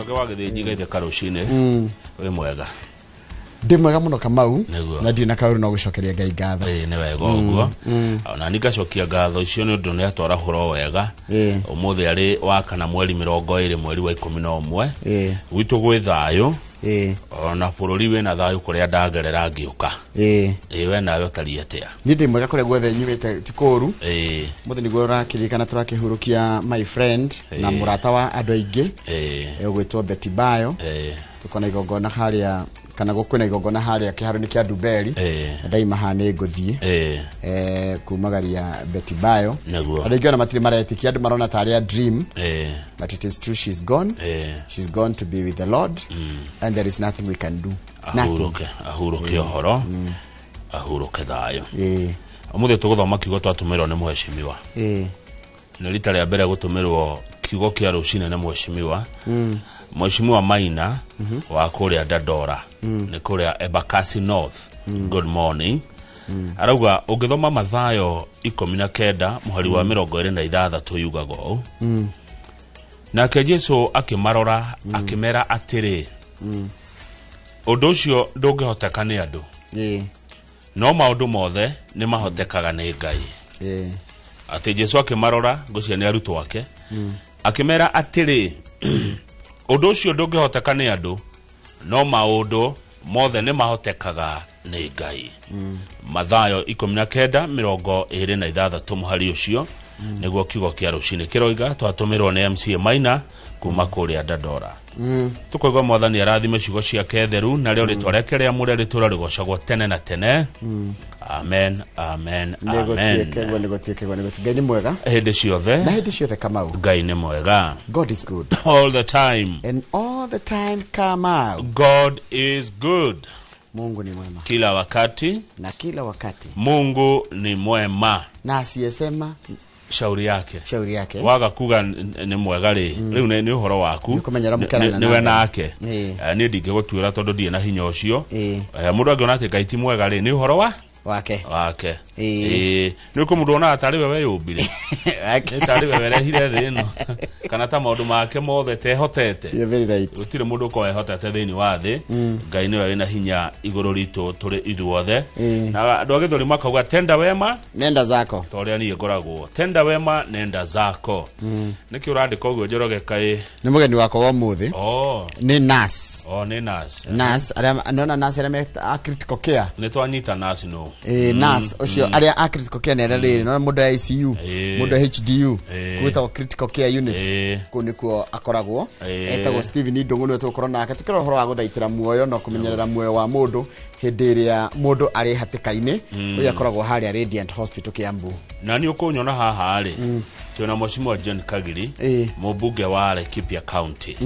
Njoroge wa Gĩthĩnji Gaitheka rũcinĩ wĩ mwega? Ndĩ mwega mũno, Kamau. Nĩguo. Na ndirĩ na kaũru no gũcokeria Ngai ngatho. Ĩĩ, nĩ wega ũguo. Ona ni ngacokia ngatho icio nĩ ũndũ nĩ atwara hũro wega. Ũmũthĩ arĩ wa kana, mweri 20, mweri wa 11. Gwitũ gwĩ thayũ. Ona bũrũri wĩna thayũ kũrĩa ndagerera ngĩũka. Ĩĩ, we nawe ũtariĩ atĩa? Niĩ ndĩ mwega, kũrĩa guothe nyumĩte ti kũũru. Mũthĩ nĩguo ũrakĩririkana tũrakĩhurũkia my friend na mũrata wa andũ aingĩ ũgwĩtwo Betty Bayo. Tukona igongona harĩa, kana gũkwĩna igongona harĩa kĩharo-inĩ kĩa Ndumberi. Na ndaima haha nĩ ngũthiĩ kumagaria Betty Bayo. Andũ aingĩ ona matirĩ maretĩkia, andũ marona tarĩ a dream, but it is true, she's gone. She's gone to be with the Lord and there is nothing we can do, nothing. Ahurũke, ahurũke ũhoro, ahurũke thayũ. Ũmũthĩ tũgũthoma kiugo twatũmĩrwo nĩ mheshimiwa. Nĩ rita rĩa mbere gũtũmĩrwo kiugo kĩa rũcinĩ nĩ mheshimiwa, Mheshimiwa Maina wa kũrĩa Dandora, nĩ kũrĩa Embakasi North. Good morning. Arauga ũngĩthoma Mathayo 19 mũhari wa 26 yugaga ũũ: "Nake Jesu akĩmarora, akĩmera atĩrĩ, ũndũ ũcio ndũngĩhoteka nĩ andũ, no maũndũ mothe nĩ mahotekaga nĩ Ngai." Atĩ Jesu akĩmarora, ngũcia nĩ arutwo ake, akĩmera atĩrĩ, ũndũ ũcio ndũngĩhoteka nĩ andũ, no maũndũ mothe nĩ mahotekaga nĩ Ngai. Mathayo 19:26 mũhari ũcio nĩguo kiugo kĩa rũcinĩ kĩroiga. Twatũmĩrwo nĩ MCA Maina kuma kũrĩa Dandora. Tũkoiga Mwathani arathime ciugo ciake theru, narĩo rĩtwa rĩake rĩamũre rĩtũra rĩgocagwo tene na tene. Amen, amen, amen. Nĩgũtuĩke guo, nĩgũtuĩke guo, nĩgũtuĩke. Ngai nĩ mwega. Hĩndĩ ciothe. Na hĩndĩ ciothe, Kamau. Ngai nĩ mwega. God is good. All the time. And all the time, Kamau. God is good. Mungu ni mwema. Kila wakati. Na kila wakati. Mungu ni mwema. Na asiyesema shauri yake. Shauri yake. Waga kuga nĩ mwega rĩ, rĩu nĩ ũhoro waku. Nĩ kũmenya ũramũkerana Nĩ we nake. nake. Niĩ ndingĩgũtuĩra tondũ ndirĩ na hinya ũcio. Mũndũ angĩona atĩ Ngai ti mwega rĩ, nĩ ũhoro wa wake. Wake. Ĩĩ. Nĩ kũ mũndũ onaga tarĩ we weyũmbire, Wake. nĩ tarĩ we werehire thĩ ĩno, kana ta maũndũ make mothe tehotete. You're very right. Gũtirĩ mũndũ ũkorwo ehotete thĩinĩ wa thĩ. Ngai nĩwe wĩna hinya igũrũ ritũ tũrĩ ithuothe. Na andũ a Gĩthũri makauga, "Tenda wema nenda zako." Ta ũrĩa niĩ ngoragwo, tenda wema nenda zako. Nĩkĩ ũrandĩka ũguo, Njoroge, kaĩ? Nĩ mũgeni wakwa wa ũmũthĩ. Oh. Nĩ nurse. Oh, nĩ nurse. Nurse arĩa nona nurse arĩa me a critical care. Nĩ twanyita nurse no. Nurse ũcio arĩa a critical care nĩ arĩa rĩrĩ nona mũndũ ya ICU, mũndũ ya HDU, gwĩtagwo critical care unit. Kũu nĩkuo akoragwo. Etagwo Steven Ndung'u, nĩwe tũgũkorwo nake tũkĩrora ũhoro wa gũthaitĩra muoyo na kũmenyerera muoyo wa mũndũ hĩndĩ ĩrĩa mũndũ arĩ hatĩka-inĩ. Ũyũ akoragwo harĩa Radiant Hospital, Kiambu. Na nĩ ũkũnyona haha rĩ, twĩna Mheshimiwa John Kagiri, mũmbunge wa Laikipia County.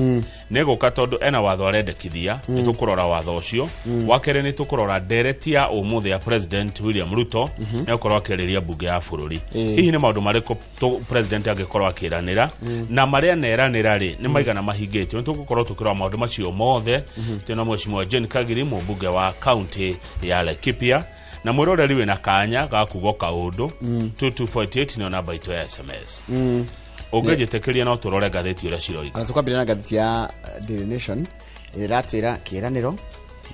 Nĩ gũka tondũ ena watho arendekithia, nĩ tũkũrora watho ũcio. Wa kerĩ, nĩ tũkũrora ndereti ya ũmũthĩ ya President William Ruto, nĩ gũkorwo akĩarĩria mbunge ya bũrũri. Hihi nĩ maũndũ marĩkũ president angĩkorwo akĩranĩra, na marĩa neranĩra rĩ, nĩ maigana mahingĩtio? Nĩ tũgũkorwo tũkĩrora maũndũ macio mothe. Twĩna Mheshimiwa John Kagiri, mũmbunge wa county ya Laikipia. Na mwĩroreri wĩna kanya ga kuga kaũndũ, 2248 nĩyo namba itũ ya SMS. Ũngĩnjĩtĩkĩria, no tũrore ngathĩti ũrĩa ciroiga. Ona tũkwambĩrĩria na ngathĩti ya Daily Nation ĩrĩa ĩratwĩra kĩĩranĩro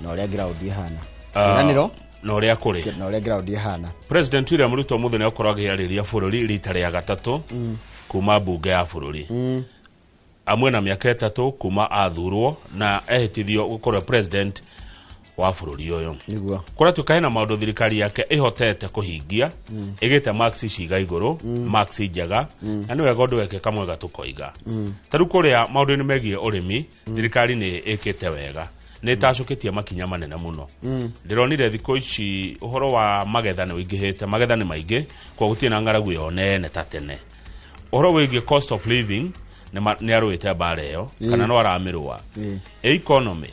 na ũrĩa ground ĩhana. Kĩĩranĩro na ũrĩa kũrĩ. Na ũrĩa ground ĩhana. President William Ruto mũthĩ nĩ akorwo akĩarĩria bũrũri rita rĩa gatatũ kuma mbunge ya bũrũri, amwe na mĩaka 3 kuma athurwo na ehĩtithio gũkorwo president wa bũrũri ũyũ. Kũratuĩka hena maũndũ thirikari yake ĩhotete kũhingia, ĩgĩte marks ciga igũrũ, marks njega, na nĩ wega ũndũ wekĩka mwega tũkoiga. Ta rĩu kũrĩa maũndũ-inĩ megiĩ ũrĩmi, thirikari nĩ ĩkĩte wega, nĩ ĩtacũkĩtie makinya manene mũno. Ndĩronire thikũ ici ũhoro wa magetha nĩ ũingĩhĩte, magetha nĩ maingĩ, kwa gũtirĩ na ng'aragu ĩyo nene ta tene. Ũhoro wĩgiĩ cost of living nĩ arũĩte mbara ĩyo, kana no aramĩrũa. Economy.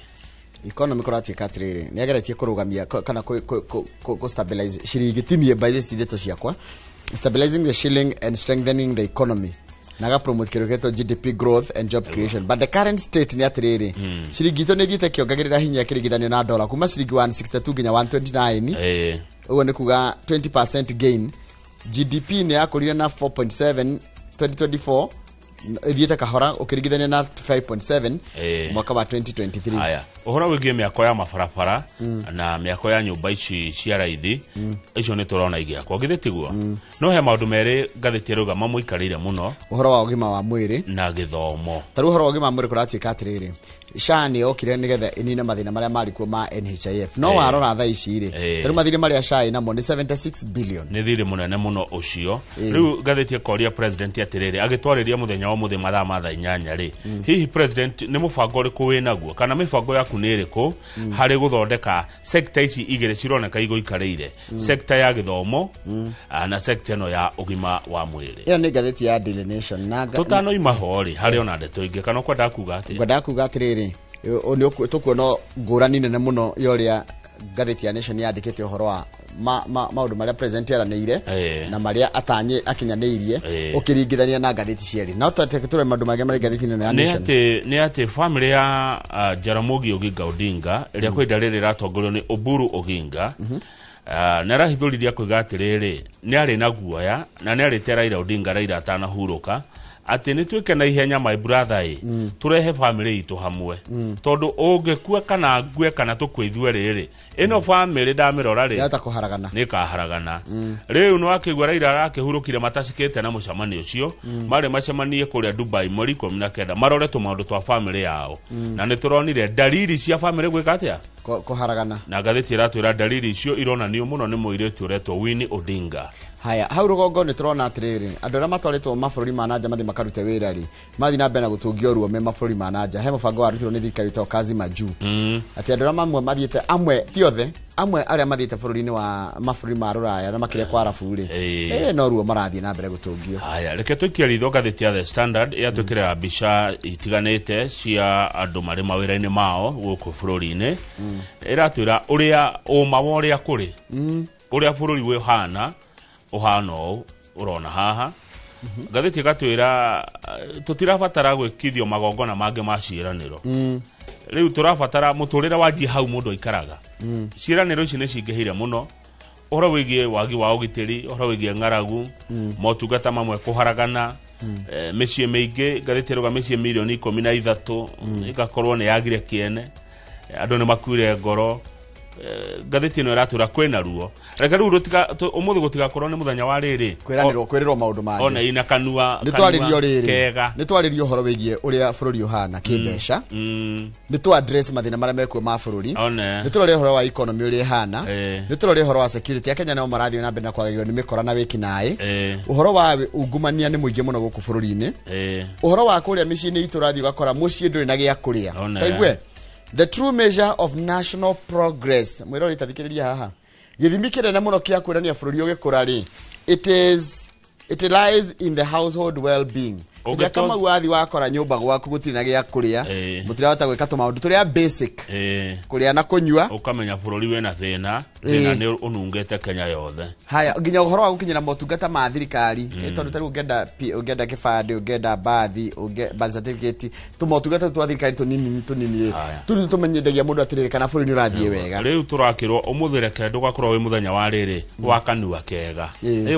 Economy kũratuĩka atĩrĩrĩ, nĩ ageretie kũrũgamia kana kũ stabilize ciringi, tinie by this ndeto ciakwa, stabilizing the shilling and strengthening the economy, na aga promote kĩndũ gĩtwo GDP growth and job creation. But the current state nĩ atĩrĩrĩ, ciringi itũ nĩ ĩthiĩte kĩongagĩrĩra hinya kĩringithanio na dollar kuma ciringi 162 nginya 129. Ũguo nĩ kuga 20% gain. GDP nĩ yakũrire na 4.7 2024. Ithiĩte kahora ũkĩringithania na 5.7 mwaka wa 2023. Haya, ũhoro wĩgiĩ mĩako ya mabarabara na mĩako ya nyũmba ici cia raithi icio nĩ tũrona igĩakwo, githĩ tiguo? No he maũndũ merĩ ngathĩti ĩrauga mamũikarĩire mũno, ũhoro wa ũgima wa mwĩrĩ na gĩthomo. Ta rĩu ũhoro wa ũgima wa mwĩrĩ kũratuĩka atĩrĩrĩ, SHA nĩ yokire nĩgetha ĩnine mathĩna marĩa marĩ kuo ma NHIF, no warora thaa ici rĩ, ta rĩu mathirĩ marĩa SHA ĩnamo nĩ 76 billion. Nĩ thirĩ mũnene mũno ũcio. Rĩu ngathĩti ĩkoria president atĩrĩrĩ, agĩtwarĩria mũthenya wa mũthĩ mathaa ma thaa 8 rĩ, hihi president nĩ mũbango ũrĩkũ wĩnaguo kana mĩbango yaku nĩ ĩrĩkũ harĩ gũthondeka sector ici igĩrĩ cironeka igũikarĩire, sector ya gĩthomo na sector ĩno ya ũgima wa mwĩrĩ? Ĩyo nĩ ngathĩti ya Daily Nation. Na tũtanoima ho rĩ, harĩ ona ndeto ingĩ kana ũkwendaga kuga atĩa? Ngwendaga kuga atĩrĩrĩ, nĩ tũkuona ngũrani nene mũno ya ũrĩa ngathĩti ya Nation yandĩkĩte ũhoro wa maũndũ marĩa president aranĩire na marĩa atanyĩ akinyanĩirie ũkĩringithania na ngathĩti cierĩ. No tũrore maũndũ mangĩ marĩ ngathĩti-inĩ ya Nation. Nĩ atĩ family ya Jaramogi Oginga Odinga ĩrĩa kwa ihinda rĩrĩ ĩratongorio nĩ Oburu Oginga, nĩ arahithũririe kuiga atĩrĩrĩ, nĩ arĩ na guoya na nĩ arĩte Raila Odinga Raila atanahurũka atĩ nĩ tuĩke na ihenya my brother ĩ, tũrehe family itũ hamwe, tondũ ũngĩkua kana ngue kana tũkue ithuĩ rĩrĩ, ĩno family ndamĩrora rĩ, yahota kũharagana, nĩ ĩkaharagana. Rĩu nĩ wakĩigua Raila arakĩhurũkire matacikĩte na mũcemanio ũcio, marĩ macemanie kũrĩa Dubai mweri 19 marore tũmaũndũ twa family yao, na nĩ tũronire dalili cia family gwĩka atĩa, kũharagana. Na ngathĩti ĩratwĩra dalili icio ironanio mũno nĩ mũirĩtu ũretwo Winnie Odinga. Haya, hau rũgongo nĩ tũrona atĩrĩrĩ, andũ arĩa matwarĩtwo mabũrũri ma nanja mathiĩ makarute wĩra rĩ, mathiĩ na mbere na gũtũngio ruo me mabũrũri ma nanja. He mũbango warutirwo nĩ thirikari wĩtagwo Kazi Majuu, atĩ andũ arĩa mamwe mathiĩte, amwe ti othe, amwe arĩa mathiĩte bũrũri-inĩ wa mabũrũri ma rũraya na makĩria kwa Arabu rĩ, no ruo marathiĩ na mbere gũtũngio. Haya, reke tũikie ritho ngathĩti ya The Standard yatwĩkĩrĩra mbica itiganĩte cia andũ marĩ mawĩra-inĩ mao gũkũ bũrũri-inĩ. Ĩratwĩra ũrĩa ũma wa ũrĩa kũrĩ, ũrĩa bũrũri wĩhana, ũhana ũũ ũrona haha. Ngathĩti ĩgatwĩra tũtirabatara gwĩkithio magongona mangĩ ma ciĩranĩro. Rĩu tũrabatara mũtũrĩre wanjie hau mũndũ aikaraga. Ciĩranĩro ici nĩ cingĩhire mũno, ũhoro wĩgiĩ wagi wa ũgitĩri, ũhoro wĩgiĩ ng'aragu, motungata mamwe kũharagana, mĩciĩ mĩingĩ, ngathĩti ĩrauga mĩciĩ mirioni 13 ĩgakorwo nĩ yagire kĩene, andũ nĩ makuire ngoro. Ngathĩti ĩno ĩratwĩra kwĩna ruo. Reke rĩu ũmũthĩ gũtigakorwo nĩ mũthenya wa rĩrĩ, kwĩranĩrwo, kwĩrĩrwo maũndũ mangĩ. Ona ina kanua, nĩ twarĩrio rĩrĩ, kega. Nĩ twarĩrio ũhoro wĩgiĩ ũrĩa bũrũri ũhana kĩmbeca, nĩ tũ address mathĩna marĩa mekuo ma bũrũri, nĩ tũrore ũhoro wa economy ũrĩa ĩhana, nĩ tũrore ũhoro wa security. Akenya nao marathiĩ na mbere na kwagagio nĩ mĩkora na wĩkinaĩ, ũhoro wa ungumania nĩ mũingĩ mũno gũkũ bũrũri-inĩ, ũhoro wa kũrĩa mĩciĩ-inĩ itũ ũrathiĩ ũgakora mũciĩ ndũrĩ na gĩa kũrĩa. Taigue, the true measure of national progress, mwĩrori tathikĩrĩria haha, gĩthimi kĩnene mũno kĩa kwĩrania bũrũri ũgĩkũra rĩ, it lies in the household well-being. Ũngĩka kamau wathi wakora nyũmba gwaku gũtirĩ na gĩa kũrĩa, mũtirahota gwĩka tũmaũndũ tũrĩa basic, kũrĩa na kũnyua, ũkamenya bũrũri wĩna thĩna, thĩna nĩ ũnungĩte Kenya yothe. Haya, nginya ũhoro wa gũkinyĩra motungata ma thirikari, tondũ tarĩu ũngĩenda kĩbandĩ, ũngĩenda bathi, birth certificate, tũmotungata twa thirikari tũnini tũnini, tũu tũmenyithagia mũndũ atĩrĩrĩ kana bũrũri nĩ ũrathiĩ wega. Rĩu tũrakĩrwo ũmũthĩ reke ndũgakorwo wĩ mũthenya wa rĩrĩ wa kanua kega,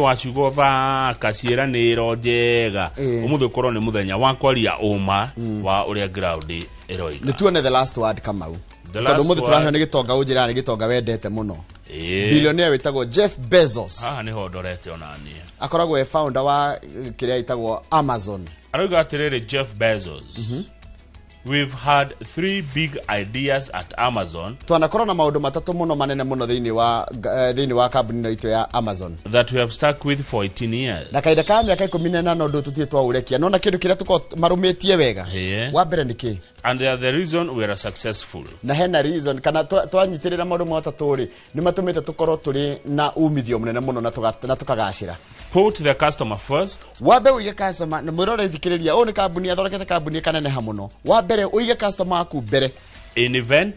wa ciugo thaka, ciĩranĩro njega. Ũmũthĩ ũkorwo nĩ mũthenya wa kwaria ũma wa ũrĩa ground ĩroiga. Nĩ tuone the last word Kamau, tondũ ũmũthĩ tũraheo nĩ gĩtonga ũnjĩra nĩ gĩtonga wendete mũno, billionaire wĩtagwo Jeff Bezos. Haha nĩho ndorete ona niĩ. Akoragwo e founder wa kĩrĩa ĩtagwo Amazon. Arauga atĩrĩrĩ Jeff Bezos, we've had 3 big ideas at Amazon. Twanakorwo na maũndũ matatũ mũno manene mũno thĩinĩ wa kambuni ĩno itũ ya Amazon, that we have stuck with for 18 years. Na kahinda ka mĩaka 18 ũndũ tũtirĩ twaũrekia. Nona kĩndũ kĩrĩa tũkorwo marũmĩtie wega. Wa mbere nĩ kĩ? And they are the reason we are successful. Na hena reason kana twanyitĩrĩra maũndũ matatũ rĩ, nĩ matũmĩte tũkorwo tũrĩ na umithio mũnene mũno na tũkagacĩra. Put the customer first. Wambe ũige customer, na mwĩrore thikĩrĩria, ũyũ nĩ kambuni athondekete kambuni ĩkaneneha mũno. Wa mbere ũige customer waku mbere. In event,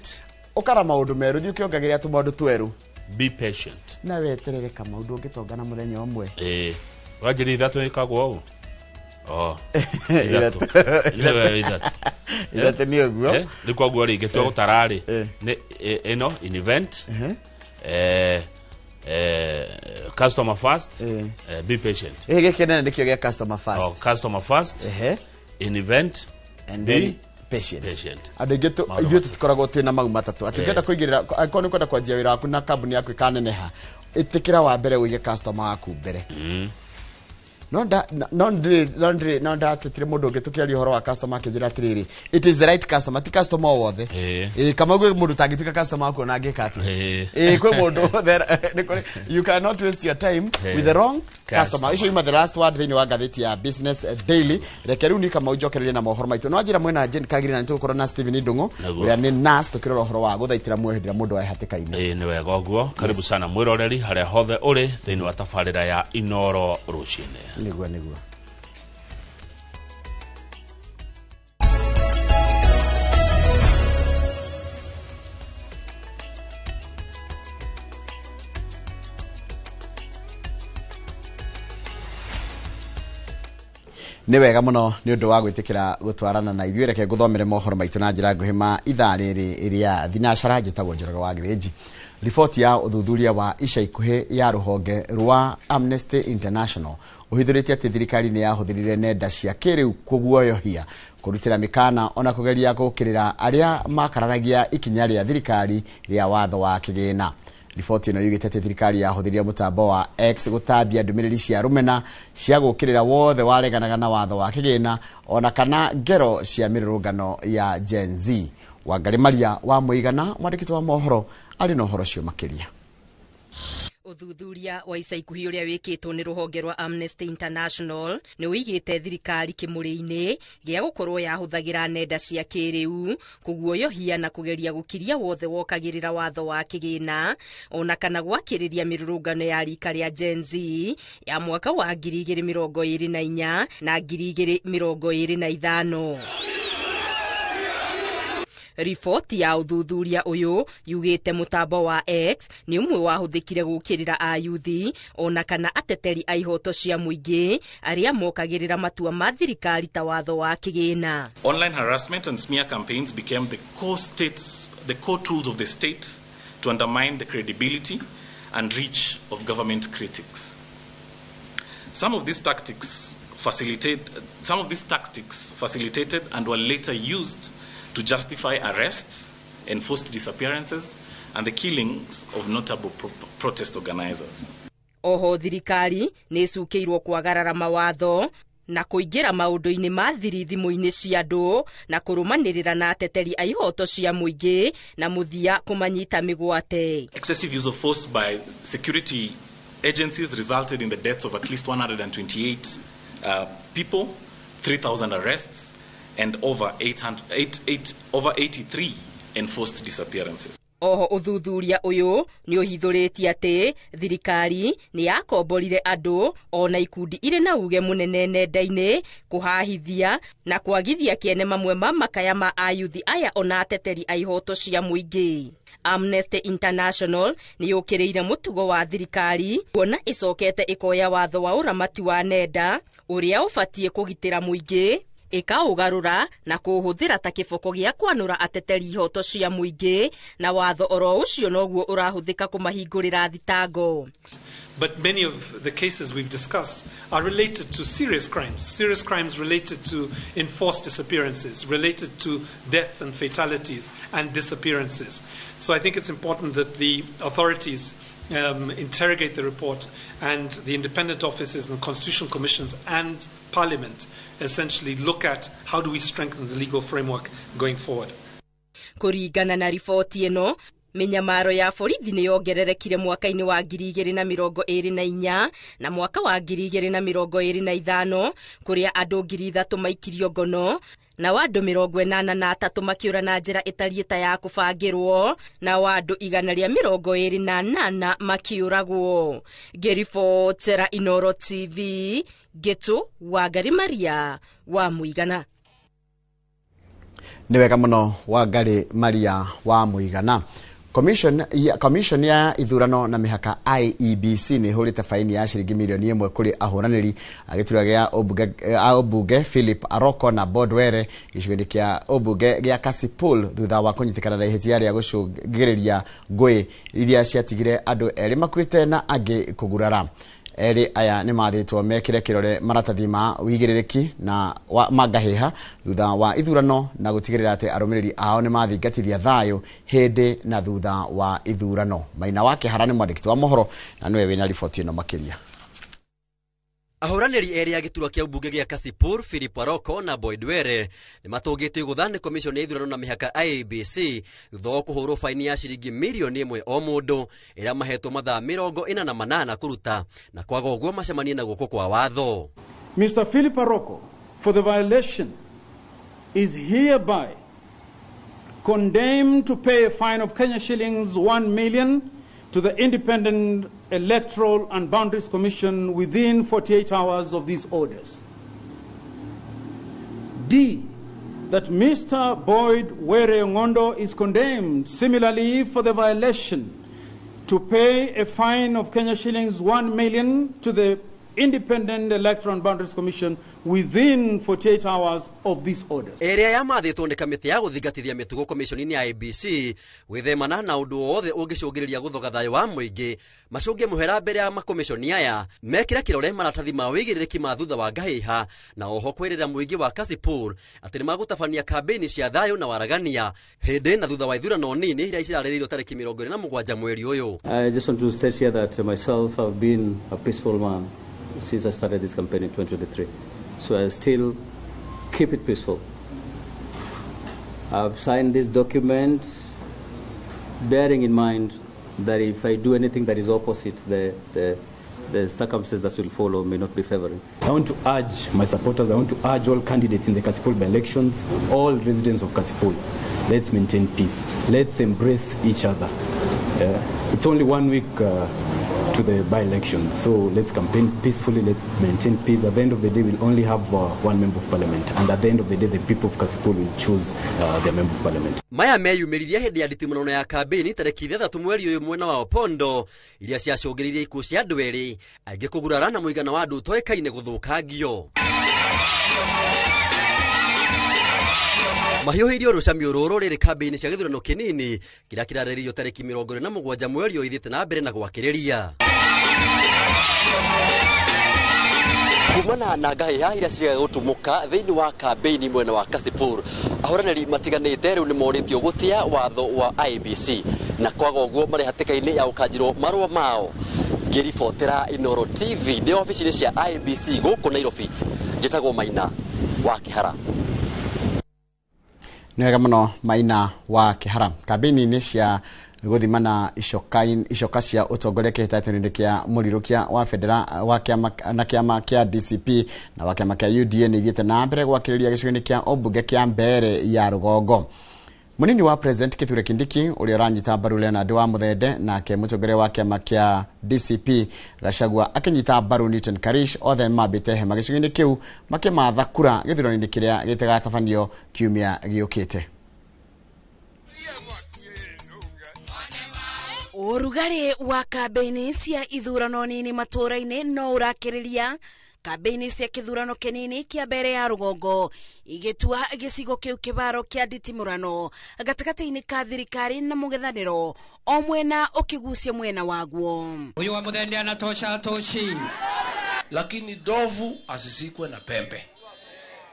ũkara maũndũ merũ, thiĩ ũkĩongagĩrĩra tũmaũndũ twerũ. Be patient. Na weterere kamaũndũ ũngĩtonga na mũthenya ũmwe. Wanjĩrĩ ithatũ ĩkagwo ũũ. Oh. Ithatũ. Ithatũ. Ithatũ nĩ ũguo. Rĩu koguo rĩ, ingĩtua gũtara rĩ, nĩ ĩno in event, customer first, be patient. Gĩkĩ nene nĩkĩo gĩa customer first. Oh, customer first. Invent and be then patient. Patient. Andũ aingĩ ithuĩ tũtikoragwo twĩ na mau matatũ atĩ ũngĩenda kũigĩrĩra, angĩkorwo nĩ ũkwenda kwanjia wĩra waku na kambuni yaku ĩkaneneha, ĩtĩkĩra wa mbere ũige customer waku mbere. No nda no ndĩ no ndĩ no ndatetire mũndũ ũngĩ tũkĩaria ũhoro wa customer akĩnjĩra atĩrĩrĩ, it is the right customer, ti customer o wothe. Kama gwĩ mũndũ ũtangĩtuĩka customer waku ona angĩka atĩa. Kwĩ mũndũ nĩ kũrĩ, you cannot waste your time with the wrong customer. Customer. Icio ima the last word thĩinĩ wa ngathĩti ya Business Daily. Reke rĩu ni Kamau njokererie na mohoro maitũ. No njĩra mwena Jane Kagiri na nĩtũgũkorwo na Steven Ndung'u ũrĩa nĩ nurse, tũkĩrora ũhoro wa gũthaitĩra muoyo hĩndĩ ĩrĩa mũndũ e hatĩka-inĩ. Nĩ wega ũguo. Karibu sana mwĩroreri harĩa hothe ũrĩ thĩinĩ wa tabarĩra ya Inoro rũcinĩ. Nĩguo nĩguo. Nĩ wega mũno nĩ ũndũ wa gwĩtĩkĩra gũtwarana na ithuĩ. Reke ngũthomere mohoro maitũ na njĩra nguhĩ ma ithaa rĩrĩ rĩa thinacara. Njĩtagwo Njoroge wa Gĩthĩnji. Riboti ya ũthuthuria wa ica ikuhĩ ya rũhonge rwa Amnesty International ũhithũrĩtie atĩ thirikari nĩ yahũthĩrire nenda cia kĩrĩu kũguoyohia, kũrutĩra mĩkana ona kũgeria gũkĩrĩra arĩa makararagia ikinya rĩa thirikari rĩa watho wa kĩgĩna. Riboti ĩno yugĩte atĩ thirikari yahũthĩrire mũtambo wa X gũtambia ndũmĩrĩri cia rũmena cia gũkĩrĩra wothe wareganaga na watho wa kĩgĩna ona kana ngero cia mĩrũrũngano ya Gen Z. Wangarĩ Maria wa Mũigana, mwandĩki wa mohoro, arĩ na ũhoro ũcio makĩria. Ũthuthuria wa ica ikuhĩ ũrĩa wĩkĩtwo nĩ rũhonge rwa Amnesty International nĩ ũigĩte thirikari kĩmũrĩ-inĩ gĩa gũkorwo yahũthagĩra nenda cia kĩrĩu kũguoyohia na kũgeria gũkiria wothe wokagĩrĩra watho wa kĩgĩna ona kana gwakĩrĩria mĩrũrũngano ya rika rĩa Gen Z ya mwaka wa 2024 na 2025. Riboti ya ũthuthuria ũyũ yugĩte mũtambo wa X nĩ ũmwe wahũthĩkire gũkĩrĩra ayuthi ona kana ateteri a ihoto cia mũingĩ arĩa mokagĩrĩra matua ma thirikari ta watho wa kĩgĩna. Online harassment and smear campaigns became the core states, the core tools of the state to undermine the credibility and reach of government critics. Some of these tactics facilitated and were later used to justify arrests, enforced disappearances, and the killings of notable protest organizers. Oho thirikari nĩ ĩcukĩirwo kwagarara mawatho na kũingĩra maũndũ-inĩ ma thiri thimũ-inĩ cia andũ na kũrũmanĩrĩra na ateteri a ihoto cia mũingĩ na mũthia kũmanyita mĩgwate. Excessive use of force by security agencies resulted in the deaths of at least 128 people, 3,000 arrests, and over 83 enforced disappearances. Oho ũthuthuria ũyũ nĩ ũhithũrĩtie atĩ thirikari nĩ yakomborire andũ ona ikundi irĩ na uge mũnene nenda-inĩ kũhahithia na kwagithia kĩene mamwe ma makaya ma ayuthi aya ona ateteri a ihoto cia mũingĩ. Amnesty International nĩ yũkĩrĩire mũtugo wa thirikari kuona ĩcokete ĩkoya watho wa ũramati wa nenda ũrĩa ũbatiĩ kũgitĩra mũingĩ ĩkaũgarũra na kũũhũthĩra ta kĩboko gĩa kwanũra ateteri ihoto cia mũingĩ na watho oro ũcio noguo ũrahũthĩka kũmahingũrĩra thitango. But many of the cases we've discussed are related to serious crimes related to enforced disappearances, related to deaths and fatalities and disappearances. So I think it's important that the authorities interrogate the report, and the independent offices and constitutional commissions and parliament essentially look at how do we strengthen the legal framework going forward. Kũringana na riboti ĩno, mĩnyamaro ya borithi nĩ yongererekire mwaka-inĩ wa 2024 na mwaka wa 2025 kũrĩa andũ 3,000 maikirio ngono na andũ 83 makĩũra na njĩra ĩtariĩ ta ya kũbangĩrwo na andũ 128 makĩũragwo. Ngĩribotera Inoro TV, Gĩtũ Wangari Maria wa Mũigana. Nĩ wega mũno Wangari Maria wa Mũigana. Commission ya ithurano na mĩhaka IEBC nĩ ĩhũrĩte faini ya ciringi milioni 1 kũrĩ ahũranĩri a gĩturwa gĩa ũmbunge Philip Aroko na Bordwere gĩcigo-inĩ kĩa ũmbunge gĩa Kasipul thutha wa kũnyitĩkana na ihĩtia rĩa gũcũngĩrĩria ngũĩ iria ciatigire andũ erĩ makuĩte na angĩ kũgurara. Erĩ aya nĩ mathĩtwo mekĩre kĩrore maratathi ma wĩigĩrĩrĩki na mangahiha thutha wa ithurano na gũtigĩrĩra atĩ arũmĩrĩri ao nĩ mathingatithia thayũ hĩndĩ na thutha wa ithurano. Maina wa Kĩhara nĩ mwandĩki wa mohoro na nĩwe wĩna riboti ĩno makĩria. Ahũranĩri erĩ a gĩturwa kĩa ũmbunge gĩa Kasipul, Philip Aroko na Boyd Were nĩ matũngĩtio igũtha nĩ komishoni ya ithurano na mĩhaka IEBC thutha wa kũhũrwo faini ya ciringi mirioni 1 o mũndũ ĩrĩa mahetwo mathaa 48 kũruta na kwaga ũguo macemanie na guoko kwa watho. Mr. Philip Aroko, for the violation, is hereby condemned to pay a fine of Kenya shillings 1 million to the Independent Electoral and Boundaries Commission within 48 hours of these orders. D, that Mr. Boyd Were Ngondo is condemned similarly for the violation to pay a fine of Kenya shillings 1 million to the Independent Electoral and Boundaries Commission within 48 hours of these orders. Ĩrĩa yamathĩtwo nĩ kamĩtĩ ya gũthingatithia mĩtugo komishoni-inĩ ya IEBC gwĩthemana na ũndũ wothe ũngĩcũngĩrĩria gũthoga thayũ wa mũingĩ macũnge mũhera mbere ya makomishoni aya mekĩre kĩrore maratathi ma wĩigĩrĩrĩki ma thutha wa ngahĩha na oho kwĩrĩra mũingĩ wa Kasipul atĩ nĩmagũtabania kambĩini cia thayũ na waragania hĩndĩ na thutha wa ithurano nini iria cirarĩrĩirio tarĩki 27 mweri ũyũ. I just want to state here that myself have been a peaceful man since I started this campaign in 2023. So I still keep it peaceful. I've signed this document bearing in mind that if I do anything that is opposite, the circumstances that will follow may not be favoring. I want to urge my supporters, I want to urge all candidates in the Kasipul by-elections, all residents of Kasipul, let's maintain peace. Let's embrace each other. It's only 1 week to the by-election, so let's campaign peacefully, let's maintain peace. At the end of the day, we'll only have one member of parliament, and at the end of the day, the people of Kasipul will choose their member of parliament. Maya meyumĩririe hĩndĩ ya nditimũrano ya kambĩini tarĩki 6 mweri ũyũ mwena wa Opondo iria ciacũngĩrĩirie ikuũ cia andũ erĩ aingĩ kũgurara na mũigana wa andũ ũtoĩkaine gũthũkangio. Mahiũhĩirio rũcamio rũrũ rĩrĩ kambĩini cia gĩthurano kĩnini kĩrĩa kĩrarĩrĩirio tarĩki 27 mweri ũyũ ithiĩte na mbere na gwakĩrĩria. Kumana na ngahĩha iria ciregaga gũtumũka thĩinĩ wa kambĩini mwena wa Kasipul, ahũranĩri matiganĩte rĩu nĩmorĩtio gũtĩa watho wa IEBC na kwaga ũguo marĩ hatĩka-inĩ ya gũkanjĩrwo marũa mao. Ngĩribotera Inooro TV ndĩ obici-inĩ cia IEBC gũkũ Nairobi, njĩtagwo Maina wa Kĩhara. Nĩ wega mũno Maina wa Kĩhara. Kambĩini-inĩ cia gũthimana icoka cia ũtongoria kĩhĩtahĩtano-inĩ kĩa mũrirũkia wa bendera wa kĩama na kĩama kĩa DCP na wa kĩama kĩa UDA nĩ ithiĩte na mbere gwakĩrĩria gĩcigo-inĩ kĩa ũmbunge kĩa Mbeere ya rũgongo. Munini wa President Kithure Kindiki ũrĩa ũranyita mbaru Leonard wa Muthende nake mũtongoria wa kĩama kĩa DCP Gachagua akĩnyita mbaru Newton Karish othe mambĩte hema gĩcigo-inĩ kĩu makĩmatha kura gĩthurano-inĩ kĩrĩa gĩtegatabanio kiumia gĩũkĩte. Ũrugarĩ wa kambĩini cia ithurano nini matũũra-inĩ no ũrakĩrĩria kambĩini cia kĩthurano kĩnini kĩa Mbeere ya rũgongo igĩtua gĩcigo kĩu kĩbaro kĩa nditimũrano gatagatĩ-inĩ ka thirikari na mũng'ethanĩro o mwena ũkĩgucia mwena waguo. Huyu wa Muthende anatosha atoshi, lakini ndovu asisikwe na pembe,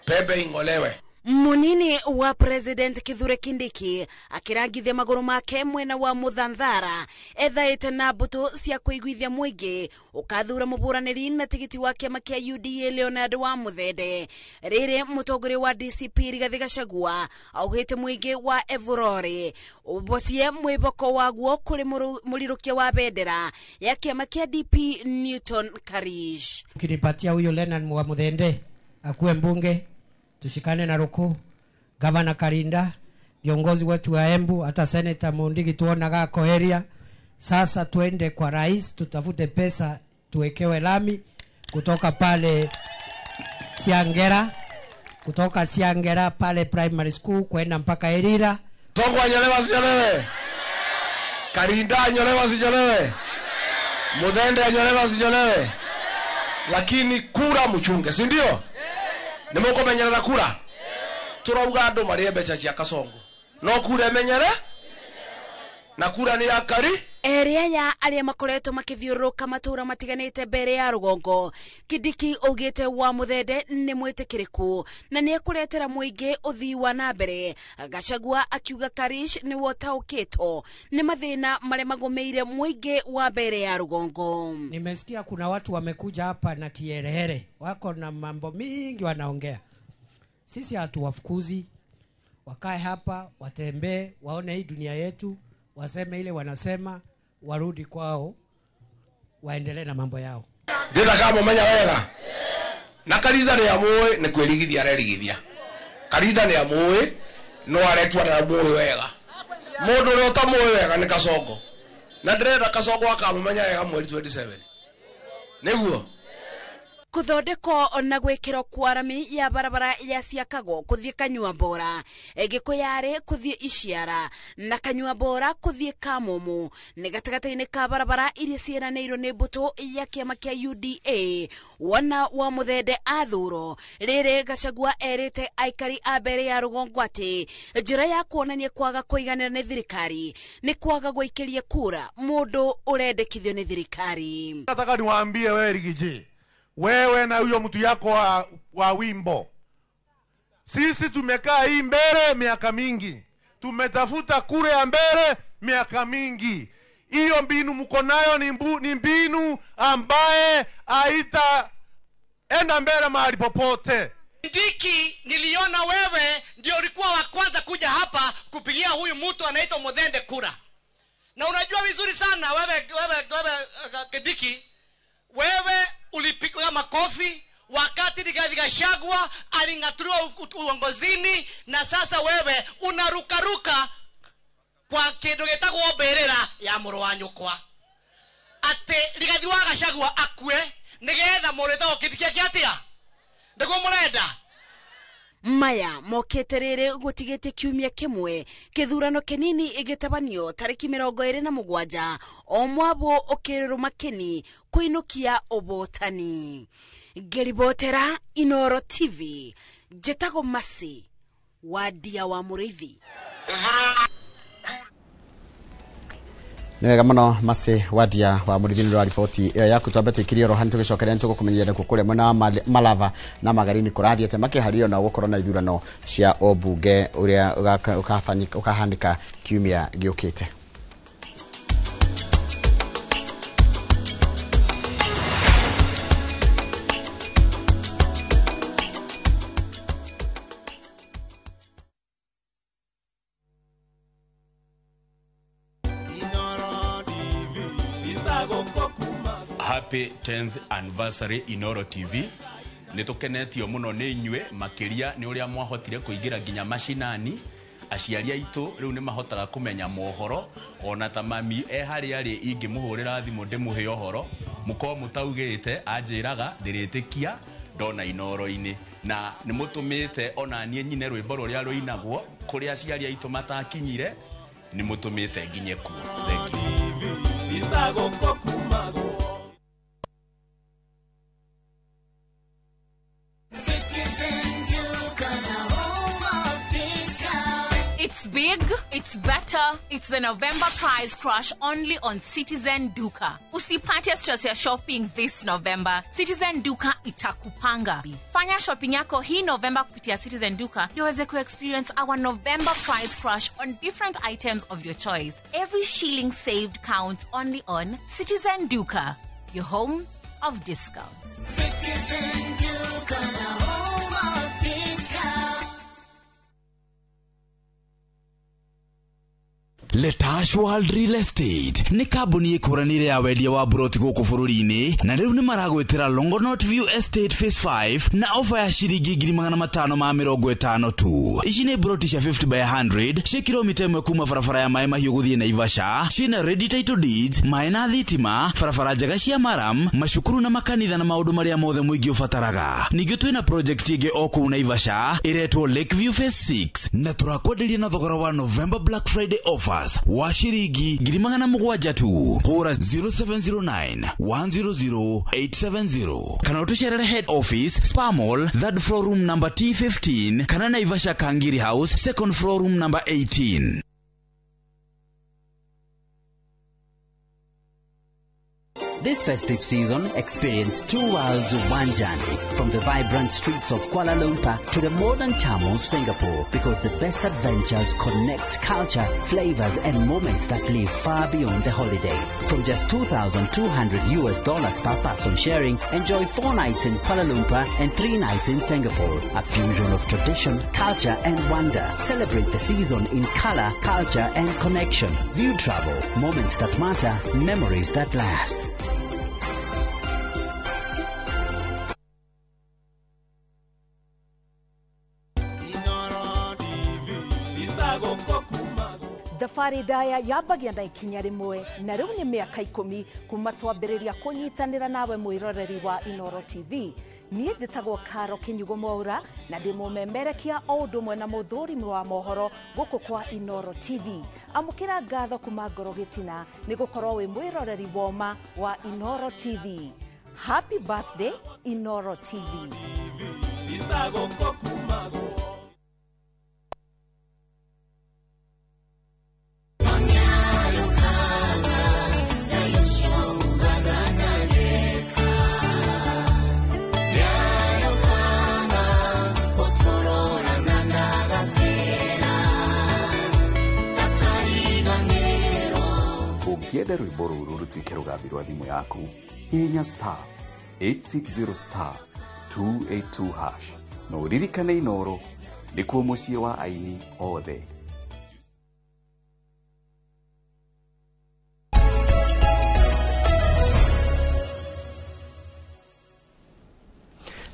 pembe ing'olewe. Munini wa President Kithure Kindiki akĩrangithia magũrũ make mwena wa Mũthanthara ethaĩte na mbũtũ cia kũiguithia mũingĩ ũkathura mũbũranĩri na tigiti wa kĩama kĩa UDA Leonard wa Muthende. Rĩrĩ mũtongoria wa DCP Rigathĩ Gachagua augĩte mũingĩ wa Evurore ũbocie mwĩboko waguo kũrĩ mũrirũkia wa bendera ya kĩama kĩa DP Newton Karish. Ukinipatia huyo Leonard wa Muthende akuwe mbunge, tushikane na Ruku, Gavana Karinda, viongozi wetu wa Embu, hata Senator Mundigi tuona gako area. Sasa tuende kwa rais, tutafute pesa, tuwekewe lami kutoka pale Siangera, kutoka Siangera pale primary school kwenda mpaka Erira. Songo anyolewa sinyolewe, Karinda anyolewa sinyolewe, Muthende anyolewa sinyolewe, lakini kura mchunge, si ndio? Nimukumenyerera kura turauga andu marie mbeca cia Kasongo no kura emenyere na kura ni ya Kari. Erĩ aya arĩa makoretwo makĩthiũrũrũka matũũra matiganĩte mbere ya rũgongo, Kindiki augĩte wa Muthende nĩ mwĩtĩkĩrĩku na nĩ ekũretera mũingĩ ũthii wa na mbere. Gachagua akiuga Karish nĩwe ũtaũkĩtwo nĩ mathĩna marĩa magũmĩire mũingĩ wa mbere ya rũgongo. Nimesikia kuna watu wamekuja hapa na kiherehere, wako na mambo mingi wanaongea. Sisi hatuwafukuzi, wakae hapa, watembee, waone hii dunia yetu, waseme ile wanasema, warudi kwao, waendelee na mambo yao. Ndĩrenda kamũmenya wega na Karinda nĩ amũĩ nĩ kwĩrigithia arerigithia. Karinda nĩ amũĩ no aretua na amũĩ wega. Mũndũ ũrĩa ũtamũĩ wega nĩ Kasongo, na ndĩrenda Kasongo akamũmenya wega mweri 27 nĩguo. Kuthondekwo na gwikirwo kwa rami ya barabara ya Ciakago kuthie Kanyua Bora, Gikuyari kuthie Iciara na Kanyua Bora kuthie Kamumu ni gatagati-inĩ ka barabara iria ciĩranĩirwo nĩ mbũtũ ya kĩama kĩa UDA. Wona wa Muthende athurwo rĩrĩ, Gachagua erĩte aikari a mbere ya rũgongo atĩ njĩra ya kuonania kwaga kũiganĩra nĩ thirikari nĩ kwaga gũikĩria kura mũndũ ũrendekithio nĩ thirikari. Nataka niwaambie wewe Rigiji, wewe na huyo mtu yako wa wimbo, sisi tumekaa hii mbele miaka mingi, tumetafuta kure ya mbele miaka mingi. Hiyo mbinu mko nayo ni mbinu ambaye haitaenda mbele mahali popote. Kindiki, niliona wewe ndio ulikuwa wa kwanza kuja hapa kupigia huyu mtu anaitwa Muthende kura. Na unajua vizuri sana wewe Kindiki, wewe ulipiga makofi wakati Rigathi Gachagua aling'atuliwa uongozini, na sasa wewe unarukaruka kwa kindu gitagwo mbirira ya mũrũ wa nyũkwa, ati Rigathi wa Gachagua akue nigetha mũrũ wĩtagwo Kindiki eke atia? Nĩguo mũrenda? Maya mokĩte rĩrĩ gũtigĩte kiumia kĩmwe kĩthurano kĩnini ĩgĩtabanio tarĩki 27 o mwabo ũkĩrũma kĩni kũinũkia ũbotani. Ngĩribotera Inoro TV, njĩtagwo Masi Wadia wa Mũrĩithi. Nĩ wega mũno Masi Wadia wa Mũrĩithi nĩ wa riboti ĩyo yaku. Twambe tũikirie oro hanini tũgĩcokeria nĩtũgũkũmenyithia nĩkuo kũrĩa mwena wa Malava na Magarini kũrathiĩte makĩharĩrio na gũkorwo na ithurano cia ũmbunge ũrĩa ũkahanĩka kiumia gĩũkĩte. Happy 10th anniversary Inoro TV. Nĩtũkenetio mũno nĩ inyuĩ makĩria nĩ ũrĩa mwahotire kũingĩra nginya macinani. Aciari aitũ rĩu nĩ mahotaga kũmenya mohoro, ona ta mami e harĩa arĩ ingĩmũhũrĩra thimũ ndĩmũhe ũhoro, mũkorwo mũtaugĩte anjĩraga ndĩrĩtĩkia ndona Inoro-inĩ. Na nĩ mũtũmĩte ona niĩ nyine rwĩmbo rũrĩa rũinagwo kũrĩa aciari aitũ matakinyire, nĩ mũtũmĩte nginye kuo. Thank you. It's big, it's better, it's the November price crash only on Citizen Duka. Usipate stress ya shopping this November. Citizen Duka itakupanga. Fanya shopping yako hii November kupitia Citizen Duka ndio uweze ku-experience our November price crash on different items of your choice. Every shilling saved counts only on Citizen Duka, your home of discounts. Citizen Duka, the home of discounts. Letash World Real Estate nĩ kambuni ĩkũranĩire ya wendia wa buroti gũkũ bũrũri-inĩ, na rĩu nĩ maragwĩtĩra Longonot View Estate Phase 5 na ofa ya ciringi 550 tu. Ici nĩ buroti cia 50 by 100 cia kilomita 1 kuma barabara ya Maĩ Mahiũ gũthiĩ Naivasha, ciĩna ready title deeds, maĩ na thitima, barabara njega cia maram, macukuru na makanitha na maũndũ marĩa mothe mũingĩ ũbataraga. Ningĩ twĩna project ĩngĩ o kũu Naivasha ĩretwo Lakeview Phase 6 na tũrakwenderia na thogora wa November Black Friday offer wa shiringi 700 tu. Hũra 0709 100 870 kana ũtũcerere head office Spa Mall, third floor room number T15 kana Naivasha Kangiri House, second floor room number 18. This festive season, experience two worlds, one journey. From the vibrant streets of Kuala Lumpur to the modern charm of Singapore, because the best adventures connect culture, flavors, and moments that live far beyond the holiday. From just $2,200 per person sharing, enjoy 4 nights in Kuala Lumpur and 3 nights in Singapore. A fusion of tradition, culture, and wonder. Celebrate the season in color, culture, and connection. View Travel, moments that matter, memories that last. Thabarĩ ndaya yambagia na ikinya rĩmwe na rĩu nĩ mĩaka 10 kuma twambĩrĩria kũnyitanĩra nawe mwĩroreri wa Inooro TV. Niĩ njĩtagwo Karo Kinyugo Mwaura na ndĩ mũmemerekia o ũndũ ũmwe na mũthũrimi wa mohoro gũkũ kwa Inooro TV. Amũkĩra ngatho kuma ngoro gĩtina nĩ gũkorwo wĩ mwĩroreri woma wa Inooro TV. Happy birthday Inooro TV. Ũngĩenda rwĩmbo rũrũ rũtuĩke rũgambi rwa thimũ yaku, hihinya star 860 star 282 hash na ũririkane Inooro nĩkuo mũciĩ wa aini othe.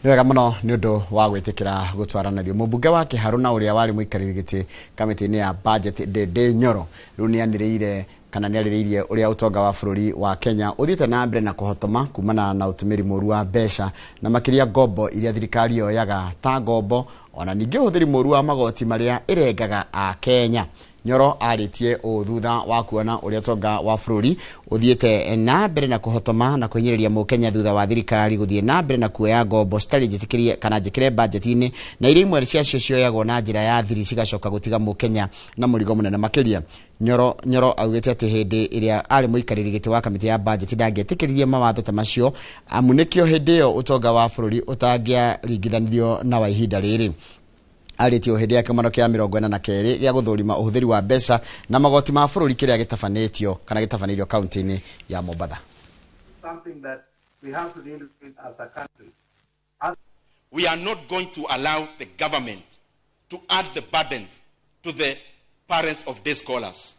Nĩ wega mũno nĩ ũndũ wa gwĩtĩkĩra gũtwaranĩrio. Mũmbunge wa Kĩharũ na ũrĩa warĩ mũikarĩri gĩtĩ kamĩtĩ-inĩ ya budget Ndindi Nyoro rĩu nĩ anĩrĩire kana nĩ arĩrĩirie ũrĩa ũtonga wa bũrũri wa Kenya ũthiĩte na mbere na kũhotoma kumana na ũtũmĩri mũru wa mbeca na makĩria ngombo iria thirikari yoyaga ta ngombo ona ningĩ ũhũthĩri mũru wa magoti marĩa ĩrengaga a Kenya. Nyoro arĩtie ũũ thutha wa kuona ũrĩa ũtonga wa bũrũri ũthiĩte na mbere na kũhotoma na kũhinyĩrĩria mũkenya thutha wa thirikari gũthiĩ na mbere na kuoya ngombo citarĩ njĩtĩkĩrie kana njĩkĩre bajeti-inĩ na iria imwe ciacio cioyagwo na njĩra ya thiri cigacoka gũtiga mũkenya na mũrigo mũnene makĩria. Nyoro augĩte atĩ hĩndĩ ĩrĩa arĩ mũikarĩri gĩtĩ wa kamĩtĩ ya bajeti ndangĩetĩkĩririe mawatho ta macio amu nĩkĩo hĩndĩ ĩyo ũtonga wa bũrũri ũtangĩaringithanirio na wa ihinda rĩrĩ. Arĩtie hĩndĩ ya kĩmano kĩa 42 gĩa gũthũrima ũhũthĩri wa mbeca na magoti ma bũrũri kĩrĩa gĩtabanĩtio kana gĩtabanĩirio kaunti-inĩ ya Mombatha. Something that we have to deal with as a country. We are not going to allow the government to add the burdens to the parents of day scholars.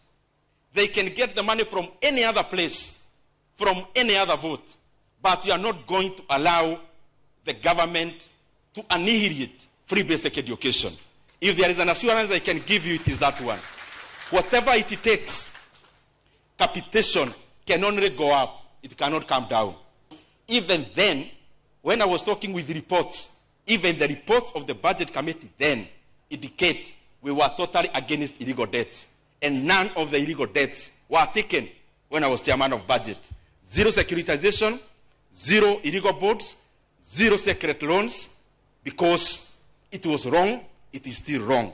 They can get the money from any other place, from any other vote, but we are not going to allow the government to annihilate free basic education. If there is an assurance I can give you, it is that one. Whatever it takes, capitation can only go up. It cannot come down. Even then, when I was talking with the reports, even the reports of the budget committee then indicate we were totally against illegal debts. And none of the illegal debts were taken when I was chairman of budget. Zero securitization, zero illegal boards, zero secret loans, because it was wrong, it is still wrong.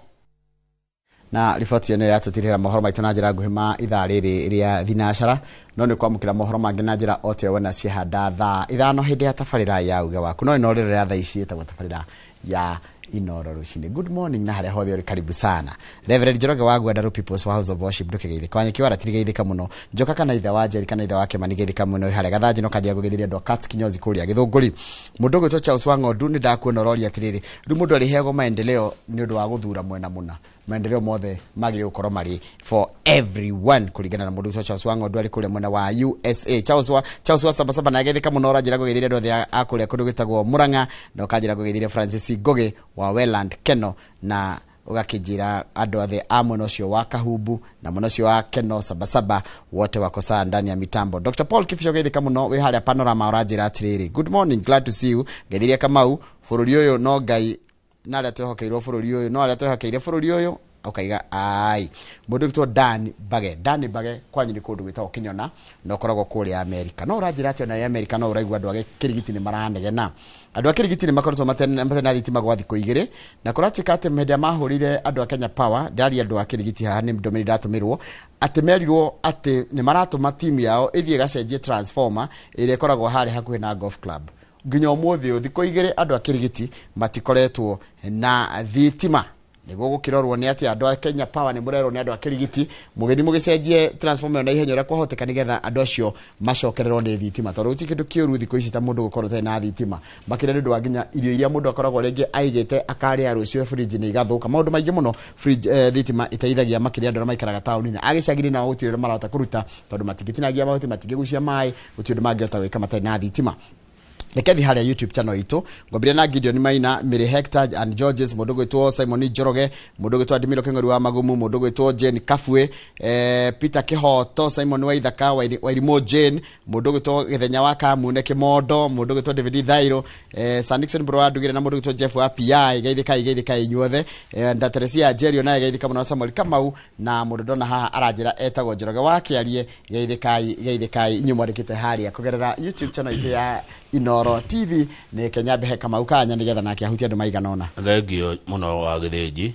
Na riboti ĩno yatũtirĩra mohoro maitũ na njĩra nguhĩ ma ithaa rĩrĩ rĩa thinacara no nĩ kwamũkĩra mohoro mangĩ na njĩra o ta wona ciahanda thaa 5 hĩndĩ ya tabarĩra ya uge waku no ĩno rĩrĩ ya thaa ici ĩtagwo tabarĩra ya Inooro rũcinĩ. Good morning na harĩa hothe ũrĩ karibu sana. Reverend Njoroge wa Gwendaru People's House of Worship ndũkĩgeithĩka. Wanyeki wa Ratiri geithĩka mũno. Njoka kana ithe wa Njeri kana ithe wa Kĩmani geithĩka mũno harĩa Gathanji no kanjia kũgeithĩria andũ a Katz kinyozi kũrĩa Gĩthũngũri. Mũndũ ũgwĩtwo Charles wa Ng'ondu nĩ ndakuona ũroria atĩrĩrĩ, rĩu mũndũ arĩheagwo maendeleo nĩ ũndũ wa gũthura mwena mũna. Maendeleo mothe magĩrĩirwo gũkorwo marĩ for everyone kũringana na mũndũ ũgwĩtwo Charles wa Ng'ondu arĩ kũrĩa mwena wa USA. Charles wa Sabasaba na geithĩka mũno ũranjĩra kũgeithĩria andũ othe a kũrĩa kũndũ gwĩtagwo Murang'a na ũkanjĩra kũgeithĩria Francis Ngũgĩ wa Welland Keno na ũgakĩnjĩra andũ othe a mwena ũcio wa Kahumbu na mwena ũcio wa Keno Sabasaba wote wako saa ndani ya mitambo. Dr. Paul Kibicho geithĩka mũno wĩ harĩa Panorama ũranjĩra atĩrĩrĩ, good morning, glad to see you. Ngeithirie Kamau bũrũri ũyũ no Ngai na arĩa twehokeirwo bũrũri ũyũ no arĩa twehokeire bũrũri ũyũ Ũkaiga ai mũndũ wĩtwo Dan Bage. Dan Bage kwanyu nĩ kũndũ gwĩtagwo Kĩnyona na ũkoragwo kũrĩa Amerika. No ũranjĩra atĩ ona Amerika no ũraigua andũ a Kĩrigiti nĩ maranegena. Andũ a Kĩrigiti nĩ makoretwo matarĩ na thitima gwa thikũ igĩrĩ, na kũratuĩka atĩ hĩndĩ ĩrĩa mahũrire andũ a Kenya Power, ndaria andũ a Kĩrigiti haha nĩ ndũmĩrĩri ndatũmĩrwo atĩ merirwo atĩ nĩ maratũma timu yao ĩthiĩ ĩgacenjie transformer ĩrĩa ĩkoragwo harĩa hakuhĩ na golf club. Nginya ũmũthĩ ũyũ thikũ igĩrĩ andũ a Kĩrigiti matikoretwo na thitima. Nĩguo gũkĩrorwo nĩ atĩ andũ a Kenya Power nĩ mũrerwo nĩ andũ a Kĩrigiti mũgĩthiĩ mũgĩcenjie transformer ĩyo na ihenya ũrĩa kwahoteka nĩgetha andũ acio macokererwo nĩ thitima, tondũ gũtirĩ kĩndũ kĩũru thikũ ici ta mũndũ gũkorwo ũtarĩ na thitima, makĩria nĩ ũndũ wa nginya irio iria mũndũ akoragwo rĩngĩ aigĩte akarĩa rũciũ fridge nĩ igathũka. Maũndũ maingĩ mũno fridge, thitima iteithagia makĩria andũ arĩa maikaraga taũni-inĩ. Agĩcagi-inĩ nao gũtirĩ ũrĩa marahota kũruta tondũ matingĩtinagia mahuti, matingĩgucia maĩ, gũtirĩ ũndũ mangĩhota gwĩka matarĩ na thitima. Reke thiĩ harĩa YouTube channel itũ ngwambĩrĩria na Gideon Maina, Mary Hector and Georges, mũndũ gwĩtwo Simon Njoroge, mũndũ gwĩtwo Adimiro Kĩng'ori wa Magumu, mũndũ gwĩtwo Jane Kafue, Peter Kĩhoto, Simon Waithaka, Wairimũ Jane, mũndũ gwĩtwo Gĩthenya wa Kamune Kĩmondo, mũndũ gwĩtwo David Thairo, Sir Nixon Mbũrũ wa Ndugire na mũndũ gwĩtwo Jeff wa PI. Geithĩkai, geithĩkai inyuothe. Ndaterecia Jerio naye geithĩka mũno, Samuel Kamau na mũndũ ndona haha aranjĩra etagwo Njoroge wa Kĩarie. Geithĩkai, geithĩkai inyuĩ mwandĩkĩte harĩa kũgerera YouTube channel itũ ya Inooro TV. Nĩ Kenya Mbehe Kamau kanya nĩgetha nake ahutie andũ maigana ũna. Thengio mũno wa Gĩthĩnji.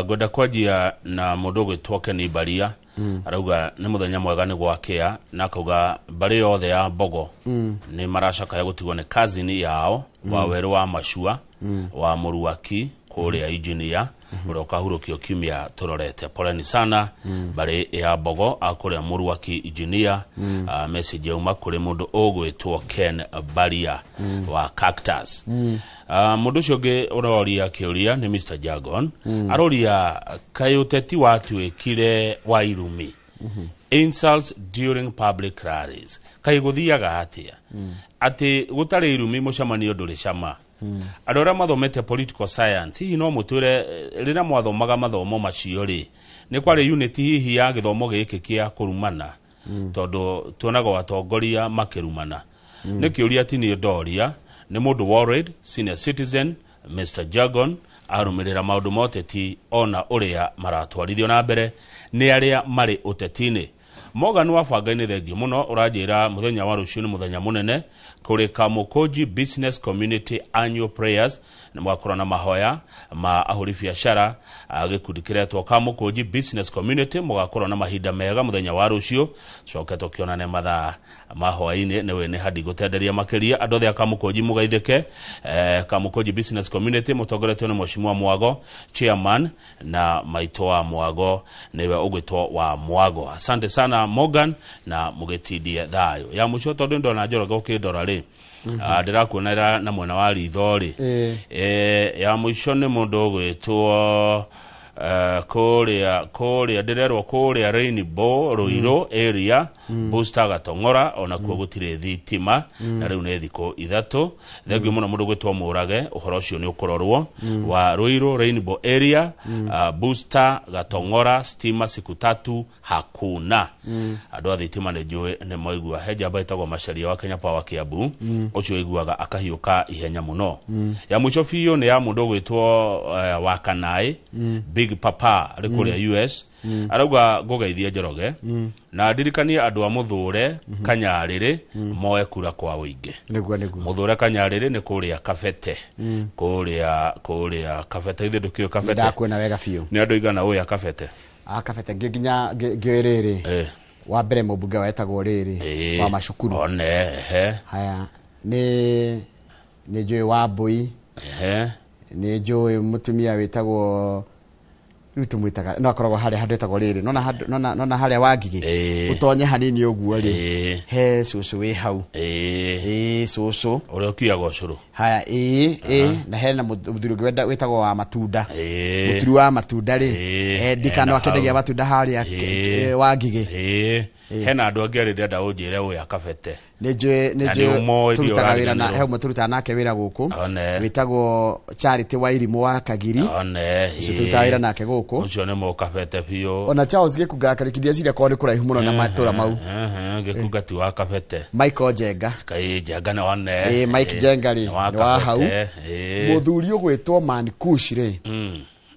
Ngwenda kwanjia na mũndũ ũgwĩtwo Ken Baria. Arauga nĩ mũthenya mwega nĩ gwakĩa, na akauga mbarĩ yothe ya Mbogo nĩ maracakaya gũtigwo nĩ cousin yao wa werũ wa Macua wa Mũruaki kũrĩa engineer ũrĩa ũkahurũkio kiumia tũrorete. Poleni sana mbarĩ ya Mbogo a kũrĩa Mũruaki engineer. Message yauma kũrĩ mũndũ ũgwĩtwo Ken Baria wa Cactus. Mũndũ ũcio ũngĩ ũroria kĩũria nĩ Mr. Jagon. Aroria kaĩ ũteti watuĩkire wa irumi, insults during public rallies, kaĩ gũthiaga atĩa atĩ gũtarĩ irumi mũcemanio ndũrĩ cama? Andũ arĩa mathomete political science, hihi no mũtwĩre rĩrĩa mwathomaga mathomo macio rĩ, nĩ kwarĩ unit hihi ya gĩthomo gĩkĩ kĩa kũrumana? Tondũ tuonaga atongoria makĩrumana. Nĩ kĩũria ti niĩ ndoria, nĩ mũndũ worried senior citizen Mr. Jagon arũmĩrĩra maũndũ ma ũteti ona ũrĩa maratwarithio na mbere nĩ arĩa marĩ ũteti-inĩ. Morgan wa Banga-inĩ, thengio mũno. Ũranjĩra mũthenya wa rũciũ nĩ mũthenya mũnene kũrĩ Kamukunji Business Community Annual Prayers, nĩ mũgakorwo na mahoya ma ahũri biacara a gĩkundi kĩretwo Kamukunji Business Community. Mũgakorwo na mahinda mega mũthenya wa rũciũ, coke tũkĩonane mathaa ma hwaĩ-inĩ. Nĩwe nĩ handi gũtenderia makĩria andũ othe a Kamukunji mũgeithĩke. Kamukunji Business Community mũtongoretio nĩ Mheshimiwa Mwago chairman, na maitũ wa Mwago nĩwe ũgwĩtwo wa Mwago. Asante sana Morgan, na mũgĩtindie thayũ. Ya mũico, tondũ ndona Njoroge ũkĩndora rĩ, ndĩrakuonera na mwena wa ritho rĩ. Ya mũico nĩ mũndũ ũgwĩtwo kũrĩa ndĩrerwo kũrĩa Rainbow Ruiru area, Booster Gatong'ora, onakuo gũtirĩ thitima na rĩu nĩ thikũ 3. Thengio mũno mũndũ gwĩtwo Mũrage, ũhoro ũcio nĩ ũkũrorwo wa Ruiru Rainbow area, Booster Gatong'ora, stima siku 3 hakuna. Andũ a thitima nĩ njũĩ nĩ maigua he njamba ĩtagwo Macharia wa Kenya Power Kiambu, ũcio ũiguaga akahiũka ihenya mũno. Ya mũico biũ nĩ ya mũndũ ũgwĩtwo wa Kanaĩ Big Papa arĩ kũrĩa US. Arauga ngũgeithie Njoroge na ndirikanie andũ a Mũthũre Kanyarĩrĩ moe kura kwa ũingĩ. Nĩguo, nĩguo. Mũthũre Kanyarĩrĩ nĩ kũrĩa Kabete. Kũrĩa Kabete, ithuĩ ndũkĩũĩ Kabete. Ndakuona wega biũ. Nĩ andũ aigana ũĩ a Kabete? A Kabete ngĩ nginya ngĩũĩ rĩrĩ. Wa mbere mũmbunge wetagwo rĩrĩ wa macukuru. One, ehe. Haya, nĩ njũĩ wa Mbui. Nĩ njũĩ mũtumia wĩtagwo rĩu tũmwĩtaga no akoragwo harĩa handũ etagwo rĩrĩ, nona harĩa wa Ngigĩ ũtonye hanini ũguo rĩ, he cũcũ wĩ hau. Cũcũ ũrĩa ũkiaga ũcũrũ. Haya, na hena mũthuri ũngĩ wĩtagwo wa matunda, mũturi wa matunda rĩ, ndikano akĩendagia matunda harĩa wa Ngigĩ. Hena andũ angĩ arĩa ndĩrenda ũnjĩre ũyũ Kabete. Nĩ njũĩ tũrutaga wĩra na he ũmwe tũrutaga nake wĩra gũkũ wĩtagwo Charity Wairimũ wa Kagiri. Ũcio tũrutaga wĩra nake gũkũ. Ũcio nĩ mũkabete biũ. Ona Charles Gĩkunga Karĩki ndieciria korwo nĩ kũraihu mũno na matũra mau. Gĩkunga ti wa Kabete. Michael Njenga. Kaĩ Njenga nĩ one. Mike Njenga rĩ nĩ wa hau. Mũthuri ũgwĩtwo Man Kush rĩ,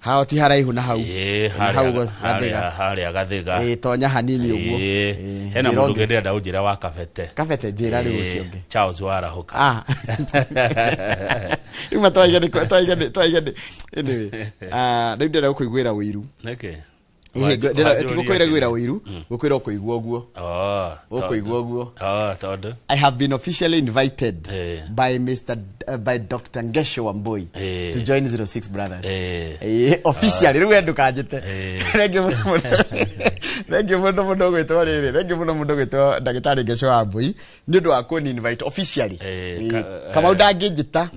Hao ti haraihu na hau. Na hau Gathiga. Haria Gathiga. Tonya hanini uguo. Hena mundu ũngĩ ndĩrenda ũnjĩre wa Kabete. Kabete njĩra rĩu ũcio ũngĩ. Charles Warahũka. Rĩu matwaigane anyway. Rĩu ndĩrenda gũkũiguĩra ũiru. Nĩkĩ? Tigũkwĩra ũiru, gũkwĩra ũkũigua ũguo. Ũkũigua ũguo. Tondũ I have been officially invited by by Dr. Ngesho Wambui to join 06 Brothers. Officially rĩu we ndũkanjĩte. Thank you mũno mũno gwĩtwo rĩrĩ. Thank you mũno mũno gwĩtwo Ndagĩtarĩ Ngesho Wambui nĩ ũndũ wa kũni invite officially. Kamau ndangĩnjĩta.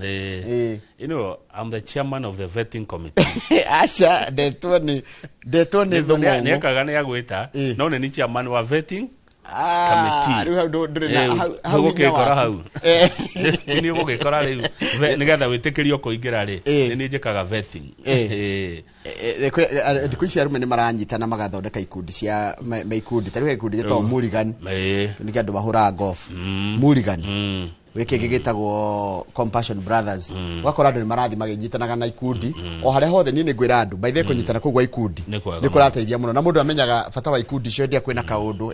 You know, I'm the chairman of the vetting committee. Aca ndetwo nĩ Thũng'ũng'ũ. Nĩekaga nĩ agwĩta no nĩ ni chairman wa vetting committee. Rĩu hau ndũrĩ na hau ndũgũgĩkora hau. Nĩ ũgũgĩkora rĩu nĩgetha wĩtĩkĩrio kũingĩra rĩ nĩ niĩ njĩkaga vetting. Thikũ ici arũme nĩ maranyitana magathondeka ikundi cia maikundi. Ta rĩu he ikundi gĩtagwo Mulligan. Nĩkĩo andũ mahũraga golf. Mulligan. Gĩkĩ gĩtagwo Compassion Brothers. Ũgakora andũ nĩ marathiĩ magĩnyitanaga na ikundi o harĩa hothe. Niĩ nĩ ngwĩra andũ by the way kũnyitana kũu gwa ikundi nĩ kũrateithia mũno na mũndũ amenyaga bata wa ikundi icio hĩndĩ ĩrĩa kwĩna kaũndũ,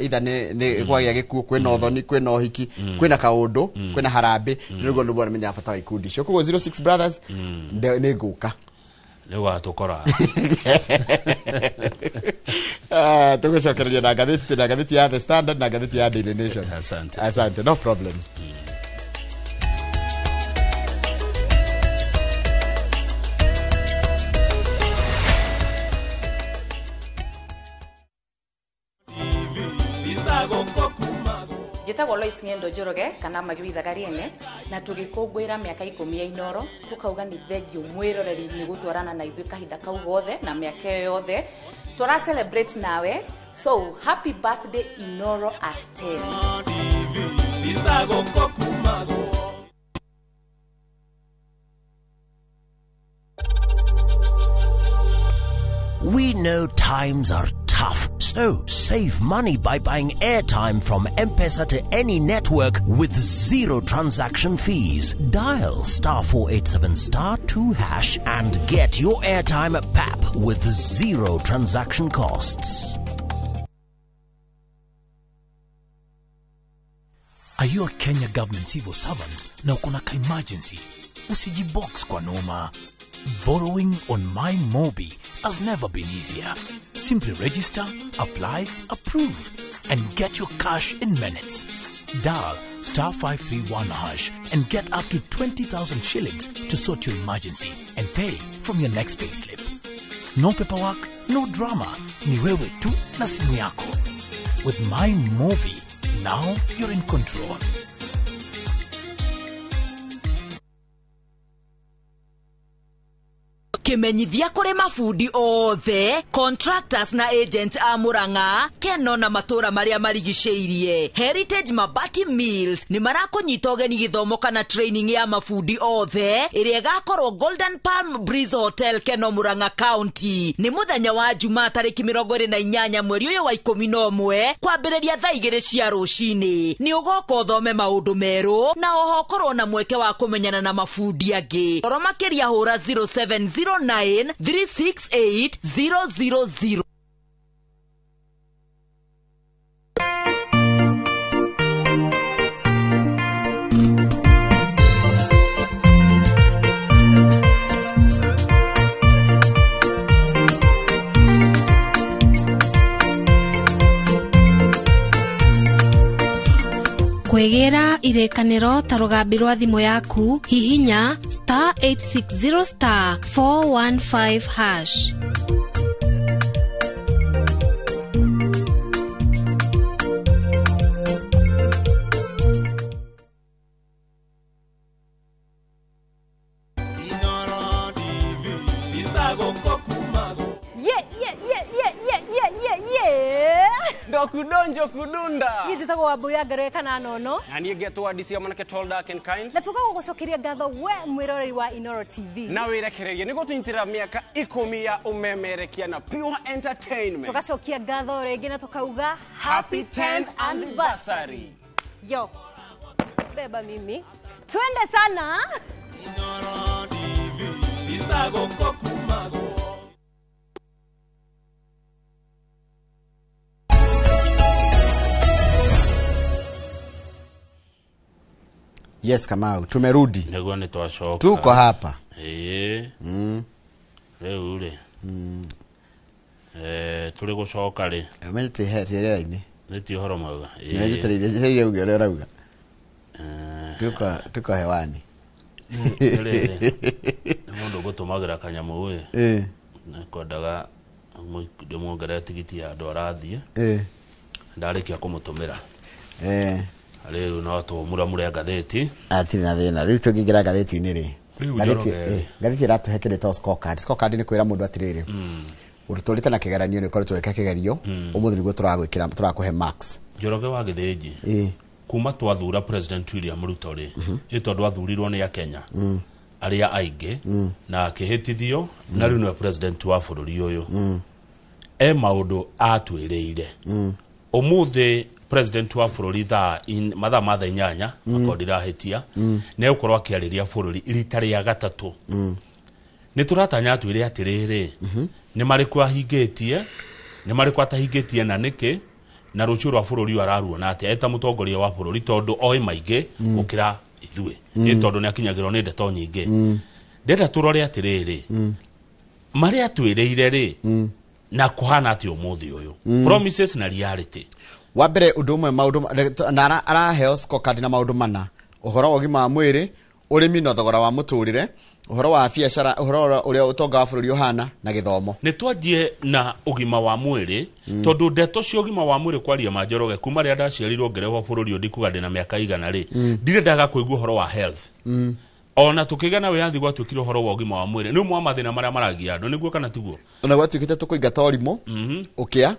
either nĩ kwagĩa gĩkuũ, kwĩna ũthoni, kwĩna ũhiki, kwĩna kaũndũ, kwĩna harambĩ, nĩguo nĩguo amenyaga bata wa ikundi icio. Koguo 06 Brothers nĩ ngũka. Nĩ ũgatũkora. Tũgũcokereria na ngathĩti, na ngathĩti ya The Standard na ngathĩti ya Daily Nation. Asante. Asante, no problem. Njĩtagwo Lois Ng'endo Njoroge kana Magĩrithaga Rĩene, na tũgĩkũngũĩra mĩaka 10 ya Inoro tũkauga nĩ thengio mwĩroreri nĩ gũtwarana na ithuĩ kahinda kau gothe na mĩaka ĩyo yothe tũra celebrate nawe. So happy birthday Inoro at 10. We know times are tough, so save money by buying airtime from M-Pesa to any network with zero transaction fees. Dial *487*2# and get your airtime at PAP with zero transaction costs. Are you a Kenya government civil servant na uko na ka-emergency? Usijibox kwa noma. Borrowing on My Mobi has never been easier. Simply register, apply, approve, and get your cash in minutes. Dial *531# and get up to 20,000 shillings to sort your emergency and pay from your next payslip. No paperwork, no drama. Ni wewe tu na simu yako. With My Mobi, now you're in control. Kimenyithia kuri mabundi othe contractors na agents a Murang'a Keno na matura maria marigicĩirie. Heritage Mabati Mills ni marakunyita ũgeni gĩthomo kana training ya mabundi othe ĩrĩa ĩgakorwo Golden Palm Breeze Hotel Keno Murang'a County. Ni muthenya wa Jumaa tarĩki 28 mweri ũyũ wa 11 kwambĩrĩria thaa 2 cia rũcinĩ. Ni ũgoka ũthome maũndũ merũ na oho ũkorwo na mweke wa kũmenyana na mabundi angĩ. Oro makĩria hũra 070 9 368 000. Kwĩgĩra irĩkanĩro ta rũgambi rwa thimũ yaku, hihinya *860 *415#. Ndokudonjo kudunda. Niĩ njĩtagwo Wambui ya Ngeroe kana Nono. Na niĩ ngetwo Adisi Mwanake tall dark and kind. Na tukaga gũgũcokeria ngatho we mwĩroreri wa Inoro TV. Na wĩrekererie nĩguo tũnyitĩrĩra mĩaka 10 ya ũmemerekia na Pure Entertainment. Tũgacokia ngatho rĩngĩ na tũkauga happy 10th anniversary. Yo. Beba mimi. Twende sana. Inoro TV. Gũkũ kumagwo. Yes, Kamau, tumerudi. Nĩguo nĩ twacoka. Tuko hapa. Ĩĩ. Rĩu rĩ, tũrĩ gũcoka rĩ, Ũmenye twĩ rĩera-inĩ. Nĩ ti ũhoro mwega. Njetereire uge ũrĩa ũrauga. Tuko hewani. Nĩ rĩrĩ, nĩ mũndũ ũgũtũmagĩra kanyamũ ĩ. Nĩkwendaga ndĩmuongerere tigiti ya andũ arathiĩ. Ndarĩkia kũmũtũmĩra. Rĩu no tũmuramure ngathĩti. Atirĩ na thĩna. Rĩu tũngĩingĩra ngathĩti-inĩ rĩ. Rĩu Ngathĩti Njoroge rĩ. Ngathĩti ĩratũhe kĩndũ ĩtagwo scorecard. Scorecard nĩ kwĩra mũndũ atĩrĩrĩ, ũtũrĩte na kĩgeranio, nĩ ũkoretwo wĩka kĩgerio, ũmũthĩ nĩguo tũragwĩkĩra, tũrakũhe marks. Njoroge wa Gĩthĩnji, kuma twathura President William Ruto rĩ, ĩ tondũ athurirwo nĩ Akenya arĩa aingĩ na akĩhĩtithio, na rĩu nĩwe president wa bũrũri ũyũ, e maũndũ atwĩrĩire. Ũmũthĩ president wa bũrũri mathaa ma thaa 8, akorwo ndirahĩtia, nĩ egũkorwo akĩarĩria bũrũri rita rĩa gatatũ. Nĩ tũratanya atwĩre atĩrĩrĩ, nĩ marĩkũ ahingĩtie, nĩ marĩkũ atahingĩtie, na nĩkĩ, na rũciũ rwa bũrũri ũyũ araruona atĩa eta mũtongoria wa bũrũri, tondũ oĩ maingĩ gũkĩra ithuĩ. Nĩ tondũ nĩ akinyagĩrwo nĩ ndeto nyingĩ. Ndĩrenda tũrore atĩrĩrĩ, marĩa atwĩrĩire rĩ, na kũhana atĩa ũmũthĩ ũyũ, promises na reality. Wa mbere, ũndũ ũmwe maũndũ na araheo scorecard na maũndũ mana: ũhoro wa ũgima wa mwĩrĩ, ũrĩmi na thogora wa mũtũrĩre, ũhoro wa biacara, ũhoro ũrĩa ũtonga wa bũrũri ũhana, na gĩthomo. Nĩ twanjie na ũgima wa mwĩrĩ, tondũ ndeto cia ũgima wa mwĩrĩ, kwaria ma Njoroge, kuma rĩrĩa ndaciarirwo ngerehwo bũrũri ũyũ, ndikuga ndĩna mĩaka igana rĩ, ndirĩ ndaga kũigua ũhoro wa health. Ona tukĩgĩa na wĩyathi, gwatuĩkire ũhoro wa ũgima wa mwĩrĩ nĩ ũmwe wa mathĩna marĩa maragia andũ. Nĩguo kana tiguo? Ona gwatuĩkĩte tũkũingata ũrimũ, ũkĩa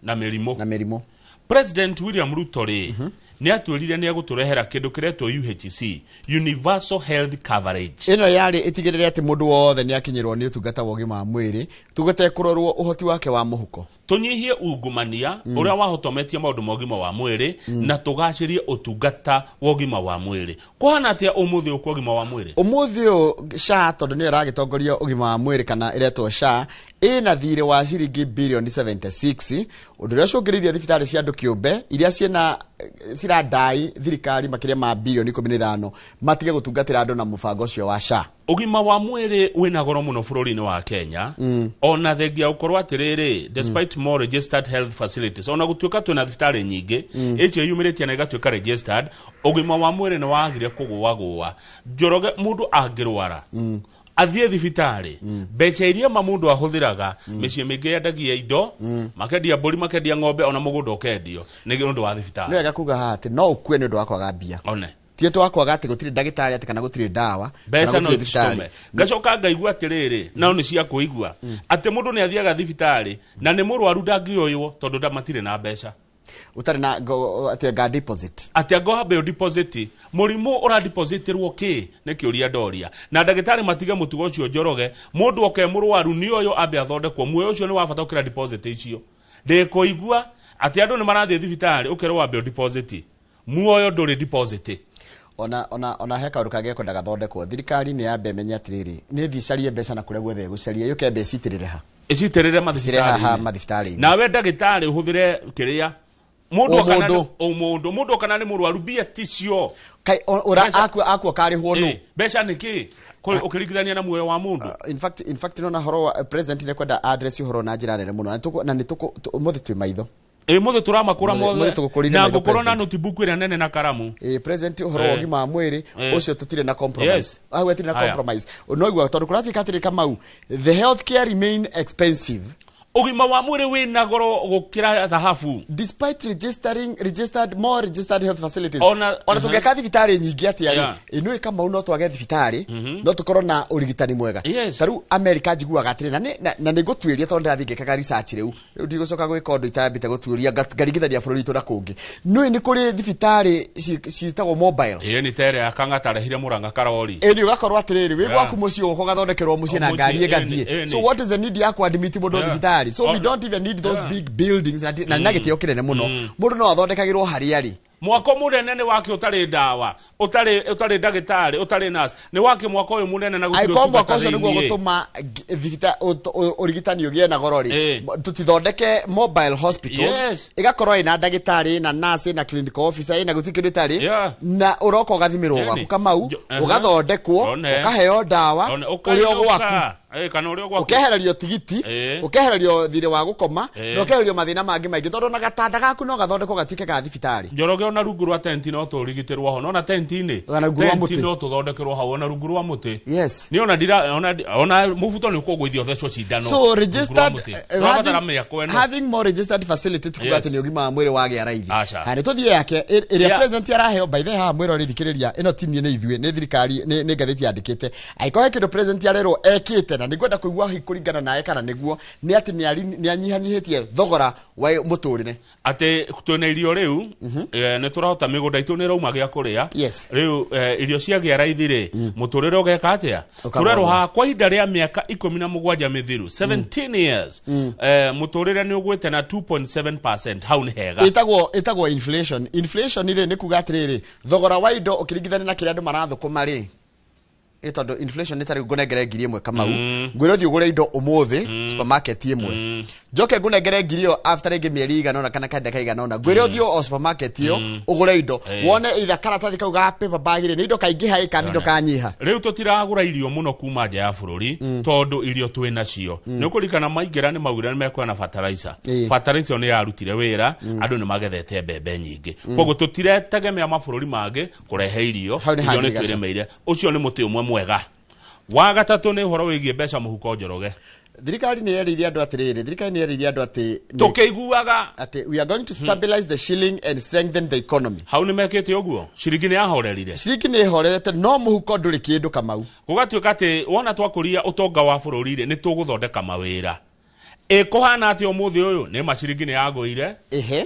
na mĩrimũ. Na mĩrimũ. President William Ruto rĩ, nĩ atwĩrire nĩ egũtũrehera kĩndũ kĩretwo UHC, Universal Health Coverage. Ĩno yarĩ ĩtigĩrĩre atĩ mũndũ wothe nĩ akinyĩrwo nĩ ũtungata wa ũgima wa mwĩrĩ tũgetekũrorwo ũhoti wake wa mũhuko. Tũnyihie ungumania ũrĩa wahotometie maũndũ ma ũgima wa mwĩrĩ, na tũgacĩrie ũtungata wa ũgima wa mwĩrĩ. Kũhana atĩa ũmũthĩ ũkwa ũgima wa mwĩrĩ? Ũmũthĩ ũyũ SHA, tondũ nĩyo ĩragĩtongoria ũgima wa mwĩrĩ kana ĩretwo SHA, ĩna thirĩ wa ciringi birioni 76, ũndũ ũrĩa ũcũngĩrĩirie thibitarĩ cia andũ kĩũmbe iria ciĩna ciradai thirikari makĩria ma birioni 15 matige gũtungatĩra andũ na mũbango ũcio wa SHA. Ũgima wa mwĩrĩ wĩna goro mũno bũrũri-inĩ wa Kenya, ona thengia gũkorwo atĩrĩrĩ, despite more registered health facilities, ona gũtuĩka twĩna thibitarĩ nyingĩ ĩcio yumĩrĩtie na ĩgatuĩka registered, ũgima wa mwĩrĩ nĩ wagire kũgũagũa. Njoroge, mũndũ angĩrwara athiĩ thibitarĩ, mbeca iria ma mũndũ ahũthĩraga, mĩciĩ mĩingĩ yendagia indo, makendia mbũri, makendia ng'ombe, ona mũgũnda ũkendio nĩ ũndũ wa Nĩ thibitarĩ. Wega kuga haha atĩ no ũkue nĩ ũndũ wa kwaga mbia, one ti ũndũ wa kwaga atĩ gũtirĩ ndagĩtarĩ, atĩ kana gũtirĩ ndawa, mbeca kana no gũtirĩ thibitarĩ. citũme. Ngacoka ngaigua atĩrĩrĩ, nao nĩ cia kũigua atĩ mũndũ nĩ athiaga thibitarĩ na nĩ mũrwaru, ndangĩoywo tondũ matirĩ na mbeca. Ũtarĩ na atĩ nga deposit. Atĩ anga deposit, mũrimũ ũradepositirwo kĩ? Nĩ kĩũria ndoria. Na ndagĩtarĩ matige mũtugo ũcio, Njoroge. Mũndũ oke mũrwaru nĩ ũyũ ambe athondekwo, muoyo ũcio nĩ wa bata gũkĩra deposit icio. Ndĩkũigua atĩ andũ nĩ marathiĩ thibitarĩ ũkerwo wambe deposit. Muoyo ndũrĩ deposit. Ona he kaũndũ kangĩ kwenda gathondekwo. Thirikari nĩ yambe ĩmenye atĩrĩrĩ, nĩ thiĩ carie mbeca na kũrĩa guothe ĩgũcaria, yũke mbe ĩcitĩrĩre ha. Ĩcitĩrĩre Ĩcitĩrĩre haha mathibitarĩ-inĩ. Mathibitarĩ-inĩ. Nawe ndagĩtarĩ ũhũthĩre kĩrĩa mũndũ okana Ũmũndũ. Ũmũndũ, mũndũ okana nĩ mũrwaru, mbia ticio. Kai ũra akua karĩhwo nũ? Mbeca nĩ kĩ ũkĩringithania na muoyo wa mũndũ? In fact nona horo wa president nĩ kwenda address ũhoro na njĩra nene mũno, na nĩ tũkũ ũmũthĩ twĩ maitho. Ĩ, mũthĩ tũramakũra Mũthĩ mothe tũgũkũrire na maitho ngũkorwo na president. notebook ĩrĩa nene na karamu. Ĩ, president, ũhoro wa ũgima wa mwĩrĩ ũcio tũtirĩ na compromise. Hau hatirĩ na Haya. compromise. No igua tondũ kũratuĩka atĩrĩ, Kamau, the health care remain expensive. Ũgima wa mwĩrĩ wĩna goro gũkĩra thahabu. Despite registering registered more registered health facilities, ona tũngĩaka thibitarĩ nyingĩ atĩa rĩ, ĩnũĩ Kamau, no twage thibitarĩ, no tũkorwo na ũrigitani mwega. Ta rĩu America njiguaga atĩrĩ, na nĩ ngũtuĩria tondũ ndĩrathiĩ ngĩkaga research rĩu. Rĩu ndigũcoka gwĩka ũndũ itambĩte gũtuĩria, ngaringithania bũrũri witũ na kũngĩ. Nĩũĩ nĩ kũrĩ thibitarĩ ciĩtagwo mobile. Ĩ, nĩ ta ĩrĩa ya Kang'ata arehire Mũrang'a karori. Ĩni ũgakorwo atĩrĩrĩ, wĩ gwaku mũciĩ ũgoka ũgathondekerwo mũciĩ na O mũciĩ, ngari ĩgathiĩ. So what is the need ya kũadmit mũndũ thibitarĩ? So we don't even need those big buildings, na na gĩtĩo kĩnene mũno, mũndũ no athondekagĩrwo harĩa arĩ. Mwako mũnene nĩ wake ũtarĩ ndawa, ũtarĩ ndagĩtarĩ, ũtarĩ nurse. Nĩ wake mwako ũyũ mũnene na gũtirĩ Angĩkorwo mwaka ũtungata ũcio nĩguo thĩiniĩ. gũtũma ũrigitani ũgĩe na goro rĩ, tũtithondeke mobile hospitals. Yes. Ĩgakorwo ĩna ndagĩtarĩ na nurse na clinical officer ĩna gũtirĩ kĩndũ ĩtarĩ. Yeah. Na ũroka ũgathimĩrwo Ĩni. gwaku Kamau, ũgathondekwo, One. ũkaheo ndawa One, ũrĩ o gwaku, ũkainũka. Kana ũrĩ o gwaku. ũkehererio tigiti, ũkehererio thirĩ wa gũkoma, na ũkehererio mathĩna mangĩ maingĩ, tondũ ona gatanda gaku no gathondekwo gatuĩke ga thibitarĩ. Njoroge, ona rungu rwa tenti no tũrigitĩrwo ho, nona tenti-inĩ. Ona rungu rwa Tenti mũtĩ. no tũthondekerwo hau, ona rungu rwa mũtĩ. Yes. Nĩ ona ndira ona mũbuto nĩ ũkũgũithia ũthecwo cindano. So Rungu rwa registered mũtĩ. Tũrabatara mĩako ĩno. having more registered facility ti kuga Yes. atĩ nĩ ũgima wa mwĩrĩ wagĩa raithi. Aca. Haya, nĩ tũthiĩ yake ĩrĩa president araheo. By the way, haha mwĩrore thikĩrĩria, ĩno ti niĩ, nĩ ithuĩ, nĩ thirikari, nĩ ngathĩti yandĩkĩte. Angĩkorwo he kĩndũ president arerwo ekĩte na nĩngwenda kũigua hihi kũringana nawe kana nĩguo nĩ atĩ nĩ anyihanyihĩtie thogora wa mũtũrĩre. Atĩ twĩna irio rĩu, nĩ tũrahota, mĩgũnda itũ nĩ ĩrauma gĩa kũrĩa. Rĩu irio ciagĩa raithi rĩ, mũtũrĩre ũgeka atĩa? Ũkagũa. Tũrerwo haha kwa ihinda rĩa mĩaka 17 mĩthiru, 17 years, mũtũrĩre nĩ ũgwĩte na 2.7%. Hau nĩ hega. Ĩtagwo inflation. Inflation rĩ, nĩ kuga atĩrĩrĩ, thogora wa indo ũkĩringithania na kĩrĩa andũ marathũkũma rĩ, tondũ inflation nĩ ta rĩu ngũnengere 1000 Kamau, ngwĩre ũthiĩ ũgũre indo ũmũthĩ supermarket ĩmwe, njoke ngũnengere 1000 ĩyo after rĩngĩ mĩeri igana ũna kana kahinda kaigana ũna, ngwĩre ũthiĩ o supermarket ĩyo ũgũre indo, wone either karatathi kau ga paper bag rĩ, nĩ indo kaingĩha ĩ kana indo kanyiha. Rĩu tũtiragũra irio mũno kuma nja ya bũrũri, tondũ irio twĩ nacio. Nĩ ũkũririkana maingĩra nĩ maugire nĩ mekuona fertilizer. Fertilizer nĩ yarutire wĩra, andũ nĩ magethete mbembe nyingĩ. Koguo tũtiretegemea mabũrũri mangĩ kũrehe irio. Hau nĩ Irio nĩ hangĩ gaca. twĩrĩmĩire. Ũcio nĩ mũtĩ ũmwe mwega. Wa gatatũ nĩ ũhoro wĩgiĩ mbeca mũhuko, Njoroge. Thirikari nĩ yerĩire andũ atĩrĩrĩ, thirikari nĩ yerĩire andũ atĩ Tũkĩiguaga atĩ we are going to stabilize the shilling and strengthen the economy. Hau nĩ mekĩte ũguo, ciringi nĩ yahorerire. Ciringi nĩ ĩhorerete, no mũhuko ndũrĩ kĩndũ, Kamau. Gũgatuĩka atĩ wona twakũria ũtonga wa bũrũri rĩ, nĩ tũgũthondeka mawĩra. Ĩkũhana atĩ ũmũthĩ ũyũ nĩ ma ciringi nĩ yagũire. Ehe.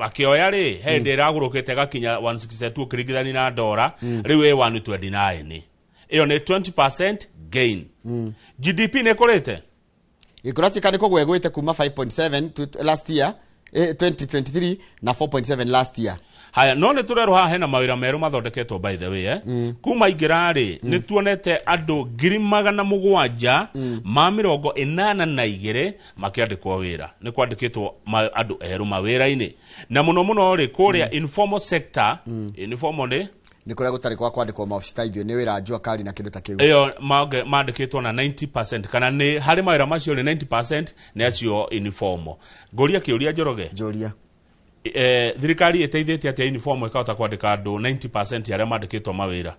Akĩoya rĩ, he hĩndĩ ĩragũrũkĩte ĩgakinya 162 ũkĩringithania na ndora. Rĩu ĩ 129, ĩyo nĩ 20% gain. GDP nĩ ĩkũrĩte. Gĩkũratuĩka nĩ kũgwa ĩgwĩte kuma 5.7 to last year, 2023, na 4.7 last year. Haya, no nĩ tũrerwo haha hena mawĩra merũ mathondeketwo, by the way, eh? Kuma ingĩra rĩ, nĩ tuonete andũ 782 makĩandĩkwo wĩra. Nĩ kwandĩkĩtwo andũ erũ mawĩra-inĩ, na mũno mũno rĩ, kũrĩa informal sector. Informal nĩ Nĩ kũrĩa gũtarĩ kwa kwandĩkwo maobici ta ithuĩ, nĩ wĩra njua kari na kĩndũ ta kĩu. Ĩyo mandĩkĩtwo na 90%, kana nĩ harĩ mawĩra macio nĩ 90% nĩ acio informal. Ngũria kĩũria, Njoroge. Njũria. Thirikari ĩteithĩtie atĩa informal ĩkahota kwandĩka andũ 90% arĩa mandĩkĩtwo mawĩra?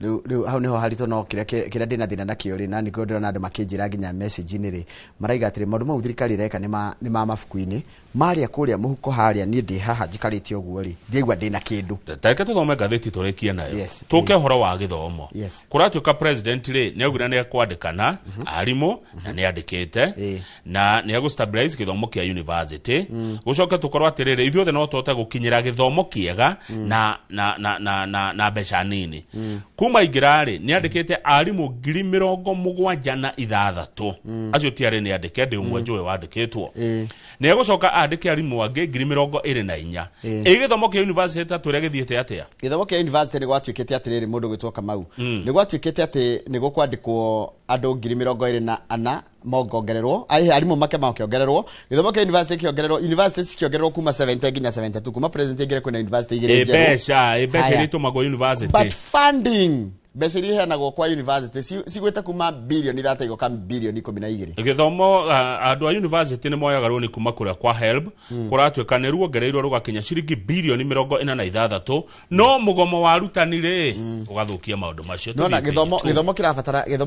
Rĩu hau nĩho haritũ, no kĩrĩa ndĩna thĩna nakĩo rĩ, na nĩkĩo ndĩrona andũ makĩnjĩra nginya message-inĩ rĩ, maraiga atĩrĩ maũndũ mau thirikari ĩreka nĩ ma mabuku-inĩ marĩa kũrĩa mũhuko harĩa. Niĩ ndĩ haha njikarĩte ũguo rĩ, ndiaigua ndĩna kĩndũ. Tareke tũthome ngathĩti tũrĩkie nayo. Yes. Tũke ũhoro wa gĩthomo. Yes. Kũratuĩka president rĩ, nĩ augire nĩ ekwandĩkana arimũ, na nĩ andĩkĩte, na nĩ egũ stabilize gĩthomo kĩa university. Gũcoke tũkorwo atĩrĩrĩ, ithuothe no tũhote gũkinyĩra gĩthomo kĩega na mbeca nini. Kuma ingĩra rĩ, nĩ andĩkĩte arimũ 76,000. Acio ti arĩ nĩ andĩke, ndĩ ũmwe njũĩ wandĩkĩtwo. Nĩ egũcoka andĩke arimũ angĩ 24,000. Ĩ gĩthomo kĩa university ta twĩre gĩthiĩte atĩa? Gĩthomo kĩa university nĩ gwatuĩkĩte atĩrĩrĩ, mũndũ gwĩtwo Kamau, nĩ gwatuĩkĩte atĩ nĩ gũkwandĩkwo andũ 24,000 mongongererwo, ai arimũ make makĩongererwo, gĩthomo kĩa university kĩongererwo, university cikĩongererwo kuma 70 nginya 72. Kuma president aingĩre kwĩna university igĩrĩ Ĩ njerũ. mbeca Haya. iria itũmagwo university? But funding, mbeca iria iheanagwo kwa university cigwĩte kuma birioni 3 igoka birioni 12. Gĩthomo, andũ a university nĩ moyaga rũni kuma kũrĩa kwa HELB. Kũratuĩka nĩ ruongereirwo rũgakinya ciringi birioni 46, no mũgomo wa arutani rĩ, ũgathũkia maũndũ macio. Nona Tũthiĩ page gĩthomo two. Gĩthomo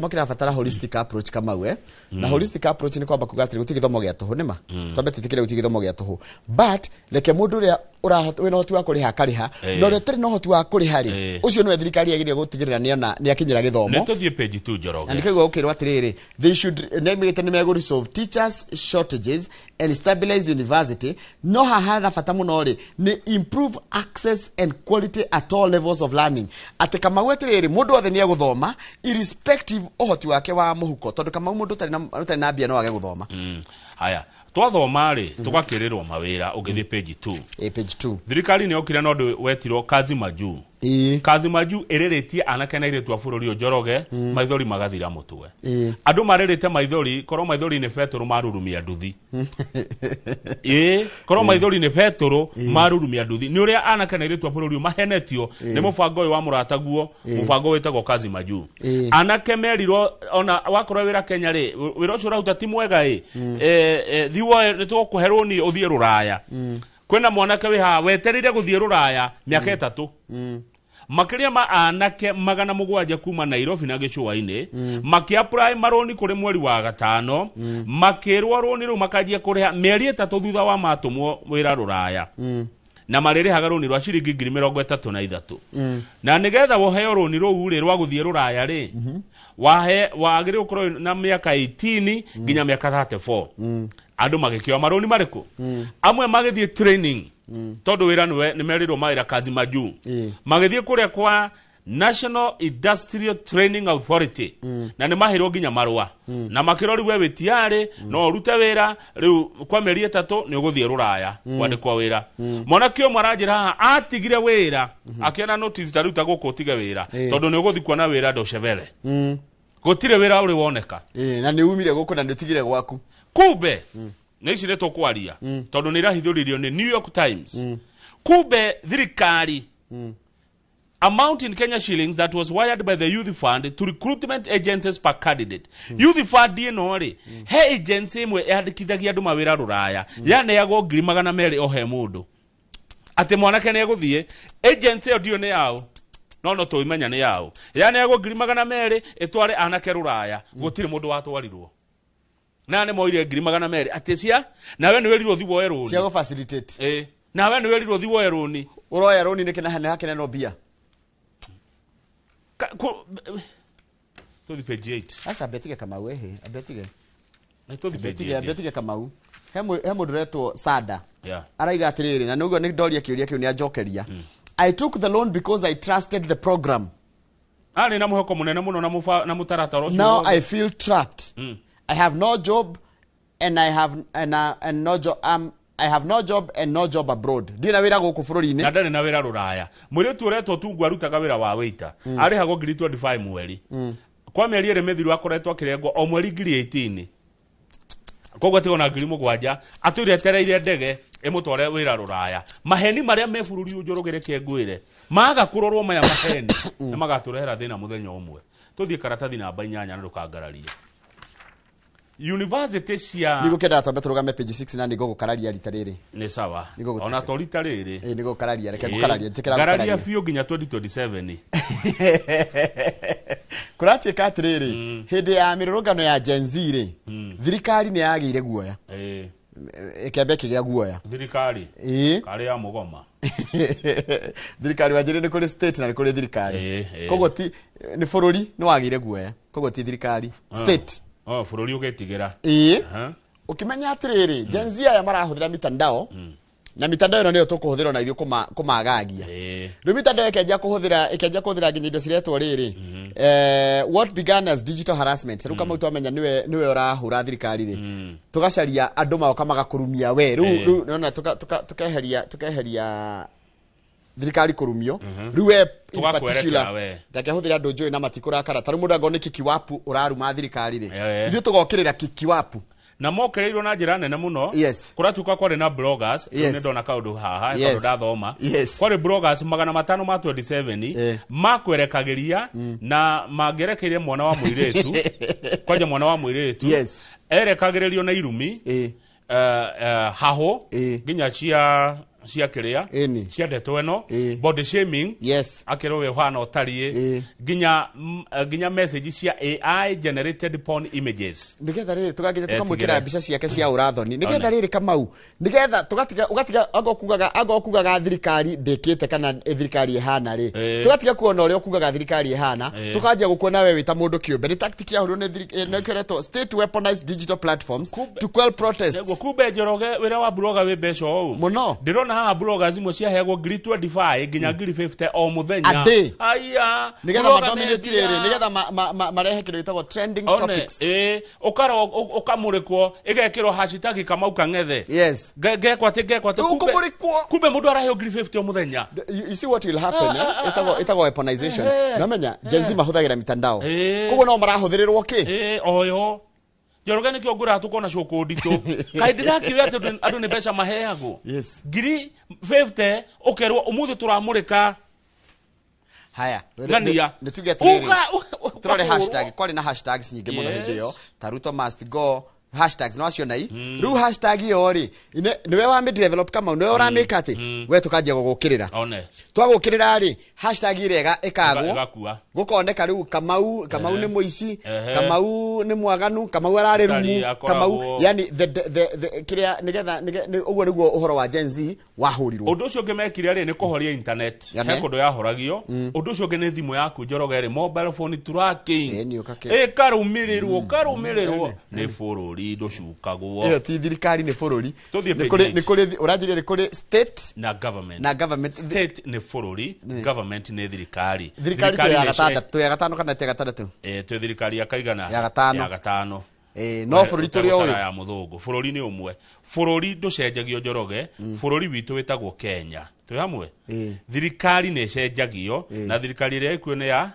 kĩrabatara holistic approach, Kamau, eh? Na holistic approach nĩ kwamba kuga atĩrĩ, gũtirĩ gĩthomo gĩa tũhũ, nĩma twambe twĩtĩkĩre gũtirĩ gĩthomo gĩa tũhũ, but reke mũndũ ũrĩa ũrahota wĩna ũhoti wa kũrĩha akarĩha, na ũrĩa ũtarĩ na ũhoti wa kũrĩha rĩ, ũcio nĩwe thirikari yagĩrĩire gũtigĩrĩra nĩona nĩakinyĩra gĩthomo. Nĩ tũthiĩ page 2, Njoroge. Na nĩkĩo gũkĩrwo atĩrĩrĩ, they should nĩmaigĩte nĩ megũ resolve teachers shortages and stabilize university, no haha hena bata mũno rĩ, nĩ improve access and quality at all levels of learning, atĩ Kamau atĩrĩrĩ, mũndũ wothe nĩ egũthoma irrespective ũhoti wake wa mũhuko, tondũ Kamau, mũndũ ũtarĩ na mbia no age gũthoma. Haya, twathoma rĩ, tũgakĩrĩrwo mawĩra. Ũngĩthiĩ page 2. Page 2. Thirikari nĩ yokire na ũndũ wetirwo Kazi Majuu. Kazi Majuu ĩrĩrĩtie anake na airĩtu a bũrũri ũyũ, Njoroge, maithori magathira mũtwe. Andũ marĩrĩte maithori, korwo maithori nĩ betũrũ marurumia nduthi. Ĩĩ, korwo maithori nĩ betũrũ marurumia nduthi nĩ ũrĩa anake na airĩtu a bũrũri ũyũ mahenetio nĩ mũbango ũyũ wa mũrataguo, mũbango wĩtagwo Kazi Majuu. Anake merirwo ona wakorwo wĩra Kenya rĩ, wĩra ũcio ũraruta ti mwega ĩ, thiĩ woe nĩ tũgũkũhe rũni ũthiĩ rũraya. Kwĩna mwanake wĩ haha wetereire gũthiĩ rũraya mĩaka 3. Makĩria ma anake 700 kuma Nairobi na gĩcũa-inĩ makĩ-apply marũni kũrĩ mweri wa gatano, makĩrwo rũni rũu makanjia kũrĩha mĩeri 3 thutha wa matũmwo wĩra rũraya, na marĩrĩhaga rũni rwa ciringi 33,000. Na nĩgetha woheo rũni rũu rĩ rwa gũthiĩ rũraya rĩ, wahe wagĩrĩirwo gũkorwo na mĩaka 18 nginya mĩaka 34. Andũ magĩkĩoya marũni marĩkũ? Amwe magĩthiĩ training, tondũ wĩra nĩwe nĩ merirwo mawĩra Kazi Majuu, magĩthiĩ kũrĩa kwa National Industrial Training Authority, na nĩ maheirwo nginya marũa na makĩrwo rĩu we wĩ tiarĩ no ũrute wĩra rĩu kwa mĩeri 3 nĩ ũgũthiĩ rũraya kwandĩkwo wĩra. Mwanake ũmwe aranjĩra haha atigire wĩra akĩona notice ta rĩu ta gũkũ ũtige wĩra tondũ nĩ ũgũthiĩ kuona wĩra Dochevele, gũtirĩ wĩra ũrĩ woneka. Na nĩ umire gũkũ na nĩ ũtigire gwaku. Kumbe nĩ ici nĩ tũkwaria tondũ nĩ irahithũrĩrio nĩ New York Times. Kumbe thirikari amount in Kenya shillings that was wired by the Youth Fund to recruitment agencies per candidate. Youth Fund ĩno rĩ, he agency ĩmwe yandĩkithagia andũ mawĩra rũraya, yaneagwo 200,000 o he mũndũ, atĩ mwanake nĩ egũthiĩ agency ĩyo ndiũ nĩ yao, no no tũimenya nĩ yao, yaneagwo 200,000 ĩtware anake rũraya. Gũtirĩ mũndũ watwarirwo na nĩ moire 200,000 atĩ cia nawe nĩ wĩrirwo thiĩ woe rũni cia gũ facilitate. Nawe nĩ wĩrirwo thiĩ woe rũni. Ũroya rũni nĩkĩ na hane hakenenwo mbia? Tũthiĩ page 8. Aca ambetige Kamau ehe, ambetige. Tũthiĩ page 8. Ambetige Kamau. He mũndũ ũretwo Sada. Araiga atĩrĩrĩ, na nĩguo nĩ ndoria kĩũria kĩu nĩ anjokeria. I took the loan because I trusted the program. Arĩ na mwĩhoko mũnene mũno na mũtaratara ũcio. Now I feel trapped. I have no job and I have and no job I have no job and no job abroad. Ndirĩ na wĩra gũkũ bũrũri-inĩ. Na ndarĩ na wĩra rũraya. Mũirĩtu ũretwo Tungu arutaga wĩra wa waiter. Arĩhagwo 25,000 mweri. Kwa mĩeri ĩrĩ mĩthiru akoretwo akĩrengwo o mweri 18,000. Koguo atigwo na 7,000 atũire etereire ndege ĩmũtware wĩra rũraya. Maheni marĩa me bũrũri ũyũ, Njoroge, reke ngwĩre, maga kũrorwo maya maheni nĩ magatũrehera thĩna mũthenya ũmwe. Tũthiĩ karatathi namba 8 na ndũkangararie. University cia nigũkenda twambe tũrũgame page 6 na nĩngũgũkararia rita rĩrĩ. Nĩ sawa, ona to rita rĩrĩ. Nĩngũgũkararia, reke ngũkararie, njĩkĩra ngararia biũ nginya 2027. Kũratuĩka atĩrĩrĩ, hĩndĩ ya mĩrũrũngano ya Gen Z rĩ, thirikari nĩ yagĩire guoya, ĩkĩambia kĩgĩa guoya thirikari karĩ ya mũgoma. Thirikari wanjĩrĩ nĩ kũrĩ state na nĩ kũrĩ thirikari, koguo ti nĩ bũrũri nĩ wagĩire guoya, koguo ti thirikari, state. Bũrũri ũgĩtigĩra. Ũkĩmenya atĩrĩrĩ, Gen Z aya marahũthĩra mitandao, na mitandao ĩno nĩyo tũkũhũthĩra na ithuĩ kũmagagia. Rĩu mitandao ĩkĩanjia kũhũthĩra nginya indo ciretwo rĩrĩ, what began as digital harassment. Rĩu Kamau twamenya nĩwe ũrahũra thirikari rĩ, tũgacaria andũ magoka magakũrumia we. Rĩu nĩwona tũkeheria thirikari kũrumio. Rĩu we in particular ndakehũthĩra andũ njũĩ na matikũrakara. Ta rĩu mũndũ angorwo nĩ Kikiwapu ũraruma thirikari rĩ, ithuĩ tũgokĩrĩra Kikiwapu. Na mokereirwo na njĩra nene mũno. Kũratuĩka kwarĩ na bloggers, rĩu nĩ ndona kaũndũ haha tondũ ndathoma. Kwarĩ bloggers 527 makwerekagĩria na mangĩerekeire mwana wa mũirĩtu, kwanja mwana wa mũirĩtu erekagĩrĩrio na irumi, hahũ nginya cia kĩrĩa cia ndeto ĩno, body shaming, akĩrwo we ũhana ũtariĩ, nginya message cia AI generated porn images. Nĩgetha rĩrĩ tũgakinya tũkamwĩkĩra mbica ciake cia ũrathoni, nĩgetha rĩrĩ Kamau, nĩgetha tũgatiga ũgatiga anga ũkugaga thirikari ndĩkĩte kana thirikari ĩhana rĩ, tũgatiga kuona ũrĩa ũkugaga thirikari ĩhana, tũkanjia gũkuona we wĩ ta mũndũ kĩũmbe. Nĩ tactic yahũrirwo nĩ ĩkoretwo state weaponized digital platforms to quell protests. Kumbe Njoroge wĩra wa blogger wĩ mbeca ũũ mũno. Ndĩrona haha bloggers imwe ciaheagwo ngiri 25 nginya ngiri 50 o muthenya. A day. Aya. Nigetha madominate rĩrĩ, nigetha marehe kĩndũ gĩtagwo trending topics. Ũkara ũkamũrĩkwo ĩgekĩrwo hashtag Kamau Kang'ethe. Yes. Ngekwo atĩ kumbe mũndũ araheo ngiri 50 o mũthenya. You see what will happen, eh? Ĩtagwo weaponization. Namenya Gen Z mahũthagĩra mitandao. Koguo no marahũthĩrĩrwo kĩ? Oyo. Njoroge nĩkĩo ngwĩraga tũkona cũkũ nditũ. Kaĩ ndĩrakiuga atĩ andũ nĩ mbeca maheagwo. Yes. Ngiri 50 ũkerwo ũmũthĩ tũramũrĩka. Haya. Ng'ania. Nĩ tuge atĩrĩrĩ. Tũrore hashtag, kwarĩ na hashtags nyingĩ mũno hĩndĩ ĩyo. Ta Ruto must go. Hashtags no acio nai. Rĩu hashtag ĩyo rĩ, nĩwe wa develop Kamau, nĩwe ũramĩka atĩ we tũkanjia gũgũkĩrĩra. Twagũkĩrĩra rĩ, hashtag ĩrĩa ĩkagwo. Gũkoneka rĩu Kamau, Kamau nĩ mũici, Kamau nĩ mwaganu, Kamau ararĩ rumu, Kamau, yani the kĩrĩa nĩgetha ũguo nĩguo ũhoro wa Gen Z wahũrirwo. Ũndũ ũcio ũngĩ mekire rĩ nĩ kũhoria internet. He kũndũ yahoragio. Ũndũ ũcio ũngĩ nĩ thimũ yaku Njoroge rĩ, mobile phone tracking. Ĩkarũmĩrĩrwo, karũmĩrĩrwo nĩ bũrũri ndũcukagwo. Ĩyo ti thirikari nĩ bũrũri. Nĩ kũrĩ ũranjĩrire nĩ kũrĩ state na government. Na government. State nĩ bũrũri, government nĩ thirikari. Thirikari twĩ ya gatandatũ, twĩ ya gatano kana twĩ ya gatandatũ? Twĩ thirikari ya kaigana? Ya gatano. Ya gatano. No bũrũri tũrĩ o ũyũ. Ya mũthũngũ. Bũrũri nĩ ũmwe. Bũrũri ndũcenjagio Njoroge, bũrũri witũ wĩtagwo Kenya. Twĩ hamwe? Thirikari nĩ ĩcenjagio na thirikari ĩrĩa ĩkuo nĩ ya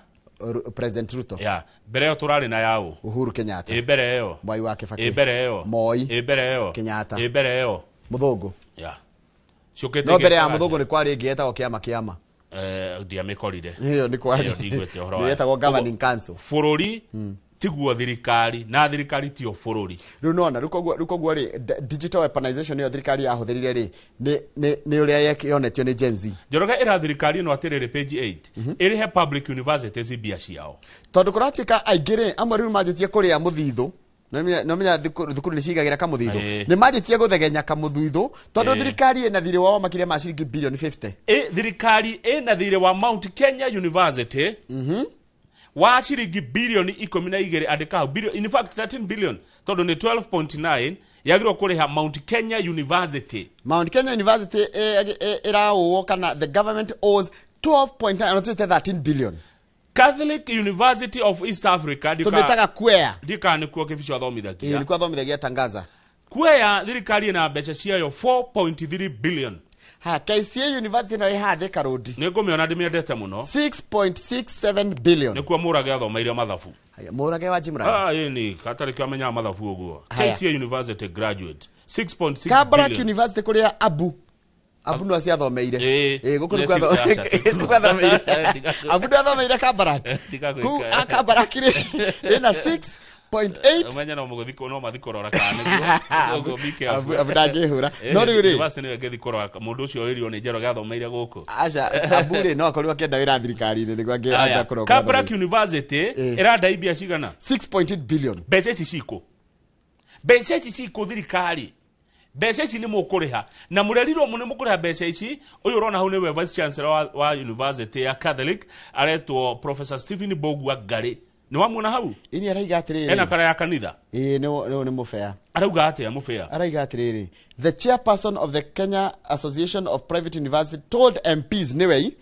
President Ruto. Ya, mbere ĩyo tũrarĩ na yaũ? Uhuru Kenyatta. Mbere ĩyo. Mwai wa Kibaki. Mbere ĩyo. Moi. Mbere ĩyo. Kenyatta. Mbere ĩyo. Mũthũngũ. Ya. Ciũkĩte. No mbere ya mũthũngũ nĩ kwarĩ ĩngĩ yetagwo kĩama kĩama. Ndiamĩkorire. Ĩyo nĩ kwarĩ. Ĩyo ndiguĩte ũhoro wayo. Yetagwo governing council. Bũrũri tiguo thirikari na thirikari tio bũrũri. Rĩu nona rĩu koguo rĩ digital weaponization ĩyo thirikari yahũthĩrire rĩ nĩ ũrĩa yonetio nĩ Gen Z. Njoroge ĩra thirikari ĩno atĩrĩrĩ page 8 ĩrĩhe public universities mbia ciao. Tondũ kũratuĩka aingĩ rĩ amwe rĩu manjĩtie kũrĩa mũthithũ. No menya thukuru nĩ cigagĩra kamũthithũ. Nĩ manjĩtie gũthegenya kamũthithũ tondũ thirikari ĩna thirĩ wao makĩria ma ciringi bilioni 50. Thirikari ĩna thirĩ wa Mount Kenya University wa ciringi bilioni 12 andĩka hau billion, in fact 13 billion tondũ nĩ 12.9 yagĩrĩirwo kũrĩha Mount Kenya University. Mount Kenya University ĩraũo kana the government owes 12.9 no 13 billion. Catholic University of East Africa tũmĩtaga Kwea. Ndika nĩkuo Kĩbico athomithagia. Nĩkuo athomithagia Tangaza. Kwea thirikari ĩna mbeca ciayo 4.3 billion. Ha, KCA University no ĩhaha Thika Road. Nĩ ngũmĩona ndĩmĩendete mũno. 6.67 billion. Nĩkuo Mũrage athomeire mathabu. Haya, Mũrage wa Jimrani. Ĩni, gatarĩ kĩo amenyaga mathabu ũguo. KCA University graduate 6.6 billion. Kabarak University kũrĩa Abu. Abu no aciathomeire. Gũkũ nĩkuo athomeire. Abu nĩathomeire Kabarak. Kũu Kabarak rĩ ĩna 6.8. Ũmenye no mũgũthiĩ no mathiĩ kũrora kana nĩguo. Be careful. Abu ndangĩhũra. No rĩu rĩ university nĩyo ĩngĩthiĩ kũrora mũndũ ũcio wĩrirwo nĩ Njoroge athomeire gũkũ. Aca, Abu rĩ no akorirwo akĩenda wĩra thirikari-inĩ nĩguo angĩenda kũrora. Kabarak University ĩrandai mbia cigana? 6.8 billion. Mbeca ici cikũ. Mbeca ici cikũ thirikari. Mbeca ici nĩ mũkũrĩha na mũrerirwo mũno mũkũrĩha mbeca ici. Ũyũ ũrona hau nĩwe vice chancellor wa university ya Catholic aretwo Professor Stephen Mbugua Ngarĩ. Nĩ wamuona hau? Ini araiga atĩrĩrĩ. Ena kara ya kanitha. Ĩĩ nĩ mũbea. Arauga atĩa mũbea? Araiga atĩrĩrĩ. The chairperson of the Kenya Association of Private University told MPs nĩwe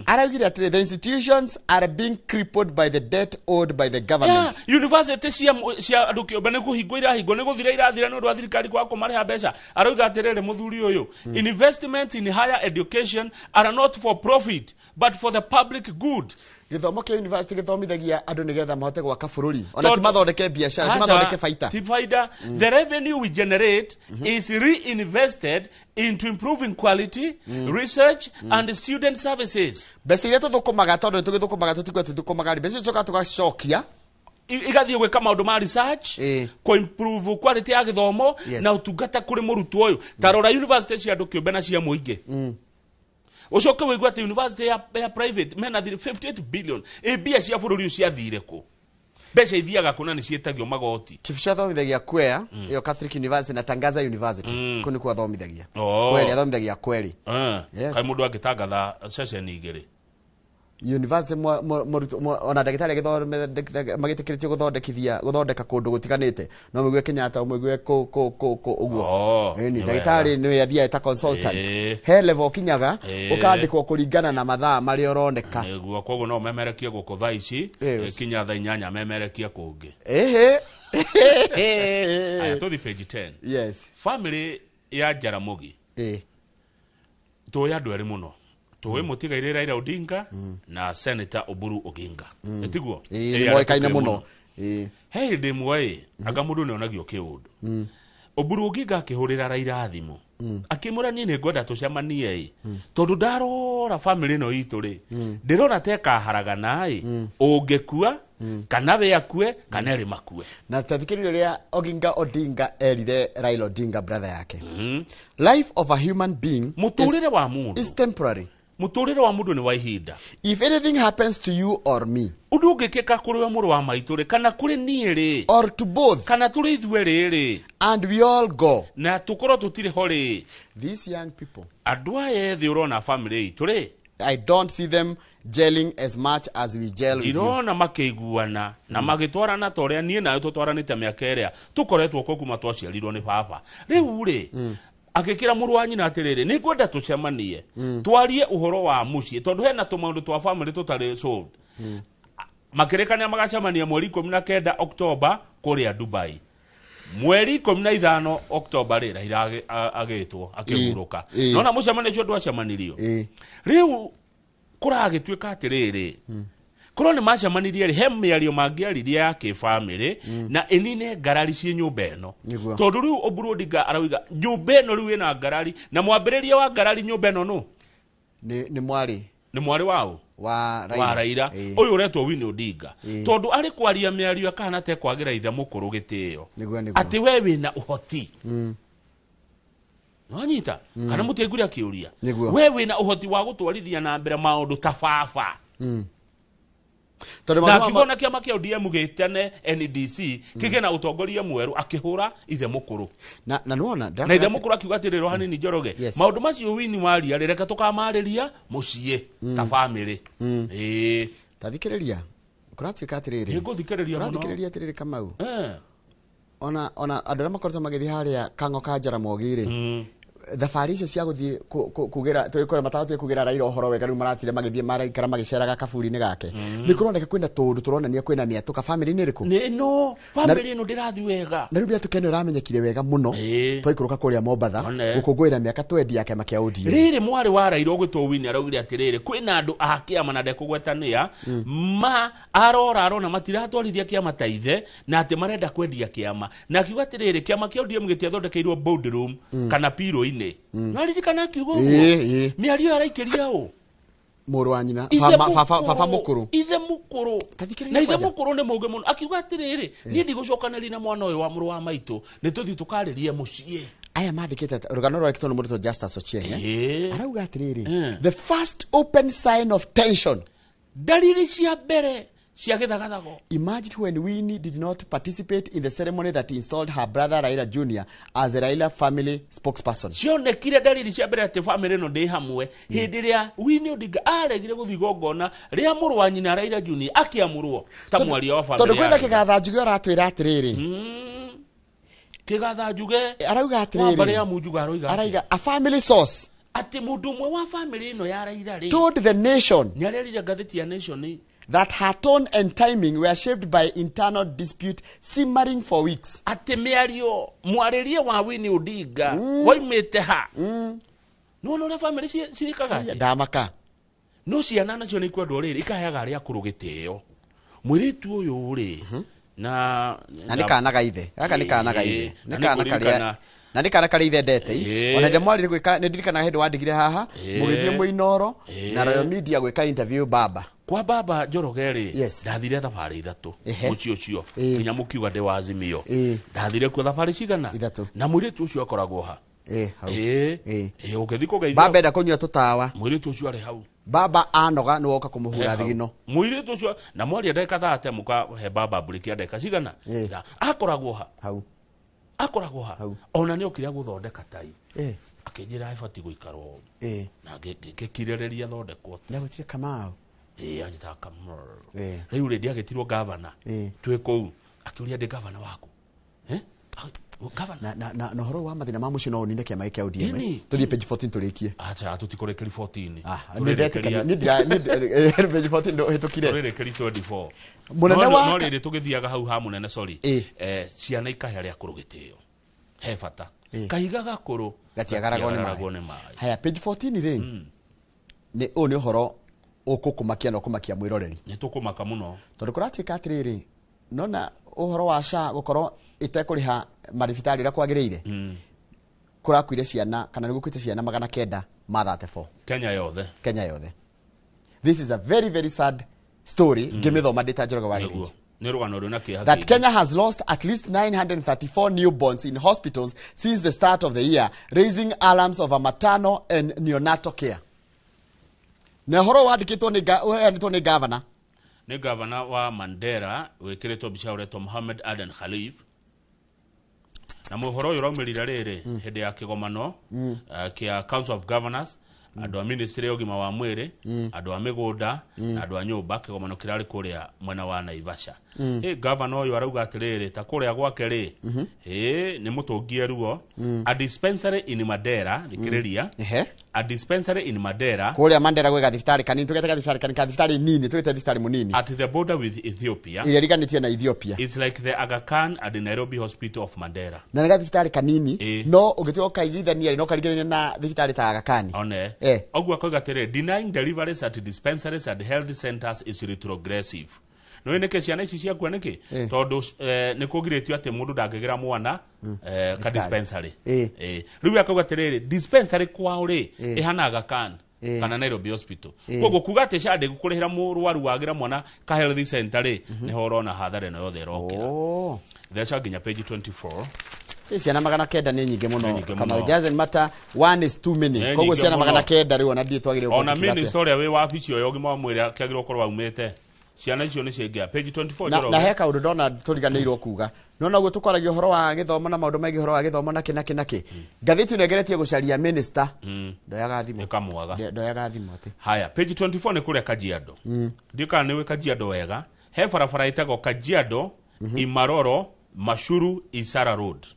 araugire atĩrĩrĩ the institutions are being crippled by the debt owed by the government. Yeah, university cia andũ kĩũmbe nĩ kũhingwo irahingwo nĩ gũthira irathira nĩ ũndũ wa thirikari kwaga kũmarĩha mbeca. Arauga atĩrĩrĩ mũthuri ũyũ, investment in higher education are not for profit but for the public good. Gĩthomo kĩa university gĩthomithagia andũ nĩgetha mahote gwaka bũrũri ona ti mathondeke biacara ti mathondeke baita. Ti baida. The revenue we generate is reinvested into improving quality research and student services. Mbeca iria tũthũkũmaga tondũ nĩtũgĩthũkũmaga tũtigwe tũthũkũmaga rĩ mbeca icio tũcokaga tũgacokia igathiĩ gwĩka maũndũ ma research kũ improve quality ya gĩthomo na ũtungata kũrĩ mũrutwo ũyũ. Ta rora university cia andũ kĩũmbe na cia mũingĩ. Ũcoke wĩigue atĩ university ya private mena 58 billion. Mbia cia bũrũri ũyũ ciathire kũ? Mbeca ithiaga kũ na nĩ ciĩtagio magoti? Kĩbico athomithagia Kwea, ĩyo Catholic University na Tangaza University. Kũu nĩkuo athomithagia. Kweli athomithagia Kweli. Kaĩ mũndũ angĩtangatha ceceni igĩrĩ? University ona ndagĩtarĩ magĩtĩkĩrĩtio gũthondekithia gũthondeka kũndũ gũtiganĩte no mũigue Kenyatta mũigue kũ ũguo. Ĩni ndagĩtarĩ nĩwe athiaga ta consultant. He level ũkinyaga ũkandĩkwo kũringana na mathaa marĩa ũroneka. Nĩguo koguo no memerekie gũkũ thaa ici kinya thaa 8 memerekie kũngĩ. Ehe. Aya tũthi page 10. Yes. Family ya Jaramogi. Tũĩ andũ erĩ mũno. Tũĩ mũtigairĩ Raila Odinga na Senator Oburu Oginga. Ĩtiguo? Ĩĩ, nĩmoĩkaine mũno. He hĩndĩ ĩmwe ĩ, anga mũndũ nĩonagio kĩũndũ. Oburu Oginga akĩhũrĩra Raila thimũ. Akĩmwĩra niĩ nĩngwenda tũcemanie ĩ. Tondũ ndarora family ĩno itũ rĩ, ndĩrona ta ĩkaharagana ĩ, ũngĩkua kana we akue kana erĩ makue. Na tathikĩrĩria ũrĩa Oginga Odinga erire Raila Odinga brother yake. Life of a human being mũtũrĩre wa mũndũ is temporary. Mũtũrĩre wa mũndũ nĩ wa ihinda. If anything happens to you or me, ũndũ ũngĩkĩka kũrĩ we mũrũ wa maitũ rĩ, kana kũrĩ niĩ rĩ, or to both, kana tũrĩ ithuĩ rĩ rĩ, and we all go, na tũkorwo tũtirĩ ho rĩ, these young people, andũ aya ethĩ ũrona family itũ rĩ, I don't see them gelling as much as we gel with you. Ndirona makĩiguana na magĩtwarana ta ũrĩa niĩ nawe tũtwaranĩte mĩaka ĩrĩa tũkoretwo kuo kuma twaciarirwo nĩ baba. Rĩu rĩ, akĩkĩra mũrũ wa nyina atĩrĩrĩ, nĩngwenda tũcemanie twarie ũhoro wa mũciĩ tondũ hena tũmaũndũ twa family tũtarĩ solved. Makĩrĩkania magacemania mweri 19 Oktoba kũrĩa Dubai. Mweri 15 Oktoba rĩ, Raila agĩtwo akĩhurũka. Nona mũcemanio ũcio ndwacemanirio. Rĩu kũragĩtuĩka atĩrĩrĩ, korwo nĩ macemanirie rĩ, he mĩario mangĩaririe ya kĩbamĩrĩ na ĩnine ngarari ciĩ nyũmba ĩno. Tondũ rĩu Oburu Odinga arauga nyũmba ĩno rĩu ĩna ngarari, na mwambĩrĩria wa ngarari nyũmba ĩno nũ? Nĩ mwarĩ. Nĩ mwarĩ waũ? Wa Raila. Ũyũ ũretwo Winnie Odinga. Tondũ arĩ kwaria mĩario akahana ta ekwagĩra ithe mũkũrũ gĩtĩo. Atĩ we wĩna ũhoti. Nwanyita? Kana mũtiaiguire akĩũria? We wĩna ũhoti wa gũtwarithia na mbere maũndũ ta baba. Na akiuga ona kĩama kĩa ODM gĩtane NDC kĩgĩe na ũtongoria mwerũ, akĩhũra ithe mũkũrũ. Na nĩwona na ithe mũkũrũ akiuga atĩrĩrĩ hanini Njoroge, maũndũ macio Winnie waria rĩ, reke tũkamarĩria mũciĩ ta family. Ĩĩ. Ta thikĩrĩria, kũratuĩka atĩrĩrĩ. Nĩngũthikĩrĩria mũno. Kũrathikĩrĩria atĩrĩrĩ Kamau. Ona andũ arĩa makoretwo magĩthiĩ harĩa Kang'o ka Jaramogi rĩ, thabarĩ icio cia gũthiĩ kugĩra tũrĩ kũrĩa matatũ kugĩra Raila ũhoro wega rĩu maratire magĩthiĩ maraikara magĩceraga kaburi-inĩ gake. Nĩ kũroneka kwĩna tũũndũ tũronania kwĩna mĩatũka family-inĩ ĩrĩkũ? Nĩ no family ĩno ndĩrathiĩ wega. Na rĩu mĩatũka ĩno ĩramenyekire wega mũno twaikũrũka kũrĩa Mombatha gũkũngũĩra mĩaka 20 ya kĩama kĩa ODM. Rĩrĩ mwarĩ wa Raila ũgwĩtwo Winnie araugire atĩrĩrĩ, kwĩna andũ a kĩama na ndekũgwetania ma arora arona matiratwarithia kĩama ta ithe na atĩ marenda kwendia kĩama, na akiuga atĩrĩrĩ, kĩama kĩa ODM gĩtiathondekeirwo boardroom kana piro-inĩ. Nĩwaririkana akiuga ũguo? Mĩario araikĩria ũ? Mũrũ wa nyina, baba mũkũrũ. Ithe mũkũrũ. Na ithe mũkũrũ nĩ mũũgĩ mũno. Akiuga atĩrĩrĩ, niĩ ndigũcokanĩria na mwana ũyũ wa mũrũ wa maitũ, nĩ tũthiĩ tũkarĩrie mũciĩ. Aya mandĩkĩte rũgano rwandĩkĩtwo nĩ mũrutwo Justus Ochieng. Arauga atĩrĩrĩ, the first open sign of tension, dalili cia mbere cia gĩthagathago, emerged when Winnie did not participate in the ceremony that installed her brother Raila Jr. as the Raila family spokesperson. Cionekire dalili cia mbere atĩ family ĩno ndĩ hamwe hĩndĩ ĩrĩa Winnie Odinga aregire gũthiĩ igongona rĩa mũrũ wa nyina Raila Jr. akĩamũrwo ta mwaria wa family. Tondũ kwĩna kĩgatha njuge ũratwĩra atĩrĩrĩ, kĩgatha njuge arauga atĩrĩrĩ, wa mbarĩ ya Munjuga arauga a family source atĩ mũndũ ũmwe wa family ĩno ya Raila rĩ told the Nation, nĩarerire ngathĩti ya Nation that her tone and timing were shaped by internal dispute simmering for weeks. Atĩ mĩario mwarĩrie wa Winnie Odinga waimĩte ha? Nĩwona ũrĩa family cirĩkaga atĩa? Ndamaka. No ciana nacio nĩ ikwendwo rĩrĩ ikaheaga arĩa akũrũ gĩtĩo. Mũirĩtu ũyũ rĩ, na nĩ kana ga ithe. Gaka nĩ kana ga ithe. Nĩ kana karĩa na nĩ kana karĩa ithe endete. Ona ndĩmwarire gwĩka, nĩ ndirikanaga hĩndĩ wandigire haha mũgĩthiĩ Mũinoro na Royal Media gwĩka interview baba. Kwa baba Njoroge rĩ, ndathire thabarĩ ithatũ mũciĩ ũcio nginya mũkiuga ndĩ wa Azimio. Ndathire kuo thabarĩ cigana? Ithatũ. Na mũirĩtu ũcio akoragwo ha? Ũgĩthiĩ kũgeithia baba enda kũnyua tũtawa, mũirĩtu ũcio arĩ hau. Baba anoga nĩ woka kũmũhura thigino. Mũirĩtu ũcio na mwaria ndagĩka thaa te mũkahe baba mburĩki ya ndagĩka cigana? Akoragwo ha? Hau. Akoragwo ha? Ona nĩ okire gũthondeka tai. Akĩnjĩra ĩbatiĩ gũikara ũũ. Na ngĩkirĩrĩria thondekwo. Ndagwĩtire Kamau. Ĩĩ, anjĩtaga Kamau. Rĩu rĩ, ndiagĩtirwo gavana twĩ kũu, akĩũria, "Ndĩ gavana waku?" Eh? Ah, gavana. Na ũhoro wa mathĩna ma mũciĩ no ũnine kĩama gĩkĩ kĩa ODM. Ĩni. Tũthiĩ page 14 tũrĩkie. Acha, tũtikũrĩkĩri 14. Nĩ ndetĩkania. Niĩ ndira page 14 ndũhĩtũkire. Tũrĩrĩkĩri 24. Mũnene No- wa no rĩrĩ, tũgĩthiaga hau ha mũnene, sorry, ciana ikahe arĩa akũrũ gĩtĩo, he bata. Kahiga gakũrũ gatiagaragwo nĩ gatiagaragwo maĩ. Nĩ maĩ. Haya, page 14 rĩ, nĩ ũyũ nĩ ũhoro ũkũkũmakia na ũkũmakia mwĩroreri. Nĩ tũkũmaka mũno. Tondũ kũratuĩka atĩrĩrĩ, nona ũhoro wa SHA gũkorwo ĩtekũrĩha mathibitarĩ ũrĩa kwagĩrĩire, kũrakuire ciana kana nĩ gũkuĩte ciana 934. Kenya yothe. Kenya yothe. This is a very very sad story. Ngĩmĩthoma ndĩ ta Njoroge wa Nĩguo. Gĩthĩnji. Nĩ rũgano rwĩna kĩeha That kĩingĩ. Kenya has lost at least 934 newborns in hospitals since the start of the year, raising alarms over maternal and neonatal care. Na ũhoro wandĩkĩtwo nĩ ũheanĩtwo nĩ governor. Nĩ gavana wa Mandera wĩkĩrĩtwo mbica, ũretwo Mohamed Aden Khalif, na mũhoro ũyũ ũraumĩrire rĩrĩ hĩndĩ ya kĩgomano kĩa Council of Governors, andũ a ministry ya ũgima wa mwĩrĩ, andũ a mĩgũnda, na andũ a nyũmba, kĩgomano kĩrarĩ kũrĩa mwena wa Naivasha. Ĩ gavana ũyũ arauga atĩrĩrĩ, ta kũrĩa gwake rĩ, ĩ nĩ mũtũngie ruo. A dispensary in Mandera, thikĩrĩria, a dispensary in Mandera, Kũrĩa Mandera gwĩ gathibitarĩ kanini, tũgete gathibitarĩ kanini, kathibitarĩ nini, tũgete thibitarĩ mũnini. At the border with Ethiopia. Ĩrĩa ĩriganĩtie na Ethiopia. It's like the Aga Khan and the Nairobi Hospital of Mandera. Na nĩ gathibitarĩ kanini, no ũngĩtua ũkaigithania rĩ, no ũkaringithania na thibitarĩ ta Aga Khan. One. Oguo akoiga atĩrĩ, denying deliveries at dispensaries and health centers is retrogressive. Nĩ nĩkĩ ciana ici ciakua nĩkĩ? Tondũ nĩ kũgirĩtio atĩ mũndũ ndangĩgĩra mwana ka Thibitarĩ. dispensary. Rĩu akauga atĩrĩrĩ, dispensary kwao rĩ, ĩhana Aga Khan kana Nairobi Hospital. Koguo kuga atĩ SHA ndĩgũkũrĩhĩra mũrwaru wagĩra mwana ka health center rĩ, nĩho ũrona hathara ĩno yothe ĩrokĩra. Theca nginya page 24. Ĩ, ciana 900 nĩ nyingĩ Nĩ mũno. nyingĩ Kama mũno. it doesn't matter, one is too many. Nĩ Koguo nyingĩ ciana mũno. 900 rĩu ona ndiĩ twagĩrĩirwo Ona gũkorwo tũkiuga atĩa. minista ũrĩa wĩ wabici ĩyo ya ũgima wa mwĩrĩ akĩagĩrĩirwo gũkorwo aumĩte, ciana icio nĩ ciaingĩra page 24. Na Njoroge. he kaũndũ ndona tũriganĩirwo kuga, no noguo tũkwaragia ũhoro wa gĩthomo na maũndũ maingĩ, ũhoro wa gĩthomo nakĩ nakĩ nakĩ, ngathĩti ĩno ĩgeretie gũcaria minister, ndoyaga thimũ. Ĩkamwaga. Ndoyaga thimũ atĩ. Haya, page 24 nĩ kũrĩa Kajiado. Ndiũ kana nĩ wĩ Kajiado wega, he barabara ĩtagwo Kajiado Imaroro Mashuru Isara Road.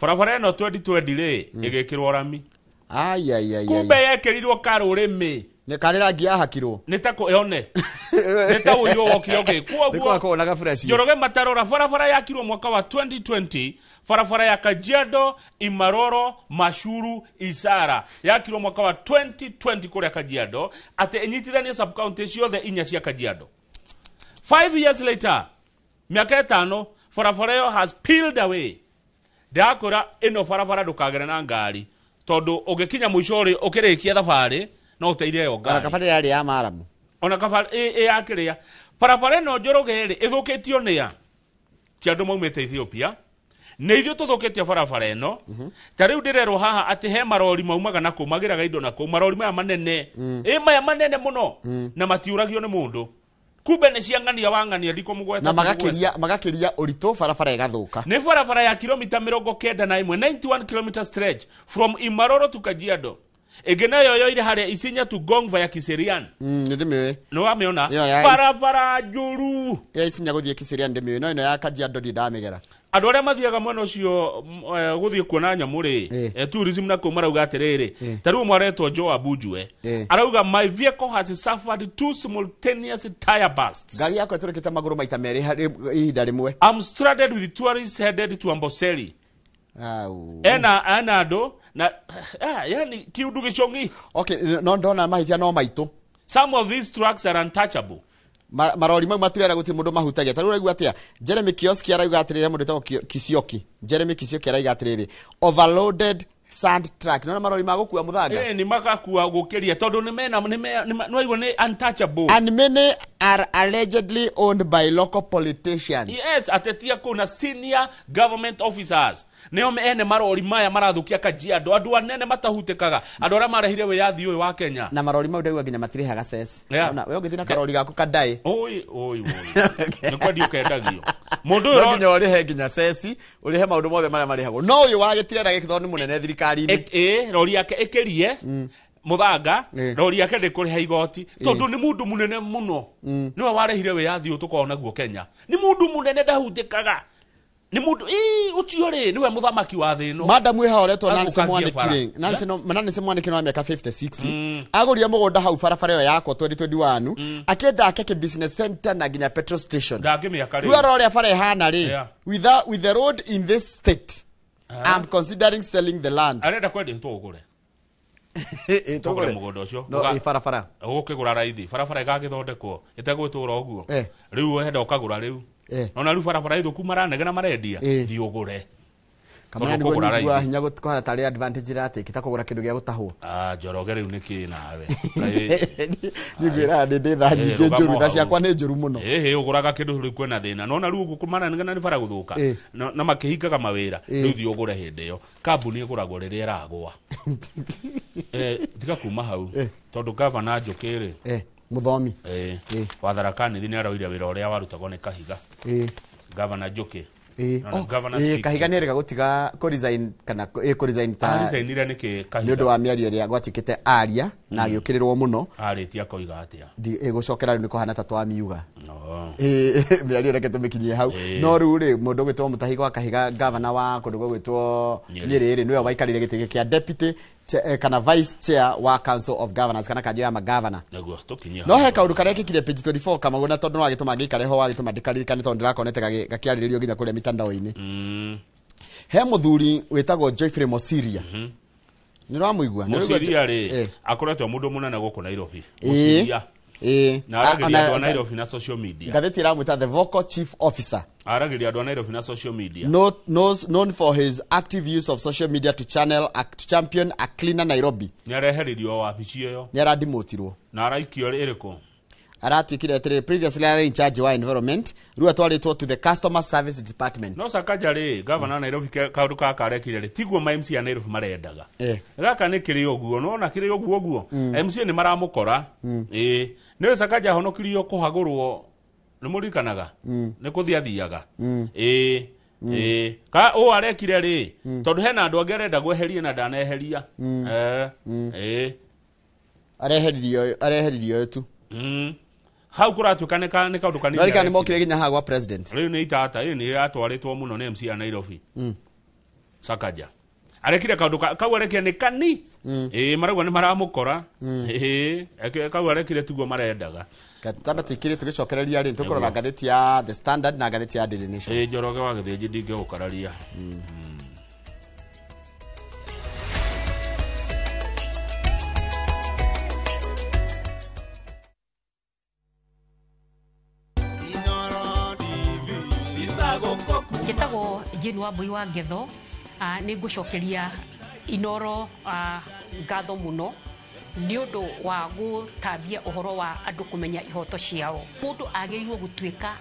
Barabara ĩno 2020 rĩ, ĩgĩkĩrwo rami. Ai ai ai. Kumbe yekĩrirwo karũrĩmĩ. Nĩ karĩ rangi yahakirwo. Nĩ ta yone nĩ ta ũiyũ wokire ũkĩ. Nĩ kwakorwo na gaburaci. Njoroge matarora barabara yakirwo mwaka wa 2020, barabara ya Kajiado Imaroro Mashuru Isara yakirwo mwaka wa 2020 kũrĩa Kajiado, atĩ ĩnyitithanie sub-county ciothe inya cia Kajiado. 5 years later, mĩaka 5, barabara ĩyo has peeled away. Ndĩrakwĩra, ĩno barabara ndũkagere na ngari, tondũ ũngĩkinya mũico rĩ, ũkĩrĩkia thabarĩ no ũteire ĩyo Ona ngari. kabare yarĩ ya maramu. Ona kaba ĩ yakĩrĩa barabara ĩno, Njoroge, rĩ, ĩthũkĩtio nĩ a ti andũ maumĩte Ethiopia, nĩ ithuĩ tũthũkĩtie barabara ĩno. Ta rĩu ndĩrerwo haha atĩ he marori maumaga na kũu, magĩraga indo na kũu, marori maya manene, ĩ maya manene mũno, na matiũragio nĩ mũndũ. Kumbe nĩ cia ng'ania wa ng'ania, ndikũmũgweta. Na magakĩria ũritũ, barabara ĩgathũka. Nĩ barabara ya kilomita 91, 91 kilometer stretch from Imaroro to Kajiado. Ĩngĩ nayo yoire harĩa Isinya to Ngong via Kiserian. Nĩ ndĩmĩũĩ. Nĩ wamĩona? Ĩyo ya Barabara njũru. Ya Isinya gũthiĩ Kiserian ndĩmĩũĩ, no ĩno ya Kajiado ndirĩ ndamĩgera. Andũ arĩa mathiaga mwena ũcio gũthiĩ kuona nyamũ rĩ, tourism na kũu, marauga atĩrĩrĩ, ta rĩu ũmwe aretwo Joe Abujue, arauga, "My vehicle has suffered two simultaneous tire bursts." Ngari yakwa ĩtũrĩkĩte magũrũ maita merĩ harĩ ihinda rĩmwe. "I'm stranded with tourists headed to Amboseli." Au. Ena andũ na yani kiundu gĩcũng'i. Okay, no ndona mahĩtia no maitũ. Some of these trucks are untouchable. Marori mau matirera, gũtirĩ mũndũ mahutagia. Ta rĩu ũraigua atĩa? Jeremy Kioski arauga atĩrĩrĩ, mũndũ wĩtagwo Kisioki, Jeremy Kisioki arauga atĩrĩrĩ, overloaded sand truck, nona marori ma gũkua mũthanga. Nĩ magakua gũkĩria tondũ nĩ mena nĩ waigua nĩ untouchable. And many are allegedly owned by local politicians. Yes, atetia kũu na senior government officers nĩo ene marori maya marathũkia Kajiado, andũ anene matahutĩkaga, andũ arĩa marehire wĩyathi ũyũ wa Kenya. Na marori mau ndaigua nginya matirĩhaga cess. Yeah. Ona we ũngĩthiĩ na karori gaku kadaĩ, oi oi oi, nĩ kwendio kendagio mũndũ no ũyũ. Nginya ũrĩhe nginya cess, ũrĩhe maũndũ mothe marĩa marĩhagwo, no ũyũ wa gĩtirera gĩkĩ tondũ nĩ mũnene thirikari-inĩ. Ĩ rori yake ĩkĩrie. Muthanga rori yake ndĩkũrĩha igoti tondũ nĩ mũndũ mũnene mũno. Nĩwe warehire wĩyathi ũyũ tũkoragwo naguo Kenya. Nĩ mũndũ mũnene ndahutĩkaga. Nĩ mũndũ ũcio rĩ nĩwe mũthamaki wa thĩ ĩno. Madam wĩ haha ũretwo Nancy Athũkangia Mwaniki bara. rĩ, Nancy no Nancy Mwaniki no wa mĩaka 56 agũrire mũgũnda hau barabara ĩyo yakwa 2021 akĩenda ake kĩ business center na nginya petrol station. Ndangĩmĩaka Rĩu rĩu. arora ũrĩa bara ĩhana rĩ, Yeah. with the road in this state, I'm considering selling the land. Arenda kwendia tũgũre. Tũgũre mũgũnda ũcio. No, ĩ barabara. Ũgũkĩgũra raithi. Barabara ĩgagĩthondekwo ĩtegwĩtũra ũguo. Rĩu wenda ũkagũra rĩu. Nona rĩu barabara ithũku maranegena marendia. Thiĩ ũgũre. Kamana Tondũ nĩguo ũkũgũra nyingĩ wa raithi. hinya kũhana tarĩ advantage iratĩkĩ ta kũgũra kĩndũ gĩa gũtahwo. Ah, Njoroge rĩu nĩ kĩ nawe. Niĩ ngwĩraga nĩ ndĩ tha nyingĩ njũru, tha ciakwa nĩ njũru mũno. Ĩhĩ ũgũraga kĩndũ rĩu kwĩna thĩna. Nona rĩu ũguo maranegena nĩ bara gũthũka. Na makĩhingaga mawĩra. Rĩu thiĩ ũgũre hĩndĩ ĩyo. Kambuni ĩgũragwo rĩrĩa ĩragũa. Tiga kuma hau. Tondũ gavana Njũkĩ rĩ. Mũthomi. Wa Tharaka Nithi nĩ aroire wĩra ũrĩa warutagwo nĩ Kahiga. Gavana Njũkĩ. Kahiga nĩ erĩga gũtiga kũ resign kana kũ resign ta Aresignire nĩkĩ Kahiga? Nĩ ũndũ wa mĩario ĩrĩa gwatuĩkĩte aria na agĩũkĩrĩrwo mũno. Arĩtie akoiga atĩa? Gũcokera rĩu nĩ kũhana ta twamiuga. Mĩario reke tũmĩkinyie hau. No rĩu rĩ mũndũ ũgwĩtwo Mutahi gwa Kahiga gavana wa kũndũ gũgwĩtwo Nyĩrĩ rĩ nĩwe waikarĩire gĩtĩ kĩa deputy kana vice chair wa Council of Governors kana kanjũ ya magavana. Nĩguo tũkinyie No he kaũndũ karekĩkire page 24 Kamau na tondũ no wagĩtũma ngĩikare ho wagĩtũma ndĩkaririkane tondũ ndĩrakonete gakĩarĩrĩrio nginya kũrĩa mitandao-inĩ. He mũthuri wĩtagwo Geoffrey Mosiria. Nĩ ũramũigua? Mosiria rĩ akoretwo mũndũ mũnene gũkũ Nairobi. Mosiria. Na aragĩria andũ a Nairobi na social media. Ngathĩti ĩramwĩta the vocal chief officer. Aragĩria andũ a Nairobi na social media. Known for his active use of social media to champion a cleaner Nairobi. Nĩ areheririo wabici ĩyo. Nĩ aradimotirwo. Na araikio ĩrĩkũ? Aratuĩkire atĩrĩ previously arĩ in charge wa environment, rĩu atwarĩtwo to the customer service department. No Sakaja rĩ gavana Nairobi kaũndũ gaka arekire rĩ tiguo ma MC a Nairobi marendaga. Gaka nĩ kĩrĩ ũguo nona kĩrĩ ũguo ũguo. MC nĩ maramũkora. Nĩwe Sakaja ahonokirio kũhagũrwo nĩ mũririkanaga nĩ kũthiĩ athiaga. Ka ũũ arekire rĩ tondũ hena andũ angĩ arenda gweheria na ndaneheria. Areheririo tu. Hau kũratuĩka nĩ kaũndũ kanini. No rĩka nĩ mokire nginya haha gwa president. Rĩu nĩ itata ĩĩ nĩ yatwarĩtwo mũno nĩ MC a Nairobi. Sakaja. Arekire kaũndũ kau arekire nĩ kani. Marauga nĩ maramũkora. Kau arekire tiguo marendaga. Tamba tuikire tũgĩcokereria rĩ tũkũrora ngathĩti ya The Standard na ngathĩti ya Daily Nation. Njoroge wa Gĩthĩnji ndingĩgũkararia. Njĩtagwo Jane Wambui wa Ngetho. Nĩ ngũcokeria Inoro ngatho mũno nĩ ũndũ wa gũtambia ũhoro wa andũ kũmenya ihoto ciao. Mũndũ agĩrĩirwo gũtuĩka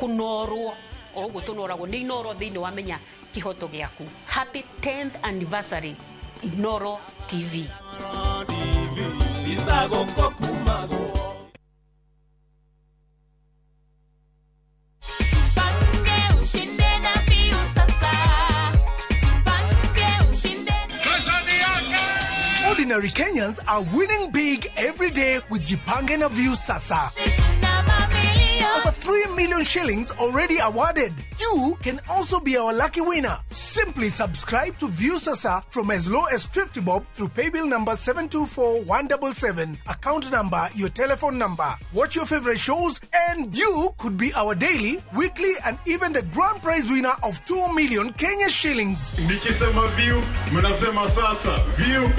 kũnorwo o ũguo tũnoragwo nĩ Inoro thĩinĩ wa menya kĩhoto gĩaku. Happy 10th anniversary Inoro TV. Ordinary Kenyans are winning big every day with Jipange na View Sasa. Over 3 million shillings already awarded. You can also be our lucky winner. Simply subscribe to View Sasa from as low as 50 bob through paybill number 724177, account number, your telephone number. Watch your favorite shows and you could be our daily, weekly and even the grand prize winner of 2 million Kenya shillings. Nikisema View, mnasema Sasa. View.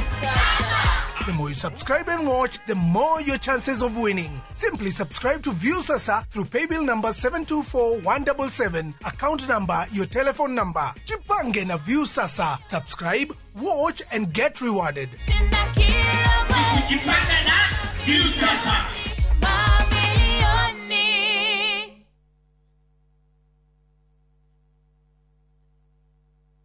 The more you subscribe and watch, the more your chances of winning. Simply subscribe to View Sasa through paybill number 724177, account number, your telephone number. Jipange na View Sasa. Subscribe, watch and get rewarded. Jipange na View Sasa.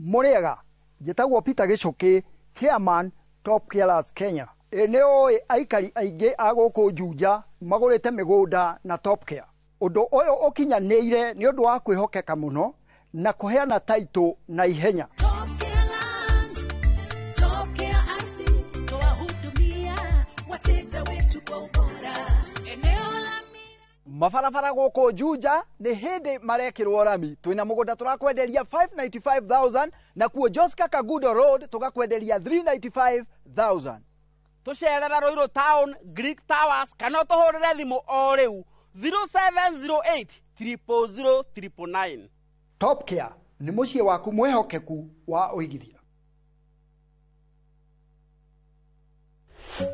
Muriaga, njĩtagwo Peter Gĩcũkĩ, chairman Top Carers Kenya. Nĩ ũĩ aikari aingĩ a gũkũ Juja magũrĩte mĩgũnda na Top Care. Ũndũ ũyũ ũkinyanĩire nĩ ũndũ wa kwĩhokeka mũno na kũheana taitũ na ihenya. Mabarabara gũkũ Juja nĩ hĩndĩ marekĩrwo rami. Twĩna mũgũnda tũrakwenderia 595,000 na kuo Joska Kagudo Road tũgakwenderia 395,000. Tũcerere Ruiru Town, Greek Towers, kana ũtũhũrĩre thimũ o rĩu 0708 000 999. Top Care nĩ mũciĩ waku mwĩhokeku wa ũigithia.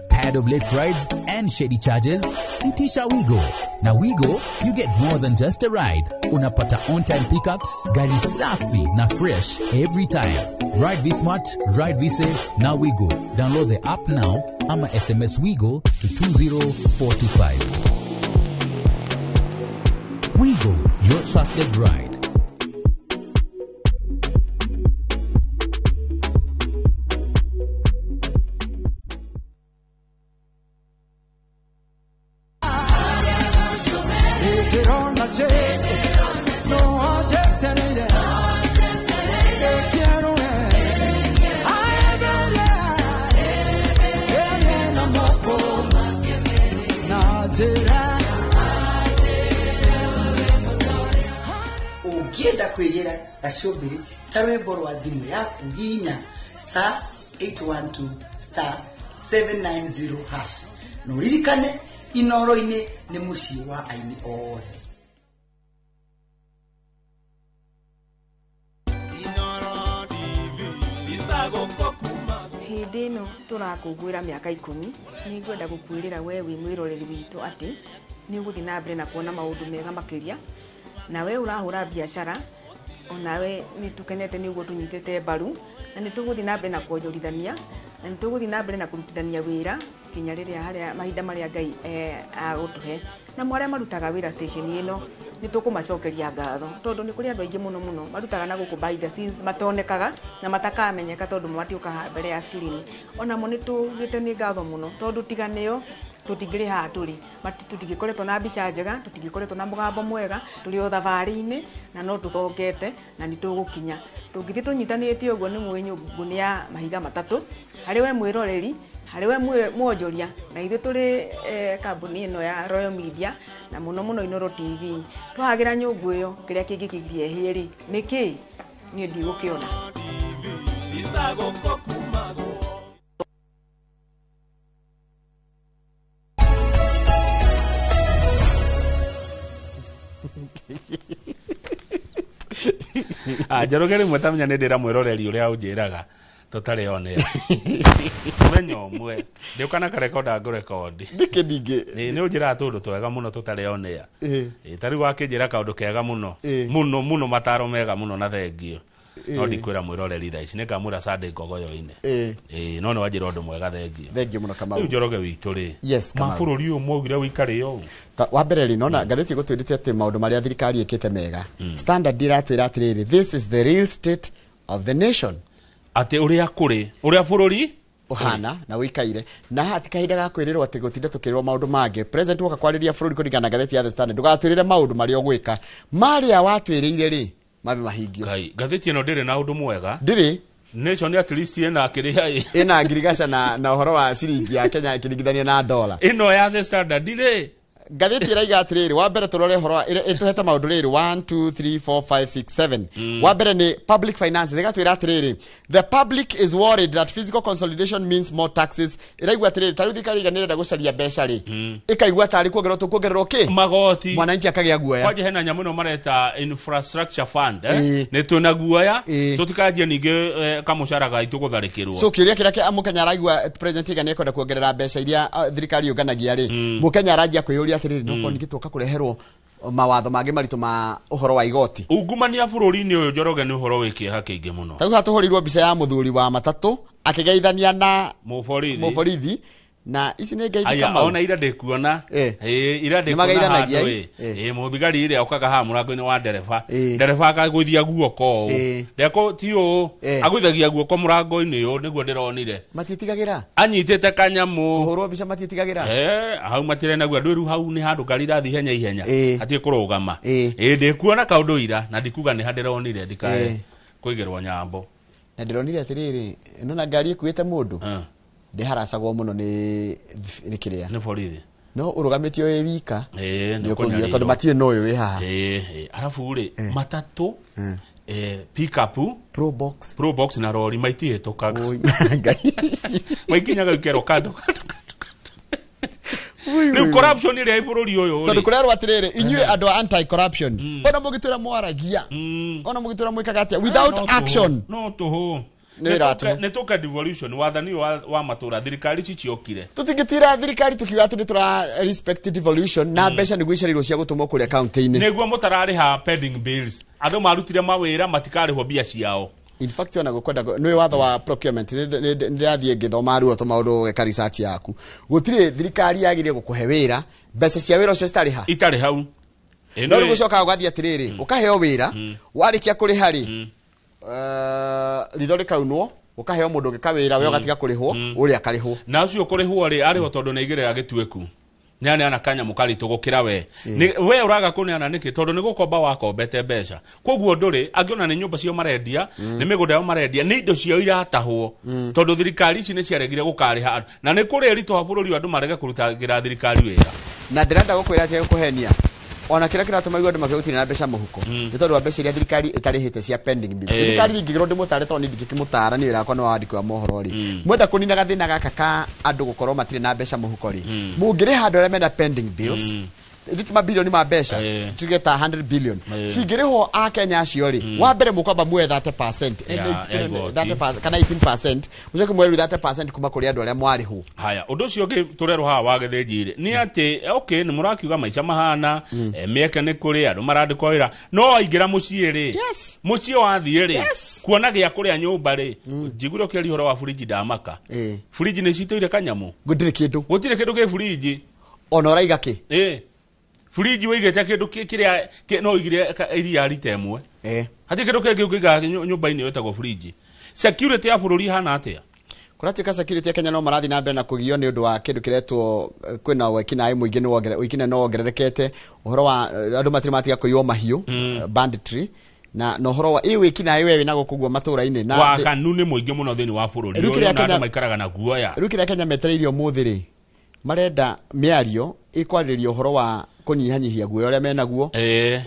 Tired of late rides and shady charges? Itisha Wigo. Now Wigo, you get more than just a ride. Unapata on-time pickups, gari safi na fresh every time. Ride V Smart, ride V Safe, now Wigo. Download the app now ama SMS Wigo to 20425. Wigo, your trusted ride. Ũngĩenda kwĩgĩra gacumbĩrĩ ta rwĩmbo rwa thimũ yaku hihinya star 812 star 790 hash na ũririkane Inoro-inĩ nĩ mũciĩ wa aini othe. Hĩndĩ ĩno tũrakũngũĩra mĩaka 10 nĩ ngwenda gũkwĩrĩra we wĩ mwĩroreri witũ atĩ nĩ ũgũthiĩ na mbere na kuona maũndũ mega makĩria, na we ũrahũra biacara onawe nĩ tũkenete nĩ ũguo tũnyitĩte mbaru, na nĩ tũgũthiĩ na mbere na kuonjorithania, na nĩ tũgũthiĩ na mbere na kũrutithania wĩra kinya rĩrĩa harĩa mahinda marĩa Ngai agũtũhe. Na arĩa marutaga wĩra station ĩno nĩ tũkũmacokeria ngatho tondũ nĩ kũrĩ andũ aingĩ mũno mũno marutaga na gũkũ behind the scenes matonekaga na matakamenyeka tondũ matiũkaga mbere ya screen. Onamo nĩ tugĩte nĩ ngatho mũno tondũ tiga nĩo tũtingĩrĩ haha tũrĩ, tũtingĩkoretwo na mbica njega, tũtingĩkoretwo na mũgambo mwega, tũrĩ o thabarĩ-inĩ na no tũthongete na nĩ tũgũkinya. Tũngĩthiĩ tũnyitanĩte ũguo nĩ mũĩ nyũngũ nĩ ya mahiga matatũ, harĩ we mwĩroreri, harĩ we mwonjoria, na ithuĩ tũrĩ kambuni ĩno ya Royal Media na mũno mũno Inooro TV. Twahagĩra nyũngũ ĩyo kĩrĩa kĩngĩkĩgiria ĩhĩe rĩ nĩ kĩĩ? Niĩ ndigũkĩona. Njoroge rĩmwe tamenya nĩ ndĩra mwĩroreri ũrĩa ũnjĩraga tũtarĩ one mũthenya ũmwe ndĩũka na karekonda ngũrekondi nĩkĩ ningĩ nĩ ũnjĩraga tũũndũ twega mũno tũtarĩ onea. Ta rĩu wakĩnjĩra kaũndũ kega mũno mũno mũno, mataro mega mũno na thengio, no ndikwĩra mwĩroreri thaa ici, nĩngamwĩra Sunday ngogoyo-inĩ. No nĩ wanjĩra ũndũ mwega, thengio. Thengio mũno Kamau. Rĩu Njoroge witũ rĩ, ma bũrũri ũyũ mwaugire wĩikare ũũ. Wa mbere rĩ, nona ngathĩti ĩgũtwĩrĩte atĩ maũndũ marĩa thirikari ĩkĩte mega. Standard ĩratwĩra atĩrĩrĩ, this is the real state of the nation, atĩ ũrĩa kũrĩ, ũrĩa bũrũri ũhana na ũikaire, na haha ti kahinda ga kwĩrĩrwo atĩ gũtinda tũkĩrĩrwo maũndũ mangĩ. President woka kwarĩria bũrũri kũringana na ngathĩti ya The Standard, ndũgatwĩrĩre maũndũ marĩa ũgwĩka, marĩa watwĩrĩire rĩ mabe mahingio. Ngai, ngathĩti ĩno ndĩrĩ na ũndũ mwega. Ndĩrĩ. Nation at least ĩna kĩrĩa ĩna ngirigaca na ũhoro wa ciringi ya Kenya ĩkĩringithanio na dola. Ĩno ya The Standard rĩ, ngathĩti ĩraiga atĩrĩrĩ, wa mbere tũrore ũhoro ĩtũhete maũndũ rĩrĩ 1 2 3 4 5 6 7. Wa mbere nĩ public finance, ĩgatwĩra atĩrĩrĩ, the public is worried that fiscal consolidation means more taxes. Ĩraigua atĩrĩrĩ, ta rĩu thirikari nĩrenda gũcaria mbeca rĩ, ĩkaigua tarĩ kuongererwo tũkuongererwo kĩ magoti, mwananchi akagĩa guoya. Kwanja hena nyamũ ĩno mareta infrastructure fund, nĩ twĩna guoya tũtikanjie ningĩ kamũcara gaitũ gũtharĩkĩrwo. So kĩũria kĩrĩa mũkenya araigua president Iga nĩekwenda kuongerera mbeca iria thirikari yũnganagia rĩ, mũkenya aranjia kwĩyũria atĩrĩrĩ, no korwo ningĩ tũka kũreherwo mawatho mangĩ maritũ ma ũhoro wa igoti. Ungumania bũrũri-inĩ ũyũ Njoroge nĩ ũhoro wĩ kĩeha kĩingĩ mũno. Ta rĩu haha tũhũrĩirwo mbica ya mũthuri wa matatũ akĩgeithania na mũborithi, na ici nĩ ngeithi Kamau. Ona ira ndĩkuona, ira ndĩkuona handũ ĩ mũthigari ĩrĩa okaga haha mũrango-inĩ wa ndereba, ndereba akagũithia guoko ũũ, ndeko ti ũũ, agũithagia guoko mũrango-inĩ ũũ, nĩguo ndĩronire. Matiĩtigagĩra, anyitĩte kanyamũ kũhũrwo mbica matiĩtigagĩra. Hau matirĩ naguo andũ rĩu, hau nĩ handũ ngari irathiĩ ihenya ihenya, hatirĩ kũrũgama. Ndĩkuona kaũndũ ira na ndikuga nĩ ha ndĩronire, ndikae kũigĩrwo nyambo. Na ndĩronire atĩrĩrĩ, nona ngari ĩkuĩte mũndũ ndĩharacagwo mũno nĩ kĩrĩa nĩ borithi. No ũrũgamĩtio wĩ wika. Ĩĩ, nĩ ũkũgio tondũ matirĩ na ũyũ wĩ haha. Ĩĩ, arabu rĩ, matatũ, pick-up, Probox, Probox na rori maitihĩtũkaga, maikinyaga ikerwo kando kando. Rĩu corruption ĩrĩa ĩ bũrũri ũyũ tondũ rĩ, kũrerwo atĩrĩrĩ, inyuĩ andũ a anti corruption, ona mũgĩtwĩra mwaragia, ona mũgĩtwĩra mwĩkaga atĩa, without No tũhũ, action no tũhũ. Nĩ wĩra wa tũhũ. Nĩ tũka devolution wathani wa matũra, thirikari ici ciokire. Tũtingĩtira thirikari tukiuga atĩ nĩ tũra respect devolution na mbeca nĩguo icereirwo cia gũtũmwo kũrĩa kaunti-inĩ. Nĩguo mũtararĩha pending bills, andũ marutire mawĩra matikarĩhwo mbia ciao. In fact, ona gũkwenda nĩ watho wa procurement, nĩ ndĩrathiĩ ngĩthoma ruo tũmaũndũ ũgeka research yaku, gũtirĩ thirikari yagĩrĩire gũkũhe wĩra mbeca cia wĩra ũcio citarĩ ha itarĩ hau. No rĩu gũcokaga ũgathiĩ atĩrĩrĩ, ũkaheo wĩra, warĩkia kũrĩha rĩ, ritho rĩkaunwo, ũkaheo mũndũ ũngĩ kawĩra, we ũgatiga kũrĩhwo, ũrĩa akarĩhwo. Na ũcio kũrĩhwo rĩ, arĩhwo tondũ nĩ aigĩrĩra gĩtuĩku, nĩaneana kanyamũ karitũ gũkĩra we. We ũraga kũneana nĩkĩ? Tondũ nĩ gũkomba wakombete mbeca, koguo ndũrĩ angĩona nĩ nyũmba ciao marendia, nĩ mĩgũnda yao marendia, nĩ indo ciao iratahwo, tondũ thirikari ici nĩ ciaregire gũkarĩha andũ, na nĩ kũrĩ ritũha bũrũri ũyũ andũ marege kũrutagĩra thirikari wĩra. Na ndĩrenda gũkwĩra atĩ gũkũhenia ona kĩrĩa kĩratũma igue andũ makiuga gũtirĩ na mbeca mũhuko nĩ tondũ wa mbeca iria thirikari ĩtarĩhĩte cia pending bills. Thirikari ingĩgĩrwo ndĩmũtare, tondũ niĩ ndingĩkĩmũtara, nĩ wĩra wakwa nĩ wa wandĩki wa mohoro rĩ, mwenda kũnina gathĩna gaka ka andũ gũkorwo matirĩ na mbeca mũhuko rĩ, mũngĩrĩha andũ arĩa mena pending bills thitima bilioni ma mbeca, tuge ta 100 billion cingĩrĩhwo a Kenya acio rĩ, wa mbere mũkwamba muoye 30%, Ya igoti. 30% kana 18%, mũcoke muoye rĩu 30% kuma kũrĩ andũ arĩa mwarĩhwo. Haya, ũndũ ũcio ũngĩ tũrerwo haha wa gĩthĩnji rĩ, nĩ atĩ okay, nĩ mũrakiuga maica mahana, mĩeke nĩ kũrĩ andũ marandĩkwo wĩra, no waingĩra mũciĩ rĩ, mũciĩ wathiĩ rĩ, kuona gĩa kũrĩa nyũmba rĩ, njiguire ũkĩaria ũhoro wa buriji, ndamaka. Buriji nĩ citũire kanyamũ. Gũtirĩ kĩndũ. Gũtirĩ kĩndũ kĩ buriji. Ona ũraiga kĩ? Ĩ, buriji wĩigĩte kĩndũ kĩrĩa no ũigire iria rita ĩmwe. Hatirĩ kĩndũ kĩngĩ ũngĩiga nyũmba-inĩ ĩtagwo buriji. Security ya bũrũri ĩhana atĩa? Kũratuĩka security ya Kenya no marathiĩ na mbere na kũgio nĩ ũndũ wa kĩndũ kĩretwo kwĩna wekinaĩ mũingĩ, wĩkinaĩ no wongererekete, ũhoro wa andũ matirĩ matiga kũiywo mahiũ, banditry, na ũhoro wa ĩ wĩkinaĩ we wĩna gũkũ guo matũra-inĩ na Waganu nĩ mũingĩ mũno thĩinĩ wa bũrũri Rĩu ũyũ, kĩrĩa na andũ Kenya- maikaraga na guoya. Rĩu kĩrĩa Kenya metereirie ũmũthĩ rĩ, marenda mĩario ĩkwarĩrĩria ũhoro wa kũnyihanyihia guoya ũrĩa menaguo,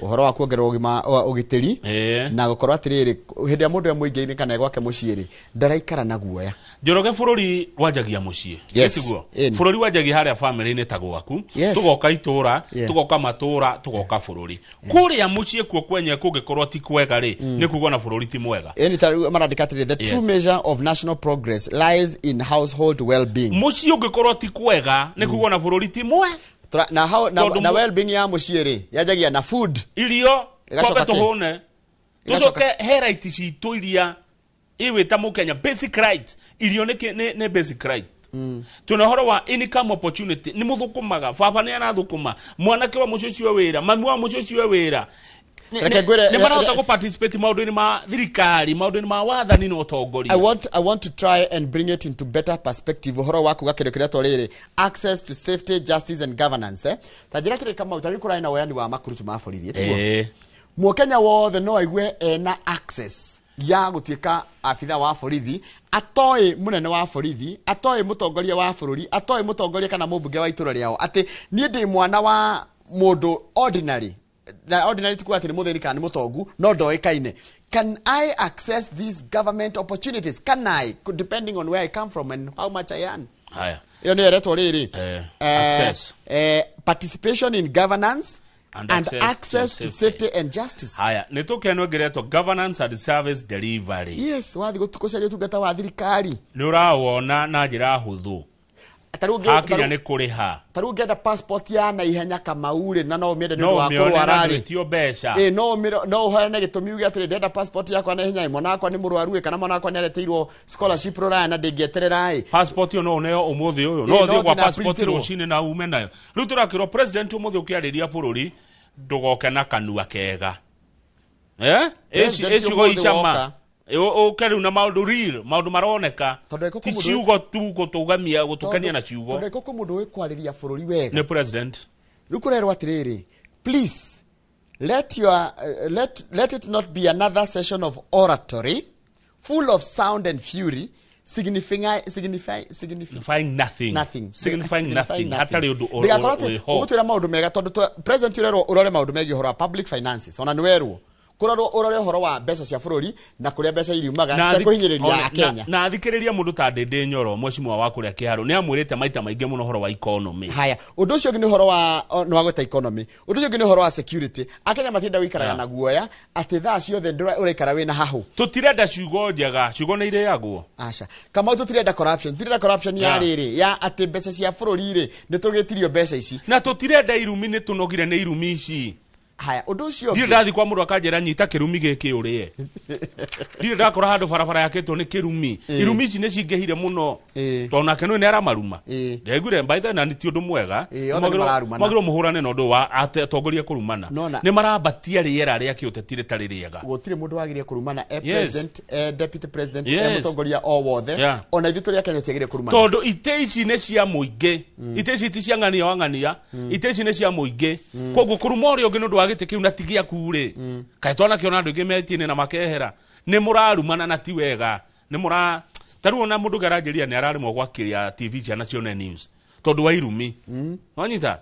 ũhoro wa kuongerera ũgima wa ũgitĩri, na gũkorwo atĩrĩrĩ, hĩndĩ ĩrĩa mũndũ e mũingĩ-inĩ kana e gwake mũciĩ rĩ, ndaraikara na guoya. Njoroge, bũrũri wanjagia mũciĩ. Tiguo? Ĩni. Bũrũri wanjagia harĩa famĩlĩ-inĩ ta gwaku, tũgoka itũra, tũgoka matũra, tũgoka bũrũri. Kũrĩa mũciĩ kuo kwenyewe kũngĩkorwo ti kwega rĩ, nĩ kuga ona bũrũri ti mwega. Ĩni ta rĩu marandĩka atĩrĩrĩ, the true measure of national progress lies in household well-being. Mũciĩ ũngĩkorwo ti kwega, nĩ kuga ona bũrũri ti mwe. Na, how, na, Tondũ na well-being ya mũciĩ rĩ, yanjagia na food. Irio. Ĩgacoka Twambe kĩ? tũhũne, tũcoke he right citũ iria iwĩ ta mũkenya, basic right. Irio nĩ basic right. Twĩna ũhoro wa income opportunity, nĩ mũthũkũmaga, baba nĩ arathũkũma, mwanake wa mũciĩ ũcio wĩra, mami wa mũciĩ ũcio wĩra. Reke ngwĩre- Nĩ marahota kũ participate maũndũ-inĩ ma thirikari, maũndũ-inĩ ma wathani na ũtongoria? I want to try and bring it into better perspective, ũhoro wa kuga kĩndũ kĩretwo rĩrĩ, access to safety, justice and governance, eh? Ta njĩra kĩrĩ Kamau, ta rĩu kũrarĩ na woyani wa makurutu ma borithi, tiguo? Ĩĩ. Mũkenya wothe no aigue ena access ya gũtuĩka abitha wa borithi, atoĩ mũnene wa borithi, atoĩ mũtongoria wa bũrũri, atoĩ mũtongoria kana mũmbunge wa itũra rĩao, atĩ niĩ ndĩ mwana wa mũndũ ordinary, na ordinary ti kuga atĩ nĩ mũthĩni kana nĩ mũtongu, no ndoĩkaine. Can I access these government opportunities? Can I, depending on where I come from and how much I earn? Haya. Ĩyo nĩyo ĩretwo rĩrĩ, Access. Participation in governance And and access access to to safety and justice. Haya, nĩ tũkeno ĩngĩretwo governance and service delivery. Yes, wathiĩ gũcaria ũtungata wa thirikari, nĩ ũrawona na njĩra hũthũ Ta rĩu hakinya nĩ kũrĩha. Ta rĩu ũngĩenda passport ya naihenya Kamau rĩ, na no ũmĩende nĩ No ũndũ wa ũmĩone na kũrwara rĩ, ndwĩtio mbeca. Ĩ, no ũheane gĩtũmi uge atĩrĩ, ndĩrenda passport yakwa naihenya ĩ, mwana wakwa nĩ mũrwaru ĩ, kana mwana wakwa nĩ areteirwo scholarship rũraya na ndĩngĩeterera ĩ. Passport ĩyo no ũneo ũmũthĩ ũyũ. Ĩ, No no ũthiĩ gwa ũthiĩ na passport printirwo. rũcinĩ na ume nayo. Rĩu tũrakĩrwo president ũmũthĩ ũkĩarĩria bũrũri ndũgoke na kanua kega. Eh? President Ĩ ciugo ũmũthĩ icama. woka. Ũke rĩu na maũndũ real, maũndũ maroneka. Tondũ ĩkũ Ti mũndũ- ciugo tu gũtũgamia gũtũkenia na ciugo. Tondũ ĩkũ mũndũ ũĩ kwarĩria bũrũri wega nĩ president. Rĩu kũrerwo atĩrĩrĩ, please let your let it not be another session of oratory full of sound and fury. Signifying nothing. Nothing. Signifying nothing. Hatarĩ ũndũ Ndĩgakorwo atĩ wĩ ho. ũgũtwĩra maũndũ mega tondũ president ũrerwo ũrore maũndũ megiĩ ũhoro wa public finances, ona nĩ werwo kũrorwo ũrore ũhoro wa mbeca cia bũrũri na kũrĩa mbeca iriumaga citekũhinyĩrĩria Akenya. Na athikĩrĩria mũndũ ta Ndĩndĩ Nyoro, mweshimiwa wa kũrĩa Kĩharũ, nĩ amwĩrĩte maita maingĩ mũno ũhoro wa economy. Haya, ũndũ ũcio ũngĩ nĩ ũhoro wa nĩ wa gweta economy. Ũndũ ũcio ũngĩ nĩ ũhoro wa security. Akenya matirenda gũikaraga na guoya atĩ thaa ciothe ũraikara wĩna hahũ. Tũtirenda ciugo njega, ciugo nĩ irĩagwo. Aca Kamau, tũtirenda corruption, tũtirenda corruption ya rĩrĩ ya atĩ mbeca cia bũrũri rĩ nĩ tũgĩtirio mbeca ici. Na tũtirenda irumi, nĩ tũnogire nĩ irumi ici. Haya, ũndũ ũcio ndirĩ ndathi kwa mũndũ akanjĩra nyita kĩrumi gĩkĩ ũrĩe. Ndirĩ ndakora handũ barabara yakĩtwo nĩ kĩrumi. Irumi ici nĩ cingĩhire mũno, tondũ nake nĩ aramaruma. Ndaiguire by the way, na nĩ ti ũndũ mwega. Othe nĩ mararumana. Mwagĩrĩirwo mũhũrane na ũndũ wa atongoria kũrumana. Nĩ marambatia rĩera rĩa kĩũteti rĩtarĩ rĩega. Gũtirĩ mũndũ wagĩrĩire kũrumana, e Yes. president, e deputy president, e Yes. mũtongoria o wothe. Ona ithuĩ tũrĩ Akenya tũtiagĩrĩire kũrumana. Tondũ itĩ ici nĩ cia mũingĩ, itĩ ici ti cia ng'ania wa ng'ania, itĩ ici nĩ cia mũingĩ. Koguo kũruma ũrĩa ũngĩ nĩ ũndũ wa gĩtĩ kĩu na ti gĩaku rĩ, kaĩ twanakĩona andũ aingĩ metie-inĩ na makehera. Nĩ mũrarumana na ti wega. Nĩ mũra ta rĩu ona mũndũ ũngĩ aranjĩria nĩ araremwo gwakĩria TV ciana cione news tondũ wa irumi. Wanyita?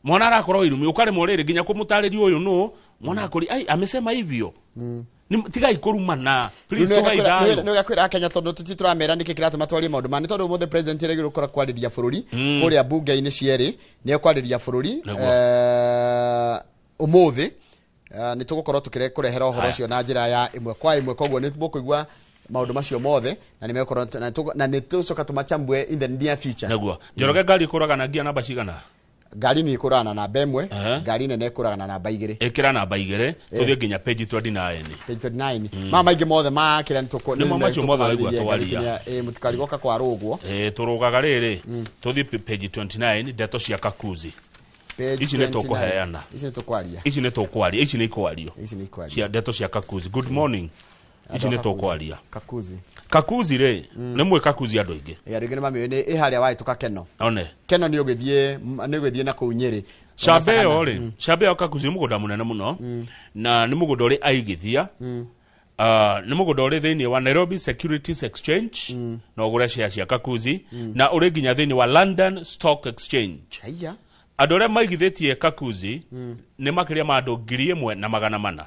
Mwana arakorwo irumi, ũkaremwo rĩrĩ nginya kũmũtarĩria ũyũ nũ, mwana akũri ai amesema hivyo. Tigai kũrumana. Please, tugai thayũ. Nĩ ũgakwĩra Akenya tondũ tũti tũramera nĩkĩ kĩratũma twarie maũndũ maya, nĩ tondũ ũmũthĩ president erĩgĩrĩirwo gũkorwo kwarĩria bũrũri kũrĩa bunge-inĩ cierĩ, nĩ ekwarĩria bũrũri ũmũthĩ. Nĩ tũgũkorwo tũkĩrehera ũhoro ũcio na njĩra ya ĩmwe kwa ĩmwe, koguo nĩ mũkũigua maũndũ macio mothe na nĩ megũkorwo na nĩ tũcoka tũmachambue in the near future. Nĩguo. Njoroge, ngari ĩkũraga na ngia namba cigana? Ngari nĩ ĩkũraga na namba 1, ngari nene ĩkũraga na namba 2. Ĩkĩra namba 2, tũthiĩ nginya page 29. Page 29. Maya maingĩ mothe ma kĩrĩa nĩ tũkũ- Nĩmo macio mothe ũraigua twaria. Mũtikarigoka kwa rũgwo. Tũrũgaga rĩrĩ, tũthiĩ page 29, ndeto cia Kakuzi. Page Ici nĩ 29. tũkũheana. Ici nĩ tũkwaria. Ici nĩ tũkwaria, ici nĩ ikwario. Ici nĩ ikwario. Cia ndeto cia Kakuzi. Good morning. Ici nĩ tũkwaria. Kakuzi. Kakuzi rĩ, nĩ mwĩ Kakuzi andũ aingĩ. Andũ aingĩ nĩ mamĩũĩ, nĩ ĩ harĩa wahĩtũka Keno. One. Keno nĩ ũgĩthiĩ na kũu Nyĩrĩ. Shamba ĩyo rĩ, shamba ĩyo Kakuzi nĩ mũgũnda mũnene mũno, na nĩ mũgũnda ũrĩ aigithia. Nĩ mũgũnda ũrĩ thĩinĩ wa Nairobi Securities Exchange, no ũgũre share cia Kakuzi, na ũrĩ nginya thĩinĩ wa London Stock Exchange. Haiya. Andũ arĩa maigithĩtie Kakuzi nĩ makĩria ma andũ 1,400.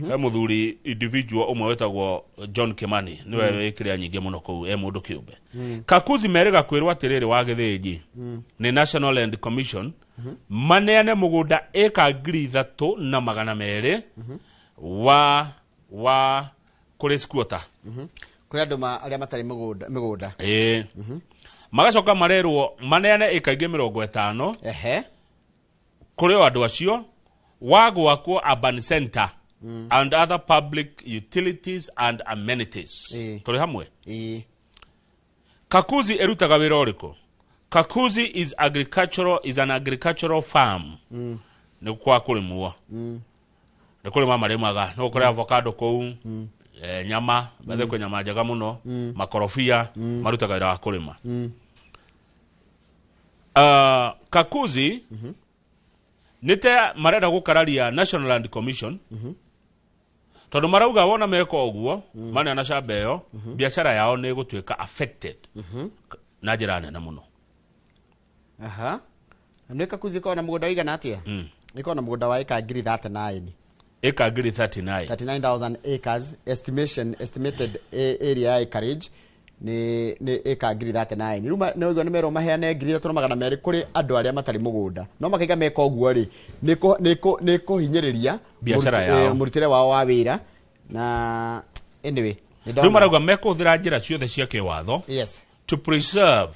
He mũthuri individual ũmwe wĩtagwo John Kimani, nĩwe wĩkĩrĩa nyingĩ mũno kũu, e mũndũ kĩũmbe. Kakuzi merĩga kwĩrwo atĩrĩrĩ wa Gĩthĩnji nĩ National Land Commission maneane mũgũnda ĩka 3,200 wa kũrĩ squatter. Kũrĩ andũ arĩa matarĩ mĩgũnda. Magacoka marerwo maneane ĩka ingĩ 50 kũrĩ o andũ acio wa gwakwo urban center and other public utilities and amenities. Tũrĩ hamwe? Kakuzi ĩrutaga wĩra ũrĩkũ? Kakuzi is an agricultural farm. Nĩ kwa kũrĩmwo. Nĩ kũrĩma marĩmaga, nĩ gũkũrĩ avocado kũu, nyama, bethe kwĩ nyama njega mũno, makorobia, marutaga wĩra wa kũrĩma. Kakuzi nĩ te marenda gũkararia National Land Commission, tondũ marauga wona meka ũguo, maneana shamba ĩyo, biacara yao nĩ ĩgũtuĩka affected na njĩra nene mũno. Aha. Nĩ Kakuzi ĩkoragwo na mũgũnda ũigana atĩa? Ĩkoragwo na mũgũnda wa ĩka ngiri 39. Ĩka ngiri 39. 39,000 acres estimated area acreage nĩ ĩka ngiri 39. Rĩu nĩ ũigua nĩ merwo maheane 3,200 kũrĩ andũ arĩa matarĩ mũgũnda. No makaiga meka ũguo rĩ, nĩ kũhinyĩrĩria Biacara yao. mũrutĩre wao wa wĩra. Na anyway, nĩ ndona. Rĩu marauga mekũhũthĩra njĩra ciothe cia kĩwatho to preserve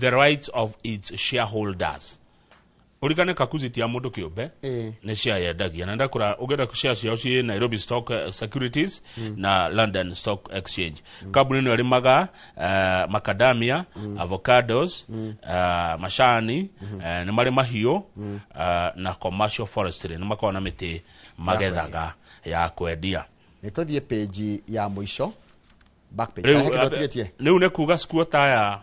the rights of its shareholders. Ũririkane Kakuzi ti ya mũndũ kĩũmbe, nĩ cia yendagia. Na ndakũra ũngĩenda share ciao ciĩ Nairobi Stock Securities na London Stock Exchange. Kambuni ĩno ĩrĩmaga macadamia, avocados, macani, nĩ marĩ mahiũ, na commercial forestry, nĩ makoragwo na mĩtĩ magethaga ya kwendia. Nĩ tũthiĩ page ya mũico. Back page. Rĩu, Kana he kĩndũ ũtigĩtie? Rĩu nĩ kuga squatter aya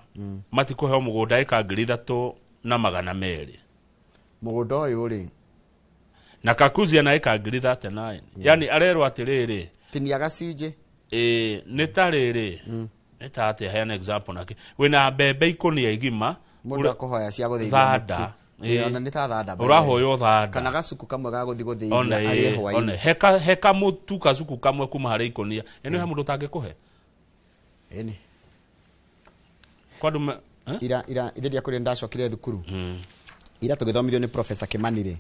matikũheo mũgũnda ĩka 3,200. Mũgũnda ũyũ rĩ, Na Kakuzi ana ĩka ngiri 39. Yani arerwo atĩrĩrĩ, tinia gacunjĩ. Nĩ ta rĩrĩ, Nĩ ta atĩa? Heana example nake. Wĩna mbembe ikũnia igima. Mũndũ akũhoya cia gũthĩithia Thanda. mũtu. Ĩĩ, ona nĩ ta thanda by the way. Ũrahoywo thanda. Kana gacuku kamwe ga gũthiĩ One, gũthĩithia arĩe ĩĩ, hwaĩ-inĩ. one. Heka mũtu kacuku kamwe kuma harĩ ikũnia. Ĩno he mũndũ ũtangĩkũhe. Ĩni. Kwa andũ eh? Ira ithe ndiakũrire ndacokire thukuru. Ira tũgĩthomithio nĩ Professor Kimani rĩ.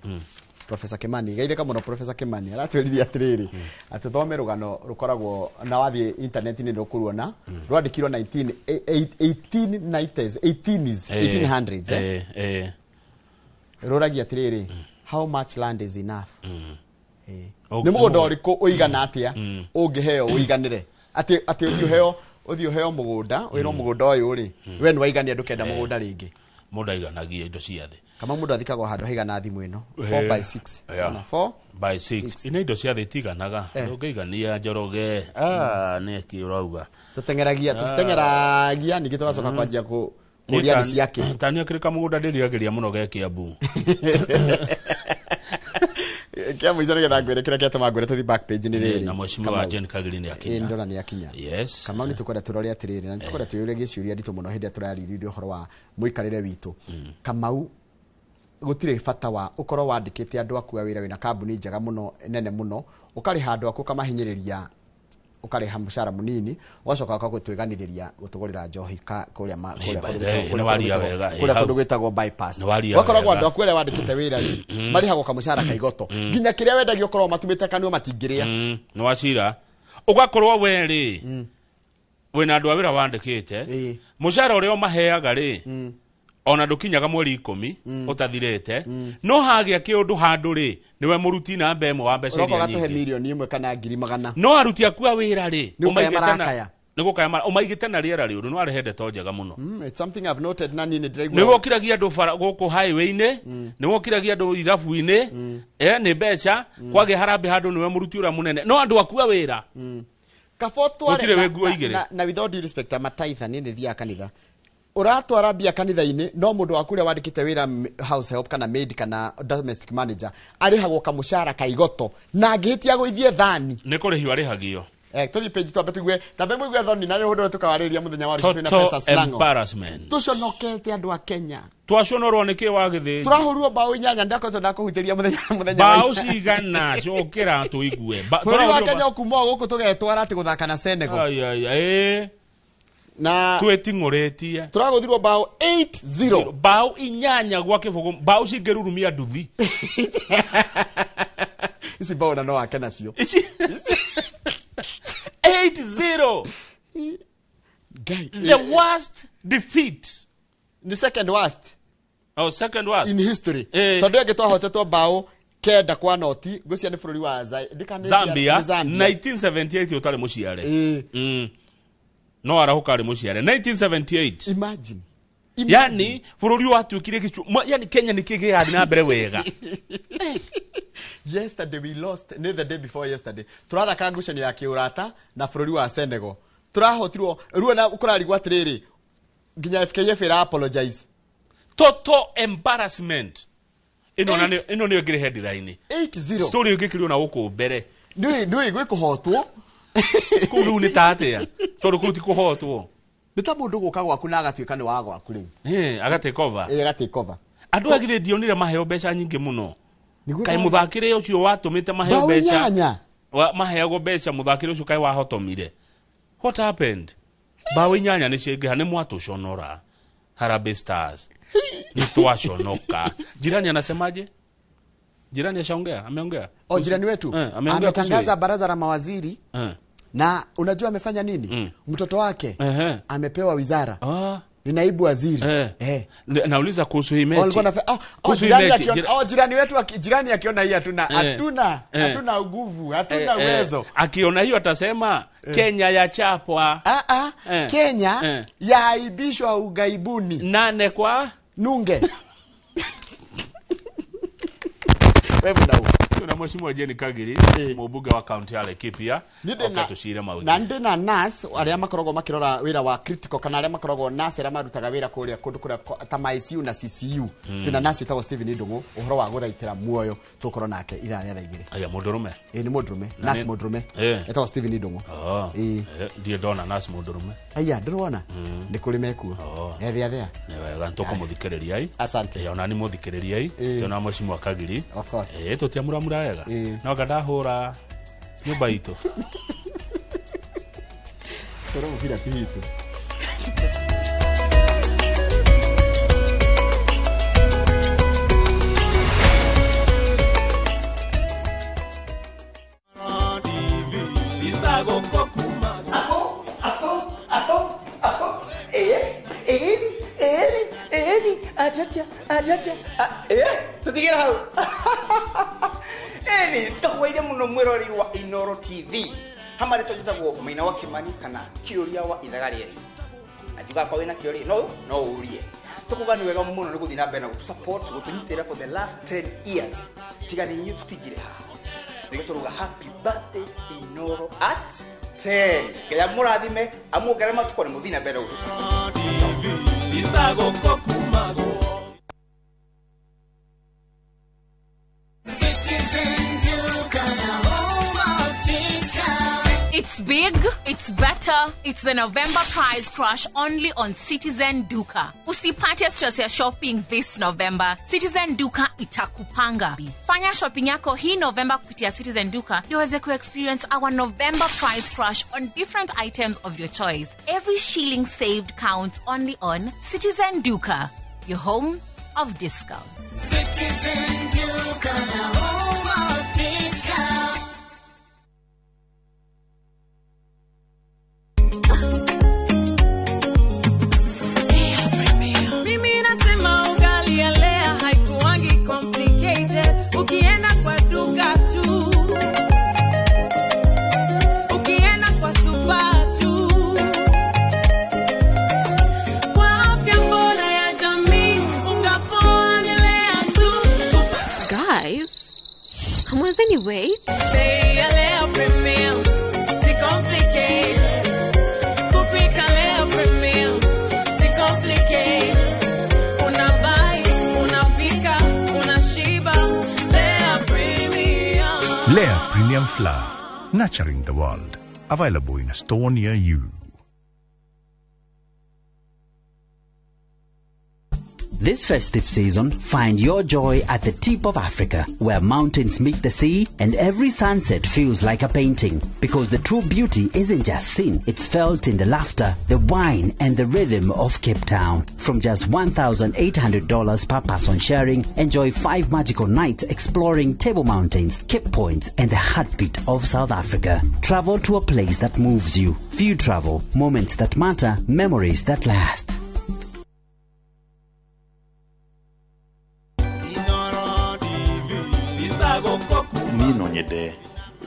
Professor Kimani, geithĩka mũno Professor Kimani, aratwĩrire atĩrĩrĩ, atĩ thome rũgano rũkoragwo na wathiĩ internet-inĩ ndũkũruona, rwandĩkirwo 1890s, 18s, 1800s, eh? Rũragia atĩrĩrĩ, how much land is enough? Nĩ mũgũnda ũrĩkũ ũigana atĩa ũngĩheo ũiganĩre? Atĩ ũthiĩ ũheo mũgũnda, wĩrwo mũgũnda ũyũ rĩ, we nĩ waigania ndũkenda mũgũnda rĩngĩ. Mũndũ aiganagia indo cia thĩ. Kama mũndũ athikagwo handũ haigana thimũ ĩno, 4 by 6. Ona 4 by 6. Ina indo cia thĩ itiganaga. Ndũngĩigania Njoroge. Nĩ kĩ ũrauga? Tũteng'eragia, tũciteng'eragia ningĩ tũgacoka kwanjia kũria nĩ ciake. Tani akĩrĩ kamũgũnda ndĩriragĩria mũno ge Kiambu. Kĩa mũico nĩgetha ngwĩre kĩrĩa kĩatũma ngwĩre tũthiĩ back page nĩ rĩrĩ. Na mheshimiwa Kamau. Jane Kagiri nĩ akinya. Ĩĩ, ndona nĩ akinya. Yes. Kamau nĩ tũkwenda tũrore atĩrĩrĩ, na nĩ tũkwenda twĩyũrie ciũria nditũ mũno hĩndĩ ĩrĩa tũrarĩrĩria ũhoro wa mũikarĩre witũ. Kamau, gũtirĩ bata wa ũkorwo wandĩkĩte andũ aku a wĩra wĩna kambuni njega mũno nene mũno, ũkarĩha andũ aku ũkamahinyĩrĩria, ũkarĩha mũcara mũnini, ũgacoka ũkagũtwĩganithĩria gũtũgũrĩra njohi kũrĩa By the way, nĩ waria wega, kũrĩa hau. kũndũ gwĩtagwo bypass. Nĩ waria Ũgakoragwo wega. andũ aku arĩa wandĩkĩte wĩra rĩ, marĩhagwo kamũcara kaigoto nginya kĩrĩa wendagia ũkorwo matumĩte kanua matingĩrĩa. Nĩ wacira ũgakorwo we rĩ wĩna andũ a wĩra wandĩkĩte, mũcara ũrĩa ũmaheaga rĩ ona ndũkinyaga mweri 10 ũtathirĩte, no hagĩa kĩũndũ handũ rĩ nĩwe mũruti namba ĩmwe wa mbeca Ũroka iria ũgatũhe nyingĩ. mirioni 1 kana 100,000. No aruti aku a wĩra rĩ, Nĩ gũkaya ũmaigĩte na- marakaya. nĩ gũkaya ũmaigĩte na rĩera rĩũru. Nĩ warehe ndeto njega mũno. It's something I've noted na niĩ nĩ ndĩraigua. Nĩ wokiragia andũ bara gũkũ highway-inĩ, nĩ wokiragia andũ irabu-inĩ, nĩ mbeca kwagĩa harambĩ handũ nĩwe mũruti ũrĩa mũnene, no andũ aku a wĩra Kaba ũtware Gũtirĩ wĩ nguo igĩrĩ. na with all due respect mataitha niĩ nĩ thiaga kanitha, ũratwara mbia kanitha-inĩ no mũndũ waku ũrĩa wandĩkĩte wĩra house help kana maid kana domestic manager arĩhagwo kamũcara kaigoto na angĩhĩtia gũithie thani nĩ kũrĩhio arĩhagio. Tũthiĩ page twambe tũigue, tambe mũigue thoni na rĩu ũndũ ũrĩa tũkawarĩrĩria mũthenya wa rũciũ twĩna Total pesa slango. embarrassment. Tũconokete andũ a Kenya. Twaconorwo nĩ kĩ wa gĩthĩnji? Tũrahũrirwo mbaũ 8 ndakoretwo ndakũhutĩria mũthenya wa Mbaũ cigana cokera tũigue. Bũrũri wa tũrahũrirwo Kenya ũkuma o gũkũ tũgetwara atĩ gũthaka na Senegal. Ai, ai, ai. Na twĩting'ũrĩtie. Tũragũthirwo mbaũ 8-0. Mbaũ 8 gwa kĩbũgũ, mbaũ cingĩrurumia nduthi. Ici mbaũ na no wake nacio. Ici 8-0. Guy, The worst defeat. The second worst. Oh, second worst. In history. Tondũ ĩngĩ twahotetwo mbaũ 9 kwa noti, ngwĩciria nĩ bũrũri wa Zambia, nĩ Zambia. 1978 ũtarĩ mũciare. No arahũka arĩ mũciare. 1978. Imagine. Yani bũrũri watuĩkire gĩcu. Yani Kenya nĩ kĩgĩaga na mbere wega. Yesterday we lost, nĩ the day before yesterday. Tũrathaka ngucanio ya kĩũrata na bũrũri wa Senegal. Tũrahotirwo, rĩu ona kũrarigwo atĩrĩrĩ, nginya FKF ĩra apologize. Total embarrassment. Ĩno na ĩno nĩyo ĩngĩrĩ headline. 8-0. Story ĩngĩkĩrio na gũkũ mbere. Nĩũĩ gwĩ kũhotwo. Kũu rĩu nĩ ta atĩa? Tondũ kũu ti kũhotwo. Nĩ ta mũndũ gũka gwaku na agatuĩka nĩ wa gwaku rĩu. Aga take over. Aga take over. Andũ a githĩ ndionire maheo mbeca nyingĩ mũno. Kaĩ mũthakĩre ũcio watũmĩte maheo Mbaũ mbeca. 8. Maheagwo mbeca mũthakĩre ũcio kaĩ wahotomire. What happened? Mbaũ 8 nĩ ciaingĩha, nĩ mwatũconora. Harambee Stars. Nĩ twaconoka. Jirani anasemaje? Jirani ashaongea, ameongea. O jirani wetu ameongea ametangaza kuhusu baraza la mawaziri. Na unajua amefanya nini? Mtoto wake amepewa wizara. Ni naibu waziri. Nauliza kuhusu hii mechi. Walikuwa Kuhusu hii jirani mechi. akiona, jirani wetu jirani akiona hii hatuna hatuna nguvu, hatuna uwezo. Akiona hiyo atasema Kenya yachapwa. Kenya yaaibishwa ugaibuni. 8 kwa nunge. Wewe mdau. Na mheshimiwa Jane Kagiri, mũmbunge wa kaunti ya Laikipia, oke tũcire maũndũ. Na ndĩ na nurse arĩa makoragwo makĩrora wĩra wa critical, kana arĩa makoragwo nurse arĩa marutaga wĩra kũrĩa kũndũ kũrĩa ta ICU na CCU. Twĩna nurse wĩtagwo Stephen Ndung'u, ũhoro wa gũthaitĩra muoyo, tũkorwo nake ithaa rĩa thaa 2. Aya, mũndũrũme? Ĩĩ, nĩ mũndũrũme, nurse mũndũrũme etagwo Stephen Ndung'u. Ndirĩ ndona nurse mũndũrũme. Aya, ndũrona nĩ kũrĩ mekuo. Ethea thea. Nĩ wega, nĩtũkũmũthikĩrĩria. Asante. Ona nĩ mũthikĩrĩria twĩna mheshimiwa Kagiri. Of course. Tũtiamuramura wega. No anga ndahũra nyũmba itũ. Tũrĩ mũbira ti witũ. Tutigĩra hau. Ĩni ngakwaire mũno mwĩroreri wa Inooro TV. Hamwe tũnjĩtagwo Maina wa Kimani kana Kĩũria wa Ithaga Rĩene. Na njugaga kwa wĩna kĩũria no ũrie. Tũkuga nĩ wega mũno nĩ gũthiĩ na mbere na gũtũ support, gũtũnyitĩrĩra for the last 10 years. Tiga nĩ inyuĩ tũtingĩrĩ haha. Nĩkĩo tũrauga happy birthday Inooro at 10. Ngai amũrathime, amuongerere matukũ na mũthiĩ na mbere na gũtũ support. It's big, it's better, it's the November price crash only on Citizen Duka. Usipate stress ya shopping this November. Citizen Duka itakupanga. Fanya shopping yako hii November kupitia Citizen Duka ndio uweze ku-experience our November price crash on different items of your choice. Every shilling saved counts only on Citizen Duka, your home of discounts. Citizen Duka, the home of discounts. Mimi nasema ugali ya Lea haikuangi complicated. Ukienda kwa duka tu, ukienda kwa super tu. Kwa afya bora ya jamii, unga poa ni Lea tu. Guys, hamwezi wait? Bei ya Lea Premium, si complicated. Kupika Lea Premium, si complicated. Unabuy, unapika, unashiba. Lea Premium. Lea Premium Flour, nurturing the world. Available in a store near you. This festive season, find your joy at the tip of Africa, where mountains meet the sea and every sunset feels like a painting. Because the true beauty isn't just seen, it's felt in the laughter, the wine, and the rhythm of Cape Town. From just $1,800 per person sharing, enjoy 5 magical nights exploring Table Mountains, Cape Points, and the heartbeat of South Africa. Travel to a place that moves you. View travel, moments that matter, memories that last. Niĩ no nyende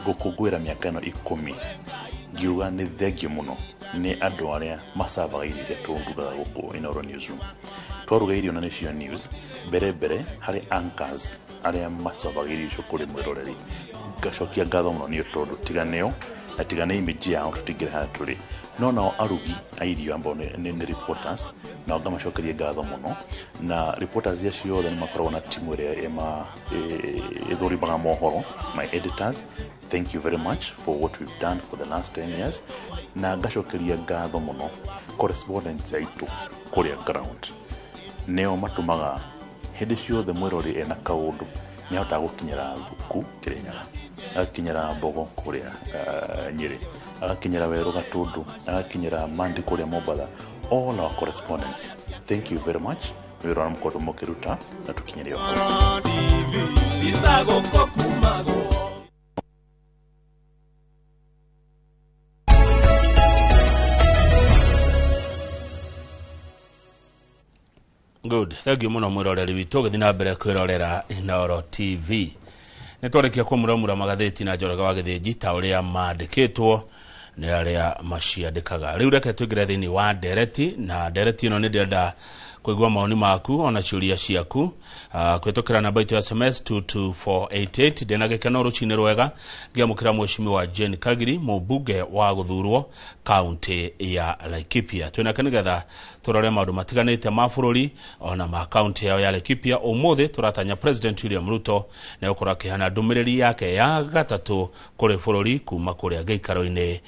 gũkũngũĩra mĩaka ĩno 10 ngiuga nĩ thengiũ mũno nĩ andũ arĩa macavaga irio iria tũrugaga gũkũ Inooro Newsroom. Twaruga irio na nĩcio news, mbere mbere harĩ anchors arĩa macavaga irio icio kũrĩ mwĩroreri. Ngacokia ngatho mũno nĩ tondũ tiga nĩo na tiga nĩ image yao tũtingĩrĩ harĩa tũrĩ. No nao arugi a irio ambao nĩ reporters, nao ngamacokeria ngatho mũno. Na reporters acio othe nĩ makoragwo na timu ĩrĩa ĩthũrimaga mohoro, my editors, thank you very much for what we've done for the last 10 years. Na ngacokeria ngatho mũno correspondents aitũ kũrĩa ground, nĩo matũmaga hĩndĩ ciothe mwĩrori ena kaũndũ nĩahotaga gũkinyĩra Thuku Kĩrĩnyaga, agakinyĩra Mbogo kũrĩa Nyĩrĩ, agakinyĩra Werũ Gatũndũ, agakinyĩra Mandi kũrĩa Mombatha. All our correspondents, thank you very much. Wĩra ũrĩa mũkoretwo mũkĩruta na tũkinyĩre o hau. Good. Thank you muno mwiroreri witũ gũthiĩ na mbere kwĩrorera Inooro TV. Nĩ twarĩkia kũmuramura magathĩti na Njoroge wa Gĩthĩnji ta ũrĩa mandĩkĩtwo nĩ arĩa maciandĩkaga. Rĩu reke tũingĩre thĩinĩ wa ndereti, na ndereti ĩno nĩ ndĩrenda Kuigua maoni maku ona ciũria ciaku kũhĩtũkĩra namba itũ ya SMS 22488. Ndĩna gĩkeno rũcinĩ rwega ngĩamũkĩra Mheshimiwa Jane Kagiri, mũmbunge wa gũthurwo kaunti ya Laikipia. Twĩnake nĩgetha tũrore maũndũ matiganĩte ma bũrũri ona ma kaunti yao ya Laikipia. Ũmũthĩ tũratanya President William Ruto nĩ egũkorwo akĩheana ndũmĩrĩri yake ya gatatũ kũrĩ bũrũri kuma kũrĩa gĩikaro-inĩ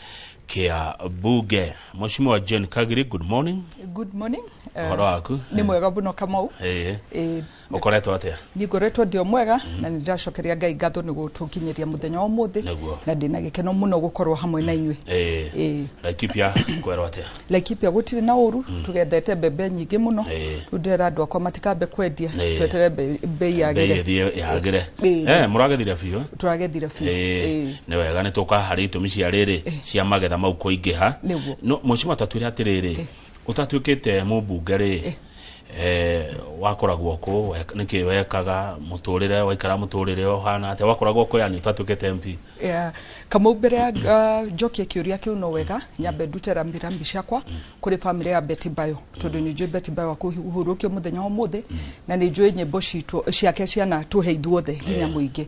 kĩa bunge. Mheshimiwa Jane Kagiri, good morning. Good morning. Ũhoro waku? Nĩ mwega mũno, Kamau. Ĩĩ. Ũkoretwo atĩa? Niĩ ngoretwo ndĩ o mwega na nĩ ndĩracokeria Ngai ngatho nĩ gũtũkinyĩria mũthenya wa ũmũthĩ na ndĩna gĩkeno mũno gũkorwo hamwe na inyuĩ. Ĩĩ. Laikipia kwerwo atĩa? Laikipia gũtirĩ na ũru, tũgethete mbembe nyingĩ mũno. Rĩu ndĩrera andũ akwa matikambe kwendia, twetere mbei Bei yagĩre. ĩthiĩ yagĩre. Ĩĩ. Mũragethire biũ? Tũragethire biũ. Ĩĩ. Nĩ wega, nĩ tũka harĩ itũmi cia rĩrĩ cia magetha mau kũingĩha. Nĩguo. No mheshimiwa, tatwĩre atĩrĩrĩ, ũtatuĩkĩte mũmbunge rĩ, wakoragwo kũ? Nĩkĩ wekaga mũtũrĩre, waikara mũtũrĩre ũhana atĩa? Wakoragwo kũ yani ũtatuĩkĩte MP? Yeah. Kamau, mbere ya njokie kĩũria kĩu, no wega nyambe ndute rambirambi ciakwa kũrĩ famĩlĩ ya Betty Bayo, tondũ nĩ njũĩ Betty Bayo akũhurũkio mũthenya wa ũmũthĩ na nĩ njũĩ nyĩmbo citũ ciake ciana tũhe ithuothe hinya mũingĩ.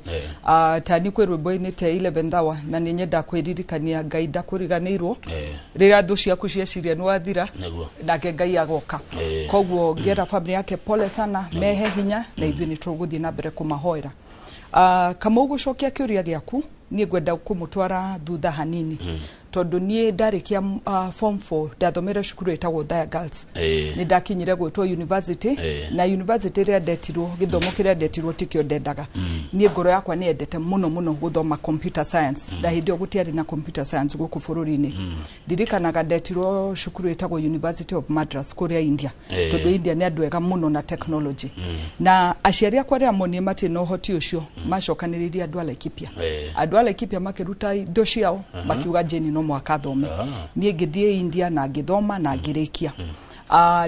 Ta ni kwĩ rwĩmbo-inĩ te 11th hour na nĩ nyenda kwĩririkania Ngai ndakũriganĩirwo rĩrĩa thũ ciaku cieciria nĩ wathira, nake Ngai agoka. Koguo ngera famĩlĩ yake pole sana, mehe hinya na ithuĩ nĩ tũgũthiĩ na mbere kũmahoera. Kamau, gũcokia kĩũria gĩaku, niĩ ngwenda kũmũtwara thutha hanini, tondũ niĩ ndarĩkia form 4 ndathomere cukuru ĩtagwo Othaya Girls. Nĩ ndakinyire gwĩtwo university na university ĩrĩa ndetirwo, gĩthomo kĩrĩa ndetirwo tikĩo ndendaga. Niĩ ngoro yakwa nĩ yendete mũno mũno gũthoma computer science, na hĩndĩ ĩyo gũtiarĩ na computer science gũkũ bũrũri-inĩ. Ndirikanaga ndetirwo cukuru ĩtagwo University of Madras kũrĩa India, tondũ India nĩ andũ ega mũno na technology, na aciari akwa rĩrĩa monire matirĩ na ũhoti ũcio, macokanĩrĩirie andũ a Laikipia. Andũ a Laikipia makĩruta indo ciao, makiuga Jane no mũhaka athome. Niĩ ngĩthiĩ India na ngĩthoma na ngĩrĩkia.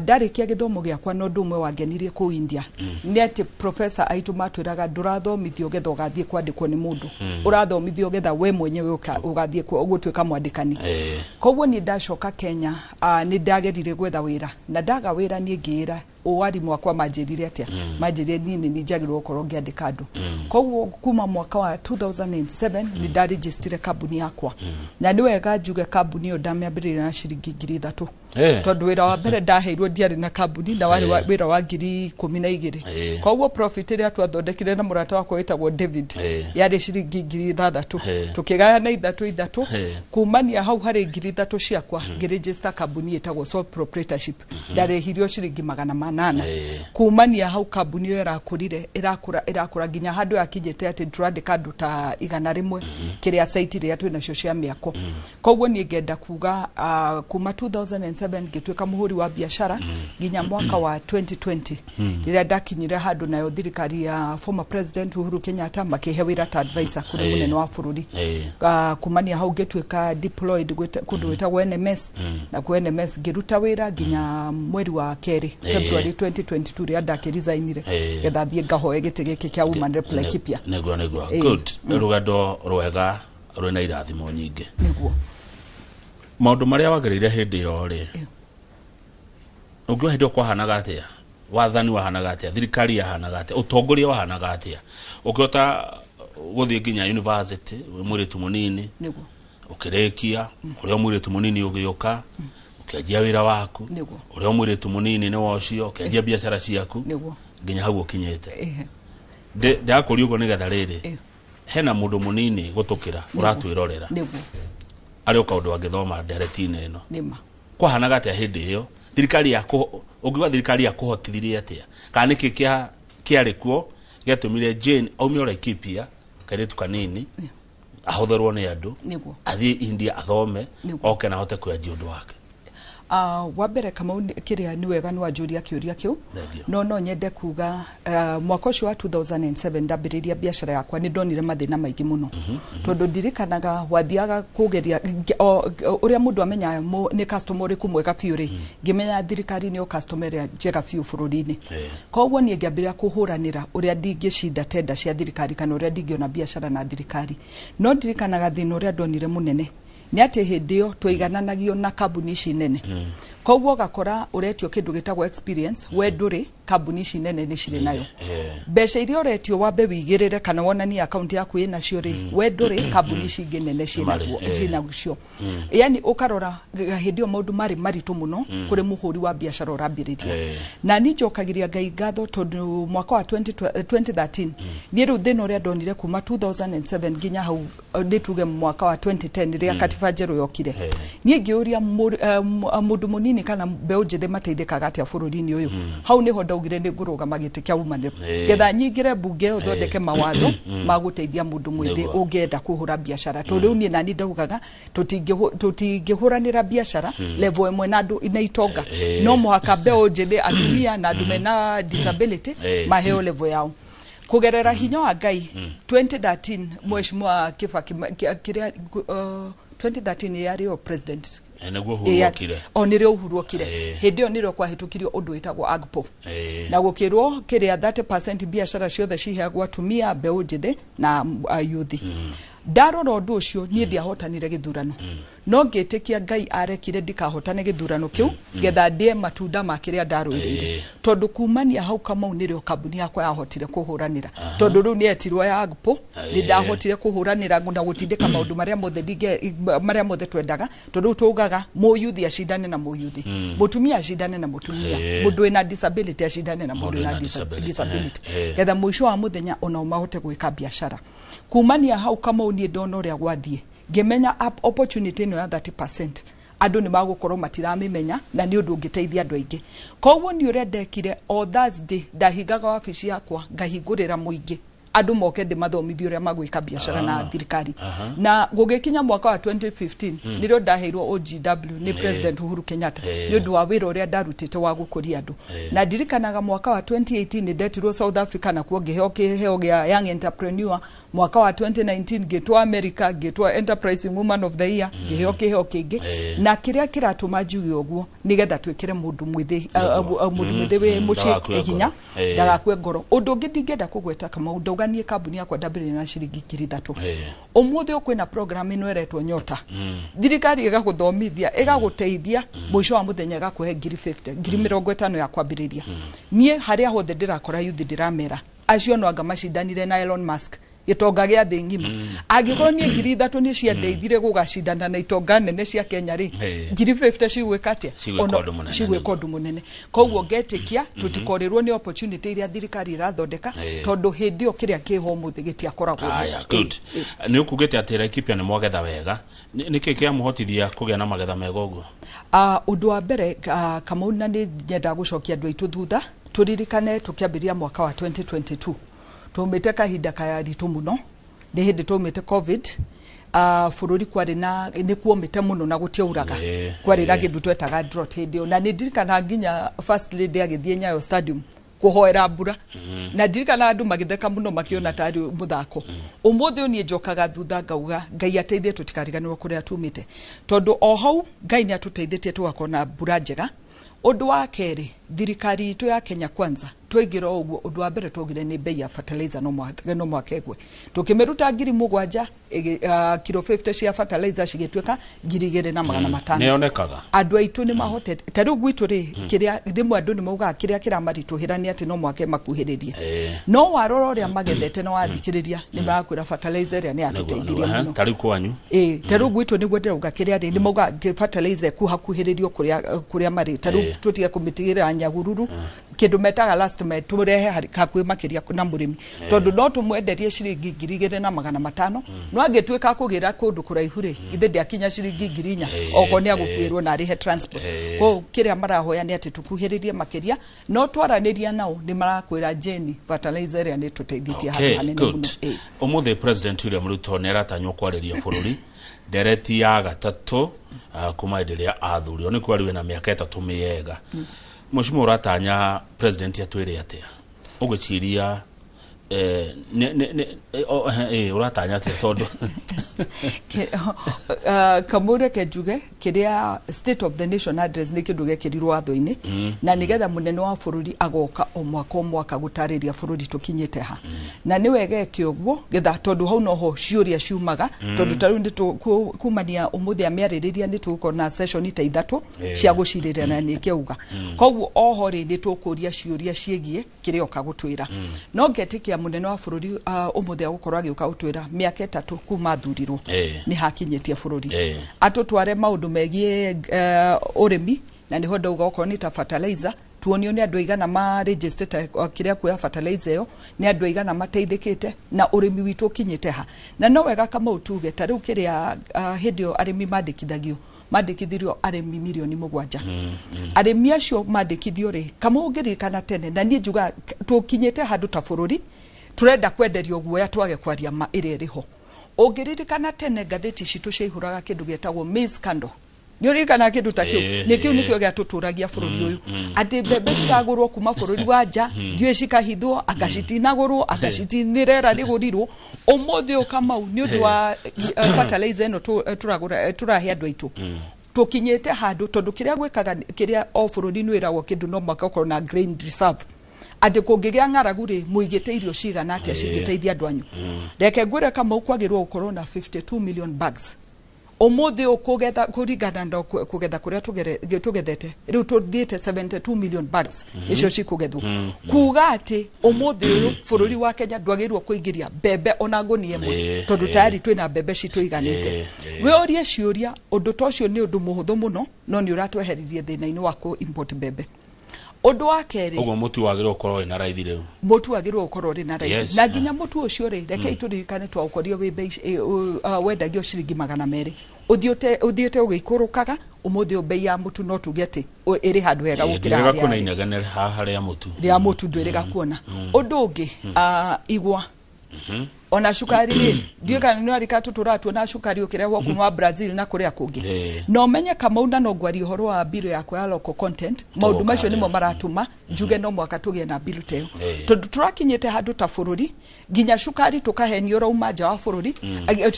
Ndarĩkia gĩthomo gĩakwa, na ũndũ ũmwe wangenirie kũu India nĩ atĩ professor aitũ matwĩraga ndũrathomithio getha ũgathiĩ kwandĩkwo nĩ mũndũ, ũrathomithio getha we mwenyewe ũgathiĩ gũtuĩka mwandĩkani. Koguo niĩ ndacoka Kenya, nĩ ndagerire gwetha wĩra na ndaga wĩra. Niĩ ngĩĩra arimũ akwa manjĩrire atĩa? Manjĩrire niĩ nĩ njagĩrĩirwo gũkorwo ngĩandĩka andũ. Koguo kuma mwaka wa 2007 nĩ ndarejistire kambuni yakwa, na nĩ wega njuge kambuni ĩyo ndamĩambĩrĩria na ciringi 3,000, tondũ wĩra wa mbere ndaheirwo ndiarĩ na kambuni na warĩ wĩra wa 12,000. Koguo profit ĩrĩa twathondekire na mũrata wakwa wĩtagwo David yarĩ ciringi 6,000. Tũkĩgayana ithatũ ithatũ. Kumania hau harĩ 3,000 ciakwa, ngĩregister kambuni ĩtagwo sole proprietorship, ndarĩhirio ciringi 800. Kumania hau kambuni ĩyo ĩrakũrire, ĩrakũra, ĩrakũra nginya handũ yakinyĩte atĩ tũrandĩka andũ ta 100 kĩrĩa site iria twĩ nacio cia mĩako. Koguo niĩ ngenda kuga kuma 2007 ngĩtuĩka mũhũri wa biacara nginya mwaka wa 2020, rĩrĩa ndakinyire handũ nayo thirikari ya former President Uhuru Kenyatta makĩhe wĩra ta advisor kũrĩ mũnene wa bũrũri. Kumania hau ngĩtuĩka deployed kũndũ gwĩtagwo NMS, na ku NMS ngĩruta wĩra nginya mweri wa kerĩ, February 2022, rĩrĩa ndakĩresignire getha thiĩ ngahoe gĩtĩ gĩkĩ kĩa woman rep Laikipia. Nĩguo. Good. Rũgendo rwega rwĩna irathimo nyingĩ. Nĩguo. Maũndũ marĩa wagereire hĩndĩ ĩyo rĩ, ũngiuga hĩndĩ ĩyo kwahanaga atĩa? Wathani wahanaga atĩa? Thirikari yahanaga atĩa? Ũtongoria wahanaga atĩa ũkĩhota gũthiĩ nginya university wĩ mũirĩtu mũnini, ũkĩrĩkia ũrĩa mũirĩtu mũnini, ũgĩũka ũkĩanjia wĩra waku, ũrĩa mũirĩtu mũnini nĩ ũcio ũkĩanjia biacara ciaku nginya hau ũkinyĩte? Ndakũria ũguo nĩgetha rĩrĩ, hena mũndũ mũnini gũtũkĩra ũratwĩrorera arĩ o kaũndũ angĩthoma ndereti-inĩ ĩno. Nĩma. Kwahanaga atĩa hĩndĩ ĩyo? Thirikari ya ũngiuga thirikari yakũhotithirie atĩa, kana nĩkĩ kĩarĩ kuo gĩatũmire Jane aume o Laikipia, kairĩtu kanini, ahũthĩrwo nĩ andũ, athiĩ India athome, oke na ahote kwanjia ũndũ wake? Wa mbere, Kamau, kĩrĩa nĩ wega nĩ wanjũria kĩũria kĩu. Thengiũ. No nyende kuga mwaka ũcio wa 2007 ndambĩrĩria biacara yakwa, nĩ ndonire mathĩna maingĩ mũno, tondũ ndirikanaga wathiaga kũgeria ũrĩa mũndũ amenyaga nĩ customer ũrĩkũ mwega biũ rĩ, ngĩmenya thirikari nĩyo customer ĩrĩa njega biũ bũrũri-inĩ. Koguo niĩ ngĩambĩrĩria kũhũranĩra ũrĩa ndingĩcinda tenda cia thirikari kana ũrĩa ndingĩona biacara na thirikari. No ndirikanaga thĩna ũrĩa ndonire mũnene nĩ atĩ hĩndĩ ĩyo twaigananagio na kambuni ici nene. Koguo ũgakora ũretio kĩndũ gĩtagwo experience, we ndũrĩ, kambuni ici nene nĩ cirĩ nayo. Mbeca iria ũretio wambe wĩigĩrĩre kana wonanie akaunti yaku ĩnacio rĩ, we ndũrĩ, kambuni ici ingĩ nene Marĩ, ciĩnacio. Yani ũkarora hĩndĩ ĩyo maũndũ marĩ maritũ mũno kũrĩ mũhũri wa biacara ũrambĩrĩria. Na niĩ njokagĩria Ngai ngatho tondũ mwaka wa 2013 niĩ rĩu thĩna ũrĩa ndonire kuma 2007 nginya hau, nĩ tuge mwaka wa 2010 rĩrĩa katiba njerũ yokire, niĩ ngĩũria mũndũ mũnini kana mbeũ njĩthĩ mateithĩkaga atĩa bũrũri-inĩ ũyũ. Hau nĩho ndaugire nĩ ngũrũgama gĩtĩ kĩa woman rep getha nyingĩre mbunge ĩyo thondeke mawatho ma gũteithia mũndũ mwĩthĩ ũngĩenda kũhũra biacara, tondũ rĩu niĩ nani ndaugaga tũtingĩhũranĩra biacara level ĩmwe na andũ na itonga. No mũhaka mbeũ njĩthĩ, atumia na andũ mena disability maheo level yao. Kugerera hinya wa Ngai, 2013 Mheshimiwa Kibaki kĩrĩa, 2013 yarĩ o president. Nĩguo Uhuru okire. O nĩrĩo Uhuru okire. Hĩndĩ ĩyo nĩrĩo kwahĩtũkirio ũndũ wĩtagwo AGPO na gũkĩrwo kĩrĩa 30% biacara ciothe ciheagwo atumia, mbeũ njĩthĩ na youth. Ndarora ũndũ ũcio, niĩ ndiahotanire gĩthurano, no ngĩtĩkia Ngai arekire ndikahotane gĩthurano kĩu getha ndĩe matunda ma kĩrĩa ndarũĩrĩire, tondũ kumania hau Kamau nĩrĩo kambuni yakwa yahotire kũhũranĩra, tondũ rĩu nĩetirwo ya AGPO. Nĩ ndahotire kũhũranĩra na gũtindĩka maũndũ marĩa mothe marĩa mothe twendaga, tondũ rĩu tugaga mũyuthi acindane na mũyuthi, mũtumia acindane na mũtumia, mũndũ wĩna disability acindane na mũndũ Mũndũ wĩna wĩna disability, disability, getha mũico wa mũthenya onao mahote gwĩka biacara. Kumania hau Kamau niĩ ndona ũrĩa gwathiĩ, ngĩmenya opportunity ĩno ya 30% andũ nĩ magũkorwo matiramĩmenya na nĩ ũndũ ũngĩteithia andũ aingĩ. Koguo nĩ ũrĩa ndekire, o Thursday ndahingaga wabici yakwa ngahingũrĩra mũingĩ, andũ moke ndĩmathomithie ũrĩa magwĩka biacara na thirikari. Na gũgĩkinya mwaka wa 2015 nĩrĩo ndaheirwo OGW nĩ President Uhuru Kenyatta nĩ ũndũ wa wĩra ũrĩa ndarutĩte wa gũkũria andũ. Na ndirikanaga mwaka wa 2018 nĩ ndetirwo South Africa na kuo ngĩheo kĩheo gĩa Young Entrepreneur. Mwaka wa 2019 ngĩtwo America, ngĩtwo Enterprising Woman of the Year, ngĩheo kĩheo kĩngĩ. Na kĩrĩa kĩratũma njuge ũguo nĩgetha twĩkĩre mũndũ mwĩthĩ, mũndũ mwĩthĩ wĩ mũciĩ Ndagakue hinya, ngoro. Ndagakue ngoro. Ũndũ ũngĩ ndingĩenda kũgweta, Kamau, ndauga niĩ kambuni yakwa ndambĩrĩria na ciringi 3,000. Ũmũthĩ ũyũ kwĩna program ĩno ĩretwo Nyota. Thirikari ĩgagũthomithia, ĩgagũteithia, mũico wa mũthenya ĩgakũhe ngiri 50, 50,000 ya kwambĩrĩria. Niĩ harĩa hothe ndĩrakora yuthi ndĩramera acio no anga macindanire na Elon Musk, gĩtonga gĩa thĩ ng'ima. Angĩkorwo niĩ 3,000 nĩ ciandeithire gũgacindana na itonga nene cia Kenya rĩ, 50,000 cigwĩka atĩa? Cigwĩka ũndũ mũnene. Cigwĩka ũndũ mũnene. Koguo ngetĩkia tũtikorĩrwo nĩ opportunity iria thirikari ĩrathondeka, tondũ hĩndĩ ĩyo kĩrĩa kĩho ũmũthĩ gĩtiakoragwo ho. Aya, good. Nĩ ũkugĩte atĩ Laikipia nĩ mwagetha wega. Nĩ kĩĩ kĩamũhotithia kũgĩa na magetha mega ũguo? Ũndũ wa mbere, Kamau, na nĩ nyendaga gũcokia andũ aitũ thutha, tũririkane tũkĩambĩrĩria mwaka wa 2022 tũmĩte kahinda karitũ mũno, nĩ hĩndĩ twaumĩte COVID, bũrũri kwarĩ na nĩ kuomĩte mũno na gũtiauraga. Kwarĩ na kĩndũ twetaga drought hĩndĩ ĩyo, na nĩ ndirikanaga nginya First Lady agĩthiĩ Nyayo Stadium kũhoera mbura, na ndirikana andũ magĩtheka mũno makĩona tarĩ mũthako. Ũmũthĩ ũyũ niĩ njokaga thutha ngauga Ngai ateithie tũtikariganĩrwo kũrĩa tumĩte, tondũ o hau Ngai nĩ atũteithĩtie tũgakorwo na mbura njega. Ũndũ wa kerĩ, thirikari itũ ya Kenya Kwanza twaingĩra o ũguo, ũndũ wa mbere twaugire nĩ bei ya fertilizer no mũhaka ĩgwe. Tũkĩmĩruta 7,000, kiro 50 cia fertilizer cigĩtuĩka 2,500. Nĩ yonekaga. Andũ aitũ nĩ mahotete. Ta rĩu gwitũ rĩ, kĩrĩa rĩmwe andũ nĩ maugaga kĩrĩa kĩramaritũhĩra nĩ atĩ no mũhaka makuhĩrĩrie, no warora ũrĩa magethete na wathikĩrĩria nĩ marakwĩra fertilizer ĩrĩa nĩ yatũteithirie mũno. Ta rĩu kwanyu? Ĩ, ta rĩu gwitũ nĩguo ndĩrauga, kĩrĩa rĩ nĩ mauga fertilizer ĩkuhakuhĩrĩrio kũrĩa marĩ. Ta rĩu tũtige kũmĩtigĩrĩra Nyahururu, kĩndũ metaga last mile, tũrehe hakuhĩ makĩria na mũrĩmi, tondũ no tũmwenderie ciringi 2,500, no angĩtuĩka kũgĩra kũndũ kũraihu rĩ, ithe ndĩakinya ciringi 4,000, okorwo nĩ agũkuĩrwo na arĩhe transport. Koguo kĩrĩa marahoya nĩ atĩ tũkuhĩrĩrie makĩria, no twaranĩria nao nĩ marakwĩra Jane, fertilizer ĩrĩa nĩ tũteithĩtie handũ hanene Good. mũno. Ũmũthĩ President William Ruto nĩ aratanywo kwarĩria bũrũri ndereti ya gatatũ, kuma hĩndĩ ĩrĩa athurirwo, nĩ kwariwe na mĩaka 3 mĩega. Mheshimiwa, ũratanya president atwĩre atĩa? Ũgwĩciria Ũratanya atĩa tondũ Kamau, reke njuge kĩrĩa State of the Nation Address nĩ kĩndũ gĩekĩrirwo watho-inĩ na nĩgetha mũnene wa bũrũri agoka o mwaka o mwaka gũtarĩria bũrũri tũkinyĩte ha, na nĩ wega eke ũguo getha tondũ hau noho ciũria ciumaga, tondũ ta rĩu nĩ kumania ũmũthĩ amĩarĩrĩria nĩ tũgũkorwo na session ta 3 cia gũcirĩria na nĩkĩo auga. Koguo oho rĩ, nĩ tũkũria ciũria ciĩgiĩ kĩrĩa oka gũtwĩra. No ngetĩkia mũnene wa bũrũri ũmũthĩ agũkorwo agĩũka gũtwĩra mĩaka 3 kuma athurirwo nĩ hakinyĩtie bũrũri, atũtware maũndũ megiĩ ũrĩmi, na nĩho ndauga okorwo nĩ ta fertilizer, tuonio nĩ andũ aigana ma registered kĩrĩa kuoya fertilizer ĩyo, nĩ andũ aigana mateithĩkĩte, na ũrĩmi witũ ũkinyĩte ha. Na no wega Kamau tuge ta rĩu kĩrĩa hĩndĩ ĩyo arĩmi mandĩkithagio, mandĩkithirio arĩmi mirioni 7. Arĩmi acio mandĩkithio rĩ, Kamau, ũngĩririkana tene, na niĩ njuga tũkinyĩte handũ ta bũrũri turenda kwenderio guoya twage kwaria ma ĩrĩa ĩrĩ ho. Ũngĩririkana tene ngathĩti citũ ciaihũraga kĩndũ gĩetagwo maize scandal. Nĩ ũririkanaga kĩndũ ta kĩu? Nĩ kĩu nĩkĩo gĩatũtũragia bũrũri ũyũ, atĩ mbembe ciragũrwo kuma bũrũri wa nja, ndiũĩ cikahithwo, anga citinagũrwo, anga citinĩrera rĩgũrirwo. Ũmũthĩ ũyũ Kamau, nĩ ũndũ wa fertilizer ĩno tũragũra, tũrahe andũ aitũ, tũkinyĩte handũ tondũ kĩrĩa gwĩkaga kĩrĩa o bũrũri nĩ wĩragwo kĩndũ no mwaka ũkorwo na grain reserve, atĩ kũngĩgĩa ng'aragu rĩ, mũigĩte irio cigana atĩa cingĩteithia andũ anyu. Reke ngwĩre Kamau, kwagĩrĩirwo gũkorwo na 52 million bags. Ũmũthĩ ũyũ kũgetha, kũringana na kũgetha kũrĩa tũgethete rĩu, tũthiĩte 72 million bags icio cikũgethwo, kuga atĩ ũmũthĩ ũyũ bũrũri wa Kenya ndwagĩrĩirwo kũingĩria mbembe ona ngũnia ĩmwe, tondũ tayari twĩna mbembe citũ iganĩte. Wĩũrie ciũria, ũndũ ta ũcio nĩ ũndũ mũhũthũ mũno, no nĩ ũratweheririe thĩna-inĩ wa kũ import mbembe. Ũndũ wa kerĩ, Ũguo mũtu wagĩrĩirwo gũkorwo wĩna raithi rĩu. Mũtu wagĩrĩirwo gũkorwo ũrĩ na raithi. Na nginya mũtu ũcio rĩ, rekei tũririkane twaũkorire wĩ bei wendagio ciringi 200, ũthiĩte ũgĩikũrũkaga. Ũmũthĩ ũyũ bei ya mũtu no tuge atĩ ĩrĩ handũ hega gũkĩra Ndĩrĩga harĩa kuona yarĩ. Inegene haha rĩa mũtu. Rĩa mũtu ndwĩrĩga kuona. Ũndũ ũngĩ, igwa ona cukari rĩ, ndiũĩ kana nĩ warika tũtũraga tuona cukari ũkĩrehwo kuma Brazil na kũrĩa kũngĩ. Na ũmenye Kamau, na no ngwaria ũhoro wa bill yakwa ya local content, maũndũ macio nĩmo maratũma njuge no mwaka tũgĩe na bill ta ĩyo, tondũ tũrakinyĩte handũ ta bũrũri nginya cukari tũkahenio ũrauma nja wa bũrũri.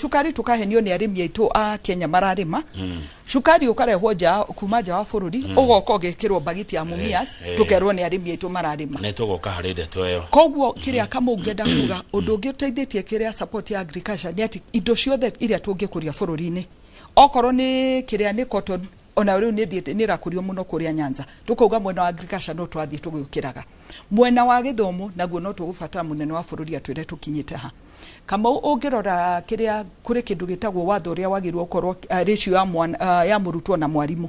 Cukari tũkahenio nĩ arĩmi aitũ a Kenya mararĩma, cukari ũkarehwo nja, kuma nja wa bũrũri, ũgoka ũgekĩrwo mbagiti ya Mumias, tũkerwo nĩ arĩmi aitũ mararĩma. Nĩ tũgoka harĩ ndeto ĩyo. Koguo kĩrĩa Kamau ngenda kuga, ũndũ ũngĩ ũteithĩtie kĩrĩa support ya agriculture nĩ atĩ indo ciothe iria tũngĩkũria bũrũri-inĩ, okorwo nĩ kĩrĩa nĩ cotton, ona rĩu nĩ thiĩte nĩ ĩrakũrio mũno kũrĩa Nyanza. Tũkauga mwena wa agriculture no twathiĩ tũgĩũkĩraga. Mwena wa gĩthomo naguo no tũgũbatara mũnene wa bũrũri atwĩre tũkinyĩte ha. Kamau, ũngĩrora kĩrĩa kũrĩ kĩndũ gĩtagwo watho ũrĩa wagĩrĩirwo gũkorwo ratio ya mwana, ya mũrutwo na mwarimũ,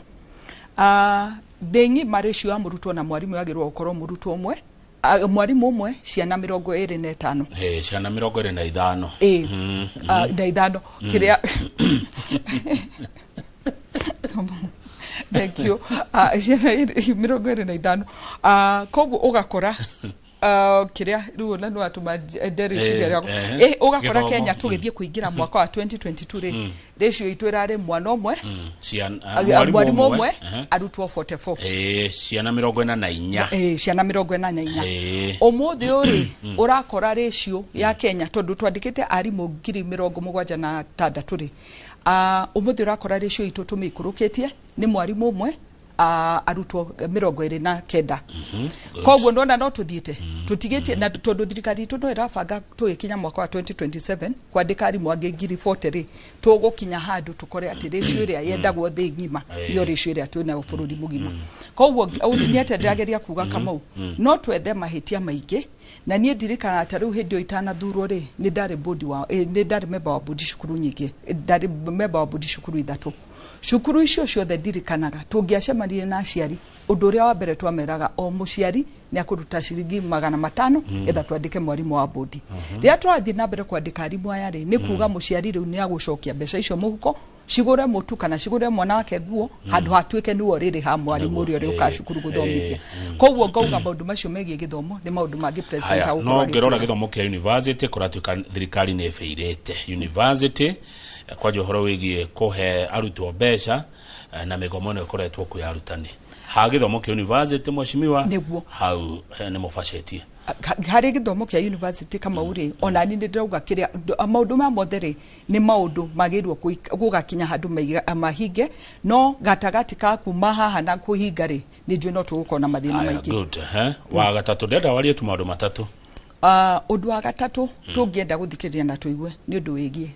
thĩ ng'ima ratio ya mũrutwo na mwarimũ yagĩrĩirwo gũkorwo mũrutwo ũmwe, mwarimũ ũmwe ciana 25. Ciana 25. Ĩ. Na ithano kĩrĩa, thank you, ciana 25. Koguo ũgakora kĩrĩa rĩu ona nĩ watũma ndereciria rĩakwa. Ũgakora Gĩthomo. Kenya tũgĩthiĩ kũingĩra mwaka wa 2022 rĩ, ratio itũ ĩrarĩ mwana ũmwe, mwarimũ ũmwe, arutwo 44. Ciana 44. Ciana 44. Ũmũthĩ ũrĩ ũrakora ratio ya Kenya, tondũ twandĩkĩte arimũ 76,000 rĩ, ũmũthĩ ũrakora ratio itũ tũmĩikũrũkĩtie nĩ mwarimũ ũmwe, arutwo 29. Koguo ndona no tũthiĩte tũtigĩtie, na tondũ thirikari itũ no ĩrabanga tũgĩkinya mwaka wa 2027 kwandĩka arimũ angĩ 40,000 rĩ, tũgũkinya handũ tũkore atĩ ratio ĩrĩa yendagwo thĩ ng'ima nĩyo ratio ĩrĩa twĩnayo bũrũri mũgima. Koguo nĩ atĩa ndĩrageria kuga, Kamau? No twethe mahĩtia maingĩ, na niĩ ndirikanaga ta rĩu hĩndĩ ĩyo itanathurwo rĩ, nĩ ndarĩ board wa nĩ ndarĩ member wa board cukuru nyingĩ. Ndarĩ member wa board cukuru ithatũ. Cukuru icio ciothe ndirikanaga tũngĩacemanirie na aciari, ũndũ ũrĩa wa mbere twameraga o mũciari nĩ akũruta ciringi 500 getha twandĩke mwarimũ wa bodi. Rĩrĩa tũrathiĩ na mbere kwandĩka arimũ aya rĩ, nĩ kuga mũciari rĩu nĩ agũcokia mbeca icio mũhuko cigũre mũtu kana cigũre mwana wake nguo, handũ hatuĩke nĩwe ũrĩrĩha mwarimũ ũrĩa ũrĩũkaga cukuru gũthomithia. Koguo ngauga maũndũ macio megiĩ gĩthomo nĩ maũndũ mangĩ president Haya, agũkorwo no ngĩrora agĩtwĩra. Gĩthomo kĩa university kũratuĩka thirikari nĩ ĩbĩirĩte university, kwanja ũhoro wĩgiĩ kũhe arutwo mbeca, na mĩgomo ĩno ĩkoretwo kwĩ arutani. Ha gĩthomo kĩa university mheshimiwa Nĩguo. Hau nĩ mũbacetie. Harĩ gĩthomo kĩa university Kamau rĩ, ona niĩ nĩ ndĩrauga kĩrĩa maũndũ maya mothe rĩ, nĩ maũndũ magĩrĩirwo gũgakinya handũ mahinge, no gatagatĩ ka kuma haha na kũhinga rĩ, nĩ njũĩ no tũgũkorwo na mathĩna Aya, maingĩ. Good, eh? Wa gatatũ ndĩrenda warie tu maũndũ matatũ. Ũndũ wa gatatũ tũngĩenda gũthikĩrĩria na tũigue nĩ ũndũ wĩgiĩ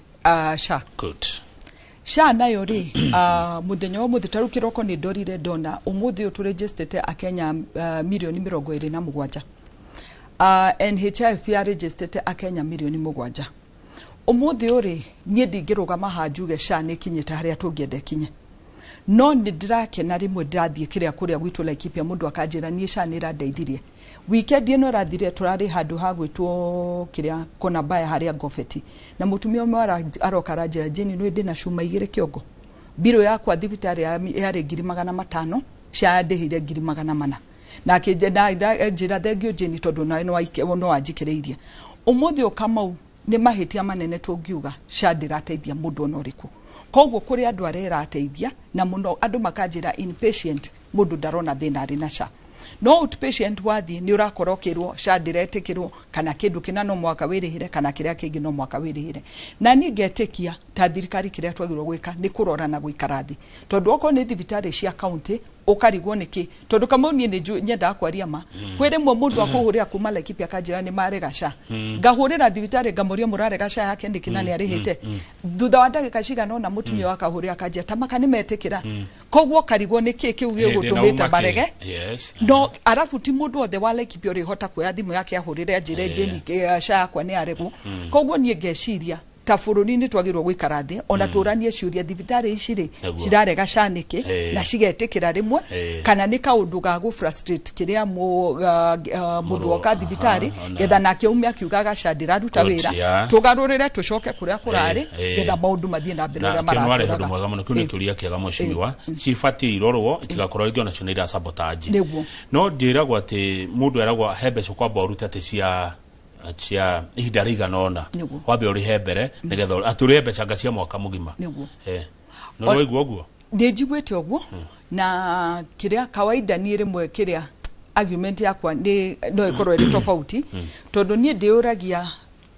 SHA. Good. SHA nayo rĩ, mũthenya wa ũmũthĩ, tarĩu kĩroko nĩ ndorire ndona ũmũthĩ ũyũ tũrĩnjĩstĩte akenya mirioni 27. NHIF yarĩnjĩstĩte akenya mirioni 7. Ũmũthĩ ũyũ rĩ, niĩ ndingĩrũgama haha njuge SHA nĩ ĩkinyĩte harĩa tũngĩenda ĩkinye, no nĩ ndĩrakena rĩmwe ndĩrathiĩ kĩrĩa kũrĩa gwitũ Laikipia, mũndũ akanjĩra niĩ SHA nĩ ĩrandeithirie. Weekend ĩno ĩrathire tũrarĩ handũ ha gwĩtwo kĩrĩa Konabaya harĩa Ngobeti, na mũtumia ũmwe aroka aranjĩra, Jane, nĩ ndĩna cuma 2 kĩongo, mbirũ yakwa thibitarĩ yarĩ 500,000, SHA yandĩhĩire 400,000, na akĩnjĩra thengio Jane, tondũ nawe no wanjikĩrĩirie. Ũmũthĩ ũyũ Kamau, nĩ mahĩtia manene tũngiuga SHA ndĩrateithia mũndũ ona ũrĩkũ. Koguo kũrĩ andũ arĩa ĩrateithia, na mũno andũ makanjĩra inpatient mũndũ ndarona thĩna arĩ na SHA, no outpatient wathiĩ nĩ ũrakora ũkĩrwo SHA ndĩretĩkĩrwo, kana kĩndũ kĩna no mwaka wĩrĩhĩre, kana kĩrĩa kĩngĩ no mwaka wĩrĩhĩre. Na niĩ ngetĩkia ta thirikari kĩrĩa twagĩrĩirwo gwĩka nĩ kũrora na gũikara thĩ, tondũ okorwo nĩ thibitarĩ cia county ũkarigwo nĩkĩ, tondũ Kamau niĩ nĩ nyendaga kwaria ma. Kwĩ rĩmwe mũndũ akũhũrĩra kuma Laikipia akanjĩra nĩ marega SHA, ngahũrĩra thibitarĩ ngamũria mũrarega SHA yake nĩkĩ na nĩ arĩhĩte. Thutha wa ndagĩka cigana ũna mũtumia wakahũrĩra akanjĩra tamaka nĩ metĩkĩra. Koguo karigwo nĩkĩ kĩu gĩgũtũmĩte marege. No arabu ti mũndũ wothe wa Laikipia ũrĩhota kuoya thimũ yake ahũrĩre anjĩre Jane, SHA yakwa nĩ yaregwo. Koguo niĩ ngeciria ta bũrũri-inĩ twagĩrĩirwo gũikara thĩ ona tũranie ciũria, thibitarĩ ici rĩ, cirarega SHA nĩkĩ na cigetĩkĩra rĩmwe, kana nĩ kaũndũ ga gũ frustrate kĩrĩa mũndũ woka thibitarĩ getha nake ume akiugaga SHA ndĩraruta wĩra. Tũgarũrĩre tũcoke kũrĩa kũrarĩ getha maũndũ mathiĩ na mbere ũrĩa maratũraga. Ũndũ mwega mũno, kĩu nĩ kĩũria kĩega mheshimiwa, cibatiĩ irorwo itigakorwo rĩngĩ onacio nĩ ira sabotage. No njĩragwo atĩ mũndũ eragwo he mbeca kwamba ũrute atĩ cia ihinda rĩigana ũna, wambe ũrĩhe mbere nĩgetha atĩ ũrĩhe mbeca anga cia mwaka mũgima. No waigua ũguo? Nĩ njiguĩte ũguo, na kĩrĩa kawaida niĩ rĩmwe kĩrĩa argument yakwa nĩ no ĩkorwo ĩrĩ tofauti, tondũ niĩ ndĩũragia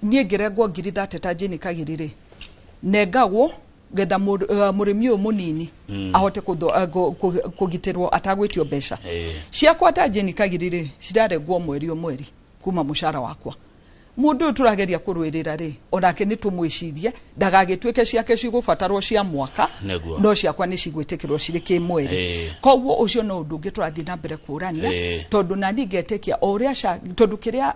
niĩ ngĩrengwo 30,000 ta Jane Kagiri rĩ, nengagwo getha mũrĩmi ũyũ mũnini ahote kũgitĩrwo atagwĩtio mbeca ciakwa. Ta Jane Kagiri rĩ, cirarengwo mweri o mweri kuma mũcara wakwa. Mũndũ ũyũ tũrageria kũrũĩrĩra rĩ, onake nĩ tũmwĩcirie ndagagĩtuĩke ciake cigũbatarwo cia mwaka, no ciakwa nĩ cigwĩtĩkĩrwo cirĩ kĩmweri. Koguo ũcio no ũndũ ũngĩ tũrathiĩ na mbere kũrania, tondũ nani ngetĩkia o ũrĩa, tondũ kĩrĩa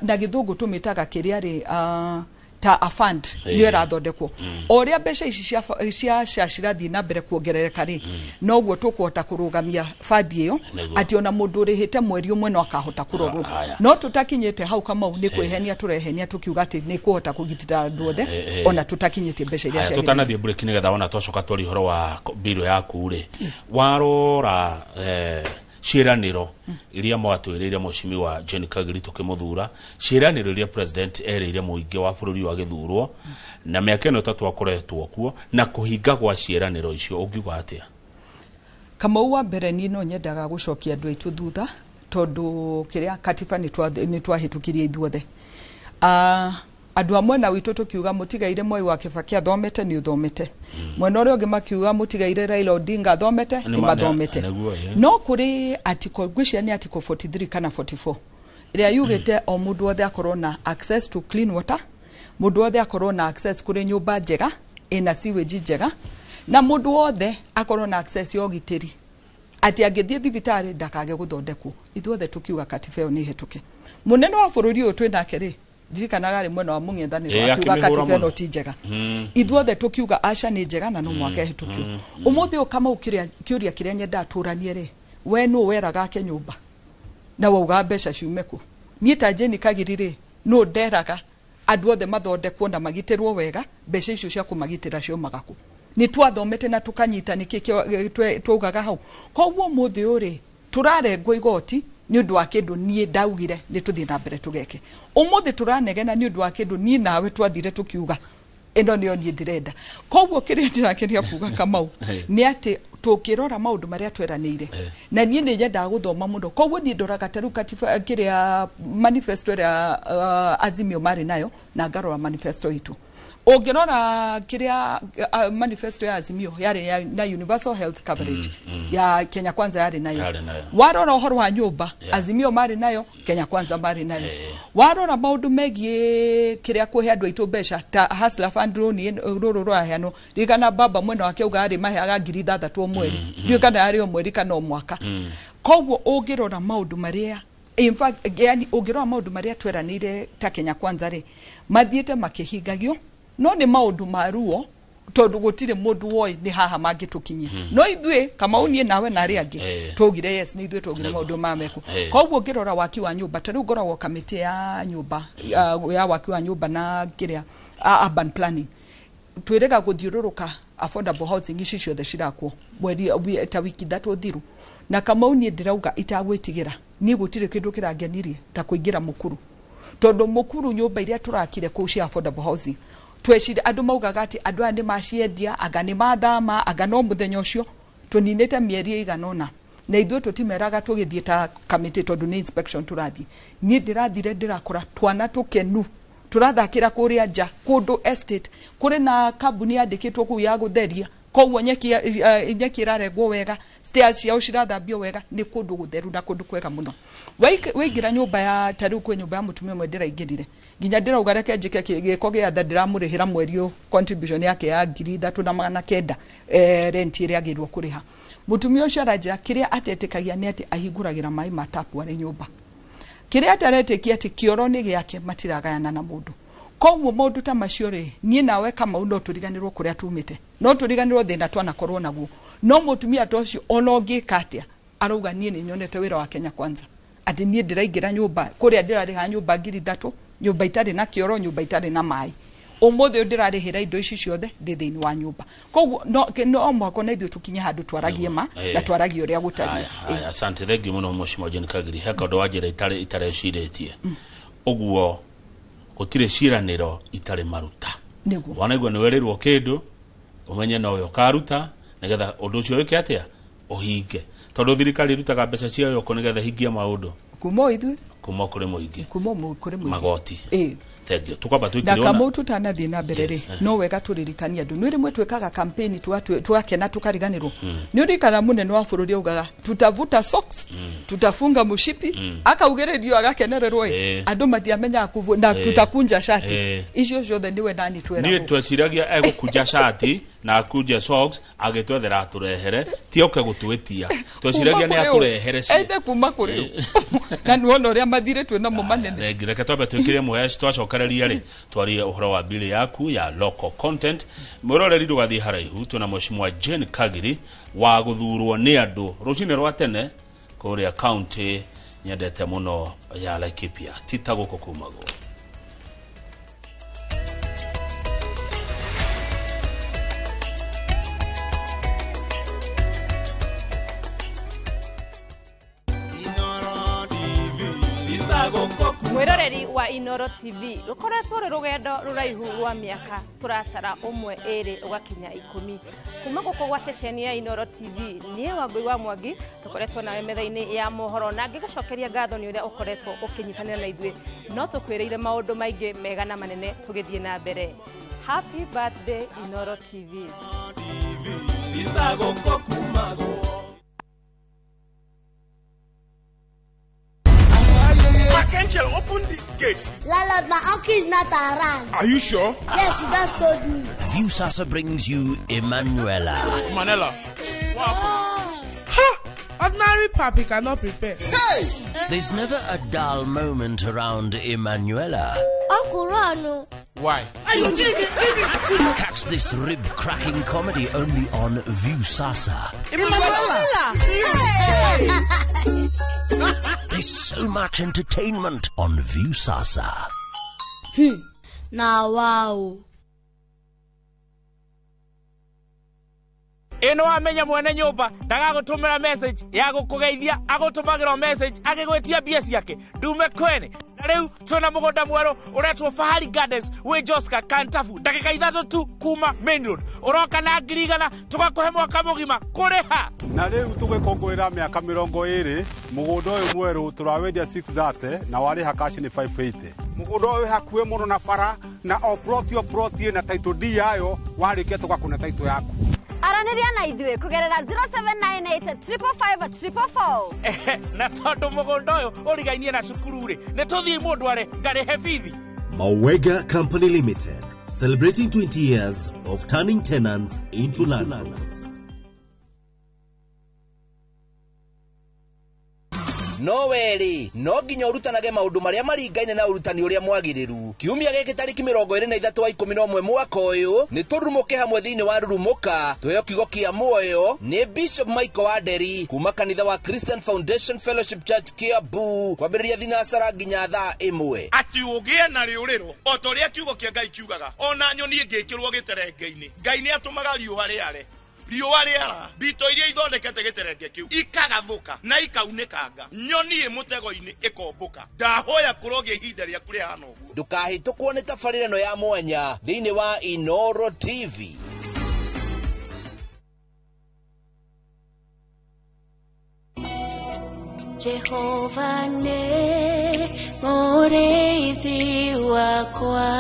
na gĩthũngũ tũmĩtaga kĩrĩa rĩ ta a fund nĩyo ĩrathondekwo, o ũrĩa mbeca ici cia SHA cirathiĩ na mbere kuongerereka rĩ, noguo tũkũhota kũrũgamia fund ĩyo, atĩ ona mũndũ ũrĩhĩte mweri ũmwe no akahota kũrorwo. No tũtakinyĩte hau Kamau, nĩ kwĩhenia tũrehenia tũkiuga atĩ nĩ kũhota kũgitĩra andũ othe, ona tũtakinyĩtie mbeca iria ciagĩrĩire. Tũtanathiĩ break nĩgetha ona twacoka twarie ũhoro wa mbirũ yaku rĩ, warora ciĩranĩro iria mwatwĩrĩire mheshimiwa Jane Kagiri tũkĩmũthura, ciĩranĩro iria president erĩire mũingĩ wa bũrũri wa gĩthurwo, na mĩaka ĩno 3 akoretwo kuo, na kũhinga gwa ciĩranĩro icio ũngiuga atĩa? Kamau, wa mbere niĩ no nyendaga gũcokia andũ aitũ thutha, tondũ kĩrĩa katiba nĩ twahĩtũkirie ithuothe. Andũ a mwena witũ tũkiuga mũtigaire Mwai wa Kibaki athomete nĩ ũthomete, mwena ũrĩa ũngĩ makiuga mũtigaire Raila Odinga athomete nĩ mathomete. No kũrĩ article, ngwĩciria nĩ article 43 kana 44 ĩrĩa yugĩte o mũndũ wothe akorwo na access to clean water, mũndũ wothe akorwo na access kũrĩ nyũmba njega ĩna sewage njega, na mũndũ wothe akorwo na access ya ũgitĩri, atĩ angĩthiĩ thibitarĩ ndakage gũthondekwo. Ithuothe tũkiuga katiba ĩyo nĩ ĩhĩtũke. Mũnene wa bũrũri ũyũ twĩ nake rĩ, ndirikanaga rĩ mwena wa mũng'ethanĩro akiuga katiba ĩno ti njega. Ithuothe tũkiuga aca nĩ njega na no mwaka ĩhĩtũkio. Ũmũthĩ ũyũ Kamau, kĩũria kĩrĩa nyendaga tũranie rĩ, we nũ weraga ake nyũmba na wauga mbeca ciume kũ? Niĩ ta Jane Kagiri rĩ, nũ nderaga andũ othe mathondekwo na magitĩrwo wega, mbeca icio cia kũmagitĩra ciumaga kũ? Nĩ twathomete na tũkanyita nĩkĩ twaugaga hau. Koguo ũmũthĩ ũyũ rĩ, tũrarengwo igoti nĩ ũndũ wa kĩndũ niĩ ndaugire nĩ tũthiĩ na mbere tũgeke. Ũmũthĩ tũranegena nĩ ũndũ wa kĩndũ niĩ nawe twathire tũkiuga ĩno nĩyo niĩ ndĩrenda. Koguo kĩrĩa ndĩrageria kuga Kamau nĩ atĩ Tũkĩrora maũndũ marĩa tweranĩire na niĩ nĩ nyendaga gũthoma mũno, koguo niĩ ndoraga ta rĩu katiba kĩrĩa manifesto ĩrĩa Azimio marĩ nayo na ngarora manifesto itũ. Ũngĩrora kĩrĩa manifesto ya Azimio yarĩ na universal health coverage, ya Kenya Kwanza yarĩ nayo. Warora ũhoro wa nyũmba, Azimio marĩ nayo, Kenya Kwanza marĩ nayo. Warora maũndũ megiĩ kĩrĩa kũhe andũ aitũ mbeca ta Hustler Fund loan rũrũ rũraheanwo, ririkana baba mwena wake auga arĩ maheaga 6,000 o mweri, ndiũĩ kana yarĩ o mweri kana o mwaka. Koguo ũngĩrora maũndũ marĩa, in fact, yani ũngĩrora maũndũ marĩa tweranĩire ta Kenya Kwanza rĩ, mathiĩte makĩhingagio, no nĩ maũndũ ma ruo tondũ gũtirĩ mũndũ woĩ nĩ haha mangĩtũkinyia. No ithuĩ Kamau, niĩ nawe na arĩa angĩ twaugire yes, nĩ ithuĩ twaugire maũndũ maya mekwo. Koguo ũngĩrora waki wa nyũmba, ta rĩu ngoragwo kamĩtĩ ya nyũmba ya waki wa nyũmba na kĩrĩa urban planning, twĩrĩga gũthiũrũrũka affordable housing ici ciothe cirakwo mweri ta wiki 3 thiru. Na Kamau niĩ ndĩrauga itagwĩtigĩra, niĩ gũtirĩ kĩndũ kĩrangenirie ta kũingĩra Mukuru, tondũ Mukuru nyũmba iria tũrakire kũu cia affordable housing, twecire andũ maugaga atĩ andũ aya nĩ maciendia, anga nĩ mathama, anga no mũthenya ũcio tũninĩte mĩeri ĩigana ũna, na ithuĩ tũtimeraga tũgĩthiĩ ta kamĩtĩ tondũ nĩ inspection tũrathiĩ. Niĩ ndĩrathire ndĩrakora twana tũkenu tũrathakĩra kũrĩa nja kũndũ estate, kũrĩ na kambuni yandĩkĩtwo kũu ya gũtheria, koguo nyeki ĩrarengwo wega, stairs ciao cirathambio wega, nĩ kũndũ gũtheru na kũndũ kwega mũno. Waingĩra nyũmba ya ta rĩu kwĩ nyũmba ya mũtumia ũmwe ndĩraingĩrire, nginya ndĩrauga reke njĩke gĩko gĩa tha, ndĩramũrĩhĩra mweri ũyũ contribution yake ya 3,900, rent ĩrĩa agĩrĩirwo kũrĩha. Mũtumia ũcio aranjĩra kĩrĩa atetĩkagia nĩ atĩ ahingũragĩra maĩ ma tapu arĩ nyũmba, kĩrĩa ataretĩkia atĩ kĩoro nĩ gĩake, matiragayana na mũndũ. Koguo maũndũ ta macio rĩ, niĩ nawe Kamau no tũriganĩrwo kũrĩa tumĩte, no tũriganĩrwo thĩna twanakorwo naguo, no mũtumia ta ũcio ona ũngĩka atĩa arauga niĩ nĩ nyonete wĩra wa Kenya Kwanza, atĩ niĩ ndĩraingĩra nyũmba kũrĩa ndĩrarĩha nyũmba 3,000, nyũmba itarĩ na kĩoro, nyũmba itarĩ na maĩ, ũmũthĩ ũyũ ndĩrarĩhĩra indo ici ciothe ndĩ thĩinĩ wa nyũmba. Koguo no mũhaka ona ithuĩ tũkinye handũ twaragie ma na twaragie ũrĩa gũtariĩ. Asante, thengiũ mũno Mheshimiwa Jane Kagiri. He kaũndũ wa njĩra itarecirĩtie ũguo, gũtirĩ ciĩranĩro itarĩ maruta. Wanaigua nĩ werĩrwo kĩndũ ũmenye nowe ũkaruta nĩgetha ũndũ ũcio wĩke atĩa, ũhinge, tondũ thirikari ĩrutaga mbeca ciayo kũ nĩgetha ĩhingie maũndũ kuma o ithuĩ, kuma kũrĩ mũingĩ, kuma kũrĩ mũingĩ, magoti. Thengiũ, tũkwamba na twĩkire Kamau tũtanathiĩ na mbere rĩ, no wega tũririkanie andũ nĩ rĩmwe twĩkaga campaign tũgakena tũkariganĩrwo. Nĩ ũririkana mũnene wa bũrũri augaga tutavuta socks, tutafunga mushipi, akaugĩrĩrio agakenererwo ĩ, andũ matiamenyaga kuvu na tutakunja shati, icio ciothe nĩwe nani niĩ tweragwo. Tweciragia egũkunja shati na akunje socks agĩtwethera atũrehere, ti oke gũtwĩtia, tweciragia nĩ atũrehere cio. Ethe kuma kũrĩ ũ, na nĩwona ũrĩa mathirĩ twĩ namo manene. Thengiũ, reke twambe twĩkĩre mũhesh, twacokereria rĩ twarie ũhoro wa bili yaku ya local content. Mwĩroreri ndũgathiĩ haraihu, twĩna Mheshimiwa Jane Kagiri wa gũthurwo nĩ andũ rũcinĩ rwa tene kũrĩa county nyendete mũno ya Laikipia, ti ta gũkũ kumagwo. Mwiroreri wa Inoro TV, rukoretwo rĩ rũgendo rũraihu rwa mĩaka tũratara 1 2 ũgakinya 10 kuma gũkũ gwa ceceni ya Inoro TV. Niĩ Wangũi wa Mwangi tũkoretwo nawe metha-inĩ ya mohoro, na ngĩgũcokeria ngatho nĩ ũrĩa ũkoretwo ũkĩnyitanĩra na ithuĩ, no tũkwĩrĩire maũndũ maingĩ mega na manene tũgĩthiĩ na mbere. Happy birthday Inoro TV. Angel, open this gate. Lala, my uncle is not around. Are you sure? Yes, he just told me. Viusasa brings you Emanuela. Manela. What happened? Ha! Ordinary papi cannot prepare. Hey! There's never a dull moment around Emanuela. Uncle Ronald. Why? Catch this rib-cracking comedy only on Viusasa. Emanuela! There's so much entertainment on Viusasa. Now, wow. Ĩno wamenya mwene nyũmba ndagagũtũmĩra message ya gũkũgeithia, agũtũmagĩra message agĩgwĩtia mbia ciake ndume kwene. Na rĩu twĩna mũgũnda mwerũ ũretwo Fahari Gardens wĩ Joska Kantafu, ndagĩka 3 tu kuma main road. Ũroka na 100,000 tũgakũhe mwaka mũgima kũrĩha. Na rĩu tũgĩkũngũĩra mĩaka 20, mũgũnda ũyũ mwerũ tũrawendia 630 na warĩha cash nĩ 580. Mũgũnda ũyũ wĩ hakuhĩ mũno na bara na o plot o plot ĩna title deed yayo, warĩkia tũgakũne title yaku. Aranĩria na ithuĩ kũgerera 0798 555 444. Na tondũ mũgũnda ũyũ ũrigainie na cukuru rĩ, nĩ tũthiĩ mũndũ are ngarĩhe bithi. Mawega Company Limited, celebrating 20 years of turning tenants into landlords. No werĩ no nginya ũrutanage maũndũ marĩa maringaine na ũrutani ũrĩa mwagĩrĩru. Kiumia gĩkĩ tarĩki 23 wa 11 mwaka ũyũ nĩ tũrurumũke hamwe thĩinĩ wa Rurumũka tũheo kiugo kĩa muoyo nĩ Bishop Michael Wanderi kuma kanitha wa Christian Foundation Fellowship Church Kiambu, kwambĩrĩria thinacara nginya thaa 1. Atĩ ũgĩe na rĩũrĩro o ta ũrĩa kiugo kĩa Ngai kiugaga, ona nyoni ĩngĩkĩrwo gĩterenge-inĩ, Ngai nĩ atũmaga riũa rĩare. Riũa rĩara mbito iria ithondekete gĩterenge kĩu ikagathũka na ikaunĩkanga, nyoni ĩ mũtego-inĩ ĩkombũka. Ndahoya kũrogĩa ihinda rĩaku rĩhana ũguo. Ndũkahĩtũkwo nĩ tabarĩra ĩno ya mwanya thĩinĩ wa Inoro TV. Jehova nĩ mũrĩithi wakwa,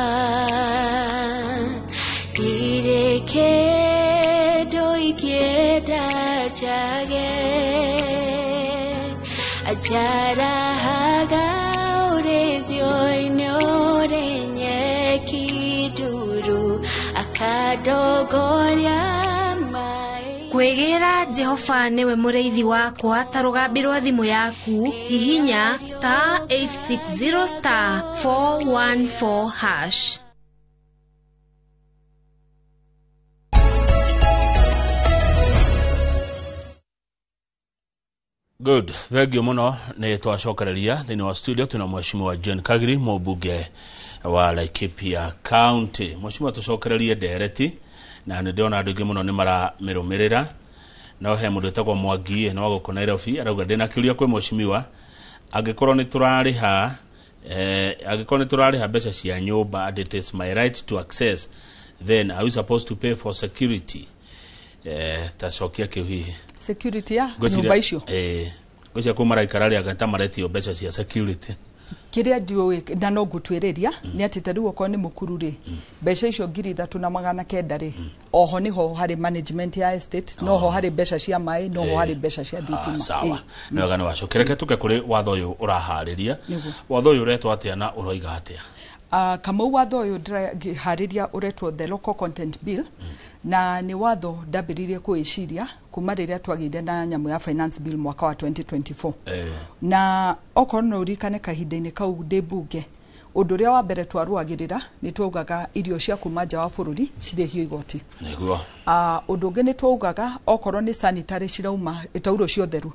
ndirĩ kĩndũ ingĩenda njage, anjarahaga ũrĩithio-inĩ ũrĩ nyeki nduru, akandongoria maĩ. Kwĩgĩra Jehova nĩwe mũrĩithi wakwa ta rũgambi rwa thimũ yaku, hihinya *860 *414#. Good, thank you muno. Nĩ twacokereria thĩinĩ wa studio twĩna Mheshimiwa Jane Kagiri, mũmbunge wa Laikipia County. Mheshimiwa, tũcokererie ndereti na nĩ ndĩrona andũ aingĩ mũno nĩ maramĩrũmĩrĩra. No he mũndũ wĩtagwo Mwangi no gũkũ Nairobi arauga ndĩna kĩũria kwĩ mheshimiwa, angĩkorwo nĩ tũrarĩha angĩkorwo nĩ tũrarĩha mbeca cia nyũmba and it is my right to access, then are we supposed to pay for security? Tacokia kĩu hihi. Security ya nyũmba icio? Ngwĩciria kũu maraikara rĩ anga ta maretio mbeca cia security. Kĩrĩa ndiũĩ na no ngũtuĩrĩria nĩ atĩ ta rĩu okorwo nĩ mũkuru rĩ, mbeca icio 3,900 rĩ, oho nĩho harĩ management ya estate, noho harĩ mbeca cia maĩ, noho harĩ mbeca cia thitima. Sawa, nĩ wega nĩ wacokia. Reke tũke kũrĩ watho ũyũ ũraharĩria. Watho ũyũ ũretwo atĩa na ũroiga atĩa? Kamau, watho ũyũ ndĩraharĩria ũretwo the local content bill, na nĩ watho ndambĩrĩirie kwĩciria kuma rĩrĩa twagĩire na nyamũ ya finance bill mwaka wa 2024. Na okorwo no ũririkane kahinda-inĩ kau ndĩ mbunge, ũndũ ũrĩa wa mbere twarũagĩrĩra nĩ twaugaga irio cia kuma nja wa bũrũri cirĩhio igoti. Nĩguo. Ũndũ ũngĩ nĩ twaugaga okorwo nĩ sanitary cirauma tauro cia ũtheru,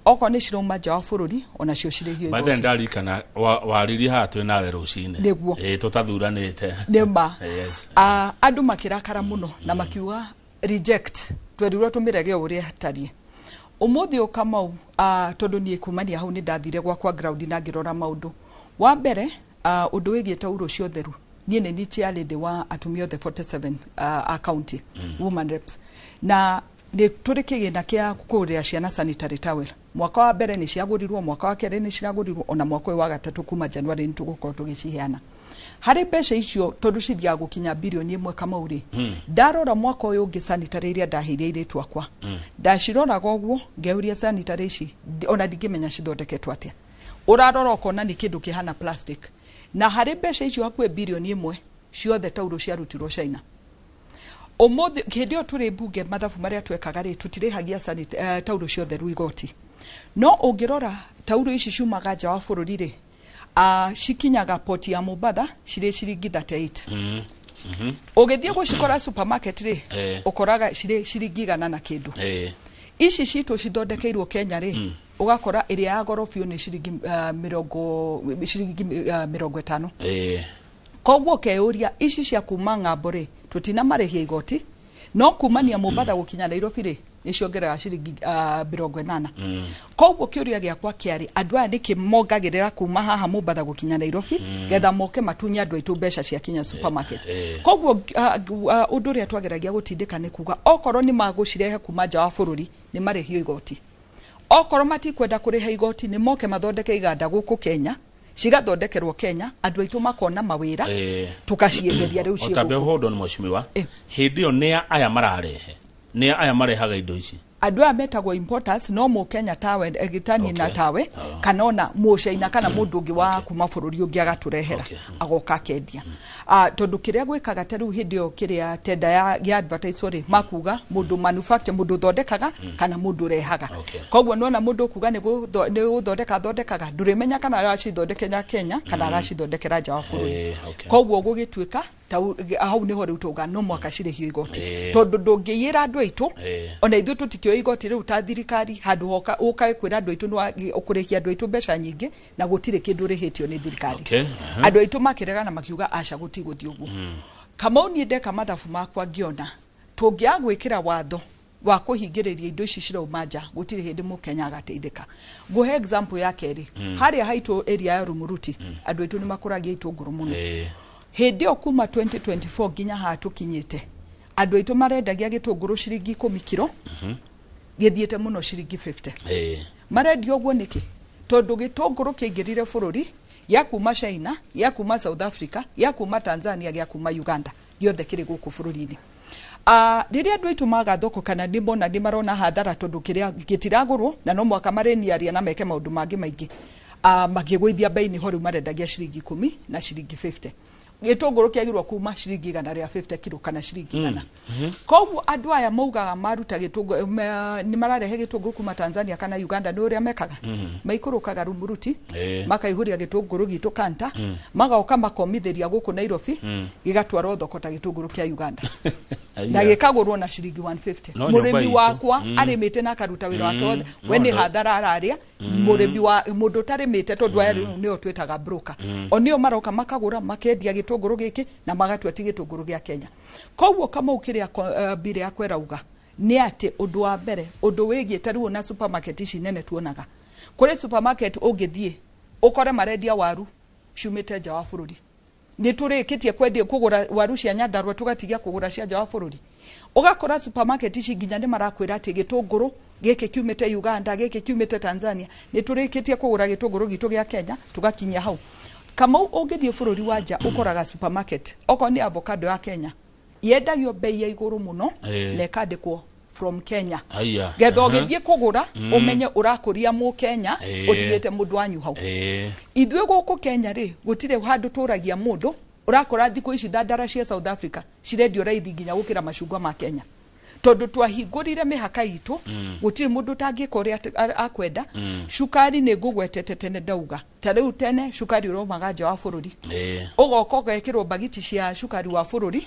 okorwo nĩ cirauma nja wa bũrũri onacio cirĩhio igoti. By ndarikana waririe haha twĩ nawe rũcinĩ. Nĩguo. Tũtathuranĩte. Nĩ ma. Yes. Andũ makĩrakara mũno na makiuga reject, twerirwo tũmĩrege o ũrĩa ĩtariĩ. Ũmũthĩ ũyũ Kamau, tondũ niĩ kumania hau nĩ ndathire gwakwa ground na ngĩrora maũndũ. Wa mbere, ũndũ wĩgiĩ tauro cia ũtheru, niĩ nĩ niĩ chair lady wa atumia othe 47 a county, woman reps, na nĩ tũrĩ kĩgĩna kĩa kũgũrĩra ciana sanitary towel. Mwaka wa mbere nĩ ciagũrirwo, mwaka wa kerĩ nĩ ciragũrirwo, ona mwaka ũyũ wa gatatũ kuma January nĩ tũgũkorwo tũgĩciheana. Harĩ mbeca icio tondũ cithiaga gũkinya birioni 1 Kamau rĩ, ndarora mwaka ũyũ ũngĩ sanitary iria ndaheire airĩtu akwa, ndaciroraga ũguo ngeuria sanitary ici ona ndingĩmenya cithondeketwo atĩa. Ũrarora ũkona nĩ kĩndũ kĩhana plastic. Na harĩ mbeca icio hakuhĩ birioni 1 ciothe tauro ciarutirwo China. Ũmũthĩ hĩndĩ ĩyo tũrĩ mbunge mathabu marĩa twekaga rĩ, tũtirĩhagia tauro cia ũtheru igoti. No ũngĩrora tauro ici ciumaga nja wa bũrũri rĩ, cikinyaga poti ya Mombatha cirĩ ciringi 38. Ũgĩthiĩ gũcikora supermarket rĩ, ũkoraga cirĩ ciringi 100 na kĩndũ. Ici citũ cithondekeirwo Kenya rĩ, ũgakora ĩrĩa ya goro biũ nĩ ciringi 50. Koguo ũkeyũria ici cia kuma ng'ambo rĩ, tũtinamarĩhia igoti, No kumania Mombatha gũkinya Nairobi rĩ, nĩ ciongerera ciringi 80. Koguo kĩũria gĩakwa kĩarĩ, andũ aya nĩkĩ mongagĩrĩra kuma haha Mombatha gũkinya Nairobi, getha moke matunye andũ aitũ mbeca cia kinya supermarket? Koguo ũndũ ũrĩa twageragia gũtindĩka nĩ kuga okorwo nĩ magũcirehe kuma nja wa bũrũri, nĩ marĩhio igoti. Okorwo matikwenda kũrĩha igoti, nĩ moke mathondeke iganda gũkũ Kenya, cigathondekerwo Kenya, andũ aitũ makona mawĩra, tũkacienderia rĩu ciĩ Otambe gũkũ. Hold on, mheshimiwa. Hĩndĩ ĩyo nĩ aya mararehe, nĩ aya marehaga indo ici? Andũ aya metagwo importers, no mũkenya tawe tani na tawe, kana ona mũcaina kana mũndũ ũngĩ wa kuma bũrũri ũngĩ agatũrehera, agoka akendia. Tondũ kĩrĩa gwĩkaga ta rĩu hĩndĩ ĩyo kĩrĩa tenda ya advertise rĩ, makuga mũndũ manufacture, mũndũ ũthondekaga kana mũndũ ũrehaga. Koguo nona mũndũ ũkuga nĩ gũthondeka athondekaga, ndũrĩmenya kana aracithondekera Kenya kana aracithondekera nja wa bũrũri. Koguo gũgĩtuĩka hau nĩho rĩu tauga no mwaka cirĩhio igoti, tondũ ndũngĩiyĩra andũ aitũ. Ona ithuĩ tũtikĩoĩ igoti rĩu ta thirikari, handũ hoka ũkae kwĩra andũ aitũ nĩ ũkũrĩhia andũ aitũ mbeca nyingĩ na gũtirĩ kĩndũ ũrĩhĩtio nĩ thirikari. Andũ aitũ makĩregana, makiuga aca, gũtigũthiĩ ũguo. Kamau, niĩ ndeka mathabu makwa ngĩona tũngĩaga gwĩkĩra watho wa kũhingĩrĩria indo ici cirauma nja, gũtirĩ hĩndĩ mũkenya agateithĩka. Ngũhe example ya kerĩ. Harĩa haitũ area ya Rumuruti, andũ aitũ nĩ makũragia itũngũrũ mũno. Hĩndĩ ĩyo kuma 2024 nginya haha tũkinyĩte, andũ aitũ marendagia gĩtũngũrũ ciringi 10 kiro, gĩthiĩte mũno ciringi 50. Marendia ũguo nĩkĩ? Tondũ gĩtũngũrũ kĩaingĩrire bũrũri gĩa kuma China, gĩa kuma South Africa, gĩa kuma Tanzania, gĩa kuma Uganda, gĩothe kĩrĩ gũkũ bũrũri-inĩ. Rĩrĩa andũ aitũ maga thoko kana nĩ mona nĩ marona hathara tondũ kĩrĩa gĩtiragũrwo na no mwaka marĩniaria na meke maũndũ mangĩ maingĩ, makĩgũithia bei, nĩho rĩu marendagia ciringi 10 na ciringi 50. Gĩtũngũrũ kĩagĩrwo kuma ciringi 150 kiro kana ciringi 100. Koguo andũ aya maugaga maruta gĩtũngũrũ, nĩ mararehe gĩtũngũrũ kuma Tanzania kana Uganda, nĩ ũrĩa mekaga, maikũrũkaga Rumuruti, makaihũria gĩtũngũrũ gitũ kanta, magoka makomithĩria gũkũ Nairobi, gĩgatwarwo thoko ta gĩtũngũrũ kĩa Uganda na gĩkagũrwo na ciringi 150. No nyũmba Mũrĩmi itũ. wakwa arĩmĩte na akaruta wĩra wake wothe, we nĩ hathara ararĩa. Mũrĩmi wa mũndũ ũtarĩmĩte, tondũ aya rĩu nĩo twĩtaga broker, o nĩo maroka makagũra, makendia gĩtũngũrũ gĩkĩ na magatua ti gĩtũngũrũ gĩa Kenya. Koguo Kamau, kĩrĩa mbire yakwa ĩrauga nĩ atĩ ũndũ wa mbere, ũndũ wĩgiĩ ta rĩu ona supermarket ici nene tuonaga, kũrĩ supermarket ũngĩthiĩ ũkore marendia waru ciumĩte nja wa bũrũri. Nĩ tũrĩkĩtie kwendia kũgũra waru cia Nyandarua, tũgatigia kũgũra cia nja wa bũrũri. Ũgakora supermarket ici nginya nĩ marakwĩra atĩ gĩtũngũrũ gĩkĩ kiumĩte Uganda, gĩkĩ kiumĩte Tanzania. Nĩ tũrĩkĩtie kũgũra gĩtũngũrũ gitũ gĩa Kenya tũgakinyia hau? Kamau, ũngĩthiĩ bũrũri wa nja ũkoraga supermarket okorwo nĩ avocado ya Kenya yendagio bei ya igũrũ mũno na ĩkandĩkwo from Kenya, getha ũgĩthiĩ kũgũra ũmenye ũrakũria mũkenya, ũtigĩte mũndũ wanyu hau. Ithuĩ gũkũ Kenya rĩ, gũtirĩ handũ tũragia mũndũ. Ũrakora thikũ ici thandara cia South Africa cirendio raithi nginya gũkĩra macungwa ma Kenya, tondũ twahingũrire mĩhaka itũ. Gũtirĩ mũndũ ũtangĩka ũrĩa akwenda. Cukari nĩ ngũgwetete tene, ndauga ta rĩu tene cukari ũraumaga nja wa bũrũri, ũgoka ũgekĩrwo mbagiti cia cukari wa bũrũri,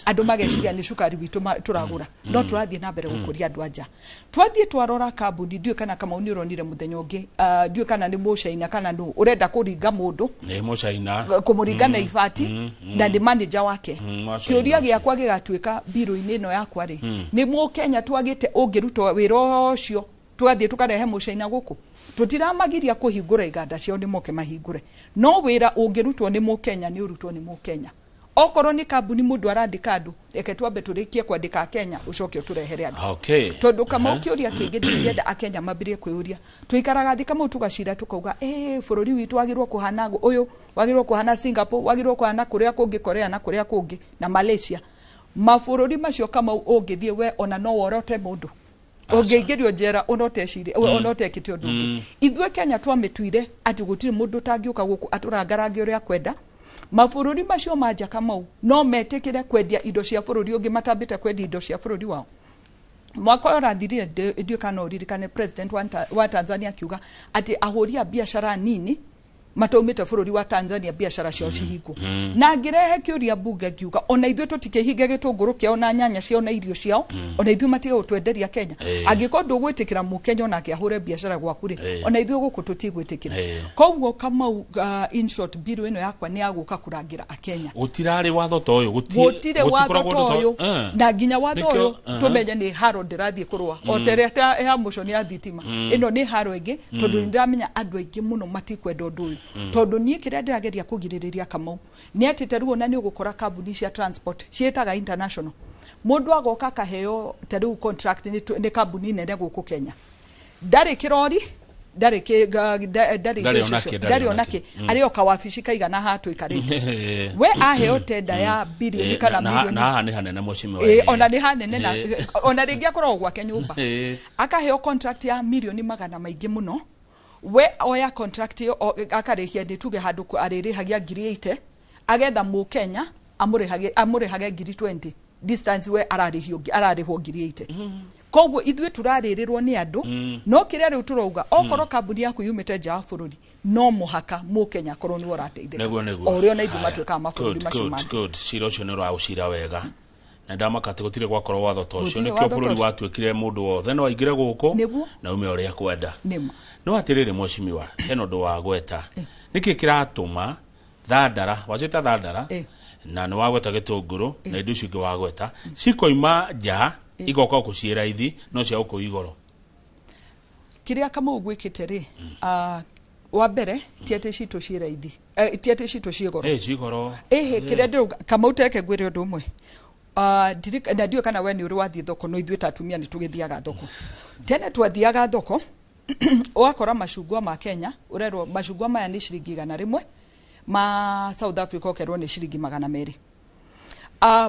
andũ mageciria nĩ cukari witũ tũragũra. No tũrathiĩ na mbere gũkũria andũ anja. Twathiĩ twarora kambuni, ndiũĩ kana Kamau nĩ ũronire mũthenya ũngĩ, ndiũĩ kana nĩ mũcaina kana nũ ũrenda kũringa mũndũ, Nĩ mũcaina. Kũmũringa na ibati, na nĩ manager wake. Mũcaina. Kĩũria gĩakwa gĩgatuĩka mbirũ-inĩ ĩno yakwa rĩ, nĩ mũkenya twagĩte ũngĩruta wĩra ũcio, tũgathiĩ tũkarehe mũcaina gũkũ? Tũtiramagiria kũhingũra iganda ciao, nĩ moke mahingũre, no wĩra ũngĩrutwo nĩ mũkenya nĩ ũrutwo nĩ mũkenya. Okorwo nĩ kambuni mũndũ arandĩka andũ, reke twambe tũrĩkie kwandĩka akenya, ũcoke ũtũrehere andũ. Tondũ Kamau, kĩũria kĩngĩ ndingĩenda akenya mambirie kwĩyũria, tũikaraga thĩ Kamau tũgacira tũkauga ĩ bũrũri witũ wagĩrĩirwo kũhana ũyũ, wagĩrĩirwo kũhana Singapore, wagĩrĩirwo kũhana kũrĩa kũngĩ, Korea na kũrĩa kũngĩ na Malaysia. Mabũrũri macio Kamau, ũngĩthiĩ we ona no worote mũndũ ũngĩingĩrio njera ona ũtecirie, ona ũtekĩte ũndũ ũngĩ. Ithuĩ Kenya twamĩtuire atĩ gũtirĩ mũndũ ũtangĩũka gũkũ atũrangarange ũrĩa akwenda. Mabũrũri macio ma nja Kamau, no metĩkĩre kwendia indo cia bũrũri ũngĩ matambĩte kwendia indo cia bũrũri wao? Mwaka ũyũ ũrathirire, ndiũĩ kana no ũririkane, president wa Tanzania akiuga atĩ ahũri a biacara nini Mataumĩte bũrũri wa Tanzania biacara ciao cihingwo. Na ngĩrehe kĩũria mbunge ngiuga ona ithuĩ tũtikĩhinge gĩtũngũrũ kĩao na nyanya ciao na irio ciao, ona ithuĩ matige gũtwenderia Kenya. Angĩkorwo ndũgwĩtĩkĩra mũkenya onake ahũre biacara gwaku rĩ, ona ithuĩ gũkũ tũtigwĩtĩkĩra. Koguo Kamau, in short, bill ĩno yakwa nĩ yagũka kũrangĩra akenya. Gũtirarĩ watho ta ũyũ? Gũtirĩ watho Gũtikoragwo ta ũndũ ũyũ. Na nginya watho Nĩkĩo- ũyũ tũmenye nĩ haro ndĩrathiĩ kũrũa, o ta ĩrĩa ta ya mũco nĩ ya thitima. Ĩno nĩ haro ĩngĩ, tondũ nĩ ndĩramenya andũ aingĩ mũno matikwenda ũndũ ũyũ. Tondũ niĩ kĩrĩa ndĩrageria kũgirĩrĩria, Kamau, nĩ atĩ ta rĩu ona nĩ ũgũkora kambuni cia transport ciĩtaga international, mũndũ agoka akaheo ta rĩu contract nĩ kambuni nene gũkũ Kenya, ndarĩ kĩrori, ndarĩ ndarĩ Ndarĩ indo ona icio, kĩ, ndarĩ ndarĩ ona ona kĩ. kĩ, arĩ o kawabici kaigana haha tũikarĩte, we aheo tenda ya bilioni kana milioni. Na haha nĩ hanene, mheshimiwa. Ona nĩ hanene na ona rĩngĩ akoragwo gwake nyũmba. Akaheo contract ya milioni magana maingĩ mũno. We oya contract ĩyo, akarĩhia, nĩ tuge handũ arĩrĩhagia 80,000, agetha mũkenya amũrĩhage 20,000, distance we ararĩhio ararĩhwo 80,000. Koguo ithuĩ tũrarĩrĩrwo nĩ andũ. No kĩrĩa rĩu tũrauga, okorwo kambuni yaku yumĩte nja wa bũrũri, no mũhaka mũkenya akorwo nĩwe ũrateithĩka, Nĩguo. o ũrĩa ona ithuĩ Haya. matuĩkaga mabũrũri Good, macio good, mangĩ. Good. Cira ũcio nĩ ũraũcira wega na ndamaka atĩ gũtirĩ gwakorwo watho ta ũcio. Gũtirĩ Nĩkĩo watho ta bũrũri ũcio. watuĩkire mũndũ wothe no aingĩre gũkũ na ume ũrĩa kwenda. Nĩma. No atĩrĩrĩ, mheshimiwa, hena ũndũ wa gweta. Nĩkĩ kĩratũma thandara wacĩta thandara na nĩ wagweta gĩtũngũrũ na indo icio ingĩ wagweta cikoima nja igoka gũkũ ciĩ raithi no cia gũkũ igoro? Kĩrĩa Kamau gwĩkĩte rĩ, wa mbere ti atĩ citũ ciĩ raithi, ti atĩ citũ ciĩ goro. Cigoro. Ĩhĩ, kĩrĩa ndĩrauga, Kamau, teke ngwĩre ũndũ ũmwe. Na ndiũĩ kana we nĩ ũrĩ wathiĩ thoko, no ithuĩ ta atumia nĩ tũgĩthiaga thoko. Tene twathiaga thoko ũgakora macungwa ma Kenya ũrerwo macungwa maya nĩ ciringi 100, ma South Africa ũkerwo nĩ ciringi 200.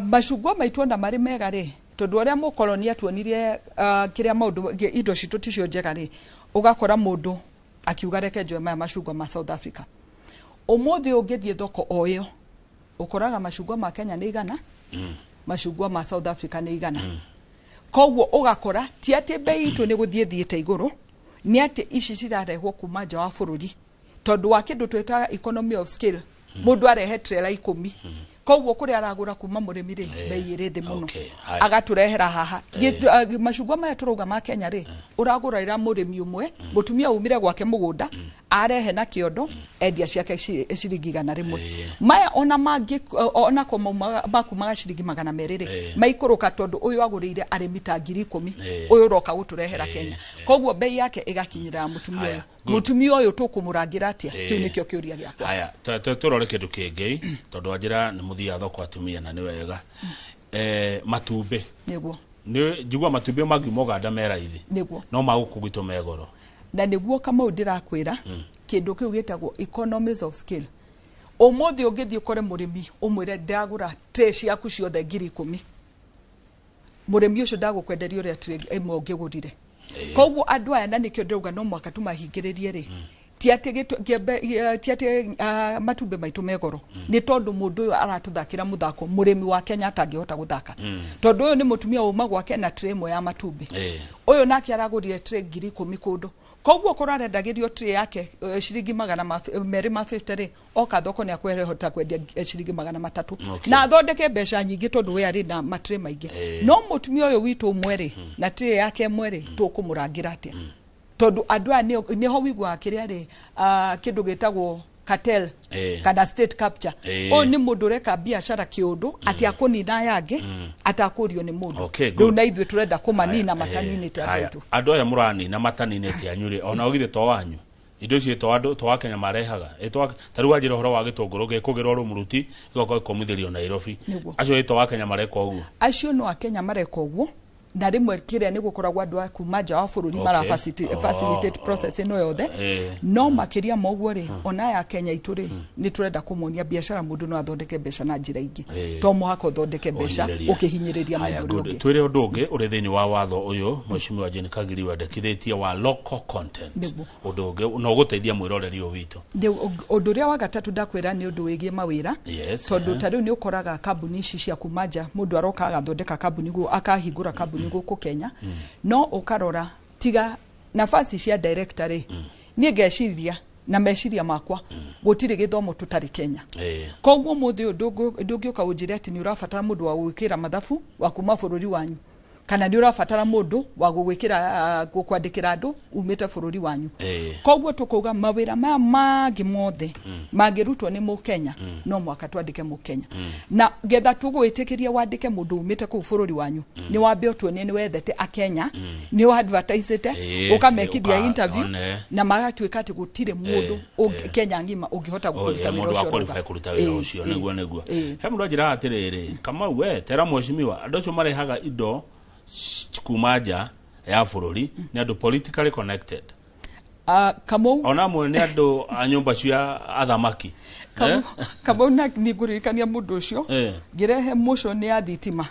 Macungwa maitũ ona marĩ mega rĩ, tondũ ũrĩa mũkoroni atuonirie, kĩrĩa maũndũ indo citũ ticio njega rĩ, ũgakora mũndũ akiuga reke njoe maya macungwa ma South Africa. Ũmũthĩ ũngĩthiĩ thoko o ĩyo ũkoraga macungwa ma Kenya nĩ 100, macungwa ma South Africa nĩ 100. Koguo ũgakora ti atĩ bei itũ nĩ gũthiĩ thiĩte igũrũ, nĩ atĩ ici cirarehwo kuma nja wa bũrũri tondũ wa kĩndũ twĩtaga economy of scale. Mũndũ arehe trela 10, koguo kũrĩa aragũra kuma mũrĩmi rĩ, bei ĩrĩ thĩ mũno. Haya. Agatũrehera haha. Macungwa maya tũrauga ma Kenya rĩ, ũragũrĩra mũrĩmi ũmwe, mũtumia umire gwake mũgũnda arehe na kĩondo, endia ciake ciringi 100. Maya ona mangĩ onako makumaga ciringi 200 rĩ, maikũrũka tondũ ũyũ agũrĩire arĩmi ta 10,000, ũyũ ũroka gũtũrehera Kenya, koguo bei yake ĩgakinyĩra mũtumia ũyũ. Good. Mũtumia ũyũ tũkũmũrangĩra atĩa? Kĩu nĩkĩo kĩũria gĩakwa. Haya, tũrore kĩndũ kĩngĩ, tondũ wanjĩra nĩ mũthiaga thoko atumia na nĩ wega. Matumbĩ. Nĩ njigua matumbĩ mangiuma Ũganda me raithi, no magũkũ gwitũ me goro. Na nĩguo, Kamau, ndĩrakwĩra kĩndũ kĩu gĩtagwo economies of scale. Ũmũthĩ ũngĩthiĩ ũkore mũrĩmi ũmwĩre ndagũra tray ciaku ciothe 10,000, mũrĩmi ũcio ndagũkwenderia ũrĩa tray ĩmwe ũngĩgũrire. Koguo andũ aya, na nĩkĩo ndĩrauga no mũhaka tũmahingĩrĩrie rĩ, ti atĩ ti atĩ matumbĩ maitũ me goro, nĩ tondũ mũndũ ũyũ aratũthakĩra mũthako mũrĩmi wa Kenya atangĩhota gũthaka, tondũ ũyũ nĩ mũtumia wauma gwake na tray ĩmwe ya matumbĩ, ũyũ nake aragũrire tray 10,000 kũndũ. Koguo korwo arendagĩrio tray yake ciringi 250 rĩ, oka thoko nĩ akwehota kwendia ciringi 300 na athondeke mbeca nyingĩ, tondũ we arĩ na matray maingĩ. No mũtumia ũyũ witũ ũmwe rĩ, na tray yake ĩmwe rĩ, tũkũmũrangĩra atĩa? Tondũ andũ aya nĩho wiguaga kĩrĩa rĩ, kĩndũ gĩtagwo cartel kana state capture. Ũyũ nĩ mũndũ ũreka biacara kĩũndũ atĩ akũnina aya angĩ atakũrio nĩ mũndũ. Rĩu na ithuĩ tũrenda kũmanina mataninĩte andũ Haya, aitũ. Andũ aya mũranina mataninĩte anyu rĩ, ona githĩ to wanyu indo icio to andũ to Akenya marehaga? Ta rĩu wanjĩra ũhoro wa gĩtũngũrũ gĩkũgĩrwo Rũmũruti gĩgoka gĩkomithĩrio Nairobi. Acio ĩ to Akenya mareka ũguo? Acio no akenya mareka ũguo, na rĩmwe kĩrĩa nĩ gũkoragwo andũ a kuma nja wa bũrũri mara facilitate process ĩno yothe. No makĩria ma ũguo rĩ, ona aya Kenya itũ rĩ, nĩ tũrenda kũmonia biacara mũndũ no athondeke mbeca na njĩra ingĩ. To mũhaka ũthondeke mbeca Ũhinyĩrĩria. ũkĩhinyĩrĩria Haya, mũndũ ũrĩa good. ũngĩ. Twĩre ũndũ ũngĩ ũrĩ thĩinĩ wa watho ũyũ, mheshimiwa Jane Kagiri, wendekithĩtie wa local content. Ũndũ ũngĩ na ũgũteithia mwĩroreri ũyũ witũ. Ũndũ ũrĩa wa gatatũ ndakwĩra nĩ ũndũ wĩgiĩ mawĩra, tondũ ta rĩu nĩ ũkoraga kambuni ici cia kuma nja, mũndũ aroka agathondeka kambuni akahingũra kambuni gũkũ Kenya, no ũkarora tiga nafasi cia director rĩ, niĩ ngeciria Na meciria makwa gũtirĩ gĩthomo tũtarĩ Kenya. Koguo mũthĩ ũyũ ndũngĩũka ũnjĩre atĩ nĩ ũrabatara mũndũ wa gũgwĩkĩra mathabu wa kuma bũrũri wanyu, kana nĩ ũrabatara mũndũ wa gũgwĩkĩra kwandĩkĩra andũ umĩte bũrũri wanyu. Koguo tũkauga mawĩra maya mangĩ mothe mangĩrutwo nĩ mũkenya, no mwaka twandĩke mũkenya. Na getha tũgwĩtĩkĩria wandĩke mũndũ umĩte kũu bũrũri wanyu, nĩ wambe ũtuonie nĩ wethete akenya, nĩ ũadvertisete, ũkamekithia interview na magatuĩka atĩ gũtirĩ mũndũ Kenya ng'ima ũngĩhota kũruta wĩra mũndũ wa ũcio qualify ũrauga. Kũruta wĩra ũcio. Nĩguo, nĩguo. He mũndũ anjĩraga atĩrĩrĩ, Kamau, we tera mheshimiwa, andũ acio marehaga indo kuma nja ya bũrũri nĩ andũ politically connected. Kamau, ona amwe nĩ andũ a nyũmba cia athamaki. Kamau, na nĩngũririkania mũndũ ũcio ngĩrehe motion ya thitima,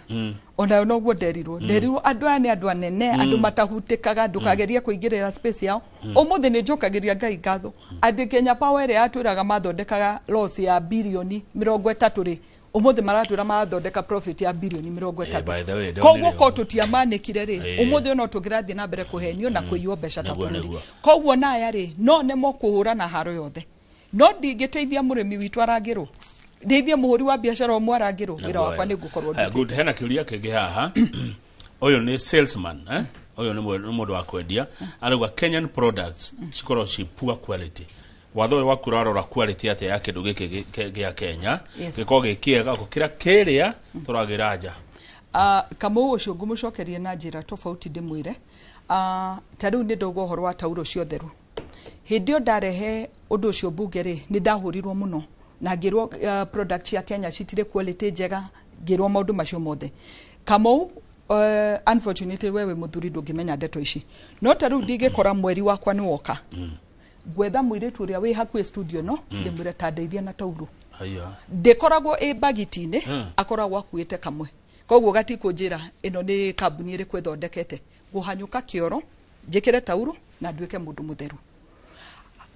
onayo noguo nderirwo. Nderirwo andũ aya nĩ andũ anene, andũ matahutĩkaga, ndũkagerie kũingĩrĩra space yao. Ũmũthĩ nĩ njokagĩria Ngai ngatho atĩ Kenya Power ĩrĩa yatwĩraga mathondekaga loss ya birioni 30 rĩ, ũmũthĩ maratwĩra marathondeka profit ya birioni mĩrongo Eh, by the way, ĩtatũ. Koguo ndonire ko ũguo. Tũtiamanĩkire rĩ, ũmũthĩ no tũngĩrathiĩ na mbere kũhenio na kũiywo mbeca ta bũrũri. Koguo naya rĩ, no nemo kũhũrana haro yothe, no ndingĩteithia mũrĩmi witũ arangĩrwo, ndeithie mũhũri wa biacara ũmwe arangĩrwo, wĩra wakwa nĩ ngũkorwo Haya, ndutĩte. good. Hena kĩũria kĩngĩ haha. Ũyũ nĩ salesman, eh? Ũyũ nĩ mũndũ wa kwendia, arauga Kenyan products cikorwo ci poor quality. Watho ũyũ waku ũrarora quality atĩa ya kĩndũ gĩkĩ gĩa Kenya gĩkorwo gĩ kĩega gũkĩra kĩrĩa tũragĩra nja? Kamau, ũcio ngũmũcokeria na njĩra tofauti, ndĩmwĩre ta rĩu nĩ ndauga ũhoro wa tauro cia ũtheru. Hĩndĩ ĩyo ndarehe ũndũ ũcio mbunge rĩ, nĩ ndahũrirwo mũno na ngĩrwo product cia Kenya citirĩ quality njega, ngĩrwo maũndũ macio mothe. Kamau, unfortunately we wĩ mũthuri, ndũngĩmenya ndeto ici, no ta rĩu ndingĩkora mweri wakwa nĩ woka, ngwetha mũirĩtu ũrĩa wĩ hakuhĩ studio, no ndĩmwĩre ta ndeithia na tauro. Haya. Ndĩkoragwo ĩ bagiti-inĩ, akoragwo akuĩte kamwe, koguo gatikũnjĩra ĩno nĩ kambuni ĩrĩkũ ĩthondekete. Ngũhanyũka kĩoro, njĩkĩre tauro na nduĩke mũndũ mũtheru.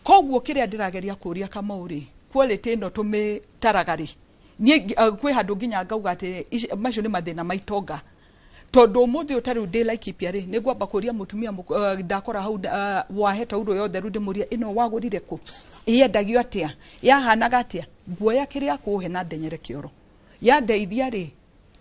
Koguo kĩrĩa ndĩrageria kũria Kamau rĩ, quality ĩno tũmĩtaraga rĩ? Niĩ kwĩ handũ nginya ngauga atĩ macio nĩ mathĩna ma itonga, tondũ ũmũthĩ ũyũ ta rĩu ndĩ Laikipia rĩ, nĩ ngwamba kũria mũtumia ndakora hau wahe tauro ya ũtheru, ndĩmũrie ĩno wagũrire kũ, yendagio atĩa, yahanaga atĩa. Nguoya kĩrĩa akũhe na ndenyere kĩoro, yandeithia rĩ,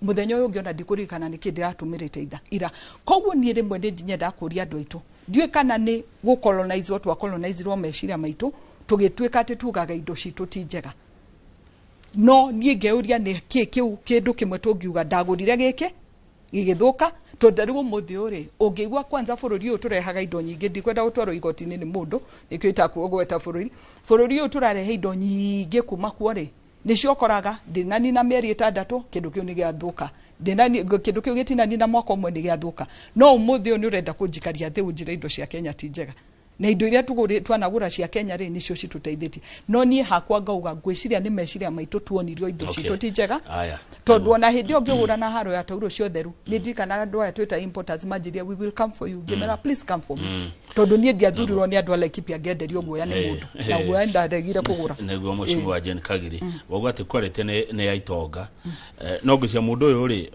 mũthenya ũyũ ũngĩ ona ndikũririkana nĩkĩ ndĩratũmĩrĩte itha ira. Koguo niĩ rĩmwe nĩ nyendaga kũria andũ aitũ, ndiũĩ kana nĩ gũcolonizwo twacolonizirwo meciria maitũ, tũgĩtuĩka atĩ tugaga indo citũ ti njega. No niĩ ngeuria nĩ kĩ kĩu kĩndũ kĩmwe tũngiuga ndagũrire gĩkĩ gĩgĩthũka, tondũ rĩu ũmũthĩ ũyũ rĩ, ũngĩigua kwanza bũrũri ũyũ tũrehaga indo nyingĩ, ndikwenda gũtwarwo igoti-inĩ nĩ mũndũ, nĩkĩo itakuogweta bũrũri. Bũrũri ũyũ tũrarehe indo nyingĩ kuma kuo rĩ, nĩcio ũkoraga ndĩnanina mĩeri 6 kĩndũ kĩu nĩ gĩathũka, kĩndũ kĩu gĩtinanina mwaka ũmwe nĩ gĩathũka. No ũmũthĩ ũyũ nĩ ũrenda kũnjikaria thĩ ũnjĩre indo cia Kenya ti njega, na indo iria twanagũra cia Kenya rĩ, nĩcio citũteithĩtie. No niĩ hakwa ngauga ngwĩciria nĩ meciria maitũ tuonirio indo citũ ti njega, Aya. Tondũ ona hĩndĩ ĩyo ngĩhũra na haro ya tauro cia ũtheru, nĩ ndirikanaga andũ aya twĩta importers manjĩria, "We will come for you." Ngĩmera, "Please come for me," tondũ niĩ ndiathurirwo nĩ andũ a Laikipia ngenderio guoya nĩ mũndũ, na guoya ndaregire kũgũra. Nĩguo, mheshimiwa Jane Kagiri, wauga atĩ quality nĩ ya itonga. No ngĩcia mũndũ ũyũ rĩ,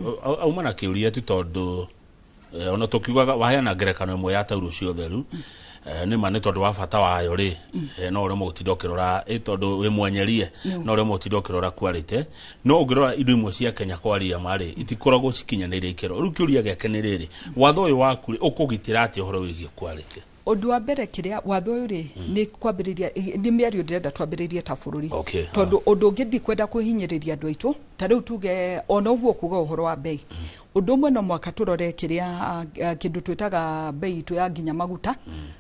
auma na kĩũria tu, tondũ ona tũkiugaga waheana ngerekano ĩmwe ya tauro cia ũtheru, nĩ ma nĩ tondũ wa bata wayo rĩ, no ũremwo gũtinda ũkĩrora tondũ wĩ mwenyerie, no ũremwo gũtinda ũkĩrora quality. No ũngĩrora indo imwe cia Kenya, kwaria ma rĩ, itikoragwo cikinyanĩire ikĩro. Rĩu kĩũria gĩake nĩ rĩrĩ, watho ũyũ waku rĩ, ũkũgitĩra atĩa ũhoro wĩgiĩ quality? Ũndũ wa mbere, kĩrĩa watho ũyũ rĩ, nĩ kwambĩrĩria, nĩ mĩario ndĩrenda twambĩrĩrie ta bũrũri, tondũ ũndũ ũngĩ ndikwenda kwĩhinyĩrĩria andũ aitũ. Ta rĩu tuge ona ũguo kuga ũhoro wa bei, ũndũ ũmwe no mwaka tũrore kĩrĩa kĩndũ twĩtaga bei itũ ya nginya maguta,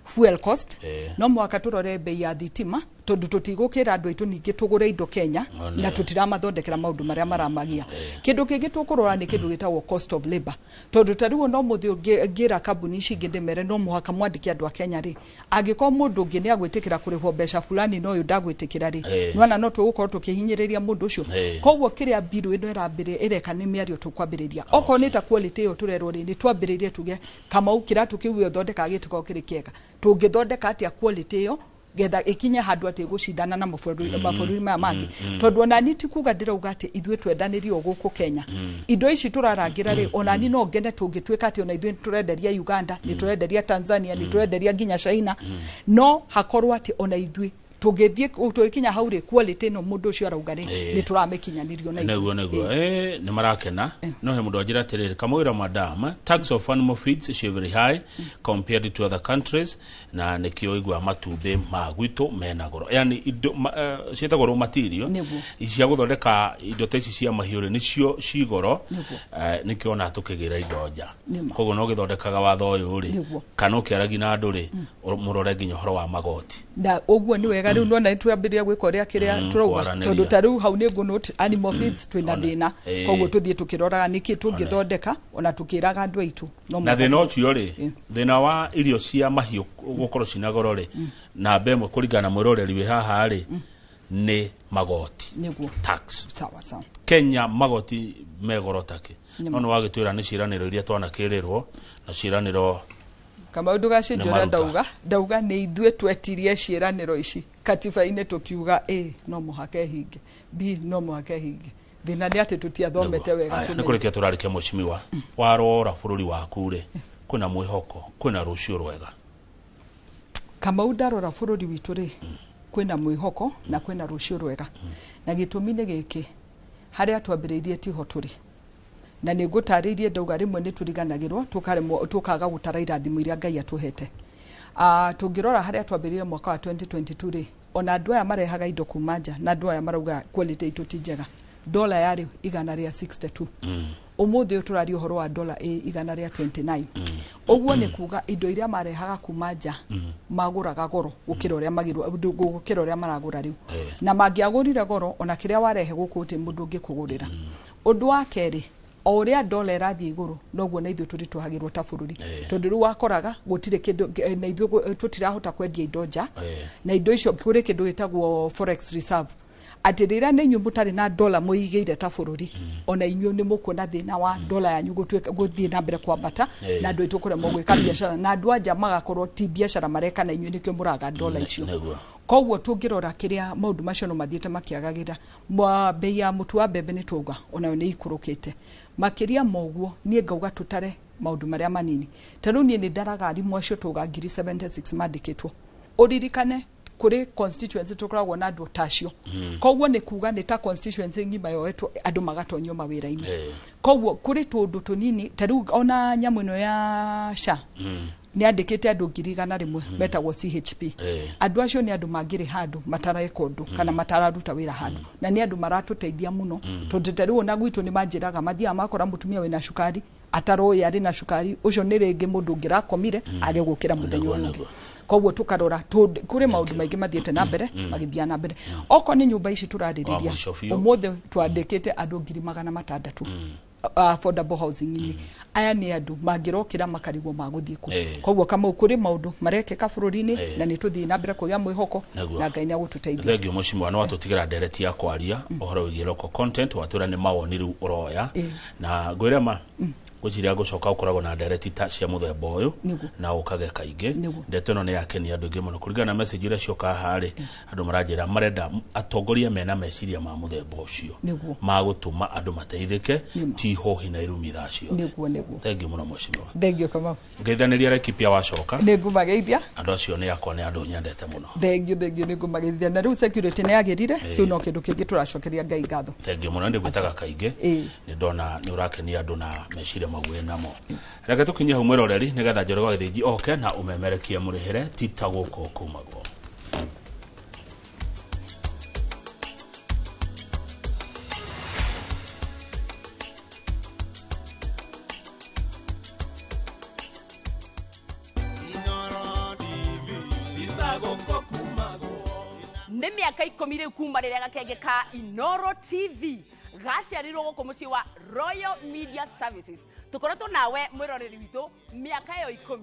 fuel cost. No mwaka tũrore bei ya thitima, tondũ tũtigũkĩra andũ aitũ ningĩ tũgũre indo Kenya na tũtiramathondekera maũndũ marĩa maramagia. Kĩndũ kĩngĩ tũkũrora nĩ kĩndũ gĩtagwo cost of labor, tondũ ta rĩu no mũthĩ ngĩra kambuni ici ingĩ ndĩmere no mũhaka mwandĩke andũ a Kenya rĩ, angĩkorwo mũndũ ũngĩ nĩ agwĩtĩkĩra kũrĩhwo mbeca fulani no ũyũ ndagwĩtĩkĩra rĩ, nĩwona no tũgũkorwo tũkĩhinyĩrĩria mũndũ ũcio. Koguo kĩrĩa mbiru ĩno ĩrambĩrĩria ĩreka nĩ mĩario tũkwambĩrĩria. Okorwo nĩ ta quality ĩyo tũrerwo rĩ, nĩ twambĩrĩrie tuge, Kamau, kĩratũ kĩu we ũthondekaga gĩtikoragwo kĩrĩ kĩega, tũngĩthondeka atĩa quality ĩyo getha ĩkinye handũ atĩ ĩgũcindana na mabũrũri maya mangĩ? Tondũ ona ni ti kuga ndĩrauga atĩ ithuĩ twendanĩrie o gũkũ Kenya indo ici tũrarangĩra rĩ, ona ni no ngene tũngĩtuĩka atĩ ona ithuĩ nĩ tũrenderia Uganda, nĩ tũrenderia Tanzania, nĩ tũrenderia nginya China, no hakorwo atĩ ona ithuĩ Tũngĩthiĩ tũgĩkinya hau rĩ, quality ĩno mũndũ ũcio arauga rĩ, nĩ tũramĩkinyanĩrio na ithuĩ. Nĩguo nĩ marakena. No he mũndũ anjĩra atĩrĩrĩ, Kamũira madam, tax of animal feeds is very high compared to other countries, na nĩkĩo igua matumbĩ ma gwitũ mena goro, yani indo ciĩtagwo raw material cia gũthondeka indo ta ici cia mahiũ rĩ, nĩcio ci goro. Nĩkĩo ona tũkĩgĩra indo nja. Koguo no gĩthondekaga watho ũyũ rĩ, kana ũkĩaragia na andũ rĩ, mũrore nginya ũhoro wa magoti. Na ũguo nĩ wega. Rĩu nona nĩtwambĩrĩria gwĩka ũrĩa kĩrĩa tũrauga. Kwaranĩria. Tondũ ta rĩu hau nĩ ngũ animal feeds twĩna thĩna. Koguo tũthiĩ tũkĩroraga nĩkĩ tũngĩthondeka, ona tũkĩraga andũ aitũ no Na mũhaka. Thĩna ũcio rĩ, thĩna wa irio cia mahiũ gũkorwo cina goro rĩ, namba ĩmwe kũringana na mwĩroreri wĩ haha rĩ, nĩ magoti. Tax. Sawa sawa. Kenya magoti me goro takĩ. Nĩma. No nĩ wagĩtwĩra nĩ ciĩranĩro iria twanakĩrĩrwo na ciĩranĩro Kamau, ndũgacenjia Nĩ ũrĩa maruta. Ndauga nĩ ithuĩ twetirie ciĩranĩro ici katiba-inĩ, tũkiuga A no mũhaka ĩhinge, B no mũhaka ĩhinge. Thĩna nĩ atĩ tũtiathomete wega Aya, nĩ tũmenye. kũrĩkia tũrarĩkia, mweshimiwa, warora bũrũri waku rĩ, kwĩna mwĩhoko, kwĩna rũciũ rwega? Kamau, ndarora bũrũri witũ rĩ, kwĩna mwĩhoko na kwĩna rũciũ rwega, na gĩtũmi nĩ gĩkĩ: harĩa twambĩrĩirie tiho tũrĩ, na nĩ ngũtarĩirie ndauga rĩmwe nĩ tũriganagĩrwo, tũkaremwo, tũkaga gũtara irathimo iria Ngai atũhete. Tũngĩrora harĩa twambĩrĩirie mwaka wa 2022 rĩ, ona andũ aya marehaga indo kuma nja na andũ aya marauga quality itũ ti njega, dola yarĩ 162. Ũmũthĩ ũyũ tũraria ũhoro wa dola ĩ 129. Ũguo nĩ kuga indo iria marehaga kuma nja magũraga goro gũkĩra ũrĩa gũkĩra ũrĩa maragũra rĩu, na mangĩagũrire goro, ona kĩrĩa warehe gũkũ gũtirĩ mũndũ ũngĩkũgũrĩra. Ũndũ wa kerĩ, o ũrĩa dola ĩrathiĩ igũrũ, noguo na ithuĩ tũritũhagĩrwo ta bũrũri, tondũ rĩu wakoraga gũtirĩ kĩndũ na ithuĩ tũtirahota kwendia indo nja, na indo icio kũrĩ kĩndũ gĩtagwo forex reserve, atĩ rĩrĩa nĩ inyuĩ mũtarĩ na dola mũigĩire ta bũrũri, ona inyuĩ nĩ mũkuona thĩna wa dola yanyu gũtuĩka gũthiĩ na mbere kwambata, na andũ aitũ kũremwo gwĩka biacara, na andũ anja magakorwo ti biacara mareka na inyuĩ, nĩkĩo mũraga dola icio. Koguo tũngĩrora kĩrĩa maũndũ macio no mathiĩte makĩagagĩra. Bei ya mũtu wa mbembe nĩ twauga onayo nĩ ikũrũkĩte. Makĩria ma ũguo, niĩ ngauga tũtare maũndũ marĩa manini. Ta rĩu niĩ nĩ ndaraga arimũ acio twauga 76,000 mandĩkĩtwo. Ũririkane kũrĩ constituency tũkoragwo na andũ ta acio. Koguo nĩ kuga nĩ ta constituency ng'ima yoetwo andũ magatonyio mawĩra-inĩ. Koguo kũrĩ tũndũ tũnini ta rĩu ona nyamũ ĩno ya SHA nĩ andĩkĩte andũ 100,000 metagwo CHP. Andũ acio nĩ andũ mangĩrĩ handũ matareka ũndũ kana matararuta wĩra handũ, na nĩ andũ maratũteithia mũno, tondũ ta rĩu ona gwitũ nĩ manjĩraga mathiaga makora mũtumia wĩna cukari ataroĩ arĩ na cukari ũcio, nĩ rĩngĩ mũndũ ũngĩrakomire age gũkĩra mũthenya ũyũ ũngĩ. Koguo tũkarora kũrĩ maũndũ maingĩ mathiĩte na mbere, magĩthiaga na mbere. Okorwo nĩ nyũmba ici Wa tũrarĩrĩria, mũico biũ. Ũmũthĩ twandĩkĩte andũ 600,000 affordable housing-inĩ. Aya nĩ andũ mangĩrokĩra makarigwo magũthiĩ kũ. Koguo Kamau, kũrĩ maũndũ marekĩka bũrũri-inĩ, na nĩ tũthiĩ na mbere kũgĩa mwĩhoko, na Ngai nĩ agũtũteithia. Thengio, mweshimiwa. Nĩ watũtigĩra ndereti ya kwaria ũhoro wĩgiĩ local content, watwĩra nĩ mawoni rĩu ũroya, na ngwĩre ma ngwĩciria ngũcoka ũkoragwo na ndereti ta cia mũthemba ũyũ na ũkage kaingĩ. Ndeto ĩno nĩ yakenia andũ aingĩ mũno. Kũringana na message iria cioka haha rĩ, andũ maranjĩra marenda atongoria mena meciria ma mũthemba ũcio ma gũtũma andũ mateithĩke, ti hohi na irumi thaa ciothe. Nĩguo nĩguo. Thengio mũno, mweshimiwa. Thengio, Kamau. Ngeithanĩria Laikipia wacoka. Nĩ ngũmageithia. Andũ acio nĩ akwa, nĩ andũ nyendete mũno. Thengio, thengio, nĩ ngũmageithia. Na rĩu security nĩ yagĩrire. Kĩu no kĩndũ kĩngĩ tũracokeria Ngai ngatho. Thengio mũno, nĩ ngwĩtaga kaingĩ. Nĩ ndona nĩ ũrakenia andũ na meciria mau wĩ namo. Reke tũkinyie hau, mwĩroreri, nĩgetha Njoroge wa Gĩthĩnji oke na ũmemerekie mũrĩhĩre tita gũkũ kumagwo. Nĩ mĩaka 10 rĩu kuma rĩrĩa gakenge ka Inoro TV gaciarirwo gũkũ mũciĩ wa Royal Media Services. Tũkoretwo nawe mwĩroreri witũ mĩaka ĩyo 10.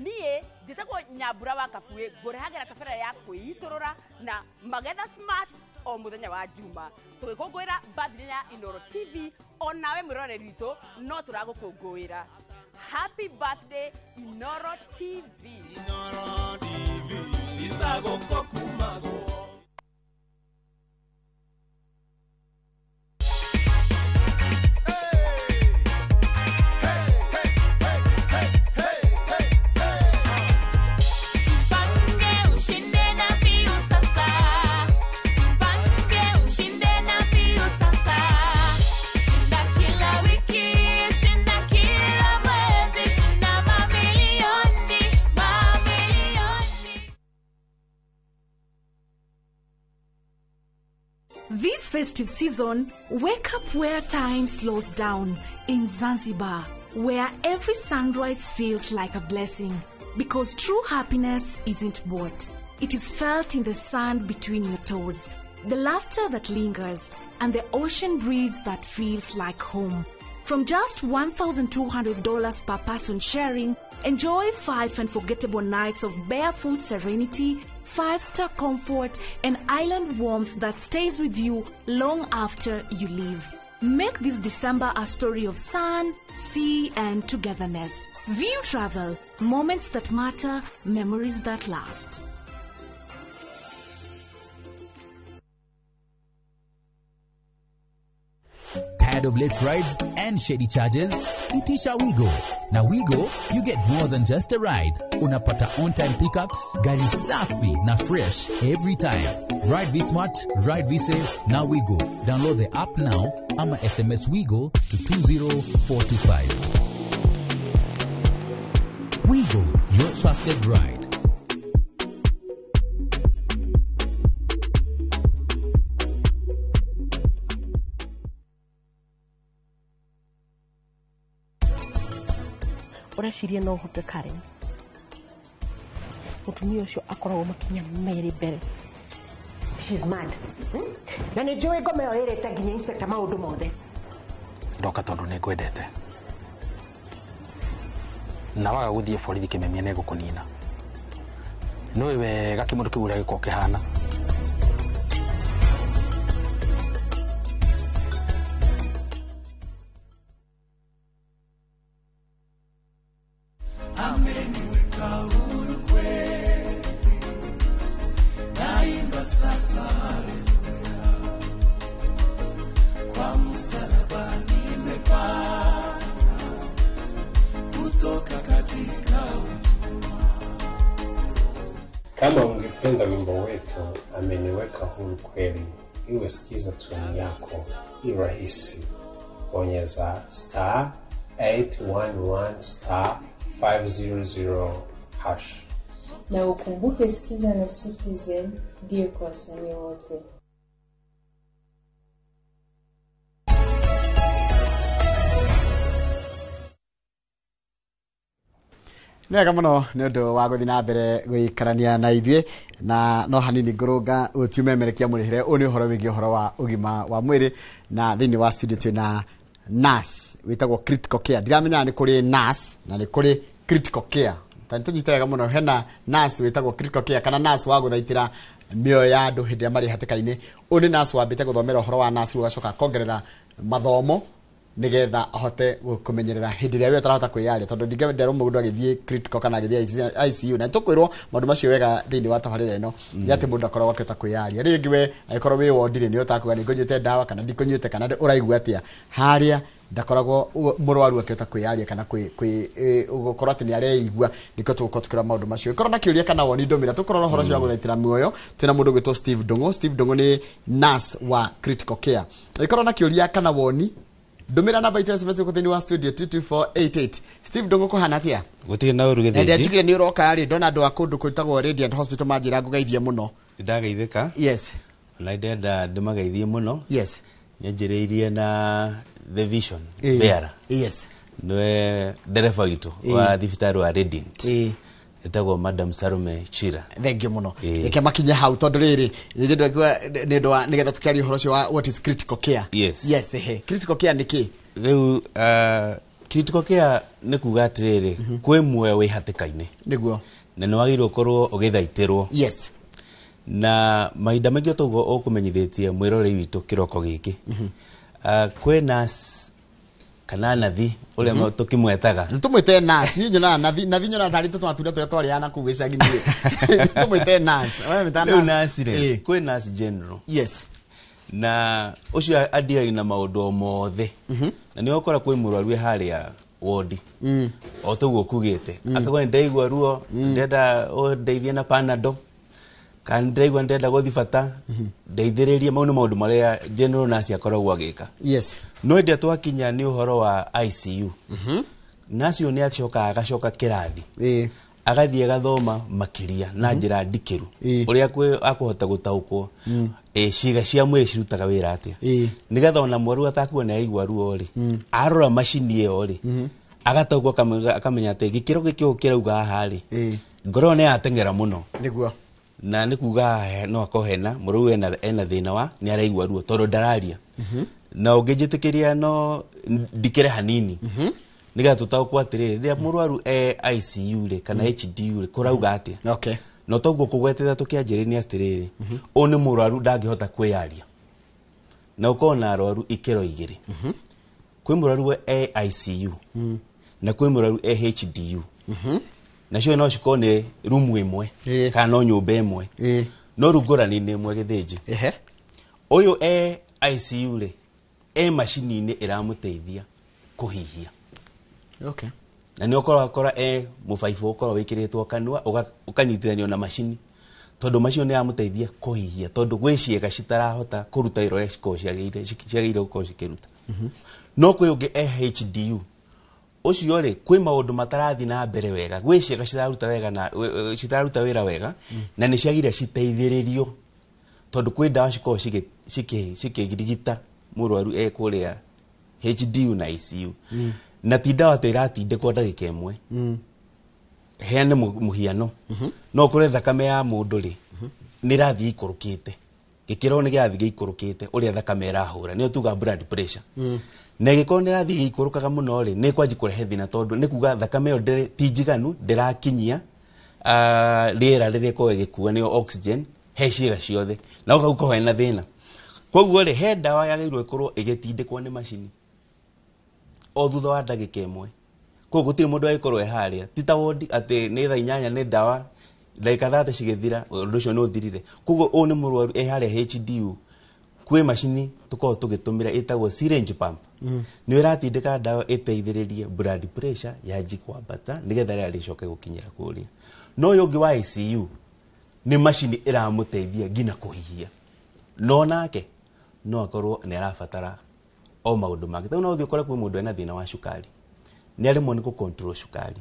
Niĩ njĩtagwo Nyambura wa Kabuĩ, ngũrehagĩra tabarĩra ya kwĩitũrũra na Magetha Smart o mũthenya wa Juma, tũgĩkũngũĩra birthday ya Inoro TV. O nawe mwĩroreri witũ no tũragũkũngũĩra. Happy birthday, Inoro TV. Inoro TV. Jipange ushinde na Viusasa. This festive season, wake up where time slows down in Zanzibar, where every sunrise feels like a blessing. Because true happiness isn't bought. It is felt in the sand between your toes, the laughter that lingers, and the ocean breeze that feels like home. From just $1,200 per person sharing, enjoy 5 unforgettable nights of barefoot serenity, 5-star comfort, and island warmth that stays with you long after you leave. Make this December a story of sun, sea, and togetherness. View Travel, moments that matter, memories that last. Tired of late rides and shady charges? Itisha Wigo. Na Wigo, you get more than just a ride. Unapata on-time pickups, gari safi na fresh every time. Ride V-Smart, ride V-Safe, na Wigo. Download the app now ama SMS Wigo to 20425. Wigo, your trusted ride. Ũreciria no ũhote Karen mũtumia ũcio akoragwo makinya merĩ mbere. She's mad. Na nĩ njũĩ ngoma ĩyo ĩrĩte nginya inspector maũndũ mothe. Ndoka tondũ nĩ ngwendete na waga gũthiĩ borithi kĩmemia nĩ ngũkũnina. Nĩũĩ wega kĩmũndũ kĩu ũrĩa gĩkoragwo kĩhana. Ameniweka huru kweli, naimba sasa haleluya, kwa msalaba nimepata kutoka katika utumwa. Kama ungependa wimbo wetu Ameniweka Huru Kweli iwe sikiza tune yako irahisi, bonyeza star 811 star 500 hash. Na ukumbuke Sikiza na Citizen ndiyo kwa wasanii wote. Nĩ wega mũno nĩ ũndũ wa gũthiĩ na mbere gũikarania na ithuĩ na no hanini ngũrũnga ũtiumemerekia mũrĩhĩre. Ũyũ nĩ ũhoro wĩgiĩ ũhoro wa ũgima wa mwĩrĩ na thĩinĩ wa studio twĩna nurse wĩtagwo critical care. Ndiramenya nĩ kũrĩ nurse na nĩ kũrĩ critical care. Ta nĩ tũnyite wega mũno, hena nurse wĩtagwo critical care kana nurse wa gũthaitĩra mĩoyo ya andũ hĩndĩ ĩrĩa marĩ hatĩka-inĩ. Ũyũ nĩ nurse wambĩte gũthomera ũhoro wa nurse ũgacoka akongerera mathomo nigetha ahote kumenyerera hindi ria we utarahota kwiyaria tondu ndingĩenda mũndũ agĩthiĩ critical kana agĩthiĩ ICU na tũkwĩrwo maũndũ macio wega thĩinĩ wa tabarĩra ĩno nĩ atĩ mũndũ akoragwo akĩhota kwĩyaria. Rĩngĩ we angĩkorwo wĩ wodi-rĩ nĩ ũtakuga nĩ ngũnyuĩte ndawa kana ndikũnyuĩte kana ũraigua atĩa, harĩa ndakoragwo mũrwaru akĩhota kwĩyaria kana gũkorwo atĩ nĩ areigua. Nĩkĩo tũgũkorwo tũkĩrora maũndũ macio. Ĩkorwo na kĩũria kana woni ndũmĩra, tũkorwo na ũhoro ũcio wa gũthaitĩra muoyo. Twĩna mũndũ ũgwĩtwo Steve Ndung'u. Steve Ndung'u nĩ nurse wa critical care. Ĩkorwo na kĩũria kana woni ndumira namba itu SMS guku thiini wa studio 22488. Steve Ndung'u kuhana atia? Gutire na uru githinji. Ndĩreciria ni uroka ri ndona andu a kundu kwitagwo Radiant Hospital manjira ngugeithie muno. Ndageithika. Yes. Na ndenda ndimageithie muno. Yes. Nyanjiriirie na The Vision Beara. Yes. Niwe ndereba gitu wa thibitarĩ wa Radiant. Etagwo Madam Salome Chira. Thank you muno. Reke makinye hau tondu riri nĩ ũndũ wa nigetha tukiaria ũhoro ũcio wa what is critical care. Yes. Yes, ehe. Critical care nĩ kĩ? Rĩu critical care nĩ kuga atĩrĩrĩ, kwĩ muoyo wĩ hatĩka-inĩ. Nĩguo. Na nĩ wagĩrĩirwo ũkorwo ũgĩthaitĩrwo. Yes. Na mahinda maingĩ toguo ũkũmenyithĩtie mwĩroreri witũ kĩroko gĩkĩ. Kwĩ nurse kana nathi uria tukimwetaga tumwite nurse ni nyonaga nathi nathi nyonaga tari tumatunda turia twariana kuu gicagi-inĩ tumwite nurse we mita nurse nurse ri kwi nurse general. Yes. Na ucio adiagi na maundu mothe na ni ukora kwi murwaru haria wodi o toguo kugite akagwa ndaigua ruo ndenda ndeithie na Panadol kana ndaigua ndenda guthi bata ndeithĩrĩrie mau nĩ maũndũ marĩa general nurse akoragwo agĩka. Yes. No ĩndĩ twakinya nĩ ũhoro wa ICU nurse ũyũ nĩ acokaga agacoka kĩrathi Agathiĩ agathoma makĩria na njĩra ndikĩru ũrĩa akũhota gũtaũkwo ciĩga cia mwĩrĩ cirutaga wĩra atĩa, nĩgetha ona mwaru atakuona nĩ aigua ruo rĩ, arora macini ĩyo rĩ, agataũkwo akamenya atĩ gĩkĩro gĩkĩ ũũ kĩrauga haha rĩ, ngoro ĩyo nĩ yateng'era mũno. Nĩguo. Na nĩ kuga no akorwo hena mũrwaru ena thĩna wa nĩ araigua ruo tondũ ndararia. Na ũngĩnjĩtĩkĩria no ndikĩre hanini nĩgetha tũtaũkwo atĩrĩrĩ, rĩrĩa mũrwaru e ICU rĩ kana HDU rĩ, kũrauga atĩa. No toguo kũgwetete tũkĩanjĩrĩria nĩ atĩrĩrĩ, ũyũ nĩ mũrwaru ndangĩhota kwĩyaria, na ũkorwo na arwaru ikĩro igĩrĩ. Kwĩ mũrwaru e ICU na kwĩ mũrwaru e HDU, nacio no cikorwo nĩ rumu ĩmwe kana no nyũmba ĩmwe, no rĩu ngũrani nĩ ĩmwe gĩthĩnji. Ũyũ e ICU rĩ, e macini-inĩ ĩramũteithia kũhihia. Na nĩ ũkorwo akora e mũbaibũ ũkorwo wĩkĩrĩtwo kanua ũkanyitithanio na macini, tondũ macini nĩ yamũteithia kũhihia, tondũ gwĩ ciĩga citarahota kũruta wĩra ũrĩa cikoragwo ciagĩrĩire gũkorwo cikĩruta. No kwĩ ũngĩ e HDU, ũcio rĩ, kwĩ maũndũ matarathiĩ na mbere wega, gwĩ ciĩga citararuta wega na citararuta wĩra wega, na nĩ ciagĩrĩire citeithĩrĩrio, tondũ kwĩ ndawa cikoragwo cikĩrigita mũrwaru e kũrĩa HDU na ICU. Na ti ndawa ta iratindĩkwo ndagĩka ĩmwe. Heane mũhiano, no ũkore thakame ya mũndũ rĩ, nĩ ĩrathiĩ ikũrũkĩte, gĩkĩro nĩ kĩrathiĩ gĩikũrũkĩte ũrĩa thakame ĩrahũra, nĩyo tuga blood pressure. Na ĩgĩkorwo nĩ ĩrathiĩ ĩgĩikũrũkaga mũno rĩ, nĩ ĩkwanjia kũrehe thĩna, tondũ nĩ kuga thakame ĩyo ti njiganu, ndĩrakinyia rĩera rĩrĩa ĩkoragwo ĩgĩkua, nĩyo oxygen, he ciĩga ciothe, na ũkau ũkorwo hena thĩna. Koguo rĩ, he ndawa yagĩrĩirwo ĩkorwo ĩgĩtindĩkwo nĩ macini o thutha wa ndagĩka ĩmwe. Koguo gũtirĩ mũndũ agĩkorwo e harĩa, ti ta wondi atĩ nĩ thaa 8 nĩ ndawa ndagĩka 30 cigĩthira ũndũ ũcio nĩ ũthirire. Koguo ũyũ nĩ mũrwaru e harĩa HDU, kwĩ macini tũkoragwo tũgĩtũmĩra ĩtagwo syringe pump. Nĩyo ĩratindĩka ndawa ĩteithĩrĩrie blood pressure yanjie kwambata nĩgetha rĩera rĩcoke gũkinyĩra kũrĩa. No ũyũ ũngĩ wa ICU nĩ macini ĩramũteithia nginya kũhihia, no nake no akorwo nĩ arabatara o maũndũ mangĩ. Tondũ no ũthiĩ ũkore kwĩ mũndũ ena thĩna wa cukari, nĩ aremwo nĩ gũ-control cukari,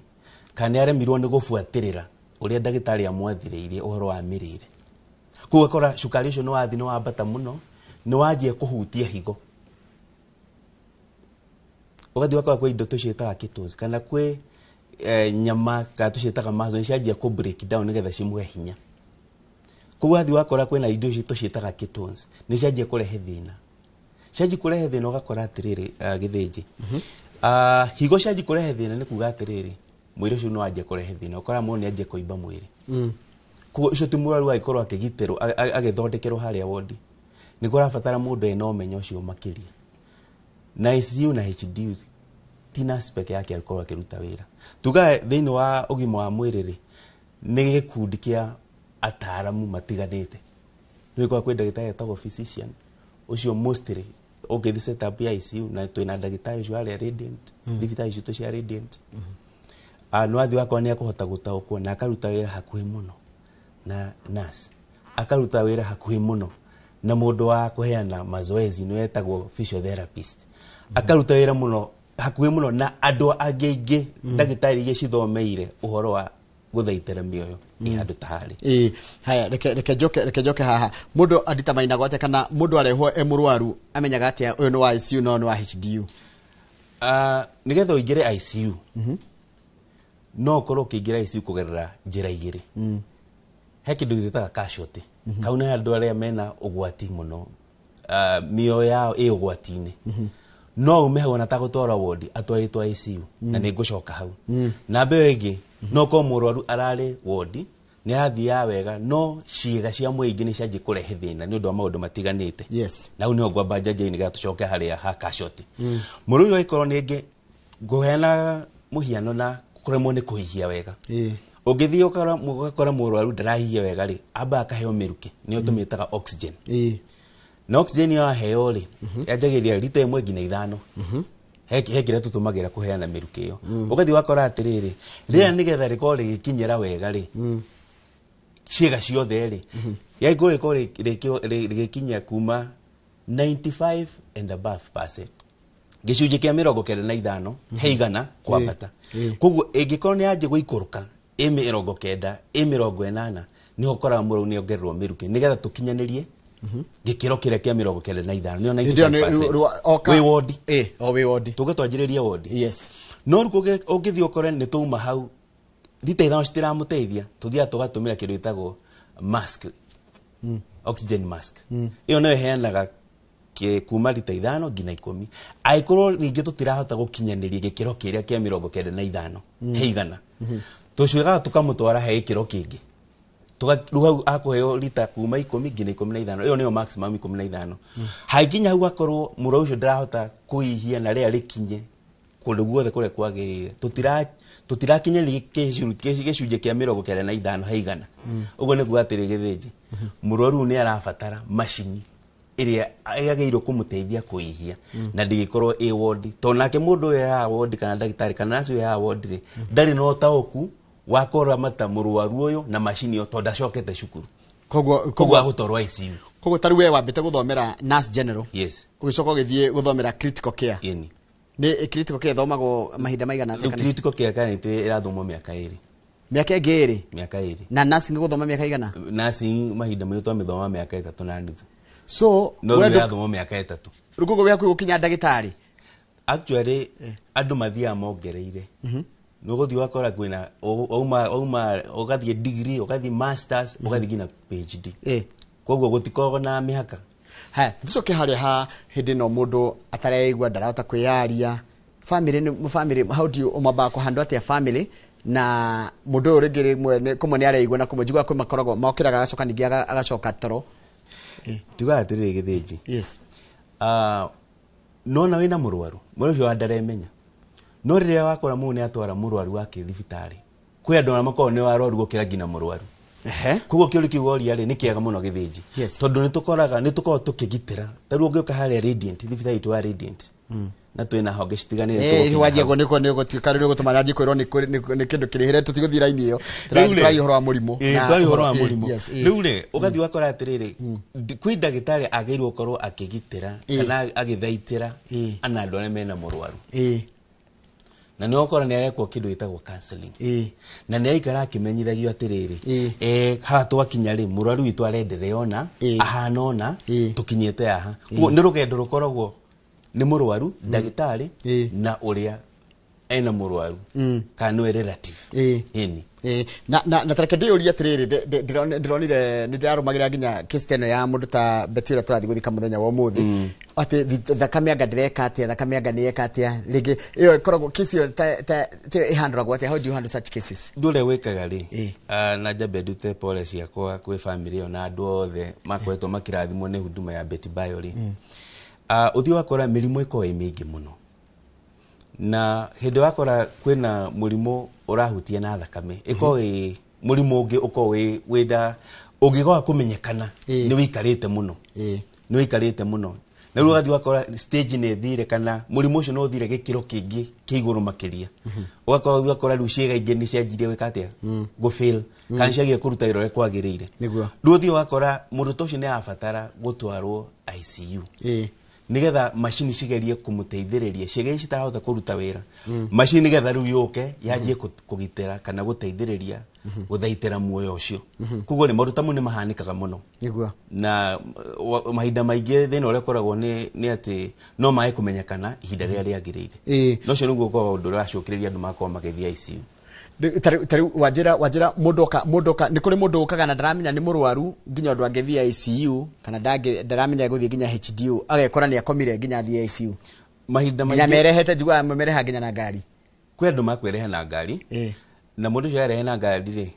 kana nĩ aremirwo nĩ gũbuatĩrĩra ũrĩa ndagĩtarĩ amwathĩrĩirie ũhoro wa mĩrĩre. Koguo ũgakora cukari ũcio nĩ wathiĩ nĩ wambata mũno, nĩ wanjia kũhutia higo. Ũgathiĩ ũgakora kwĩ indo tũciĩtaga ketones, kana kwĩ nyama kana tũciĩtaga muscle, nĩ cianjia kũ break down nĩgetha cimũhe hinya. Koguo wathiĩ wakora kwĩna indo ici tũciĩtaga ketones, nĩ cianjia kũrehe thĩna. Cianjia kũrehe thĩna ũgakora atĩrĩrĩ, gĩthĩnji. Higo cianjia kũrehe thĩna nĩ kuga atĩrĩrĩ, mwĩrĩ ũcio nĩ wanjia kũrehe thĩna, ũkora mũndũ nĩ anjia kũimba mwĩrĩ. Koguo ũcio ti mũrwaru agĩkorwo akĩgitĩrwo, agĩthondekerwo harĩa wondi. Nĩ kũrabatara mũndũ ena ũmenyo ũcio makĩria. Na ICU na HDU ti nurse peke yake akorwo akĩruta wĩra. Tugaga thĩinĩ wa ũgima wa mwĩrĩ rĩ, nĩ gĩkundi kĩa ataaramu matiganĩte. Nĩ ũgũkora kwĩ ndagĩtarĩ etagwo physician, ũcio mostly ũngĩthiĩ setup ya ICU na twĩna ndagĩtarĩ ũcio harĩa Radiant, thibitarĩ citũ cia Radiant. Nĩ wathiĩ wakora nĩ akũhota gũtaũkwo na akaruta wĩra hakuhĩ mũno na nurse, akaruta wĩra hakuhĩ mũno na mũndũ wa kũheana mazoezi nĩwe etagwo physiotherapist, akaruta wĩra mũno hakuhĩ mũno na andũ angĩ aingĩ, ndagĩtarĩ iria cithomeire ũhoro wa gũthaitĩra mĩoyo ĩ handũ ta harĩ. Haya, reke njoke haha. Mũndũ anditamainagwo atĩa kana mũndũ arehwo e mũrwaru amenyaga atĩa ũyũ nĩ wa ICU na ũyũ nĩ wa HDU? Nĩgetha ũingĩre ICU, no ũkorwo ũkĩingĩra ICU kũgerera njĩra igĩrĩ. He kĩndũ gĩtaga casualty. Kau nĩ andũ arĩa mena ũgwati mũno, mĩoyo yao ĩ ũgwati-inĩ. No ume hau ona tagũtwarwo wodi atwarĩtwo ICU, na nĩ ngũcoka hau. Namba ĩyo ĩngĩ, no korwo mũrwaru ararĩ wodi nĩ arathiaga wega, no ciĩga cia mwĩrĩ ingĩ nĩ cianjia kũrehe thĩna nĩ ũndũ wa maũndũ matiganĩte. Na hau nĩho ngwamba njanjie nĩgetha tũcoke harĩa ha casualty. Mũrwaru ũyũ angĩkorwo nĩ ĩngĩ, ngũheana mũhiano na kũremwo nĩ kũhihia wega. Ũngĩthiĩ ũgakora mũrwaru ndarahihia wega rĩ, ambaga akaheo mĩrukĩ, nĩyo tũmĩtaga oxygen. Na oxygen ĩyo aheo rĩ, yanjagĩrĩria rita 1 nginya 5. He kĩrĩa tũtũmagĩra kũheana mĩrukĩ ĩyo. Ũgathiĩ ũgakora atĩrĩrĩ, rĩera nĩgetha rĩkorwo rĩgĩkinyĩra wega rĩ, ciĩga ciothe rĩ, rĩagĩrĩirwo rĩkorwo rĩgĩkinya kuma 95 and above percent. Gĩcunjĩ kĩa 95 he igana kwambata. Koguo ĩngĩkorwo nĩ yanjia gũikũrũka, Ĩ 90, ĩ 80, nĩho ũkoraga mũrwaru nĩ ongererwo mĩrukĩ nĩgetha tũkinyanĩrie gĩkĩro kĩrĩa kĩa 95, nĩyo Hĩndĩ ĩyo 95%. oka- Wĩ wodi. O wĩ wodi. Tũke twanjĩrĩrie wodi. Yes. No rĩu ũngĩthiĩ ũkore nĩ twauma hau rita 5 citiramũteithia, tũthiaga tũgatũmĩra kĩndũ gĩtagwo mask, oxygen mask. Ĩyo nayo ĩheanaga kuma rita 5 nginya 10. Angĩkorwo ningĩ tũtirahota gũkinyanĩria gĩkĩro kĩrĩa kĩa 95 he igana, tũcuĩkaga tũkamũtwara he gĩkĩro kĩngĩ. Rĩu hau akũheo rita kuma 10 nginya 15, ĩyo nĩyo maximum 15. Hangĩkinya hau akorwo mũrwaru ũcio ndarahota kũhihia na rĩera rĩkinye kũndũ guothe kũrĩa kwagĩrĩire, tũtirakinyanĩria gĩcunjĩ kĩa 95 he igana. Ũguo nĩ kuga atĩrĩ gĩthĩnji, mũrwaru ũyũ nĩ arabatara macini ĩrĩa yagĩrĩirwo kũmũteithia kũhihia na ndĩgĩkorwo ĩ wodi, tondũ nake mũndũ ũyũ haha wodi kana ndagĩtarĩ kana naci ũyũ haha wodi rĩ, ndarĩ na ũtaũku wa kũramata mũrwaru ũyũ na macini ĩyo tondũ ndacokete cukuru. Koguo agũtwarwo ICU. Koguo tarĩu we wambĩte gũthomera nurse general. Yes. Ũgĩcoka ũgĩthiĩ gũthomera critical care. Ĩni. Nĩ critical care ĩthomagwo mahinda maigana atĩa Rĩu kana? critical care currently ĩrathomwo mĩaka 2. Mĩaka ĩngĩ 2? Mĩaka 2. Na nursing gũthoma mĩaka igana? Nursing mahinda maitũ twamĩthoma mĩaka 3.5. So no we rĩu ĩrathomwo mĩaka 3. Rĩu koguo wĩ hakuhĩ gũkinya ndagĩtarĩ? Actually andũ mathiaga mongereire. Nĩ ũgũthiĩ ũgakora kwĩna wauma ũgathiĩ degree, ũgathiĩ masters, ũgathiĩ nginya PhD. Koguo gũtikoragwo na mĩhaka. Haya, tucoke harĩa ha hĩndĩ ĩno mũndũ atareigua ndarahota kwĩyaria. Family nĩ family, how do you ũmambaga kũhandwo atĩa family na mũndũ ũyũ rĩngĩ rĩmwe kũmwe nĩ areigua na kũmwe njiguaga kwĩ makoragwo mokĩraga agacoka ningĩ agacoka toro. Tugaga atĩrĩrĩ gĩthĩnji. Yes. Nona wĩna mũrwaru, mũrwaru ũcio wa ndaremenya. No rĩrĩa wakora mũndũ nĩ atwara mũrwaru wake thibitarĩ, kwĩ andũ arĩa makoragwo nĩ arwaru gũkĩra nginya mũrwaru. Koguo kĩũria kĩu woria rĩ, nĩ kĩega mũno gĩthĩnji. Tondũ nĩ tũkoragwo tũkĩgitĩra. Ta rĩu ũngĩũka harĩa Radiant, thibitarĩ itũ ya Radiant, na twĩna honge citiganĩte tũgũkinya Wanjia hau. nĩkuo nĩ ũgũtuĩka rĩu nĩ ũgũtũma nyanjie kwĩrwo nĩ kĩndũ kĩrĩhĩre, tũtigũthiĩ raini ĩyo. Rĩu rĩ, Tũraria ũhoro wa mũrimũ. Na twaria ũhoro wa ũhoro- mũrimũ. yes, Rĩu rĩ, ũgathiĩ ũgakora atĩrĩrĩ, kwĩ ndagĩtarĩ agĩrĩirwo gũkorwo akĩgitĩra kana agĩthaitĩra ana andũ arĩa mena mũrwaru. Na nĩ ũgakora nĩ arekwo kĩndũ gĩtagwo counseling. Na nĩ araikara akĩmenyithagio atĩrĩrĩ, haha twakinya rĩ, mũrwaru witũ arenderea ona, ahana ona, tũkinyĩte haha. Koguo nĩ rũgendo rũkoragwo nĩ mũrwaru, ndagĩtarĩ, na ũrĩa ena mũrwaru, kana nĩwe relative. Ĩni. Na tareke ndĩyũrie atĩrĩrĩ, ndĩronire nĩ ndĩrarũmagĩrĩra nginya case ta ĩno ya mũndũ ta Betty ũrĩa tũrathiĩ gũthika mũthenya wa ũmũthĩ, atĩ thakame anga ndĩreka atĩa, thakame anga nĩyeka atĩa, rĩngĩ ĩyo ĩkoragwo case ĩyo ta ĩhandũragwo atĩa? How do you handle such cases? Ũndũ ũrĩa wĩkaga rĩ, na njambe ndute pole ciakwa kwĩ family ĩyo na andũ othe makoretwo makĩrathimwo nĩ huduma ya Betty Bayo rĩ. Ũthiĩ wakora mĩrimũ ĩkoragwo ĩ mĩingĩ mũno, na hĩndĩ wakora kwĩna mũrimũ ũrahutia na thakame, ĩkoragwo ĩ mũrimũ ũngĩ ũkoragwo wĩna ũngĩgoka kũmenyekana nĩ wĩikarĩte mũno, nĩ wĩikarĩte mũno, na rĩu ũgathiĩ ũgakora stage nĩ ĩthire kana mũrimũ ũcio nĩ ũthire gĩkĩro kĩngĩ kĩa igũrũ makĩria. Ũgakorwo ũthiĩ ũgakora rĩu ciĩga ingĩ nĩ cianjirie gwĩka atĩa, gũfail, kana ciagire kũruta wĩra ũrĩa kwagĩrĩire. Rĩu ũthiĩ ũgakora mũndũ ta ũcio nĩ arabatara gũtwarwo ICU nigetha macini cigerie kũmũteithĩrĩria, ciĩga iria citarahota kũruta wĩra, macini nigetha rĩu yũke yanjie kũgitĩra kana gũteithĩrĩria gũthaitĩra muoyo ũcio. Koguo rĩ, maũndũ ta mau nĩ mahanĩkaga mũno. Na mahinda maingĩ thĩna ũrĩa ũkoragwo nĩ atĩ no mae kũmenyekana ihinda rĩrĩa rĩagĩrĩire. Na ũcio nĩguo ũkoragwo ũndũ ũrĩa ũracũkĩrĩria andũ magakorwo magĩthiĩ ICU. Tarĩu wanjĩra mũndũ oka nĩ kũrĩ mũndũ ũkaga na ndaramenya nĩ mũrwaru nginya ũndũ angĩthiĩ ICU kana ndaramenya gũthiĩ nginya HDU, agekora nĩ akomire nginya athiĩ ICU. Mahinda Nginya maingĩ merehete, njiguaga merehaga nginya na ngari. Kwĩ andũ makwerehe na ngari, na mũndũ ũcio arehe na ngari rĩ,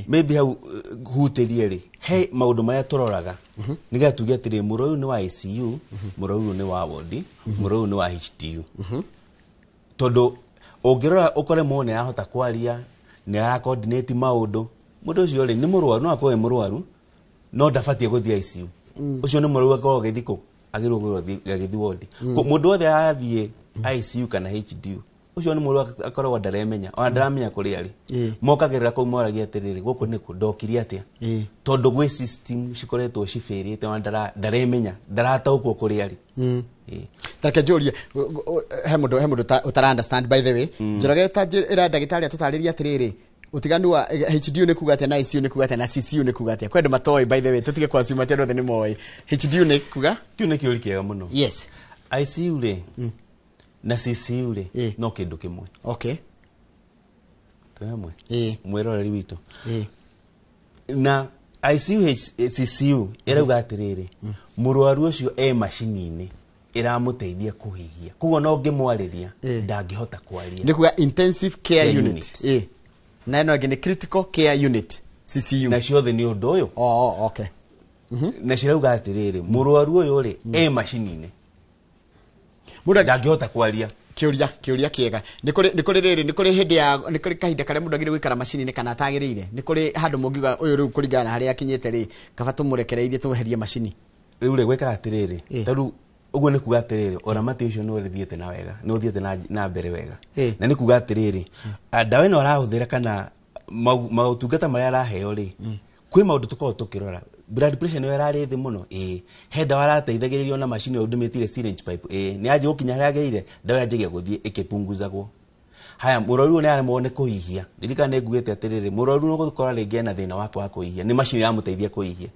maybe hau hutĩrie rĩ, he maũndũ marĩa tũroraga nĩgetha tuge atĩrĩ, mũrwaru ũyũ nĩ wa ICU, mũrwaru ũyũ nĩ wa wodi, mũrwaru ũyũ nĩ wa HDU. Tondũ ũngĩrora ũkore mũndũ nĩ arahota kwaria, nĩ ara coordinate maũndũ, mũndũ ũcio rĩ nĩ mũrwaru, no akorwo e mũrwaru no ndabatiĩ gũthiĩ ICU. Ũcio nĩ mũrwaru akorwo agĩthiĩ kũ? Agĩrĩirwo gũkorwo agĩthiĩ wodi. Mũndũ wothe arathiĩ ICU kana HDU, ũcio nĩ mũrwaru akoragwo ndaremenya, ona ndaramenya kũrĩa arĩ. Mokagĩrĩra kũu moragia atĩrĩrĩ, gũkũ nĩkũ, ndokire atĩa? Tondũ gwĩ system cikoretwo cibĩrĩte, ona ndaremenya, ndarataũkwo kũrĩa arĩ. Tareke njũrie, he mũndũ ũtara understand by the way. Njoroge ta ĩra ndagĩtarĩ atũtarĩrie atĩrĩrĩ, Utiganu wa HDU nĩ kuga atĩa na ICU nĩ kuga atĩa na CCU nĩ kuga atĩa? Kwĩ andũ matoĩ, by the way, tũtige kwa-assume atĩ andũ othe nĩ moĩ. HDU nĩ kuga? Kĩu nĩ kĩũri kĩega mũno. Yes. ICU rĩ na CCU rĩ no kĩndũ kĩmwe. Okay. Twĩ hamwe? Ĩĩ. Mwĩroreri witũ. Ĩĩ. Na ICU CCU ĩrauga atĩrĩrĩ, mũrwaru ũcio e macini-inĩ ĩramũteithia kũhihia, koguo no ngĩmwarĩria ndangĩhota kwaria. Nĩ kuga intensive care Care unit. unit. Ĩĩ. Na ĩno ĩngĩ nĩ critical care unit, CCU. Na ciothe nĩ ũndũ ũyũ. Oh, okay. Na cirauga atĩrĩrĩ, mũrwaru ũyũ rĩ e macini-inĩ, ndangĩhota kwaria. Kĩũria kĩega. Nĩ kũrĩ rĩrĩ, nĩ kũrĩ hĩndĩ ya, nĩ kũrĩ kahinda karĩa mũndũ agĩrĩire gũikara macini-inĩ kana atagĩrĩire? Nĩ kũrĩ handũ mũngiuga ũyũ rĩu kũringana na harĩa akinyĩte rĩ, kaba tũmũrekereirie tũmweherie macini? Rĩu rĩ gwĩkaga atĩrĩrĩ, ta rĩu ũguo nĩ kuga atĩrĩrĩ, ũramati ũcio nĩ ũthiĩte na wega, nĩ ũthiĩte na mbere wega. Na nĩ kuga atĩrĩrĩ, ndawa ĩno arahũthĩra kana maũtungata marĩa araheo rĩ, kwĩ maũndũ tũkoragwo tũkĩrora. Blood pressure nĩyo ĩrarĩ thĩ mũno, ĩĩ. He ndawa arateithagĩrĩrio na macini ĩyo ndũmĩtire syringe pipe, ĩĩ. Nĩ yanjia gũkinya harĩa yagĩrĩire, ndawa yanjagia gũthiĩ ĩkĩpunguzagwo. Haya, mũrwaru ũyũ nĩ aremwo nĩ kũhihia. Ririkana nĩ ngugĩte atĩrĩrĩ, mũrwaru nĩ ũgũkora rĩngĩ ena thĩna wa kwaga kũhihia, nĩ macini ĩramũteithia kũhihia.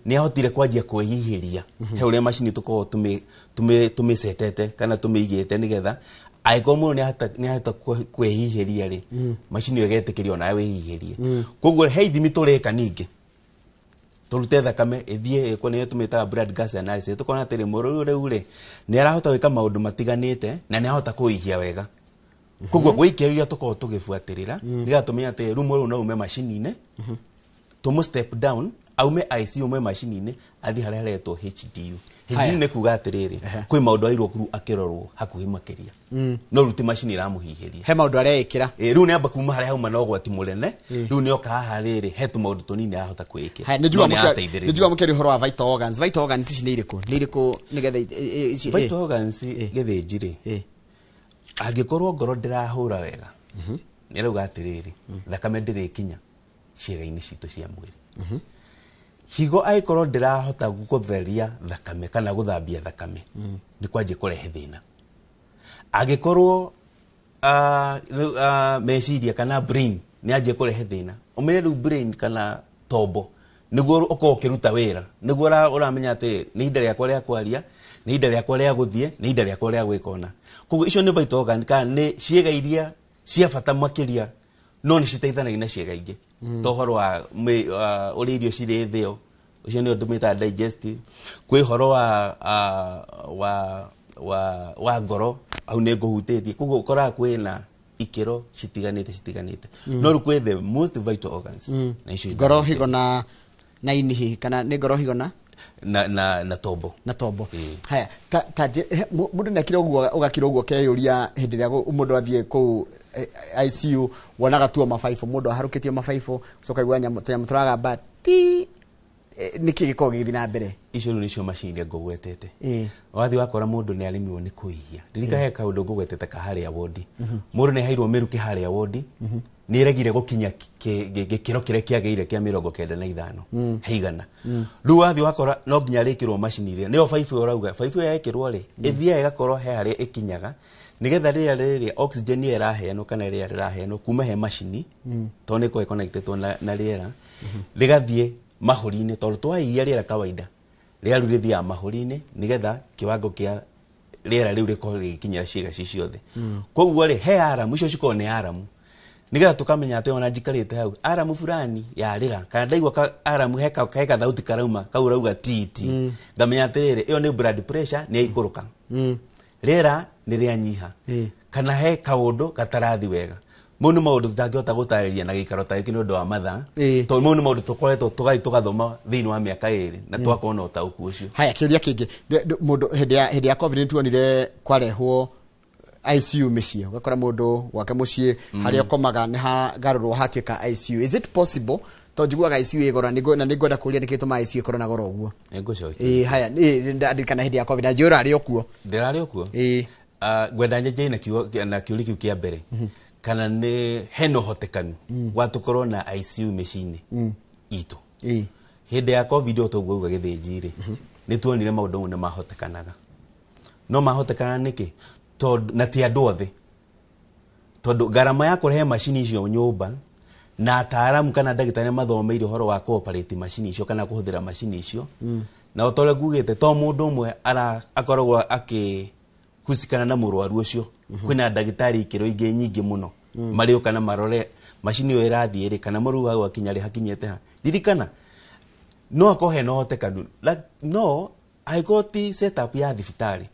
Nĩ ahotire kwanjia kwĩhihĩria he ũrĩa macini tũkoragwo tũmĩcetete kana tũmĩigĩte, nĩgetha angĩkorwo mũndũ nĩ ahota kwĩhihĩria rĩ, macini ĩyo ĩgetĩkĩria onawe wĩhihĩrie. Koguo he ithimi tũreka, ningĩ tũrute thakame ĩthiĩ ĩkwo, nĩyo tũmĩtaga blood gas analysis, tũkona atĩrĩ, mũrwaru rĩu rĩ nĩ arahota gwĩka maũndũ matiganĩte na nĩ arahota kũhihia wega. Koguo gwĩ ikĩro iria tũkoragwo tũgĩbuatĩrĩra nĩgetha tũmenye atĩ rĩu mũrwaru no aume macini-inĩ, tũmũ step down aume ICU aume macini-inĩ athiĩ harĩa haretwo HDU. Haya. HDU nĩ kuga atĩrĩrĩ, kwĩ maũndũ agĩrĩirwo kũrũ akĩrorwo hakuhĩ makĩria, no rĩu ti macini ĩramũhihĩria. He maũndũ areĩkĩra. Ĩ, rĩu nĩ amba kuma harĩa hauma na ũgwati mũnene, rĩu nĩ oka haha rĩrĩ he tũmaũndũ tũnini arahota kwĩĩkĩra. Haya, nĩ njugua. No nĩ arateithĩrĩrio. Nĩ njugua mũkĩaria ũhoro wa vital organs. Vital organs ici nĩ irĩkũ? Nĩ irĩkũ nĩgetha ici? Vital organs gĩthĩnji rĩ, angĩkorwo ngoro ndĩrahũra wega, nĩ arauga atĩrĩrĩ, thakame ndĩrĩkinya ciĩga-inĩ citũ cia mwĩrĩ. Higo angĩkorwo ndĩrahota gũtheria thakame kana gũthambia thakame, nĩ kwanjia kũrehe thĩna. Angĩkorwo rĩu, meciria kana brain nĩ anjia kũrehe thĩna, ũmenye rĩu brain kana tombo nĩguo ũkorwo ũkĩruta wĩra, nĩguo ũramenya atĩ nĩ ihinda rĩakwa rĩa kwaria, nĩ ihinda rĩakwa rĩa gũthiĩ, nĩ ihinda rĩakwa rĩa gwĩka ũna. Koguo icio nĩ vital organ kana nĩ ciĩga iria cia bata makĩria, no nĩ citeithanagia na ciĩga ingĩ, ta ũhoro wa ũrĩa irio cirĩthĩo, ũcio nĩo tũmĩtaga digestive. Kwĩ ũhoro wa ngoro, hau nĩ ngũhutĩtie. Koguo ũkoraga kwĩna ikĩro citiganĩte citiganĩte, no rĩu kwĩ the most vital organs, na icio Ngoro, higo na ini hihi, kana nĩ ngoro, higo na na tombo. Na tombo. Haya, ta mũndũ nĩakira ũguo, ũgakira ũguo ũkeyũria, hĩndĩ ĩrĩa mũndũ athiĩ kũu ICU, wonaga tuo mabaibũ, mũndũ aharũkĩtio mabaibũ, ũcoka igua tũnyamũ tũragamba ti, nĩkĩ gĩkoragwo gĩgĩthiĩ na mbere? Icio rĩu nĩcio macini iria ngũgwetete. Wathiĩ wakora mũndũ nĩ aremirwo nĩ kũhihia, ririka he kaũndũ ngũgwetete ka harĩa wondi, mũndũ nĩ aheirwo mĩrukĩ harĩa wondi, nĩ ĩregire gũkinya gĩkĩro kĩrĩa kĩagĩrĩire kĩa 95 he igana. Rĩu wathiĩ wakora no nginya rĩkĩrwo macini ĩrĩa nĩyo baibũ ĩyo ũrauga. Baibũ ĩyo yekĩrwo rĩ, ĩthiaga ĩgakorwo he harĩa ĩkinyaga, nĩgetha rĩrĩa rĩrĩa oxygen ĩyo ĩraheanwo kana rĩera rĩraheanwo kuma he macini, tondũ nĩ ĩkoragwo ĩconnectetwo na rĩera, rĩgathiĩ mahũri-inĩ, tondũ twahihia rĩera kawaida, rĩera rĩu rĩthiaga mahũri-inĩ nĩgetha kĩwango kĩa rĩera rĩu rĩkorwo rĩgĩkinyĩra ciĩga ci ciothe. Koguo rĩ, he aramu icio cikoragwo nĩ aramu, nĩgetha tũkamenya atĩ ona njikarĩte hau, aramu fulani yarĩra kana ndaigua aramu he kathauti karauma kau rauga titi, ngamenya atĩrĩrĩ, ĩyo nĩ blood pressure nĩ yaikũrũka, rĩera nĩ rĩanyiha, kana he kaũndũ gatarathi wega. Mau nĩ maũndũ tũtangĩhota gũtarĩria na gĩikaro ta gĩkĩ nĩ ũndũ wa mathaa, tondũ mau nĩ maũndũ tũkoretwo tũgathiĩ tũgathoma thĩinĩ wa mĩaka 2 na twakorwo na ũtaũku ũcio. Haya, kĩũria kĩngĩ. Mũndũ hĩndĩ ya COVID nĩ tuonire kwarehwo ICU mĩciĩ, ũgakora mũndũ gwake mũciĩ harĩa ũkomaga nĩ hagarũrwo hatuĩka ICU. Is it possible? To njiguaga ICU ĩ goro, na nĩngwenda kũria nĩkĩ gĩtũmaga ICU ĩkorwo na goro ũguo. Nĩngũcokia. Ĩĩ, haya, ndirikana hĩndĩ ya COVID na njũĩ ũrarĩ o kuo. Ndĩrarĩ o kuo. Ngwenda njanjie na kiugo na kĩũria kĩu kĩa mbere, kana nĩ hena ũhotekanu wa tũkorwo na ICU mĩciĩ-inĩ itũ. Hĩndĩ ya COVID, o toguo uga gĩthĩnji rĩ, nĩ tuonire maũndũ mau nĩ mahotekanaga. No mahotekana nĩkĩ? Tondũ na ti andũ othe, tondũ ngarama ya kũrehe macini icio nyũmba Na ataaramu kana ndagĩtarĩ mathomeire ũhoro wa kũoperate macini icio kana kũhũthĩra macini icio. Na o ta ũrĩa ngugĩte, to mũndũ ũmwe akoragwo akĩhucikana na mũrwaru ũcio. Kwĩna ndagĩtarĩ ikĩro ingĩ nyingĩ mũno marĩũka na marore macini ĩyo ĩrathiĩ rĩ, kana mũrwaru hau akinya rĩ, hakinyĩte ha. Ririkana no akorwo hena ũhotekanu, no angĩkorwo ti setup ya thibitarĩ,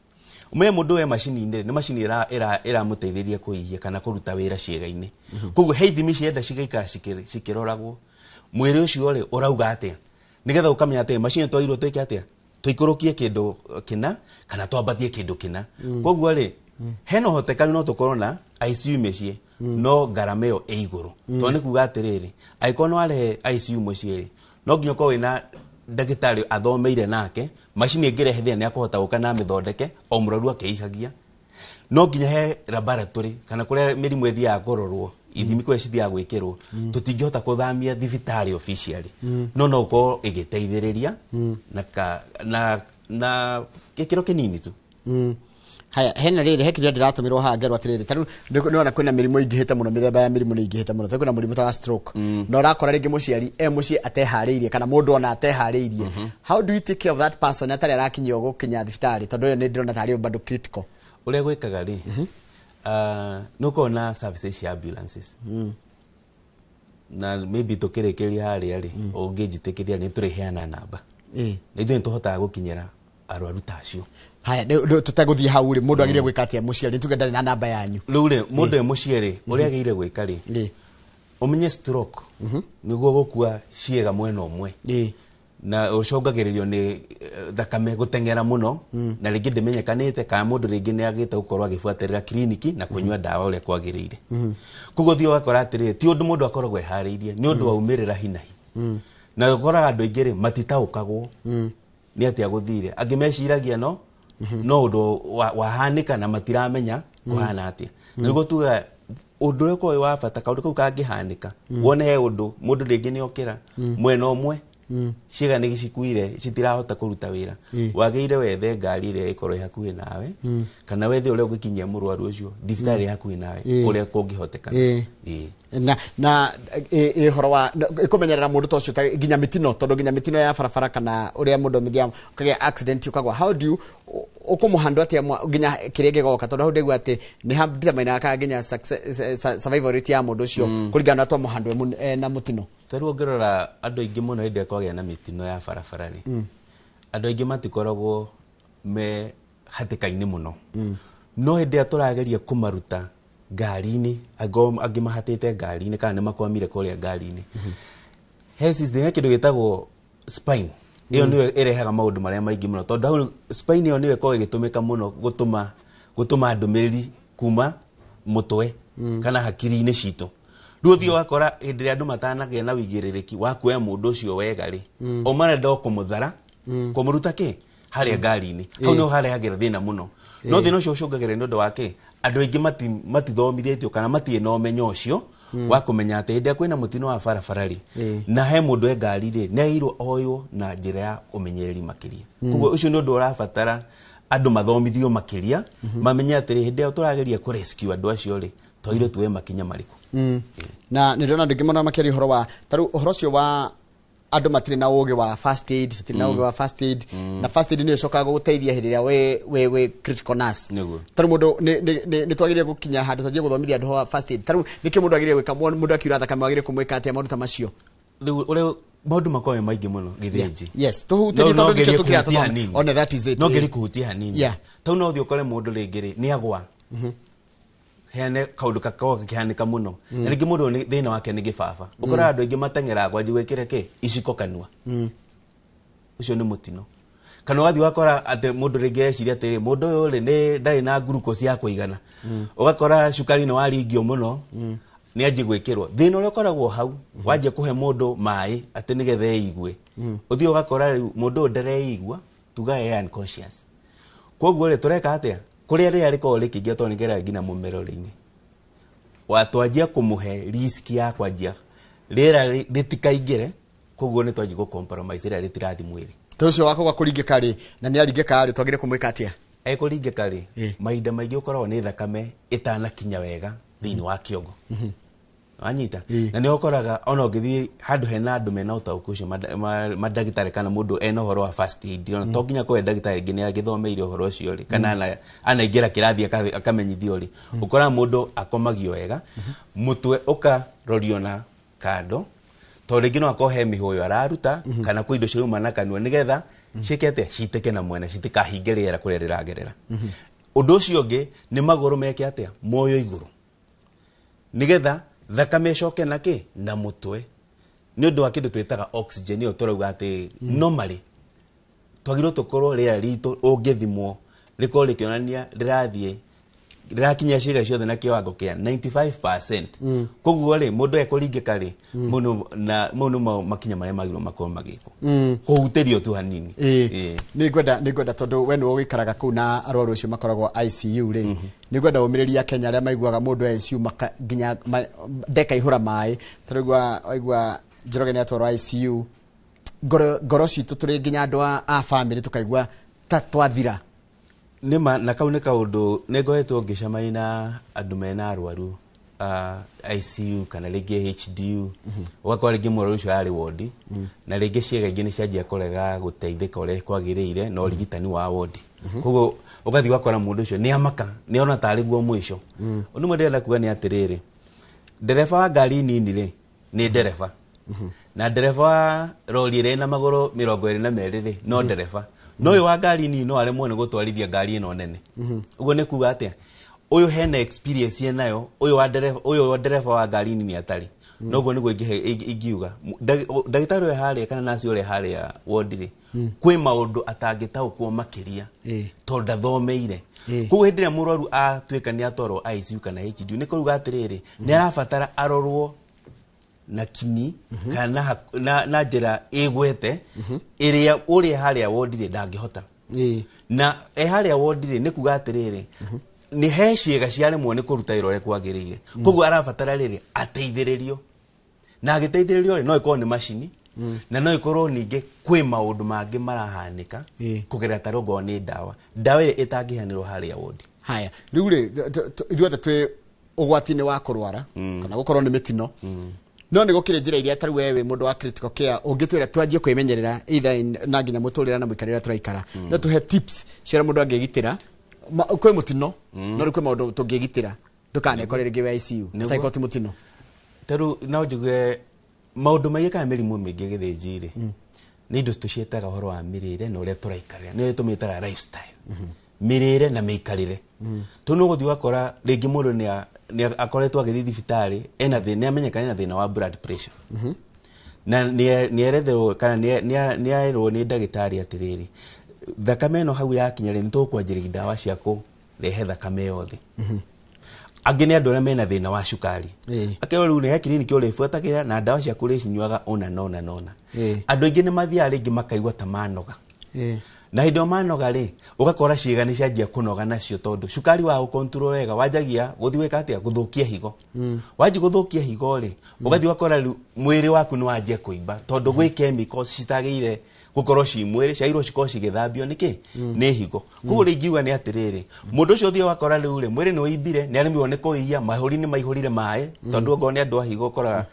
ũmenye mũndũ we macini-inĩ rĩ, nĩ macini ĩramũteithĩrĩria kũhihia kana kũruta wĩra ciĩga-inĩ. Koguo he ithimi cienda cigaikara cikĩroragwo mwĩrĩ ũcio rĩ ũrauga atĩa, nĩgetha ũkamenya atĩ macini twagĩrĩirwo twĩke atĩa, tũikũrũkie kĩndũ kĩna kana twambatie kĩndũ kĩna. Koguo rĩ, hena ũhotekanu no tũkorwo na ICU mĩciĩ, no ngarama ĩyo ĩ igũrũ. Tondũ nĩ kuga atĩrĩrĩ, angĩkorwo nĩ warehe ICU mũciĩ rĩ, no nginya ũkorwo wĩna ndagĩtarĩ athomeire nake macini ĩngĩrehe thĩna nĩ akũhota gũka na amĩthondeke o mũrwaru akĩihagia. No nginya he laboratory kana kũrĩa mĩrimũ ĩthiaga kũrorwo, ithimi kũrĩa cithiaga gwĩkĩrwo. Tũtingĩhota kũthamia thibitarĩ officially, no no ũkorwo ĩgĩteithĩrĩria na gĩkĩro kĩnini tu. Haya, hena rĩrĩ, he kĩrĩa ndĩratũmĩrwo haha ngerwo atĩrĩrĩ, ta rĩu nĩwona kwĩna mĩrimũ ĩingĩhĩte mũno, mĩthemba ya mĩrimũ nĩ ĩingĩhĩte mũno. Ta kwĩna mũrimũ ta wa stroke, na ũrakora rĩngĩ mũciari e mũciĩ ateharĩirie, kana mũndũ ona ateharĩirie. How do you take care of that person atarĩ arakinyio gũkinya thibitarĩ? Tondũ ĩyo nĩ ndĩrona tarĩ bado critical. Ũrĩa gwĩkaga rĩ, nĩ ũkorwo na services cia ambulances, na maybe tũkĩrĩkĩria harĩa rĩ, ũngĩnjĩtĩkĩria nĩ tũrĩheana namba, na ithuĩ nĩ tũhotaga gũkinyĩra arwaru ta acio. Haya, tũtegũthiĩ hau rĩ, mũndũ agĩrĩire gwĩka atĩa mũciari? Nĩ tuge ndarĩ na namba yanyu. Rĩu rĩ, mũndũ e mũciĩ rĩ, ũrĩa agĩrĩire gwĩka rĩ, ũmenye stroke nĩguo gũkua ciĩga mwena ũmwe, na ũcũngagĩrĩrio nĩ thakame gũteng'era mũno, na rĩngĩ ndĩmenyekanĩte, kana mũndũ rĩngĩ nĩ agĩte gũkorwo agĩbuatĩrĩra kiriniki na kũnyua ndawa ũrĩa kwagĩrĩire. Koguo ũthiĩ ũgakora atĩrĩrĩ, ti ũndũ mũndũ akoragwo eharĩirie, nĩ ũndũ waumĩrĩra hinahi. Na ũkoraga andũ aingĩ rĩ, matitaũkagwo nĩ atĩa gũthire. Angĩ meciragia no ũndũ wahanĩka na matiramenya kũhana atĩa. Na nĩguo tugaga ũndũ ũrĩa ũkoragwo wĩ wa bata, kaũndũ kau kangĩhanĩka, wone he ũndũ mũndũ rĩngĩ nĩ okĩra mwena ũmwe, ciĩga nĩ cikuire, citirahota kũruta wĩra, wagĩrĩire wethe ngari ĩrĩa ĩkorwo ĩ hakuhĩ nawe, kana wethe ũrĩa ũngĩkinyia mũrwaru ũcio thibitarĩ ĩ hakuhĩ nawe ũrĩa kũngĩhotekana. Na ũhoro wa ĩkũmenyerera mũndũ ta ũcio nginya mĩtino, tondũ nginya mĩtino ya barabara kana ũrĩa mũndũ amĩthiaga ũkagĩa accident ũkagwa, how do you ũkũmũhandwo atĩa nginya kĩrĩa gĩgoka? Tondũ hau ndaigua atĩ nĩ determine kana nginya survival rate ya mũndũ ũcio kũringana na twamũhandwo na mũtino. Ta rĩu ũngĩrora andũ aingĩ mũno hĩndĩ ĩrĩa kwagĩa na mĩtino ya barabara rĩ, andũ aingĩ matikoragwo me hatĩka-inĩ mũno. No hĩndĩ ĩrĩa tũrageria kũmaruta ngari-inĩ, angĩ mahatĩte ngari-inĩ kana nĩ makwamire kũrĩa ngari-inĩ, he system, he kĩndũ gĩtagwo spine. Ĩyo nĩyo ĩrehaga maũndũ marĩa maingĩ mũno, tondũ hau spine ĩyo nĩyo ĩkoragwo ĩgĩtũmĩka mũno gũtũma ndũmĩrĩri kuma mũtwe kana hakiri-inĩ citũ. Rĩu ũthiĩ ũgakora hĩndĩ ĩrĩa andũ matanagĩa na ũigĩrĩrĩki wa kuoya mũndũ ũcio wega rĩ, o marenda o kũmũthara, kũmũruta kĩ harĩa ngari-inĩ. Hau nĩho harehagĩra thĩna mũno. No thĩna ũcio ũcũngagĩrĩria nĩ ũndũ wa kĩ, andũ aingĩ matithomithĩtio kana matirĩ na ũmenyo ũcio wa kũmenya atĩ hĩndĩ ĩrĩa kwĩna mũtino wa barabara rĩ, na he mũndũ e ngari rĩ, nĩ agĩrĩirwo oywo na njĩra ya ũmenyereri makĩria. Koguo ũcio nĩ ũndũ ũrabatara andũ mathomithio makĩria, mamenye atĩrĩ, hĩndĩ ĩyo tũrageria kũ rescue andũ acio rĩ, twagĩrĩirwo tuoe makinya marĩkũ. Na nĩ ndĩrona andũ aingĩ mũno makĩaria ũhoro wa ta rĩu ũhoro ũcio wa andũ matirĩ na ũgĩ wa first aid, matirĩ na ũgĩ wa first aid, na first aid nĩyo ĩcokaga gũgũteithia hĩndĩ ĩrĩa wĩ critical nurse. Ta rĩu mũndũ nĩ twagĩrĩire gũkinya handũ twanjie gũthomithia andũ ũhoro wa first aid. Ta rĩu nĩkĩ mũndũ agĩrĩire gwĩka? Mũndũ akiura thakame wagĩrĩire kũmwĩka atĩa? Maũndũ ta macio. Rĩu ũrĩa maũndũ makoragwo me maingĩ mũno gĩthĩnji. Yes, tũhutĩrie tondũ nĩkĩo tũkĩra tũthome. One that is it. No ngerie kũhutia hanini. Tau no ũthiĩ ũkore mũndũ rĩngĩ rĩ, nĩ agwa. Heane kaũndũ gakoragwo gakĩhanĩka mũno. Na rĩngĩ mũndũ ũyũ thĩna wake nĩ gĩbaba. Ũkoraga andũ aingĩ mateng'eraga kwanjia gwĩkĩra kĩ iciko kanua. Ũcio nĩ mũtino. Kana ũgathiĩ ũgakora atĩ mũndũ rĩngĩ eciria atĩrĩ, mũndũ ũyũ rĩ, nĩ ndarĩ na glucose ya kũigana. Ũgakora cukari nĩ waringio mũno, nĩ anjie gwĩkĩrwo. Thĩna ũrĩa ũkoragwo hau, wanjia kũhe mũndũ maĩ atĩ nĩgetha eigue. Ũthiĩ ũgakora rĩu mũndũ ũyũ ndareigua, tuga e unconscious. Koguo rĩ, tũreka atĩa? Kũrĩa rĩera rĩkoragwo rĩkĩingĩra tondũ nĩkĩrera nginya mũmero-inĩ. Watwanjia kũmũhe risk ya kwanjia rĩera rĩtikaingĩre, koguo nĩ twanjia gũ compromise rĩera rĩtirathi mwĩrĩ. Ta ũcio wakwa kũringĩka rĩ, na nĩ aringĩka rĩ, twagĩrĩire kũmwĩka atĩa? Ekũringĩka rĩ, mahinda maingĩ ũkoragwo nĩ thakame ĩtanakinya wega thĩinĩ wa kĩongo. Wanyita na nä ũkoraga ona ũngĩthiĩ handũ hena andũ mena ũtaũku ũcio mandagĩtarĩ kana mũndũ ena ũhoro wa first aid ona to nginya korwo ndagĩtarĩ ĩngĩ nĩ agĩthomeire ũhoro ũcio rĩ kana anaingĩra kĩrathi akamenyithio rĩ, ũkoraga mũndũ akomagio wega, mũtwe ũkarorio na kando tondũ rĩngĩ no akorwo he mĩhũyũ araruta kana kwĩ indo cirauma na kanua nĩgetha ciĩke atĩa, citĩke na mwena citikahinge rĩera kũrĩa rĩragerera. Ũndũ ũcio ũngĩ nĩ magũrũ meke atĩa, moyo igũrũ nĩgetha thakame ĩcoke na kĩ na mũtwe nĩ ũndũ wa kĩndũ twĩtaga oxygen ĩyo tũrauga atĩ normally twagĩrĩirwo tũkorwo rĩera ritũ ũngĩthimwo rĩkorwo rĩkĩonania rĩrathiĩ rĩrakinyia ciĩga ciothe na kĩwango kĩa 95%. Koguo rĩ mũndũ ekũringĩka rĩ, mau nĩmo makinya marĩa magĩrĩirwo makorwo magĩkwo, kũhutĩrio tu hanini. Nĩ ngwenda tondũ we nĩwe ũgĩikaraga kũu na arwaru acio makoragwo ICU rĩ, nĩ ngwenda ũmĩrĩria Kenya arĩa maiguaga mũndũ e ICU maka, nginya ndeka ihũra maĩ tarĩu waigua Njoroge nĩ atwarwo ICU, ngoro citũ tũrĩ nginya andũ a family tũkaigua ta twathira. Nĩma na kau nĩ kaũndũ nĩ ngoretwo ngĩcemania na andũ mena arwaru ICU kana rĩngĩ HDU, ũgakora rĩngĩ mũrwaru ũcio arĩ wodi na rĩngĩ ciĩga ingĩ nĩ cianjia kũrega gũteithĩka ũrĩa kwagĩrĩire na ũrigitani wa wodi, koguo ũgathiĩ ũgakora mũndũ ũcio nĩ amaka, nĩ ona tarĩ guo mũico. Ũndũ ũmwe ndĩrenda kuga nĩ atĩrĩrĩ, ndereba wa ngari nini rĩ nĩ ndereba, na ndereba wa rori ĩrĩa ĩna magũrũ 22 rĩ no ndereba, no ũyũ wa ngari nini no aremwo nĩ gũtwarithia ngari ĩno nene. Ũguo nĩ kuga atĩa, ũyũ hena experience enayo, ũyũ wa ndereba wa ngari nini atarĩ. Noguo nĩguo ingiuga ndagĩtarĩ ũyũ harĩa kana naci ũrĩa harĩa wodi rĩ, kwĩ maũndũ atangĩtaũkwo makĩria tondũ ndathomeire. Koguo hĩndĩ ĩrĩa mũrwaru atuĩka nĩ atwarwo ICU kana HDU, nĩ kũruga atĩrĩrĩ, nĩ arabatara arorwo na kinyi kana na njĩra ĩgwete ĩrĩa ũrĩa harĩa wodi rĩ ndangĩhota. Na e harĩa wodi rĩ, nĩ kuga atĩrĩrĩ, nĩ he ciĩga ciaremwo nĩ kũruta wĩra ũrĩa kwagĩrĩire, koguo arabatara rĩrĩ ateithĩrĩrio, na agĩteithĩrĩrio rĩ no ĩkorwo nĩ macini na no ĩkorwo ningĩ kwĩ maũndũ mangĩ marahanĩka kũgerera tarĩ ongorwo nĩ ndawa ĩrĩa ĩtangĩheanĩrwo harĩa wodi. Haya, rĩu rĩ ithuothe twĩ ũgwati-inĩ wa kũrwara kana gũkorwo nĩ mĩtino, no nĩ gũkĩrĩ njĩra iria tarĩu we wĩ mũndũ wa critical care ũngĩtwĩra twanjie kwĩmenyerera either na nginya mũtũrĩre na mũikarĩre tũraikara, no tũhe tips cia ũrĩa mũndũ angĩgitĩra. Kwĩ mũtino, no rĩu kwĩ maũndũ tũngĩgitĩra ndũkanekore rĩngĩ wĩ ICU ũtangĩkorwo ti mũtino. Tarĩu no njuge maũndũ maingĩ kana mĩrimũ mĩingĩ gĩthĩnji rĩ nĩ indo tũciĩtaga ũhoro wa mĩrĩre na ũrĩa tũraikarĩra, nĩyo tũmĩtaga lifestyle, mĩrĩre na mĩikarĩre. Tondũ nĩ ũgũthiĩ ũgakora rĩngĩ mũndũ nĩ akoretwo agĩthiĩ thibitarĩ ena thĩna, nĩ amenyekana ena thĩna wa blood pressure na nĩ eretherwo kana nĩ erwo nĩ ndagĩtarĩ atĩrĩrĩ, thakame ĩno hau yakinya rĩ nĩ tũkwanjĩrĩria ndawa cia kũrehe thakame yothe. Angĩ nĩ andũ arĩa mena thĩna wa cukari, akerwo rĩu nĩ he kiriniki ũrĩbuatagĩra na ndawa ciaku ũrĩcinyuaga ũna na ũna na ũna. Andũ aingĩ nĩ mathiaga rĩngĩ makaigua ta manoga, na hĩndĩ ĩyo manoga rĩ ũgakora ciĩga nĩ cianjia kũnoga nacio tondũ cukari wa gũkontrol wega wanjagia gũthiĩ gwĩka atĩa, gũthũkia higo. Wanjia gũthũkia higo rĩ, ũgathiĩ ũgakora rĩu mwĩrĩ waku nĩ wanjia kũimba tondũ gwĩ chemicals citagĩrĩire gũkorwo ci mwĩrĩ, ciagĩrĩirwo cikorwo cigĩthambio nĩkĩ nĩ higo. Koguo rĩ ingiuga nĩ atĩrĩrĩ, mũndũ ũcio ũthiĩ ũgakora rĩu rĩ mwĩrĩ nĩ ũimbire, nĩ aremirwo nĩ kũiya, mahũri nĩ maihũrire maĩ tondũ ongorwo nĩ andũ a higo ũkoraga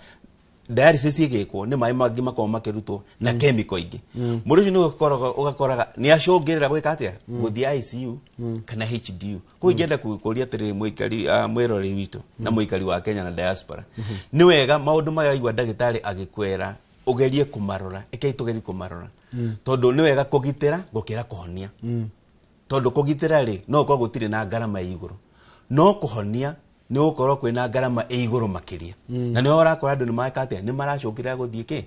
dialysis ĩgĩkwo nĩ maĩ mangĩ makoragwo makĩrutwo na chemical ingĩ. Mũndũ ũcio nĩ ũgakoraga nĩ acũngĩrĩra gwĩka atĩa, gũthiĩ ICU kana HDU. Koguo ingĩenda kũria atĩrĩrĩ mũikari, mwĩroreri witũ na mũikari wa Kenya na diaspora, nĩ wega maũndũ marĩa waigua ndagĩtarĩ agĩkwĩra ũgerie kũmarora, ĩkei tũgerie kũmarora tondũ nĩ wega kũgitĩra gũkĩra kũhonia, tondũ kũgitĩra rĩ no gũkorwo gũtirĩ na ngarama ĩ igũrũ, no kũhonia nĩ gũkorwo kwĩna ngarama ĩ igũrũ makĩria. Na nĩho ũrakora andũ nĩ mareka atĩa, nĩ maracũngĩrĩra gũthiĩ kĩ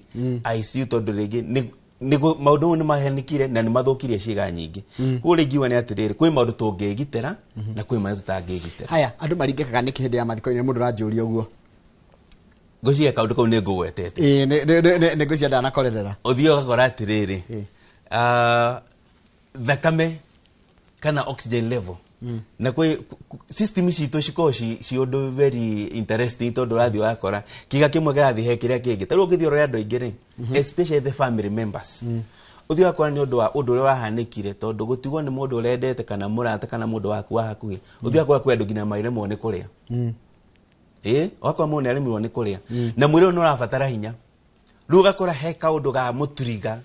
ICU tondũ rĩngĩ maũndũ mau nĩ mahanĩkire na nĩ mathũkirie ciĩga nyingĩ. Koguo rĩ ingiuga nĩ atĩrĩrĩ, kwĩ maũndũ tũngĩgitĩra na kwĩ marĩa tũtangĩgitĩra. Haya, andũ maringĩkaga nĩkĩ hĩndĩ ya mathiko-inĩ? Mũndũ ũranjũria ũguo. Ngwĩciria kaũndũ kau nĩ ngũgwetete. Ĩĩ, nĩ ngwĩciria ndanakorerera. Ũthiĩ ũgakora atĩrĩrĩ, thakame kana oxygen level na kwĩ system citũ cikoragwo ci ũndũ very interesting tondũ ũrathiĩ ũgakora kĩga kĩmwe kĩrathiĩ he kĩrĩa kĩngĩ. Ta rĩu ũngĩthiĩ ũrore andũ aingĩ rĩ, especially the family members, ũthiĩ ũgakora nĩ ũndũ wa ũndũ ũrĩa ũrahanĩkire tondũ gũtigwo nĩ mũndũ ũrendete kana mũrata kana mũndũ waku wa hakuhĩ, ũthiĩ ũgakora kwĩ andũ nginya maremwo nĩ kũrĩa. Ũgakora mũndũ nĩ aremirwo nĩ kũrĩa na mwĩrĩ ũyũ nĩ ũrabatara hinya. Rĩu ũgakora he kaũndũ ga mũturiga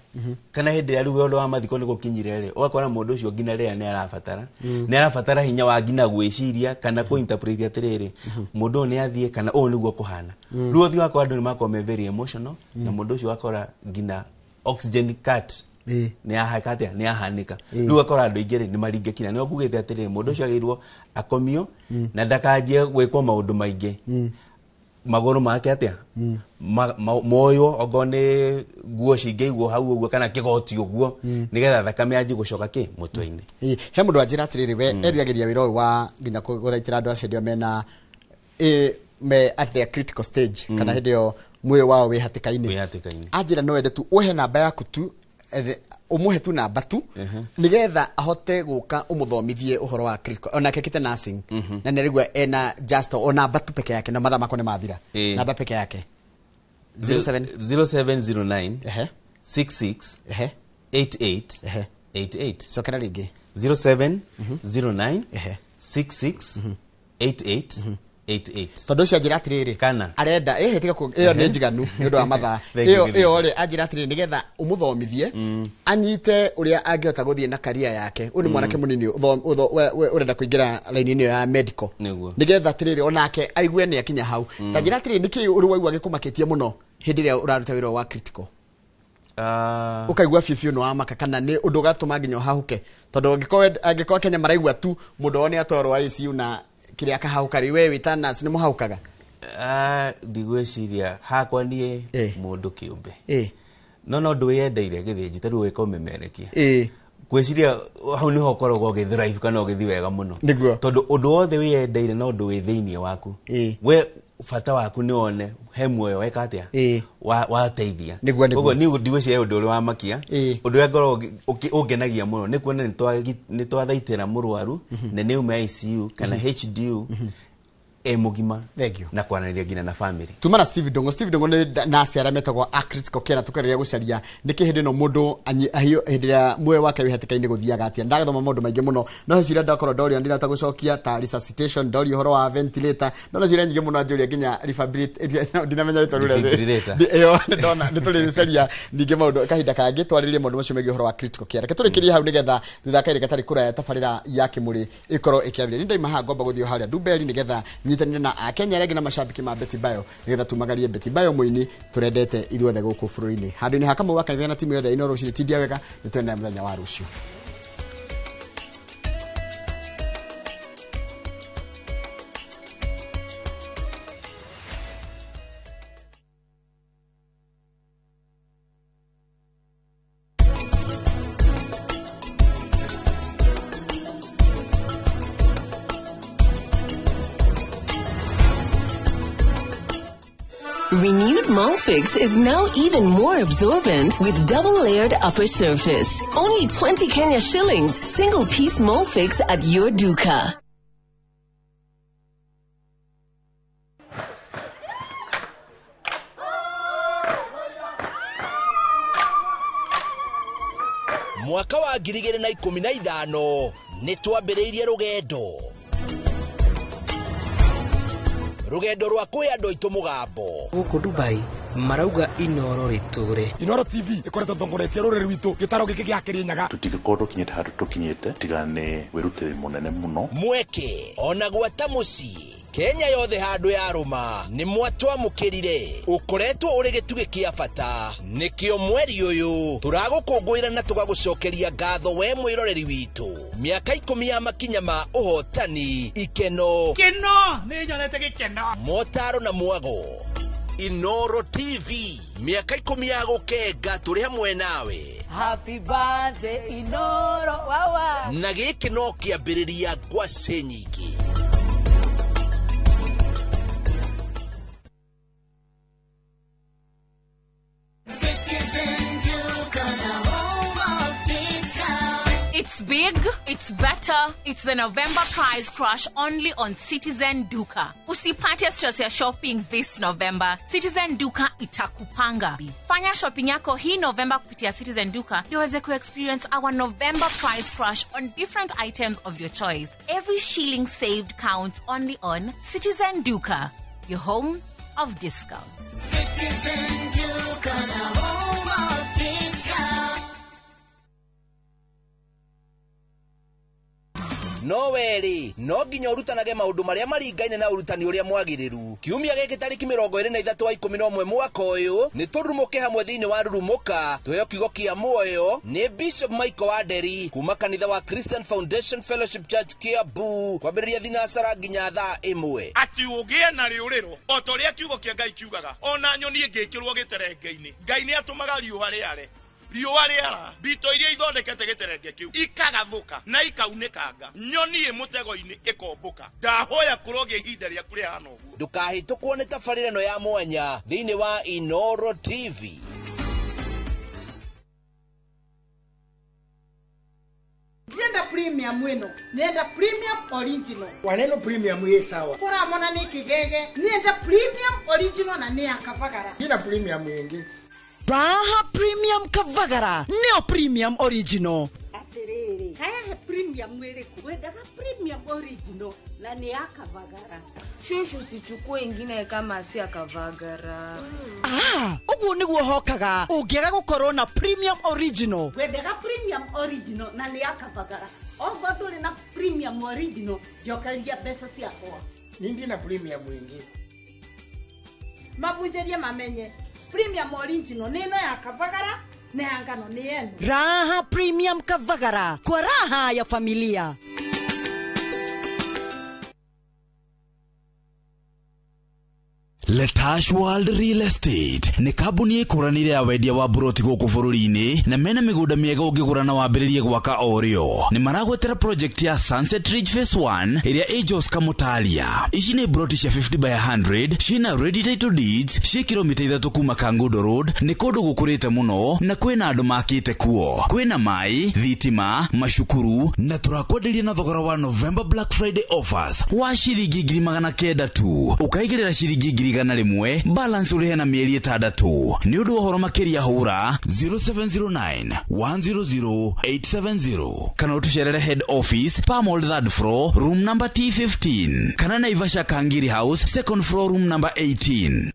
kana hĩndĩ ĩrĩa rĩu ũndũ wa mathiko nĩ gũkinyire rĩ, ũgakora mũndũ ũcio nginya rĩrĩa nĩ arabatara, nĩ arabatara hinya wa nginya gwĩciria kana kũ interpret atĩrĩrĩ, mũndũ ũyũ nĩ athiĩ kana ũũ nĩguo kũhana. Rĩu ũthiĩ ũgakora andũ nĩ makorwo me very emotional na mũndũ ũcio ũgakora nginya oxygen cut nĩ yahaka atĩa, nĩ yahanĩka. Rĩu ũgakora andũ aingĩ rĩ nĩ maringĩkire, nĩo ngugĩte atĩrĩrĩ, mũndũ ũcio agĩrĩirwo akomio na ndakanjie gwĩkwo maũndũ maingĩ, magũrũ make atĩa moywo okorwo nĩ nguo cingĩigwo hau ũguo kana kĩgoti ũguo, nĩgetha thakame yanjie gũcoka kĩ mũtwe-inĩ. He mũndũ anjĩra atĩrĩrĩ, we eriragĩria wĩra ũyũ wa nginya gũthaitĩra andũ acio hĩndĩ ĩyo mena me at their critical stage, kana hĩndĩ ĩyo muoyo wao wĩ hatĩka-inĩ. Anjĩra no ende tu ũhe namba yaku tu, ũmũhe tu namba tu, nĩgetha ahote gũka ũmũthomithie ũhoro wa critical, onake kĩte nursing, na nĩarigua ena just o namba tu peke yake, na mathaa makwa nĩ mathira. Namba peke yake 07 0709 66 88 88. Cokera rĩngĩ. 0709 66 88 88. Tondũ ũcio anjĩra atĩrĩrĩ, kana arenda tiga ĩyo nĩ njiganu nĩ ũndũ wa mathaa. Thank you, Ĩyo rĩ anjĩra atĩrĩrĩ, nĩgetha ũmũthomithie anyite ũrĩa angĩhota gũthiĩ na career yake. Ũyũ nĩ mwanake mũnini ũrenda kũingĩra raini-inĩ ĩyo ya medical, nĩgetha atĩrĩrĩ onake aigue nĩ akinya hau. Ta njĩra atĩrĩrĩ, nĩkĩ ũrĩ waigua gĩkũmakĩtie mũno hĩndĩ ĩrĩa ũraruta wĩra wa critical? Ũkaigua biũ biũ nĩ wamaka, kana nĩ ũndũ ũgatũma nginya ũhahũke? Tondũ angĩkorwo Kenya maraigua tu mũndũ wao nĩ atwarwo ICU na kĩrĩa akahahũka rĩ, we wĩ ta nurse nĩ mũhahũkaga? Ndigwĩciria hakwa niĩ mũndũ kĩũmbe, no ũndũ wĩyendeire gĩthĩnji ta rĩu wĩka ũmemerekia, ngwĩciria hau nĩho ũkoragwo ũgĩthrive kana ũgĩthiĩ wega mũno. Nĩguo. Tondũ ũndũ wothe wĩyendeire na ũndũ wĩ thĩiniĩ waku, we bata waku nĩ wone he muoyo weka atĩa wateithia. Nĩguo. Koguo niĩ ndigwĩciria ũndũ ũrĩa wamakia, ũndũ ũrĩa ngoragwo ũngenagia mũno nĩ kuona nĩ twathaitĩra mũrwaru na nĩ auma ICU kana HDU e mũgima na kwaranĩria nginya na family. Tuma na Steve Ndung'u. Steve Ndung'u nĩ nurse arĩa metagwo a critical care, tũkageria gũcaria nĩkĩ hĩndĩ ĩno mũndũ ahio hĩndĩ ĩrĩa muoyo wake wĩ hatĩka-inĩ gũthiaga atĩa. Ndagathoma maũndũ maingĩ mũno, no he ciũria ndakorwo ndorio ndirahota gũcokia ta resuscitation, ndorio ũhoro wa ventilator, ndona ciũria nyingĩ mũno anjũria nginya defibrillator, ndinamenya rĩtwa rĩu rĩa- Defibrillator. Ĩyo nĩndona nĩtũrĩcaria ningĩ maũndũ kahinda kangĩ twarĩrĩrie maũndũ macio megiĩ ũhoro wa critical care. Reke tũrĩkĩrie hau nĩgetha thutha kahinda gatarĩ kũraya tabarĩra ya Kĩmũrĩ ĩkorwo ĩkĩambĩrĩria. Nĩ ndaima haha ngomba gũthiĩ o harĩa Ndumberi nĩgetha nyitanĩre na Akenya arĩa angĩ na macambĩki ma Betty Bayo, nĩgetha tumagarie Betty Bayo mũini tũrendete ithuothe gũkũ bũrũri-inĩ. Handũ-inĩ ha Kamau wa Kaithia na timu yothe ya Inooro rũcinĩ, tindia wega, nĩtwendane mũthenya wa rũciũ. Renewed Molfix is now even more absorbent with double-layered upper surface. Only 20 Kenya shillings, single-piece Molfix at your duka. Mwaka wa 2015 nĩ twambĩrĩirie rũgendo rwa kwĩ andũ aitũ mũgambo. Gũkũ Dubai marauga Inooro rĩtũre. Inooro TV ĩkoretwo ĩtongoretie rũrĩrĩ rwitũ gĩtaro gĩkĩ gĩa Kĩrĩnyaga. Tũtingĩkorwo tũkinyĩte handũ tũkinyĩte tiga nĩ wĩrutĩri mũnene mũno. Mweke ona gwata mũciĩ Kenya yothe handũ yarũma nĩ mwatwamũkĩrire, ũkoretwo ũrĩ gĩtugĩ kĩa bata, nĩkĩo mweri ũyũ tũragũkũngũĩra na tũgagũcokeria ngatho we mwĩroreri witũ. Mĩaka 10 ya makinya ma ũhotani, ikeno, keno nĩ nyonete gĩkeno, motaro na mwago. Inooro TV mĩaka 10 ya gũkenga tũrĩ hamwe nawe. Happy birthday Inooro wawa. Na gĩkĩ no kĩambĩrĩria ngwacĩ nyingĩ. It's big, it's better, it's the November price crash only on Citizen Duka. Usipate stress ya shopping this November. Citizen Duka itakupanga. Fanya shopping yako hii November kupitia Citizen Duka ndio uweze ku-experience our November price crash on different items of your choice. Every shilling saved counts only on Citizen Duka. Your your home of discounts. Citizen Duka, the home of discount. No werĩ no nginya ũrutanage maũndũ marĩa maringaine na ũrutani ũrĩa mwagĩrĩru. Kiumia gĩkĩ tarĩki 23 wa 11 mwaka ũyũ nĩ tũrurumũke hamwe thĩinĩ wa Rurumũka, tũheo kiugo kĩa muoyo nĩ Bishop Michael Wanderi kuma kanitha wa Christian Foundation Fellowship Church Kiambu, kwambĩrĩria thinacara nginya thaa 1. Atĩ ũgĩe na rĩũrĩro o ta ũrĩa kiugo kĩa Ngai kiugaga, ona nyoni ĩngĩkĩrwo gĩterenge-inĩ, Ngai nĩ atũmaga riũa rĩare. Riũa rĩara, mbito iria ithondekete gĩterenge kĩu ikagathũka na ikaunĩkanga, nyoni ĩ mũtego-inĩ ĩkombũka. Ndahoya kũrogĩa ihinda rĩaku rĩhana ũguo. Ndũkahĩtũkwo nĩ tabarĩra ĩno ya mwanya thĩinĩ wa Inooro TV. Ndĩrenda premium ĩno, nĩenda premium original. Waneno premium ĩ sawa. Kũramona nĩ kĩgege, nĩenda premium original na nĩ ya Kavagara. Ina premium ĩngĩ. Raha Premium Kavagara, neo Premium Original. Atiriri, haya he premium ĩrĩkũ? Wendaga premium original na nĩ ya Kavagara. Shushu, usichukue ingine kama si ya Kavagara. Ah, ũguo nĩguo hokaga ũngĩaga gũkorwo na Premium Original. Wendaga premium original na nĩ ya Kavagara. Ogo ndũrĩ na premium original, njokeria mbeca ciakwa. Nindi na premium ĩngĩ. Mabunjĩrie mamenye premium original nĩ ĩno ya Kavagara na ya ngano nĩ ĩno. Raha Premium Kavagara, kwa raha ya familia. Letash World Real Estate nĩ kambuni ĩkũranĩire ya wendia wa buroti gũkũ bũrũri-inĩ na mena mĩgũnda mĩega ũngĩgũra na wambĩrĩrie gwaka o rĩo. Nĩ maragwetera project ya Sunset Ridge Phase 1 ĩrĩa ĩ Joska Mutalia. Ici nĩ buroti cia 50 by 100 ciĩna ready title deeds, ciĩ kilomita 3 kuma Kangundo Road. Nĩ kũndũ gũkũrĩte mũno na kwĩna andũ makĩte kuo. Kwĩna maĩ, thitima, macukuru na tũrakwenderia na thogora wa November Black Friday offers wa ciringi 900 tu. Ũkaigĩrĩra ciringi 100 balance ũrĩhe na mĩeri 6. Nĩ ũndũ wa ũhoro makĩria hũra 0709 100 870 kana ũtũcerere head office Palmol 3rd floor room number T15 kana Naivasha Kangiri House 2nd floor room number 18.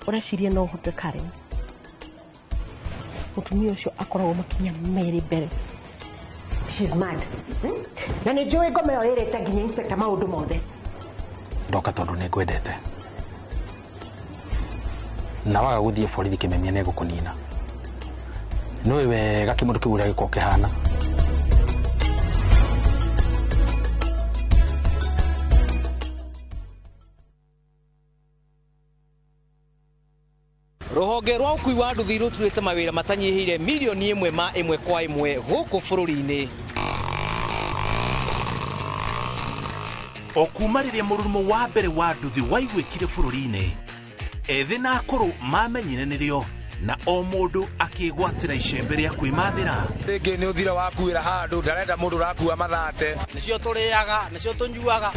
Ũreciria no ũhote Karen? Mũtumia ũcio akoragwo makinya merĩ mbere. She's mad. Na nĩ njũĩ ngoma ĩyo ĩrĩte nginya inspector maũndũ mothe. Ndoka tondũ nĩ ngwendete. Na waga gũthiĩ borithi kĩmemia nĩ ngũkũnina. Nĩũĩ wega kĩmũndũ kĩu ũrĩa gĩkoragwo kĩhana. Rũhonge rwa ũkui wa nduthi rũturĩte mawĩra matanyihĩire milioni 1 ma 1 kwa 1 gũkũ bũrũri-inĩ. O kuma rĩrĩa mũrurumo wa mbere wa nduthi waiguĩkire bũrũri-inĩ, ethĩ na akũrũ mamenyire nĩrĩo na o mũndũ akĩgwatĩra icembe rĩa kwĩmathĩra. Rĩngĩ nĩ ũthira wakuĩra handũ, ndarenda mũndũ ũrakua mathate. Nĩcio tũrĩaga, nĩcio tũnyuaga.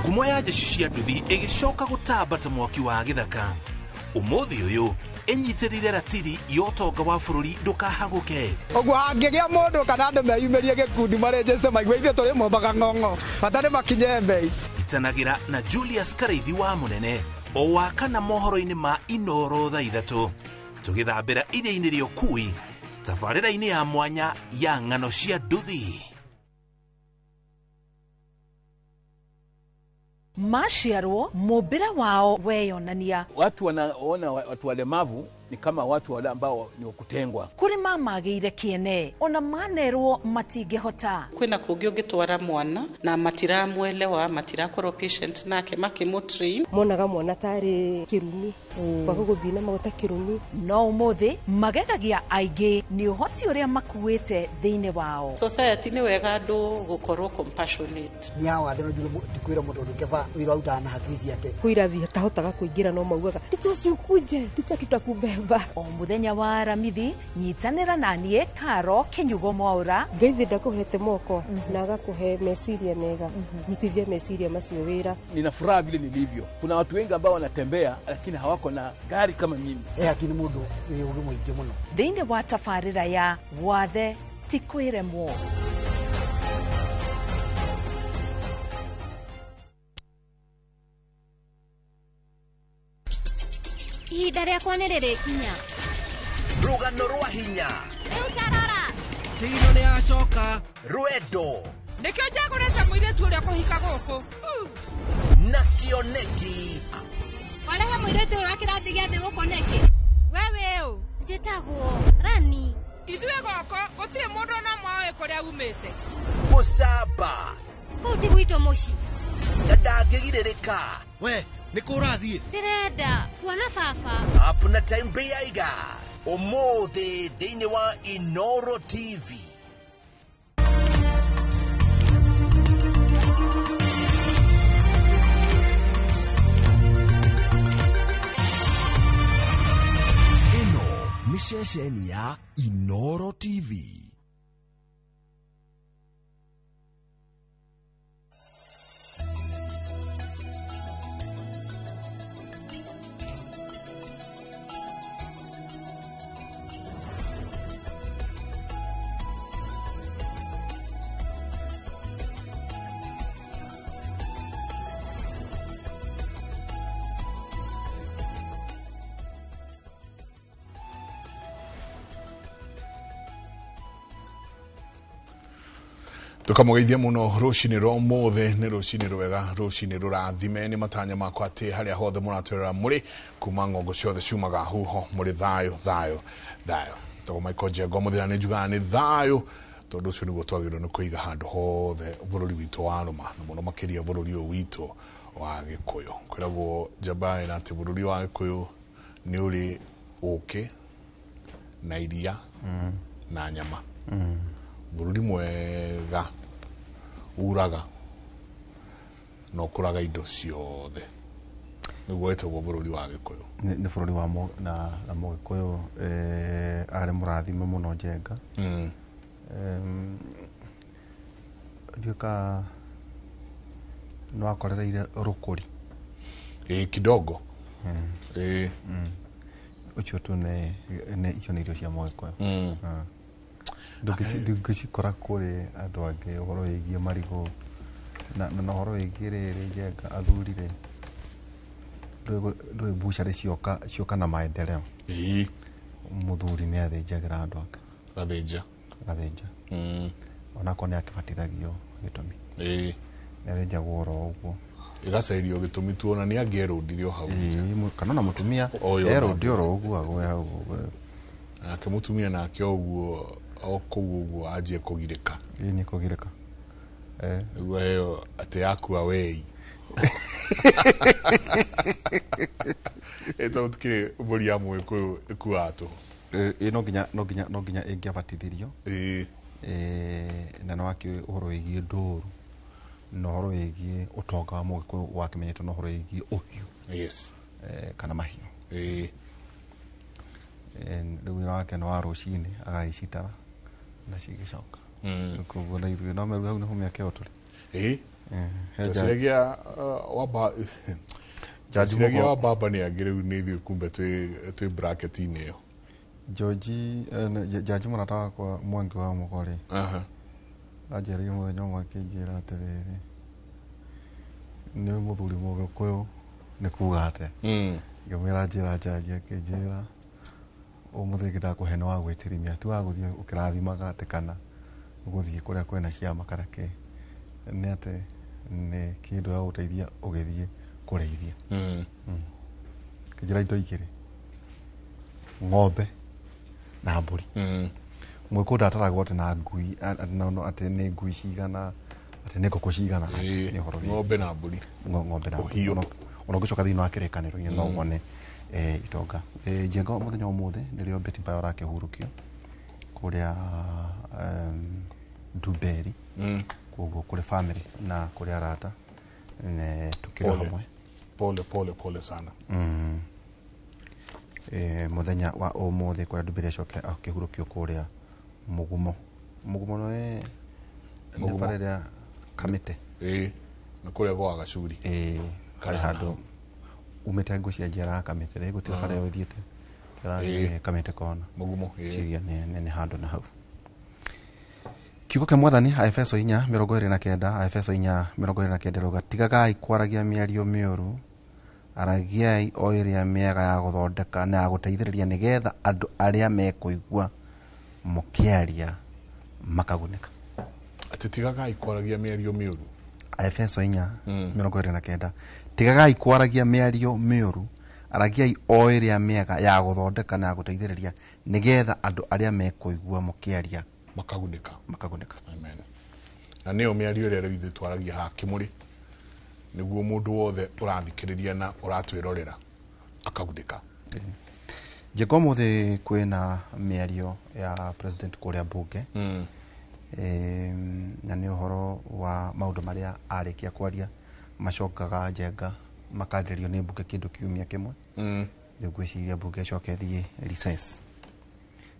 Ngumo ya njeci cia nduthi ĩgĩcoka gũtamba ta mwaki wa gĩthaka. Ũmũthĩ ũyũ ĩnyitĩrĩire ratiri ya ũtonga wa bũrũri ndũkahagũke. Ũguo hangĩgĩa mũndũ kana andũ meyumĩrie gĩkundi marĩnjĩte maigue ithuĩ tũrĩ mombaga ng'ong'o, bata nĩ makinye mbei. Itanagĩra na Julius Karaithi wa Mũnene o wa kana mohoro-inĩ ma Inooro thaa 3 tũgĩthambĩra iria-inĩ rĩa ũkui tabarĩra-inĩ ya mwanya ya ng'ano cia nduthi. Maciarwo mũmbĩre wao weyonania. Watu wanaona watu walemavu ni kama watu wale ambao ni wakutengwa. Kũrĩ mamagĩire kĩene ona manerwo matingĩhota. Kwĩna kũngĩ ũngĩtwara mwana na matiramwelewa, matirakorwo patient nake makĩmũtrain. Monaga mwana tarĩ kĩrumi, kwaga gũthiĩ na maguta kĩrumi. No ũmũthĩ magegagia aingĩ nĩ ũhoti ũrĩa makuĩte thĩinĩ wao. Society nĩ wega andũ gũkorwo compassionate. Nĩ hawa thĩ no njuge ndikwĩra mũndũ ũndũ keba ũira arutaga na hakiri ciake. Kwĩ irathi atahotaga kũingĩra no maugaga ticha ciukuje, ticha tutakubeba. O mũthenya wa Aramithi nyitanĩra na niĩ Karo Kinyugo Mwaura. Ngai thĩ ndakũhete moko na agakũhe meciria mega, rutithia meciria macio wĩra. Nina furaha vile nilivyo. Kuna watu wengi ambao wanatembea lakini hawako na gari kama mimi. Hakini mũndũ wĩ ũgĩ mũingĩ mũno. Thĩinĩ wa tabarĩra ya Wathe ti kwĩremwo. Ihinda rĩakwa nĩ rĩrĩkinya. Rũgano rwa hinya. Rĩu tarora. Tino nĩ acoka. Rwendo. Nĩkĩo njagũrĩte mũirĩtu ũrĩa kũhika gũkũ. Na kĩoneki. Warehe mũirĩtu ũyũ wa kĩrathi gĩa thĩ gũkũ nĩkĩ? We wĩ ũ? Njĩtagwo Rani. Ithuĩ gũkũ gũtirĩ mũndũ ona ũmwe ũĩ kũrĩa umĩte. Mũcamba. Kũu ti gwitũ mũciĩ. Na ndangĩgirĩrĩka. We, nĩ kũ ũrathiĩ? Ndĩrenda kuona baba. Up na time Bĩaiga. Ũmũthĩ thĩinĩ wa Inoro TV. Ĩno nĩ ceceni ya Inoro TV. Tukamugeithia muno rucini rwa umuthi ni rucini rwega rucini rurathime ni matanya makwa ati haria hothe muratwerera muri kuma ng'ongo ciothe ciumaga huho muri thayo thayo thayo togo Michael Njenga muthira ni njugaga ni thayo tondu ucio niguo twagĩrĩirwo nĩ kũiga handũ hothe bũrũri witũ wa rũma na mũno makĩria bũrũri ũyũ witũ wa Gĩkũyũ. Kwĩragwo njamba ĩna atĩ bũrũri wa Gĩkũyũ nĩ ũrĩ ũkĩ na iria na nyama. Bũrũri mwega uraga na ũkũraga indo ciothe nĩguo wĩtagwo bũrũri wa Gĩkũyũ. Nĩ bũrũri wa na Mũgĩkũyũ arĩ mũrathime mũno Njenga. Ndiũĩ ka nĩ wakorereire rũkũri. Ĩĩ kidogo. Ĩĩ. Ũcio tu nĩ icio nĩ irio cia Mũgĩkũyũ. Ndũngĩcikora kũrĩ andũ angĩ ũhoro wĩgiĩ marigũ na ũhoro wĩgiĩ rĩrĩ Njenga athuri rĩ ndũĩ mbucarĩ cioka na maendeleo. Ĩĩ. Mũthuri nĩ athĩnjagĩra andũ ake. Gathĩnja. Gathĩnja. Onakorwo nĩ akĩbatithagio gĩtũmi. Ĩĩ. Nĩ athĩnjagwo oro ũguo. Ĩgacairio gĩtũmi tuona nĩ angĩerũndire o hau. Ĩĩ, kana ona mũtumia erũndi oro ũguo agwe hau. Nake mũtumia nake ũguo o kũu ũguo anjie kũgirĩka. Ĩĩ nĩ kũgirĩka. Nĩguo heo atĩ yakua wei. Ĩtondũ tũtikĩrĩ mbũri ya Mũgĩkũyũ ĩkuaga tũhũ. Ĩĩ no nginya ĩngĩabatithirio. Ĩĩ. Na nĩ wakĩũĩ ũhoro wĩgiĩ ndũru na ũhoro wĩgiĩ ũtonga wa Mũgĩkũyũ wakĩmenyetwo na ũhoro wĩgiĩ ũhiũ. Yes. Kana mahiũ. Ĩĩ. Rĩu wĩra wake nĩ wa rũcinĩ agagĩcitara na cigĩcoka. Koguo na ithuĩ no meru hau nĩho mĩaka ĩyo tũrĩ. Ĩĩ. Tweciragia wamba tweciragia wa baba nĩ angĩ rĩu nĩ ithuĩ kumbe twĩ bracket-inĩ ĩyo. George Jaji mũrata wakwa Mwangi wa Mũgorĩ. Anjĩrĩire mũthenya ũmwe akĩnjĩra atĩrĩrĩ nĩ mũthuri Mũgĩkũyũ nĩ kuga atĩa. Ngĩmwĩra njĩra Jaji akĩnjĩra ũmũthĩ ngĩndakũhe nĩ wa gwĩtirimia ti wa gũthiĩ ũkĩrathimaga atĩ kana gũthiĩ kũrĩa kwĩna ciama kana kĩ nĩ atĩ nĩ kĩndũ gĩa gũteithia ũgĩthiĩ kũrĩithia. Kĩnjĩra indo igĩrĩ ng'ombe na mbũri. Mũgĩkũyũ ndataragwo atĩ na ngui atĩ nĩ ngui cigana atĩ nĩ ngũkũ cigana. Nĩ ũhoro wĩgiĩ ng'ombe na mbũri. Ng'ombe na mbũri. Ona ũngĩcoka thĩinĩ wa kĩrĩkanĩro-inĩ no wone itonga. Njenga mũthenya wa ũmũthĩ nĩrĩo Betty Bayo arakĩhurũkio kũrĩa Ndumberi. Koguo kũrĩ family na kũrĩ arata tũkĩrĩ hamwe. Pole pole pole sana. Mũthenya wa ũmũthĩ kũrĩa Ndumberi acoke akĩhurũkio kũrĩa Mũgumo. Mũgumo nĩ bara ĩrĩa Kamĩtĩ. Ĩĩ, na kũrĩa gwa Gacuri. Ĩĩ, harĩ handũ umĩte ngũcia njera ya Kamĩtĩ rĩ gũtirĩ bara ĩyo ĩthiĩte ĩrathiĩ Kamĩtĩ kona. Mũgumo, ĩĩ. Ciria nĩ handũ na hau. Kiugo kĩa Mwathani Aefeso 4:29 Aefeso 4:29 ĩrauga tigagai kwaragia mĩario mĩũru Aragiai o ĩrĩa mĩega ya gũthondeka na ya gũteithĩrĩria, nĩgetha andũ arĩa mekũigua mũkĩaria makagunĩka. Atĩ tigagai kwaragia mĩario mĩũru. Efeso 4:29. Tigagai kwaragia mĩario mĩũru, aragiai o ĩrĩa mĩega ya gũthondeka na ya gũteithĩrĩria, nĩgetha andũ arĩa mekũigua mũkĩaria makagunĩka. Makagunĩka. Amen. Na nĩyo mĩario ĩrĩa rĩu ithuĩ twaragia haha kĩmũrĩ, nĩguo mũndũ wothe ũrathikĩrĩria na ũratwĩrorera akagunĩka. Njĩka ũmũthĩ kwĩna mĩario ya president kũrĩa bunge. Na nĩ ũhoro wa maũndũ marĩa arĩkia kwaria macokaga njenga makarĩrĩrio nĩ mbunge kĩndũ kiumia kĩmwe. Rĩu ngwĩciria mbunge ĩcoke ĩthiĩ recess.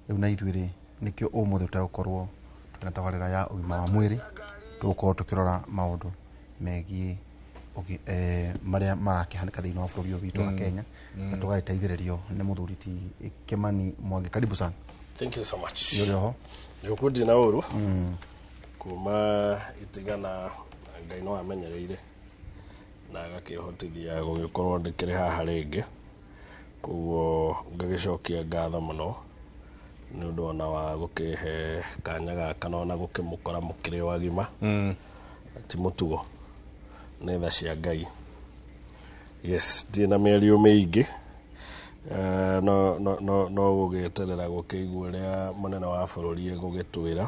Rĩu na ithuĩ rĩ, nĩkĩo ũmũthĩ tũtegũkorwo twĩna tabarĩra ya ũgima wa mwĩrĩ, tũgũkorwo tũkĩrora maũndũ megiĩ marĩa marakĩhanĩka thĩinĩ wa bũrũri ũyũ witũ wa Kenya. Na tũgagĩteithĩrĩrio nĩ mũthuri ti Kimani Mwangi. Karibu sana. Thank you so much. Nĩ ũrĩ oho? Nĩũkuo ndina ũru kuma itigana Ngai no amenyereire na agakĩhotithia gũgĩkorwo ndĩkĩrĩ haha rĩngĩ, koguo ngagĩcokia ngatho mũno nĩ ũndũ ona wa gũkĩhe kanya gaka na ona gũkĩmũkora mũkĩrĩ o agima. Ti mũtugo, nĩ tha cia Ngai. Yes, ndirĩ na mĩario mĩingĩ. No no no no gũgĩeterera gũkĩigua ũrĩa mũnene wa bũrũri egũgĩtwĩra,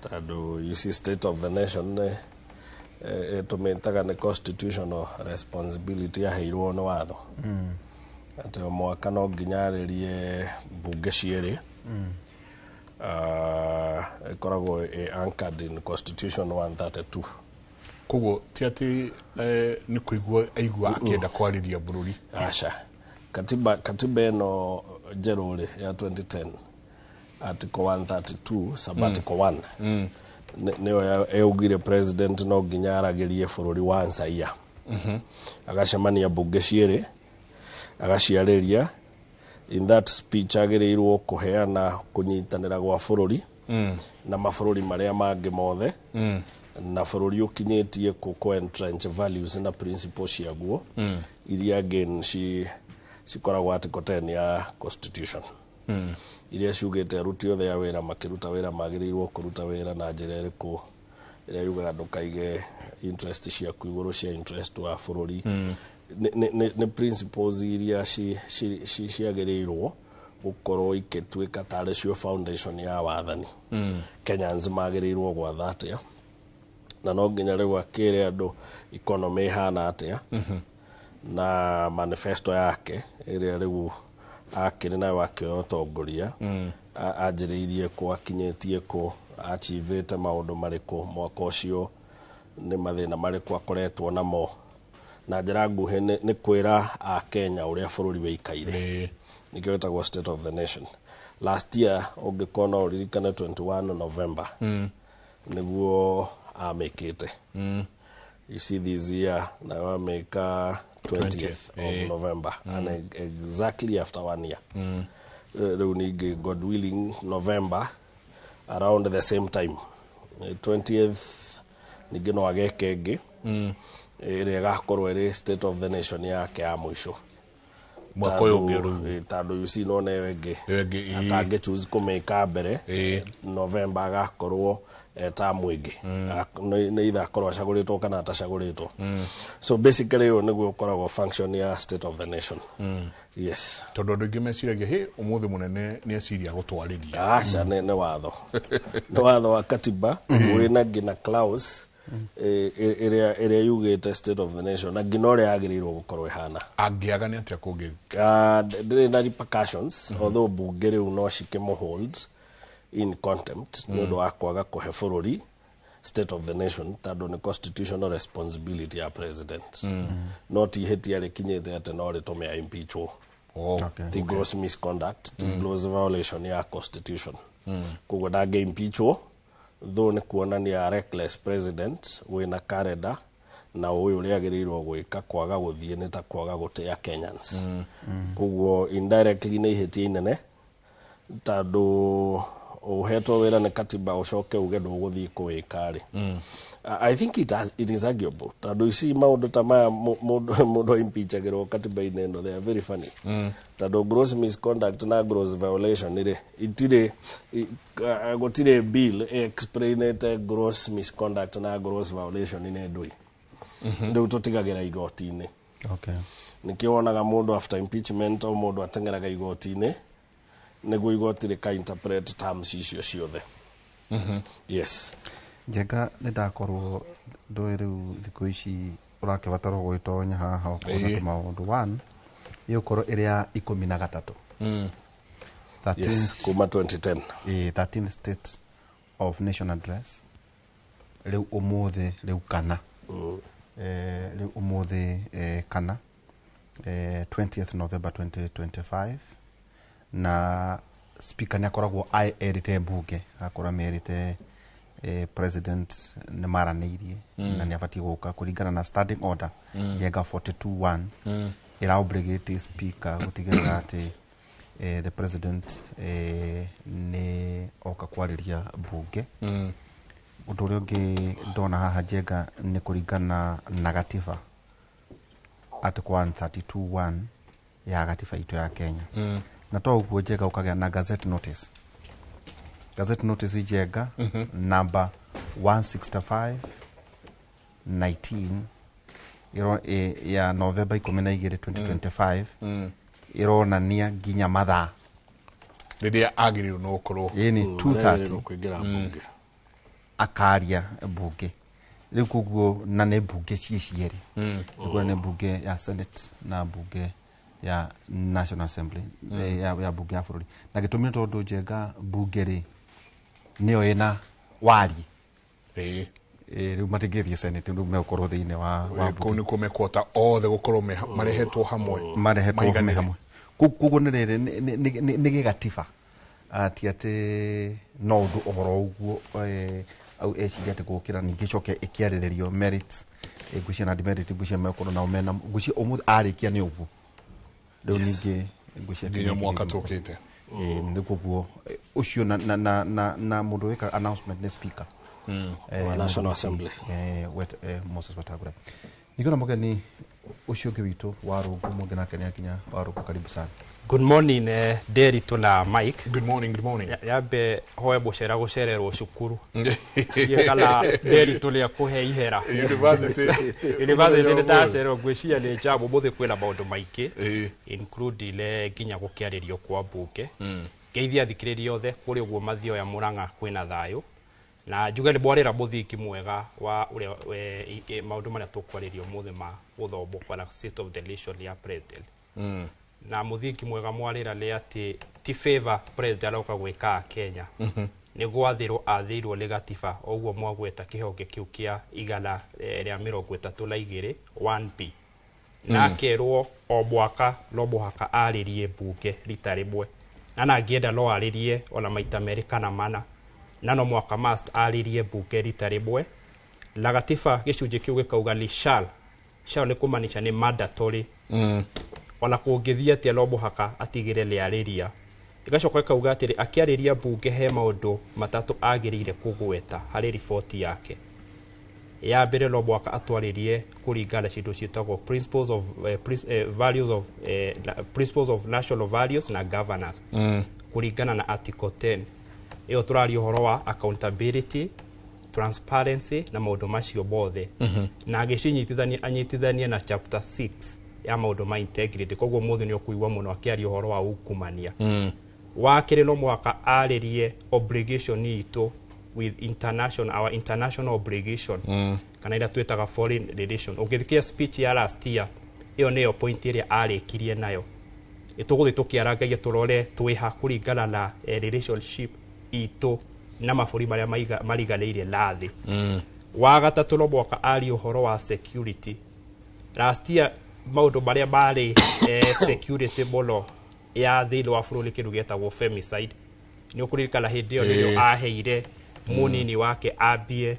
tondũ you see, state of the nation nĩ ĩtũmĩtaga nĩ constitutional responsibility yaheirwo nĩ watho atĩ o mwaka no nginya arĩrie mbunge cierĩ. Ĩkoragwo ĩ anchored in Constitution 132. Koguo ti atĩ nĩ kũigua aigua akĩenda kwarĩria bũrũri. Aca, katiba ĩno njerũ rĩ ya 2010, article 132 sub article 1 nĩyo yaugire president no nginya aragĩrie bũrũri once a year. Agacemania mbunge cierĩ, agaciarĩria. In that speech agĩrĩirwo kũheana kũnyitanĩra gwa bũrũri na mabũrũri marĩa mangĩ mothe, na bũrũri ũkinyĩtie kũ entrench values na principles ciaguo, iria again cikoragwo article 10 ya constitution, iria ciugĩte aruti othe a wĩra makĩruta wĩra magĩrĩirwo kũruta wĩra na njĩra ĩrĩkũ, ĩrĩa yugaga ndũkaige interest ciaku igũrũ cia interest wa bũrũri. Nĩ principles iria ciagĩrĩirwo gũkorwo ikĩtuĩka tarĩ cio foundation ya wathani. Kenyans magĩrĩirwo gwatha atĩa, na no nginya rĩu akĩre andũ economy ĩhana atĩa, na manifesto yake ĩrĩa rĩu akĩrĩ nayo akĩoya ũtongoria, anjĩrĩirie kũ, akinyĩtie kũ, achievĩte maũndũ marĩkũ mwaka ũcio, nĩ mathĩna marĩkũ akoretwo namo. Na njĩra nguhĩ nĩ kwĩra akenya ũrĩa bũrũri wĩikaire, nĩkĩo ĩtagwo state of the nation. Last year, ũngĩkorwo no ũririkane, 21 November nĩguo amĩkĩte. You see, this year nayo amĩka 20th of November, and exactly after one year. Rĩu ningĩ, God willing, November around the same time, 20th, ningĩ no ageke ĩngĩ ĩrĩa ĩgakorwo ĩrĩ state of the nation yake ya mũico Mwaka ũyũ ũngĩ rĩu. Tondũ you see, nona ĩyo ĩngĩ Ĩyo ĩngĩ, ĩĩ. atangĩ choose kũmĩka mbere November, agakorwo tamu ĩngĩ. Nĩ either akorwo acagũrĩtwo kana atacagũrĩtwo. So basically ũyũ nĩguo ũkoragwo function ya state of the nation. Yes. Tondũ andũ aingĩ meciragia hĩ ũmũthĩ mũnene nĩ eciria gũtwarĩria. Aca, nĩ watho wa katiba wĩna nginya clause ĩrĩa yugĩte state of the nation na nginya ũrĩa yagĩrĩirwo gũkorwo ĩhana. Angĩaga nĩ atĩa kũngĩ? Ndĩrĩ na repercussions, although bunge rĩu no cikĩmũ hold in contempt nĩ ũndũ wa kwaga kũhe bũrũri state of the nation, tondũ nĩ constitutional responsibility ya president. No ti ihĩtia rĩkinyĩte atĩ no rĩtũme a impeachwo. Ti gross misconduct, ti gross violation ya constitution. Koguo ndangĩ impeachwo, though nĩ kuonania reckless president wĩna karenda na ũyũ ũrĩa agĩrĩirwo gwĩka. Kwaga gũthiĩ nĩ ta kwaga gũtĩa Kenyans. Koguo indirectly nĩ ihĩtia inene, tondũ ũhetwo wĩra nĩ katiba ũcoke uge ndũgũthiĩ kũwĩka rĩ. I think it is arguable tondũ ici maũndũ ta maya mũndũ impeachagĩrwo katiba-inĩ ĩno, they are very funny, tondũ gross misconduct na gross violation rĩ, itirĩ gũtirĩ bill explainĩte gross misconduct na gross violation nĩ ndũi. Rĩu tũtigagĩra igoti-inĩ. Nĩkĩo wonaga mũndũ after impeachment, o mũndũ ateng'eraga igoti-inĩ nĩguo igoti rĩka interpret terms icio ciothe. Yes. Njenga, nĩ ndakorwo ndũĩ rĩu thikũ ici ũrakĩbatarwo gwĩtonya haha ũkorwo na tũmaũndũ one ĩgũkorwo ĩrĩ ya 13. Yes, kuma 2010. 13th State of Nation Address rĩu ũmũthĩ, rĩu kana rĩu ũmũthĩ kana 20th November 2025, na speaker nĩ akoragwo erĩte mbunge, akorwo merĩte president nĩ maranĩirie na nĩ abatiĩ gũka kũringana na standing order Njenga 42.1 ĩra obligate speaker gũtigĩrĩra atĩ the president nĩ oka kwarĩria mbunge. Ũndũ ũrĩa ũngĩ ndona haha, Njenga, nĩ kũringana na gatiba, article 132.1 ya gatiba itũ ya Kenya. Na to ũguo, Njenga, ũkagĩa na gazette notice, gazette notice, Njenga, number 165 19 ya November 12 2025, ĩronania nginya mathaa rĩrĩa agĩrĩirwo nĩ gũkorwo ĩni 2:30 kũingĩra mbunge. Akaria mbunge rĩu, koguo na nĩ mbunge ciĩ cierĩ. Nĩkuo nĩ mbunge ya Senate na mbunge ya National Assembly, ya mbunge ya bũrũri. Na gĩtũmi nĩ tondũ, Njenga, mbunge rĩ nĩyo ĩna wari. Rĩu matingĩthiĩ Senate, rĩu megũkorwo thĩinĩ wa kũu nĩkuo mekuhota othe gũkorwo marehetwo hamwe. Marehetwo me maiganĩre. Hamwe. Koguo nĩ rĩrĩ nĩ gĩgatiba ati atĩ no ũndũ ũhoro ũguo au eciria atĩ gũkĩra ningĩ coke ĩkĩarĩrĩrio merits, ngwĩciria na demerit, ngwĩciria megũkorwo nao mena, ngwĩciria ũmũthĩ arĩkia nĩ ũguo rĩu ningĩ ngwĩciria nginya mwaka tũkĩte. Nĩ koguo ũcio na mũndũ wĩkaga announcement nĩ speaker Wa National Assembly. Moses Wetangula. Ningĩ na mũgeni ũcio ũngĩ witũ wa Rũngũ, mũngĩ nake nĩ akinya. Wa Rũngũ, karibu sana. Good morning, Nderitu na Mike. Good morning, good morning. Yambe hoe bucera gucererwo cukuru. Thiĩ kana Nderitu nĩ akũhe ihera. University. University nĩ ndacererwo, ngwĩciria nĩ njambo ũmũthĩ kwĩna maũndũ maingĩ, including nginya gũkĩarĩrio kwa mbunge. Ngeithia athikĩrĩria othe kũrĩ ũguo mathioya Mũrang'a kwĩna thayũ, na njuge nĩ mwarĩra mũthingi mwega wa ũrĩa maũndũ marĩa tũkwarĩria ũmũthĩ ma gũthomwo kwa State of the Nation ya president. Na mũthingi mwega mwarĩra nĩ atĩ ti favor president aroka gwĩka Kenya, nĩ gwathĩrwo athĩirwo nĩ gatiba, ũguo mwagweta kĩhonge kĩu kĩa 132 1B, na akerwo o mwaka no mũhaka arĩrie mbunge rita rĩmwe, na angĩenda no arĩrie ona maita merĩ kana mana, na no mwaka must arĩrie mbunge rita rĩmwe. Na gatiba gĩcunjĩ kĩu gĩkauga nĩ shall. Shall nĩ kũmaanisha nĩ mandatory, ona kũngĩthiĩ atĩa no mũhaka atigĩre nĩ arĩria. Ĩgacoka ĩkauga atĩrĩ, akĩarĩria mbunge he maũndũ matatũ agĩrĩire kũgweta harĩ riboti yake. Ya mbere, no mũhaka atwarĩrie kũringana na cindo ciĩtagwo principles of, values of, principles of national values na governance, kũringana na article 10. Ĩyo tũraria ũhoro wa accountability, transparency na maũndũ macio mothe, na agĩcinyitithania anyitithanie na chapter 6 ya maũndũ ma integrity. Koguo mũthĩ nĩ ũkũigua mũno akĩaria ũhoro wa ungumania. Wa kerĩ, no mũhaka arĩrie obligation itũ with international, our international obligation, kana ĩrĩa twĩtaga foreign relation. Ũngĩthikia speech ya last year, ĩyo nĩyo point ĩrĩa arĩkirie nayo. Ĩtũgũthiĩ tũkĩarangagia tũrore twĩha kũringana na relationship itũ na mabũrũri marĩa mariganĩire na thĩ. Wa gatatũ, no mũhaka arie ũhoro wa security. Last year maũndũ marĩa marĩ security mũno ya thĩinĩ wa bũrũri, kĩndũ gĩetagwo femicide. Nĩ ũkũririkana hĩndĩ ĩyo nĩrĩo aheire mũnini wake ambie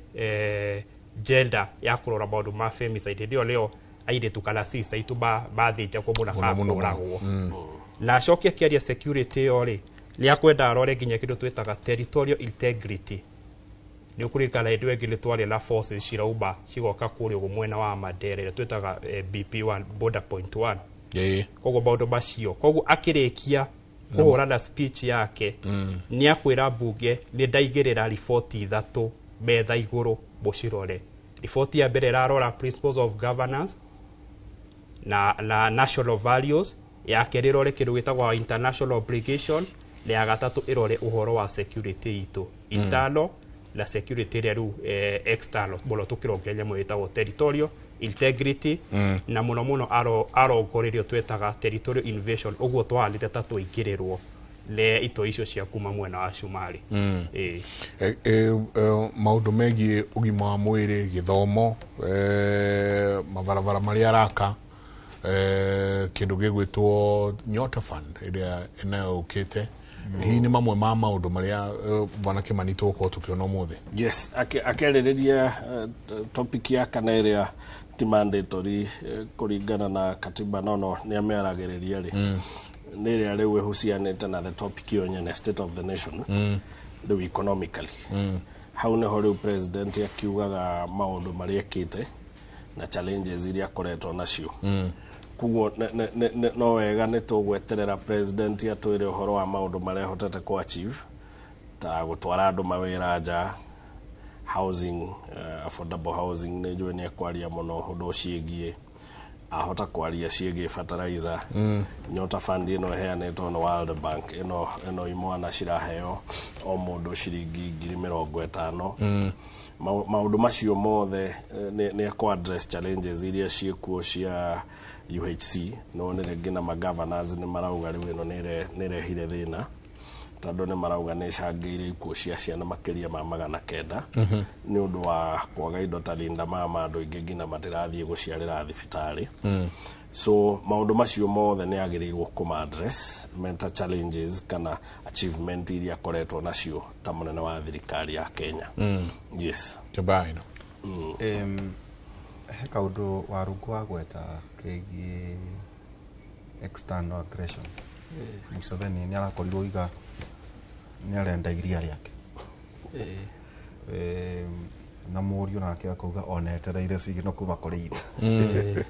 gender ya kũrora maũndũ ma femicide. Hĩndĩ ĩyo nĩyo airĩtu kana cica itũ mathĩnjagwo mũno Mũno, mũno, mũno. kũragwo. Na acoke akĩaria security ĩyo rĩ, nĩ akwenda arore nginya kĩndũ twĩtaga territorial integrity. Nĩ ũkũririkana hĩndĩ ĩyo ĩngĩ nĩ twarĩ na forces cirauma cigoka kũrĩa ũguo mwena wa Mandera ĩrĩa twĩtaga BP1, border point 1. Koguo maũndũ macio, koguo akĩrĩkia kũhũrana speech yake, nĩ akwĩra mbunge nĩ ndaigĩrĩra riboti ithatũ metha igũrũ mũcirore. Riboti ya mbere ĩrarora principles of governance na national values, ya kerĩ ĩrore kĩndũ gĩtagwo international obligation, na ya gatatũ ĩrore ũhoro wa security itũ internal na security ĩrĩa rĩu external mũno, tũkĩrongereria nyamũ ĩtagwo territorial integrity, na mũno mũno arongorerio twetaga territorial invasion, ũguo twahanĩte ta tũingĩrĩrwo nĩ itoi icio cia kuma mwena wa Cumarĩ. Ĩĩ. Maũndũ megiĩ ũgima wa mwĩrĩ, gĩthomo, mabarabara marĩa araka, kĩndũ gĩgwĩtwo Nyota Fund ĩrĩa nayo ũkĩte, hihi nĩ mamwe ma maũndũ marĩa bwana Kĩmani tũgũkorwo tũkĩona ũmũthĩ? Yes, akĩarĩrĩria topic ya kana ĩrĩa ti mandatory kũringana na katiba, no nĩ amĩaragĩrĩria rĩ, nĩ ĩrĩa rĩu ĩhucianĩte na the topic ĩyo nyene, state of the nation, rĩu economically. Hau nĩho rĩu president akiugaga maũndũ marĩa ekĩte na challenges iria akoretwo nacio. Koguo no wega nĩ tũgweterera president atwĩre ũhoro wa maũndũ marĩa ahotete ku achieve, ta gũtwara andũ mawĩra nja, housing, affordable housing, nĩ njũĩ nĩ ekwaria mũno ũndũ ũciĩgiĩ, ahota kwaria ciĩgiĩ fertilizer, Nyota Fund ĩno ĩheanĩtwo nĩ World Bank, ĩno imwana ciraheo o mũndũ ciringi 50,000. Maũndũ macio mothe, nĩ ekũ address challenges iria ciĩkuo cia UHC. No nĩ rĩngĩ na magovernors nĩ marauga rĩu ĩno nĩ ĩrehire thĩna, tondũ nĩ marauga nĩ ĩcangĩire ikuũ cia ciana makĩria ma 900 nĩ ũndũ wa kwaga indo ta Linda Mama, andũ aingĩ nginya matirathiĩ gũciarĩra thibitarĩ. So maũndũ macio mothe nĩ agĩrĩirwo kũma address mental challenges kana achievement iria akoretwo nacio ta mũnene wa thirikari ya Kenya. Yes. Jabaino. He kaũndũ warungu wa gweta kegiĩ external aggression. Museveni nĩ arakorirwo iga nĩ arenda iria rĩake. Na mũriũ nake akauga ona etereire cigino kuma kũrĩ ithe.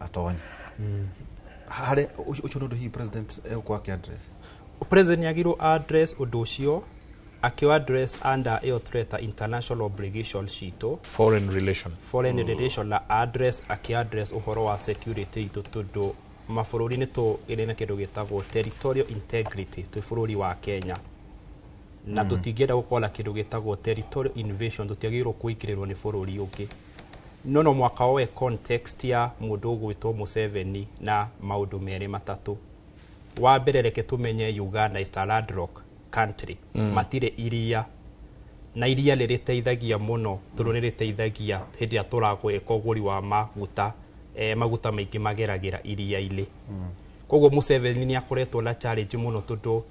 Atonye harĩ ũcio nĩ ũndũ hihi president egũkorwo akĩ address. President nĩ agĩrĩirwo address ũndũ ũcio, akĩo address under ĩyo tũreta international obligation citũ. Foreign relation. Foreign relation, na address akĩ address ũhoro wa security itũ, tondũ mabũrũri nĩ tũgĩrĩ na kĩndũ gĩtagwo territorial integrity twĩ bũrũri wa Kenya, na tũtingĩenda gũkorwo na kĩndũ gĩtagwo territorial invasion, tũtiagĩrĩirwo kũingĩrĩrwo nĩ bũrũri ũngĩ. No mwaka woe context ya mũndũ ũgwĩtwo Museveni na maũndũ merĩ matatũ. Wa mbere, reke tũmenye Uganda is a landlocked country. Matirĩ iria, na iria nĩ rĩteithagia mũno, tondũ nĩ rĩteithagia hĩndĩ ĩrĩa tũragwĩka ũgũri wa maguta, maguta maingĩ mageragĩra iria-inĩ. Koguo Museveni nĩ akoretwo na challenge mũno, tondũ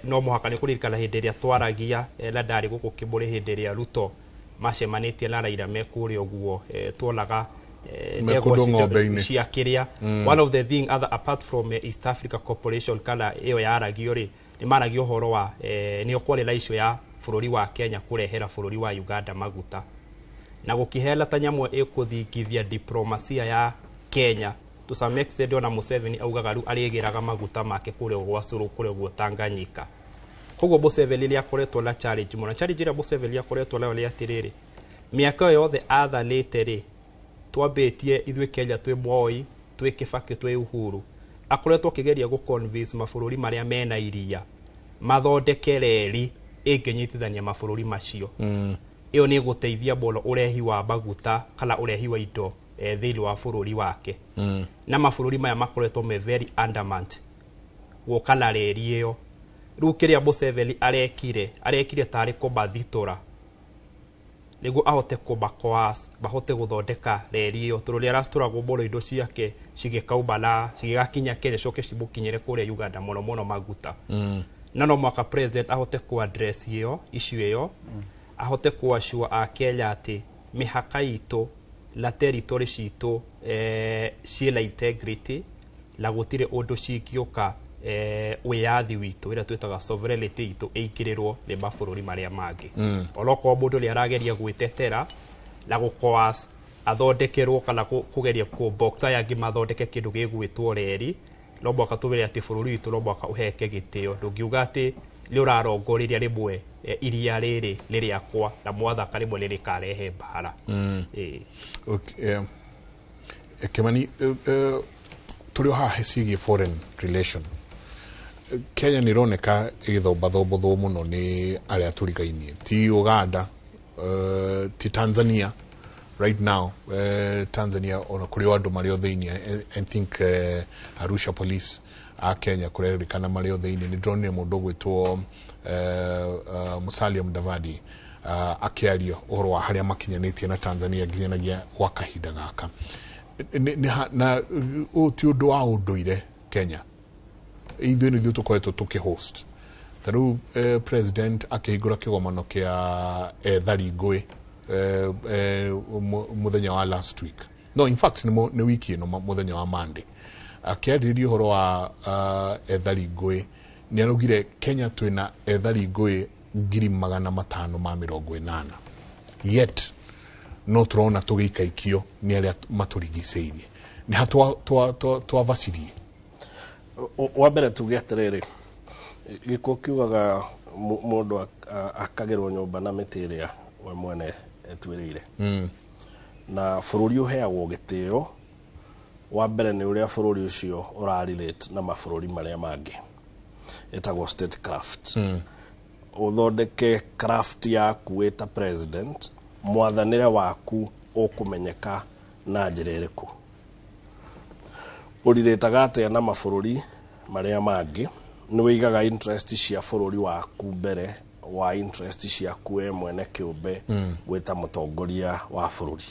no mũhaka nĩ kũririkana hĩndĩ ĩrĩa twaragia, na ndarĩ gũkũ Kĩmũrĩ hĩndĩ ĩrĩa Ruto macemanĩtie na Raila me kũrĩa ũguo, tuonaga Me ndegwa kũndũ ng'ombe-inĩ. cia kĩrĩa. One of the thing other apart from East Africa Corporation kana ĩyo yaragio rĩ, nĩ maragia ũhoro wa nĩyo kwarĩ na issue ya bũrũri wa Kenya kũrehera bũrũri wa Uganda maguta na gũkĩheana ta nyamũ ĩkũthingithia diplomasia ya Kenya to some extent. Ona Museveni augaga rĩu arĩgĩraga maguta make kũrĩa gwa Suru, kũrĩa guo Tanganyika. Koguo Museveni nĩ akoretwo na challenge mũno. Challenge ĩrĩa Museveni akoretwo nayo nĩ atĩrĩrĩ, mĩaka ĩyo yothe athanĩte rĩ, twambĩtie ithuĩ Kenya twĩ Moi, twĩ Kibaki, twĩ Uhuru, akoretwo akĩgeria gũ convince mabũrũri marĩa mena iria mathondeke reri ĩngĩnyitithania mabũrũri macio. Ĩyo nĩ ĩgũteithia mũno ũrehi wa maguta kana ũrehi wa indo thĩinĩ wa bũrũri wake. Na mabũrũri maya makoretwo me very adamant gũka na reri ĩyo. Rĩu kĩrĩa Museveni arekire tarĩ kũmathitũra nĩguo ahote kũmakoas mahote gũthondeka reri ĩyo, tondũ nĩ aracitũragwo mũno indo ciake cigĩkauma na cigĩgakinya Kenya, coke cimũkinyĩre kũrĩa Uganda, mũno mũno maguta. Na no mwaka president ahote ku address ĩyo issue ĩyo, ahote ku assure a Kenya atĩ mĩhaka itũ na territory citũ ciĩna integrity na gũtirĩ ũndũ cingĩũka Wĩyathi witũ ĩrĩa twĩtaga sovereignty itũ ĩingĩrĩrwo nĩ mabũrũri marĩa mangĩ. Onokorwo mũndũ nĩ arageria gwĩtetera na gũkoas athondekerwo kana kũgeria kũbox aya angĩ mathondeke kĩndũ gĩgwĩtwo reri, no mũhaka tũmere atĩ bũrũri witũ no mũhaka ũheke gĩtĩo. Ndũngiuga atĩ nĩ ũrarongoreria rĩmwe iria rĩrĩ nĩ rĩakwa na mwathaka rĩmwe nĩ rĩkarehe mbara. Ĩĩ. Okay, Kimani, tũrĩ o haha ciĩgiĩ foreign relation. Kenya nĩ ĩroneka ĩgĩthombathombũthwo mũno nĩ arĩa tũrigainie, ti Uganda, ti Tanzania right now. Tanzania ona kũrĩ o andũ marĩ o thĩinĩ. I think Arusha police a Kenya kũrerĩkana marĩ o thĩinĩ. Nĩ ndĩronire mũndũ ũgwĩtwo Musalia Mudavadi akĩaria ũhoro wa harĩa makinyanĩtie na Tanzania nginyanagia gwa kahinda gaka. Na ũyũ ti ũndũ wa ũndũire Kenya, ithuĩ nĩ ithuĩ tũkoretwo tũkĩhost. Ta rĩu president akĩhingũra kĩgomano kĩa ethari ngũĩ mũthenya wa last week, no, in fact nĩ wiki ĩno, mũthenya wa Monday, akĩarĩrĩria ũhoro wa ethari ngũĩ, nĩ araugire Kenya twĩna ethari ngũĩ 580,000, yet no tũrona tũgĩikaikio nĩ arĩa matũrigicĩirie. Nĩ ha twavacirie? Wa mbere tuge atĩrĩrĩ, gĩkuũ kiugaga mũndũ akagĩrwo nyũmba na mĩtĩ ĩrĩa we mwene etuĩrĩire. Na bũrũri ũheagwo gĩtĩo wa mbere nĩ ũrĩa bũrũri ũcio ũrarelate na mabũrũri marĩa mangĩ, ĩtagwo state craft. Ũthondeke craft yaku wĩ ta president, mwathanĩre waku ũkũmenyeka na njĩra ĩrĩkũ, ũrirĩtaga atĩa na mabũrũri marĩa mangĩ, nĩ wĩigaga interest cia bũrũri waku mbere wa interest ciaku we mwene kĩũmbe wĩ ta mũtongoria wa bũrũri.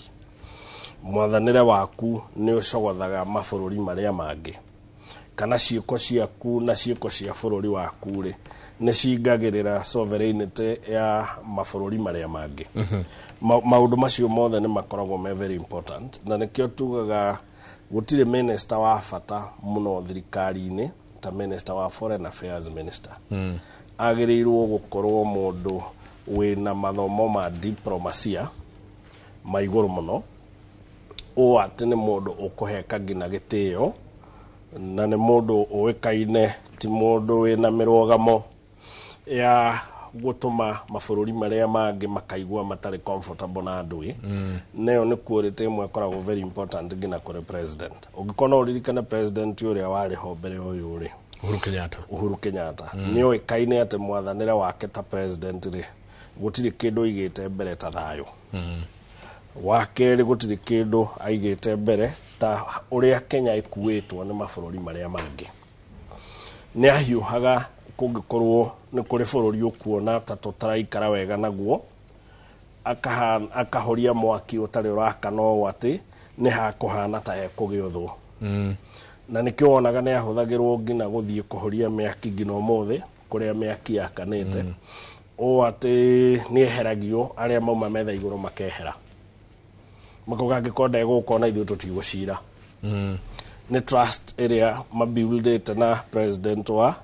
Mwathanĩre waku nĩ ũcogothaga mabũrũri marĩa mangĩ, kana ciĩko ciaku na ciĩko cia bũrũri waku rĩ, nĩ cingagĩrĩra sovereignty ya mabũrũri marĩa mangĩ. Maũndũ macio mothe nĩ makoragwo me very important, na nĩkĩo tugaga gũtirĩ minister wa bata mũno thirikari-inĩ ta minister wa foreign affairs. Minister agĩrĩirwo gũkorwo mũndũ wĩna mathomo ma diplomacia ma igũrũ mũno, ũũ atĩ nĩ mũndũ ũkũheka nginya gĩtĩo, na nĩ mũndũ ũĩkaine ti mũndũ wĩna mĩrũgamo ya gũtũma mabũrũri marĩa mangĩ makaigua matarĩ comfortable na andũ ĩ. Nayo nĩ quality ĩmwe ĩkoragwo very important nginya kũrĩ president. Ũngĩkorwo no ũririkane president ũrĩa warĩ ho mbere ũyũ rĩ, Uhuru Kenyatta. Uhuru Kenyatta, nĩ oĩkaine atĩ mwathanĩre wake ta president rĩ, gũtirĩ kĩndũ aigĩte mbere ta thayũ. Wa kerĩ, gũtirĩ kĩndũ aigĩte mbere ta ũrĩa Kenya ĩkuĩtwo nĩ mabũrũri marĩa mangĩ. Nĩ ahiũhaga kũngĩkorwo nĩ kũrĩ bũrũri ũkuona ta tũtaraikara wega naguo, akahoria mwaki ũtarĩ ũrakana ũũ atĩ nĩ hakũhana ta hekũgĩa ũthũ. Na nĩkĩo wonaga nĩ ahũthagĩrwo nginya gũthiĩ kũhoria mĩaki nginya ũmũthĩ kũrĩa mĩaki yakanĩte, ũũ atĩ nĩ eheragio, arĩa mauma metha igũrũ makehera, makauga angĩkorwo ndegũka ona ithuĩ tũtigũcira. Nĩ trust ĩrĩa mabuildĩte na president wa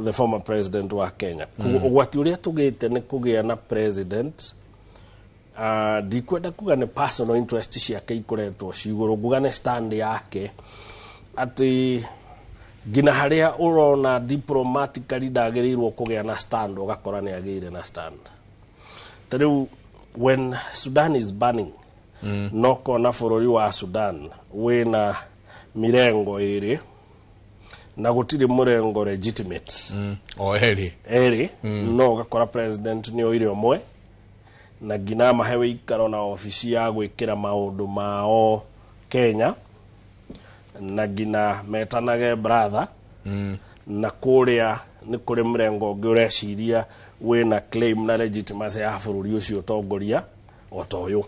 the former president wa Kenya. Ũgwati ũrĩa tũgĩte nĩ kũgĩa na president, ndikwenda kuga nĩ personal interest ciake ikoretwo ci igũrũ, nguga nĩ stand yake, atĩ nginya harĩa ũrona diplomatically ndagĩrĩirwo kũgĩa na stand, ũgakora nĩ agĩire na stand. Ta rĩu when Sudan is burning, no kona bũrũri wa Sudan wĩna mirengo ĩrĩ na gũtirĩ mũrengo legitimate. O erĩ. Erĩ. No ũgakora president nĩ oire ũmwe na nginya amahe wĩikaro na obici ya gwĩkĩra maũndũ mao Kenya, na nginya metanage brother. Na kũrĩa nĩ kũrĩ mũrengo ũngĩ ũreciria wĩna claim na legitimacy ya bũrũri ũcio ũtongoria o ta ũyũ.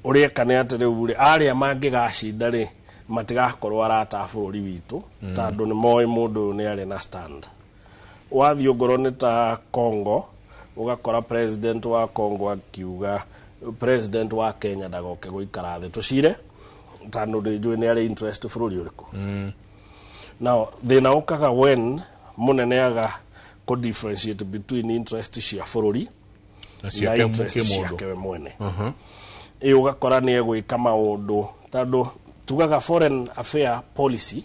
Ũrĩeka nĩ atĩ rĩu rĩ, arĩa mangĩgacinda rĩ, matigakorwo arata a bũrũri witũ, tondũ nĩ moĩ mũndũ ũyũ nĩ arĩ na stand. Wathiĩ ongorwo nĩ ta Congo, ũgakora president wa Congo akiuga president wa Kenya ndagoke gũikara thĩ tũcire, tondũ ndĩnjũĩ nĩ arĩ interest bũrũri ũrĩkũ. Now thĩna ũkaga when mũnene aga kũ differentiate between interest cia bũrũri Na ciake interest kĩmũndũ. ciake we mwene. Ĩ ũgakora nĩ egwĩka maũndũ, tondũ tugaga foreign affair policy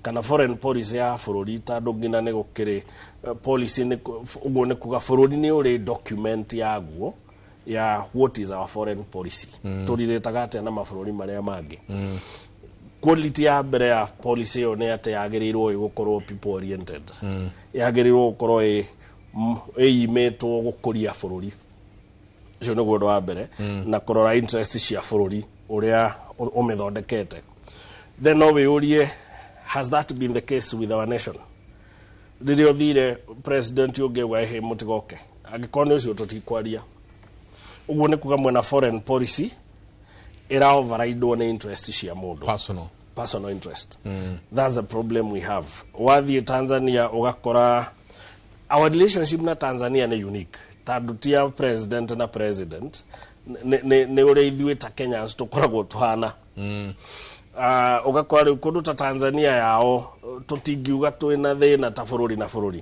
kana foreign policy ya bũrũri, tondũ nginya nĩ gũkĩrĩ policy nĩ ũguo nĩ kuga bũrũri nĩ ũrĩ document yaguo ya what is our foreign policy, tũrirĩtaga atĩa na mabũrũri marĩa mangĩ. Quality ya mbere ya policy ĩyo nĩ atĩ yagĩrĩirwo ĩgũkorwo people oriented, yagĩrĩirwo gũkorwo ĩimĩtwo gũkũria bũrũri. Ũcio nĩguo ũndũ wa mbere, na kũrora interest cia bũrũri ũrĩa ũmĩthondekete. Then no wĩyũrie, has that been the case with our nation? Rĩrĩa ũthire president ũngĩ auga ĩhĩ mũtigoke, angĩkorwo nĩ ũcio tũtikwaria. Ũguo nĩ kuga mwena foreign policy ĩra overridwo nĩ interest cia mũndũ, personal, personal interest. That's the problem we have. Wathiĩ Tanzania ũgakora our relationship na Tanzania nĩ unique, tondũ ti ya president na president, nĩ ũrĩa ithuĩ ta Kenyans tũkoragwo tũhana. Ũgakora rĩu kũndũ ta Tanzania yao tũtingiuga twĩna thĩna ta bũrũri na bũrũri,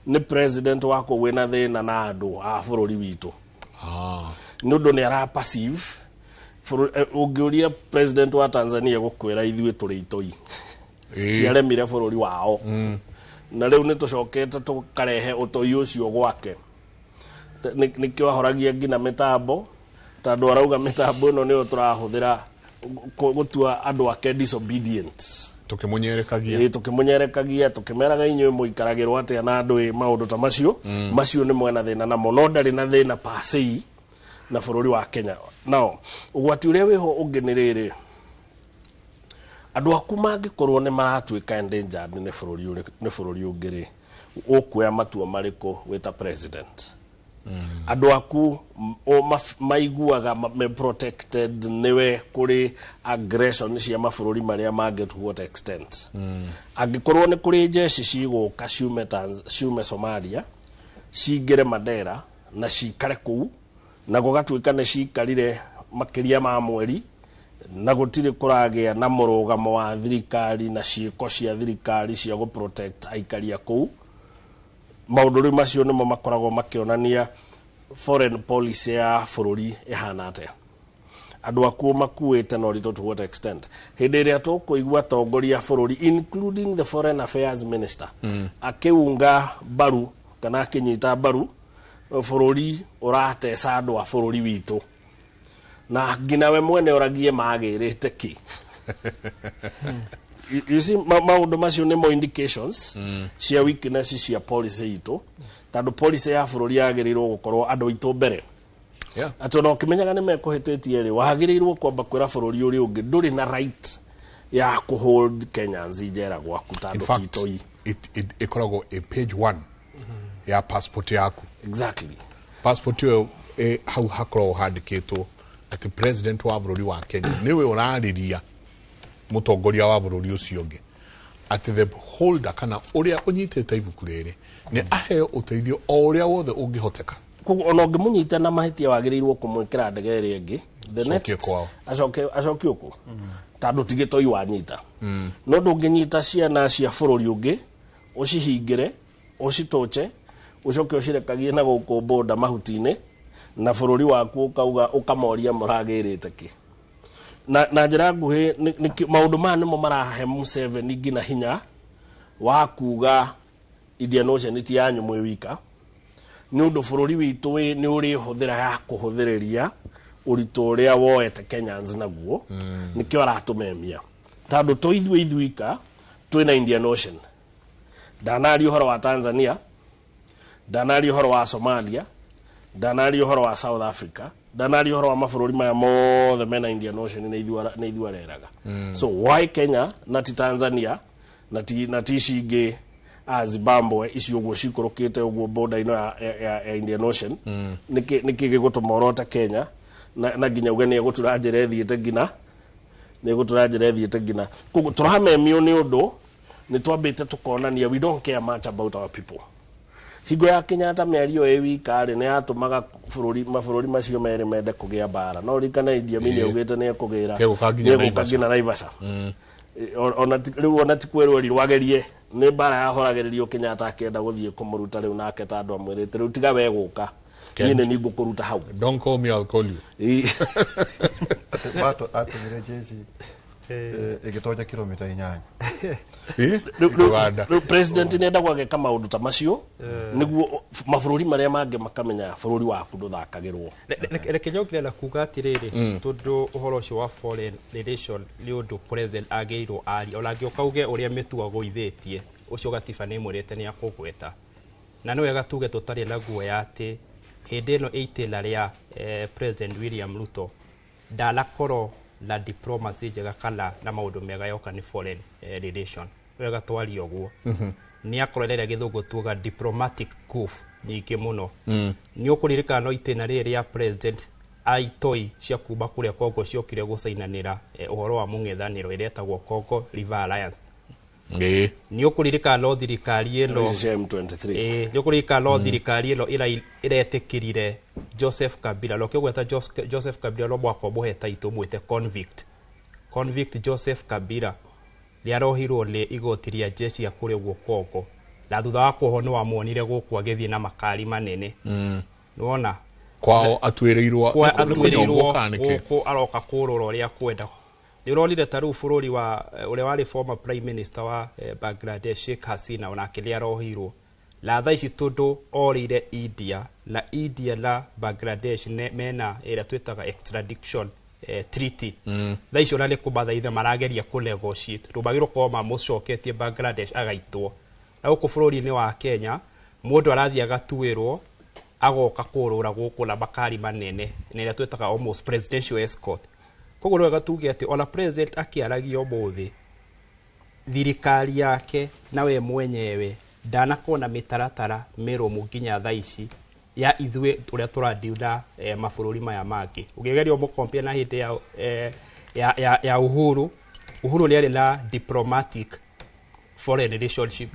nĩ president wa kũu wĩna thĩna na andũ a bũrũri witũ, nĩ ũndũ nĩ ara perceive ũngĩũria president wa Tanzania gũkwĩra ithuĩ tũrĩ itoi ciaremire bũrũri wao, na rĩu nĩ tũcokete tũkarehe ũtoi ũcio gwake. Nĩkĩo ahoragia nginya mĩtambo, tondũ arauga mĩtambo ĩno nĩyo tũrahũthĩra gũtua andũ ake disobedient. Tũkĩmũnyerekagia. Ĩĩ, tũkĩmũnyerekagia, tũkĩmeraga inyuĩ mũikaragĩrwo atĩa na andũ ĩ maũndũ ta macio. Macio nĩ mwena thĩna namo, no ndarĩ na thĩna pasei na bũrũri wa Kenya. Nao ũgwati ũrĩa wĩho ũngĩ nĩ rĩrĩ, andũ aku mangĩkorwo nĩ maratuĩka endangered nĩ bũrũri nĩ bũrũri ũngĩ rĩ, ũkuoya matua marĩkũ wĩ ta president? Andũ aku maiguaga me protected nĩwe kũrĩ aggression cia mabũrũri marĩa mangĩ to what extent? Angĩkorwo nĩ kũrĩ jeshi cigũka ciume Somalia cingĩre Mandera na cikare kũu, na gũgatuĩka nĩ cikarire makĩria ma mweri na gũtirĩ kũragĩa na mũrũgamo wa thirikari na ciĩko cia thirikari cia gũ protect aikari a kũu, maũndũ rĩu macio nĩmo makoragwo makĩonania foreign policy ya bũrũri ĩhana atĩa, andũ akuo makuĩte na ũritũ to what extent. Hĩndĩ ĩrĩa tũkũigua atongoria a bũrũri, including the foreign affairs minister, akĩunga mbaru kana akĩnyita mbaru bũrũri ũrateca andũ a bũrũri witũ, na nginya we mwene ũragie magĩrĩte kĩ. You see, maũndũ macio nĩmo indications cia weakness cia policy itũ, tondũ policy ya bũrũri yagĩrĩirwo gũkorwo andũ aitũ mbere, atĩ ona ũkĩmenyaga nĩ mekũhĩtĩtie rĩ, wagĩrĩirwo kwamba kwĩra bũrũri ũrĩa ũngĩ ndũrĩ na right ya kũhold Kenyans njera gwaku In tondũ fact, ti itoi. Ĩkoragwo ĩ page 1 ya passport yaku. Passport ĩyo hau hakoragwo handĩkĩtwo atĩ president wa bũrũri wa Kenya nĩwe ũrarĩria mũtongoria wa bũrũri ũcio ũngĩ, atĩ the holder kana ũrĩa ũnyitĩte ibuku rĩrĩ nĩ aheo ũteithio o ũrĩa wothe ũngĩhoteka. Koguo ona ũngĩmũnyita na mahĩtia wagĩrĩirwo kũmwĩkĩra ndege ĩrĩa ĩngĩ the Acokie next kwao. acokie ũkũ, tondũ ti gĩtoi wanyita. No ndũngĩnyita ciana cia bũrũri ũngĩ ũcihingĩre ũcitũche ũcoke ũcirekagie na gũkũ boda mahuti-inĩ na bũrũri waku ũkauga ũkamoria mũragĩrĩte kĩ. Na njĩra nguhĩ maũndũ maya nĩmo marahe Museveni nginya hinya wa kuga Indian Ocean ti yanyu mwĩ wika, nĩ ũndũ bũrũri witũ nĩ ũrĩ hũthĩra ya kũhũthĩrĩria ũritũ ũrĩa woete Kenyans naguo. Nĩkĩo aratũmemia, tondũ to ithuĩ ithuika twĩna Indian Ocean. Ndanaria ũhoro wa Tanzania, ndanaria ũhoro wa Somalia, ndanaria ũhoro wa South Africa, ndanaria ũhoro wa mabũrũri maya mothe mena Indian Ocean nĩ ithuĩ areraga. So why Kenya na ti Tanzania na ti ici ingĩ a Zimbabwe icio ũguo cikũrũkĩte ũguo border ĩno ya Indian Ocean? Nĩkĩ gĩgũtũma ũrote Kenya na nginya uge nĩ egũtura njĩra ĩthiĩte nginya nĩ egũtura njĩra ĩthiĩte nginya koguo tũramemio nĩ ũndũ nĩ twambĩte tũkonania we don't care much about our people. Hingo ya Kenyatta mĩario ĩ wika rĩ nĩ yatũmaga mabũrũri macio merĩ mende kũgĩa mbara, no ririkana Idi Amin augĩte nĩ ekũgĩra Nĩ egũka nginya nĩ egũka Naivasha. nginya Naivasha. Ona rĩu ona ti kwĩrwo erirwo agerie, nĩ mbara yahoragĩrĩrio Kenyatta akĩenda gũthiĩ kũmũruta rĩu, nake ta andũ amwĩrĩte rĩu tiga we gũka, niĩ nĩ niĩ ngũkũruta hau. Don't call me, I'll call you. Atũmire jeshi ĩgĩtonya kilomita 8. Rĩu president nĩ endagwo ageka maũndũ ta macio nĩguo mabũrũri marĩa mangĩ makamenya bũrũri waku ndũthakagĩrwo. Reke nyongerere na kuga atĩrĩrĩ, tondũ ũhoro ũcio wa foreign relation nĩ ũndũ president agĩrĩirwo arie, ona angĩũka uge ũrĩa mĩtugo agũithĩtie ũcio gatiba nĩ ĩmwĩrĩte nĩ akũgweta, na nĩ wega tuge tũtarĩ na guoya atĩ hĩndĩ ĩno ĩ itĩna rĩa President William Ruto ndanakorwo na diplomacy njega kana na maũndũ mega yoka nĩ foreign relation. Nĩ wega twarie ũguo. Nĩ akorwo rĩrĩa gĩthũngũ tuga diplomatic goof nyingĩ mũno. Nĩ ũkũririkana no itĩna rĩrĩ rĩa president aitoi cia kuma kũrĩa Congo ciokire gũcainanĩra ũhoro wa mũng'ethanĩro ĩrĩa ĩtagwo Congo River Alliance. Nĩ ũkũririkana no thirikari ĩno Ici cia M23. Ĩĩ, nĩ ũkũririkana no thirikari ĩno ĩretĩkĩrire Joseph Kabila, na ũkĩgweta Joseph Kabila no mwaka ũmũhe title mwĩte convict. Convict Joseph Kabila nĩarohirwo nĩ igoti rĩa jeshi ya kũrĩa ũguo Congo, na thutha wa kuohwo nĩ wamuonire gũkũ agĩthiĩ na makari manene. Nĩwona kwao atuĩrĩirwo kwa nĩ kũnyongwo atuĩrĩirwo kana nĩkĩ? Gũkũ aroka kũrũra ũrĩa kwenda. Nĩ ũronire ta rĩu bũrũri wa ũrĩa warĩ former prime minister wa Bangladesh Sheikh Hasina, onake nĩ arohirwo na thaa ici tondũ orĩire India, na India na Bangladesh mena ĩrĩa twĩtaga extradition treaty. Thaa ici ona nĩ kũmathaitha marageria kũ negotiate tondũ magĩrĩirwo gũkorwo mamũcoketie Bangladesh agaitwo. Na gũkũ bũrũri-inĩ wa Kenya mũndũ arathiĩ agatuĩrwo agoka kũrũra gũkũ na makari manene na ĩrĩa twĩtaga almost presidential escort. Koguo nĩ wega tuge atĩ ona president akĩaragia ũmũthĩ, thirikari yake na we mwenyewe ndanakorwo na mĩtaratara mĩrũmu nginya thaa ici ya ithuĩ ũrĩa tũradeal na mabũrũri maya mangĩ. Ũngĩgeria ũmũcompare na hĩndĩ ya Uhuru, Uhuru nĩ arĩ na diplomatic foreign relationship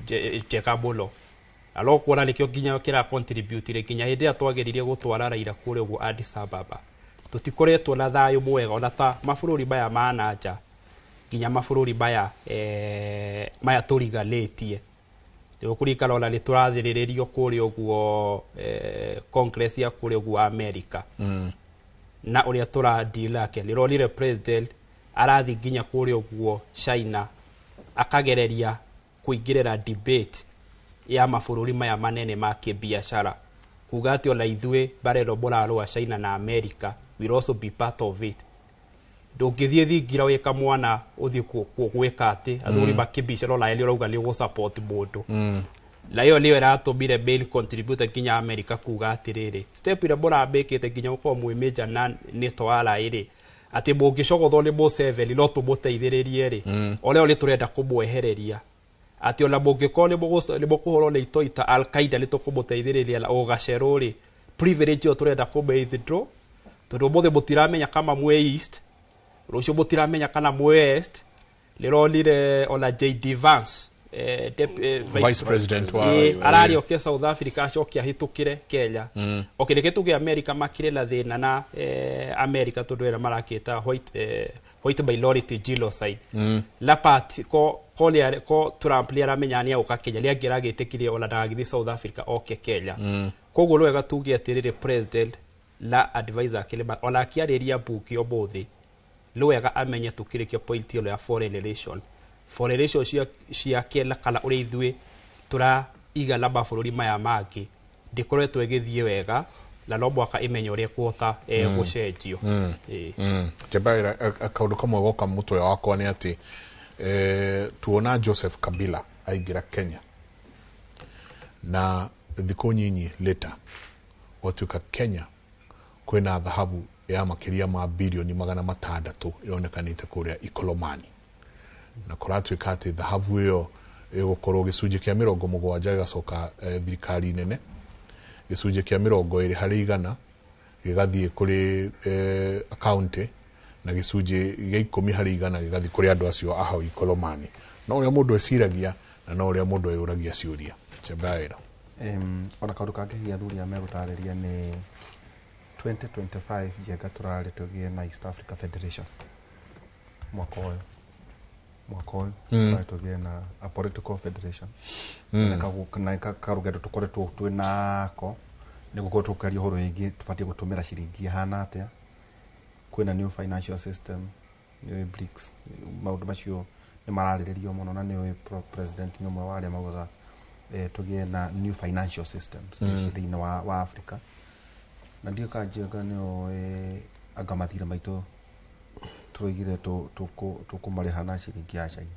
njega mũno, na no kuona nĩkĩo nginya kĩra contribute nginya hĩndĩ ĩrĩa twageririe gũtwara Raila kũrĩa ũguo Addis Ababa, tũtikoretwo na thayũ mwega ona ta mabũrũri maya ma nanja, nginya mabũrũri maya maya tũriganĩtie. Nĩũkũririkana ona nĩ tũrathĩrĩrĩrio kũrĩa ũguo congress ya kũrĩa ũguo America na ũrĩa tũradeal nake. Nĩ ũronire president arathiĩ nginya kũrĩa ũguo China akagereria kũingĩrĩra debate ya mabũrũri maya manene ma kĩbiacara, kuga atĩ ona ithuĩ mbara ĩno mũrarũa China na America will also be part of it. Ndũngĩthiĩ thingira wĩ kamwana ũthiĩ gwĩka atĩ athuri makĩbicara ona nĩ ũrauga nĩ ũgũ-support mũndũ. Na ĩyo nĩyo ĩratũmire main contributor nginya America kuga atĩrĩrĩ, step ĩrĩa mũrambĩkĩte nginya gũkorwo mwĩ major na NATO ally rĩ, atĩ mũngĩcogothwo nĩ Museveni no tũmũteithĩrĩrie rĩ, o rĩo nĩ tũrenda kũmwehereria, atĩ ona mũngĩkorwo nĩ mũkũhũrwo nĩ itoi ta Al-Qaeda nĩ tũkũmũteithĩrĩria na ũgacerwo rĩ, privilege ĩyo tũrenda kũmĩ withdraw, tondũ ũmũthĩ mũtiramenya kama mwĩ east, rũciũ mũtiramenya kana mwĩ west. Nĩronire ona JD Vance, Vice President wa Ĩ, US. ararĩ oke South Africa acoke ahĩtũkĩre Kenya. Okay, reke tuge America makĩrĩ na thĩna na America tondũ ĩrĩa marakĩta white minority genocide. Lapat ko Trump nĩ aramenya nĩ agũka Kenya, nĩ angĩragĩtĩkirie ona ndagagĩthiĩ South Africa oke Kenya. Koguo nĩ wega tuge atĩrĩrĩ, president na advisor ake ona akĩarĩria mbunge ũmũthĩ nĩ wega amenye tũkĩrĩkia point ĩno ya foreign relation, foreign relation ciake na kana ũrĩa ithuĩ tũraiga na mabũrũri maya mangĩ ndĩkoretwo ĩgĩthiĩ wega, na no mwaka ĩmenye ũrĩa ĩkũhota gũcenjio. Ĩĩ. Njebaira kaũndũ kamwe goka mũtwe wakwa nĩ atĩ tuona Joseph Kabila aingĩra Kenya na thikũ nyinyi later gwatuĩka Kenya kwĩna thahabu ya makĩria ma birioni 600 yonekanĩte kũrĩa Ikolomani, na kũratuĩka atĩ thahabu ĩyo ĩgũkorwo gĩcunjĩ kĩa 70 gĩgacoka thirikari nene, gĩcunjĩ kĩa 20% gĩgathiĩ kũrĩ county, na gĩcunjĩ gĩa 10% gĩgathiĩ kũrĩ andũ acio a hau Ikolomani. No ũrĩa mũndũ eciragia na no ũrĩa mũndũ eyũragia ciũria. Chembaĩra. Ona kaũndũ kangĩ hihi athuri aya megũtarĩria nĩ 2025 Njenga tũrarĩ tũgĩe na East Africa Federation mwaka ũyũ. Mwaka ũyũ mm. Tũgĩe na a political federation na na karũgendo tũkoretwo twĩ nako nĩ gũkorwo tũkĩaria ũhoro wĩgiĩ tũbatiĩ gũtũmĩra ciringi ĩhana atĩa, kwĩna new financial system, nĩ BRICS, maũndũ macio nĩ mararĩrĩrio mũno na nĩ president nĩ ũmwe wa arĩa maugaga tũgĩe na new financial systems thĩinĩ wa Africa. Na ndiũ kanjenga nĩ ũĩ anga mathirĩ maitũ tũroigire tũkũmarĩha na ciringi ya China.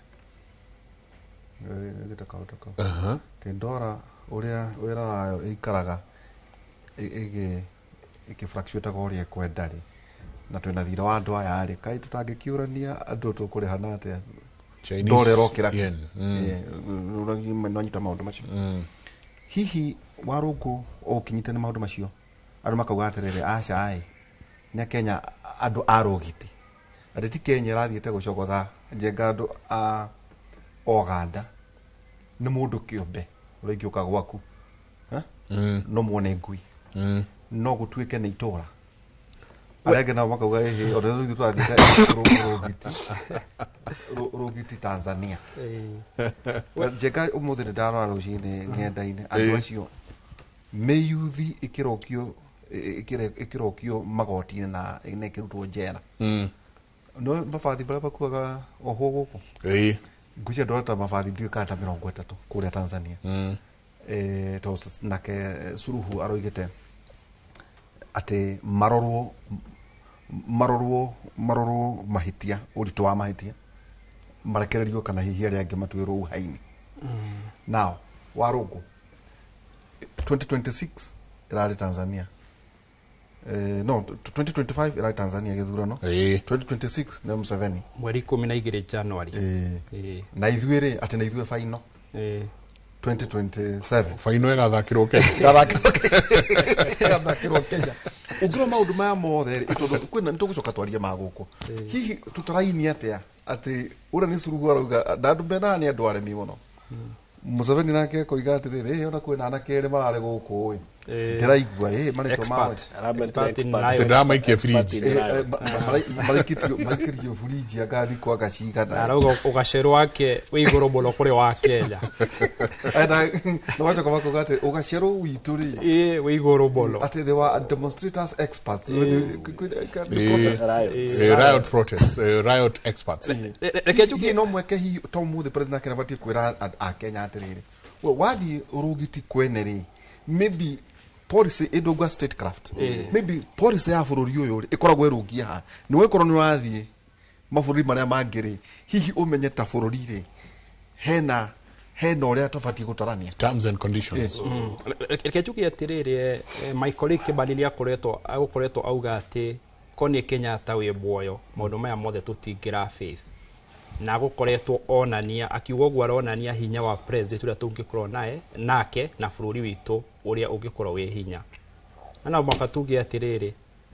Gĩte kaũndũ kau. Atĩ ndora ũrĩa wĩra wayo ĩikaraga ĩgĩ-fluctuate-aga ũrĩa ĩkwenda rĩ, na twĩna thirĩ wa andũ aya rĩ, kaĩ tũtangĩkĩũrania andũ tũkũrĩha na atĩa? Chinese Ndora ĩrokĩra kĩ? yen. Nonyita maũndũ macio. Hihi Warũngũ ũkinyite nĩ maũndũ macio, andũ makauga atĩrĩrĩ, aca ĩ, nĩ Kenya andũ a rũgiti, atĩ ti Kenya ĩrathiĩte gũcogotha njenga andũ a Oganda, nĩ mũndũ kĩũmbe ũrĩa ingĩũka gwaku. Eh? No muone ngui no gũtuĩke nĩ itũra, arĩa angĩ nao makauga ĩhĩ, ona ithuĩ tũrathiĩte rũgiti Tanzania. Njenga ũmũthĩ nĩ ndarora rũcinĩ ng'enda-inĩ andũ acio mĩyuthi ĩkĩrokio magoti-inĩ na ĩkĩrutwo njera. No mabathi marĩa makuaga ohwo gũkũ ngwĩciria ndora ta mabathi ndiũĩ kana ta 30 kũrĩa Tanzania. To nake Suluhu aroigĩte atĩ marorwo mahĩtia, ũritũ wa mahĩtia, marekererio kana hihi arĩa angĩ matuĩrwo uhaini. Now Warũngũ, 2026 ĩrarĩ Tanzania, no 2025 ĩrarĩ Tanzania gĩthurano, 2026 nĩ Museveni. Mweri 12 January. Na ithuĩ rĩ, atĩ na ithuĩ final 2027. Final ĩgathakĩrwo Kenya. Ĩgathakĩrwo Kenya. Ũngĩrora maũndũ maya mothe rĩ, tondũ kwĩna nĩtũgũcoka twarie ma gũkũ, hihi tũtaraini atĩa atĩ ũrĩa nĩ Suluhu arauga na andũ menaga nĩ andũ aremi mũno, Museveni nake akoiga atĩrĩrĩ, ĩ ona kwĩna anake erĩ mararĩ gũkũ ĩ, ndĩraigua ĩ marĩtwa mao. Atĩ ndĩramaikia fridge. Maraikĩrio buriji anga thikũ anga cigana. Arauga ũgacerũ wake wĩ igũrũ mũno kũrĩ wa Kenya. Na wacoka makuga atĩ ũgacerũ witũ rĩ wĩ igũrũ mũno. Atĩ they were demonstrators experts. Riot protest, riot experts. Reke njuge hihi no mweke, hihi to mũthĩ president Kenya abatiĩ kwĩra a Kenya atĩrĩrĩ, we wathiĩ rũgiti kwene rĩ, maybe policy ĩndũngwa statecraft, maybe policy ya bũrũri ũyũ rĩ ĩkoragwo ĩrũngie haha, nĩ wekorwo nĩ ũrathiĩ mabũrũri marĩa mangĩ rĩ, hihi ũmenye ta bũrũri rĩ hena ũrĩa tũbatiĩ gũtarania. Terms and conditions. Reke njuge atĩrĩrĩ, Michael Kĩbani nĩ akoretwo agũkoretwo auga atĩ ko nĩ Kenyatta wĩ muoyo maũndũ maya mothe tũtingĩra face, na gũkoretwo onania akiuga ũguo aronania hinya wa president ũrĩa tũngĩkorwo naye nake na bũrũri witũ ũrĩa ũngĩkorwo wĩ hinya. Na no mũhaka tuge atĩrĩrĩ,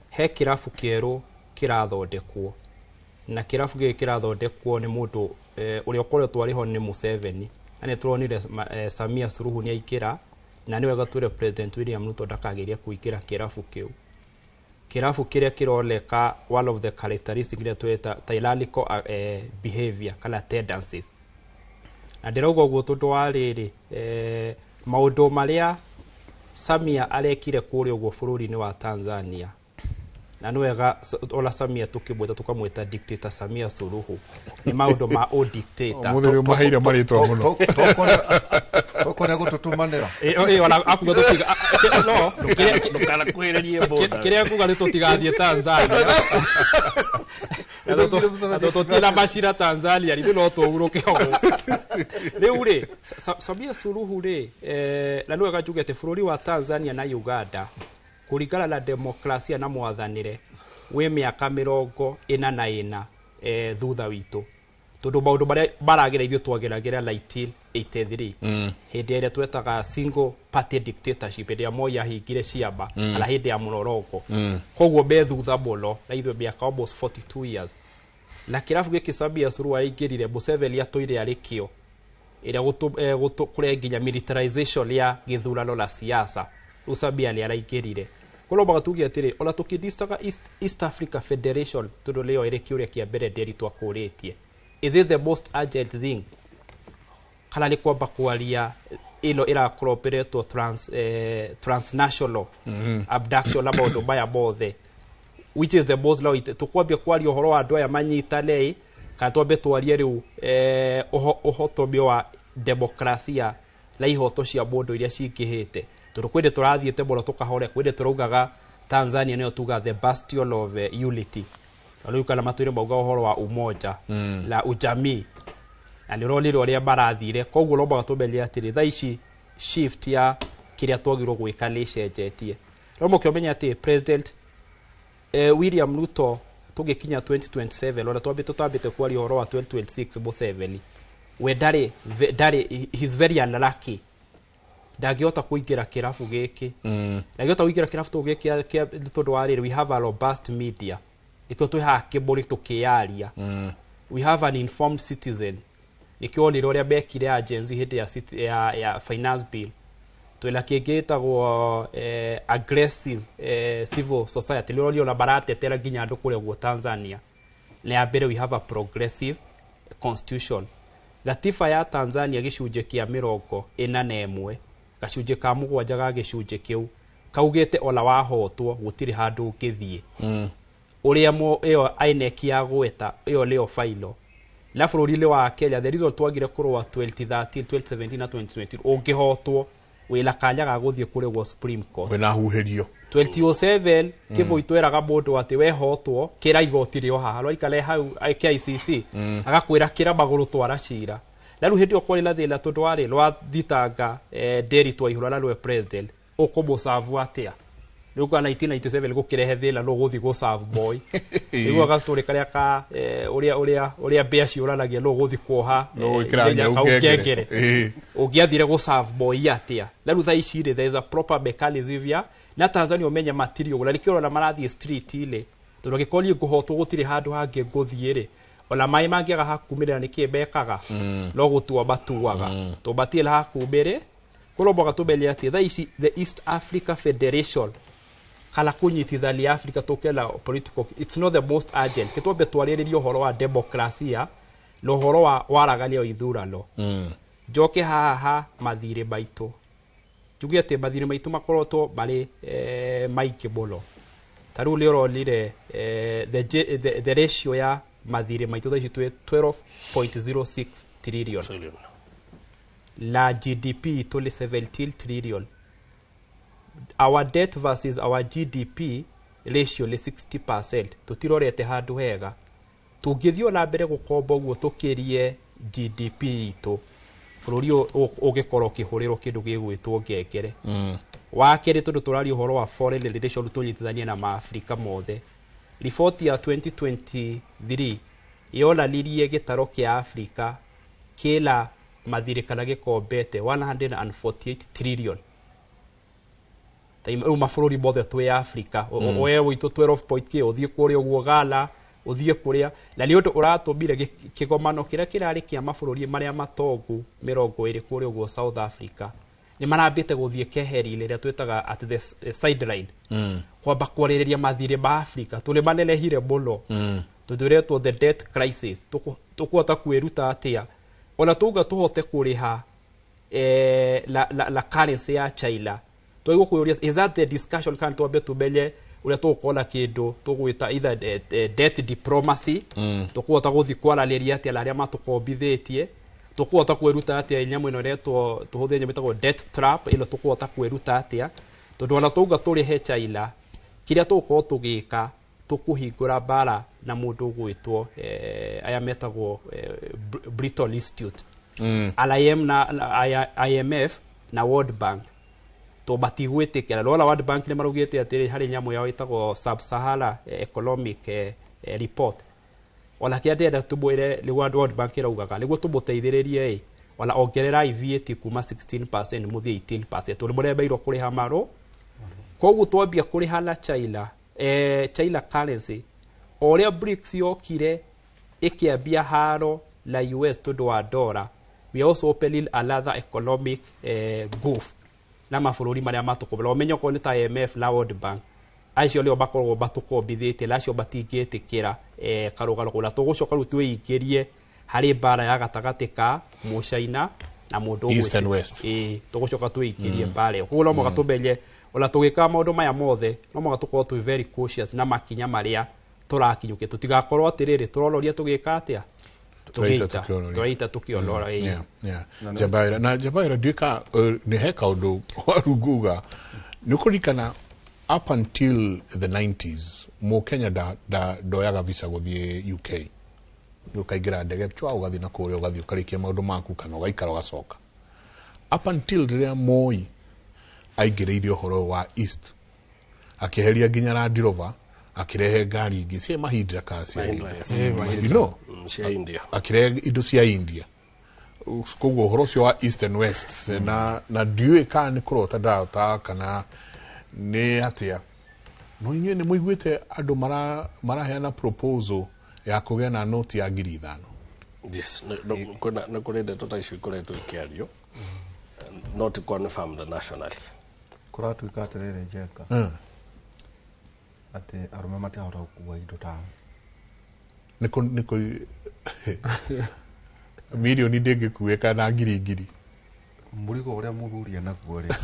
he kĩrabu kĩerũ kĩrathondekwo, na kĩrabu gĩkĩ kĩrathondekwo nĩ mũndũ ũrĩa ũkoretwo arĩ ho nĩ Museveni, na nĩ tũronire Samia Suluhu nĩ aingĩra, na nĩ wega twĩre President William Ruto ndakagerie kũingĩra kĩrabu kĩu, kĩrabu kĩrĩa kĩroneka one of the characteristics iria tweta tyrannical behavior kana tendencies. Na ndĩrauga ũguo tondũ wa rĩrĩ, maũndũ marĩa Samia arekire kũrĩa ũguo bũrũri-inĩ wa Tanzania, na nĩ wega ona Samia tũkĩmwĩta tũkamwĩta dictator Samia Suluhu, nĩ maũndũ ma ũdictator. Ũmũthĩ nĩ ũmaheire marĩtwa mũno. Tokorĩa gũtũtũmanĩra. Ĩ, ona akuga tũtiga no Ndũkanakuhĩrĩrie border. Kĩrĩa kuga nĩ tũtigathiĩ Tanzania na tũtirĩ macira Tanzania rĩ, no tũhurũke o gũkũ. Rĩu rĩ Samia Suluhu rĩ, na nĩ wega njuge atĩ bũrũri wa Tanzania na Uganda kũringana na demokrasia na mwathanĩre wĩ mĩaka 44 thutha witũ, tondũ maũndũ marĩa maragera ithuĩ twageragĩra 1983 hĩndĩ ĩrĩa twetaga single party dictatorship, hĩndĩ ĩrĩa Moi ahingire ciama kana hĩndĩ ya mũrorongo. Koguo me thutha mũno na ithuĩ mĩaka almost 42 years. Na kĩrabu gĩkĩ Samia Suluhu aingĩrire, Museveni atũire arĩ kĩo ĩrĩa kũrĩa nginya militarization ya gĩthurano na siasa, rĩu Samia nĩ araingĩrire. Koguo no tuge atĩrĩ, ona tũkĩdistaga East Africa Federation, tondũ nĩyo ĩrĩ kĩũria kĩa mbere nderi twakũrĩtie, Is it the most urgent thing kana nĩ kwamba kwaria ĩno ĩrakorwo ĩretwo transnational abduction na maũndũ maya mothe, which is the most law? Tukwambia kwaria ũhoro wa andũ aya manyitane kana twambe twarie rĩu ũhotomio wa demokrasia na ihoto cia mũndũ iria cingĩhĩte? Tondũ kwĩndĩ tũrathiĩte mũno tũkahore, kwĩndĩ tũraugaga Tanzania nĩyo tuga the bastion of unity, na rĩu kana matũire mauga ũhoro wa umoja na ujamii, na nĩ ũronire ũrĩa marathire. Koguo no mũhaka tũmenye atĩrĩ, thaa ici shift ya kĩrĩa twagĩrĩirwo gwĩka nĩ ĩcenjetie. No mũke ũmenye atĩ President William Ruto tũgĩkinya 2027, ona twambĩte twambĩte kwaria ũhoro wa 2026, Museveni we ndarĩ ndarĩ, he's very unlucky, ndangĩhota kũingĩra kĩrabu gĩkĩ. Ndangĩhota kũingĩra kĩrabu tũ gĩkĩ tondũ wa rĩrĩ, we have a robust media, nĩkĩo twĩ haha kĩmbũrĩ tũkĩyaria. We have an informed citizen, nĩkĩo onire ũrĩa mekire ya Gen Z hĩndĩ ya, ya finance bill. Twĩna kĩngĩ ĩtagwo aggressive civil society, nĩ ũronire ona maratetera nginya andũ kũrĩa guo Tanzania. Na ya mbere, we have a progressive constitution. Gatiba ya Tanzania, gĩcunjĩ kĩa 41.7 ga gĩcunjĩ kĩu kaugĩte ona wahotwo gũtirĩ handũ ũngĩthiĩ. Ũrĩa mo ĩyo INEC ya gweta ĩyo nĩyo final. Na bũrũri-inĩ wa Kenya, the reason twagire kũrũa 2013, 2017 na 2020, ũngĩhotwo wĩna kanya ga gũthiĩ kũrĩ gwa Supreme Court. Wĩna huhĩrio. 2007 kĩbũi tweraga mũndũ atĩ wehotwo kĩra igoti rĩo haha rwaikare hau KICC. Agakwĩra kĩra magũrũ, twara cira. Na rĩu hĩndĩ ĩyo kwarĩ na thĩna tondũ warĩ rwathitanga Nderi Twaihũra na rwe president ũkũmũcabu atĩa? Rĩu kwa 1997 gũkĩrehe thĩna, no gũthiĩ gũcabu boy nĩguo gastory karĩa ka ũrĩa mbĩa ciũranagia, no gũthiĩ kuoha No gwĩkĩra ithenya nyau kau ngengere. ngengere. Ũngĩathire gũserve boy atĩa? Na rĩu thaa ici rĩ, there is a proper mechanism ya na Tanzania ũmenye matirĩ ũguo, na nĩkĩo ũrona marathiĩ street rĩ, tondũ angĩkorwo niĩ ngũhotwo gũtirĩ handũ hangĩ ngũthiĩ rĩ, ona maĩ mangĩaga hakumĩrĩra nĩkĩ mekaga? No gũtua matuaga, tondũ matirĩ na hakumĩrĩ. Koguo mũhaka tũmenye atĩ thaa ici the East Africa Federation kana kũnyitithania Africa tũke na political, it's not the most urgent. Kĩtwambe twarĩrĩrie ũhoro wa demokrasia na ũhoro wa waragania wa ithurano. Njoke haha mathirĩ maitũ, njuge atĩ mathirĩ maitũ makoretwo marĩ maingĩ mũno. Ta rĩu nĩ ũronire the ratio ya mathirĩ maitũ thaa ici twĩ 12.06 trillion na GDP itũ nĩ 17 trillion. Our debt versus our GDP ratio nĩ 60%. Tũtirorete handũ hega. Tũngĩthiĩ na mbere gũkomba ũguo tũkĩrie GDP itũ, bũrũri ũyũ ũngĩkorwo ũkĩhũrĩrwo kĩndũ gĩgwĩtwo ngengere. Wa kerĩ, tondũ tũraria ũhoro wa foreign relation, tũnyitithanie na maafrika mothe, riboti ya 2023 yonanirie gĩtaro kĩa Afrika kĩna mathirĩ kana gĩkombete 148 trillion. Rĩu mabũrũri mothe twĩ Afrika, we witũ 12 point k, ũthiĩ kũrĩa ũguo Ghana, ũthiĩ kũrĩa, na nĩ ũndũ ũratũmire kĩgomano kĩrĩa kĩrarĩ kĩa mabũrũri marĩa matongu 20 kũrĩa ũguo South Africa, nĩ marambĩte gũthiĩ keheri-inĩ ĩrĩa twĩtaga at the sideline, kwamba kwarĩrĩria mathirĩ ma Afrika tũrĩ manenehire mũno, tondũ ĩretwo the debt crisis. Tũkũhota kwĩruta atĩa ona tuga tũhote kũrĩha la currency ya China? Twagĩrĩirwo kwĩyũria, is that the discussion, kana twambe tũmenye ũrĩa tũgũkorwo na kĩndũ tũgwĩta either debt diplomacy? Tũkũhota gũthiĩ kwaranĩria atĩa na arĩa matũkombithĩtie? Tũkũhota kwĩruta atĩa nyamũ ĩno ĩretwo, tũhũthĩre nyamũ ĩtagwo debt trap ĩno? Tũkũhota kwĩruta atĩa? Tondũ ona tauga tũrĩhe China, kĩrĩa tũgũkorwo tũgĩka, tũkũhingũra mbara na mũndũ ũgwĩtwo aya metagwo Bretton Institute, LIM na IMF na World Bank, to matigwĩtĩkĩra. Nona World Bank nĩ maraugĩte atĩrĩ, harĩ nyamũ yao ĩtagwo Sub-Sahara Economic Report, ona kĩrĩa ndĩrenda tũmwĩre nĩguo World Bank ĩraugaga nĩguo tũmũteithĩrĩrie ĩ, ona ongererai VAT kuma 16% mũthiĩ 18%, tondũ mũremeirwo kũrĩha marũ. Koguo twambia kũrĩha na China, China currency, o ũrĩa BRICS yokire ĩkĩambia haro na US tondũ wa dollar, we are also opening another economic gulf na mabũrũri marĩa matũkombera. Ũmenye okorwo nĩ ta IMF na World Bank, acio nĩo makoragwo matũkombithĩtie, na acio matingĩtĩkĩra karũgano kũu, na tũgũcoka rĩu twĩingĩrie Harĩ mbara ya gatagatĩ ka Mũcaina na mũndũ East and West. Ĩĩ, tũgũcoka twĩingĩrie mbara ĩyo. Koguo no mũhaka tũmenye ona tũgĩkaga maũndũ maya mothe, no mũhaka tũkorwo twĩ very cautious na makinya marĩa tũrakinyũkia, tũtigakorwo atĩrĩrĩ tũronoria tũgĩka atĩa. Tũraita Tũgĩita. tũkĩonoria. Tũraita tũkĩonora, ĩĩ. Yeah. Njabaira na Njabaira nduĩka nĩ he kaũndũ warunguga nĩ ũkũririkana up until the 90s mũkenya ndoyaga visa gũthiĩ UK, nĩ ũkaingĩra ndege chwa ũgathiĩ na kũrĩa, ũgathiĩ ũkarĩkia maũndũ maku kana ũgaikara ũgacoka, up until rĩrĩa Moi aingĩrĩire ũhoro wa East, akĩeheria nginya Land Rover, akĩrehe ngari ingĩ cia Mahindra kana cia Mahindra, yes. you know Cia India. Akĩrehe indo cia India. Koguo ũhoro ũcio wa East and West na ndiũĩ kana nĩ kũrota ndarota kana nĩ atĩa, no inyuĩ nĩ mũiguĩte andũ maraheana proposal ya kũgĩa na noti ya 5,000? Yes, nĩ kũrĩ ndeto ta icio ikoretwo ikĩario, not confirmed nationally. Kũratuĩka atĩrĩrĩ, Njenga, atĩ arũme matirahota gũkua indo ta Nĩ kũ mirioni ndĩngĩkuĩka na ngiri ngiri. Mũrigo ũrĩa mũthuri enaguo rĩ,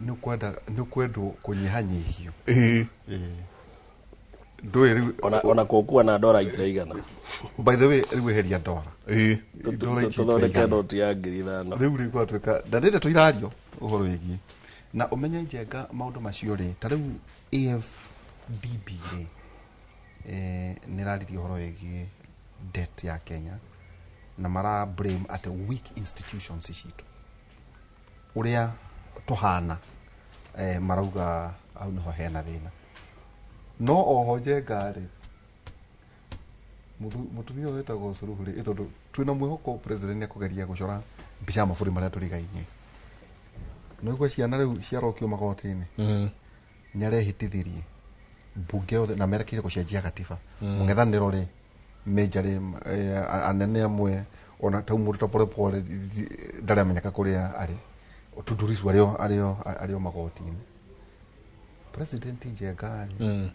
nĩ ũkwenda nĩ ũkwendwo kũnyihanyihio. Ĩĩ. Ndũĩ rĩu Ona kũkua na ndora itiraigana. By the way, rĩu eheria ndora. Ndora icio Tũthondeke itiraigana. noti ya 5,000. Rĩu rĩ gwatuĩka na nĩ ndeto irario ũhoro wĩgiĩ na ũmenye, Njenga, maũndũ macio rĩ, ta rĩu AFDB rĩ, nĩ ĩraririe ũhoro wĩgiĩ debt ya Kenya na mara blame atĩ weak institutions citũ ũrĩa tũhana, marauga hau nĩho hena thĩna. No oho, Njenga rĩ, mũtumia ũyũ wĩtagwo Suluhu rĩ, tondũ twĩna mwĩhoko president nĩ ekũgeria gũcora mbica ya mabũrũri marĩa tũrigainie, no igua ciana rĩu ciarokio magoti-inĩ, nĩ arehĩtithirie mbunge yothe na merekeire gũcenjia gatiba. Mũng'ethanĩro rĩ, major anene amwe ona tau mũndũ ta Polepole ndarĩ amenyeka kũrĩa arĩ. Tundu Lissu arĩo magoti-inĩ. President, Njenga rĩ,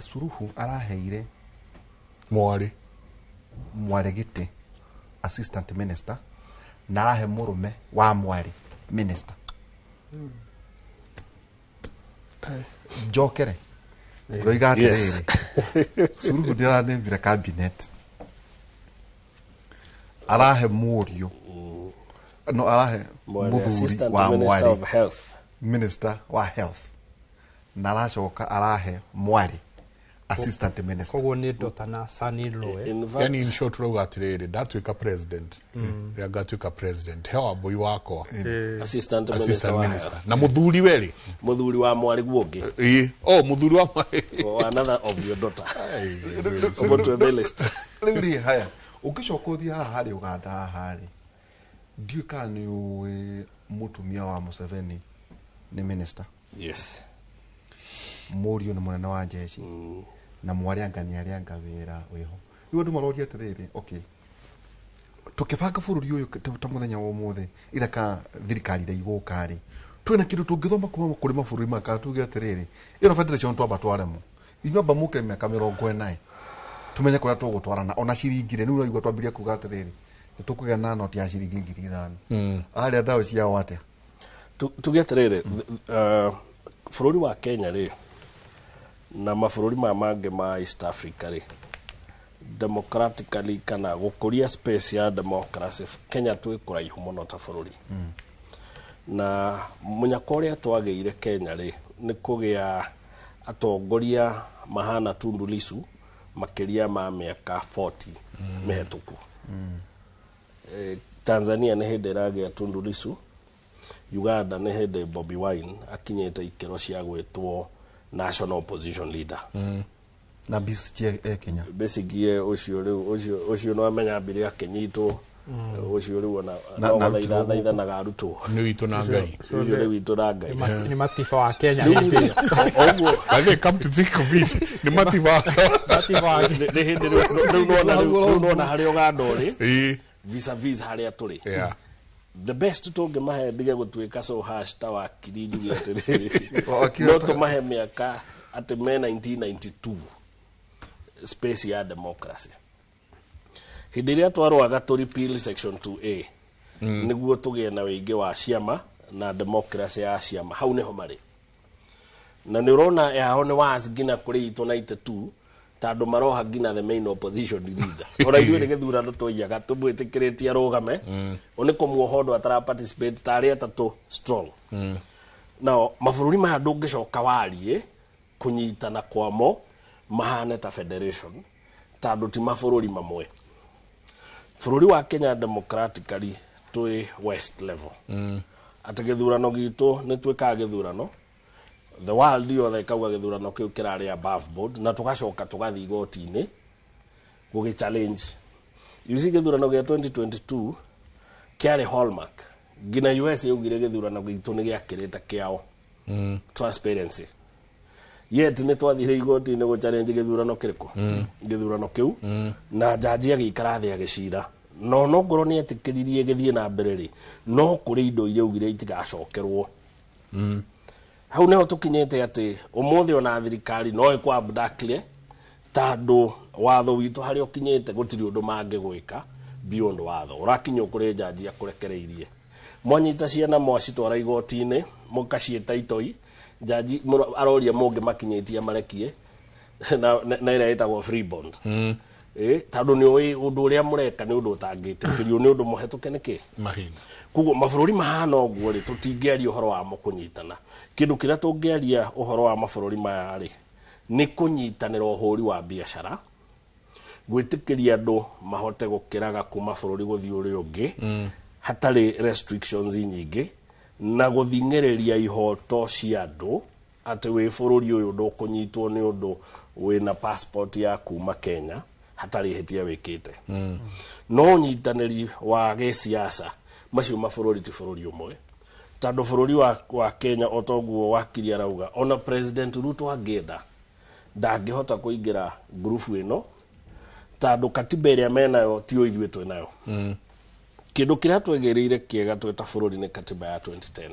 Suluhu araheire mwarĩ mwarĩ gĩtĩ assistant minister na arahe mũrũme wa mwarĩ minister. Njokere ndĩroiga atĩrĩrĩ, Suluhu nĩ aranĩmbire cabinet, arahe mũriũ no arahe Mwarĩ mũthuri assistant wa minister mwarĩ of health. Minister wa health, na aracoka arahe mwarĩ assistant minister. Koguo nĩ daughter na son in law, eh? Yani in short rauga atĩrĩrĩ, ndatuĩka president, rĩrĩa ngatuĩka president, he wambui wakwa Assistant minister assistant wa minister health. Na mũthuri we rĩ? Mũthuri wa mwarĩ guo ũngĩ. Ĩĩ, oh, mũthuri wa mwarĩ. Oh, another of your daughter. Ũguo twĩ list. Rĩu rĩ, haya, ũngĩcoka ũthiĩ haha harĩ Ũganda haha rĩ, ndiũĩ kana nĩ ũĩ mũtumia wa Museveni nĩ minister. Yes. Mũriũ nĩ mũnene wa jeshi na mwarĩ anga nĩ arĩanga wĩra wĩho. Rĩu andũ maroria atĩrĩrĩ, okay, tũkĩbanga bũrũri ũyũ ta mũthenya wa ũmũthĩ ithaka thirikari iria igũka rĩ, twĩna kĩndũ tũngĩthoma kuma kũrĩ mabũrũri maya, kana tuge atĩrĩrĩ, ĩno federation twamba twaremwo, inyuĩ amba mũke mĩaka 40 tumenye kũrĩa tũgũtwarana. Ona ciringi rĩ, rĩu ũraigua twambirie kuga atĩrĩrĩ, nĩ tũkũgĩa na noti ya ciringi 5,000. Arĩa ndao ciao atĩa? Tuge atĩrĩrĩ, bũrũri wa Kenya rĩ, na mabũrũri maya mangĩ ma East Africa rĩ, democratically kana gũkũria space ya democracy, Kenya twĩ kũraihu mũno ta bũrũri. Na mũnyaka ũrĩa twagĩire Kenya rĩ, nĩ kũgĩa atongoria mahana Tundu Lissu makĩria ma mĩaka 40 mĩhetũku. Tanzania nĩ hĩndĩ ĩragĩa Tundu Lissu, Uganda nĩ hĩndĩ Bobi Wine akinyĩte ikĩro cia gwĩtwo national opposition leader. Na Besigye e Kenya. Besigye ũcio rĩu ũcio no amenya ambire akĩnyitwo. Ũcio rĩu ona Na- no na gũthaitha arutwo gũkũ. thaithanaga arutwo. Nĩ witũ na Ngai. Ũcio nĩ witũ na Ngai. Nĩ matiba wa Kenya. Rĩu hĩndĩ ĩyo. Ũguo I think come to think of it, nĩ matiba. Matiba wa nĩ hĩndĩ rĩu nĩwona rĩu nĩwona harĩa Uganda ũrĩ Ĩĩ. vis-a-vis harĩa tũrĩ. Yeah. The best tũngĩmahe, ndige gũtuĩka so harsh ta wakiri, njuge atĩrĩrĩ, Wakiri no tũmahe mĩaka atĩ me 1992 space ya democracy. Hĩndĩ ĩrĩa twarũaga tũ repeal section 2A nĩguo tũgĩe na wĩingĩ wa ciama na democracy ya ciama, hau nĩho marĩ. Na nĩ ũrona yao nĩ was nginya kũrĩ itũ 92, tondũ maroha nginya the main opposition leader. Ona ithuĩ nĩ gĩthurano tũiyaga tũmwĩtĩkĩrĩtie arũgame, nĩ kũmuoha ũndũ atara participate tarĩ atatũ strong. Nao mabũrũri maya ndũngĩcoka warie kũnyitana kwamo mahane ta federation, tondũ ti mabũrũri mamwe. Bũrũri wa Kenya democratically twĩ west level, atĩ gĩthurano gitũ nĩ twĩkaga gĩthurano, the world yothe ĩkauga gĩthurano kĩu kĩrarĩ above board, na tũgacoka tũgathiĩ igoti-inĩ gũgĩ challenge. You see, gĩthurano gĩa 2022 kĩarĩ hallmark, nginya US yaugire gĩthurano gitũ nĩ gĩakĩrĩte kĩao transparency, yet nĩ twathire igoti-inĩ gũ challenge gĩthurano kĩrĩkũ, gĩthurano kĩu, na jaji agĩikara thĩ agĩcira, no nongorwo nĩ etĩkĩririe gĩthiĩ na mbere rĩ, no kũrĩ indo iria augire itigacokerwo. Hau nĩho tũkinyĩte atĩ ũmũthĩ ona thirikari no ĩkũ abductire, tondũ watho witũ harĩa ũkinyĩte gũtirĩ ũndũ mangĩgwĩka beyond watho ũrakinywo kũrĩ jaji akũrekereirie. Mwanyita ciana mwacitwara igoti-inĩ mũkaciĩta itoi, jaji aroria mũngĩmakinyĩtie marekie na ĩrĩa ĩtagwo free bond. Tondũ nĩ ũĩ ũndũ ũrĩa mũreka nĩ ũndũ ũtangĩtĩkĩrio, nĩ ũndũ mũhetũke nĩkĩ mahinda. Koguo mabũrũri mahana ũguo rĩ, tũtingĩaria ũhoro wamo kũnyitana. Kĩndũ kĩrĩa tũngĩaria ũhoro wa mabũrũri maya rĩ, nĩ kũnyitanĩra ũhũri wa biacara, gwĩtĩkĩria andũ mahote gũkĩraga kuma bũrũri gũthiĩ ũrĩa ũngĩ hatarĩ restrictions nyingĩ, na gũthing'ĩrĩria ihoto cia andũ atĩ wĩ bũrũri ũyũ ndũkũnyitwo nĩ ũndũ wĩna passport ya kuma Kenya hatarĩ ihĩtia wĩkĩte. No ũnyitanĩri wa gĩsiasa macio mabũrũri ti bũrũri ũmwe, tondũ bũrũri wa Kenya o toguo wakiri arauga, ona President Ruto angĩenda ndangĩhota kũingĩra ngurubu ĩno, tondũ katiba ĩrĩa menayo tio ithuĩ twĩnayo. Kĩndũ kĩrĩa twegĩrĩire kĩega twĩ ta bũrũri nĩ katiba ya 2010,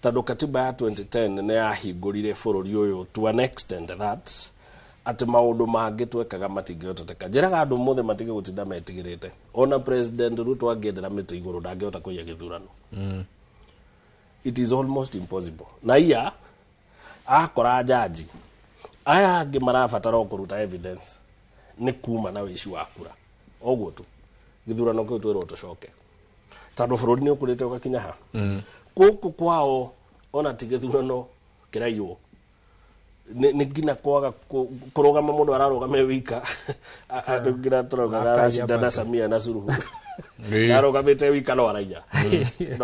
tondũ katiba ya 2010 nĩ yahingũrire bũrũri ũyũ to an extent that atĩ maũndũ mangĩ twekaga matingĩhoteteka. Njĩraga andũ mothe matige gũtinda metigĩrĩte, ona President Ruto angĩendera mĩtĩ igũrũ ndangĩhota kũiya gĩthurano. It is almost impossible. Na iya akora jaji aya angĩ marabatara o kũruta evidence nĩ kuma na wĩici wa kura, oguo tu gĩthurano kĩu twĩrwo tũcoke, tondũ bũrũri nĩ ũkũrĩte ũgakinya ha. Gũkũ kwao ona ti gĩthurano kĩraiywo, nĩ nginya kwaga kũrũgama mũndũ ararũgama e wika, andũ nginya tũraugaga aracindana na Samia na Suluhu, arũgamĩte wika no araiya,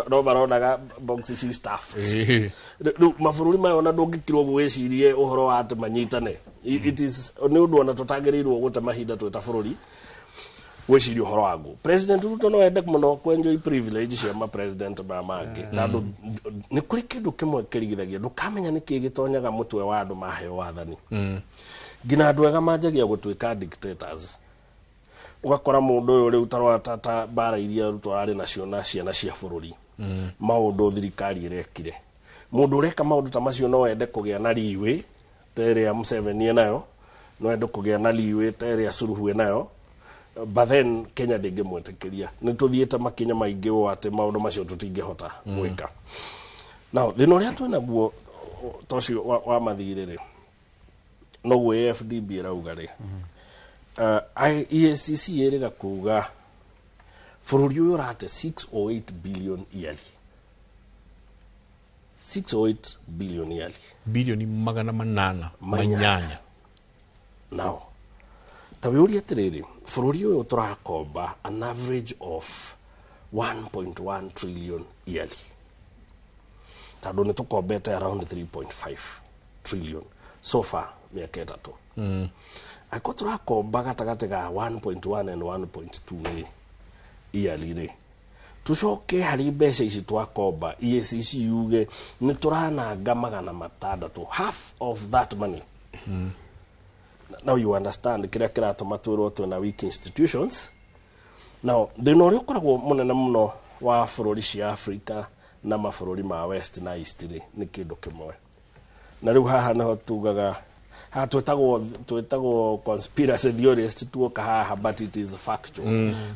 no maronaga box ci stuffed. Rĩu mabũrũri maya ona ndũngĩkirwo ũguo wĩcirie ũhoro wa atĩ manyitane. It is nĩ ũndũ ona tũtagĩrĩirwo gũte mahinda twĩ ta bũrũri gwĩciria ũhoro waguo. President Ruto no ende mũno kwenjoy privilege cia ma president maya mangĩ, tondũ nĩ kũrĩ kĩndũ kĩmwe kĩrigithagia ndũkamenya nĩkĩ gĩtonyaga mũtwe wa andũ maheo wathani. Nginya andũ ega manjagia gũtuĩka dictators, ũgakora mũndũ ũyũ rĩu ta ta mbara iria Ruto ararĩ nacio na ciana cia bũrũri, maũndũ thirikari ĩrekire, mũndũ ũreka maũndũ ta macio no ende kũgĩa na leeway ta ĩrĩa Museveni enayo, no ende kũgĩa na leeway ta ĩrĩa Suluhu enayo, but then Kenya ndĩngĩmwĩtĩkĩria. Nĩ tũthiĩte makinya maingĩ ũũ atĩ maũndũ macio tũtingĩhota gwĩka. Now thĩna ũrĩa twĩnaguo ta ũcio wa mathirĩ rĩ, noguo AFDB ĩrauga rĩ, EACC ĩrĩga kuga bũrũri ũyũ ũrate 608 billion yearly, 608 billion yearly, bilioni 808. Now ta wĩũrie atĩrĩrĩ, bũrũri ũyũ tũrakomba an average of 1.1 trillion yearly, tondũ nĩ tũkombete around 3.5 trillion so far mĩaka 3. Angĩkorwo tũrakomba gatagatĩ ga 1.1 and 1.2 rĩ yearly rĩ, tucoke harĩ mbeca ici twakomba EACC yuge nĩ tũrananga 600, half of that money. Now you understand kĩrĩa kĩratũma twĩrwo twĩna weak institutions. Now thĩna ũrĩa ũkoragwo mũnene mũno wa bũrũri cia Africa na mabũrũri ma West na East rĩ, nĩ kĩndũ kĩmwe, na rĩu haha nĩho tugaga Ha twĩtagwo conspiracy theorist tuoka haha, but it is factual.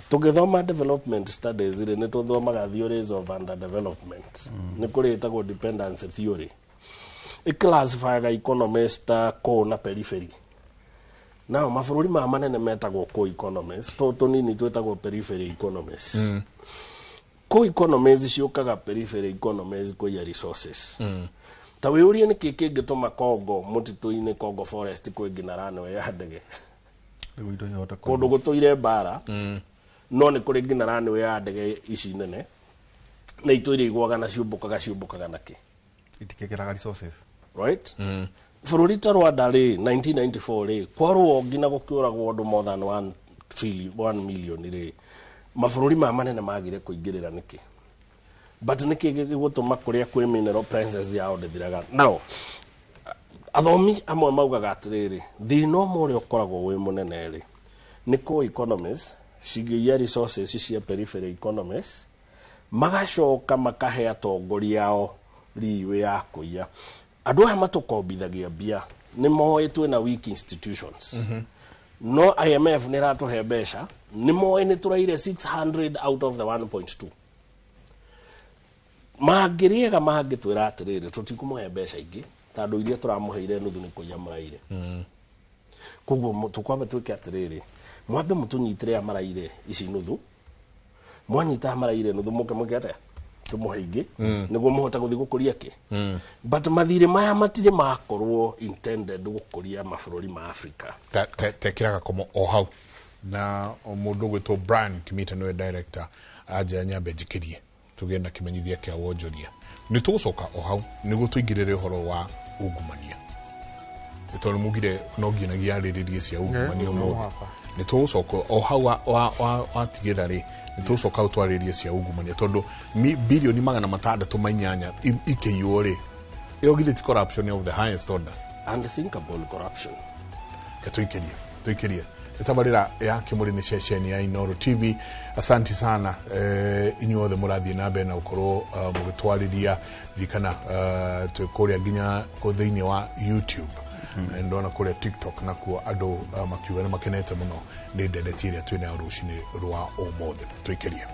Tũgĩthoma development studies rĩ, nĩ tũthomaga theories of underdevelopment. Nĩ kũrĩ ĩtagwo dependency theory, ĩclassifyaga economies ta core na periphery. Nao mabũrũri maya manene metagwo core economies, tũ tũnini twĩtagwo periphery economies. Core economies ciũkaga periphery economies kũiya resources. Ta wĩyũrie nĩkĩ kĩngĩtũma Congo mũtitũ-inĩ, Congo forest, kwĩ nginya runway ya ndege? Nĩguo indo ihote kũndũ gũtũire mbara, no nĩ kũrĩ nginya runway ya ndege ici nene na itũire igwaga na ciũmbũkaga nakĩ? Itikĩgĩraga resources. Right, bũrũri ta Rwanda rĩ, 1994 rĩ, kwarũo nginya gũkĩũragwo andũ more than 1 trillion, 1 million rĩ, mabũrũri maya manene magire kũingĩrĩra nĩkĩ? But nĩkĩ gĩgũtũma kũrĩa kwĩ mineral princess yao ndĩthiraga? Now athomi amwe maugaga atĩrĩrĩ, thĩna ũmwe ũrĩa ũkoragwo wĩ mũnene rĩ, nĩ core economies cingĩiya resources cia periphery economies, magacoka makahe atongoria ao leeway ya kũiya. Andũ aya matũkombithagia mbia nĩ moĩ twĩna weak institutions. No IMF nĩ ĩratũhe mbeca, nĩ moĩ nĩ tũraire 600 out of the 1.2. Mangĩrĩega mangĩtwĩra atĩrĩrĩ, tũtikũmũhe mbeca ingĩ tondũ iria tũramũheire nuthu nĩ kũiya mũraire. Koguo tũkwamba twĩke atĩrĩrĩ, mwambe mũtũnyitĩre aya maraire ici nuthu, mwanyita aya maraire nuthu, mũke mwĩke atĩa, tũmũhe ingĩ nĩguo mũhote gũthiĩ gũkũria kĩ. But mathirĩ maya matirĩ makorwo intended gũkũria mabũrũri ma Africa. Tekĩra gakomo o hau na o mũndũ ũgwĩtwo Brian Kimita nĩwe director aranjĩra nyambe njikĩrie tũgĩe na kĩmenyithia kĩa wonjoria. Nĩ tũgũcoka o hau nĩguo tũingĩrĩre ũhoro wa ungumania, nĩ tondũ mugire no nginyagia arĩrĩrie cia ungumania no ũmũthĩ. Mũhaka. Nĩ tũgũcoka o hau watigĩra rĩ, nĩ tũgũcoka hau twarĩrie cia ungumania, tondũ bilioni 608 ikĩiywo rĩ, ĩyo githĩ ti corruption of the highest order? Unthinkable corruption. Ke tuikĩrie ĩtabarĩra ya Kĩmũrĩ nĩ ceceni ya Inoro TV. Asanti sana inyuothe mũrathiĩ na mbere na gũkorwo mũgĩtwarĩria. Ririkana twĩ kũrĩa nginya kũ thĩinĩ wa YouTube. Ndona kũrĩa TikTok nakuo andũ makiuga nĩ makenete mũno nĩ ndereti ĩrĩa twĩnayo rũcinĩ rwa ũmũthĩ. Tũikĩrie.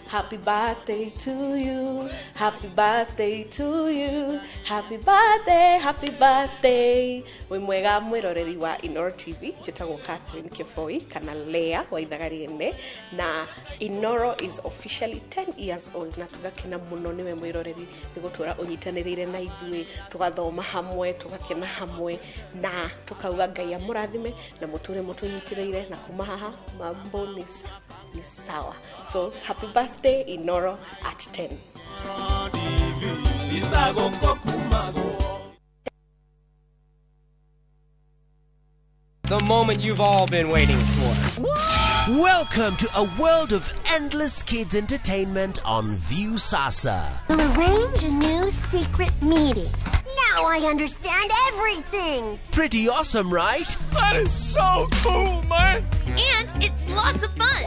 Happy birthday to you. Happy birthday to you. Happy birthday, happy birthday. Wĩ mwega mwĩroreri wa Inoro TV, njĩtagwo Catherine Kĩboi kana Lea wa ithaga rĩene, na Inoro is officially 10 years old, na tũgakena mũno nĩwe mwĩroreri nĩ gũtũra ũnyitanĩrĩire na ithuĩ, tũgathoma hamwe, tũgakena hamwe, na tũkauga Ngai amũrathime na mũtũre mũtũnyitĩrĩire, na kuma haha mambo ni sawa. So happy birthday Inoro at 10. The moment you've all been waiting for. Welcome to a world of endless kids entertainment on Viusasa. We'll arrange a new secret meeting. Now I understand everything. Pretty awesome, right? That is so cool, man! And it's lots of fun.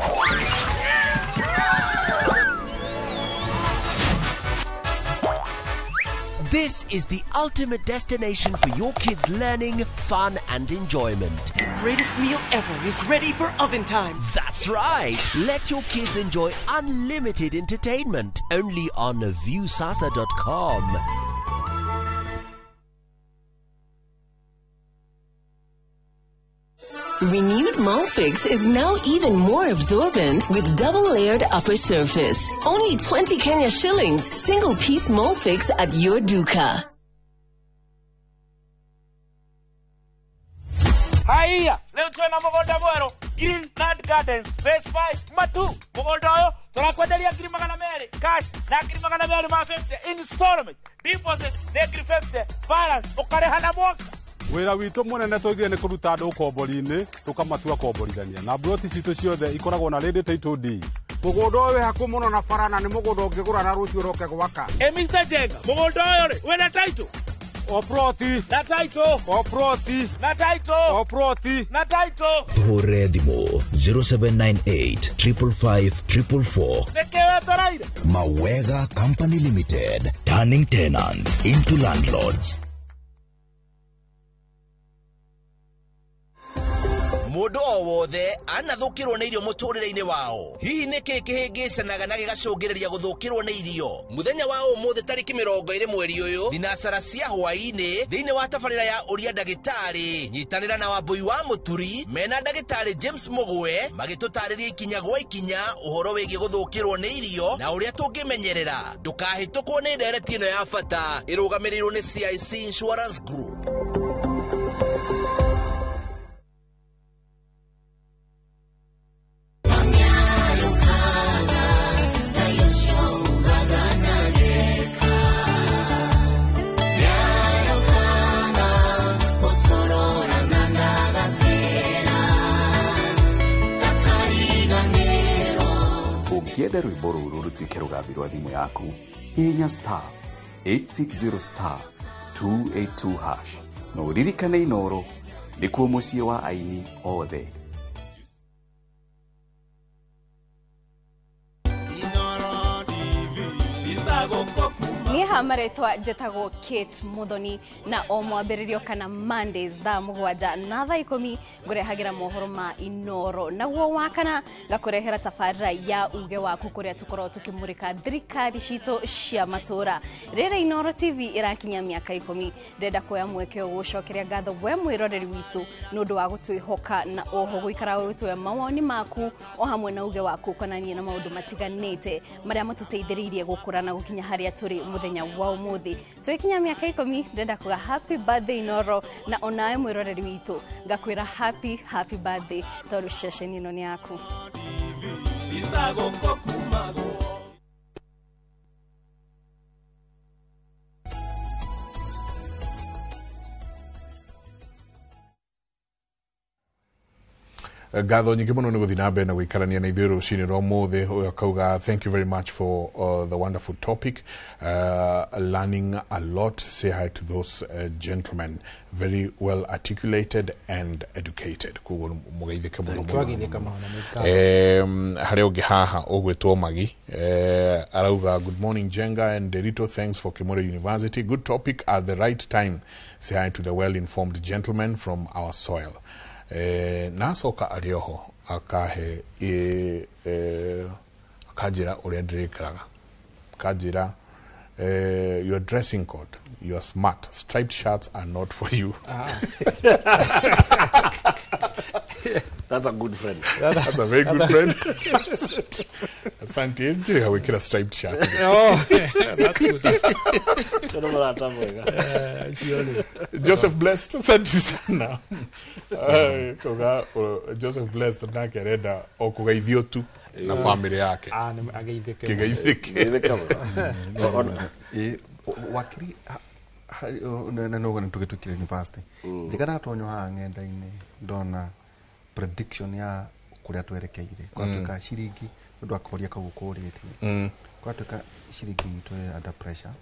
This is the ultimate destination for your kids' learning, fun, and enjoyment. The greatest meal ever is ready for oven time. That's right. Let your kids enjoy unlimited entertainment only on Viusasa.com. Renewed Molfix is now even more absorbent with double-layered upper surface. Only 20 Kenya shillings, single-piece Molfix at your duka. Haiya, leo twena mũgũnda mwerũ Greenland Gardens Phase 5 Matu. Mũgũnda ũyũ tũrakwenderia 200,000 cash na 250,000 installment. Deposit nĩ 50,000, balance ũkarĩha na mwaka. Wĩra witũ mũnene tũigire nĩ kũruta andũ ũkombori-inĩ tũkamatua komborithania, na mburoti citũ ciothe ikoragwo na ready title deed. Mũgũnda ũyũ wĩ hakuhĩ mũno na bara, na nĩ mũgũnda ũngĩgũra na rũciũ ũroke gwaka. Ĩ Mr. Jenga, mũgũnda ũyũ rĩ wĩna title? O ploti. Na title. O ploti. Na title. O ploti. Na title. Tuhũrĩre thimũ 0798 555 444. Nĩkĩ wetereire? Mawega Company Limited, turning tenants into landlords. Mũndũ o wothe anathũkĩrwo nĩ irio mũtũrĩre-inĩ wao. Hihi nĩ kĩĩ kĩhĩngĩcanaga na gĩgacũngĩrĩria gũthũkĩrwo nĩ irio? Mũthenya wa ũmũthĩ tarĩki 20 mweri ũyũ, thinacara cia hwaĩ-inĩ thĩinĩ wa tabarĩra ya ũria ndagĩtarĩ, nyitanĩra na Wambui wa Mũturi mena ndagĩtarĩ James Mũgwe magĩtũtarĩria ikinya gwa ikinya ũhoro wĩgiĩ gũthũkĩrwo nĩ irio na ũrĩa tũngĩmenyerera. Ndũkahĩtũkwo nĩ ndereti ĩno ya bata ĩrũgamĩrĩirwo nĩ CIC Insurance Group. Ũngĩenda rwĩmbo rũrũ rũtuĩke rũgambi rwa thimũ yaku, hihinya star 860 star 282 hash na ũririkane Inooro nĩkuo mũciĩ wa aini othe. Niĩ ha marĩtwa njĩtagwo Kate Muthoni na o mwambĩrĩrio kana Mondays thaa 7 na thaa 10 ngũrehagĩra mohoro ma Inooro, naguo wa kana ngakũrehera tabarĩra ya uge waku kũrĩa tũkoragwo tũkĩmũrĩka thirikari citũ cia matũra. Rĩrĩa Inooro TV ĩrakinya mĩaka 10, ndĩrenda kuoya mweke ũyũ gũcokeria ngatho we mwĩroreri witũ nĩ ũndũ wa gũtwĩhoka na oho gũikara ũgĩtũhe mawoni maku o hamwe na uge waku ũkonainie na maũndũ matiganĩte marĩa matũteithĩrĩirie gũkũra na gũkinya harĩa tũrĩ mũthenya wa ũmũthĩ. Twĩkinya mĩaka 10, ndĩrenda kuga happy birthday Inooro, na onawe mwĩroreri witũ ngakwĩra happy happy birthday tondũ ceceni ĩno nĩ yaku. Ngatho nyingĩ mũno nĩ gũthiĩ na mbere na gũikarania na ithuĩ rũcinĩ rwa ũmũthĩ. Ũyũ akauga thank you very much for the wonderful topic, learning a lot. Say hi to those gentlemen, very well articulated and educated. Koguo mũgeithĩke mũno mũno. Twageithĩka mũno na nĩ Harĩa ũngĩ haha ũgwĩtwo Magi, arauga good morning Jenga and Derito, thanks for Kimura University, good topic at the right time. Say hi to the well informed gentlemen from our soil. Na acoka arĩ oho akahe akanjĩra ũrĩa ndĩrĩkaraga, akanjĩra your dressing code, you are smart, striped shirts are not for you. That's a good friend. That's a very good friend. Asante. Njĩra gwĩkĩra striped shirt. Oh, that's good. Ũcio nĩ mũrata mwega. Joseph Blessed, asante sana. Kuga Joseph Blessed nake arenda o kũgeithio tu na family yake. Ah, nĩ ageithĩke. Kĩgeithĩke. Wakiri no tũgĩtwĩkire university njĩka ndatonywo haha ng'enda-inĩ ndona prediction ya kũrĩa twerekeire kwatuĩka ciringi ũndũ akoria kau ũkũrĩtie kwatuĩka ciringi itũ ĩ under pressure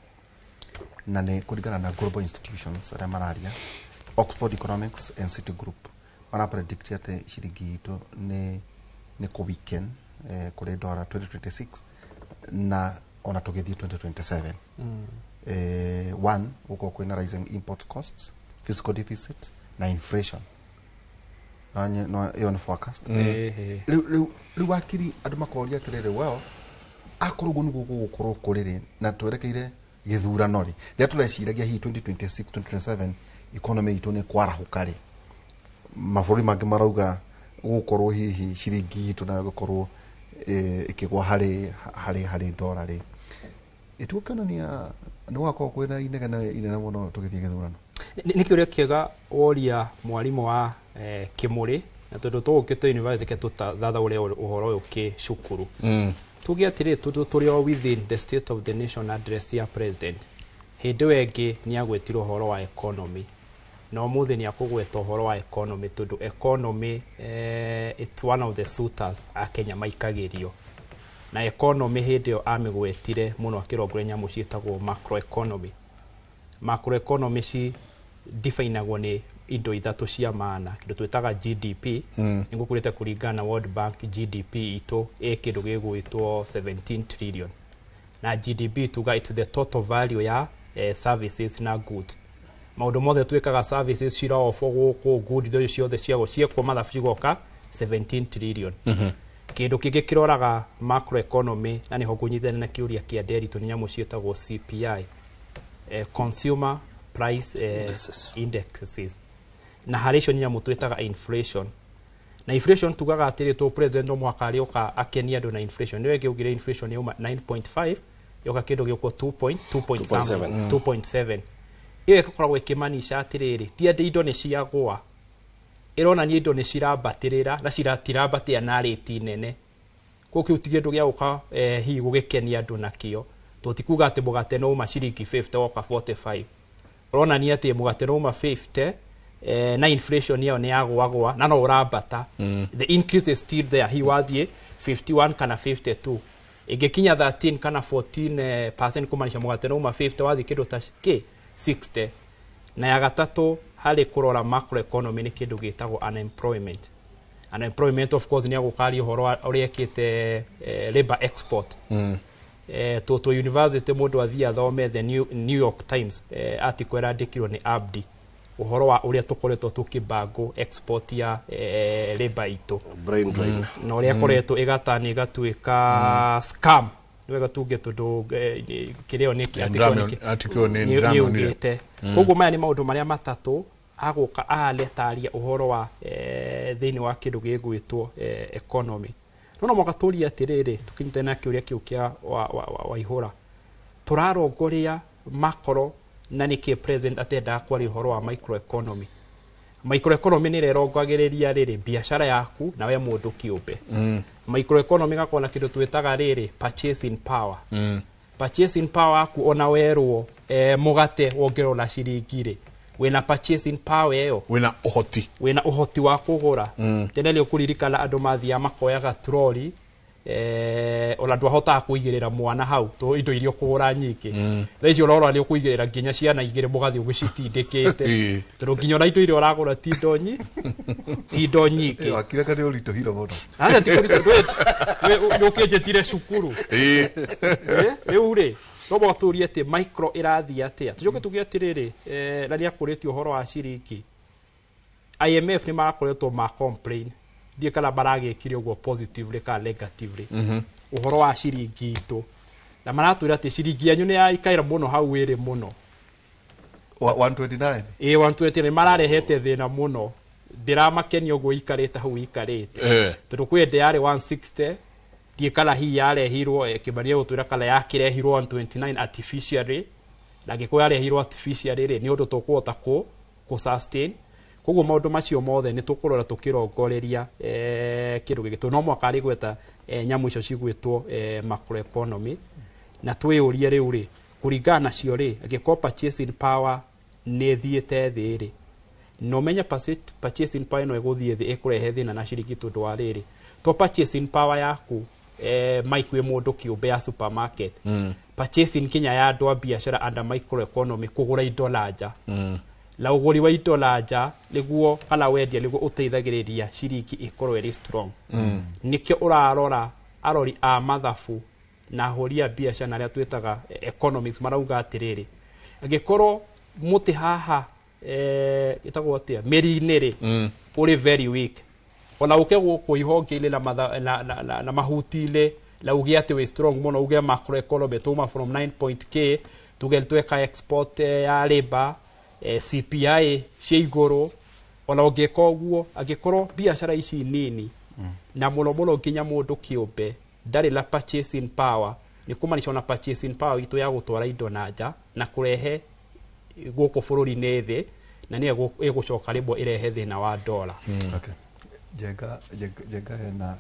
na nĩ kũringana na global institutions arĩa mararia Oxford Economics and Citigroup mara predict atĩ ciringi itũ nĩ kũ weaken kũrĩ dollar 2026 na ona tũgĩthiĩ 2027. One, gũkorwo kwĩna rising import costs, fiscal deficit na inflation. Ĩyo nĩ forecast. Rĩu wakiri andũ makoria atĩrĩrĩ, well, akorwo ũguo nĩguo gũgũkorwo kũrĩ rĩ, na twerekeire gĩthurano rĩ, rĩrĩa tũreciragia hihi 2026 2027 economy itũ nĩ kwarahũka rĩ, mabũrũri mangĩ marauga gũgũkorwo hihi ciringi itũ nayo gũkorwo ĩkĩgwa harĩ dollar rĩ, ĩtigũkĩonania nĩ gũgakorwo kwĩna inegene inene mũno tũgĩthiĩ gĩthurano? Nĩ kĩũria kĩega woria mwarimũ wa Kĩmũrĩ, na tondũ tũgũkĩte university ke tũtathathaũre ũhoro ũyũ kĩ cukuru. Tuge atĩrĩ, tondũ tũrĩ o within the state of the nation address ya president, hĩndĩ ĩyo ĩngĩ nĩ agwetire ũhoro wa economy, na ũmũthĩ nĩ akũgweta ũhoro wa economy tondũ economy it's one of the suitors a Kenya maikagĩrio. Na economy hĩndĩ ĩyo amĩgwetire mũno akĩrongoria nyamũ ciĩtagwo macroeconomy. Macroeconomy ci definagwo nĩ indo ithatũ cia maana, kĩndũ twĩtaga GDP. Nĩngũkwĩrĩte kũringana na World Bank GDP itũ ĩ kĩndũ gĩgwĩtwo 17 trillion, na GDP tuga it's the total value ya services na goods, maũndũ mothe twĩkaga, services ciraofo gũkũ, good indo ciothe ciago ciekwo mathabu cigoka 17 trillion. Kĩndũ kĩngĩ kĩroraga macroeconomy, na nĩho ngũnyitithania na kĩũria kĩa Nderitu, nĩ nyamũ ciĩtagwo CPI, consumer price indexes, na harĩ icio nĩ nyamũ twĩtaga inflation. Na inflation tugaga atĩrĩ, to president no mũhaka arĩũka akenie andũ na inflation. Nĩwe ĩngĩ inflation yauma 9.5 yoka kĩndũ gĩũkwo 2.2.7, 2.7. Ĩyo ĩkoragwo ĩkĩmanisha atĩrĩrĩ, ti atĩ indo nĩ ciagũa, ĩronania indo nĩ cirambatĩrĩra na citirambatĩra na rĩti nene. Koguo kĩu ti kĩndũ gĩa gũka hihi gũgĩkenia andũ nakĩo, to ti kuga atĩ mũgate no uma ciringi 50 woka 45. Ũronania atĩ mũgate no uma 50, na inflation ĩyo nĩ yagũagũa na no ũrambata. The increase is still there, hihi wathiĩ 51 kana 52, ĩngĩkinya 13 kana 14 percent, kũmaanisha mũgate no uma 50 wathiĩ kĩndũ ta kĩ 60. Na ya gatatũ harĩ kũrora macroeconomy nĩ kĩndũ gĩtagwo unemployment. Unemployment, of course, nĩ agũkaria ũhoro wa ũrĩa ĩkĩte labor export. Tũtũ university mũndũ athiĩ athome the New York Times article ĩrandĩkirwo nĩ Abdi ũhoro wa ũrĩa tũkoretwo tũkĩbango export ya labor itũ. Brain drain. Na ũrĩa ĩkoretwo ĩgatani ĩgatuĩka scam. Nĩ wega tuge tondũ kĩrĩa nĩ Article nĩ ndĩramĩonire. nĩ. Koguo maya nĩ maũndũ marĩa matatũ agũka aretaria ũhoro wa thĩinĩ wa kĩndũ gĩgwĩtwo economy. No no mũhaka tũrie atĩrĩrĩ, tũkinyite na kĩũria kĩu kĩa Waihũra, tũrarongoria makoro na nĩkĩ president atendaga kwaria ũhoro wa microeconomy? Microeconomy nĩ ĩrerongagĩrĩria rĩrĩ biacara yaku na we mũndũ kĩũmbe. Microeconomy gakorwo na kĩndũ twĩtaga rĩrĩ purchasing power. Purchasing power yaku, ona werwo mũgate wongererwo na ciringi rĩ, wĩna purchasing power ĩyo. Wĩna ũhoti. Wĩna ũhoti wa kũgũra. Tene nĩ ũkũririkana andũ mathiaga makoyaga troli, ona ndwahotaga kũigĩrĩra mwana hau to indo iria ũkũgũra nyingĩ. Thaa ici ũrora nĩ ũkũigĩrĩra nginya ciana igĩrĩ, mũgathiĩ ũgĩcitindĩkĩte, tondũ nginya ona indo iria ũragũra ti indo nyingĩ. Wakireka nĩ ũritũhire mũno. Aca, ti kũritũ, nĩ ũkĩnjĩtire cukuru. Rĩu rĩ, no mũhaka tũrie atĩ micro ĩrathiĩ atĩa. Tũcoke tuge atĩrĩrĩ, na nĩ akũrĩtie ũhoro wa ciringi, IMF nĩ marakoretwo ma complain, ndiĩ kana maragĩkire ũguo positively kana negatively, ũhoro wa ciringi itũ, na maratwĩra atĩ ciringi yanyu nĩ yaikaira mũno hau ĩrĩ mũno. 129. Ĩ, 120 nĩ mararehete thĩna mũno, ndĩramakenia ũguo ikarĩte hau ikarĩte, tondũ kwĩ hĩndĩ yarĩ 160. Ndiĩ kana hihi yarehirwo, kĩmani gũtwĩra kana yakĩrehirwo 129 artificially, na angĩkorwo yarehirwo artificially rĩ, nĩ ũndũ tũkũhota kũ sustain. Koguo maũndũ macio mothe nĩ tũkũrora tũkĩrongoreria kĩndũ gĩkĩ, tondũ no mũhaka rĩgweta nyamũ icio cigwĩtwo macroeconomy, na twĩyũrie rĩu rĩ, kũringana nacio rĩ, angĩkorwo purchasing power nĩ ĩthiĩte thĩ rĩ, na ũmenye purchasing power ĩno ĩgũthiĩ thĩ ĩkũrehe thĩna na ciringi, tondũ wa rĩrĩ, to purchasing power yaku, Mike, wĩ mũndũ kĩũmbe, ya supermarket, purchasing kinya ya andũ a biacara under microeconomy, kũgũra indo na nja, na ũgũri wa indo na nja nĩguo kana wendia nĩguo ũteithagĩrĩria ciringi ĩkorwo ĩrĩ strong. Nĩkĩo ũrarora arori a mathabu na ahũri a biacara na arĩa twĩtaga economics marauga atĩrĩrĩ, angĩkorwo mũtĩ haha ĩtagwo atĩa, mĩri-inĩ rĩ, ũrĩ very weak, ona ũke gũkũ ihonge-inĩ na, na mahuti-inĩ na uge atĩ wĩ strong mũno, uge macroeconomy tuma from 9 point k, tuge tweka export ya labor, CPI cia igũrũ, ona ũngĩka ũguo, angĩkorwo biacara ici nini na mũno mũno nginya mũndũ kĩũmbe ndarĩ na purchasing power, nĩ kũmanisha ona purchasing power itũ ya gũtwara indo na nja na kũrehe gũkũ bũrũri-inĩ thĩ, na nĩyo ĩgũcoka rĩmwe ĩrehe thĩna wa dola. Okay. Njenga, Njenga, Njenga hena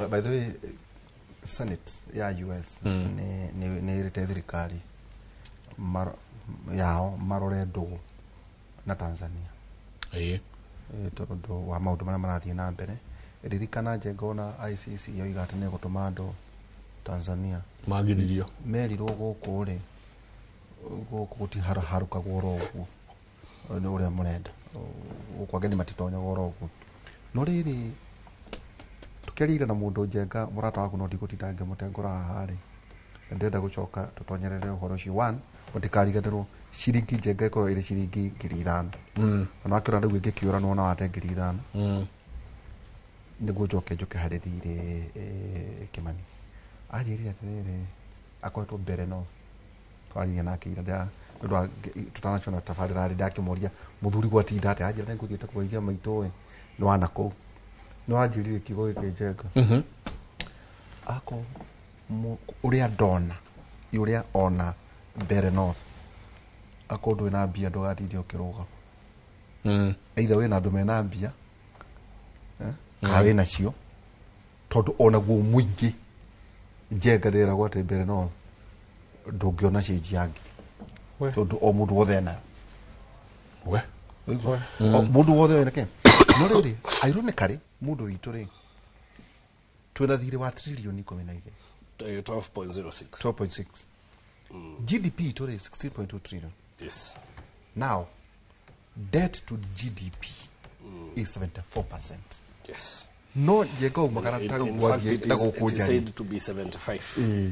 by the way, Senate ya US nĩ ĩrĩte thirikari yao marore ndũgũ na Tanzania. Tondũ wa maũndũ marĩa marathiĩ na mbere. Ririkana Njenga, ona ICC yoiga atĩ nĩ ĩgũtũma andũ Tanzania. Magiririo. Merirwo gũkũ rĩ, Gũkũ gũtiharũkagwo oro ũguo nĩ ũrĩa mũrenda, gũkũ ageni matitonyaga oro ũguo. No rĩrĩ, tũkĩarĩire na mũndũ Njenga, mũrata waku, no ndigũtinda ngĩmũtengũra haha rĩ, na ndĩrenda gũcoka tũtonyerere ũhoro ũcio. One, mũtikariganĩrwo ciringi Njenga ĩkorwo ĩrĩ ciringi 5,000. Ona wakĩona rĩu ĩngĩkĩũra nĩwona wate 5,000. Nĩguo njoke njũke harĩ thirĩ, Kĩmani anjĩrire atĩrĩrĩ, akoretwo mbere no twaririe nake ira nĩ ũndũ wa tũtanaciona tabarĩra rĩ, ndakĩmũria mũthuri gwatinda atĩa, anjĩra nĩngũthiĩte kũgeithia maitũ ĩ nĩ wana kũu, nĩ wanjĩrire kiugo gĩkĩ Njenga, ako ũrĩa ndona ũrĩa ona mbere north, akorwo ndũrĩ na mbia ndũgatinde ũkĩrũgama. Either wĩna andũ mena mbia, kana wĩna cio, tondũ onaguo mũingĩ Njenga ndĩragwo atĩ mbere north ndũngĩona cĩnji ya ngiri, tondũ o mũndũ wothe enayo. We. Ũigua? O mũndũ wothe wĩna kĩ. No rĩrĩ, ironically mũndũ witũ rĩ, twĩna thirĩ wa tririoni 12. 12.06. 12.6. GDP itũ rĩ 16.2 trillion. Yes. Now debt to GDP is 74%. Yes. No Njenga umagara ta In fact, gwathiĩ it na is, gũkũ it is nja rĩ. said to be 75. Ĩĩ.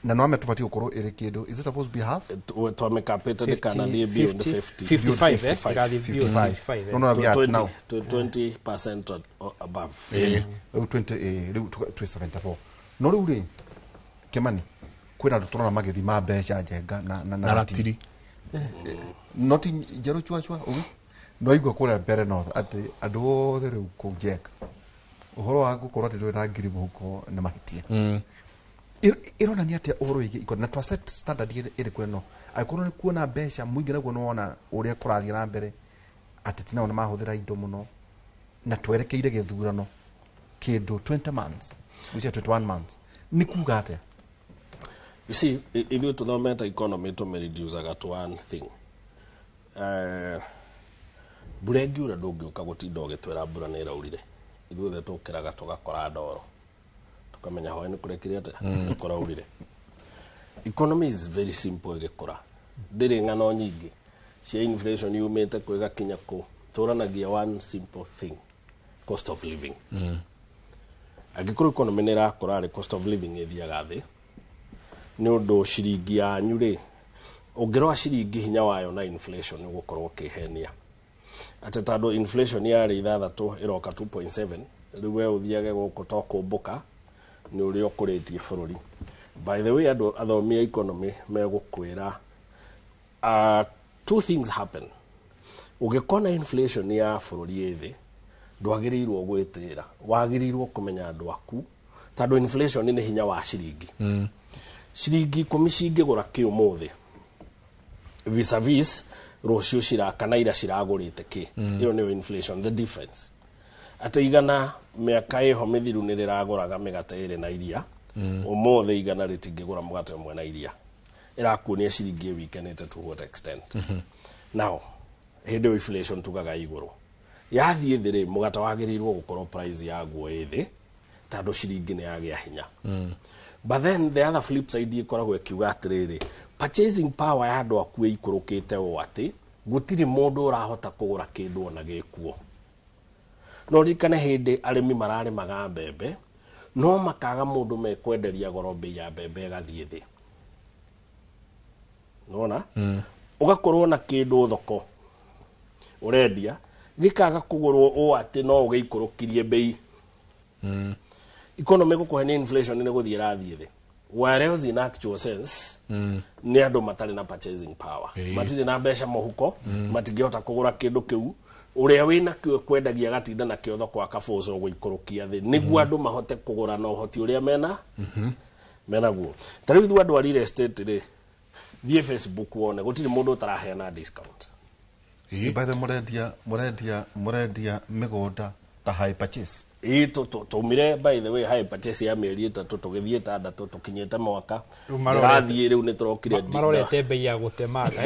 Na no ame tũbatiĩ gũkorwo ĩrĩ kĩndũ, is it supposed to be half? Twamĩkapĩte ndĩkanathiĩ beyond 50. 55, ĩgathiĩ beyond 55, eh. No, no, we are now 20% or above. Ĩĩ, rĩu 20, ĩĩ, rĩu twĩ 74. No rĩu rĩ, Kĩmani, kwĩna andũ tũrona magĩthima mbeca Njenga na Na ratiri. Noti njerũ cuacua ũguo no igua kũrĩa mbere north atĩ andũ othe rĩu kũu Njenga ũhoro wa gũkorwo atĩ ndũrĩ na ngiri mũhuko nĩ mahĩtia. Ĩronania atĩa ũhoro wĩgiĩ ikondi na twa set standard ĩrĩkũ ĩno, angĩkorwo nĩ kuona mbeca mũingĩ naguo nĩwona ũrĩa kũrathiĩ na mbere ateti nao nĩ mahũthĩra indo mũno na twerekeire gĩthurano kĩndũ 20 months, gwĩciria 21 months, nĩ kuga atĩa? You see, ithuĩ tũthomete economy tũmĩreducaga to one thing. Mbura ĩngiura ndũngĩũka gũtinda ũgĩtwĩra mbura nĩ ĩraurire. Ithuothe tũkĩraga tũgakora ndoro, tũkamenya hwaĩ nĩ kũrekire atĩa, nĩ kũraurire. Economy is very simple ĩgĩkũra, ndĩrĩ ng'ano nyingĩ cia inflation yumĩte kũ ĩgakinya kũ. Tũranagia one simple thing, cost of living. Angĩkorwo economy nĩ ĩrakũra rĩ, cost of living ĩthiaga thĩ, nĩ ũndũ ciringi yanyu rĩ, ũngĩrora ciringi hinya wayo na inflation ũgũkorwo ũkĩhenia atĩ tondũ inflation yarĩ 6 ĩroka 2.7, rĩu we ũthiage gũkũ to kũmbũka nĩ ũrĩa ũkũrĩtie bũrũri. By the way, andũ athomi a economy megũkwĩra, two things happen. Ũngĩkona inflation ya bũrũri ĩ thĩ, ndwagĩrĩirwo gwĩtĩra, wagĩrĩirwo kũmenya andũ aku, tondũ inflation nĩ hinya wa ciringi. Ciringi 10 cingĩgũra kĩ ũmũthĩ vis-a-vis rũciũ cira kana ira ciragũrĩte kĩ. Ĩyo nĩyo inflation, the difference atĩ igana mĩaka ĩho mĩthiru nĩ rĩragũraga mĩgate ĩrĩ na iria, ũmũthĩ igana rĩtingĩgũra mũgate ũmwe na iria. Ĩrakuonia ciringi ĩwikenĩte to what extent. Now hĩndĩ ĩyo inflation tugaga igũrũ yathiĩ thĩ rĩ, mũgate wagĩrĩirwo gũkorwo price yaguo ĩ thĩ tondũ ciringi nĩ yagĩa hinya. But then the other flip side ĩkoragwo ĩkiuga atĩrĩrĩ, purchasing power ya andũ aku ĩikũrũkĩte ũũ atĩ gũtirĩ mũndũ ũrahota kũgũra kĩndũ ona gĩkuo. No ririkane hĩndĩ arĩmi mararĩmaga mbembe no makaga mũndũ mekwenderia goro, mbei ya mbembe ĩgathiĩ thĩ. Nona ũgakorwo na kĩndũ thoko ũrendia gĩkaga kũgũrwo ũũ atĩ no ũgĩikũrũkirie mbei. Economy gũkũhe nĩ inflation nĩ gũthiĩ ĩrathiĩ thĩ, whereas in actual sense nĩ andũ matarĩ na purchasing power, matirĩ na mbeca mũhuko, matingĩhota kũgũra kĩndũ kĩu. Ũrĩa wĩna kĩo kwendagia agatinda nakĩo thoko akabũcwo gũikũrũkia thĩ nĩguo andũ mahote kũgũra na ũhoti ũrĩa mena menaguo. Ta rĩu ithuĩ andũ a real estate rĩ, thiĩ Facebook wone gũtirĩ mũndũ ũtaraheana discount. By the mũrendia mĩgũnda ta high purchase? Ĩĩ, tũmire by the way high purchase ya mĩeri 3, tũgĩthiĩ 6, tũkinyĩte mwaka. Rĩu marorete- Ndĩrathiĩ rĩu nĩ tũrokire Marorete mbei ya gũtemanga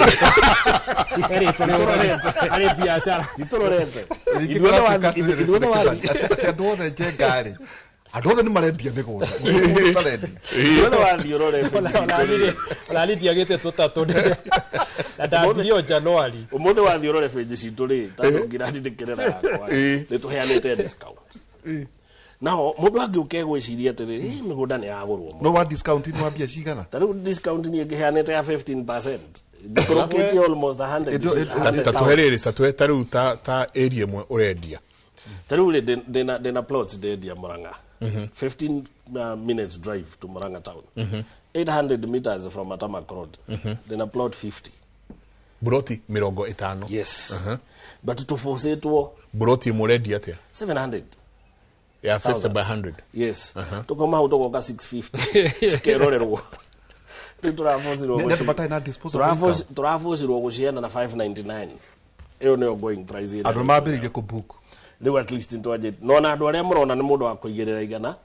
erĩtwo arĩ biacara. Titũrorete. Atĩ andũ othe Njenga rĩ, Andũ othe nĩ marendia mĩgũnda. Gũtirĩ mũndũ ũtarendia. Ũrĩa wathiĩ ũrore bengi citũ rĩ. Onani ndiagĩte tũtatũ na ndambirie o January. Ũmũthĩ wathiĩ ũrore bengi citũ rĩ, tondũ ngirandi ndĩkĩrera yakwa nĩ tũheanĩte discount. Nao mũndũ angĩũka egwĩciria atĩrĩrĩ, "Ĩ, mĩgũnda nĩ yagũrwo mũno." No wa discount nĩ wa mbia cigana? Ta rĩu discount niĩ ngĩheanĩte ya 15%. Njikũrũkĩtie almost 100. Ta tũhe rĩrĩ, ta tũhe ta rĩu ta area ĩmwe ũrendia. Ta rĩu rĩ, ndĩna plots ndendia Murang'a. 15 minutes drive to Murang'a town. 800 meters from Atamak Road. Ndĩna plot 50. Buroti 50. Yes. But tũbũcĩtwo Buroti ĩmwe ũrendia atĩa? 700. Ya 50 by 100. Yes. Tukauma hau tũgoka 650. Cikerorerwo. Rĩu tũrabũcirwo Nĩ andũ matarĩ na disposable income. Tũrabũcirwo gũciana na 599. Ĩyo nĩyo going price ĩrĩa. Andũ mambĩrĩirie kũbook. Rĩu at least nĩtwanjĩtie. No na andũ arĩa mũrona nĩ mũndũ wa kũigĩrĩra igana,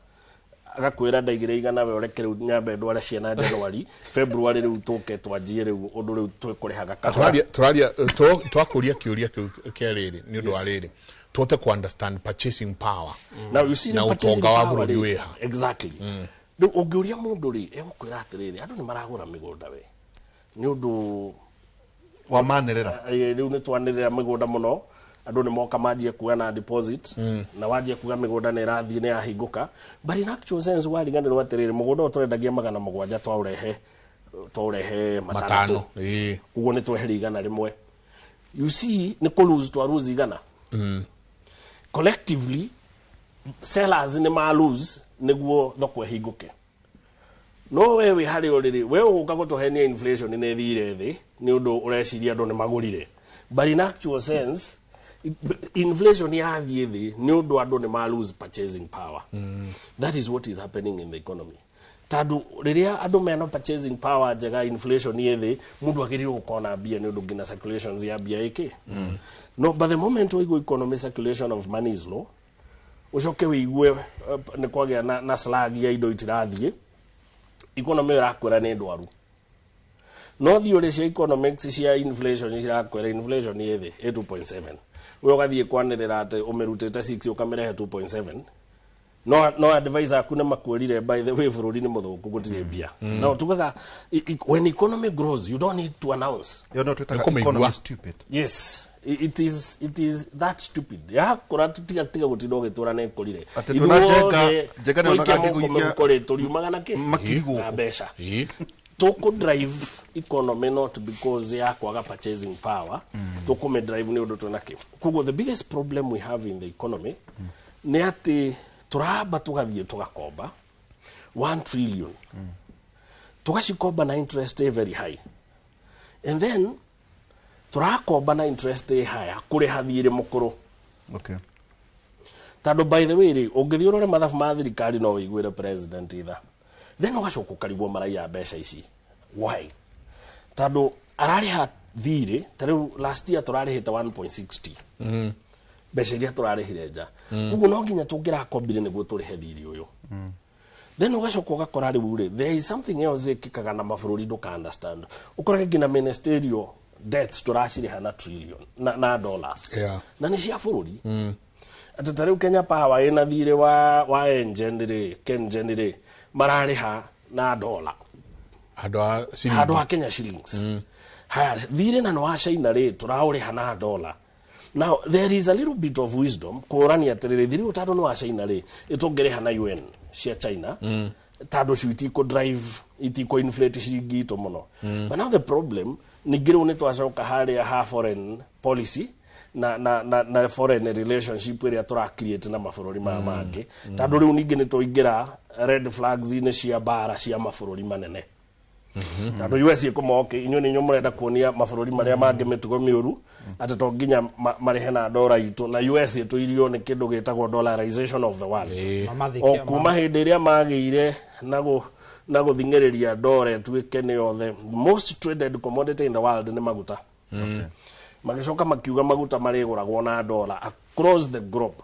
agakwĩra ndaigĩrĩra igana we ũreke rĩu nyambe ndware ciana January, February rĩu tũke twanjie rĩu ũndũ rĩu twĩkũrĩhaga kahora. Tũraria twakũria kĩũria kĩu kĩa rĩrĩ nĩ ũndũ wa rĩrĩ tũhote ku understand purchasing power. Now you see na the purchasing ũtonga wa power bũrũri rĩ, wĩha. Exactly. Rĩu ũngĩũria mũndũ rĩ, egũkwĩra atĩrĩrĩ, andũ nĩ maragũra mĩgũnda we. Nĩ ũndũ wa manĩrĩra. Rĩu nĩ twanĩrĩra mĩgũnda mũno, andũ nĩ moka manjie kuoya na deposit, na wanjie kuga mĩgũnda nĩ ĩrathiĩ nĩ yahingũka. But in actual sense wariganĩrwo atĩrĩrĩ, mũgũnda ũyũ tũrendagia 700 twaũrehe matandatũ. Matano. Ĩĩ. Koguo nĩ tweheria 100. You see, nĩ kũ lose twa lose 100. Collectively sellers nĩ ma lose nĩguo thoko ĩhingũke. No we wĩ harĩa ũrĩ rĩ, we ũgũka gũtũhenia inflation nĩ ĩthire thĩ nĩ ũndũ ũreciria andũ nĩ magũrire. But in actual sense inflation yathiĩ thĩ nĩ ũndũ andũ nĩ ma lose purchasing power. That is what is happening in the economy. Tondũ rĩrĩa andũ mena purchasing power njega, inflation ĩ thĩ, mũndũ agĩrĩirwo gũkorwo na mbia nĩ ũndũ nginya circulations ya mbia ĩkĩ. No, but the moment waigua economy circulation of money is low, ũcoke wĩigue nĩ kwagĩa na slag ya indo itirathiĩ, economy ĩyo ĩrakwĩra nĩ ndwaru. No theory cia economics cia inflation cirakwĩra inflation ĩ thĩ ĩ 2.7. We ũgathiĩ kwanĩrĩra atĩ ũmĩrutĩte 6 ũkamĩrehe 2.7. No advisor aku nĩ makwĩrire by the way bũrũri nĩ mũthũku gũtirĩ mbia. No tugaga when economy grows you don't need to announce. Ĩyo no twĩtaga economy stupid. Yes. It is that stupid. Yakũra tiga gũtinda ũgĩtũra nĩ ĩkũrire. Atĩ ndona Njenga nĩ onaga ngĩgũithia Kũrĩ tũriumaga na kĩ? makiri gũkũ. Na mbeca. Tũkũ drive economy not because ya kwaga purchasing power. Tũkũmĩ drive nĩ ũndũ twĩna kĩ. Koguo the biggest problem we have in the economy nĩ atĩ tũramba tũgathiĩ tũgakomba 1 trillion. Tũgacikomba na interest very high. And then tũrakomba na interest higher kũrĩha thiirĩ mũkũrũ. Okay. Tondũ by the way rĩ, ũngĩthiĩ ũrore mathabu ma thirikari no wĩiguĩre president itha. Then ũgacoka ũkarigwo maraiya mbeca ici. Why? Tondũ ararĩha thiirĩ, ta rĩu last year tũrarĩhĩte 1.60. Mbeca iria tũrarĩhire nja. Koguo no nginya tũngĩrakombire nĩguo tũrĩhe thiirĩ ũyũ. Then ũgacoka ũgakora rĩu rĩ, there is something else ĩkĩkaga na mabũrũri ndũka understand. Ũkorage nginya ministerial debts tũracirĩha na trillion na dollars. Yeah. Na nĩ cia bũrũri. Atĩ ta rĩu Kenya Power ĩna thiirĩ wa Engen rĩ, KenGen rĩ, mararĩha na dollar. Handũ ha ciringi. Handũ ha Kenya shillings. Haya, thiirĩ na nĩ wa China rĩ, tũraũrĩha na dollar. Now, there is a little bit of wisdom kũrania atĩrĩrĩ, thiirĩ ũyũ tondũ nĩ wa China rĩ, ĩtũngĩrĩha na UN cia China, tondũ cio itikũ drive, itikũ inflate ciringi itũ mũno. But now the problem, ningĩ rĩu nĩ twacoka harĩa ha foreign policy, na foreign relationship ĩrĩa tũra create na mabũrũri maya mangĩ. Tondũ rĩu ningĩ nĩ tũingĩra red flags inĩ cia mbara cia mabũrũri manene. Tondũ US ĩkũmoke, inyuĩ nĩ inyuĩ mũrenda kuonia mabũrũri marĩa mangĩ mĩtugo mĩũru, atĩ to nginya marĩhe na dola itũ, na US ĩtũirio nĩ kĩndũ gĩtagwo dollarization of the world. O kuma hĩndĩ ĩrĩa magĩire na gũthing'ĩrĩria dola ĩtuĩke nĩyo the most traded commodity in the world nĩ maguta. Magĩcoka makiuga maguta marĩgũragwo na dola across the globe.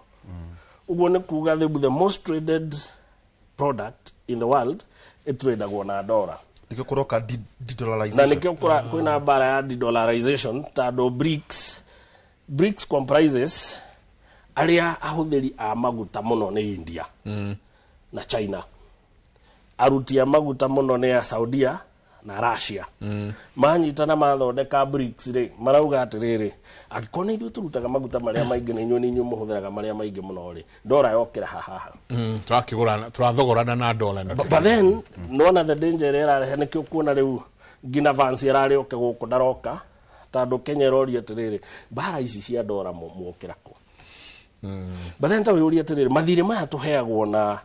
Ũguo nĩ kuga the most traded product in the world ĩtradagwo na dola. Nĩkĩo kũroka de-dollarization. Na nĩkĩo kwĩna mbara ya de-dollarization tondũ BRICS comprises arĩa ahũthĩri a maguta mũno nĩ India. na China. Aruti a maguta mũno nĩ a Saudia na Russia. Manyitana mathondeka BRICS rĩ, marauga atĩrĩrĩ, angĩkorwo nĩ ithuĩ tũrutaga maguta marĩa maingĩ na inyuĩ nĩ inyuĩ mũhũthĩraga marĩa maingĩ mũno rĩ, ndora yokĩra haha. Tũrakĩgũrana, tũrathogorana na dola. But then nona the danger ĩrĩa ĩrarehe nĩkĩo kuona rĩu nginya Vance ararĩ oke gũkũ ndaroka, tondũ Kenya ĩroria atĩrĩrĩ, mbara ici cia ndora mwokĩra kũ? But then ta wĩyũrie atĩrĩrĩ, mathirĩ maya tũheagwo na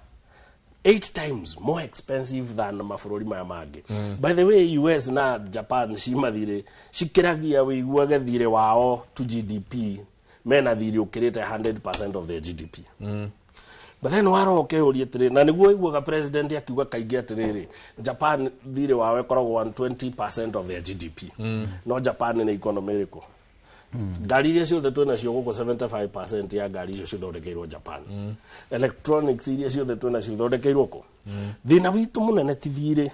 8 times more expensive than mabũrũri maya mangĩ. By the way, US na Japan ci mathirĩ cikĩragia wĩiguage thirĩ wao to GDP, mena thirĩ ũkĩrĩte 100% of their GDP. But then waroke ũrie atĩrĩrĩ, na nĩguo iguaga president akiuga kaingĩ atĩrĩrĩ, Japan thirĩ wao ĩkoragwo 120% of their GDP. No Japan nĩ economy ĩrĩkũ? Ngari iria ciothe twĩnacio gũkũ, 75% ya ngari icio cithondekeirwo Japan. Electronics iria ciothe twĩnacio ithondekeirwo kũ? Thĩna witũ mũnene ti thirĩ.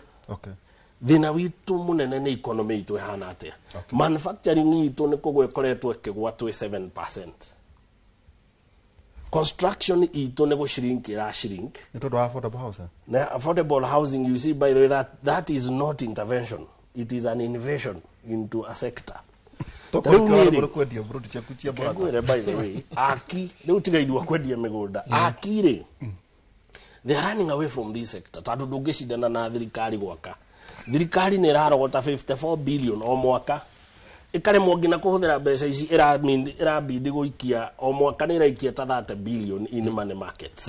Thĩna witũ mũnene nĩ economy itũ ĩhana atĩa. Manufacturing itũ nĩ kũgwa ĩkoretwo ĩkĩgwa twĩ 7%. Construction itũ nĩ gũshrink ĩra shrink. Nĩ tondũ wa affordable housing. Na affordable housing, you see, by the way, that is not intervention. It is an invasion into a sector. Kwendia burudi ciaku cia Mũrang'a. Ngwĩre, by the way, aki rĩu tiga ithua kwendia mĩgũnda, aki rĩ, they are running away from this sector tondũ ndũngĩcindana na thirikari gwaka. Thirikari nĩ ĩrarogota 54 billion o mwaka, ĩkaremwo nginya kũhũthĩra mbeca ici, ĩrabindi gũikia o mwaka nĩ ĩraikia ta 30 billion in money markets,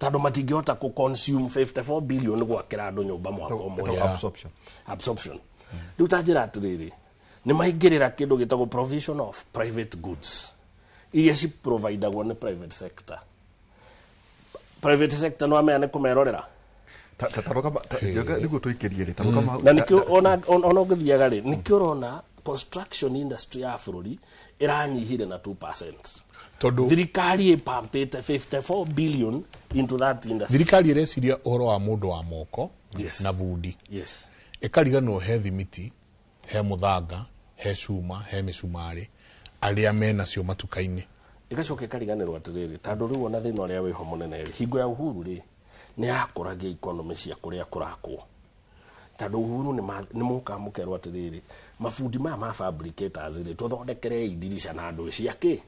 tondũ matingĩhota kũ consume 54 billion gwakĩra andũ nyũmba mwaka ũmwe. Absorption. Absorption. Rĩu ta njĩra atĩrĩrĩ, nĩ maingĩrĩra kĩndũ gĩtagwo provision of private goods iria ciprovidagwo nĩ private sector. Private sector no amenya nĩ kũmerorera. Nĩguo tũikĩrie rĩ, taroka. Na nĩkĩo ona ũngĩthiaga rĩ, nĩkĩo ũrona construction industry ya bũrũri ĩranyihire na 2%, tondũ thirikari ĩpampĩte 54 billion into that industry. Thirikari ĩreciria ũhoro wa mũndũ wa moko na bundi, ĩkariganĩrwo he thimiti, he mũthanga, he cuma, he mĩcumarĩ arĩa menacio matuka-inĩ. Ĩgacoka ĩkariganĩrwo atĩrĩrĩ, tondũ rĩu ona thĩna ũrĩa wĩho mũnene rĩ, hingo ya Uhuru rĩ, nĩ yakũragia economy cia kũrĩa kũrakwo, tondũ Uhuru nĩ mũkaga mũkerwo atĩrĩrĩ, mabundi maya ma fabricators rĩ, tũthondekerei ndirica na ndũ cia kĩ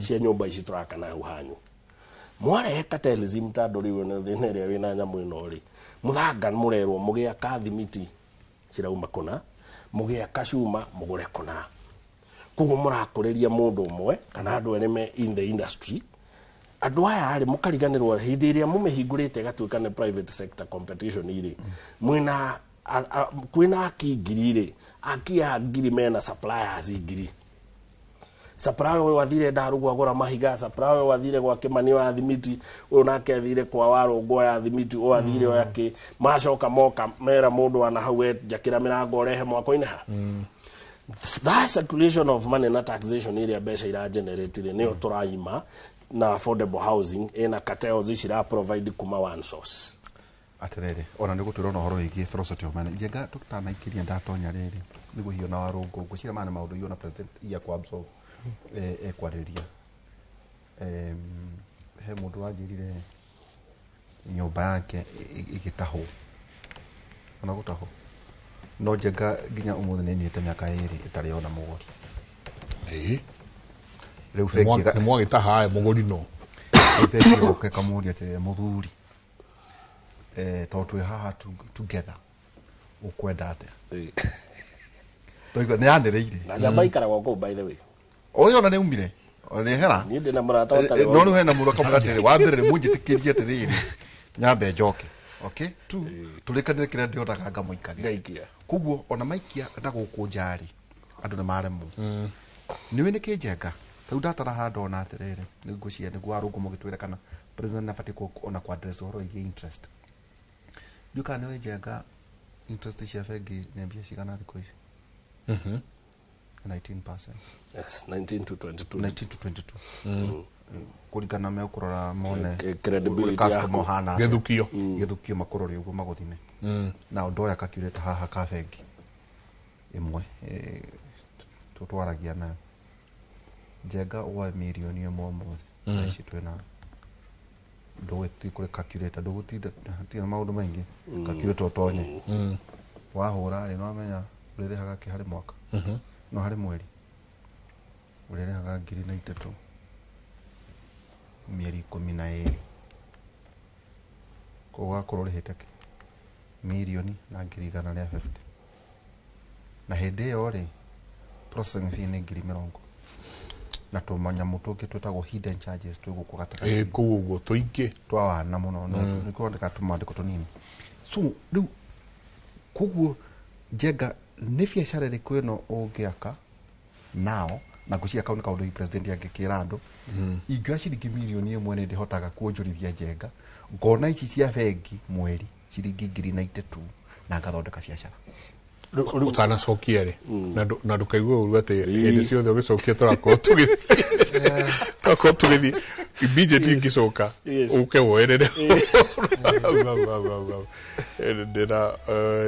cia nyũmba ici tũraka na hau hanyu. Mwarehe cartelism, tondũ rĩu ĩno thĩna ĩrĩa wĩna nyamũ ĩno rĩ, mũthanga mũrerwo mũgĩaka thimiti cirauma kũna, mũgĩaka cuma mũgũre kũna, koguo mũrakũrĩria mũndũ ũmwe kana andũ erĩ me in the industry. Andũ aya rĩ, mũkariganĩrwo hĩndĩ ĩrĩa mũmĩhingũrĩte ĩgatuĩka nĩ private sector competition rĩ, mwĩna kwĩna aki ngiri rĩ, aki a ngiri mena suppliers ngiri. Supplier ũyũ athire Ndarugũ agũra mahiga, supplier ũyũ athire gwa Kĩmani wa thimiti, ũyũ nake athire kwa Warũngũ ya thimiti, ũyũ athire oya kĩ, macoka moka mera mũndũ ana hau njakĩra mĩrango ũrehe mwako-inĩ ha. That circulation of money na taxation ĩrĩa mbeca ira generate rĩ, nĩyo tũraima na affordable housing ĩna cartels ici ira provide kuma one source. Atĩrĩrĩ, ona nĩ gũtwĩra ona ũhoro wĩgiĩ philosophy of money. Njenga tũtanaikĩria ndatonya rĩrĩ nĩguo hiyo na Warũngũ ngwĩciria maya nĩ maũndũ hiyo na president iya kwa absorb ekwarĩria. He mũndũ wanjĩrire nyũmba yake ĩgĩtahwo, ona gũtahwo no Njenga nginya ũmũthĩ nĩ ĩnyihĩte mĩaka 2 ĩtarĩ ona mũgũri. Rĩu bengi Nĩ mwagĩtaha mũgũri no. Rĩu bengi ĩgoka ĩkamũria atĩrĩrĩ, mũthuri, tondũ twĩ haha together, ũkwenda atĩa? Ndoigua nĩ yanĩrĩire. Na njamba ikaragwo kũu, by the way. Ũyũ ona nĩ umire nĩhera. Niĩ ndĩ na mũrata ũtarĩ No rĩu hena mũndũ akamwĩra atĩrĩrĩ, wa mbere rĩ, mũnjĩtĩkĩrie atĩrĩrĩ nyambe njoke, okay, tu tũrĩkanĩre kĩrĩa ndĩonaga ngamũikagĩra. Ngaikia. Koguo ona maikia na gũkũ nja rĩ, andũ nĩ maremwo. Nĩũĩ nĩkĩ Njenga tarĩu ndatara handũ ona atĩrĩrĩ, nĩ ngwĩciria nĩguo Warũngũ mũgĩtwĩra kana president nĩ abatiĩ ona kũ address ũhoro wĩgiĩ interest. Ndiũĩ kana nĩũĩ Njenga, interest cia bengi nĩ mbia cigana thikũ ici? 19%. Yes, 19 to 22. 19 to 22. Kũringana mekũrora mone credibility customer yaku. ũhana atĩa. Gĩthukio. Gĩthukio makũrore ũguo magũthime. Na ũndũ ũyũ calculator haha ka bengi ĩmwe tũtwaragia nayo. Njenga woe mirioni 1 ũmũthĩ, thaa ici twĩna Ndũgũthiĩ kũrĩ calculator, ndũgũtinda hatirĩ na maũndũ maingĩ. Calculator ũtonye. Wahũra rĩ, nĩwamenya ũrĩrĩhaga kĩ harĩ mwaka. No harĩ mweri ũrĩrĩhaga 1003 mĩeri 12, koguo ũgakorwo ũrĩhĩte kĩ 1,150,000, na hĩndĩ ĩyo rĩ, processing fee nĩ 20,000 na tũmanyamũ tũngĩ twĩtagwo hidden charges twĩ gũkũ gatagatĩ. Ĩ kũu ũguo tũingĩ. Twawana mũno no nĩ kwandĩka tũmandĩko tũnini. So rĩu koguo Njenga, nĩ biacara ĩrĩkũ ĩno ũngĩaka nao na ngwĩciria kau nĩ kaũndũ president angĩkĩra andũ? Ingĩoya ciringi 1 million nĩ ndĩhotaga kuonjorithia, Njenga, ngona ici cia bengi mweri ciringi 93 na ngathondeka biacara. Ũtanacokia rĩ, na ndũkaigue ũru atĩ hĩndĩ ciothe ũgĩcokia tũrakorwo tũgĩthiĩ immediately ngĩcoka ũke woerere hau hau hau hau hau. Ndĩna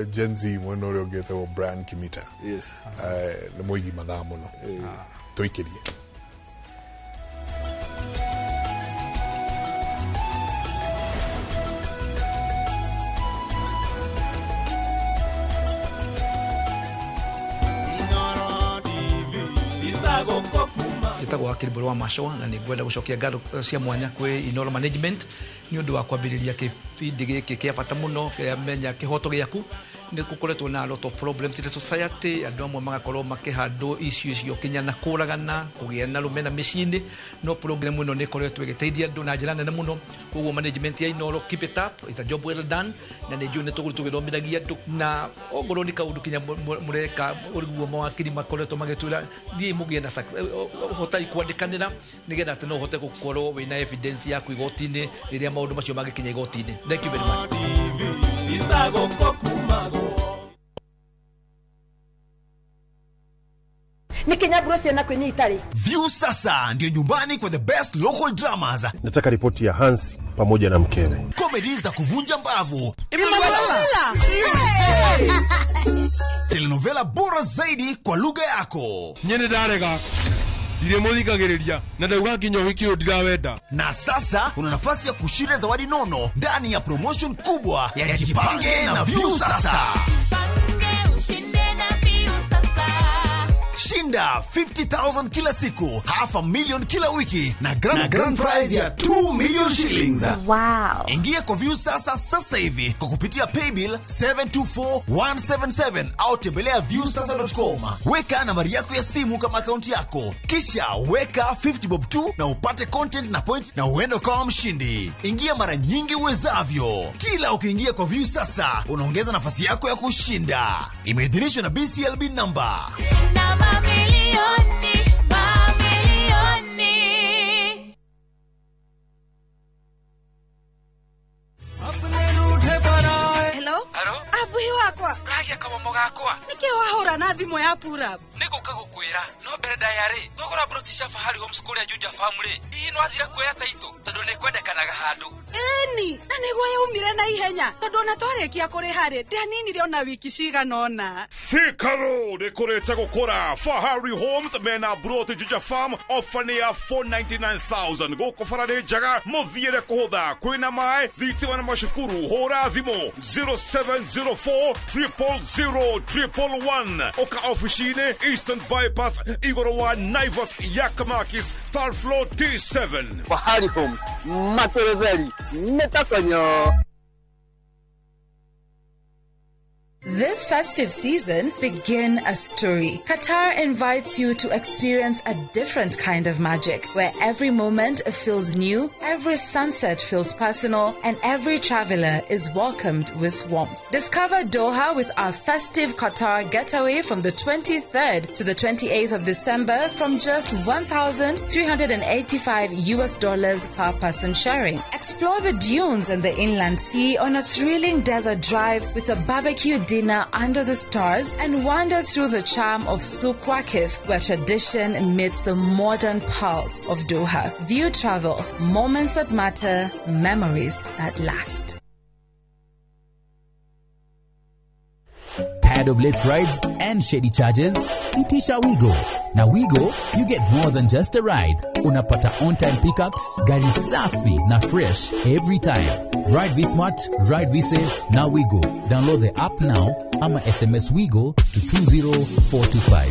Gen Z mwena ũrĩa ũngĩ etagwo Brian Kimita. Nĩ mũigi mathaa mũno, tũikĩrie. Njĩtagwo Wakiri Mbũrũ wa Macũa na nĩ ngwenda gũcokia ngatho cia mwanya kwĩ Inoro Management nĩ ũndũ wa kwambĩrĩria kĩbindi gĩkĩ kĩa bata mũno kĩa Menya Kĩhoto Gĩaku. Nĩ gũkoretwo na a lot of problems in the society, andũ amwe magakorwo makĩhandwo icio icio kinya na kũragana, kũgĩa na rũmena mĩciĩ-inĩ, no program ĩno nĩ ĩkoretwo ĩgĩteithia andũ na njĩra nene mũno. Koguo management ya Inoro, keep it up, it's a job well done, na nĩ njũĩ nĩ tũgũrũ tũgĩthomithagia andũ na ongorwo nĩ kaũndũ kinya mũreka ũguo mawakiri makoretwo magĩtwĩra thiĩ mũgĩe na hotai kwandĩkanĩra nĩgetha atĩ no ũhote gũkorwo wĩna evidence yaku igoti-inĩ rĩrĩa maũndũ macio mangĩkinya igoti-inĩ. Thank you very much. Nĩ kinyamburo ciana kwĩ itarĩ. View sasa ndio nyumbani kwa the best local dramas. Nataka ripoti ya Hansi pamoja na mkewe. Comedy za kuvunja mbavu, Emanuela! Telenovela bora zaidi kwa lugha yako. Nyene ndarega ndirĩ mũthikagĩrĩria na ndauga nginya ũhiki ũyũ ndirawenda. Na sasa una nafasi ya kushinda zawadi nono ndani ya promotion kubwa ya Jipange na View Sasa. Shinda 50,000 kila siku, half a million kila wiki na grand prize ya 2 million shillings. Wow. Ingia kwa View Sasa sasa hivi kwa kupitia paybill 724177 au tembelea viewsasa.com. Weka nambari yako ya simu kama akaunti yako, kisha weka 50 bob tu na upate content na point na uende ukawa mshindi. Ingia mara nyingi uwezavyo. Kila ukiingia kwa View Sasa unaongeza nafasi yako ya kushinda. Imeidhinishwa na BCLB number. Shinda mamilioni, mamilioni. Hello? Abuhi wakwa. Ragia kamomo gakwa. Nĩkĩ wahũra na thimũ ya purap? Nĩ gũka gũkwĩra no mbere ndaya rĩ, twagũra broti cia Fahari Homes kũrĩa Juja Farm rĩ, hihi nĩwathire kuoya taitũ tondũ nĩ kwendekanaga handũ? Ĩni, na nĩguo yaumire na ihenya tondũ ona twarĩkia kũrĩha rĩ, ndianinire ona wiki cigana ũna. Thika Road ĩkũrĩte gũkũra. Fahari Homes mena broti Juja Farm, ofa nĩ ya 499,000 gũkũ bara nĩ njega, mũthiĩre kũhũtha, kwĩna maĩ, thitima na macukuru. Hũra thimũ 0704 000 111, ũka ofici-inĩ Eastern Bypass igũrũ wa Naivas Yakamakis, third floor T7. Fahari Homes materetheri nĩtakonyo. This festive season, begin a story. Qatar invites you to experience a different kind of magic, where every moment feels new, every sunset feels personal, and every traveler is welcomed with warmth. Discover Doha with our festive Qatar getaway from the 23rd to the 28th of December from just $1,385 US dollars per person sharing. Explore the dunes and the inland sea on a thrilling desert drive with a barbecue dinner under the stars and wander through the charm of Souq Waqif, where tradition meets the modern pulse of Doha. View Travel, moments that matter, memories that last. Tired of late rides and shady charges? Itisha Wigo. Na Wigo, you get more than just a ride. Unapata on-time pickups, gari safi na fresh every time. Ride V-Smart, ride V-Safe, na Wigo. Download the app now ama SMS Wigo to 20425.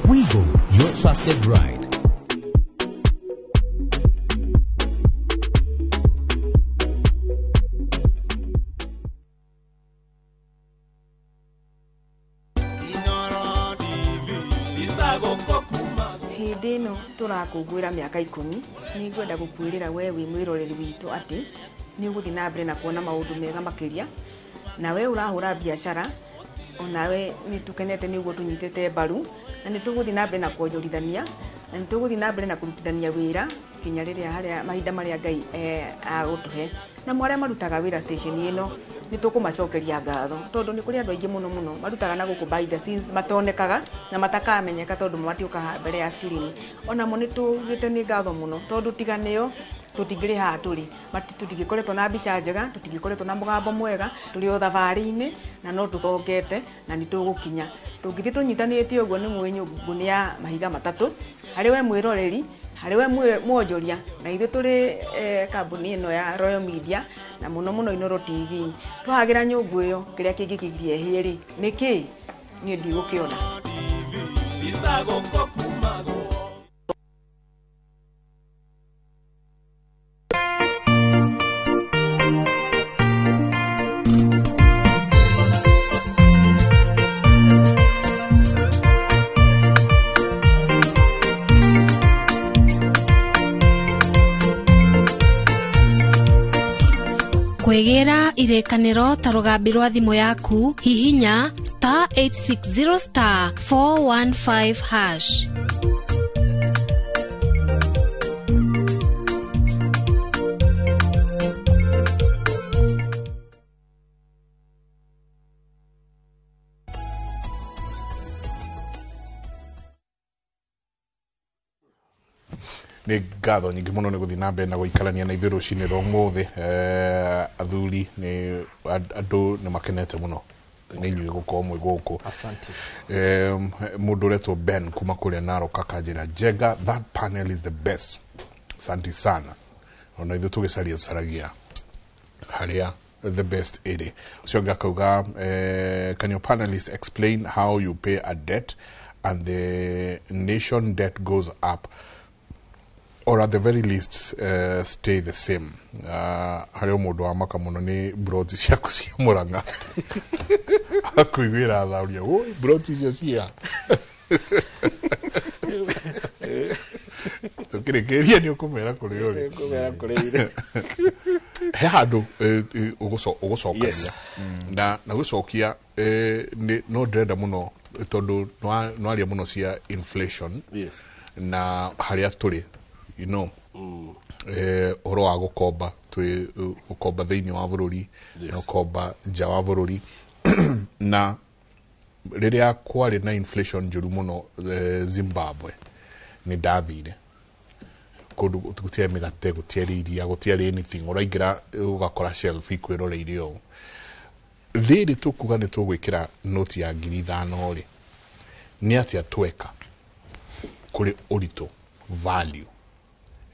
Wigo, your trusted ride. Hĩndĩ ĩno tũrakũngũĩra mĩaka 10 nĩ ngwenda gũkwĩrĩra we wĩ mwĩroreri witũ atĩ nĩ ũgũthiĩ na mbere na kuona maũndũ mega makĩria, na we ũrahũra biacara onawe nĩ tũkenete nĩ ũguo tũnyitĩte mbaru, na nĩ tũgũthiĩ na mbere na kuonjorithania, na nĩ tũgũthiĩ na mbere na kũrutithania wĩra nginya rĩrĩa harĩa mahinda marĩa Ngai agũtũhe. Na arĩa marutaga wĩra station ĩno nĩ tũkũmacokeria ngatho, tondũ nĩ kũrĩ andũ aingĩ mũno mũno marutaga na gũkũ behind the scenes matonekaga na matakamenyeka tondũ matiũkaga mbere ya screen. Onamo nĩ tugĩte nĩ ngatho mũno, tondũ tiga nĩo tũtingĩrĩ haha tũrĩ, tũtingĩkoretwo na mbica njega, tũtingĩkoretwo na mũgambo mwega, tũrĩ o thabarĩ-inĩ na no tũthongete na nĩ tũgũkinya. Tũngĩthiĩ tũnyitanĩte ũguo nĩ mũĩ nyũngũ nĩ ya mahiga matatũ, harĩ we mwĩroreri, harĩ we mwonjoria, na ithuĩ tũrĩ kambuni ĩno ya Royal Media na mũno mũno Inooro TV. Twahagĩra nyũngũ ĩyo kĩrĩa kĩngĩkĩgiria ĩhĩe rĩ nĩ kĩĩ? Niĩ ndigũkĩona. Kwĩgĩra irĩkanĩro ta rũgambi rwa thimũ yaku, hihinya *860 *415#. Nĩ ngatho nyingĩ mũno nĩ gũthiĩ na mbere na gũikarania na ithuĩ rũcinĩ rwa ũmũthĩ. Athuri nĩ andũ nĩ makenete mũno nĩ inyuĩ gũkorwo mwĩ gũkũ. Asante. Mũndũ ũretwo Ben kuma kũrĩa Narok akanjĩra, Njenga, that panel is the best. Asante sana. Ona ithuĩ tũgĩcaria tũcaragia harĩa the best ĩrĩ. Ũcio ũngĩ akauga, can your panelists explain how you pay a debt and the nation debt goes up, or at the very least stay the same? Harĩ o mũndũ wa maka mũno nĩ broti ciaku cia Mũrang'a. Akũiguĩra thauria, oi broti icio cia tũkĩrĩkĩria nĩ ũkũmera kũrĩ ũrĩ. Nĩngũmera kũrĩ ũrĩ. He handũ ũgũcokagia na gũcokia no ndĩrenda mũno tondũ nĩwaria mũno cia inflation. Yes. Na harĩa tũrĩ, you know, ũhoro wa gũkomba, twĩ gũkomba thĩinĩ wa bũrũri na gũkomba nja wa bũrũri. Na rĩrĩa kwarĩ na inflation njũru mũno Zimbabwe, nĩ ndathire kũndũ gũtiarĩ mĩgate, gũtiarĩ iria, gũtiarĩ anything, ũraingĩra ũgakora shelf ikwĩroreire ũũ. Rĩrĩ tũkuga nĩ tũgwĩkĩra noti ya 5,000 rĩ, nĩ atĩa tweka kũrĩ ũritũ value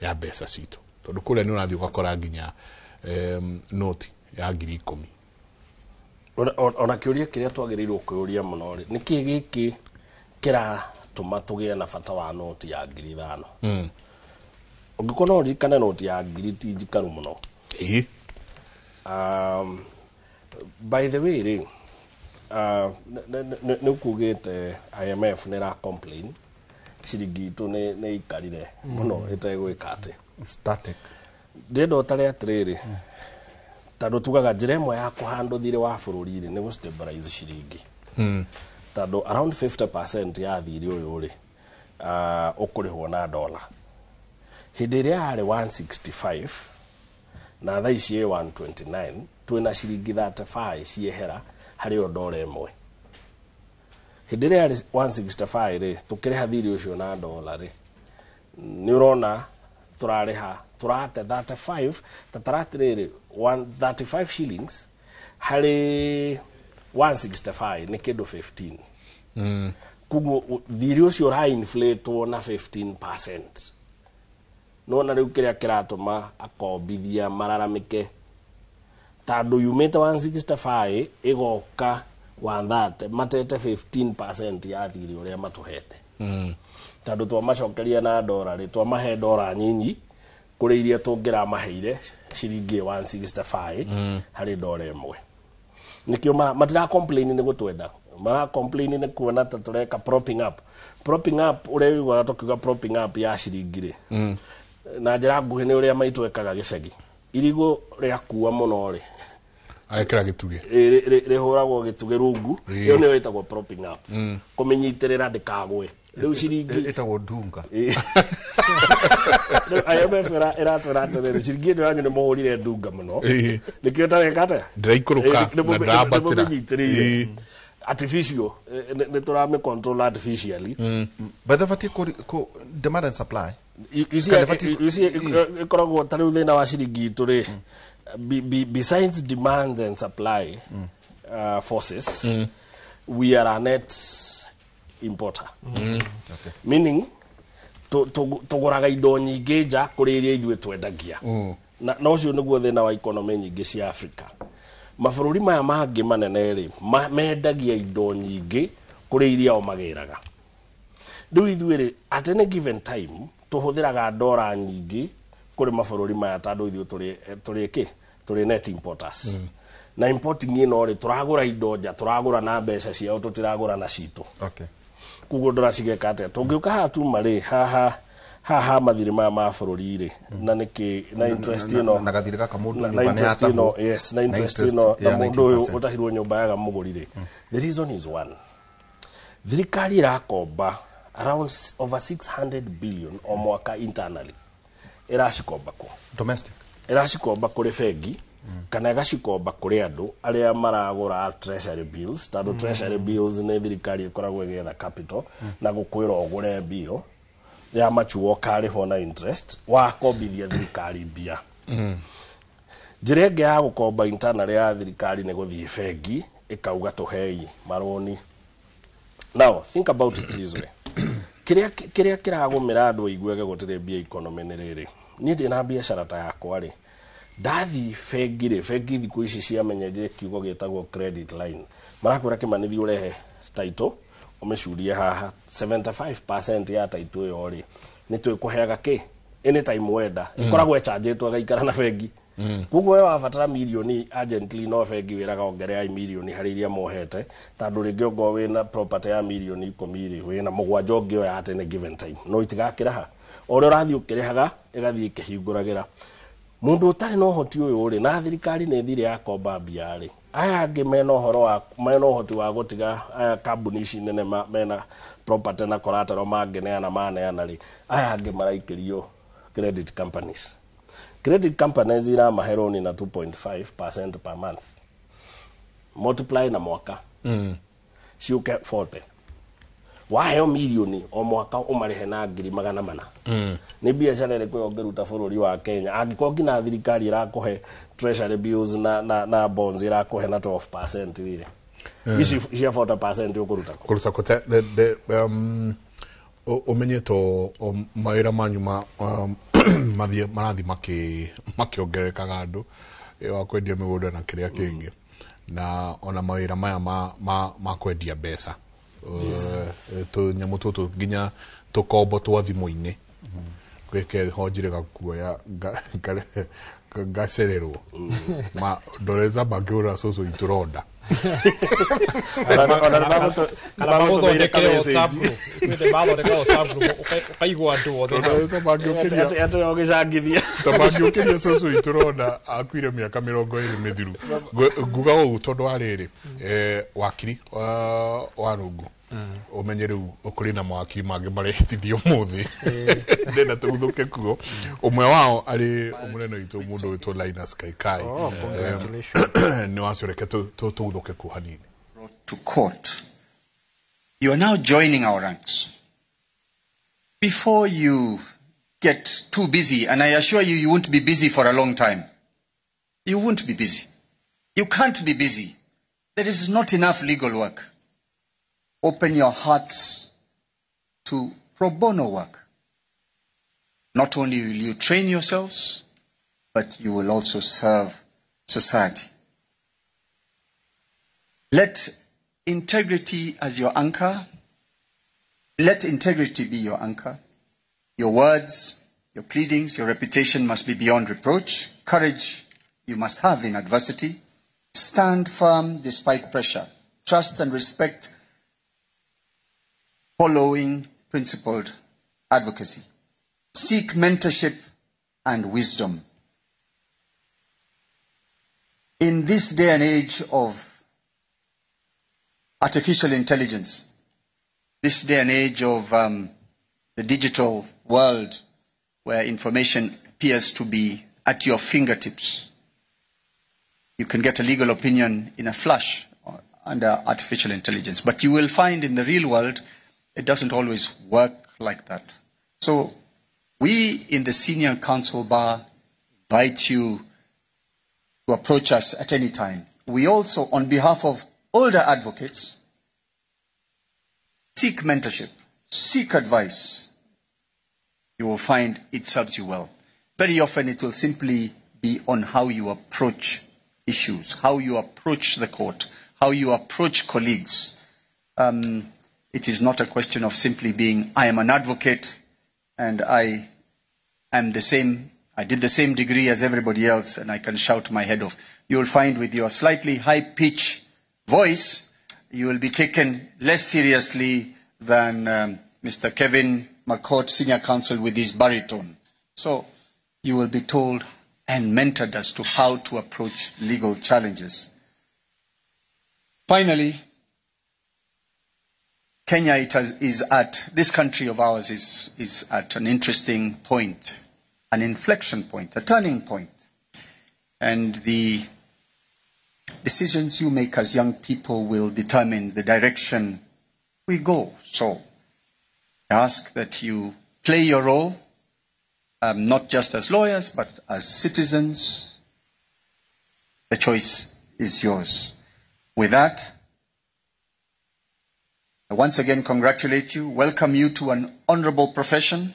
ya mbeca citũ? Tondũ kũrĩa nĩ ũrathiĩ ũgakora nginya noti ya 10,000. Ona kĩũria kĩrĩa twagĩrĩirwo kwĩyũria mũno rĩ, nĩkĩ gĩkĩ kĩratũma tũgĩe na bata wa noti ya 5,000? Ũngĩkorwo no ũririkane noti ya 1,000 ti njikaru mũno. By the way rĩ, nĩ ũkugĩte IMF nĩ ĩra complain ciringi itũ nĩ ikarire mũno ĩtegwĩka atĩ static. Ndĩrenda ũtare atĩrĩrĩ, tondũ tugaga njĩra ĩmwe ya kũhandwo thirĩ wa bũrũri rĩ nĩ gũ stabilize ciringi. Tondũ around 50% ya thirĩ ũyũ rĩ ũkũrĩhwo na dola. Hĩndĩ ĩrĩa yarĩ 165 na thaa ici ĩ 129, twĩna ciringi 35 ciehera harĩ o dola ĩmwe. Hĩndĩ ĩrĩa yarĩ 165 rĩ, tũkĩrĩha thirĩ ũcio na dola rĩ, nĩ ũrona tũrarĩha tũrate 35 tataratĩrĩrĩ 135 shillings Harĩ 165 nĩ kĩndũ 15. Koguo thirĩ ũcio ũra-inflatwo na 15%. Nona rĩu kĩrĩa kĩratũma akombithia mararamĩke, tondũ yumĩte 165 ĩgoka 130, matete 15% ya thirĩ ũrĩa matũhete. Tondũ twamacokeria na ndora rĩ, twamahe ndora nyinyi kũrĩ iria tũngĩramaheire ciringi 165 harĩ ndora ĩmwe. Nĩkĩo matira complain nĩ gũtwenda, mara complain nĩ kuona ta tũreka propping up. Propping up ũrĩa ũiguaga tũkiuga propping up ya ciringi rĩ, na njĩra nguhĩ nĩ ũrĩa maitũ ekaga gĩcagi, irigũ rĩakua mũno rĩ, agekĩra gĩtugĩ. Rĩhũragwo gĩtugĩ rungu. Ĩyo nĩyo ĩtagwo propping up, kũmĩnyitĩrĩra ndĩkagwe. Rĩu ciringi ĩtagwo ndunga. Rĩu IMF ĩratwĩra atĩrĩrĩ, ciringi ĩno yanyu nĩ mũhũrire ndunga mũno, nĩkĩo ĩtareka atĩa? Ndĩraikũrũka na ndĩrambatĩra. Nĩmũmĩnyitĩrĩire artificial, nĩ tũramĩ control artificially. But the ku demand and supply. You see, Kana batiĩ- you see, ĩkoragwo ta rĩu thĩna wa ciringi itũ rĩ, besides demands and supply forces, we are a net importer, meaning tũgũraga indo nyingĩ nja kũrĩ iria ithuĩ twendagia. Na ũcio nĩguo thĩna wa economy nyingĩ cia Africa. Mabũrũri maya mangĩ manene rĩ, mendagia indo nyingĩ kũrĩ iria o magĩraga. Rĩu ithuĩ rĩ, at any given time tũhũthĩraga ndora nyingĩ kũrĩ mabũrũri maya, tondũ ithuĩ tũrĩ kĩ? Tũrĩ net importers. Na importing ĩno rĩ, tũragũra indo nja, tũragũra na mbeca ciao, tũtiragũra na citũ. Koguo ndora cigeka atĩa? Tũngĩũka haha tuma rĩ, haha haha mathirĩ maya ma bũrũri rĩ, na nĩkĩ na interest ĩno na gathirĩ gaka mũndũ na nyũmba nĩ interest yatahwo. ĩno, yes, na Na interest interest ĩno na ya mũndũ ũyũ 19%. ũtahirwo nyũmba yaga mũgũri rĩ, the reason is one: thirikari ĩrakomba around over 600 billion o mwaka internally. Ĩracikomba kũ? Domestic. Ĩracikomba kũrĩ bengi kana ĩgacikomba kũrĩ andũ arĩa maragũra treasury bills, tondũ treasury bills nĩ thirikari ĩkoragwo ĩgĩetha capital na gũkwĩra ũgũre bill ya machuo ũkarĩhwo na interest wakombithia thirikari mbia. Njĩra ĩngĩ ya gũkomba internal ya thirikari nĩ gũthiĩ bengi ĩkauga tũhei marũni. Now think about it this way: kĩrĩa kĩragũmĩra andũ aiguage gũtirĩ mbia economy nĩ rĩrĩ, niĩ ndĩ na biacara ta yakwa rĩ, ndathiĩ bengi rĩ, bengi thikũ ici ciamenyerie kiugo gĩtagwo credit line. Marakwĩra kĩmanithia ũrehe title ũmĩcurie haha, 75% ya title ĩyo rĩ, nĩ twĩkũheaga kĩ anytime wenda. Ĩkoragwo ĩchanjĩtwo ĩgaikara na bengi. Koguo we wabatara mirioni urgently, no bengi wĩraga ongereai mirioni harĩ iria mohete, tondũ rĩngĩ ongorwo wĩna property ya mirioni 10 rĩ, wĩna 7 ũngĩoya at any given time, no itigakĩraha o ũrĩa ũrathiĩ ũkĩrĩhaga, ĩgathiĩ ĩkĩhingũragĩra mũndũ ũtarĩ na ũhoti ũyũ rĩ. Na thirikari nĩ thire yakomba mbia rĩ, aya angĩ mena ũhoro wa mena ũhoti wa gũtiga aya kambuni ici nene mena property na collateral mangĩneana maneana rĩ, aya angĩ maraikĩrio credit companies. Credit companies iramahe roni na 2.5% per month, multiply na mwaka ciũke 40. Waheo mirioni o mwaka ũmarĩhe na 400,000. Nĩ biacara ĩrĩkũ ũngĩruta bũrũri wa Kenya angĩkorwo nginya thirikari ĩrakũhe treasury bills na bonds ĩrakũhe na 12% rĩrĩ? Ici cia 40% ũkũruta kũ? Kũruta kũ? Ũmenye to mawĩra manyu ma mathiĩ marathiĩ makĩongererekaga, andũ wa kwendia mĩgũnda na kĩrĩa kĩngĩ, na ona mawĩra maya ma kwendia mbeca. Tũnyamũ tũtũ nginya tũkombo twa thimũ-inĩ gwĩke ho njĩrĩga kuoya ngacererwo ma ndoreza mangĩgũra cũcũ itũ ronda. Kana magũthondekere WhatsApp group. Kwĩndĩ mathondeka WhatsApp group ũkaigua andũ othe hau. Ndoreza mangĩũkĩria Atĩ ũgĩcangithia. Ta mangĩũkĩria cũcũ itũ ronda akuire mĩaka 20 mĩthiru. Nguga ũũ tondũ wa rĩrĩ, wakiri wa rungu, ũmenye rĩu kũrĩ na mawakiri mangĩ marehitithio ũmũthĩ, ndenda tũguthũke kuo. Ũmwe wao arĩ mũnene witũ, mũndũ wĩtwo Linus Kaikai. Oh, congratulations. Nĩ wacio, reke tũguthũke kuo hanini. To court. You are now joining our ranks. Before you get too busy, and I assure you, you won't be busy for a long time. You won't be busy. You can't be busy. There is not enough legal work. Open your hearts to pro bono work. Not only will you train yourselves, but you will also serve society. Let integrity as your anchor. Let integrity be your anchor. Your words, your pleadings, your reputation must be beyond reproach. Courage you must have in adversity. Stand firm despite pressure. Trust and respect following principled advocacy. Seek mentorship and wisdom. In this day and age of artificial intelligence, this day and age of the digital world where information appears to be at your fingertips, you can get a legal opinion in a flash under artificial intelligence. But you will find in the real world, it doesn't always work like that. So we in the Senior Counsel Bar invite you to approach us at any time. We also, on behalf of older advocates, seek mentorship, seek advice. You will find it serves you well. Very often it will simply be on how you approach issues, how you approach the court, how you approach colleagues. It is not a question of simply being, I am an advocate and I am the same, I did the same degree as everybody else and I can shout my head off. You will find with your slightly high-pitched voice, you will be taken less seriously than Mr. Kevin McCourt, Senior Counsel, with his baritone. So you will be told and mentored as to how to approach legal challenges. Finally, Kenya this country of ours is at an interesting point, an inflection point, a turning point. And the decisions you make as young people will determine the direction we go. So I ask that you play your role, not just as lawyers, but as citizens. The choice is yours. With that, I once again congratulate you, welcome you to an honorable profession.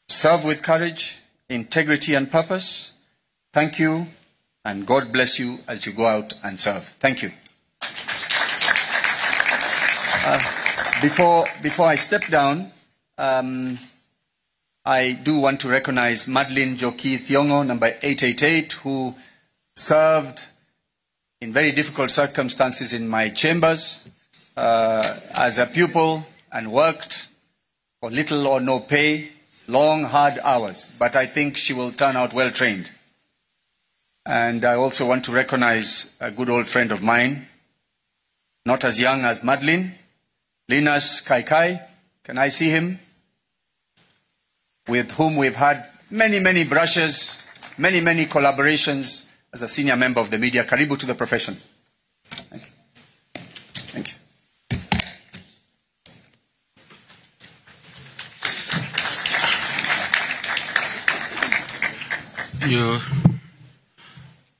Serve with courage, integrity, and purpose. Thank you, and God bless you as you go out and serve. Thank you. Before I step down, I do want to recognize Madeline Joki Thiongo, number 888, who served in very difficult circumstances in my chambers as a pupil and worked for little or no pay, long, hard hours. But I think she will turn out well trained. And I also want to recognize a good old friend of mine, not as young as Madeline, Linus Kaikai. Can I see him? With whom we've had many, many brushes, many, many collaborations as a senior member of the media. Karibu to the profession. Thank you. Thank you.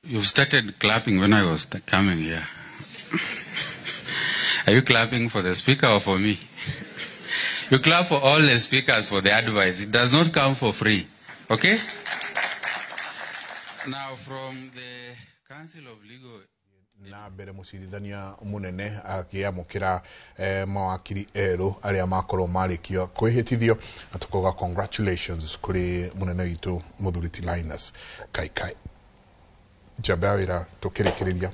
You've started clapping when I was coming here. Are you clapping for the speaker or for me? You clap for all the speakers for the advice. It does not come for free. Okay? Now, from the Council of Legal... na mbere mucirithania munene akiamukira mawakiri eru aria makorwo marikia kwihitithio na tukoga congratulations kuri munene witu muthuri ti Linus Kaikai. Njamba ya wira tukirikiriria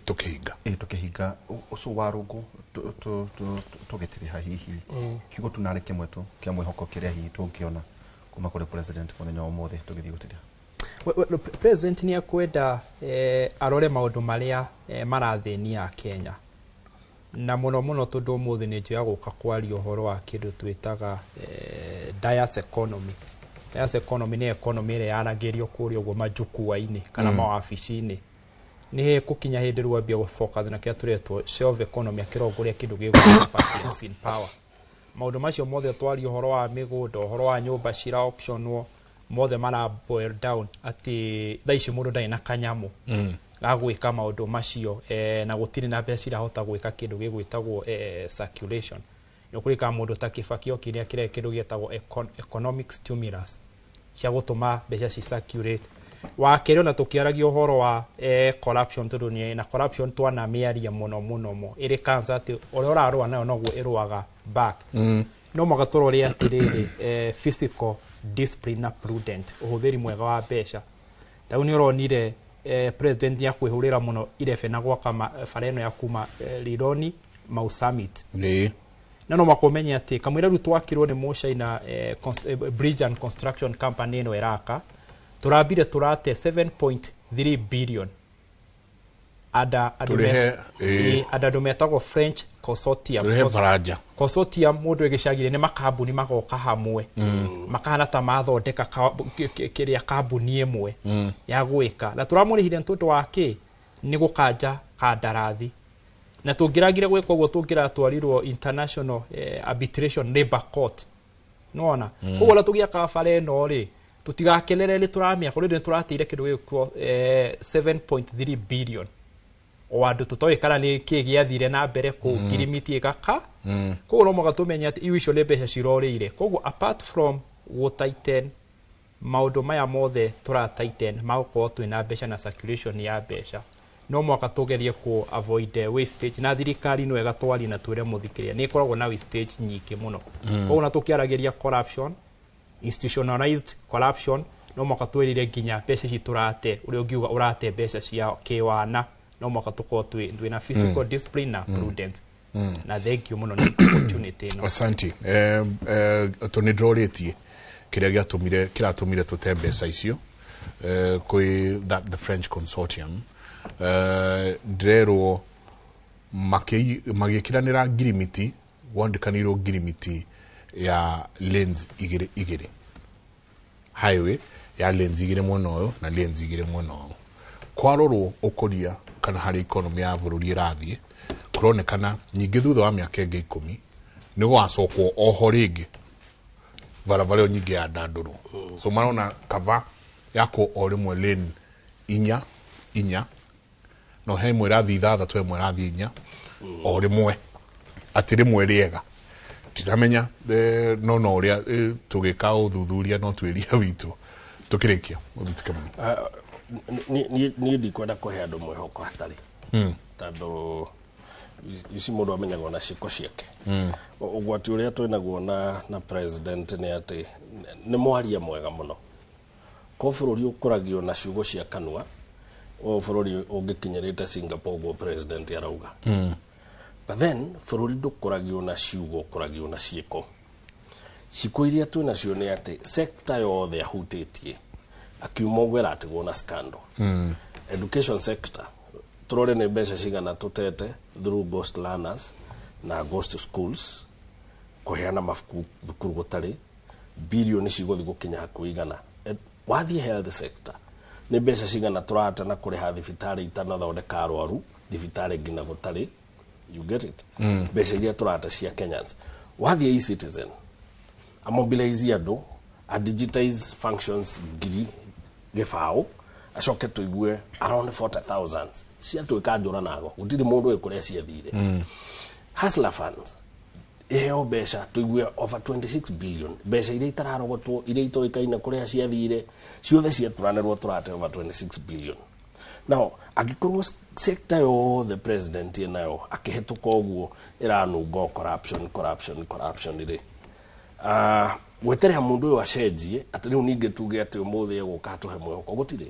tukihinga tukihinga ucio wa rungu tugitiriha hihi kiugo tunare kimwe tu kia mwihoko kiria hihi tungiona kuma kuri president muthenya wa umuthi tugithii gutiriha. President ni akwenda arore maundu maria marathĩnia Kenya na muno muno tondu umuthi ni njoya guka kwaria uhoro wa kindu twitaga dias economy. Dias economy ni economy ĩrĩa yaragĩrio kũrĩa ũguo majukwa-inĩ kana mawabici-inĩ. Nĩ hekukinya hĩndĩ rĩu ambia gũ-focus na kĩrĩa tũretwo shelf economy akĩrongoria kĩndũ gĩgwĩtwo patience in power. Maũndũ macio mothe twaria ũhoro wa mĩgũnda, ũhoro wa nyũmba cira auctionwo, Mothe mara boil down atĩ thaa ici mũndũ ndarĩ na kanyamũ ga gwĩka maũndũ macio, na gũtirĩ na mbeca irahota gwĩka kĩndũ gĩgwĩtagwo circulation. Nĩ ũkũririkana mũndũ ta Kibaki okire akĩrehe kĩndũ gĩetagwo economic stimulus cia gũtũma mbeca ci circulate. Wa kerĩ, ona tũkĩaragia ũhoro wa corruption, tondũ nĩ na corruption twanamĩaria mũno mũno mo ĩrĩ cancer, atĩ ũrĩa ũrarũa nayo noguo ĩrũaga back. No mũhaka tũrore atĩrĩrĩ, fiscal discipline na prudent ũhũthĩri mwega wa mbeca. Ta rĩu nĩ ũronire president nĩ akwĩhũrĩra mũno irebe na gwaka bara ĩno ya kuma Rironi Mau Summit. Na no mũhaka ũmenye atĩ kamũira rĩu twakirwo nĩ Mũcaina, Bridge and Construction Company ĩno ĩraka, tũrambire tũrate 7.3 billion ada andũ Tũrĩhe, ĩĩ. Ada andũ metagwo French Consortium. Tũrĩhe baranja. Consortium, mũndũ ĩgĩcagire nĩ makambuni magoka hamwe, makahana ta mathondeka kĩrĩa kambuni ĩmwe ya gwĩka, na tũramũrĩhire nĩ tondũ wa kĩ? Nĩ gũkanja kandarathi. Na tũngĩragire gwĩka ũguo, tũngĩratwarirwo international arbitration labor court, nĩwona? Koguo ona tũgĩaka bara ĩno rĩ, tũtigakenere nĩ tũramĩaka, rĩrĩ nĩ tũrateire kĩndũ gĩgwĩtwo 7.3 billion o andũ tũtoĩ kana nĩ kĩ gĩathire na mbere kũu, ngirimiti ĩgaka. Koguo no mũhaka tũmenye atĩ iu icio nĩ mbeca cirorĩire. Koguo apart from gũtighten maũndũ maya mothe tũratighten magũkorwo twĩna mbeca na circulation ya mbeca, no mũhaka tũgerie ku avoid wastage. Na thirikari no ĩgatwaria na twĩre mũthikĩrĩria nĩ ĩkoragwo na wastage nyingĩ mũno. Koguo na tũkĩaragĩria corruption, institutionalized corruption, no mũhaka twĩrire nginya mbeca ici tũrate, ũrĩa ũngiuga ũrate mbeca cia kĩwana, no mũhaka tũkorwo twĩna fiscal discipline na prudence. Na thank you mũno nĩ opportunity ĩno. Asante. To nä ndĩrorĩtie kĩrĩa gĩatũmire kĩratũmire tũte mbeca icio kwĩ that the French Consortium. Ndĩrerwo magĩkĩranĩra ngirimiti, gwandĩkanĩirwo ngirimiti ya lanes igĩrĩ igĩrĩ, highway ya lanes igĩrĩ mwena ũyũ na lanes igĩrĩ mwena ũyũ. Kwarorwo ũkũria kana harĩ economy ya bũrũri ĩrathiĩ, kũronekana nyingĩ thutha wa mĩaka ĩngĩ 10 nĩ gũgacokwo oho rĩngĩ barabara ĩyo nyingĩ ya ndandũrwo. So marona kava yakwo o rĩmwe lane inya inya, no he ĩmwe ĩrathiĩ ithathatũ, ĩmwe ĩrathiĩ inya, o rĩmwe atĩ rĩmwe rĩega. Ndiramenya, no ũrĩa tũgĩka ũthuthuria no twĩria witũ tũkĩrĩkia ũthitike mũno. Niĩ ndikwenda kũhe andũ mwĩhoko hatarĩ, tondũ ici mũndũ amenyagwo na ciĩko ciake. Ũgwati ũrĩa twĩnaguo na president nĩ atĩ nĩ mwaria mwega mũno, ko bũrũri ũkũragio na ciugo cia kanua, ũyũ bũrũri ũngĩkinyĩrĩte Singapore ũguo president arauga. But then bũrũri ndũkũragio na ciugo, ũkũragio na ciĩko. Ciĩko iria twĩ nacio nĩ atĩ sector yothe ahutĩtie akiuma ũguo ĩratigwo na scandal. Education sector, tũrore nĩ mbeca cigana tũtete through ghost learners na ghost schools, kũheana mabuku thukuru gũtarĩ, bilioni cigũthiĩ gũkinya hakuhĩ 100. Wathiĩ health sector, nĩ mbeca cigana tũrate na kũrĩha thibitarĩ itanathondeka arwaru, thibitarĩ nginya gũtarĩ, you get it? Mbeca iria tũrate cia Kenyans. Wathiĩ e-Citizen, amobilize andũ, a digitize functions 20,000, acoke tũigue around 40,000 ciatuĩka njũra nago, gũtirĩ mũndũ wĩ kũrĩa ciathire. Hustler Funds iheo mbeca tũigue over 26 billion, mbeca iria itararogotwo, iria itoĩkaine kũrĩa ciathire, ciothe ciaturanĩrwo tũrate over 26 billion. Now angĩkorwo sector yothe president nayo akĩhetũka ũguo ĩranunga corruption, corruption, corruption rĩ, gweterera mũndũ ũyũ acenjie atĩ rĩu ningĩ tuge atĩ ũmũthĩ egũka atũhe mwĩhoko, gũtirĩ.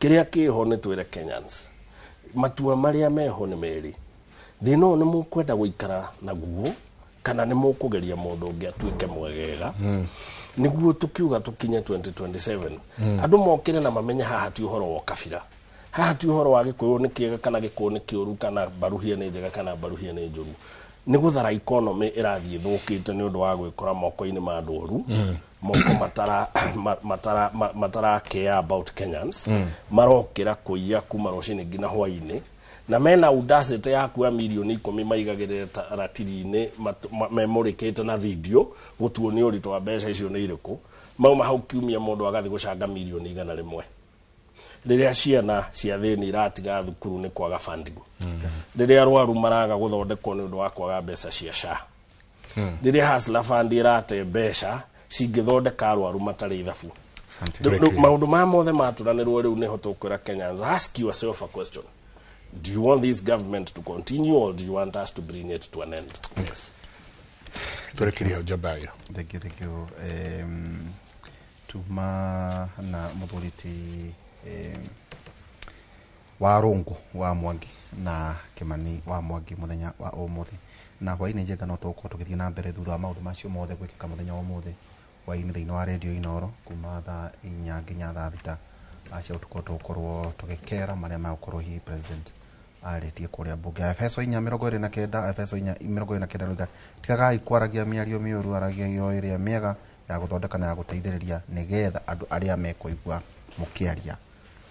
Kĩrĩa kĩho nĩ twĩre Kenyans matua marĩa meho nĩ merĩ. Thĩna ũyũ nĩ mũkwenda gũikara naguo kana nĩ mũkũgeria mũndũ ũngĩ atuĩke mwegega, nĩguo tũkiuga tũkinye 2027, andũ mokĩre na mamenye haha ti ũhoro wa ũkabira, haha ti ũhoro wa gĩkũyũ nĩ kĩega kana gĩkũyũ nĩ kĩũru, kana mbaruhia nĩ njega kana mbaruhia nĩ njũru. Nĩ gũthara economy ĩrathiĩ ĩthũkĩte nĩ ũndũ wa gwĩkora moko-inĩ ma andũ oru, moko matara care about Kenyans. Marokĩra kũiya kuma rũcinĩ nginya hwainĩ, na mena audacity ya kuoya mirioni 10 maigagĩrĩre ratiri-inĩ memũrĩkĩte na video gũtuonia ũritũ wa mbeca icio nĩ irĩkũ. Mauma hau kiumia mũndũ agathiĩ gũcanga mirioni 100. Rĩrĩa ciana cia thĩni iratiga thukuru nĩ kwaga funding. Rĩrĩa arwaru maraga gũthondekwo nĩ ũndũ wa kwaga mbeca cia SHA. Rĩrĩa Hustler Fund ĩrate mbeca cingĩthondeka arwaru matarĩ ithabu. Maũndũ maya mothe matũranĩrwo rĩu nĩho tũkwĩra Kenyans, ask yourself a question. Do you want this government to continue or do you want us to bring it to an end? Yes. Tũrekerie hau Jabaya. Thank you, thank you. Tuma na mũthuri ti wa Rũngũ wa Mwangi na Kimani wa Mwangi mũthenya wa ũmũthĩ na hwaĩ-inĩ Njenga no tũgũkorwo tũgĩthiĩ na mbere thutha wa maũndũ macio mothe gwĩkĩka mũthenya wa ũmũthĩ hwaĩ-inĩ thĩinĩ wa redio Inooro kuma thaa 4 nginya thaa 6 cia ũtukũ tũgũkorwo tũgĩkera marĩa megũkorwo hihi president arĩtie kũrĩa mbunge. Efeso 4:29, Efeso 4:29 rũiga tigagai kwaragia mĩario mĩũru, aragiai o ĩrĩa mĩega ya gũthondeka na ya gũteithĩrĩria nĩgetha andũ arĩa mekũigua mũkĩaria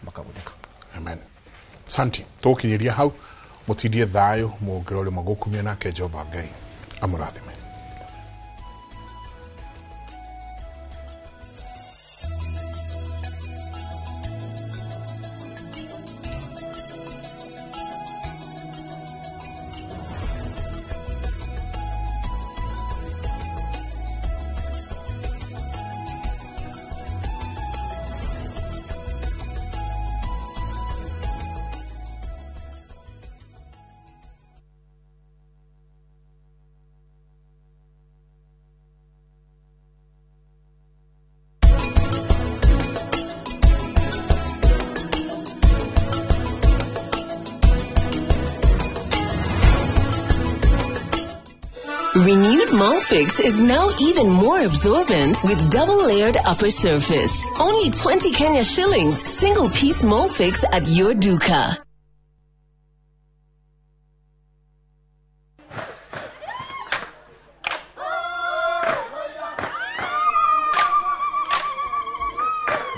makagunĩka. Amen. Santi, tũgũkinyĩria hau mũtindie thayũ mũngĩrore magũkumia nake Jehova Ngai amũrathime. Renewed Molfix is now even more absorbent with double-layered upper surface. Only 20 Kenya shillings, single-piece Molfix at your duka.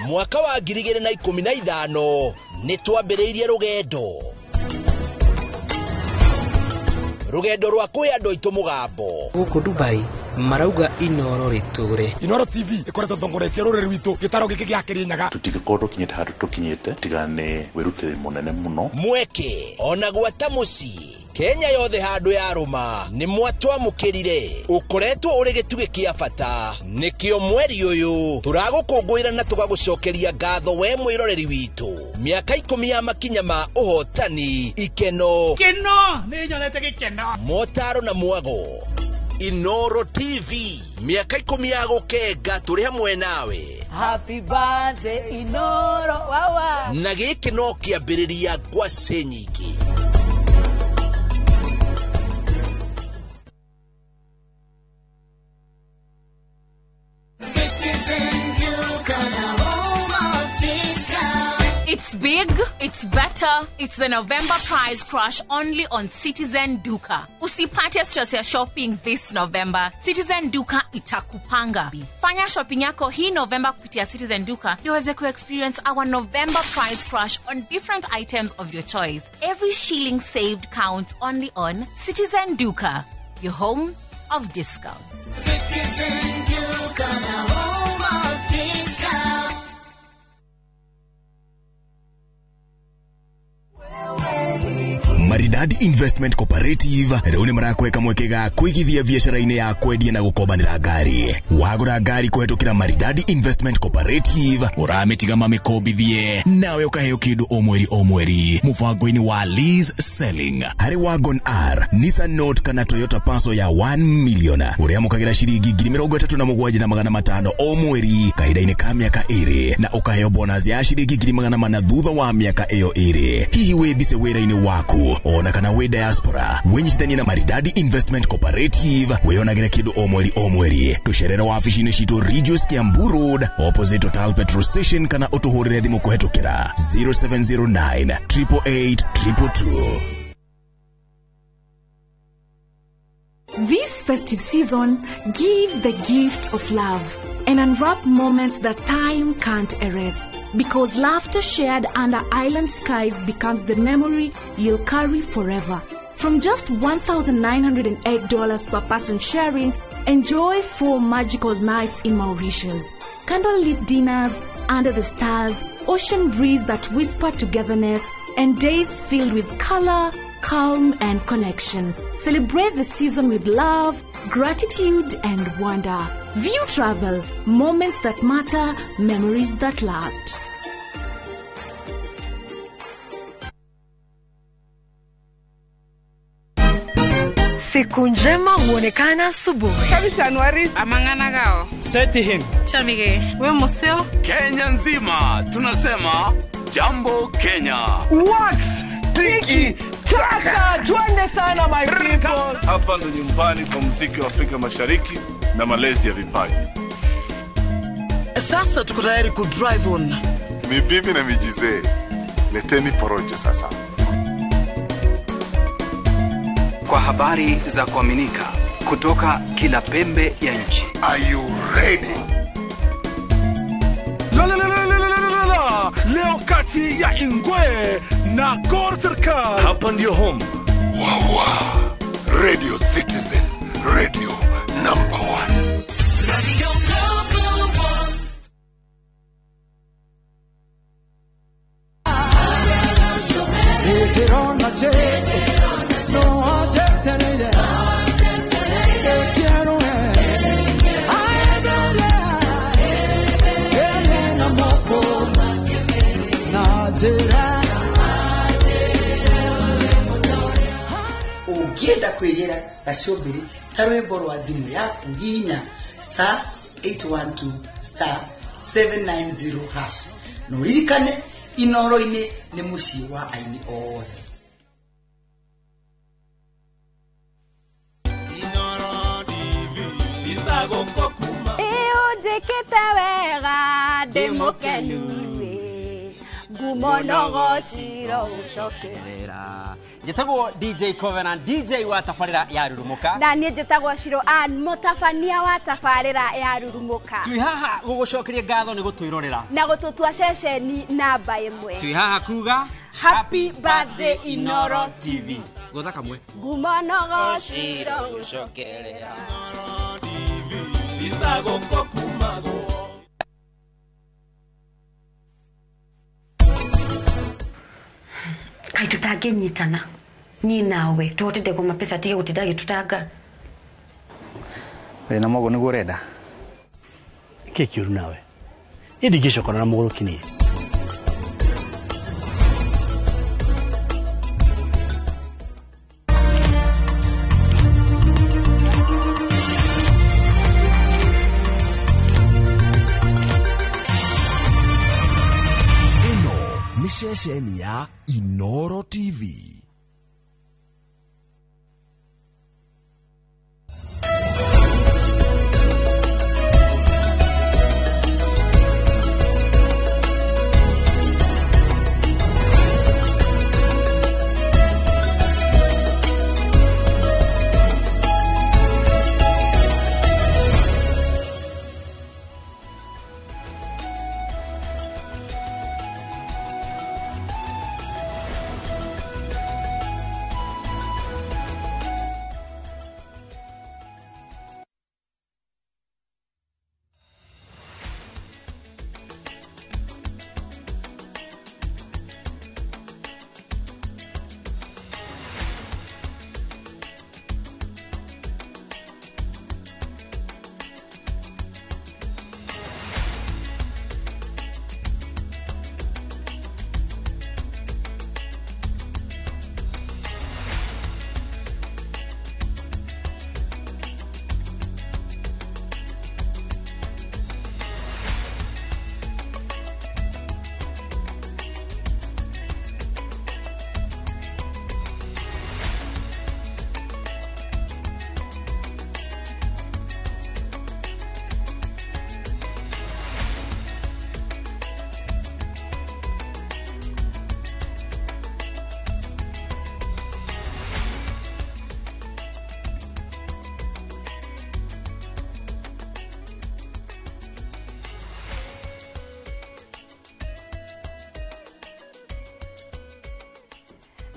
Mwaka wa 2015 nĩ twambĩrĩirie rũgendo rwa kũhe andũ aitũ mũgambo. Gũkũ Dubai marauga Inooro rĩtũre. Inooro TV ĩkoretwo ĩtongoretie rũrĩrĩ rwitũ gĩtaro gĩkĩ gĩa Kĩrĩnyaga. Tũtingĩkorwo tũkinyĩte handũ tũkinyĩte tiga nĩ wĩrutĩri mũnene mũno. Mweke ona gwata mũciĩ Kenya yothe handũ ya rũma nĩ mwatwamũkĩrire. Ũkoretwo ũrĩ gĩtugĩ kĩa bata nĩkĩo mweri ũyũ tũragũkũngũĩra na tũgagũcokeria ngatho we mwĩroreri witũ. Mĩaka 10 ya makinya ma ũhotani, ikeno, keno nĩ nyonete gĩkeno, motaro na mwago. Inooro TV mĩaka 10 ya gũkenga tũrĩ hamwe nawe. Happy birthday Inooro wawa. Na gĩkĩ no kĩambĩrĩria ngwacĩ nyingĩ. It's big, it's better, it's the November price crash only on Citizen Duka. Usipate stress ya shopping this November. Citizen Duka itakupanga. Fanya shopping yako hii November kupitia Citizen Duka ndio uweze ku-experience our November price crash on different items of your choice. Every shilling saved counts only on Citizen Duka, your home of discounts. Citizen Duka, the home of discounts. Maridadi Investment Cooperative rĩu nĩ marakweka mweke ga kũigithia biacara-inĩ ya kwendia na gũkombanĩra ngari. Wagũra ngari kũhetũkĩra Maridadi Investment Cooperative ũramĩtiga mamĩkombithie nawe ũkaheo kĩndũ o mweri o mweri mũbango-inĩ wa lease selling. Harĩ Wagon R, Nissan Note kana Toyota Passo ya 1 million ũrĩamũkagĩra ciringi 37,500 o mweri kahinda-inĩ ka mĩaka 2 na ũkaheo bonus ya ciringi 400 thutha wa mĩaka ĩyo 2. Hihi wĩ busy wĩra-inĩ waku ona kana wĩ diaspora, wĩnyitithanie na Maridadi Investment Cooperative wĩyonagĩre kĩndũ o mweri o mweri. Tũcerere wabici-inĩ citũ Ridgeways Kiambu Road opposite Total Petrol Station kana ũtũhũrĩre thimũ kũhetũkĩra 0709 888 222. This festive season, give the gift of love and unwrap moments that time can't erase. Because laughter shared under island skies becomes the memory you'll carry forever. From just $1,908 per person sharing, enjoy 4 magical nights in Mauritius. Candlelit dinners under the stars, ocean breeze that whisper togetherness, and days filled with color, calm, and connection. Celebrate the season with love, gratitude, and wonder. View Travel, moments that matter, memories that last. Siku njema huonekana asubuhi. Amang'ana gao. Seti him. Chamige. We museo. Kenya nzima tunasema jambo Kenya. Wax tiki taka, twende sana my people. Hapa ndo nyumbani kwa muziki wa Afrika Mashariki na malezi ya vipaji. Sasa tuko tayari ku drive on. Mibibi na mijizee, leteni porojo sasa. Kwa habari za kuaminika kutoka kila pembe ya nchi. Are you ready? La la la la la la la la. Leo kati ya Ingwe na Gor Serikal. Hapa ndio home. Wawa. Radio Citizen, radio number 1. Radio number 1. Ũngĩenda kwĩgĩra gacumbĩrĩ ta rwĩmbo rwa thimũ yaku hihinya star 812 star 790 hash na ũririkane Inoro-inĩ nĩ mũciĩ wa aini othe. Ũnjĩkĩte wega ndĩ mũkenu ngumo nogociro gũcokerera. Njĩtagwo DJ Covenant, DJ wa tabarĩra ya Rurumuka. Na niĩ njĩtagwo Shiro Ann, mũtabania wa tabarĩra ya Rurumuka. Twĩ haha gũgũcokeria ngatho nĩ gũtwĩrorera na gũtũtua ceceni namba ĩmwe. Twĩ haha kuga Happy birthday Inoro TV. Gũtha kamwe. Ngumo nogociro gũcokerera. Kai tutangĩnyitana niĩ nawe tũhote ndegwa mapesa tige gũtinda agĩtũtanga. Wĩna mogo nĩguo ũrenda kĩ kĩũru nawe? Niĩ ndingĩcokana na mũgũrũki niĩ. Ĩno nĩ ceceni ya Inoro TV.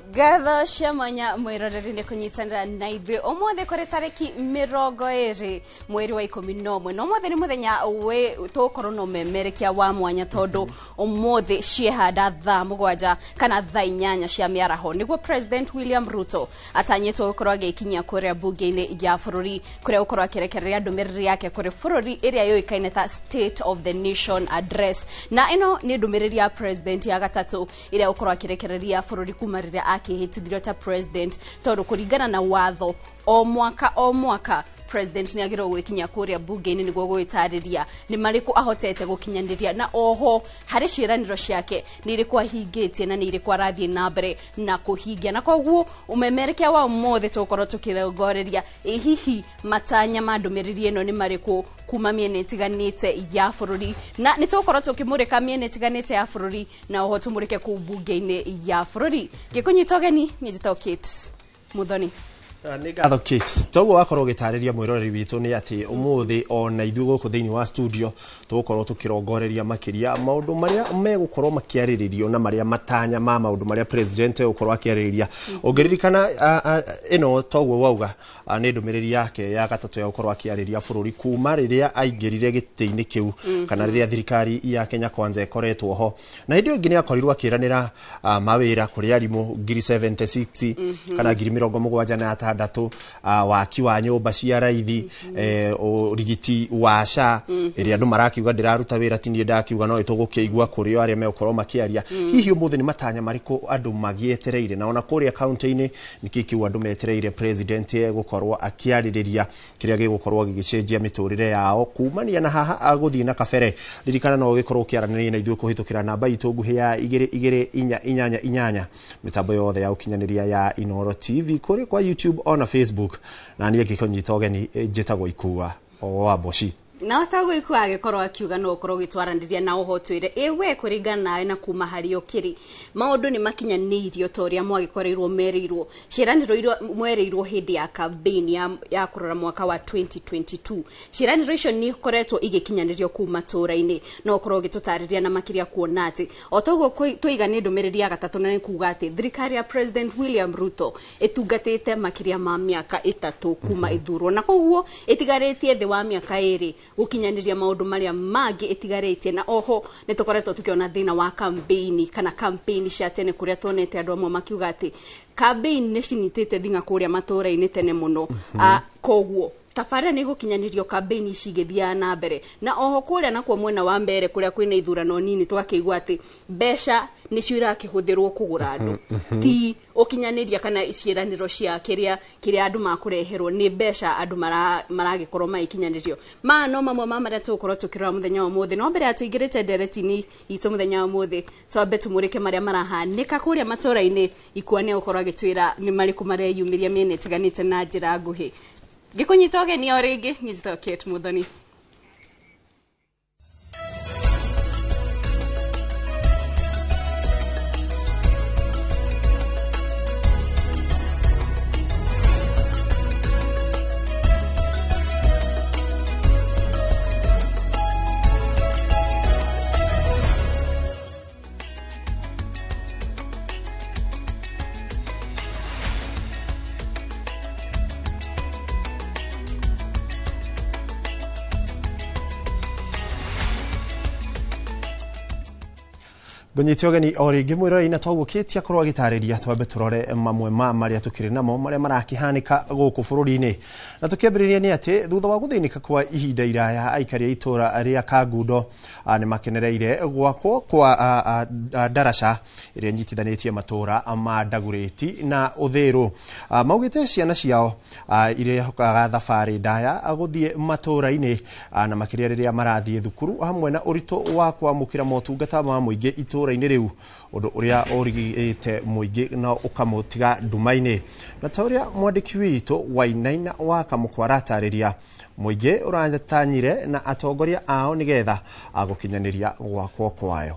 Ngatho cia mwanya mwiroreri nĩ kũnyitanĩra na ithuĩ ũmũthĩ kũrĩ tarĩki 20 mweri wa 11 na ũmũthĩ nĩ mũthenya tũgũkorwo na ũmemerekia wa mwanya tondũ ũmũthĩ ciehanda thaa 7 kana thaa 8 cia mĩaraho nĩguo President William Ruto atanyĩtwo gũkorwo agĩkinyia kũrĩa bunge-inĩ ya bũrũri kũrĩa gũkorwo akĩrekereria ndũmĩrĩri yake kũrĩ bũrũri ĩrĩa yũĩkaine ta State of the Nation Address, na ĩno nĩ ndũmĩrĩri ya President ya gatatũ ĩrĩa gũkorwo akĩrekereria bũrũri kuma rĩrĩa akĩhĩtithirio ta president tondũ kũringana na watho o mwaka president nĩ agĩrĩirwo gwĩkinyia kũrĩa bunge-inĩ nĩguo gwĩtarĩria nĩ marĩkũ ahotete gũkinyanĩria na oho harĩ ciĩranĩro ciake nĩ irĩkũ ahingĩtie na nĩ irĩkũ arathiĩ na mbere na kũhingia. Na koguo ũmemerekia wa ũmũthĩ tũgũkorwo tũkĩrongoreria ĩ hihi matanya ma ndũmĩrĩri ĩno nĩ marĩkũ kuma mĩena ĩtiganĩte ya bũrũri, na nĩ tũgũkorwo tũkĩmũrĩka mĩena ĩtiganĩte ya bũrũri na oho tũmũrĩke kũu bunge-inĩ ya bũrũri. Ngĩkũnyita ũgeni niĩ njĩtagwo Kate Muthoni. Nĩ ngatho Kate. Toguo wakorwo ũgĩtarĩria mwĩroreri witũ nĩ atĩ ũmũthĩ ona ithuĩ gũkũ thĩinĩ wa studio tũgũkorwo tũkĩrongoreria makĩria maũndũ marĩa megũkorwo makĩarĩrĩrio na marĩa matanya ma maũndũ marĩa president egũkorwo akĩarĩrĩria. Ũngĩririkana ĩno toguo wauga nĩ ndũmĩrĩri yake ya gatatũ ya gũkorwo akĩarĩria bũrũri kuma rĩrĩa aingĩrire gĩtĩ-inĩ kĩu kana rĩrĩa thirikari ya Kenya Kwanza ĩkoretwo ho. Na hĩndĩ ĩyo ĩngĩ nĩ akorirwo akĩranĩra mawĩra kũrĩ arimũ 76,000 kana 76,000, waki wa nyũmba cia raithi, ũrigiti wa SHA ĩrĩa andũ marakiuga ndĩraruta wĩra ti niĩ ndakiuga no ĩtũgũkĩigua kũrĩ o arĩa megũkorwo makĩaria. Hihi ũmũthĩ nĩ matanya marĩkũ andũ magĩetereire, na ona kũrĩa kaunti-inĩ nĩkĩ kĩu andũ metereire president egũkorwo akĩarĩrĩria kĩrĩa gĩgũkorwo gĩgĩcenjia mĩtũrĩre yao kumania na haha agũthiĩ na kabere. Ririkana no ũgĩkorwo ũkĩaranĩria na ithuĩ kũhĩtũkĩra namba itũ nguhĩ ya 22488 mĩtambo yothe ya ũkinyanĩria ya Inooro TV kũrĩ kwa YouTube ona Facebook, na niĩ ngĩkũnyita ũgeni njĩtagwo Ikua wa Mboci. Na taguo Ikua agĩkorwo akiuga no ũkorwo ũgĩtwaranĩria na oho twĩre ĩ we kũringana nawe na kuma harĩa ũkĩrĩ maũndũ nĩ makinyanĩirio ta ũrĩa mwagĩkoreirwo merĩirwo ciĩranĩro iria mwerĩirwo hĩndĩ ya campaign ya kũrora mwaka wa 2022. Ciĩranĩro icio nĩ ikoretwo igĩkinyanĩrio kuma matũũra-inĩ, no ũkorwo ũgĩtũtarĩria na makĩria kuona atĩ o toguo tũiga nĩ ndũmĩrĩri ya gatatũ, na nĩ kuga atĩ thirikari ya President William Ruto ĩtungatĩte makĩria ma mĩaka 3 kuma ĩthurwo, na koguo ĩtigarĩtie thĩ wa mĩaka 2 gũkinyanĩria maũndũ marĩa mangĩ ĩtigarĩtie. Na oho nĩ tũkoretwo tũkĩona thĩna wa campaign kana campaign cia tene kũrĩa tuonete andũ amwe makiuga atĩ campaign nĩ cinyitĩte thing'a kũrĩa matũũra-inĩ tene mũno. Koguo tabarĩra nĩ gũkinyanĩrio campaign ici igĩthiaga na mbere, na oho kũrĩa nakuo mwena wa mbere kũrĩa kwĩna ithurano nini tũgakĩigua atĩ mbeca nĩcio irakĩhũthĩrwo kũgũra andũ, ti ũkinyanĩria kana ciĩranĩro cia kĩrĩa andũ makũreherwo nĩ mbeca andũ maragĩkorwo magĩkinyanĩrio. Maya no mamwe ma marĩa tũgũkorwo tũkĩrora mũthenya wa ũmũthĩ. No mbere ya tũingĩrĩte ndereti-inĩ itũ mũthenya wa ũmũthĩ, twambe tũmũrĩke marĩa marahanĩka kũrĩa matũũra-inĩ. Ikua nĩ egũkorwo agĩtwĩra nĩ marĩkũ mareyumĩria mĩena ĩtiganĩte na njĩra nguhĩ. Ngĩkũnyita ũgeni o rĩngĩ niĩ njĩtagwo Kate Muthoni. Ngũnyite ũgeni o rĩngĩ mwĩroreri, na toguo Kate akorwo agĩtarĩria twambe tũrore mamwe ma marĩa tũkĩrĩ namo marĩa marakĩhanĩka gũkũ bũrũri-inĩ. Na tũkĩambĩrĩria nĩ atĩ thutha wa gũthĩnĩka kwa ihinda iraya aikari a itũũra rĩa Kangundo nĩ makenereire gwakwo kwa ndaraca ĩrĩa ĩnyitithanĩtie matũũra ma Ndagũrĩti na Ũthĩrũ. Maugĩte ciana ciao irehokaga thabarĩ ndaya gũthiĩ matũũra-inĩ na makĩria rĩrĩa marathiĩ thukuru, hamwe na ũritũ wa kwamũkĩra motungata ma mũingĩ itũũra-inĩ rĩu, ũndũ ũrĩa ũrigĩte mũingĩ na ũkamũtiga nduma-inĩ. Na ta ũrĩa mwandĩki witũ Wainaina wa Kamũkwa aratarĩria, mũingĩ ũratanyire na atongoria ao nĩgetha gũkinyanĩria gwakwo kwayo.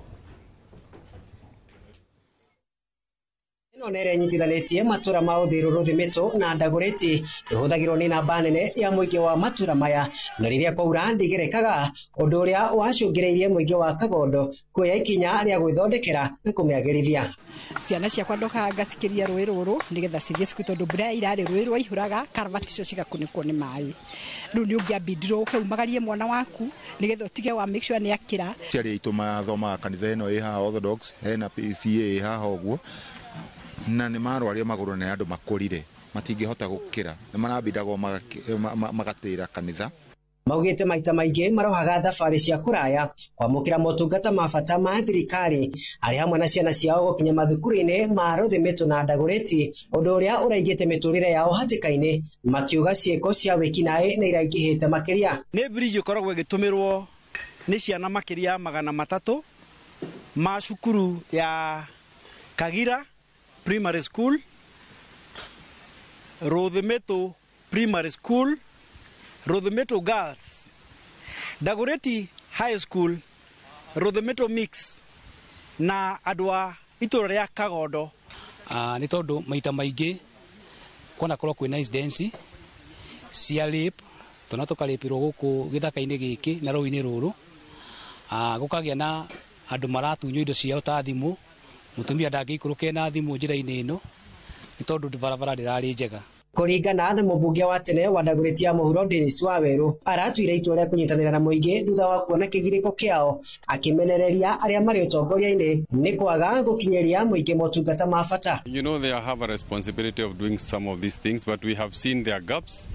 Ĩno nĩ ĩrĩa ĩnyitithanĩtie matũra ma Uthiru, Rũthimĩtũ na Ndagũrĩti, ĩhũthagĩrwo nĩ namba nene ya mũingĩ wa matũra maya, na rĩrĩa kwaura ndĩgerekaga, ũndũ ũrĩa wacũngĩrĩirie mũingĩ wa Kagondo kuoya ikinya rĩa gwĩthondekera na kũmĩagĩrithia. Ciana ciakwa ndokaga ngacikĩria rũĩ rũrũ nĩgetha cithiĩ cukuru tondũ mbura ĩrarĩ rũĩ rwaihũraga karabati icio cigakunĩkwo nĩ maĩ. Rĩu nĩ ũngĩambindirwo ũke umagarie mwana waku nĩgetha ũtige wa make sure nĩ akĩra. Aciari aitũ mathomaga kanitha ĩno ĩ haha Orthodox, hena PCA ĩ haha ũguo, na nĩ marwaria magũrũ nĩ andũ makũrire matingĩhota gũkĩra, nĩ marambindagwo magatĩra kanitha. Maugĩte maita maingĩ marohaga thabarĩ cia kũraya kwamũkĩra motungata ma bata ma thirikari arĩ hamwe na ciana ciao gũkinya mathukuru-inĩ ma Rũthimĩtũ na Ndagũrĩti, ũndũ ũrĩa ũraigĩte mĩtũrĩre yao hatĩka-inĩ, makiuga ciĩko cia wĩkinaĩ nĩ iraingĩhĩte makĩria. Nĩ bridge ĩkoragwo ĩgĩtũmĩrwo nĩ ciana makĩria 300 ma cukuru ya Kagira Primary School, Rũthimĩtũ Primary School, Rũthimĩtũ Girls, Dagoretti High School, Rũthimĩtũ Mix na andũ a itũra rĩa Kagondo. Nĩ tondũ maita maingĩ kwanakorwo kwĩna incidents cia rape, twana tũkarĩpĩrwo gũkũ gĩthaka-inĩ gĩkĩ na rũĩ-inĩ rũrũ, gũkagĩa na andũ maratunywo indo ciao ta thimũ, mũtumia ndangĩikũrũke na thimũ njĩra-inĩ ĩno nĩ tondũ barabara ndĩrarĩ njega. Kũringana na mũmbunge wa tene wa Dagoretti ya mũhuro Dennis Waweru, aratuire itua rĩa kũnyitanĩra na mũingĩ thutha wa kuona kĩgirĩko kĩao, akĩmenereria arĩa marĩ ũtongoria-inĩ nĩ kwaga gũkinyĩria mũingĩ motungata ma bata. You know, they have a responsibility of doing some of these things, but we have seen their gaps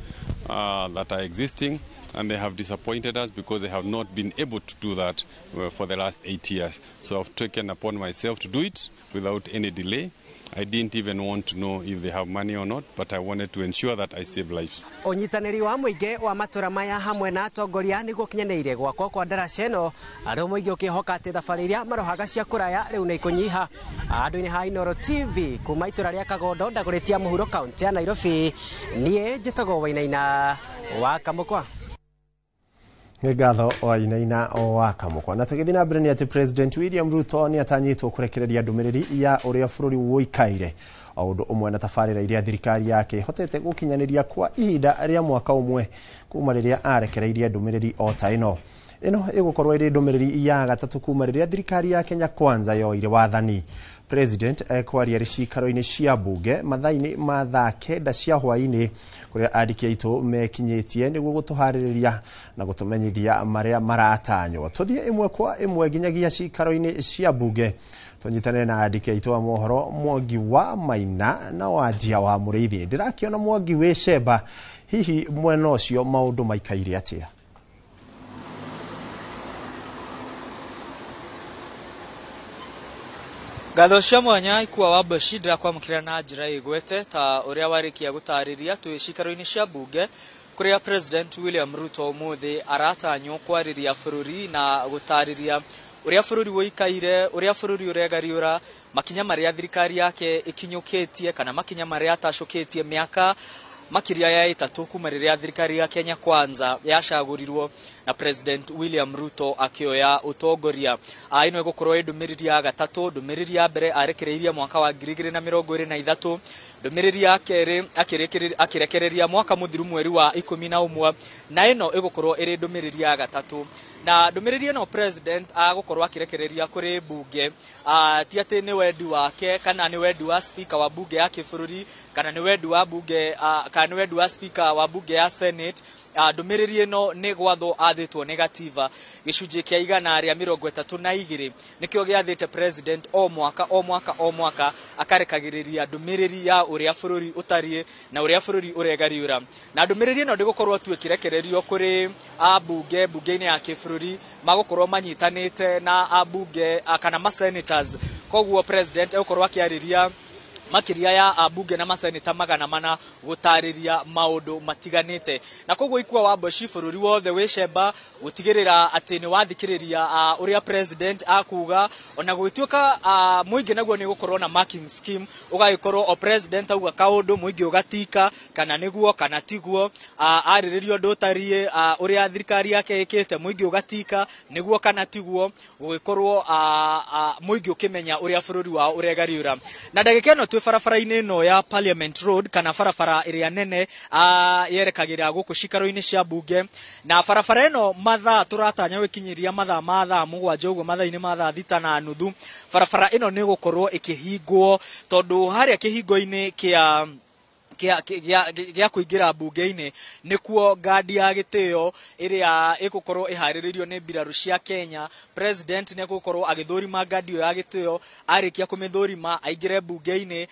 that are existing, and they have disappointed us because they have not been able to do that for the last 8 years. So I've taken upon myself to do it without any delay. I didn't even want to know if they have money or not, but I wanted to ensure that I save lives. Ũnyitanĩri wa mũingĩ wa matũra maya hamwe na atongoria nĩguo ũkinyanĩire gwakwo kwa ndaraca ĩno, arĩa mũingĩ ũkĩhoka atĩ thabarĩ iria marohaga cia kũraya rĩu nĩ ikũnyiha. Andũ-inĩ ha Inooro TV kuma itũra rĩa Kagondo, Dagoretti ya mũhuro, kaũntĩ ya Nairobi, niĩ njĩtagwo Wainaina wa Kamũkwa. Nĩ ngatho Wainaina wa Kamũkwa. Na tũgĩthiĩ na mbere nĩ atĩ President William Ruto nĩ atanyĩtwo kũrekereria ndũmĩrĩri ya ũrĩa bũrũri ũikaire, o ũndũ ũmwe na tabarĩra iria thirikari yake ĩhotete gũkinyanĩria kwa ihinda rĩa mwaka ũmwe kuma rĩrĩa arekereirie ndũmĩrĩri o ta ĩno. Ĩno ĩgũkorwo ĩrĩ ndũmĩrĩri ya gatatũ kuma rĩrĩa thirikari ya Kenya Kwanza yoire wathani. President ekwaria cikaro-inĩ cia bunge mathaa-inĩ ma thaa 9 cia hwaĩ-inĩ, kũrĩa andĩki aitũ mekinyĩtie nĩguo gũtũharĩrĩria na gũtũmenyithia marĩa maratanywo. Tũthiĩ ĩmwe kwa ĩmwe nginyagia cikaro-inĩ cia bunge, tũnyitanĩre na andĩki aitũ a mohoro Mwangi wa Maina na Wanjia wa Mũrĩithi. Ndĩrakĩona Mwangi wĩ Cemba, hihi mwena ũcio maũndũ maikaire atĩa? Ngatho cia mwanya ikua wa Mboci ndĩrakwamũkĩra na njĩra ĩgwete ta ũrĩa warĩkia gũtarĩria twĩ cikaro-inĩ cia bunge kũrĩa President William Ruto ũmũthĩ aratanywo kwarĩria bũrũri na gũtarĩria ũrĩa bũrũri ũikaire, ũrĩa bũrũri ũregariũra, makinya marĩa thirikari yake ĩkinyũkĩtie kana makinya marĩa atacũkĩtie mĩaka makĩria ya 3 kuma rĩrĩa thirikari ya Kenya Kwanza yacagũrirwo na President William Ruto akĩoya ũtongoria. Ĩno ĩgũkorwo ĩ ndũmĩrĩri ya gatatũ. Ndũmĩrĩri ya mbere arekereirie mwaka wa 2023, ndũmĩrĩri ya kerĩ akĩrekereria mwaka mũthiru mweri wa 11, na ĩno ĩgũkorwo ĩrĩ ndũmĩrĩri ya gatatũ. Na ndũmĩrĩri ĩno President agũkorwo akĩrekereria kũrĩ bunge, ti atĩ nĩ wendi wake kana nĩ wendi wa speaker wa bunge ya kĩbũrũri kana nĩ wendi wa bunge, kana nĩ wendi wa speaker wa bunge ya Senate. Ndũmĩrĩri ĩno nĩ gwathwo athĩtwo nĩ gatiba gĩcunjĩ kĩa 132 nĩkĩo gĩathĩte President o mwaka o mwaka o mwaka akarekagĩrĩria ndũmĩrĩri ya ũrĩa bũrũri ũtariĩ na ũrĩa bũrũri ũregariũra. Na ndũmĩrĩri ĩno ndĩgũkorwo tu ĩkĩrekererio kũrĩ ambunge bunge-inĩ ya kĩbũrũri, magũkorwo manyitanĩte na ambunge kana ma senators. Koguo President egũkorwo akĩarĩria makĩria ya ambunge na maseneta 400 gũtarĩria maũndũ matiganĩte. Na koguo ikua wa Mboci bũrũri wothe wĩ Cemba gũtigĩrĩra atĩ nĩ wathikĩrĩria ũrĩa President akuga, ona gũgĩtuĩka mũingĩ naguo nĩ gũkorwo na marking scheme, ũgagĩkorwo o President auga kaũndũ mũingĩ ũgatika kana nĩguo kana tiguo, arĩrĩria ũndũ ũtariĩ, ũrĩa thirikari yake ĩkĩte mũingĩ ũgatika nĩguo kana tiguo, gũgĩkorwo mũingĩ ũkĩmenya ũrĩa bũrũri wao ũregariũra. Na ndagĩka ĩno Twĩ barabara-inĩ ĩno ya Parliament Road kana barabara ĩrĩa nene yerekagĩra gũkũ cikaro-inĩ cia bunge, na barabara ĩno mathaa tũratanya gũkinyĩria mathaa ma thaa 7 ũguo, mathaa-inĩ ma thaa 6:30 barabara ĩno nĩ ĩgũkorwo ĩkĩhingwo, tondũ harĩa kĩhingo-inĩ kĩa kũingĩra bunge-inĩ nĩkuo ngandi ya gĩtĩo ĩrĩa ĩgũkorwo ĩharĩrĩirio nĩ mbirarũ cia Kenya. President nĩ egũkorwo agĩthũrima ngandi ĩyo ya gĩtĩo, arĩkia kũmĩthũrima aingĩre bunge-inĩ,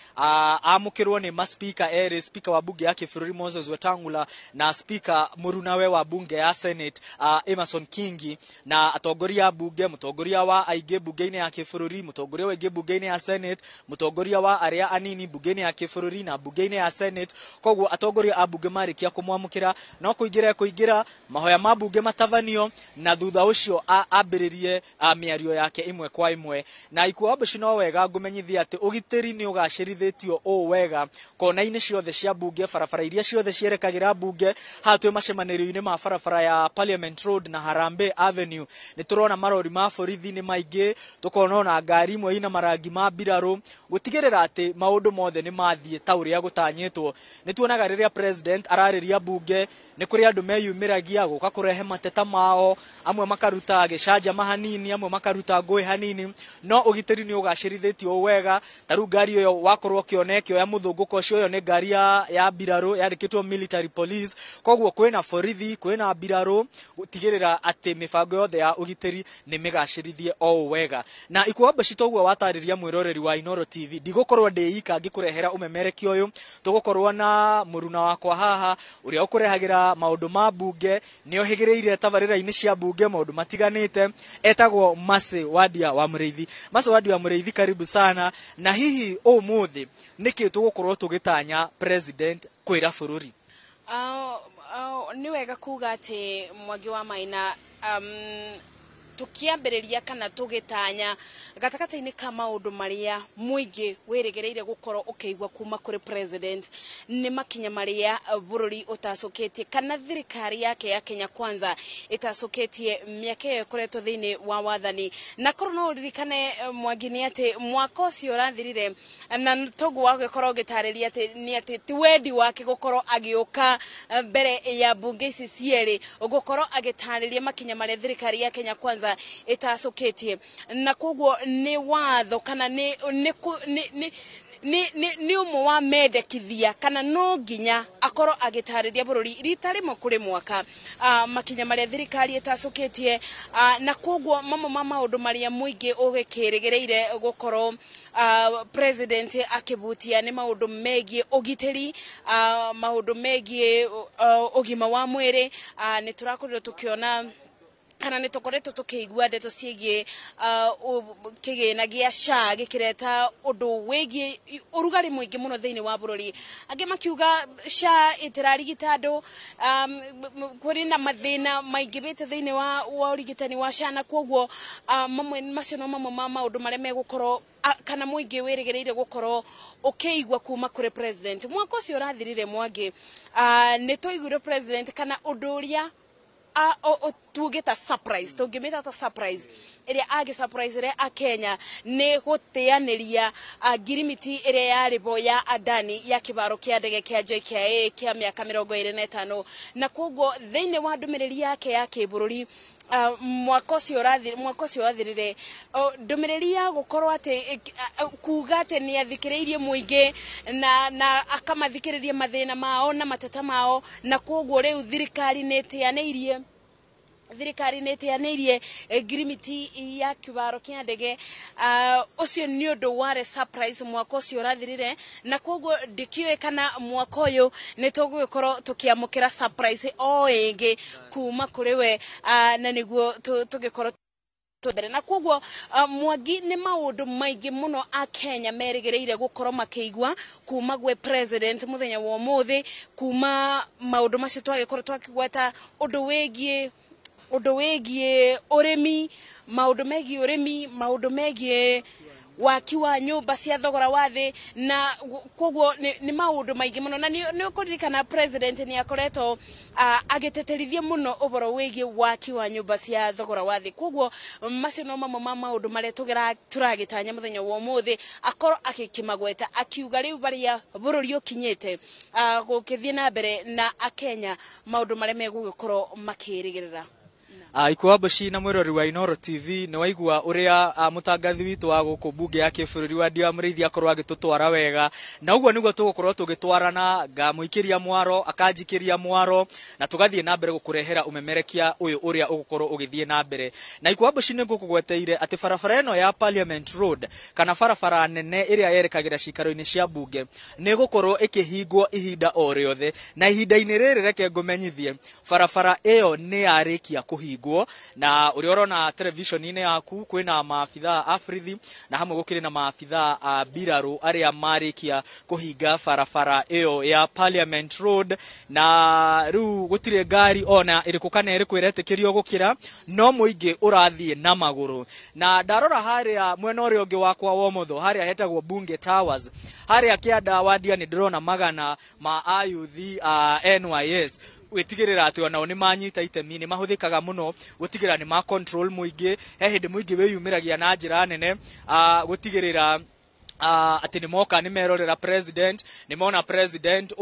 amũkĩrwo nĩ maspika erĩ, speaker wa bunge ya kĩbũrũri Moses Wetangula na speaker mũrunawe wa bunge ya Senate Emerson Kingi, na atongoria a bunge, mũtongoria wa aingĩ bunge-inĩ ya kĩbũrũri, mũtongoria wa aingĩ bunge-inĩ ya Senate, mũtongoria wa arĩa anini bunge-inĩ ya kĩbũrũri na bunge-inĩ ya Senate. Koguo atongoria a bunge marĩkia kũmwamũkĩra no kũingĩra mahoya ma bunge matabanio, na thutha ũcio ambĩrĩrie mĩario yake ĩmwe kwa ĩmwe. Na Ikuwa Wambuci, no wega ngũmenyithia atĩ ũgitĩri nĩ ũgacĩrithĩtio ũũ wega kona-inĩ ciothe cia bunge, barabara iria ciothe cierekagĩra bunge. Haha twĩ macemanĩrio-inĩ ma barabara ya Parliament Road na Harambee Avenue, nĩ tũrona marori ma borithi nĩ maingĩ, tũkona ona ngari imwe ina marangi ma mbirarũ, gũtigĩrĩra atĩ maũndũ mothe nĩ mathiĩ ta ũrĩa gũtanyĩtwo. Nĩ tuonaga rĩrĩa president ararĩria bunge nĩ kũrĩ andũ meyumĩragia gũka kũrehe mateta mao, amwe makaruta gĩcanjama hanini, amwe makaruta ngũĩ hanini, no ũgitĩri nĩ ũgacĩrithĩtio wega. Ta rĩu ngari ĩyo wakorwo ũkĩona ĩkĩoya mũthũngũko ũcio, ĩyo nĩ ngari ya mbirarũ yandĩkĩtwo military police. Koguo kwĩna borithi, kwĩna mbirarũ gũtigĩrĩra atĩ mĩbango yothe ya ũgitĩri nĩ mĩgacĩrithie o ũũ wega. Na Ikuwa Wambuci, toguo watarĩria mwĩroreri wa Inooro TV, ndigũkorwo ndĩ ika ngĩkũrehera ũmemerekia ũyũ, tũgũkorwo na mũruna wakwa haha ũrĩa ũkũrehagĩra maũndũ ma bunge, nĩ ohĩgĩrĩire tabarĩra-inĩ cia bunge maũndũ matiganĩte, etagwo Mercy Wandia wa Mũrĩithi. Mercy Wandia wa Mũrĩithi, karibu sana. Na hihi ũmũthĩ nĩkĩ tũgũkorwo tũgĩtanya president kwĩra bũrũri? Nĩ wega kuga atĩ Mwangi wa Maina, tukiambĩrĩria kana tũgĩtanya gatagatĩ-inĩ ka maũndũ marĩa mũingĩ wĩrĩgĩrĩire gũkorwo ũkĩigua kuma kũrĩ president nĩ makinya marĩa bũrũri ũtacũkĩtie kana thirikari yake ya Kenya Kwanza ĩtacũkĩtie mĩaka ĩyo ĩkoretwo thĩinĩ wa wathani. Na korwo no ũririkane, Mwangi, nĩ atĩ mwaka ũcio ũrathirire, na toguo wagĩkorwo ũgĩtarĩria atĩ nĩ atĩ ti wendi wake gũkorwo agĩũka mbere ya bunge ici cierĩ gũkorwo agĩtarĩria makinya marĩa thirikari ya Kenya Kwanza ĩtacũkĩtie, na koguo nĩ watho kana nĩ ũmwe wa mendekithia kana no nginya akorwo agĩtarĩria bũrũri rita rĩmwe kũrĩ mwaka makinya marĩa thirikari ĩtacũkĩtie. Na koguo mamwe ma maũndũ marĩa mũingĩ ũgĩkĩrĩgĩrĩire gũkorwo president akĩbutia nĩ maũndũ megiĩ ũgitĩri, maũndũ megiĩ ũgima wa mwĩrĩ. Nĩ tũrakorirwo tũkĩona kana nĩ tũkoretwo tũkĩigua ndeto ciĩgiĩ kĩgĩna gĩa SHA gĩkĩreta ũndũ wĩgiĩ ũrugarĩ mũingĩ mũno thĩinĩ wa bũrũri, angĩ makiuga SHA ĩtĩrarigita andũ, kũrĩ na mathĩna maingĩhĩte thĩinĩ wa ũrigitani wa SHA. Na koguo mamwe macio no mamwe ma maũndũ marĩa megũkorwo kana mũingĩ wĩrĩgĩrĩire gũkorwo ũkĩigua kuma kũrĩ president. Mwaka ũcio ũrathirire, Mwangi, nĩ twaiguire president kana ũndũ ũrĩa tuge ta surprise, tũngĩmĩta ta surprise ĩrĩa agĩ surprise a Kenya nĩ gũteanĩria ngirimiti ĩrĩa yarĩ bo ya Adani ya kĩbaro kĩa ndege kĩa JKIA kĩa mĩaka 25. Na koguo thĩinĩ wa ndũmĩrĩri yake ya kĩbũrũri mwaka ũcio wathirire, ndũmĩrĩri ya gũkorwo atĩ kuga atĩ nĩ athikĩrĩirie mũingĩ na akamathikĩrĩria mathĩna mao na mateta mao, na koguo rĩu thirikari nĩ ĩteanĩirie ngirimiti ya kĩbaro kĩa ndege. Ũcio nĩ ũndũ warĩ surprise mwaka ũcio ũrathirire, na koguo ndikĩũĩ kana mwaka ũyũ nĩ tũgũgĩkorwo tũkĩamũkĩra surprise o ĩngĩ kuma kũrĩ we, na nĩguo tũgĩkorwo mbere. Na koguo Mwangi, nĩ maũndũ maingĩ mũno a Kenya merĩgĩrĩire gũkorwo makĩigua kuma gwĩ president mũthenya wa ũmũthĩ, kuma maũndũ macio twagĩkorwo twakĩgweta, ũndũ wĩgiĩ ũrĩmi, maũndũ megiĩ ũrĩmi, maũndũ megiĩ waki wa nyũmba cia thogora wa thĩ, na koguo nĩ maũndũ maingĩ mũno. Na nĩ ũkũririkana president nĩ akoretwo agĩteterithia mũno ũhoro wĩgiĩ waki wa nyũmba cia thogora wa thĩ. Koguo macio no mamwe ma maũndũ marĩa tũragĩtanya mũthenya wa ũmũthĩ akorwo agĩkĩmagweta, akiuga rĩu barĩa bũrũri ũkinyĩte gũkĩthiĩ na mbere na akenya maũndũ marĩa megũgĩkorwo makĩrĩgĩrĩra. Ikua Mboci na mwirori wa Inooro TV nĩ waigua ũrĩa mũtangathi witũ wa gũkũ mbunge ya kĩbũrũri wa Ndia Mũrĩithi akorwo agĩtũtwara wega, na ũguo nĩguo tũgũkorwo tũgĩtwarana, ngamũikĩria mwaro akanjikĩria mwaro, na tũgathiĩ na mbere gũkũrehera ũmemerekia ũyũ ũrĩa ũgũkorwo ũgĩthiĩ na mbere. Na Ikua Mboci nĩ ngũkũgweteire atĩ barabara ĩno ya Parliament Road kana barabara nene ĩrĩa yerekagĩra cikaro-inĩ cia mbunge nĩ ĩgũkorwo ĩkĩhingwo ihinda o rĩothe, na ihinda-inĩ rĩrĩ reke ngũmenyithie barabara ĩyo nĩ yarĩkia kũhingwo. Na ũrĩa ũrona television-inĩ yaku kwĩna maabithaa a borithi na hamwe gũkĩrĩ na maabithaa a mbirarũ arĩa marĩkia kũhinga barabara ĩyo ya Parliament Road, na rĩu gũtirĩ ngari ona ĩrĩkũ kana ĩrĩkũ ĩretĩkĩrio gũkĩra, no mũingĩ ũrathiĩ na magũrũ. Na ndarora harĩa mwena ũrĩa ũngĩ wakwa wa ũmotho harĩa hetagwo Bunge Towers, harĩa kĩanda wandia nĩ ndĩrona magana ma ayuthi a NYS gwitigirira ati onao ni manyita itemi, ni mahuthikaga muno gutigirira ni ma control muingi. He hindi muingi wiyumiragia na njira nene gutigirira ati ni moka ni merorera president, ni mona president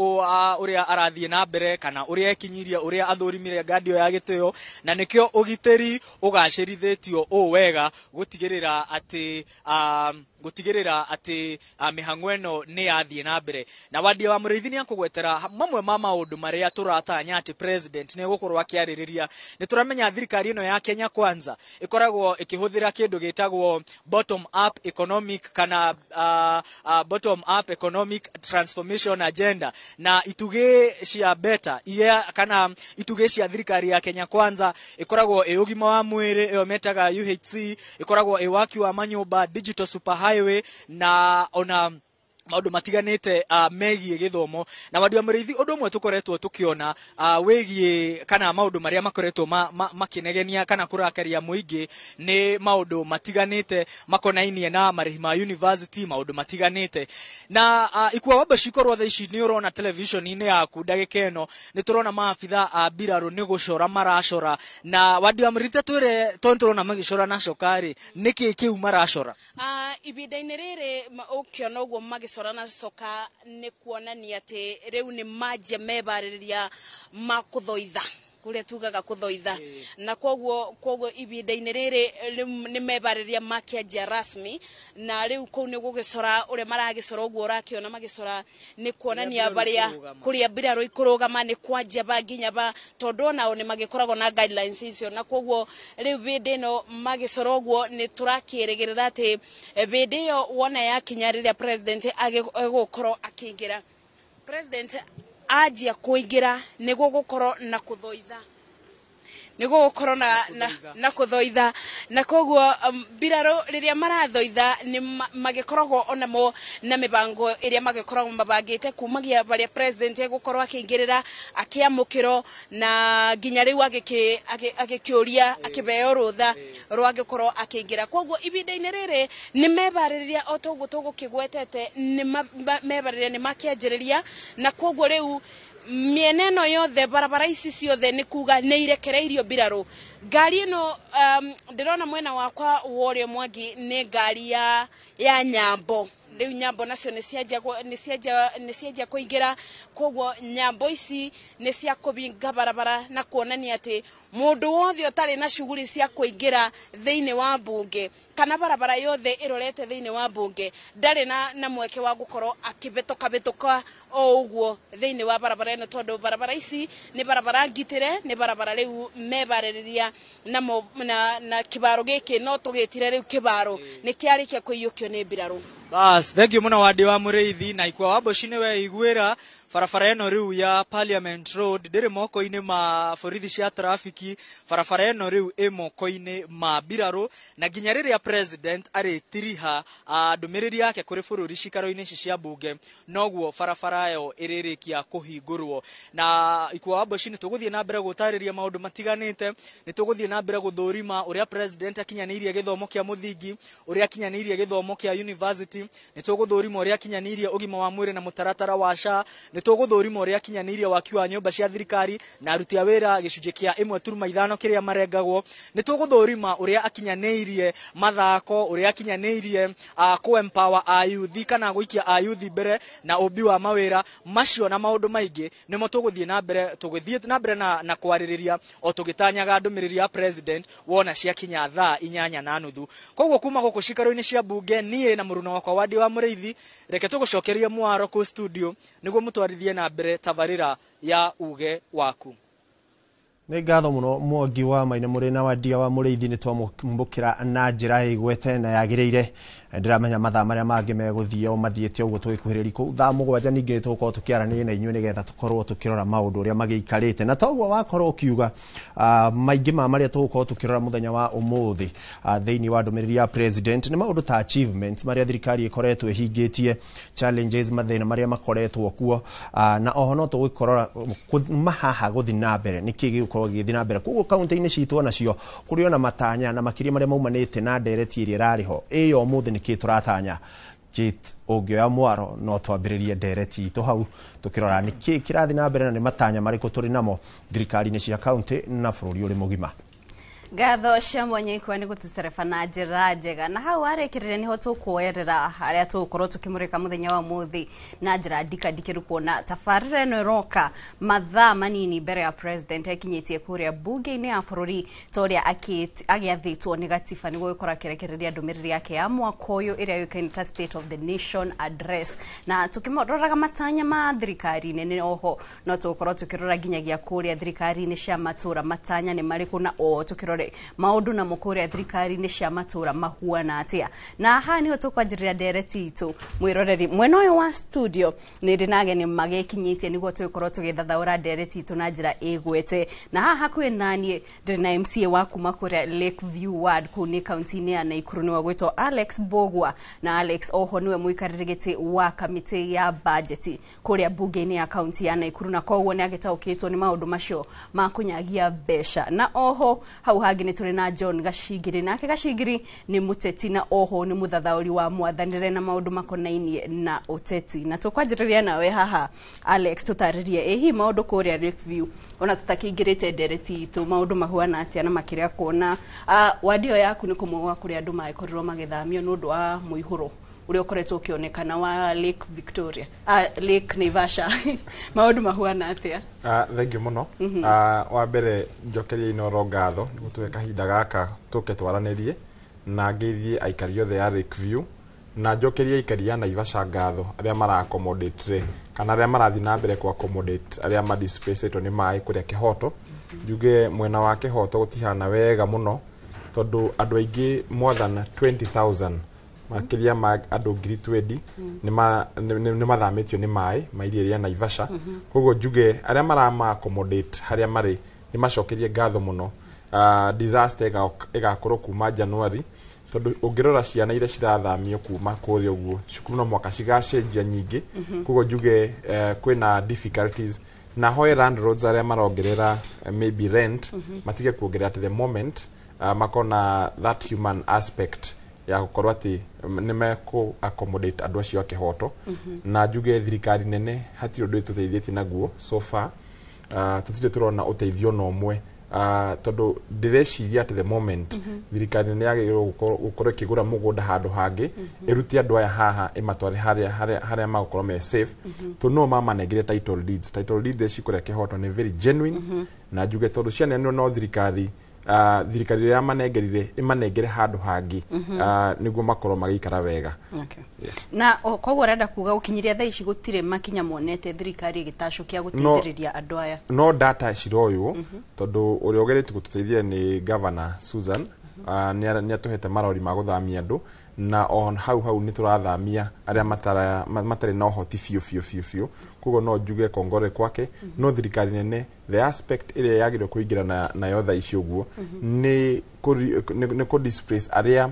uria arathie na mbere kana uria ekinyirie uria athurimire ngadio ya gitio, na nikio ugiteri ugacirithitio u wega gutigirira ati mihang'o ĩno nĩ yathiĩ na mbere. Na Wandia wa Mũrĩithi nĩ akũgwetera mamwe ma maũndũ marĩa tũratanya atĩ president nĩ egũkorwo akĩarĩrĩria. Nĩ tũramenya thirikari ĩno ya Kenya Kwanza ĩkoragwo ĩkĩhũthĩra kĩndũ gĩtagwo bottom up economic kana bottom up economic transformation agenda, na itugĩ cia beta iria kana itugĩ cia thirikari ya Kenya Kwanza ĩkoragwo ĩ ũgima wa mwĩrĩ ĩyo metaga UHC, ĩkoragwo ĩ waki wa manyũmba, digital superhighway, na ona maundu matiganite megie githomo. Na Wandia Mũrĩithi, undu umwe tukoretwo tukiona wigie kana maundu maria makoretwo makinegenia kana kurakaria muingi ni maundu matiganite makonainie na marihi ma university, maundu matiganite. Na Ikua Wamboci korwo thaa ici ni urona television-inĩ yaku ndagĩka ĩno nĩ tũrona maabithaa a mbirarũ nĩ gũcora maracora. Na Wandia Mũrĩithi, twĩre tondũ tũrona magĩcora na coka-rĩ, nĩkĩ kĩu maracora? Ihinda-inĩ rĩrĩ ũkĩona ũguo magĩcora na coka nĩ kuonania atĩ rĩu nĩ manjia mebarĩrĩria ma kũthoitha, kũrĩa tugaga kũthoitha, na koguo ihinda-inĩ rĩrĩ nĩ mebarĩrĩria makĩanjia rasmi, na rĩu kũu nĩ gũgĩcora ũrĩa maragĩcora ũguo ũrakĩona magĩcora nĩ kuonania barĩa kũrĩa mbirarũ ikũrũgama nĩ kwanjia ba nginya ba, tondũ onao nĩ magĩkoragwo na guidelines icio. Na koguo rĩu hĩndĩ ĩno magĩcora ũguo nĩ tũrakĩrĩgĩrĩra atĩ hĩndĩ ĩyo wona yakinya rĩrĩa president egũkorwo akĩingĩra, president anjia kuingira nĩ gũgũkorwo na kũthoitha, nĩ gũgũkorwo na kũthoitha. Na koguo mbirarũ rĩrĩa marathoitha nĩ magĩkoragwo onamo na mĩbango ĩrĩa magĩkoragwo mabangĩte kumagia barĩa president egũkorwo akĩingĩrĩra akĩamũkĩrwo, na nginya rĩu agĩkĩũria akĩheo rũtha rwa agĩkorwo akĩingĩra. Koguo ihinda-inĩ rĩrĩ nĩ mebarĩrĩria o toguo tũgũkĩgwetete, nĩ mebarĩrĩria nĩ makĩanjĩrĩria, na koguo rĩu mĩena ĩno yothe barabara ici ciothe nĩ kuga nĩ irekereirio mbirarũ. Ngari ĩno ndĩrona mwena wakwa wa ũrĩo Mwangi nĩ ngari ya nyambo. Rĩu nyambo nacio nĩ cianjia kũingĩra, koguo nyambo ici nĩ cia kũhinga barabara na kuonania atĩ mũndũ wothe ũtarĩ na shughuli cia kũingĩra thĩinĩ wa mbunge kana barabara yothe ĩrorete thĩinĩ wa mbunge ndarĩ na mweke wa gũkorwo akĩbĩtũka o ũguo thĩinĩ wa barabara ĩno, tondũ barabara ici nĩ barabara ngitĩre, nĩ barabara rĩu mebarĩrĩria na kĩbaro gĩkĩ no tũgĩtire rĩu kĩbaro nĩ kĩarĩkia kũiyũkio nĩ mbirarũ. Bas, thank you muno Wandia wa Mũrĩithi. Na Ikua Wamboci nĩ weiguĩra Barabara ĩno rĩu ya Parliament Road ndĩrĩ moko-inĩ ma borithi cia trafiki. Barabara ĩno rĩu ĩ moko-inĩ ma mbirarũ, na nginya rĩrĩa president arĩtiriha ndũmĩrĩri yake kũrĩ bũrũri cikaro-inĩ ici cia bunge, noguo barabara ĩyo ĩrĩrĩkia kũhingũrwo. Na Ikua wa Mboci, nĩ tũgũthiĩ na mbere gũtarĩria maũndũ matiganĩte, nĩ tũgũthiĩ na mbere gũthũrima ũrĩa president akinyanĩirie gĩthomo kĩa mũthingi, ũrĩa akinyanĩirie gĩthomo kĩa university, nĩ tũgũthũrima ũrĩa akinyanĩirie ũgima wa mwĩrĩ na mũtaratara wa SHA, nĩ tũgũthũrima ũrĩa akinyanĩirie waki wa nyũmba cia thirikari na aruti a wĩra gĩcunjĩ kĩa 1.5 kĩrĩa marengagwo, nĩ tũgũthũrima ũrĩa akinyanĩirie mathako, ũrĩa akinyanĩirie kũ empower ayuthi kana gũikia ayuthi mbere na ũmbi wa mawĩra macio na maũndũ maingĩ. Nĩmo tũgũthiĩ na mbere, tũgĩthiĩ na mbere na kwarĩrĩria o tũgĩtanyaga ndũmĩrĩri ya president wona ciakinya thaa 8:30. Koguo kuma gũkũ cikaro-inĩ cia bunge, niĩ na mũruna wakwa Wandi wa Mũrĩithi, reke tũgũcokerie mwaro kũ studio nĩguo mũtwarithie na mbere tabarĩra ya Uge Waku. Nĩ ngatho mũno Mwangi wa Maina mũrĩ na Wandia wa Mũrĩithi, nĩ twamũkĩra na njĩra ĩgwete na yagĩrĩire. Ndĩramenya mathaa marĩa mangĩ megũthiĩ o mathiĩte ũguo tũgĩkuhĩrĩria kũu thaa 7, ningĩ tũgũkorwo tũkĩaranĩria na inyuĩ nĩgetha tũkorwo tũkĩrora maũndũ ũrĩa magĩikarĩte. Na toguo wakorwo ũkiuga maingĩ ma marĩa tũgũkorwo tũkĩrora mũthenya wa ũmũthĩ thĩinĩ wa ndũmĩrĩri ya president nĩ maũndũ ta achievements marĩa thirikari ĩkoretwo ĩhingĩtie, challenges, mathĩna marĩa makoretwo kuo, na oho no tũgũkorora kuma haha gũthiĩ na mbere nĩkĩ gĩgũkorwo gĩgĩthiĩ na mbere. Koguo kaunti-inĩ citũ onacio kũrĩ ona matanya na makĩria marĩa maumanĩte na ndereti ĩrĩa ĩrarĩ ho ĩyo ũmũthĩ nĩkĩ tũratanya. Kate ũngĩoya mwaro no twambĩrĩrie ndereti itũ hau tũkĩrora nĩkĩ kĩrathiĩ na mbere na nĩ matanya marĩkũ tũrĩ namo thirikari-inĩ cia kaunti na bũrũri ũrĩ mũgima. Ngatho cia mwanya Ikua nĩ gũtũtereba na njĩra njega, na hau warĩkĩrĩria nĩho tũkuoerera harĩa tũgũkorwo tũkĩmũrĩka mũthenya wa ũmũthĩ na njĩra ndikandikĩru, kuona tabarĩra ĩno ĩroka mathaa manini mbere ya president akinyĩtie kũrĩa bunge-inĩ ya bũrũri ta ũrĩa agĩathĩtwo nĩ gatiba nĩguo gũkorwo akĩrekereria ndũmĩrĩri yake ya mwaka ũyũ ĩrĩa yũĩkaine ta State of the Nation Address. Na tũkĩroraga matanya ma thirikari nene, oho no tũgũkorwo tũkĩrora nginyagia kũrĩa thirikari-inĩ cia matũra matanya nĩ marĩkũ, na o tũkĩrore maũndũ namo kũrĩa thirikari-inĩ cia matũra mahuana atĩa. Na haha nĩho tũkwanjĩrĩria ndereti itũ. Mwĩroreri mwena ũyũ wa studio nĩ ndĩ na ageni magĩkinyĩtie nĩguo tũgĩkorwo tũgĩthathaũra ndereti itũ na njĩra ĩgwete. Na haha hakuhĩ naniĩ ndĩrĩ na MCA wa kuma kũrĩa Lakeview Ward kũu nĩ kaunti-inĩ ya Naikuru, nĩwe gwĩtwo Alex Mbugua. Na Alex oho nĩwe mũikarĩri gĩtĩ wa kamĩtĩ ya bajeti kũrĩa bunge-inĩ ya kaunti ya Naikuru, na koguo nĩ agĩtaũkĩtwo nĩ maũndũ macio ma kũnyagia mbeca. Na oho hau hangĩ nĩ tũrĩ na John Gacingiri, nake Gacingiri nĩ mũteti na oho nĩ mũthathaũri wa mwathanĩre na maũndũ makonainie na ũteti. Na tũkwanjĩrĩria nawe haha Alex, tũtarĩrie ĩ hihi maũndũ kũrĩa Lakeview ona tũtakĩingĩrĩte ndereti itũ maũndũ mahuana atĩa, na makĩria kuona wadi ĩyo yaku nĩ kũmwe gwa kũrĩa andũ magĩkorirwo magĩthamio nĩ ũndũ wa mũihũro ũrĩa ũkoretwo ũkĩonekana wa Lake Victoria, Lake Naivasha. Maũndũ mahuana atĩa? Thank you mũno. Wa mbere njokerie Inooro ngatho nĩ gũtũhe kahinda gaka tũke twaranĩrie, na ngeithie aikari othe a Lakeview, na njokerie aikari a Naivasha ngatho arĩa mara accommodate kana arĩa marathiĩ na mbere ku accommodate arĩa ma displaced nĩ maĩ kũrĩa Kĩhoto. Njuge mwena wa Kĩhoto gũtihana wega mũno tondũ andũ aingĩ more than 20,000 makĩria ma andũ 20,000 nĩ mathamĩtio nĩ maĩ ma iria rĩa Naivasha. Koguo njuge arĩa marama accommodate harĩa marĩ nĩ macokerie ngatho mũno. Disaster ĩgakorwo kuma January tondũ ũngĩrora ciana iria cirathamio kuma kũrĩa ũguo cukuru no mwaka cigacenjia nyingĩ. Koguo njuge kwĩna difficulties, na hoe landlords arĩa marongerera maybe rent matige kuongerera at the moment, makona that human aspect ya gũkorwo atĩ nĩ mekũ accommodate andũ acio a Kĩhoto. Na njuge thirikari nene hatirĩ ũndũ ĩtũteithĩtie naguo so far, tũtirĩ tũrona ũteithio na ũmwe, tondũ ndĩreciria at the moment thirikari nene yagĩrĩirwo gũkorwo ĩkĩgũra mũgũnda handũ hangĩ, ĩrute andũ aya haha ĩmatware harĩa magũkorwo me safe, tondũ no mamanengere title deeds. Title deeds ici kũrĩa Kĩhoto nĩ very genuine, na njuge tondũ cianeanirwo no thirikari, thirikari ĩrĩa yamanengerire ĩmanengere handũ hangĩ, nĩguo makorwo magĩikara wega. Yes. Na koguo ũrenda kuga ũkinyiria thaa ici gũtirĩ makinya monete thirikari ĩgĩtacũkia gũteithĩrĩria andũ aya? No data ciroywo tondũ ũrĩa ũgeretie gũtũteithia nĩ Governor Susan, nĩ atũhete marori ma gũthamia andũ, Na on hau hau nĩ tũrathamia arĩa matarĩ na ũhoti biũ biũ biũ biũ. Koguo no njuge kongore kwake. No thirikari nene, the aspect ĩrĩa yagĩrĩirwo kũingĩra nayo thaa ici ũguo nĩ kũ displace arĩa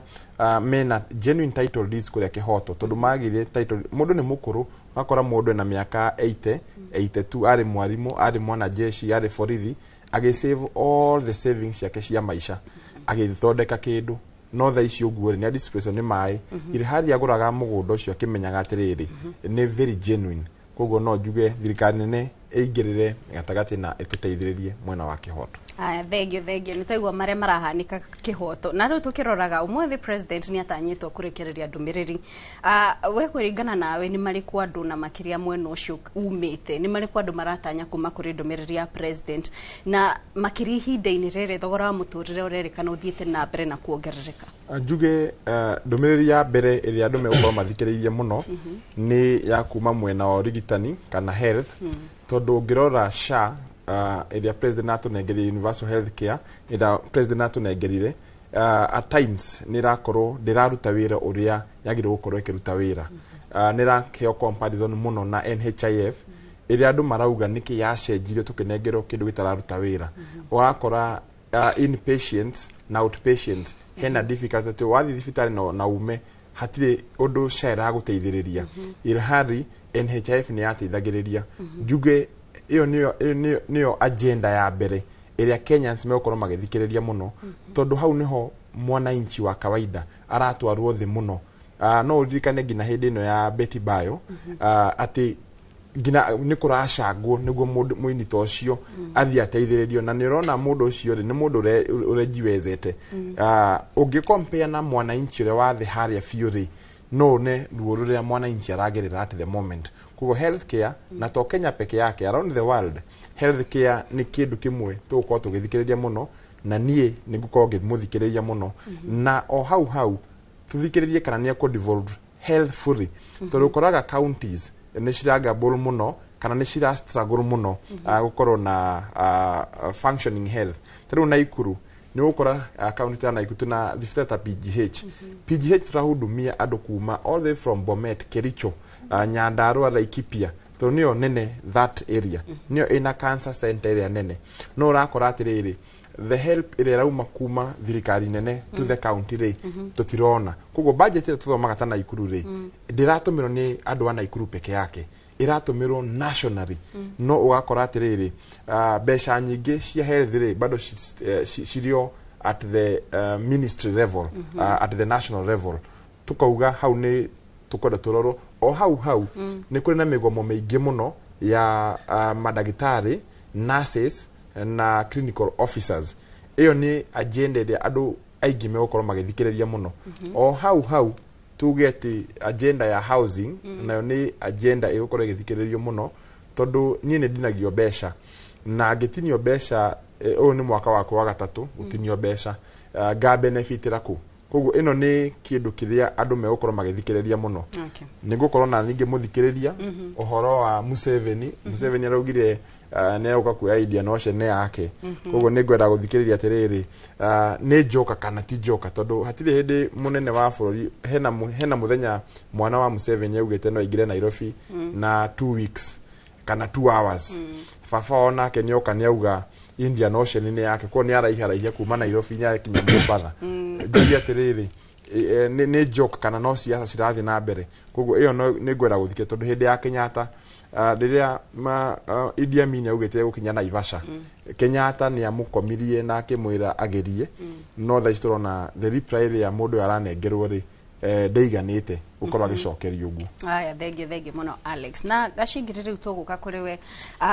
mena genuine title deeds kũrĩa Kĩhoto, tondũ magire title. Mũndũ nĩ mũkũrũ, ũgakora mũndũ ena mĩaka 80, 82, arĩ mwarimũ, arĩ mwanajeshi, arĩ borithi, agĩsave all the savings ciake cia maica, agĩthondeka kĩndũ. No thaa ici ũguo rĩ, nĩ displace nĩ maĩ, irĩ harĩa agũraga mũgũnda ũcio akĩmenyaga atĩrĩrĩ, nĩ very genuine. Koguo no njuge thirikari nene ĩingĩrĩre gatagatĩ na ĩtũteithĩrĩrie mwena wa Kĩhoto. Aya, thengio, thengio. Nĩ twaigua marĩa marahanĩka Kĩhoto. Na rĩu tũkĩroraga ũmũthĩ, president nĩ atanyĩtwo kũrekereria ndũmĩrĩri. We kũringana nawe, nĩ marĩkũ andũ, na makĩria mwena ũcio umĩte, nĩ marĩkũ andũ maratanya kuma kũrĩ ndũmĩrĩri ya president, na makĩria ihinda-inĩ rĩrĩ thogora wa mũtũrĩre ũrerĩkana ũthiĩte na mbere na kuongerereka? Njuge ndũmĩrĩri ya mbere ĩrĩa andũ megũkorwo mathikĩrĩirie mũno nĩ ya kuma mwena wa ũrigitani kana health, tondũ ũngĩrora SHA ĩrĩa president atũnengerire, universal health care ĩrĩa president atũnengerire, at times nĩ ĩrakorwo ndĩraruta wĩra ũrĩa yagĩrĩirwo gũkorwo ĩkĩruta wĩra. Nĩ ĩrakĩo comparison mũno na NHIF, ĩrĩa andũ marauga nĩkĩ yacenjirio tũkĩnengerwo kĩndũ gĩtararuta wĩra. Ũrakora inpatients na outpatients hena difficulty, atĩ wathiĩ thibitarĩ na ume hatirĩ ũndũ SHA ĩragũteithĩrĩria, ilhali NHIF nĩ yateithagĩrĩria. Njuge ĩyo nĩyo agenda ya mbere ĩrĩa Kenyans megũkorwo magĩthikĩrĩria mũno, tondũ hau nĩho mwananchi wa kawaida aratwarwo thĩ mũno. No ũririkane nginya hĩndĩ ĩno ya Betty Bayo, atĩ nginya nĩ kũracangwo nĩguo mũndũ mũini ta ũcio athiĩ ateithĩrĩrio, na nĩ ũrona mũndũ ũcio rĩ, nĩ mũndũ ũrejiwezete. Ũngĩ compare na mwananchi ũrĩa wa thĩ harĩa biũ rĩ, no one ruo rũrĩa mwananchi aragerera at the moment. Koguo healthcare, na to Kenya peke yake, around the world, healthcare nĩ kĩndũ kĩmwe tũgũkorwo tũgĩthikĩrĩria mũno, na niĩ nĩ ngũkorwo ngĩmũthikĩrĩria mũno. Na o hau hau tũthikĩrĩrie kana nĩ ekũ devolve health fully, tondũ ũkoraga counties nĩ ciragabble mũno kana nĩ cira struggle mũno gũkorwo na functioning health. Ta rĩu Naikuru, nĩ ũgũkora county ta Naikuru tuna thibitarĩ ta PGH. PGH tũrahudumia andũ kuma all the way from Bomet, Kericho, Nyandarua, Laikipia, tondũ nĩyo nene that area, nĩyo ĩna cancer center ĩrĩa nene. No ũrakora atĩrĩrĩ, the help ĩrĩa ĩrauma kuma thirikari nene to the county rĩ, tũtirona. Koguo budget ĩrĩa tũthomaga ta Naikuru rĩ, ndĩratũmĩrwo nĩ andũ a Naikuru peke yake, ĩratũmĩrwo nationally. No ũgakora atĩrĩrĩ, mbeca nyingĩ cia health rĩ, bado cirio at the ministry level, at the national level. Tukauga hau nĩ tũkwenda tũrorwo. O hau hau nĩ kũrĩ na mĩgomo mĩingĩ mũno ya mandagĩtarĩ, nurses na clinical officers. Ĩyo nĩ agenda ĩrĩa andũ aingĩ megũkorwo magĩthikĩrĩria mũno. O hau hau tuge atĩ agenda ya housing nayo nĩ agenda ĩgũkorwo ĩgĩthikĩrĩrio mũno, tondũ niĩ nĩ ndinagio mbeca, na ngĩtinio mbeca, ũyũ nĩ mwaka wakwa wa gatatũ gũtinio mbeca, nga benefitĩra kũ? Koguo ĩno nĩ kĩndũ kĩrĩa andũ megũkorwo magĩthikĩrĩria mũno. Nĩ ngũkorwo na ningĩ mũthikĩrĩria ũhoro wa Museveni. Museveni araugire nĩ egũka kuoya Indian Ocean yake. Koguo nĩ ngwenda gũthikĩrĩria atĩrĩrĩ, nĩ njoka kana ti njoka, tondũ hatirĩ hĩndĩ mũnene wa bũrũri hena mũthenya mwana wa Museveni augĩte no aingĩre Nairobi na 2 weeks kana 2 hours. Baba onake nĩ oka nĩ auga Indian Ocean nĩ yake, koguo nĩ araiharaihia kuma Nairobi nĩ akinya Mombatha. Njuge atĩrĩrĩ, nĩ joke kana no siasa cirathiĩ na mbere? Koguo ĩyo nĩ ngwenda gũthikĩrĩria, tondũ hĩndĩ ya Kenyatta, rĩrĩa Idi Amin augĩte gũkinya Naivasha, Kenyatta nĩ amũkomirie na akĩmwĩra agerie. No thaa ici tũrona the reply ĩrĩa mũndũ ũyũ aranengerwo rĩ, ndĩiganĩte gũkorwo agĩcokerio ũguo. Aya, thengio, thengio mũno, Alex. Na Gacingiri, rĩu tũgũka kũrĩ we.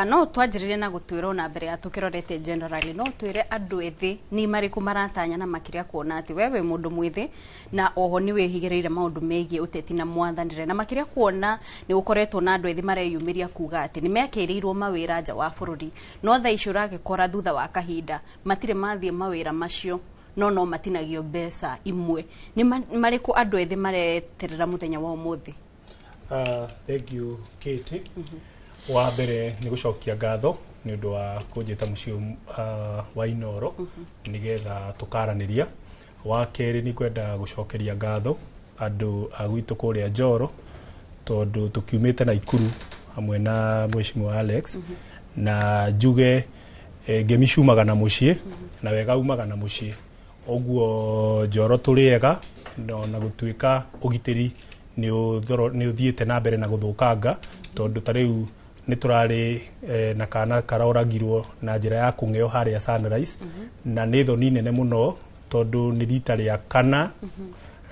No twanjĩrĩrie na gũtwĩra, ona mbere ya tũkĩrorete generally, no twĩre andũ ethĩ nĩ marĩkũ maratanya, na makĩria kuona atĩ we wĩ mũndũ mwĩthĩ na oho nĩ wĩhigĩrĩire maũndũ megiĩ ũteti na mwathanĩre, na makĩria kuona nĩ gũkoretwo na andũ ethĩ mareyumĩria kuga atĩ nĩ mekĩrĩirwo mawĩra nja wa bũrũri, no thaa ici ũragĩkora thutha wa kahinda matirĩ mathiĩ mawĩra macio, no matinagio mbeca imwe. Nĩ marĩkũ andũ ethĩ mareterera mũthenya wa ũmũthĩ? Thank you, Kate. Wa mbere nĩ gũcokia ngatho nĩ ũndũ wa kũnjĩta mũciĩ wa Inoro nĩgetha tũkaranĩria. Wa kerĩ, nĩ kwenda gũcokeria ngatho andũ a gwitũ kũrĩa Njoro, tondũ tũkiumĩte Naikuru hamwe na Mheshimiwa Alex. Na njuge ngemi ciumaga na mũciĩ na wega umaga na mũciĩ, ũguo Njoro tũrĩ ega, na gũtuĩka ũgitĩri nĩ ũthiĩte na mbere na gũthũkanga, tondũ ta rĩu nĩ tũrarĩ na kana karoragirwo na njĩra ya kũng'eo harĩa Sunrise. Na nĩ thoni nene mũno, tondũ nĩ rita rĩa kana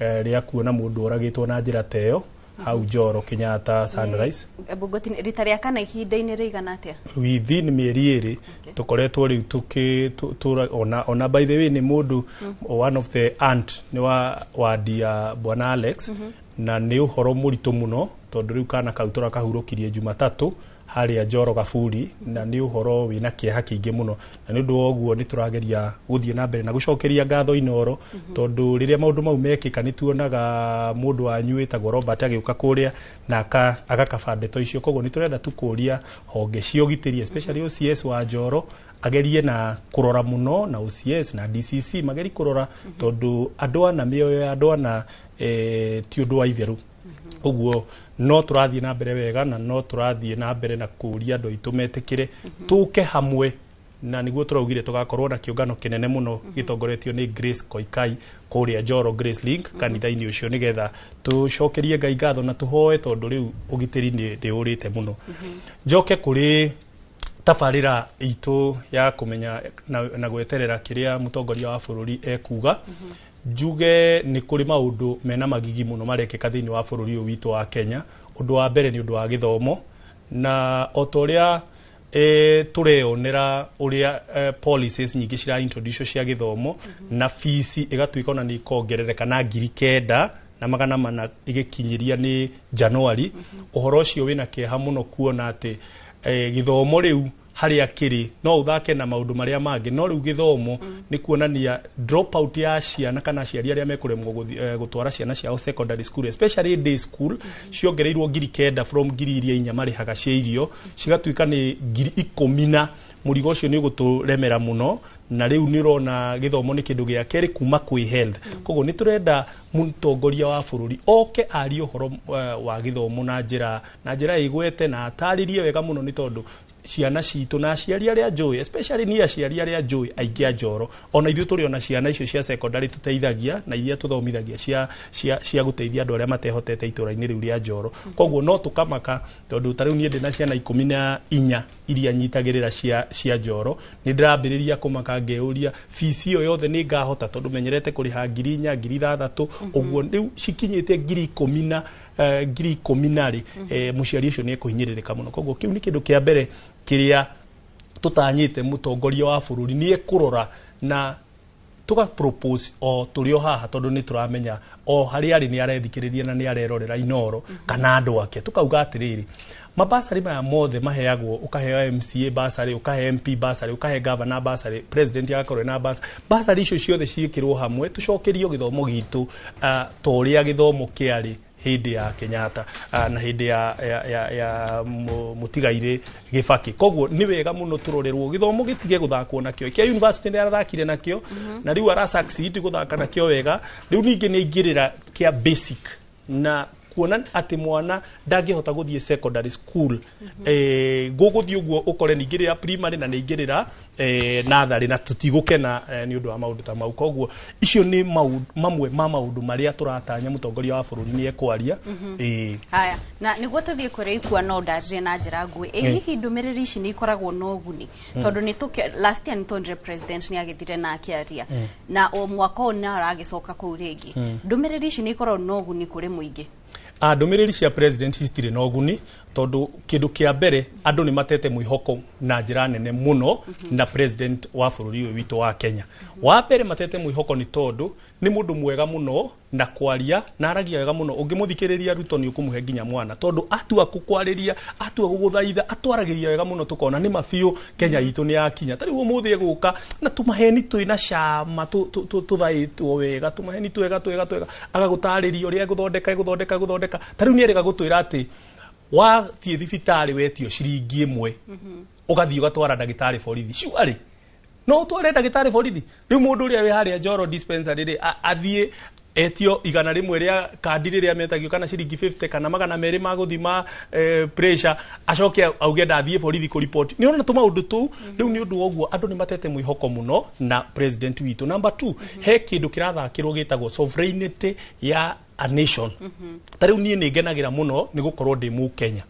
rĩa kuona mũndũ oragĩtwo na njĩra ta ĩyo hau Njoro Kenyatta Sunrise. Bungoti, rita rĩa kana ihinda-inĩ rĩigana atĩa? Within mĩeri 2 tũkoretwo rĩu ona by the way nĩ mũndũ one of the aunt nĩ wa wadi ya Bwana Alex. Na nĩ ũhoro mũritũ mũno, tondũ rĩu kana kau tũrakahurũkirie Jumatatũ harĩa Njoro Gaburi, na nĩ ũhoro wĩna kĩeha kĩingĩ mũno. Na nĩ ũndũ wa ũguo nĩ tũrageria gũthiĩ na mbere na gũcokeria ngatho Inooro, tondũ rĩrĩa maũndũ mau mekĩka nĩ tuonaga mũndũ wanyu wĩtagwo Robert agĩũka kũrĩa na agakaba ndeto icio. Koguo nĩ tũrenda tũkũria honge cia ũgitĩri, especially OCS wa Njoro agerie na kũrora mũno, na OCS na DCC magerie kũrora, tondũ andũ ana mĩoyo ya andũ ana ti ũndũ wa itherũ. Ũguo no tũrathiĩ na mbere wega, na no tũrathiĩ na mbere na kũria andũ aitũ metĩkĩre tũke hamwe, na nĩguo tũraugire tũgakorwo na kĩũngano kĩnene mũno gĩtongoretio nĩ Grace Koikai kũrĩa Njoro Grace Link kanitha-inĩ ũcio, nĩgetha tũcokerie Ngai ngatho na tũhoe, tondũ rĩu ũgitĩri nĩ ũrĩte mũno. Njoke kũrĩ tabarĩra itũ ya kũmenya na gweterera kĩrĩa mũtongoria wa bũrũri ekuga. Njuge nĩ kũrĩ maũndũ mena magigi mũno marekĩka thĩinĩ wa bũrũri ũyũ witũ wa Kenya. Ũndũ wa mbere nĩ ũndũ wa gĩthomo, na o ta ũrĩa tũreyonera ũrĩa policies nyingĩ cira introduce cia gĩthomo, na fees ĩgatuĩka ona nĩ ikongerereka na 9,400 ĩgĩkinyĩria nĩ Januari. Ũhoro ũcio wĩna kĩeha mũno kuona atĩ gĩthomo rĩu harĩa kĩrĩ no ũthake na maũndũ marĩa mangĩ, no rĩu gĩthomo nĩ kuonania drop out ya ciana kana aciari arĩa mekũremwo gũtwara ciana ciao secondary school, especially day school, ciongereirwo 9,000 from 4,000 marĩhaga cia irio, cigatuĩka nĩ 10,000, na mũrigo ũcio nĩ ũgũtũremera mũno. Na rĩu nĩ ũrona gĩthomo nĩ kĩndũ gĩa kerĩ kuma kwĩ health. Koguo nĩ tũrenda mũtongoria wa bũrũri oke arie ũhoro wa gĩthomo na njĩra ĩgwete na atarĩrie wega mũno, nĩ tondũ ciana citũ na aciari arĩa njũĩ, especially ni aciari arĩa njũĩ aingĩ a Njoro, ona ithuĩ tũrĩ ona ciana icio cia secondary tũteithagia na iria tũthomithagia cia gũteithia andũ arĩa matehotete itũra-inĩ rĩu rĩa Njoro. Koguo no tũkamaka, tondũ ta rĩu niĩ ndĩ na ciana 14 iria nyitagĩrĩra cia Njoro, nĩ ndĩrambĩrĩria kũmaka ngeyũria fees ĩyo yothe nĩ ngahota, tondũ menyerete kũrĩha 4,000 6,000, ũguo rĩu cikinyĩte 10,000 10,000 rĩ, mũciari ũcio nĩ ekũhinyĩrĩrĩka mũno. Koguo kĩu nĩ kĩndũ kĩa mbere kĩrĩa tũtanyĩte mũtongoria wa bũrũri nĩ ekũrora, na tũga propose o tũrĩ o haha, tondũ nĩ tũramenya o harĩa arĩ nĩ arethikĩrĩria na nĩ arerorera Inooro kana andũ ake, tũkauga atĩrĩrĩ, mabasarĩ maya mothe maheagwo, ũkaheo MCA basarĩ, ũkahe MP basarĩ, ũkahe governor basarĩ, president agakorwo na basarĩ, basarĩ icio ciothe ciĩkĩrwo hamwe, tũcokerio gĩthomo gitũ ta ũrĩa gĩthomo kĩarĩ hĩndĩ ya Kenyatta na hĩndĩ ya mũtigairĩ Gĩbakĩ. Koguo nĩ wega mũno tũrorerwo gĩthomo gĩtige gũthakwo nakĩo. Kĩa university nĩ arathakire nakĩo, na rĩu ara succeed gũthaka nakĩo wega. Rĩu ningĩ nĩ aingĩrĩra kĩa basic, na kuona atĩ mwana ndangĩhota gũthiĩ secondary school, gũgũthiĩ ũguo ũkore nĩingĩrĩra primary na nĩingĩrĩra natharĩ, na tũtigũkena nĩ ũndũ wa maũndũ ta mau. Koguo icio nĩ mamwe ma maũndũ marĩa tũratanya mũtongoria wa bũrũri nĩ ekwaria. Haya, na nĩguo tũthiĩ kũrĩa ikua no ndanjie na njĩra nguhĩ, ĩ hihi ndũmĩrĩri ici nĩ ikoragwo na ũguni? Tondũ nĩ last year nĩ tuonire president nĩ agĩthire na akĩaria, na o mwaka ũyũ nĩ aragĩcoka kũu rĩngĩ. Ndũmĩrĩri ici nĩ ikoragwo na ũguni kũrĩ mũingĩ? Ndũmĩrĩri cia president citirĩ na ũguni, tondũ kĩndũ kĩa mbere andũ nĩ matete mwĩhoko na njĩra nene mũno na president wa bũrũri ũyũ witũ wa Kenya. Wa mbere matete mwĩhoko nĩ tondũ nĩ mũndũ mwega mũno na kwaria, na aragia wega mũno. Ũngĩmũthikĩrĩria Ruto nĩ ũkũmũhe nginya mwana, tondũ atua gũkwarĩria, atua gũgũthaitha, atwaragĩria wega mũno, tũkona nĩ mabiũ Kenya itũ nĩ yakinya. Ta rĩu ũmũthĩ egũka na tũmaheni twĩna cama tũthaĩtwo wega, tũmaheni twega twega twega, agagũtarĩria ũrĩa egũthondeka. Ta rĩu nĩ erĩga gũtwĩra atĩ wathiĩ thibitarĩ wetio ciringi 1, ũgathiĩ ũgatwara ndagĩtarĩ borithi. Surely No ũtware ndagĩtarĩ borithi. Rĩu mũndũ ũrĩa wĩ harĩa Njoro dispensary rĩ, athiĩ etio 100 rĩa kandi rĩrĩa metagio, kana ciringi 50 kana 200 ma gũthima pressure, acoke auge ndathiĩ borithi kũripoti. Nĩ ũrona tũmaũndũ tũu. Rĩu nĩ ũndũ wa ũguo andũ nĩ matete mwĩhoko mũno na president witũ. Number 2, he kĩndũ kĩrathakĩrwo gĩtagwo sovereignty ya a nation. Ta rĩu niĩ nĩ ngenagĩra mũno nĩ gũkorwo ndĩ Mũkenya,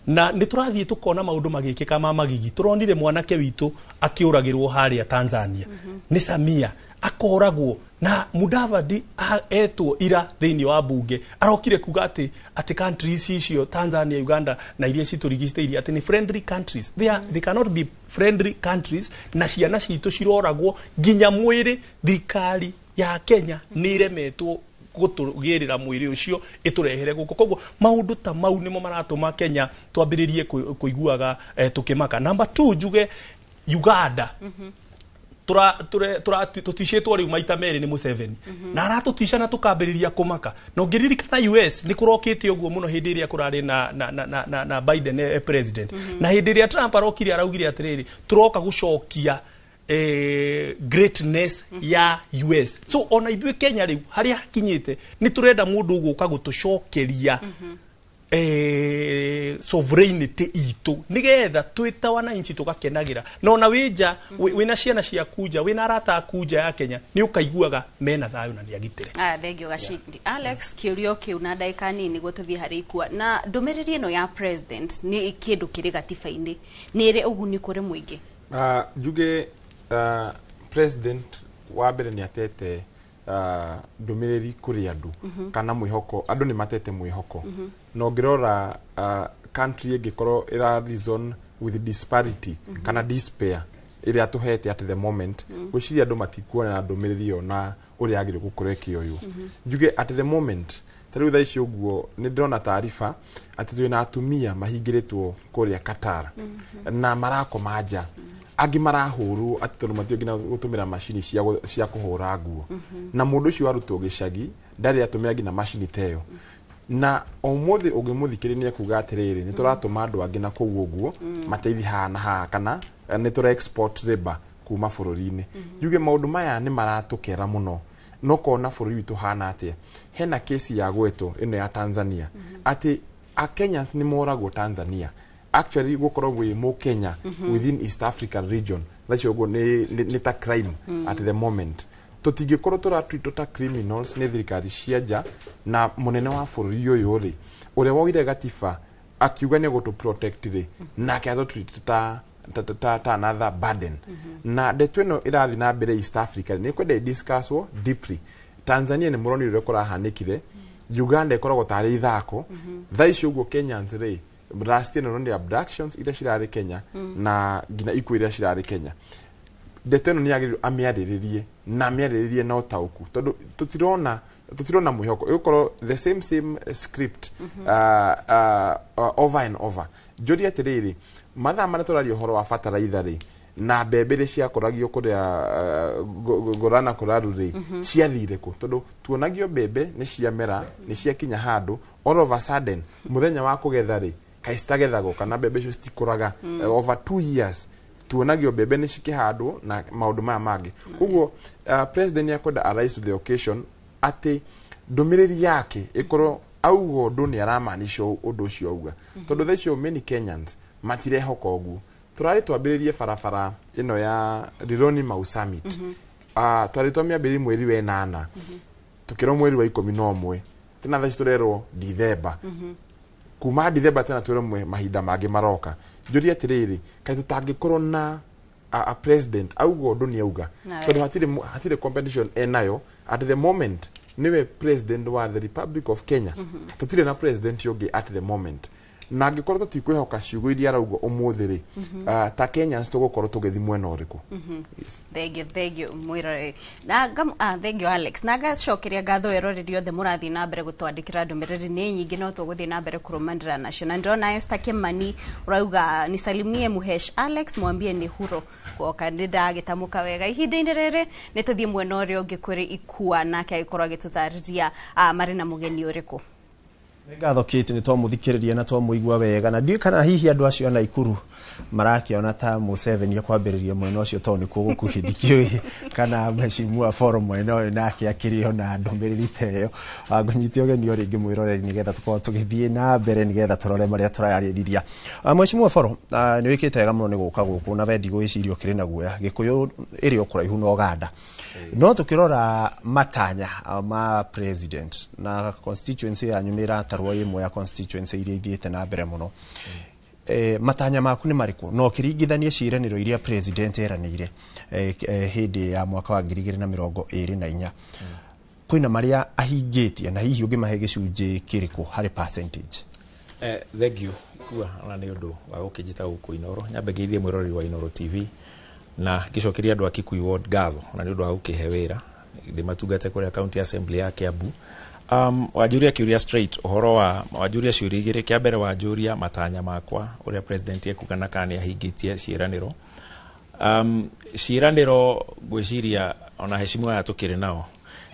na nĩ tũrathiĩ tũkona maũndũ magĩkĩka ma magigi. Tũronire mwanake witũ akĩũragĩrwo harĩa Tanzania nĩ Samia, akoragwo na Mudavadi etwo ira thĩinĩ wa bunge, arokire kuga atĩ countries icio Tanzania, Uganda na iria citũrigicĩirie atĩ nĩ friendly countries. They cannot be friendly countries na ciana citũ ciroragwo nginya mwĩrĩ. Thirikari ya Kenya nĩ ĩremetwo gũtũgĩrĩra mwĩrĩ ũcio ĩtũrehere gũkũ. Koguo maũndũ ta mau nĩmo maratũma Kenya twambĩrĩrie kũiguaga tũkĩmaka. Number 2, njuge Uganda tũticĩtwo rĩu maita merĩ nĩ Museveni, na aratũtica na tũkambĩrĩria kũmaka. Na ũngĩririkana US nĩ kũrokĩte ũguo mũno hĩndĩ ĩrĩa kũrarĩ na Biden president, na hĩndĩ ĩrĩa Trump arokire araugire atĩrĩrĩ, tũroka gũcokia greatness ya US. So ona ithuĩ Kenya rĩu harĩa hakinyĩte nĩ tũrenda mũndũ ũgũka gũtũcokeria sovereignty itũ, nigetha twĩ ta wananchi tũgakenagira. Na ona wĩ nja, wĩna ciana ciaku nja, wĩna arata aku nja ya Kenya, nĩ ũkaiguaga mena thayũ na nĩ agitĩre. Ah, thengio Gacindi. Alex, kĩũrio kĩu na ndagĩka nini nĩguo tũthiĩ harĩ ikua na ndũmĩrĩri ĩno ya president nĩ kĩndũ kĩrĩ gatiba-inĩ, nĩ ĩrĩ ũguni kũrĩ mũingĩ? Njuge president wa mbere nĩ atete ndũmĩrĩri kũrĩ andũ kana mwĩhoko. Andũ nĩ matete mwĩhoko. Na ũngĩrora country ĩngĩkorwo ĩra reason with disparity kana despair ĩrĩa tũhete at the moment, ngwĩciria andũ matikuona ndũmĩrĩri ĩyo na ũrĩa yagĩrĩirwo gũkorwo ĩkĩoywo. Njuge at the moment, ta rĩu thaa ici ũguo nĩ ndĩrona taariba atĩ twĩna atumia mahingĩrĩtwo kũrĩa Qatar na marakoma nja, angĩ marahũrwo atĩ tondũ matiũĩ nginya gũtũmĩra macini cia kũhũra nguo. Na mũndũ ũcio warutwo gĩcagi ndarĩ atũmĩra nginya macini ta ĩyo, na ũmũthĩ ũngĩmũthikĩrĩria nĩ ekuga atĩrĩrĩ, nĩ tũratũma andũ angĩ na kũu ũguo mateithie haha na haha, kana nĩ tũra export labor kuma bũrũri-inĩ. Njuge maũndũ maya nĩ maratũkera mũno, no kona bũrũri witũ hana atĩa. Hena kesi ya gwetwo ĩno ya Tanzania atĩ a Kenyans nĩ moragwo Tanzania. Actually gũkorwo wĩ mũkenya within East African region thaa icio ũguo nĩ ta crime. At the moment tũtingĩkorwo tũratwitwo ta criminals nĩ thirikari cia nja, na mũnene wa bũrũri ũyũ rĩ, ũrĩa woire gatiba akiuga nĩ gũtũ protect rĩ, nake atũtreat ta another burden. Na ndeto ĩno ĩrathiĩ na mbere East Africa nĩ kwenda discusswo deeply. Tanzania nĩ mũronire ũrĩa kũrahanĩkire, Uganda ĩkoragwo tarĩ ithako thaa ici ũguo. Kenyans rĩ, last year nĩ abductions iria cirarĩ Kenya na nginya ikuũ iria cirarĩ Kenya. Ndeto ĩno nĩ yagĩrĩirwo amĩarĩrĩrie na amĩarĩrĩrie na ũtaũku, tondũ tũtirona mwĩhoko. Ĩgũkorwo the same script over and over. Njũrie atĩrĩrĩ, mathaa marĩa tũraria ũhoro wa bataraitha rĩ, na mbembe iria ciakũragio kũrĩa Ngorana Kũraru rĩ, ciathire kũ? Tondũ tuonagio mbembe nĩ ciamera, nĩ ciakinya handũ, all of a sudden mũthenya wa kũgetha rĩ, kaĩ citagethagwo kana mbembe icio citikũraga? Over 2 years tuonagio mbembe nĩ cikĩhandwo na maũndũ maya mangĩ. Koguo president nĩ akwenda arise to the occasion, atĩ ndũmĩrĩri yake ĩkorwo auga ũndũ nĩ aramaanisha ũndũ ũcio auga, tondũ thaa icio many Kenyans matirehoka ũguo. Tũrarĩ twambĩrĩrie barabara ĩno ya Rironi Mau Summit. Twarĩ twamĩambĩrĩrie mweri wa ĩnana, tukĩrwo mweri wa 11, tena thaa ici tũrerwo Dithemba. Kuma Dithemba tena twĩrwo mahinda mangĩ maroka. Njũrie atĩrĩrĩ, kaĩ tũtangĩkorwo na a president auga ũndũ nĩ auga? Tondũ hatirĩ competition enayo at the moment. Niwe president wa the Republic of Kenya. Tũtirĩ na president ũngĩ at the moment, na angĩkorwo tũtikwĩhoka ciugo iria arauga ũmũthĩ rĩ, ta Kenyans tũgũkorwo tũgĩthiĩ mwena ũrĩkũ? Yes. Thengio, thengio mwiroreri na thengio Alex, na ngacokeria ngatho eroreri othe mũrathiĩ na mbere gũtwandĩkĩra. Ndũmĩrĩri nĩ nyingĩ, no tũgũthiĩ na mbere kũrũmanĩrĩra nacio. Na ndĩrona Esther Kimani ũrauga, "Nisalimie Muhesh Alex, mwambie ni huro guoka." Nĩ ndagĩtamũka wega. Ihinda-inĩ rĩrĩ nĩ tũthiĩ mwena ũrĩa ũngĩ kũrĩ Ikua, nake agĩkorwo agĩtũtarĩria marĩ na mũgeni ũrĩkũ. Nĩ ngatho Kate, nĩ twamũthikĩrĩria na twamũigua wega, na ndiũĩ kana hihi andũ acio a Naikuru marakĩona ta Museveni akwambĩrĩria mwena ũcio, tondũ nĩkuo gũkuhĩ. Ndikĩũĩ kana Mheshimiwa Foro mwena ũyũ nake akĩrĩ ona ndũmĩrĩri ta ĩyo. Ngũnyite ũgeni o rĩngĩ mwĩroreri, nĩgetha tũkorwo tũgĩthiĩ na mbere, nĩgetha tũrore marĩa tũrarĩrĩria. Mheshimiwa Foro, nĩ wĩkĩte wega mũno nĩ gũka gũkũ, na we ndigwĩciria ũkĩrĩ na guoya. Gĩkũyũ ĩrĩ o kũraihu na Ũganda, no tũkĩrora matanya ma president na constituency yanyu nĩ ĩratarwo ĩmwe ya constituency iria ithiĩte na mbere mũno. Matanya maku nĩ marĩkũ, na ũkĩringithania ciĩranĩro iria president eranĩire hĩndĩ ya mwaka wa 2024, kwĩna marĩa ahingĩtie, na hihi ũngĩmahe gĩcunjĩ kĩrĩkũ harĩ percentage? Thank you kua ona nĩ ũndũ wa gũkĩnjĩta gũkũ Inoro. Nyambe ngeithie mwĩroreri wa Inoro TV na ngĩcokeria andũ a Kikuyu Ward ngatho ona nĩ ũndũ wa gũkĩhe wĩra ndĩmatungate kũrĩa County Assembly ya Kiambu. Wanjũria kĩũria straight ũhoro wa, wanjũria ciũria igĩrĩ. Kĩa mbere wanjũria matanya makwa, ũrĩa president ekuga na kana nĩ ahingĩtie ciĩranĩro. Ciĩranĩro ngwĩciria ona heshima aya tũkĩrĩ nao,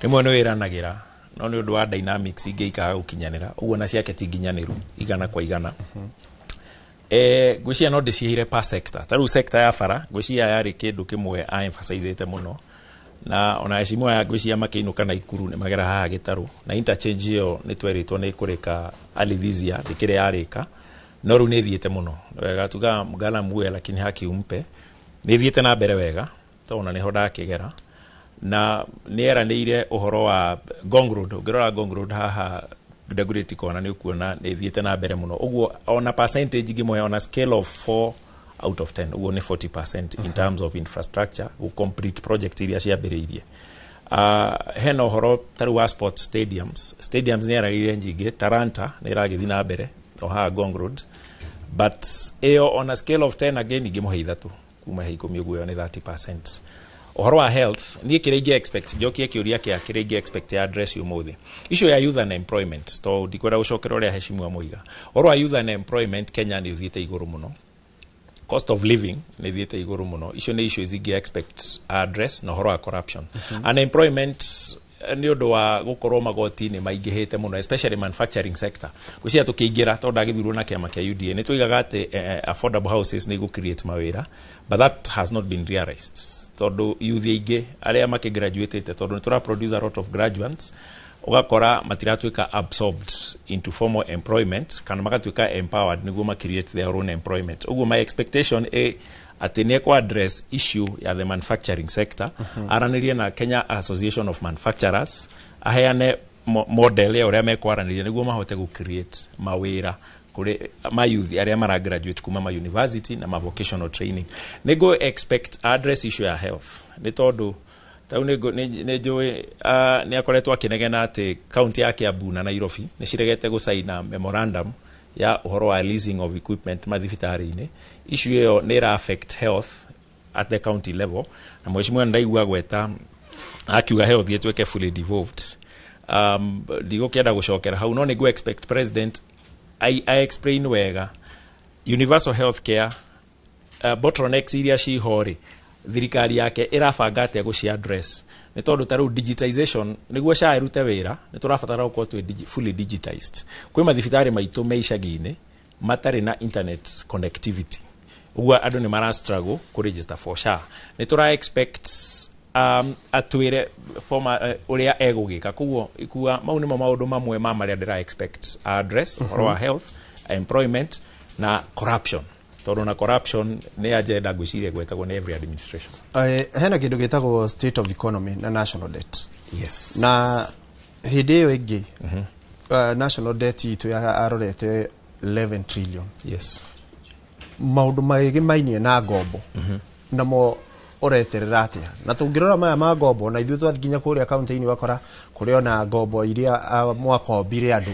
rĩmwe nĩ wĩranagĩra, no nĩ ũndũ wa dynamics ingĩ ikaga gũkinyanĩra ũguo, na ciake ti nginyanĩru 100%. Ngwĩciria no ndĩciheire per sector. Ta rĩu sector ya bara, ngwĩciria yarĩ kĩndũ kĩmwe a emphasizĩte mũno, na ona heshima aya ngwĩciria makĩinũka na Ikuru nĩ magera haha gĩtarũ na interchange ĩyo nĩ twerĩtwo nĩ ĩkũrĩka early this year, ndĩkĩrĩ yarĩka, no rĩu nĩ ĩthiĩte mũno wega. Tuga mgala muwe lakini haki umpe, nĩ ĩthiĩte na mbere wega, tondũ ona nĩho ndakĩgera. Na nĩ eranĩire ũhoro wa Ngong Road. Ũngĩrora Ngong Road haha Dagoretti Corner, nĩ ũkuona nĩ ĩthiĩte na mbere mũno. Ũguo ona percentage ngĩmũhe on a scale of 4 out of 10, ũguo nĩ 40% in terms of infrastructure, gũ complete project iria ciambĩrĩirie. Hena ũhoro ta rĩu wa sports stadiums nĩ eranĩire nyingĩ. Talanta nĩ ĩragĩthiĩ na mbere o haha Ngong Road, but ĩyo on a scale of 10 again ingĩmũhe 3 kuma he 10, ũguo ĩyo nĩ 30%. Ũhoro wa health, niĩ kĩrĩa ingĩ expect, njokie kĩũria kĩa kĩrĩa ingĩ expect ya address ũmũthĩ, issue ya youth unemployment, to ndikwenda gũcokera ũrĩa heshima moiga. Ũhoro wa youth unemployment Kenya nĩ ũthiĩte igũrũ mũno, cost of living nĩ ithiĩte igũrũ mũno. Icio nĩ issues ingĩ expect address, na ũhoro wa corruption. Unemployment nĩ ũndũ wa gũkorwo magoti nĩ maingĩhĩte mũno, especially manufacturing sector. Gwĩciria tũkĩingĩra, tondũ ndagĩthurwo na kĩama kĩa UDA, nĩ tũigaga atĩ affordable houses nĩ igũ create mawĩra, but that has not been realized, tondũ youth aingĩ arĩa makĩgraduatĩte, tondũ nĩ tũra produce a lot of graduates, ũgakora matiratuĩka absorbed into formal employment kana magatuĩka empowered nĩguo ma create their own employment. Ũguo my expectation ĩ atĩ nĩ ekũ address issue ya the manufacturing sector, aranĩrie na Kenya Association of Manufacturers, aheane model ya ũrĩa mekwaranĩria nĩguo mahote gũ create mawĩra kũrĩ ma youth arĩa mara graduate kuma ma university na ma vocational training. Nĩngũ expect address issue ya health, nĩ tondũ tau nĩ njũĩ nĩ akoretwo akĩnegena atĩ kaunti ya Kiambu na Nairobi nĩ ciregete gũcaina memorandum ya ũhoro wa leasing of equipment mathibitarĩ-inĩ. Issue ĩyo nĩ ĩra affect health at the county level, na mheshimiwa ndaigua gweta akiuga health ĩtuĩke fully devolved. Ndigũkĩenda gũcokera hau, no nĩngũ expect president I explain wega universal health care, bottlenecks iria ciho rĩ, thirikari yake ĩrabanga atĩa gũci address, nĩ tondũ ta rĩu digitization, nĩguo SHA ĩrute wĩra nĩ tũrabatara gũkorwo twĩ fully digitized. Kwĩ mathibitarĩ maitũ me icagi-inĩ matarĩ na internet connectivity, ũguo andũ nĩ mara struggle kũ register for SHA. Nĩ tũra expect atwĩre former ũrĩa egũgĩka. Koguo ikua mau nĩmo maũndũ mamwe ma marĩa ndĩra expect address, ũhoro wa health, employment na corruption, tondũ na corruption nĩ agenda ngwĩciria gwetagwo nĩ every administration. Hena kĩndũ gĩtagwo state of economy na national debt. Yes. Na hĩndĩ ĩyo ĩngĩ national debt itũ arorete 11 trillion. Maũndũ magĩmainie na ngombo namo ũreterera atĩa? Na tũngĩrora maya ma ngombo, na ithuĩ twathiĩ nginya kũrĩa kaunti-inĩ, ũgakora kũrĩ ona ngombo iria mwakombire andũ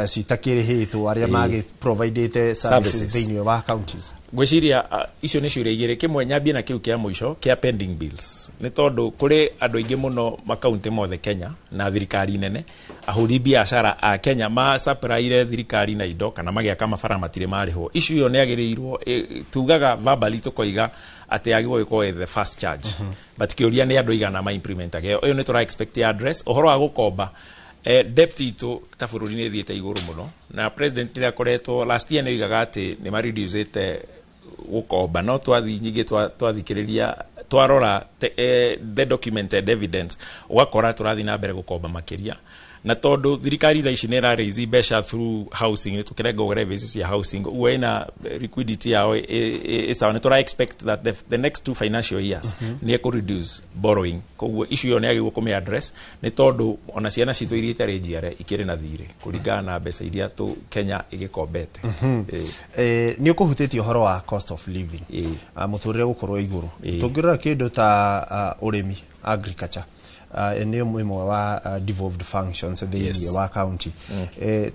citakĩrĩhĩtwo, arĩa magĩ providĩte services Services. thĩinĩ wa counties. Ngwĩciria icio nĩ ciũria igĩrĩ. Kĩmwe nyambie na kĩu kĩa mũico kĩa pending bills, nĩ tondũ kũrĩ andũ aingĩ mũno makaunti mothe Kenya na thirikari nene, ahũri biacara a Kenya macapraire thirikari na indo kana magĩaka mabara matirĩ marĩhwo. Issue ĩyo nĩ yagĩrĩirwo, tugaga verbally, tũkoiga atĩ yagĩrĩirwo gũkorwo ĩ the first charge, but kĩũria nĩ andũ igana ma implementaga ĩyo. Ĩyo nĩ tũra expect ya address. Ũhoro wa gũkomba, Debt itũ ta bũrũri nĩ ĩthiĩte igũrũ mũno, na president nĩ akoretwo last year nĩ oigaga atĩ nĩ mareducĩte gũkomba, no twathi nyingĩ twathikĩrĩria twarora the documented evidence, ũgakora tũrathiĩ na mbere gũkomba makĩria. Na tondũ thirikari thaa ici nĩ ĩra raise mbeca through housing, nĩ tũkĩrenga levies cia housing, ũguo ĩna liquidity yao ĩ sawa. Nĩ tũra expect that the next 2 financial years nĩ ĩkũ reduce borrowing. Koguo issue ĩyo nĩ yagĩrĩirwo kũmĩ address, nĩ tondũ ona ciana citũ iria itarĩ njiare ikĩrĩ na thirĩ kũringana na mbeca iria tũ Kenya ĩgĩkombete. Nĩ ũkũhutĩtie ũhoro wa cost of living, mũtũrĩre gũkorwo igũrũ. Tũngĩrora kĩndũ ta ũrĩmi, agriculture, nĩ ĩmwe wa devolved functions thĩinĩ wa county.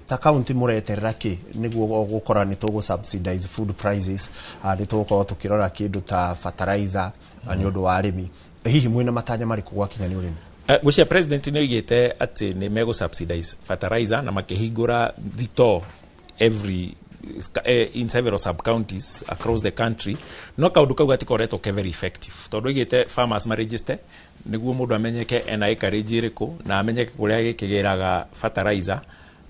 Ta county mũreterera kĩ nĩguo gũkora nĩ tũgũ subsidize food prices, nĩ tũgũkorwo tũkĩrora kĩndũ ta fertilizer nĩ ũndũ wa arĩmi? Hihi mwĩna matanya marĩkũ gwakinya nĩ ũrĩmi? Gwĩcia president nĩ oigĩte atĩ nĩ megũ subsidize fertilizer na makĩhingũra thitoo every in several sub counties across the country, no kaũndũ kau gatikoretwo ke very effective, tondũ oigĩte farmers maregister nĩguo mũndũ amenyeke ena acreage ĩrĩkũ na amenyeke kũrĩa gĩkĩgĩraga fertilizer,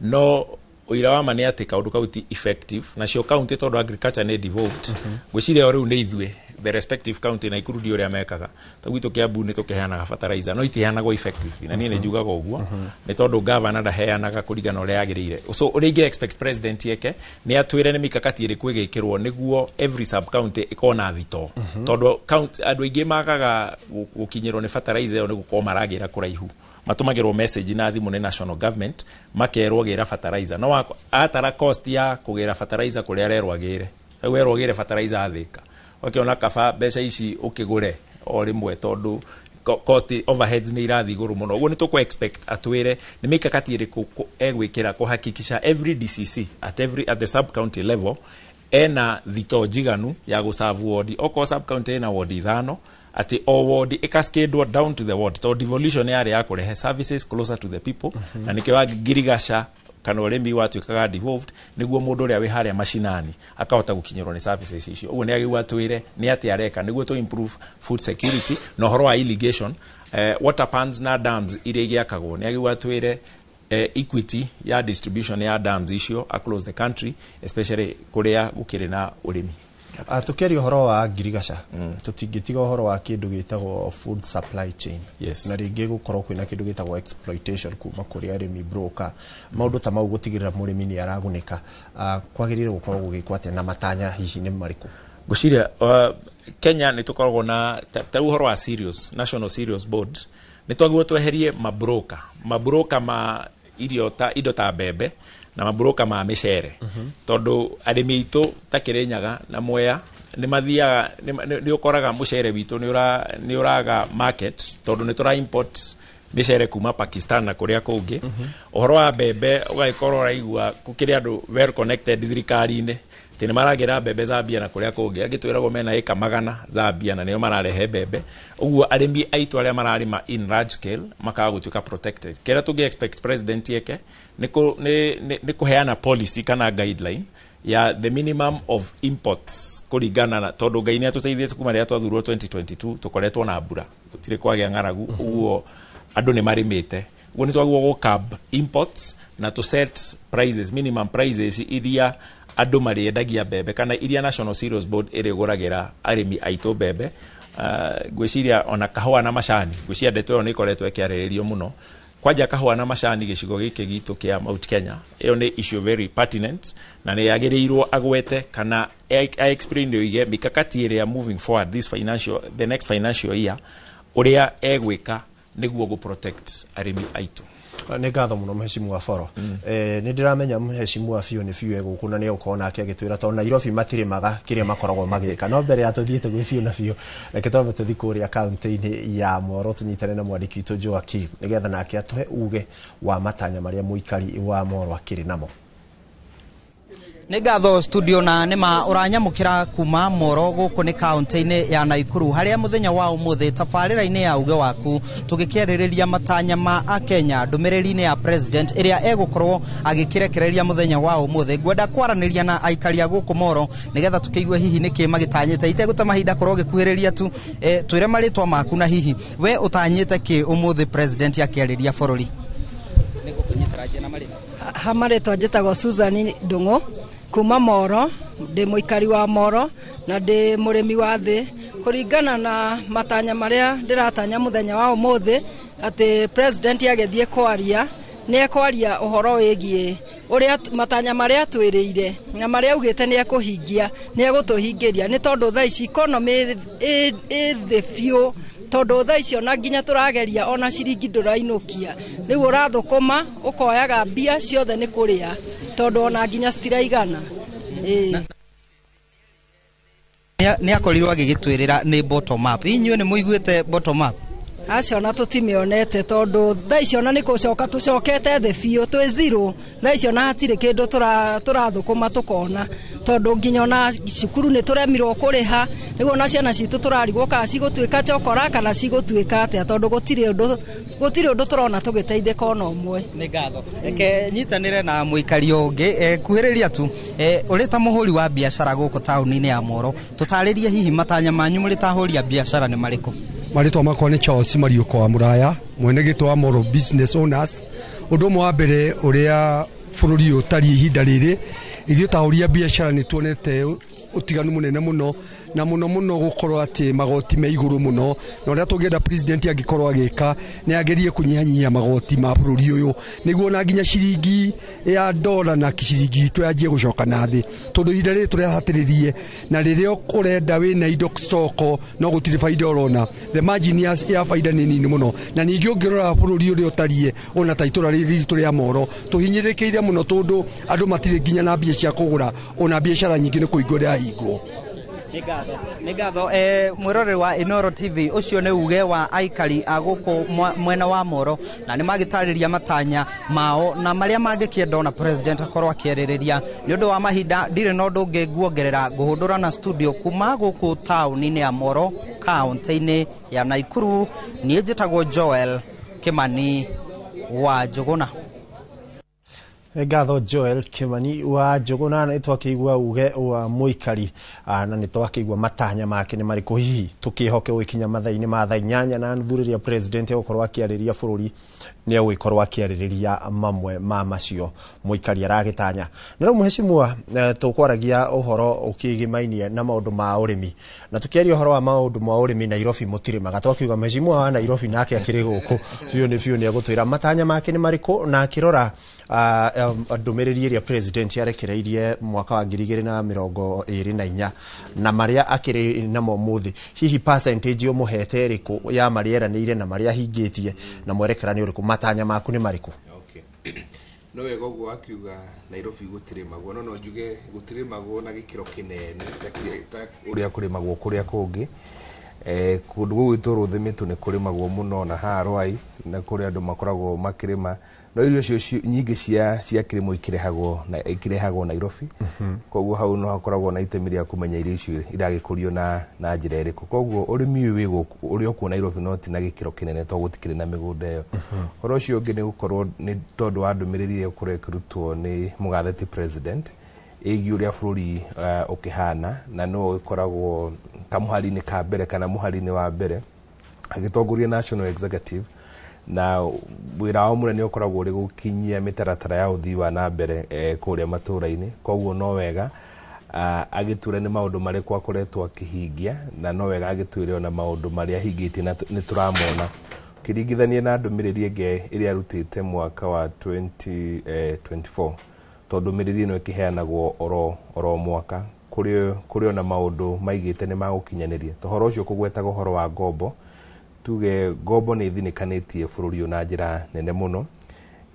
no ũira wa ma nĩ atĩ kaũndũ kau ti effective. Nacio county, tondũ agriculture nĩ devolved, ngwĩciria o rĩu nĩ ithuĩ the respective county na ikurundi ũrĩa mekaga. Ta gwitũ Kiambu nĩ tũkĩheanaga fertilizer, no itiheanagwo effectively, na niĩ nĩ njugaga ũguo nĩ tondũ governor ndaheanaga kũringana na ũrĩa yagĩrĩire. So ũrĩa ingĩ expect president eke nĩ atwĩre nĩ mikakati ĩrĩkũ ĩgĩkĩrwo nĩguo every sub county ĩkorwo na thitoo, tondũ andũ aingĩ magaga gũkinyĩrwo nĩ fertilizer ĩyo nĩ gũkorwo maragĩra kũraihu. Matũmagĩrwo message na thimũ nĩ national government, makerwo gĩra fertilizer, no atara cost ya kũgĩra fertilizer kũrĩa arerwo agĩre, rĩu werwo gĩre fertilizer Thĩka, ũkĩona kaba mbeca ici ũkĩgũre o rĩmwe, tondũ cost overheads nĩ irathiĩ igũrũ mũno. Ũguo nĩ tũkũ expect atwĩre nĩ mikakati ĩrĩkũ egwĩkĩra kũhakikisha every DCC at the sub county level ena thitoo njiganu ya gũcabu wodi, okorwo sub county ĩna wodi 5, atĩ o ward ĩkaskĩndwo down to the ward, tondũ devolution yarĩ ya kũrehe services closer to the people. Na nĩkĩo wa ngirigaca kana ũrĩmi watuĩkaga devolved nĩguo mũndũ ũrĩa wĩ harĩa macinani akahota gũkinyĩrwo nĩ services icio. Ũguo nĩ agĩrĩirwo atwĩre nĩ atĩa areka nĩguo to improve food security. Na ũhoro wa irrigation, water pans na dams iria igĩakagwo, nĩ agĩrĩirwo atwĩre equity ya distribution ya dams icio across the country, especially kũrĩa gũkĩrĩ na ũrĩmi. Tukiaria ũhoro wa ngirigaca, tũtingĩtiga ũhoro wa kĩndũ gĩtagwo food supply chain. Na rĩngĩ gũkorwo kwĩna kĩndũ gĩtagwo exploitation kuma kũrĩ arĩmi, broker, maũndũ ta mau, gũtigĩrĩra mũrĩmi nĩ aragunĩka. Kwagĩrĩire gũkorwo gũgĩkwo atĩa, na matanya hihi nĩ marĩkũ? Ngwĩciria Kenya nĩ tũkoragwo na ta rĩu ũhoro wa cereals, National Cereals Board, nĩ twagĩrĩirwo tweherie mabroka ma irio ta indo ta mbembe na mabroka ma mĩcere, tondũ arĩmi aitũ ta Kĩrĩnyaga na Mwea nĩ mathiaga, nĩ ũkoraga mũcere witũ nĩ ũraga market tondũ nĩ tũra import mĩcere kuma Pakistan na kũrĩa kũngĩ. Ũhoro wa mbembe ũgagĩkorwo ũraigua gũkĩrĩ andũ well connected thirikari-inĩ atĩ nĩ maragĩra mbembe Zambia na kũrĩa kũngĩ, angĩ twĩragwo mena ĩka 100 Zambia na nĩo mararehe mbembe. Ũguo arĩmi aitũ arĩa mararĩma in large scale makaga gũtuĩka protected. Kĩrĩa tũngĩ expect president eke nĩ kũheana policy kana guideline ya the minimum of imports, kũringana na tondũ Ngai nĩ atũteithĩtie kuma rĩrĩa twathurwo 2022 tũkoretwo na mbura, gũtirĩ kwagĩa ng'aragu, ũguo andũ nĩ marĩmĩte. Ũguo nĩ twagĩrĩirwo gũ curb imports na to set prices, minimum prices iria andũ marĩendagia mbembe kana iria National Cereals Board ĩrĩgũragĩra arĩmi aitũ mbembe. Ngwĩciria ona kahũa na macani, ngwĩciria ndeto ĩyo nĩ ĩkoretwo ĩkĩarĩrĩrio mũno, kwanja kahũa na macani gĩcigo gĩkĩ gitũ kĩa Mount Kenya. Ĩyo nĩ issue very pertinent na nĩ yagĩrĩirwo agwete kana a explain oige mikakati ĩrĩa moving forward this financial the next financial year ũrĩa egwĩka nĩguo gũ protect arĩmi aitũ. Nĩ ngatho mũno, mheshimiwa Boro. Nĩ ndĩramenya mheshimiwa Biũ nĩ biũ egũkũ na nĩ egũkorwo nake agĩtwĩra tondũ Nairobi matirĩmaga kĩrĩa makoragwo magĩka. No mbere ya tũthiĩte gwĩ biũ na biũ, reke twambe tũthiĩ kũrĩa kaunti-inĩ ya Moro tũnyitane na mwandĩki witũ Joakim nĩgetha nake atũhe uge wa matanya marĩa mũikari wa Moro akĩrĩ namo. Nĩ ngatho studio, na nĩma ũranyamũkĩra kuma Moro gũkũ nĩ kaunti-inĩ ya Naikuru, harĩa mũthenya wa ũmũthĩ tabarĩra-inĩ ya uge waku tũgĩkĩarĩrĩria matanya ma akenya ndũmĩrĩri-inĩ ya president ĩrĩa egũkorwo agĩkĩrekereria mũthenya wa ũmũthĩ. Ngwenda kwaranĩria na aikari a gũkũ Moro nĩgetha tũkĩigue hihi nĩkĩ magĩtanyĩte. Itegũte mahinda korwo gĩkuhĩrĩria tu, twĩre marĩtwa maku na hihi we ũtanyĩte kĩ ũmũthĩ president akĩarĩria bũrũri. Ranjia na marĩtwa. Ha marĩtwa njĩtagwo Susan Ndung'u kuma Moro, ndĩ mũikari wa Moro na ndĩ mũrĩmi wa thĩ. Kũringana na matanya marĩa ndĩratanya mũthenya wa ũmũthĩ atĩ president agĩthiĩ kwaria nĩ ekwaria ũhoro wĩgiĩ ũrĩa matanya marĩa atwĩrĩire na marĩa augĩte nĩ ekũhingia nĩ egũtũhingĩria, nĩ tondũ thaa ici economy ĩ thĩ biũ, tondũ thaa ici ona nginya tũrageria ona ciringi ndũrainũkia, rĩu ũrathũkũma ũkoyaga mbia ciothe nĩ kũrĩa tondũ ona nginya citiraigana. Nĩ akorirwo agĩgĩtwĩrĩra nĩ bottom up. Inyuĩ nĩ mũiguĩte bottom up? Acio ona tũtimĩonete tondũ thaa ici ona nĩ gũcoka tũcokete thĩ biũ, twĩ zero thaa ici, ona hatirĩ kĩndũ tũrathũkũma tũkona, tondũ nginya ona cukuru nĩ tũremirwo kũrĩha, nĩguo ona ciana citũ tũrarigwo kana cigũtuĩka chokora kana cigũtuĩka atĩa, tondũ gũtirĩ ũndũ tũrona tũgĩteithĩka ona ũmwe. Nĩ ngatho. Reke nyitanĩre na mũikari ũngĩ kuhĩrĩria tu, ũrĩ ta mũhũri wa biacara gũkũ taũni-inĩ ya Moro, tũtarĩrie hihi matanya manyu mũrĩ ta ahũri a biacara nĩ marĩkũ? Marĩtwa makwa nĩ Charles Mariũko wa Mũraya, mwene gĩtũ wa Moro Business Owners. Ũndũ ũmwe wa mbere ũrĩa bũrũri ũyũ ũtariĩ ihinda rĩrĩ, ithuĩ ta ahũri a biacara nĩ tuonete ũtiganu mũnene mũno, na mũno mũno gũkorwo atĩ magoti me igũrũ mũno, na ũrĩa tũngĩenda president angĩkorwo agĩka nĩ agerie kũnyihanyihia magoti ma bũrũri ũyũ, nĩguo na nginya ciringi ya dola na ciringi itũ yanjie gũcoka na thĩ, tondũ ihinda rĩrĩ tũrehatĩrĩrie na rĩrĩa ũrenda wĩna indo stoko no gũtirĩ baida ũrona, the margin ya baida nĩ nini mũno. Na ningĩ ũngĩrora bũrũri ũrĩa ũtariĩ ona ta itũra rĩrĩ ritũ rĩa Moro tũhinyĩrĩrĩkĩire mũno, tondũ andũ matirĩ nginya na mbia cia kũgũra, ona biacara nyingĩ nĩ kũhingwo ĩrahingwo. Nĩ ngatho. Mwĩroreri wa Inooro TV, ũcio nĩ uge wa aikari a gũkũ mwena wa Moro, na nĩ magĩtarĩria matanya mao na marĩa mangĩkĩenda ona president akorwo akĩarĩrĩria. Nĩ ũndũ wa mahinda ndirĩ na ũndũ ũngĩ nguongerera, ngũhũndũra na studio kuma gũkũ taũni-inĩ ya Moro, kaũntĩ-inĩ ya Naikuru. Niĩ njĩtagwo Joel Kimani wa Njũgũna. Ngatho Joel Kimani wa Njũgũna. Nĩ twakĩigua uge wa mũikari na nĩ twakĩigua matanya make nĩ marĩkũ, hihi tũkĩhoke gũgĩkinya mathaa-inĩ ma thaa 8:30 rĩrĩa president egũkorwo akĩarĩria bũrũri nĩ egũgĩkorwo akĩarĩrĩria mamwe ma macio mũikari aragĩtanya. Na rĩu mheshimiwa, tũkwaragia ũhoro ũkĩgĩmainie na maũndũ ma ũrĩmi, na tũkĩaria ũhoro wa maũndũ ma ũrĩmi Nairobi mũtirĩmaga, twakiuga mheshimiwa wa Nairobi nake akĩrĩ gũkũ biũ nĩ biũ nĩ egũtwĩra matanya make nĩ marĩkũ, na akĩrora ndũmĩrĩri ĩrĩa president arekereirie mwaka wa 2024 na marĩa akĩrĩ namo mũthĩ, hihi percentage ũmũhete ĩrĩkũ ya marĩa eranĩire na marĩa ahingĩtie, na mwerekera nĩ ũrĩkũ, matanya maku nĩ marĩkũ? No wega ũguo wakiuga Nairobi gũtirĩmagwo, no njuge gũtirĩmagwo na gĩkĩro kĩnene ta ũrĩa kũrĩmagwo kũrĩa kũngĩ. Kũndũ gũgũ gwitũ Rũthĩmĩtũ nĩ kũrĩmagwo mũno, na haha Rwai na kũrĩa andũ makoragwo makĩrĩma, no irio icio nyingĩ cia kĩrĩmwo ikĩrehagwo Nairobi. Koguo hau no hakoragwo na itemi rĩa kũmenya irio icio iragĩkũrio na njĩra ĩrĩkũ. Koguo ũrĩmi ũyũ wĩ gũkũ ũrĩa ũkuo Nairobi no ti na gĩkĩro kĩnene tondũ gũtikĩrĩ na mĩgũnda ĩyo. Ũhoro ũcio ũngĩ nĩ gũkorwo nĩ tondũ wa ndũmĩrĩri ĩrĩa ĩgũkorwo ĩkĩrutwo nĩ mũgathe ti president ĩgiĩ ũrĩa bũrũri ũkĩhana, na no ũgĩkoragwo kamũhari-inĩ ka mbere kana mũhari-inĩ wa mbere agĩtongoria National Executive, na wĩra wao mũnene ũkoragwo ũrĩ gũkinyia mĩtaratara ya ũthii wa na mbere kũrĩa matũũra-inĩ. Koguo no wega agĩtwĩre nĩ maũndũ marĩkũ akoretwo akĩhingia, na no wega agĩtwĩre ona maũndũ marĩa ahingĩtie na nĩ tũramona ũkĩringithania na ndũmĩrĩri ĩngĩ ĩrĩa arutĩte mwaka wa 2024, tondũ ndũmĩrĩri ĩno ĩkĩheanagwo oro mwaka, kũrĩ ona maũndũ maigĩte nĩ magũkinyanĩria. Ũhoro ũcio kũgwetaga ũhoro wa ngombo, tuge ngombo nĩ ithinĩkanĩtie bũrũri ũyũ na njĩra nene mũno,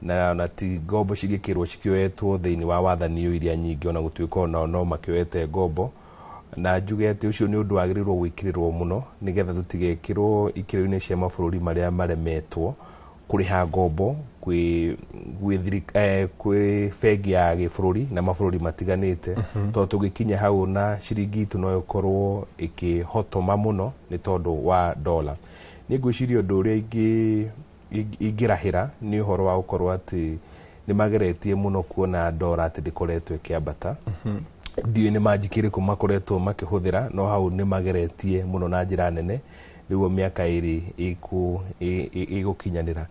na ti ngombo cingĩkĩrwo cikĩoetwo thĩinĩ wa wathani ũyũ iria nyingĩ, ona gũtuĩka onao no makĩoete ngombo, na njuge atĩ ũcio nĩ ũndũ wagĩrĩirwo gwĩkĩrĩrwo mũno nĩgetha tũtigekĩrwo ikĩro-inĩ cia mabũrũri marĩa maremetwo kũrĩha ngombo kwĩ bengi ya gĩbũrũri na mabũrũri matiganĩte, tondũ tũgĩkinya hau na ciringi itũ no ĩkorwo ĩkĩhotoma mũno nĩ tondũ wa dola. Nĩ ngwĩciria ũndũ ũrĩa ingĩrahĩra nĩ ũhoro wa gũkorwo atĩ nĩ mageretie mũno kuona dola atĩ ndĩkoretwo ĩkĩambata. Ndiũĩ nĩ manjiki ĩrĩkũ makoretwo makĩhũthĩra, no hau nĩ mageretie mũno na njĩra nene, nĩguo mĩaka ĩrĩ ĩgũkinyanĩra.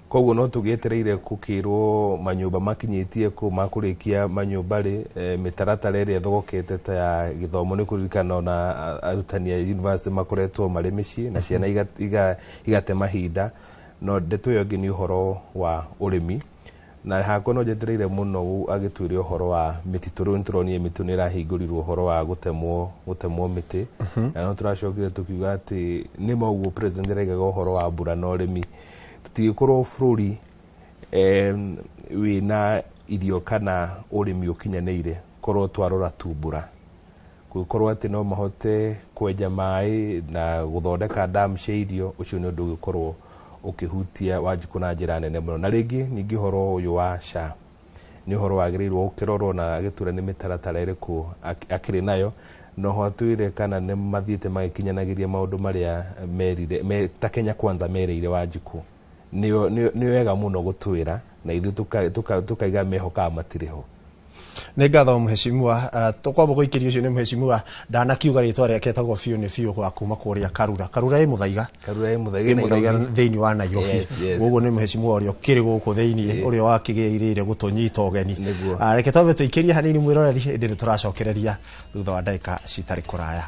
Koguo no tũgĩetereire gũkĩrwo manyũmba makinyĩtie kũ makũrĩkia manyũmba rĩ, mĩtaratara ĩrĩa ĩthogokete ta ya gĩthomo nĩ kũririkana ona arutani a university makoretwo marĩ mĩciĩ na ciana igate mahinda. No ndeto ĩyo ĩngĩ nĩ ũhoro wa ũrĩmi, na hakwa no njetereire mũno agĩtwĩre ũhoro wa mĩtitũ. Rĩu nĩtũronire mĩtitũ nĩ ĩrahingũrirwo ũhoro wa gũtemwo mĩtĩ, na no tũracokire tũkiuga atĩ nĩ ma ũguo president araigaga ũhoro wa mbura na ũrĩmi, tũtingĩkorwo bũrũri wĩna irio kana ũrĩmi ũkinyanĩire korwo twarora tu mbura. Gũgĩkorwo atĩ no mahote kwenja maĩ na gũthondeka dam cia irio, ũcio nĩ ũndũ ũgĩkorwo ũkĩhutia Wanjikũ na njĩra nene mũno. Na rĩngĩ ningĩ ũhoro ũyũ wa SHA nĩ ũhoro wagĩrĩirwo gũkĩrorwo na agĩtwĩra nĩ mĩtaratara ĩrĩkũ akĩrĩ nayo, no ho atwĩre kana nĩ mathiĩte magĩkinyanagĩria maũndũ marĩa merire ta Kenya Kwanza merĩire Wanjikũ. Nĩ wega mũno gũtwĩra na ithuĩ tũkaiga mehokaga matirĩ ho. Nĩ ngatho mheshimiwa. Tũkwamba gũikĩria ũcio nĩ mheshimiwa ndanakiuga rĩtwa rĩake etagwo biũ nĩ biũ gwa kuma kũrĩa Karura. Karura ĩ Mũthaiga. Karura ĩ Mũthaiga thĩinĩ wa Nairobi. Koguo nĩ mheshimiwa ũrĩa ũkĩrĩ gũkũ thĩinĩ ũrĩa wakĩgĩrĩire gũtũnyita ũgeni. Reke twambe tũikĩrie hanini mwĩroreri, hĩndĩ nĩ tũracokereria thutha wa ndagĩka citarĩ kũraya.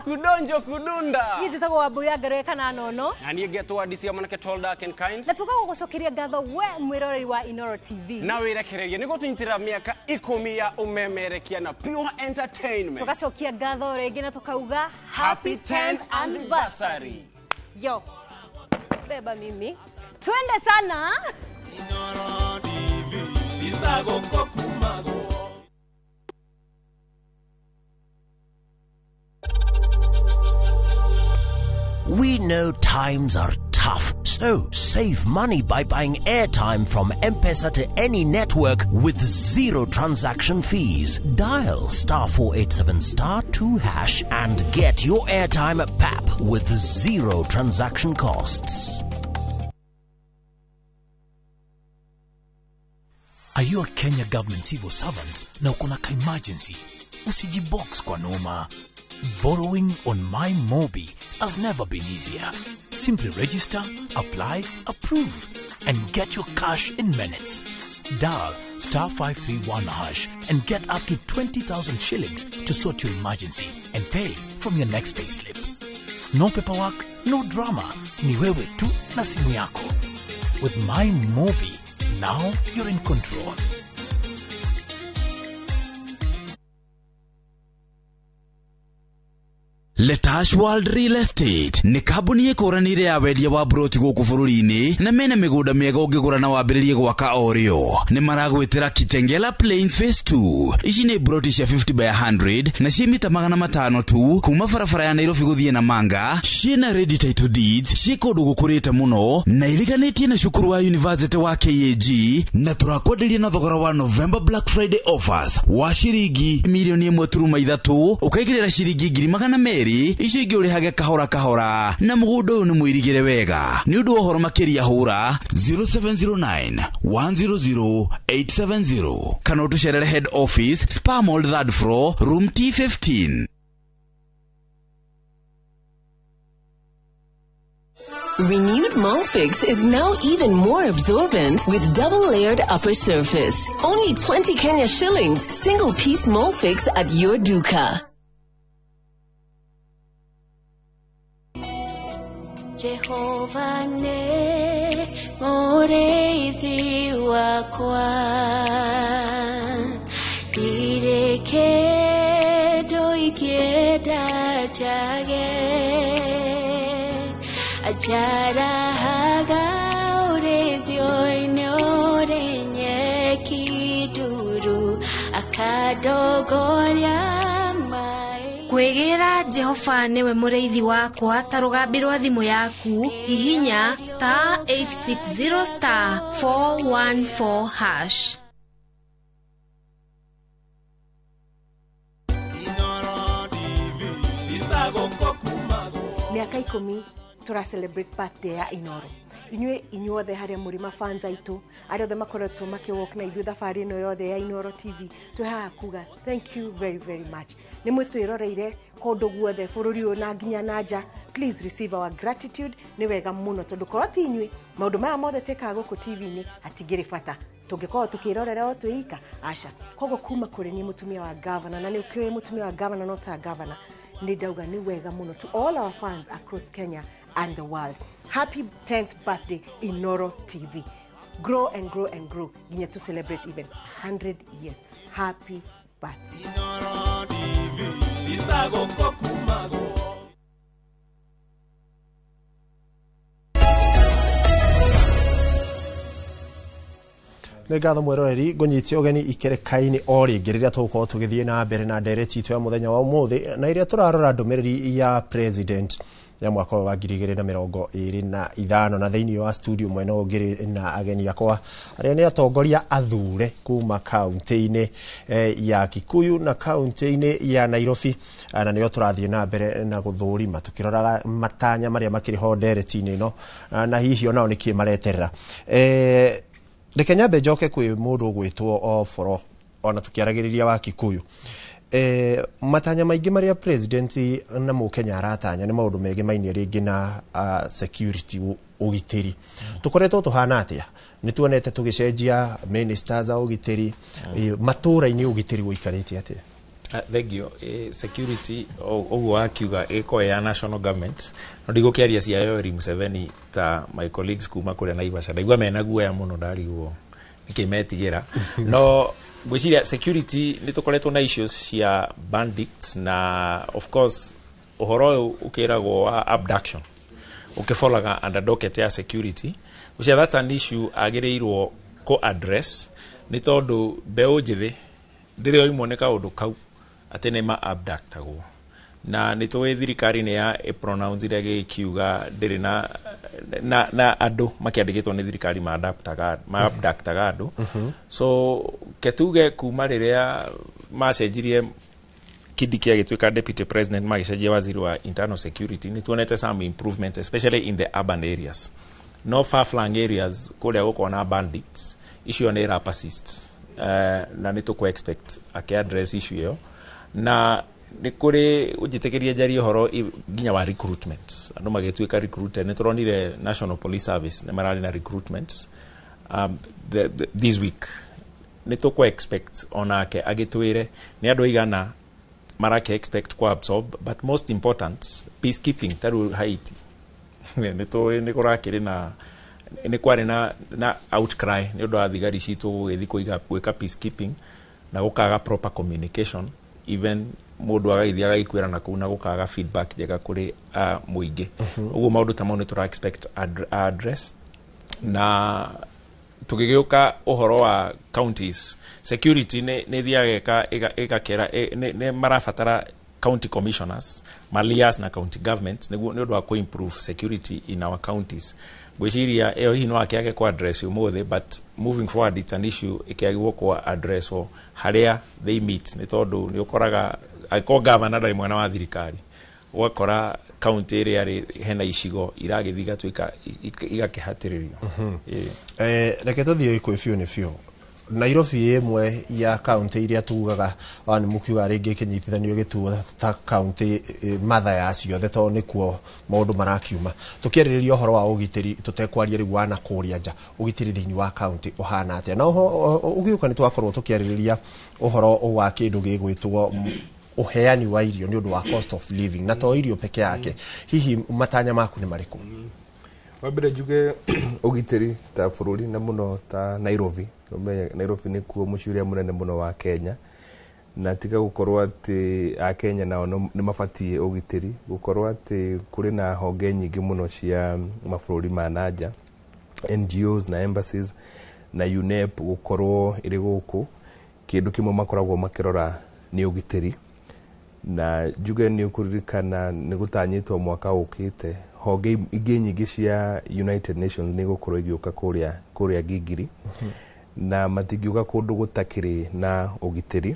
Kudonjo kudunda. Niĩ njĩtagwo Wambui ya Ngeroe kana Nono. Na niĩ ngetwo DC mwanake tall dark and kind. Na tũkaga gũcokeria ngatho we mwĩroreri wa Inoro TV. Na wĩrekererie nĩguo tũnyitĩrĩra mĩaka 10 ya ũmemerekia na pure entertainment. Tũgacokia ngatho rĩngĩ na tũkauga happy 10th anniversary. Yo. Beba mimi. Twende sana. Inoro TV. We know times are tough, so save money by buying airtime from M-Pesa to any network with zero transaction fees. Dial *487*2# and get your airtime at PAP with zero transaction costs. Are you a Kenya government civil servant na uko na ka-emergency? Usijibox kwa noma. Borrowing on My Mobi has never been easier. Simply register, apply, approve, and get your cash in minutes. Dial *531# and get up to 20,000 shillings to sort your emergency and pay from your next payslip. No paperwork, no drama. Ni wewe tu na simu yako. With My Mobi, now you're in control. Letash World Real Estate nĩ kambuni ĩkũranĩire ya wendia wa broti gũkũ bũrũri-inĩ na mena mĩgũnda mĩega ũngĩgũra na wambĩrĩrie gwaka o rĩo. Nĩ maragwĩtĩra Kitengela Plains Phase 2. Ici nĩ broti cia 50 by 100 na ciĩ mita 500 tu kuma barabara ya Nairobi gũthiĩ Namanga. Ciĩna ready title deeds, ciĩ kũndũ gũkũrĩte mũno na iriganĩtie na cukuru wa University wa KAG, na tũrakwenderia na thogora wa November Black Friday offers wa ciringi milioni 1.3 ũkaigĩrĩra ciringi 200,000 icio ingĩ ũrĩhage kahora kahora, na mũgũnda ũyũ nĩ mũirigĩre wega. Nĩ ũndũ wa ũhoro makĩria hũra 0709 100 870 kana ũtũcerere head office Spa Mall 3rd floor room T15. Renewed Molfix is now even more absorbent with double-layered upper surface. Only 20 Kenya shillings, single-piece Molfix at your duka. Jehovah ne mureithi wakwa, ndirĩ kĩndũ ingĩenda njage, anjarahaga ũrĩithio-inĩ ũrĩ nyeki nduru, akandongoria. Kwĩgĩra Jehova nĩwe mũrĩithi wakwa ta rũgambi rwa thimũ yaku, hihinya *860*414#. Inoro TV, Mĩaka 10 tũra celebrate birthday ya Inoro. Inyuĩ inyuothe harĩa mũrĩ mafans aitũ, arĩa othe makoretwo makĩwalk na ithuĩ thabarĩ ĩno yothe ya Inoro TV, twĩ haha kuga thank you very very much. Nĩ mwĩtwĩroreire kũndũ guothe bũrũri ũyũ na nginya na nja. Please receive our gratitude. Nĩ wega mũno tondũ korwo ti inyuĩ maũndũ maya mothe twĩkaga gũkũ TV-inĩ hatingĩrĩ bata, tũngĩkorwo tũkĩrorera o twĩika aca. Koguo kuma kũrĩ niĩ mũtumia wa gavana, na nĩ ũkĩũĩ mũtumia wa gavana no ta gavana, nĩ ndauga nĩ wega mũno to all our fans across Kenya and the world. Happy 10th birthday, Inoro TV. Grow and grow and grow nginya to celebrate even 100 years. Happy birthday. Inoro TV. Itago. Nĩ ngatho mwĩroreri, ngũnyitie ũgeni ikereka-inĩ o rĩngĩ rĩrĩa tũgũkorwo tũgĩthiĩ na mbere na ndereti itũ ya mũthenya wa ũmũthĩ, na ĩrĩa tũrarora ndũmĩrĩri ya president ya mwaka ũyũ wa 2025. Na thĩinĩ wa studio mwena ũyũ ngĩrĩ na ageni akwa arĩa nĩ atongoria athure kuma kaunti-inĩ ya Kikuyu na kaunti-inĩ ya Nairobi, na nĩo tũrathiĩ na mbere na gũthũrima tũkĩroraga matanya marĩa makĩrĩ ho ndereti-inĩ ĩno, na hihi onao nĩkĩ mareterera. Reke nyambe njoke kwĩ mũndũ ũgwĩtwo o Boro, ona tũkĩaragĩrĩria wa Kikuyu. Matanya maingĩ marĩa president na mũkenya aratanya nĩ maũndũ megemainie rĩngĩ na security, ũgitĩri. Tũkoretwo tũhana atĩa? Nĩ tuonete tũgĩcenjia ministers a ũgitĩri, matũũra-inĩ ũgitĩri ũikarĩte atĩa? Thank you. Security ũguo wakiuga ĩkorwo ya national government, no ndigũkĩaria cia Yoweri Museveni ta my colleagues kuma kũrĩa Naivasha, ndaigua mena guoya mũno, ndarigwo nĩkĩ metigĩra. No ngwĩciria security nĩ tũkoretwo na issues cia bandits, na of course ũhoro ũyũ ũkĩragwo wa abduction ũkĩbolaga under docket ya security. Ngwĩciria that's an issue agĩrĩirwo kũ address, nĩ tondũ mbeũ njĩthĩ ndĩrĩ yoimwo nĩ kaũndũ kau atĩ nĩ ma-abductagwo, na nĩ tũĩ thirikari nĩ ya ĩpronouncire gĩkiuga ndĩrĩ na andũ makĩandĩkĩtwo nĩ thirikari ma-abductaga andũ. So ketuge kuma rĩrĩa macenjirie Kindiki agĩtuĩka deputy president, magĩcenjia waziri wa internal security, nĩ tuonete some improvement, especially in the urban areas. No far flung areas kũrĩa gũkorwo na bandits icio nĩ ira persist, na nĩ tũkũ expect ake address issue ĩyo. Na nĩ kũrĩ ũnjĩtĩkĩrie njarie ũhoro nginya wa recruitment, andũ magĩtuĩka recruited. Nĩ tũronire National Police Service nĩ mararĩ na recruitment this week. Nĩ tũkũ expect onake agĩtwĩre nĩ andũ aigana marake expect ku absorb, but most important, peacekeeping. Ta rĩu Haiti nĩ tũĩ nĩ kũrakĩrĩ na nĩ kwarĩ na outcry nĩ ũndũ wa thigari citũ gũgĩthiĩ kũiga gwĩka peacekeeping na gũkaga proper communication, even mũndũ agagĩthiĩ agagĩkuĩra na kũu na gũkaga feedback njega kũrĩ mũingĩ. Ũguo maũndũ ta mau nĩ tũra expect address. Na tũgĩgĩũka ũhoro wa counties security, nĩ thiaga ĩgakĩra nĩ marabatara county commissioners malias na county governments nĩguo nĩ ũndũ wa kũ-improve security in our counties. Ngwĩciria ĩyo hihi no akĩage kũ address ũmũthĩ, but moving forward it's an issue ĩkĩagĩrwo kũ address o harĩa they meet, nĩ tondũ nĩ ũkoraga angĩkorwo governor ndarĩ mwena wa thirikari, ũgakora county ĩrĩa rĩ hena icigo iragĩthiĩ igatuĩka igakĩhatĩrĩrio. Ĩĩ. Reke tũthiĩ kwĩ biũ nĩ biũ. Nairobi ĩmwe ya kaunti iria tugaga wa nĩ mũkiuga rĩngĩ ĩkĩnyitithanio gĩtuo ta kaunti matha ya ciothe, tondũ nĩkuo maũndũ marakiuma. Tũkĩarĩrĩria ũhoro wa ũgitĩri, tũtekwaria rĩu wa na kũrĩa nja, ũgitĩri thĩinĩ wa kaunti ũhana atĩa? Na ũgĩũka nĩ twakorwo tũkĩarĩrĩria ũhoro wa kĩndũ gĩgwĩtwo ũheani wa irio nĩ ũndũ wa cost of living, na to irio peke yake. Hihi matanya maku nĩ marĩkũ? Wa mbere njuge ũgitĩri ta bũrũri na mũno ta Nairobi. Ũmenye Nairobi nĩkuo mũciĩ ũrĩa mũnene mũno wa Kenya, na tiga gũkorwo atĩ akenya nao nĩ mabatiĩ ũgitĩri, gũkorwo atĩ kũrĩ na honge nyingĩ mũno cia mabũrũri ma nanja, NGOs na embassies na UNEP gũkorwo ĩrĩ gũkũ, kĩndũ kĩmwe makoragwo makĩrora nĩ ũgitĩri. Na njuge nĩ ũkũririkana nĩ gũtanyĩtwo mwaka ũkĩte honge ingĩ nyingĩ cia United Nations nĩ gũkorwo igĩũka kũrĩa Gigiri, na matingiuga kũndũ gũtakĩrĩ na ũgitĩri.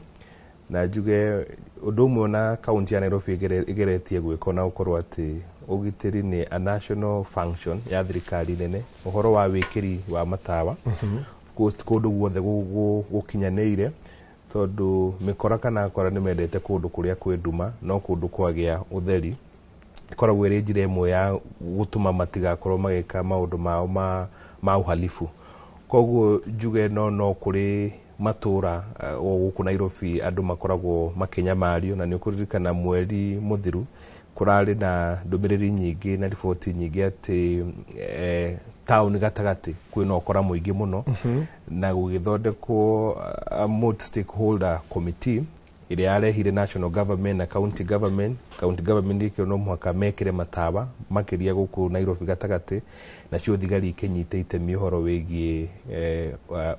Na njuge ũndũ ũmwe na kaunti ya Nairobi ĩgeretie gwĩka na gũkorwo atĩ Ũgitĩri nĩ a national function ya thirikari nene. Ũhoro wa wĩkĩri wa matawa, of course ti kũndũ guothe gũkinyanĩire, tondũ mĩkora kana akora nĩ mendete kũndũ kũrĩa kwĩ nduma, no kũndũ kwagĩa ũtheri ĩkoragwo ĩrĩ njĩra ĩmwe ya gũtũma matigakorwo magĩka maũndũ mao ma uhalifu. Koguo njuge no kũrĩ matũra o gũkũ Nairobi andũ makoragwo makĩnyamario, na nĩ ũkũririkana mweri mũthiru kũrarĩ na ndũmĩrĩri nyingĩ na riboti nyingĩ atĩ taũni gatagatĩ kwĩna ũkora mũingĩ mũno, na gũgĩthondekwo a multi stakeholder committee ĩrĩa yarehire national government na county government. County government ĩkĩo no mũhaka mekĩre matawa makĩria gũkũ Nairobi gatagatĩ, nacio thigari ikĩnyita itemi ũhoro wĩgiĩ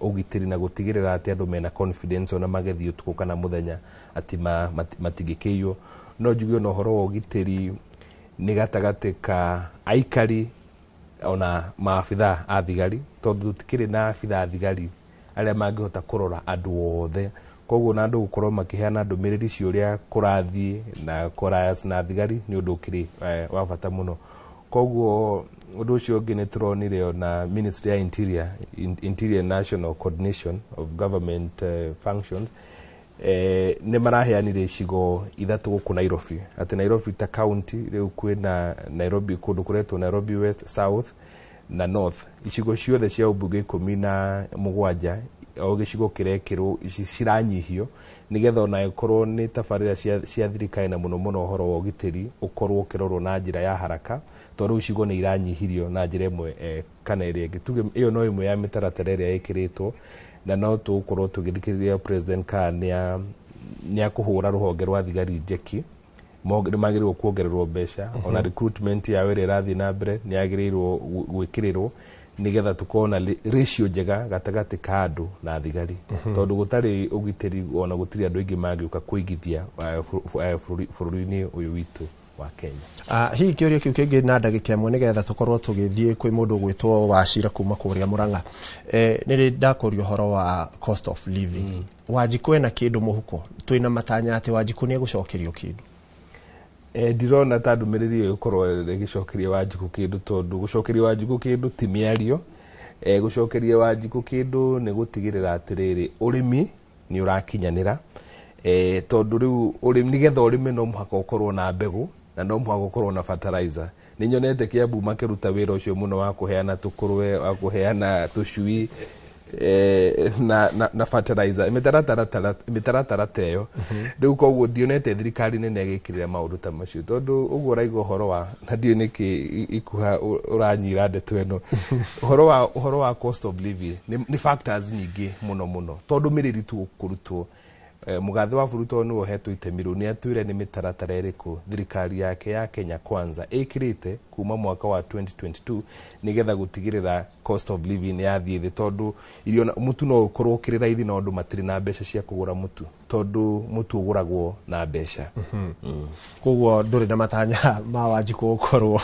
ũgitĩri na gũtigĩrĩra atĩ andũ mena confidence ona magĩthiĩ ũtukũ kana mũthenya atĩ matingĩkĩiywo. No njuge ona ũhoro wa ũgitĩri nĩ gatagatĩ ka aikari ona maabithaa a thigari, tondũ tũtikĩrĩ na abithaa a thigari arĩa mangĩhota kũrora andũ othe. Koguo na andũ gũkorwo makĩheana ndũmĩrĩri cia ũrĩa kũrathiĩ na kũrayas na thigari nĩ ũndũ ũkĩrĩ wa bata mũno. Koguo ũndũ ũcio ũngĩ nĩ tũronire ona Ministry ya Interior, Interior National Coordination of Government Functions, nĩ maraheanire icigo 3 gũkũ Nairobi, atĩ Nairobi ta county rĩu kwĩna Nairobi kũndũ kũretwo Nairobi West, South na North. Icigo ciothe cia ũmbunge 17 o gĩcigo kĩrekĩrwo ciranyihio nĩgetha ona ĩkorwo nĩ tabarĩra cia thirikari na mũno mũno ũhoro wa ũgitĩri ũkorwo ũkĩrorwo na njĩra ya haraka, tondũ rĩu icigo nĩ iranyihirio na njĩra ĩmwe kana ĩrĩa ĩngĩ. Tuge ĩyo no ĩmwe ya mĩtaratara ĩrĩa ĩkĩrĩtwo, na no tũgũkorwo tũgĩthikĩrĩria president kana nĩ akũhũra rũhonge rwa thigari njeki, nĩ magĩrĩirwo kuongererwo mbeca, ona recruitment yao ĩrĩa ĩrathiĩ na mbere nĩ yagĩrĩirwo gwĩkĩrĩrwo nĩgetha tũkorwo na ratio njega gatagatĩ ka andũ na thigari, tondũ gũtarĩ ũgitĩri ona gũtirĩ andũ aingĩ mangĩũka kũigithia bũrũri-inĩ ũyũ witũ wa Kenya. Hihi kĩũria kĩu kĩngĩ na ndagĩka ĩmwe nĩgetha tũkorwo tũgĩthiĩ kwĩ mũndũ ũgwĩtwo Wachira kuma kũrĩa Murang'a. Nĩrĩ ndakũria ũhoro wa cost of living. Wanjikũ ena kĩndũ mũhuko, twĩna matanya atĩ Wanjikũ nĩ egũcokerio kĩndũ? Ndirona ta ndũmĩrĩri ĩyo ĩgũkorwo ĩgĩcokeria Wanjikũ kĩndũ, tondũ gũcokeria Wanjikũ kĩndũ ti mĩario. Gũcokeria Wanjikũ kĩndũ nĩ gũtigĩrĩra atĩrĩrĩ ũrĩmi nĩ ũrakinyanĩra, tondũ rĩu nĩgetha ũrĩme no mũhaka ũkorwo na mbegũ na no mũhaka ũkorwo na fertilizer. Nĩ nyonete Kiambu makĩruta wĩra ũcio mũno wa kũheana tũkũrwe, wa kũheana tũcui na fertilizer, mĩtaratara ta ĩyo. Rĩu koguo ndionete thirikari nene ĩgĩkĩrĩra maũndũ ta macio, tondũ ũguo ũraiga ũhoro wa na ndiũĩ nĩkĩ ikuha ũranyira ndeto ĩno, ũhoro wa cost of living nĩ factors nyingĩ mũno mũno, tondũ mĩrĩri tu kũrutwo. Mũgathe wa bũrũri tondũ nĩwe ũhetwo itemi rĩu nĩ atwĩre nĩ mĩtaratara ĩrĩkũ thirikari yake ya Kenya Kwanza ĩkĩrĩte kuma mwaka wa 2022 nĩgetha gũtigĩrĩra cost of living yathiĩ thĩ, tondũ irio mũtu no ũkorwo ũkĩrĩ raithi no andũ matirĩ na mbeca cia kũgũra mũtu, tondũ mũtu ũgũragwo na mbeca. Koguo ndũrĩ na matanya ma Wanjikũ gũkorwo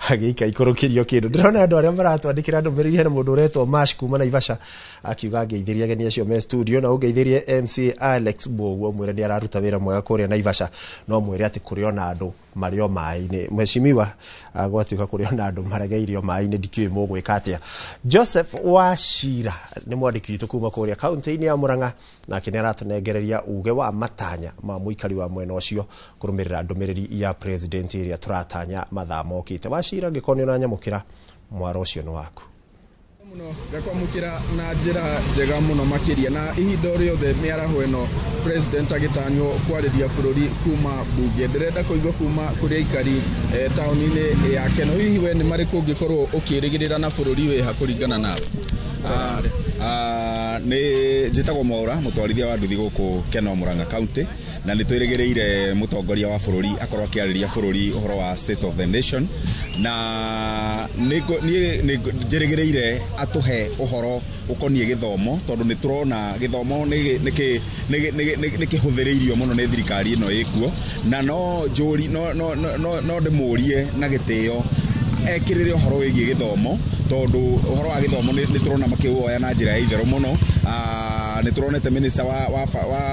agĩika ikũrũkĩrio kĩndũ. Ndĩrona andũ arĩa maratwandĩkĩra ndũmĩrĩri, hena mũndũ ũretwo Mash kuma Naivasha akiuga ngeithĩrie ageni acio me studio, na ũngeithĩrie MC Alex Mboguo mwĩre nĩ araruta wĩra mwega kũrĩa Naivasha, no mwĩre atĩ kũrĩ ona andũ marĩ o maĩ-inĩ. Mheshimiwa, gwatuĩka kũrĩ ona andũ maregeirio maĩ-inĩ, ndikĩũĩ mũgwĩka atĩa. Joseph Wachira nĩ mwandĩki witũ kuma kũrĩa kaunti-inĩ ya Murang'a, nake nĩ aratũnengereria uge wa matanya ma mũikari wa mwena ũcio kũrũmĩrĩra ndũmĩrĩri ya president ĩrĩa tũratanya mathaa mokĩte. Wachira, angĩkorwo nĩ ũranyamũkĩra, mwaro ũcio nĩ waku. Mũno ngakwamũkĩra na njĩra njega mũno makĩria, na ihinda o rĩothe mĩaraho ĩno president agĩtanywo kwarĩria bũrũri kuma bunge. Ndĩrenda kũigua kuma kũrĩ aikari taũni-inĩ ya Keno, hihi we nĩ marĩkũ ũngĩkorwo ũkĩrĩgĩrĩra na bũrũri wĩha kũringana nawe? Nĩ njĩtagwo Mwaura, mũtwarithia wa nduthi gũkũ Keno Murang'a County, na nĩ twĩrĩgĩrĩire mũtongoria wa bũrũri akorwo akĩarĩria bũrũri ũhoro wa state of the nation, na niĩ njĩrĩgĩrĩire atũhe ũhoro ũkoniĩ gĩthomo, tondũ nĩ tũrona gĩthomo nĩ kĩhũthĩrĩirio mũno nĩ thirikari ĩno ĩkuo, na no njũri no ndĩmũrie na gĩtĩo ekĩrĩre ũhoro wĩgiĩ gĩthomo, tondũ ũhoro wa gĩthomo nĩ tũrona makĩwoya na njĩra ya itherũ mũno. Nĩ tũronete minister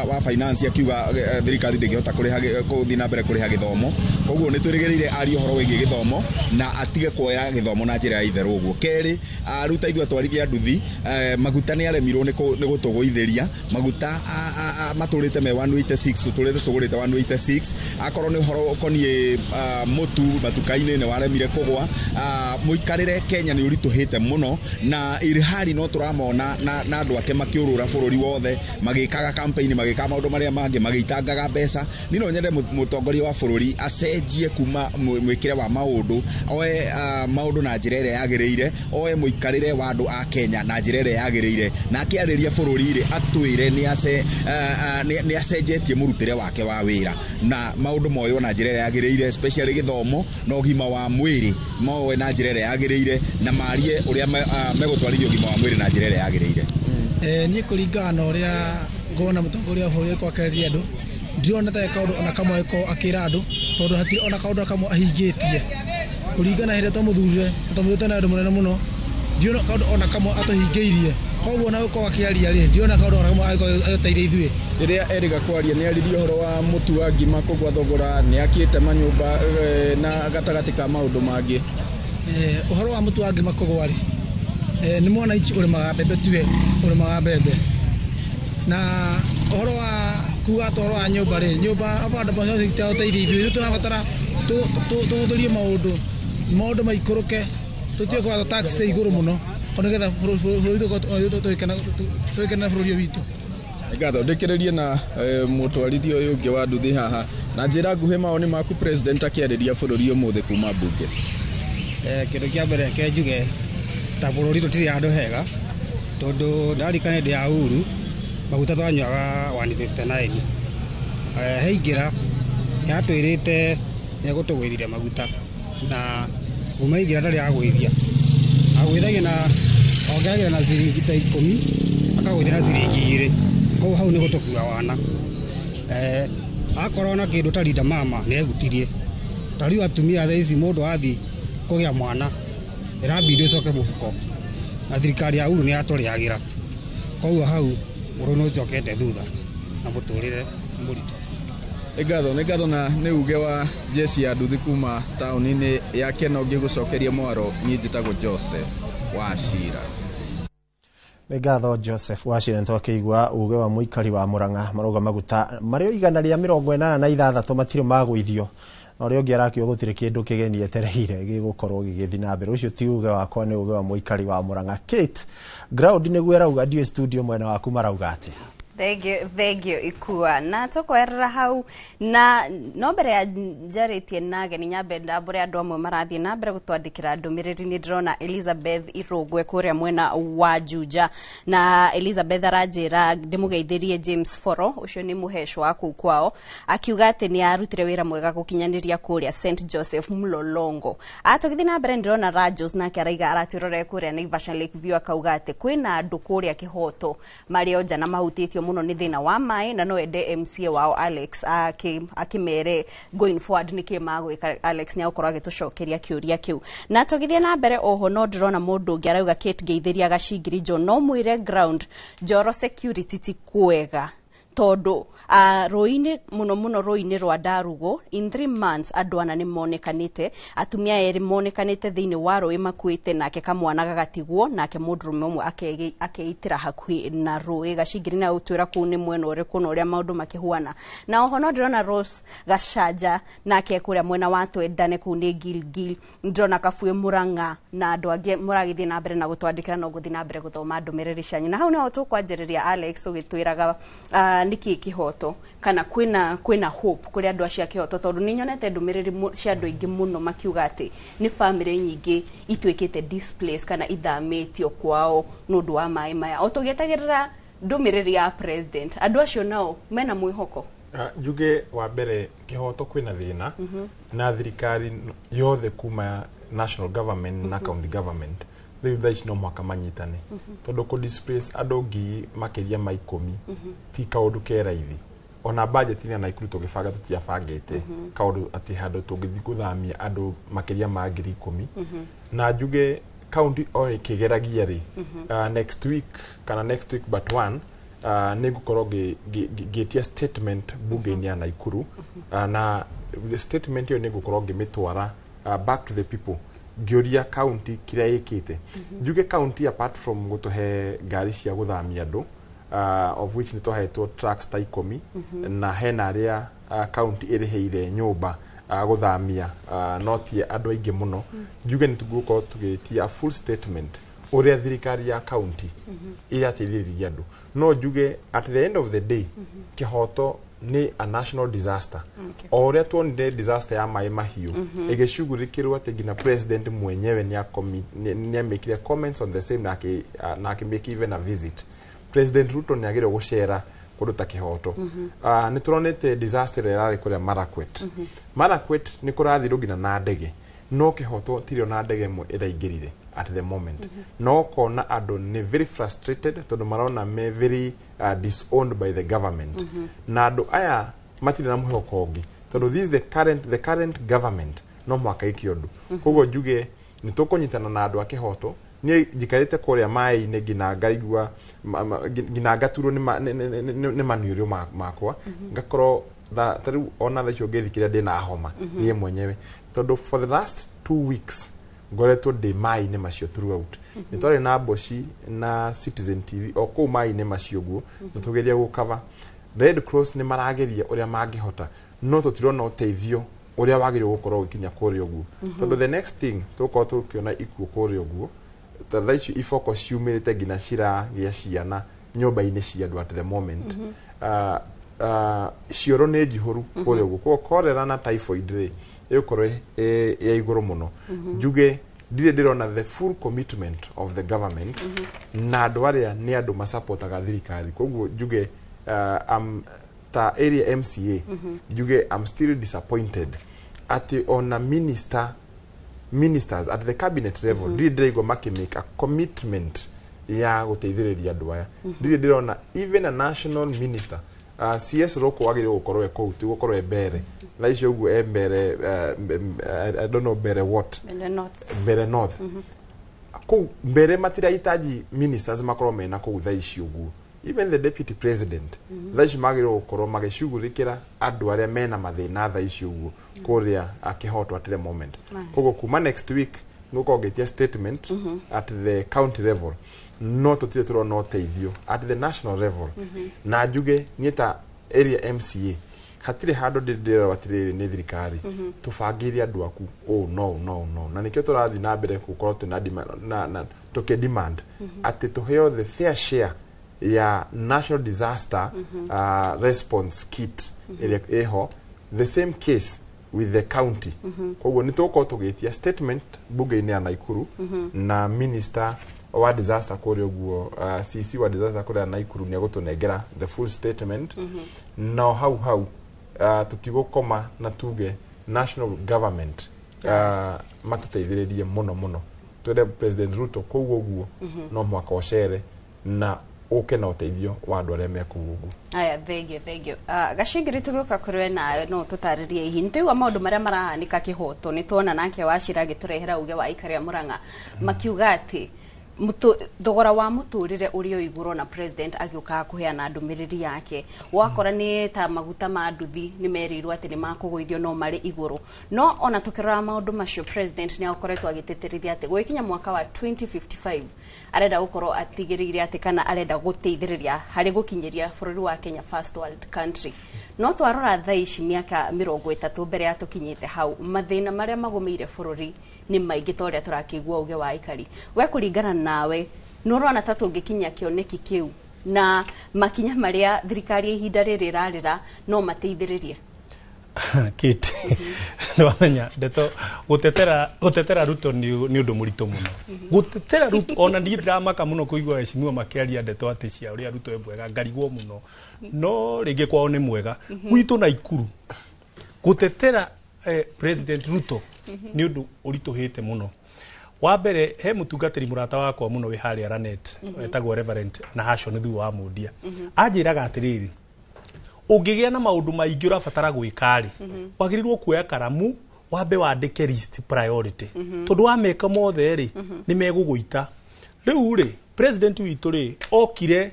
wa finance akiuga thirikari ndĩngĩhota kũrĩha gũthiĩ na mbere kũrĩha gĩthomo. Koguo nĩ twĩrĩgĩrĩire arie ũhoro wĩgiĩ gĩthomo na atige kuoya gĩthomo na njĩra ya itherũ ũguo. Kerĩ, rĩu ta ithuĩ atwarithia nduthi, maguta nĩ aremirwo nĩ gũtũgũithĩria maguta, matũrĩte me 186, tũtũrĩte tũgũrĩte 186. Akorwo nĩ ũhoro ũkoniĩ mũtu matuka-inĩ nĩ waremire kũgwa. Mũikarĩre Kenya nĩ ũritũhĩte mũno, na irihari no tũramona na andũ ake makĩũrũra bũrũri wothe magĩkaga campaign, magĩkaga maũndũ marĩa mangĩ, magĩitangaga mbeca. Niĩ no nyende mũtongoria wa bũrũri acenjie kuma mwĩkĩre wa maũndũ, oe maũndũ na njĩra ĩrĩa yagĩrĩire, oe mũikarĩre wa andũ a Kenya na njĩra ĩrĩa yagĩrĩire, na akĩarĩria bũrũri rĩ atwĩre nĩ acenjetie mũrutĩre wake wa wĩra na maũndũ moywo na njĩra ĩrĩa yagĩrĩire, especially gĩthomo na ũgima wa mwĩrĩ moe na njĩra ĩrĩa yagĩrĩire, na marie ũrĩa megũtwarithia ũgima wa mwĩrĩ na njĩra ĩrĩa yagĩrĩire. Niĩ kũringana na ũrĩa ngona mũtongoria wa bũrũri kwakĩrĩria andũ, ndirona ta kaũndũ ona kamwe ko akĩra andũ, tondũ hatirĩ ona kaũndũ kamwe ahingĩtie. Kũringana hĩndĩ twamũthurire, twamũthurĩte na andũ mũnene mũno, ndirona kaũndũ ona kamwe atũhingĩirie. Koguo ona gũkorwo akĩaria rĩ, ndirona kaũndũ ona kamwe angĩkorwo agĩteithia ithuĩ. Rĩrĩa erĩga kwaria nĩ aririe ũhoro wa mũtu wa ngima kũgwa thogora, nĩ akĩte manyũmba na gatagatĩ ka maũndũ mangĩ. Ũhoro wa mũtu wa ngima kũgwa rĩ, nĩ mwananchi ũrĩmaga mbembe, tiwe ũrĩmaga mbembe. Na ũhoro wa kuga atĩ ũhoro wa nyũmba rĩ, nyũmba affordable housing ĩtagũteithia ithuĩ, ithuĩ tũrabatara tũhũthĩrie maũndũ, maũndũ maikũrũke, tũtige kwatha tax cia igũrũ mũno, tondũ nĩgetha bũrũri tũgĩkenera bũrũri ũyũ witũ. Ngatho ndĩkĩrĩrie na mũtwarithia ũyũ ũngĩ wa nduthi haha na njĩra nguhĩ mawoni maku president akĩarĩria bũrũri ũmũthĩ kuma mbunge. Kĩndũ kĩa mbere ke njuge ta bũrũri tũtirĩ handũ hega, tondũ ndarikana hĩndĩ ya Uhuru maguta twanyuaga 159. Heingĩra nĩatwĩrĩte nĩegũtũgũithĩria maguta, na kuma aingĩra ndarĩ agũithia, agũithagia na ongagĩra na ciringi ta 10 akagũithia na ciringi 2, koguo hau nĩ gũtũkua wana. Akorwo na kĩndũ ta Linda Mama nĩegutirie, ta rĩu atumia thaa ici mũndũ athiĩ kũgĩa mwana ĩrambindi ũcoke mũhuko, na thirikari ya Uhuru nĩyatũrĩagĩra, koguo hau bũrũri nĩ ũcokete thutha na mũtũrĩre mũritũ. Nĩ ngatho na nĩ uge wa jeshi ya nduthi kuma taũni-inĩ ya Keno ngĩgũcokeria mwaro. Niĩ njĩtagwo Joseph Wachira. Nĩ ngatho Joseph Wachira, nĩ twakĩigua uge wa mũikari wa Murang'a marauga maguta marĩ 186 matirĩ magũithio, na ũrĩa ũngĩ arakiuga gũtirĩ kĩndũ kĩgeni etereire gĩgũkorwo gĩgĩthiĩ na mbere. Ũcio ti uge wakwa, nĩ uge wa mũikari wa Murang'a. Kate ground nĩguo arauga, ndiũĩ studio mwena waku marauga atĩa? Thank you Ikua. Na tũkwerera hau na no mbere ya njarĩtie na ageni nyambe ndambũre andũ amwe marathiĩ na mbere gũtwandĩkĩra ndũmĩrĩri. Nĩ ndĩrona Elizabeth Irũngwe kũrĩa mwena wa Juja, na Elizabeth aranjĩra ndĩmũgeithĩrie James Foro, ũcio nĩ mũhecwa wa kũu kwao, akiuga atĩ nĩ arutire wĩra mwega gũkinyanĩria kũrĩa St Joseph Mlolongo. Tũgĩthiĩ na mbere ndĩrona Rajos nake araiga aratwĩrorere kũrĩa Naivasha Lake View, akauga atĩ kwĩna andũ kũrĩa Kĩhoto marĩ onja na mahutĩtio mũno nĩ thĩna wa maĩ, na no ende MCA wao Alex akĩmere going forward nĩkĩ magwĩka. Alex nĩ agũkorwo agĩtũcokeria kĩũria kĩu. Na tũgĩthiĩ na mbere oho no ndĩrona mũndũ ũngĩ arauga Kate ngeithĩria Gacingiri John, no mwĩre ground Njoro security ti kwega, tondũ rũĩ-inĩ mũno mũno rũĩ-inĩ rwa Ndarugo in 3 months andũ ana nĩ monekanĩte, atumia erĩ monekanĩte thĩinĩ wa rũĩ makuĩte, nake kamwana gagatigwo, nake mũndũrũme ũmwe akeitĩra hakuhĩ na rũĩ. Gacingiri na ũtwĩra kũu nĩ mwena ũrĩkũ na ũrĩa maũndũ makĩhuana. Na oho no ndĩrona Rose Gacanja nake kũrĩa mwena wa Twendane kũu nĩ Gilgil, ndĩrona Kabuĩ Murang'a na andũ angĩ mũragĩthiĩ na mbere na gũtwandĩkĩra, no gũthiĩ na mbere gũthoma ndũmĩrĩri cianyu. Na hau nĩho tũkwanjĩrĩria Alex ũgĩtwĩraga nĩkĩ kĩhoto kana kwĩna hope kũrĩ andũ acio a kĩhoto, tondũ nĩ nyonete ndũmĩrĩri cia andũ aingĩ mũno makiuga atĩ nĩ famĩlĩ nyingĩ ituĩkĩte displaced kana ithamĩtio kwao nĩ ũndũ wa maĩ maya. O tũgĩetagĩrĩra ndũmĩrĩri ya president, andũ acio nao mena mwĩhoko? Njuge wa mbere kĩhoto kwĩna thĩna na thirikari yothe kuma national government na county government rĩu thaa ici no mũhaka manyitane, tondũ kũ displace andũ ngiri makĩria ma 10 ti kaũndũ ke raithi. Ona budget ya Naikuru tũgĩbanga tũtiabangĩte kaũndũ atĩ handũ tũngĩthiĩ gũthamia andũ makĩria ma ngiri 10. Na njuge county o ĩkĩgeragia rĩ, next week kana next week but one Nĩ ngũkorwo ngĩtia statement bunge-inĩ ya Naikuru, na statement ĩyo nĩ ngũkorwo ngĩmĩtwara back to the people, ngĩũria county kĩrĩa ĩkĩte. Njuge county, apart from gũtũhe ngari cia gũthamia andũ, of which nĩ twahetwo trucks ta 10, na hena arĩa county ĩrĩhĩire nyũmba gũthamia, no ti andũ aingĩ mũno. Njuge nĩ tũgũkorwo tũgĩtia full statement ũrĩa thirikari ya county ĩrateithĩrĩria andũ. No njuge at the end of the day, Kĩhoto nĩ a national disaster. O ũrĩa tuonire disaster ya maĩ mahiũ ĩgĩcugurĩkĩrwo atĩ nginya president mwenyewe nĩ amĩkire comments on the same na akĩmake even a visit. President Ruto nĩ agĩrĩirwo gũcera kũndũ ta Kĩhoto. Nĩ tũronete disaster ĩrĩa ĩrarĩ kũrĩa Marakwet. Marakwet nĩ kũrathirwo nginya na ndege, no Kĩhoto tirĩ ona ndege ĩmwe ĩraingĩrire at the moment. No ũkona andũ nĩ very frustrated tondũ marona me very disowned by the government, na andũ aya matirĩ na mwĩhoko ũngĩ tondũ this is the current government no mũhaka ĩke ũndũ. Koguo njuge nĩ tũkũnyitana na andũ a Kĩhoto. Niĩ njikarĩte kũrĩa maĩ-inĩ nginya ngaigua nginya ngaturwo nĩ maniũrũ makwa, ngakorwo ta rĩu ona thaa icio ngĩthikĩrĩria ndĩna homa niĩ mwenyewe, tondũ for the last 2 weeks ngoretwo ndĩ maĩ-inĩ macio throughout. Nĩ twarĩ na Mboci na Citizen TV o kũu maĩ-inĩ macio guo na tũgeria gũcover. Red Cross nĩ marageria ũrĩa mangĩhota, no tũtirona ũteithio ũrĩa wagĩrĩirwo gũkorwo ũgĩkinya kũrĩa ũguo, tondũ the next thing tũgũkorwo tũkĩona ikuũ kũrĩa ũguo. Ta thaa ici iboko ciumĩrĩte nginya ciragĩa ciana nyũmba-inĩ cia andũ at the moment. Cioro nĩ njihũru kũrĩa ũguo, koguo cholera na typhoid rĩ ĩgũkorwo ĩ ya igũrũ mũno. Njuge ndirĩ ndĩrona the full commitment of the government, na andũ arĩa nĩ andũ masapotaga thirikari. Koguo njuge ta area MCA, njuge I'm still disappointed atĩ ona ministers at the cabinet level ndirĩ ndĩraigua makĩmake a commitment ya gũteithĩrĩria andũ aya. Ndirĩ ndĩrona even a national minister, CS Roko wagĩrĩirwo gũkorwo e kũu, ti gũkorwo e mbere thaa icio ũguo e mbere, I don't know mbere what. Mbere North. Mbere North. Kũu mbere matirahitaji ministers makorwo mena kũu thaa ici ũguo. Even the deputy president thaa ici magĩrĩirwo gũkorwo magĩcugurĩkĩra andũ arĩa mena mathĩna thaa ici ũguo kũrĩa Kĩhoto at the moment. Koguo kuma next week ngũkorwo ngĩtia statement at the county level, no tũtirĩ tũrona ũteithio at the national level. Na njuge niĩ ta area MCA hatirĩ handũ ndĩrerwo atĩrĩrĩ nĩ thirikari tũbangĩire andũ aku ũũ no no no, na nĩkĩo tũrathiĩ na mbere gũkorwo twĩna na tũkĩ demand atĩ tũheo the fair share ya national disaster response kit ĩrĩa ĩho. The same case with the county. Koguo nĩ tũgũkorwo tũgĩtia statement bunge-inĩ ya Naikuru, na minister wa disaster kũrĩa ũguo, CC wa disaster kũrĩa Naikuru nĩ egũtũnengera the full statement. No hau hau tũtigũkoma na tuge national government matũteithĩrĩrie mũno mũno. Twende President Ruto kũu ũguo no mũhaka ũcere na ũke na ũteithio wa andũ arĩa me kũu ũguo. Aya, thank you, thank you. Gacingiri, tũgĩũka kũrĩ we nawe no tũtarĩrie hihi nĩ tũigua maũndũ marĩa marahanĩka Kĩhoto. Nĩ tuona nake Wacira agĩtũrehera uge wa aikari a Mũrang'a makiuga atĩ thogora wa mũtũrĩre ũrĩ o igũrũ, na president agĩũkaga kũheana ndũmĩrĩri yake wakora nĩ ta maguta ma nduthi nĩ merĩirwo atĩ nĩ makũgũithio no marĩ igũrũ. No ona tũkĩrora maũndũ macio, president nĩ akoretwo agĩtĩtĩrithia atĩ gũgĩkinya mwaka wa 2055 arenda gũkorwo atigĩrĩire atĩ kana arenda gũteithĩrĩria harĩ gũkinyĩria bũrũri wa Kenya first world country. No twarora thaa ici mĩaka 30 mbere ya tũkinyĩte hau, mathĩna marĩa magũmĩire bũrũri nĩ maingĩ ta ũrĩa tũrakĩigua uge wa aikari. We kũringana nawe, nĩ ũrona ta tũngĩkinya kĩoneki kĩu, na makinya marĩa thirikari ya ihinda rĩrĩ ĩrarĩra no mateithĩrĩrie? Kate, nĩwamenya ndeto gũtetera Ruto nĩ ũndũ mũritũ mũno gũtetera Ruto. Ona niĩ ndĩramaka mũno kũigua waheshimiwa makĩaria ndeto atĩ cia ũrĩa Ruto e mwega, ngarigwo mũno. No rĩngĩ kwao nĩ mwega, gwitũ Naikuru gũtetera President Ruto nĩ ũndũ ũritũhĩte mũno. Wa mbere, he mũtungatĩri mũrata wakwa mũno wĩ harĩa Lanet wetagwo Reverend Nahashon Thuo wa Mũndia, anjĩraga atĩrĩrĩ, ũngĩgĩa na maũndũ maingĩ ũrabatara gwĩka rĩ, wagĩrĩirwo kuoya karamu wambe wandĩke list priority, tondũ wameka mothe rĩ, nĩ megũgũita. Rĩu rĩ, president witũ rĩ okire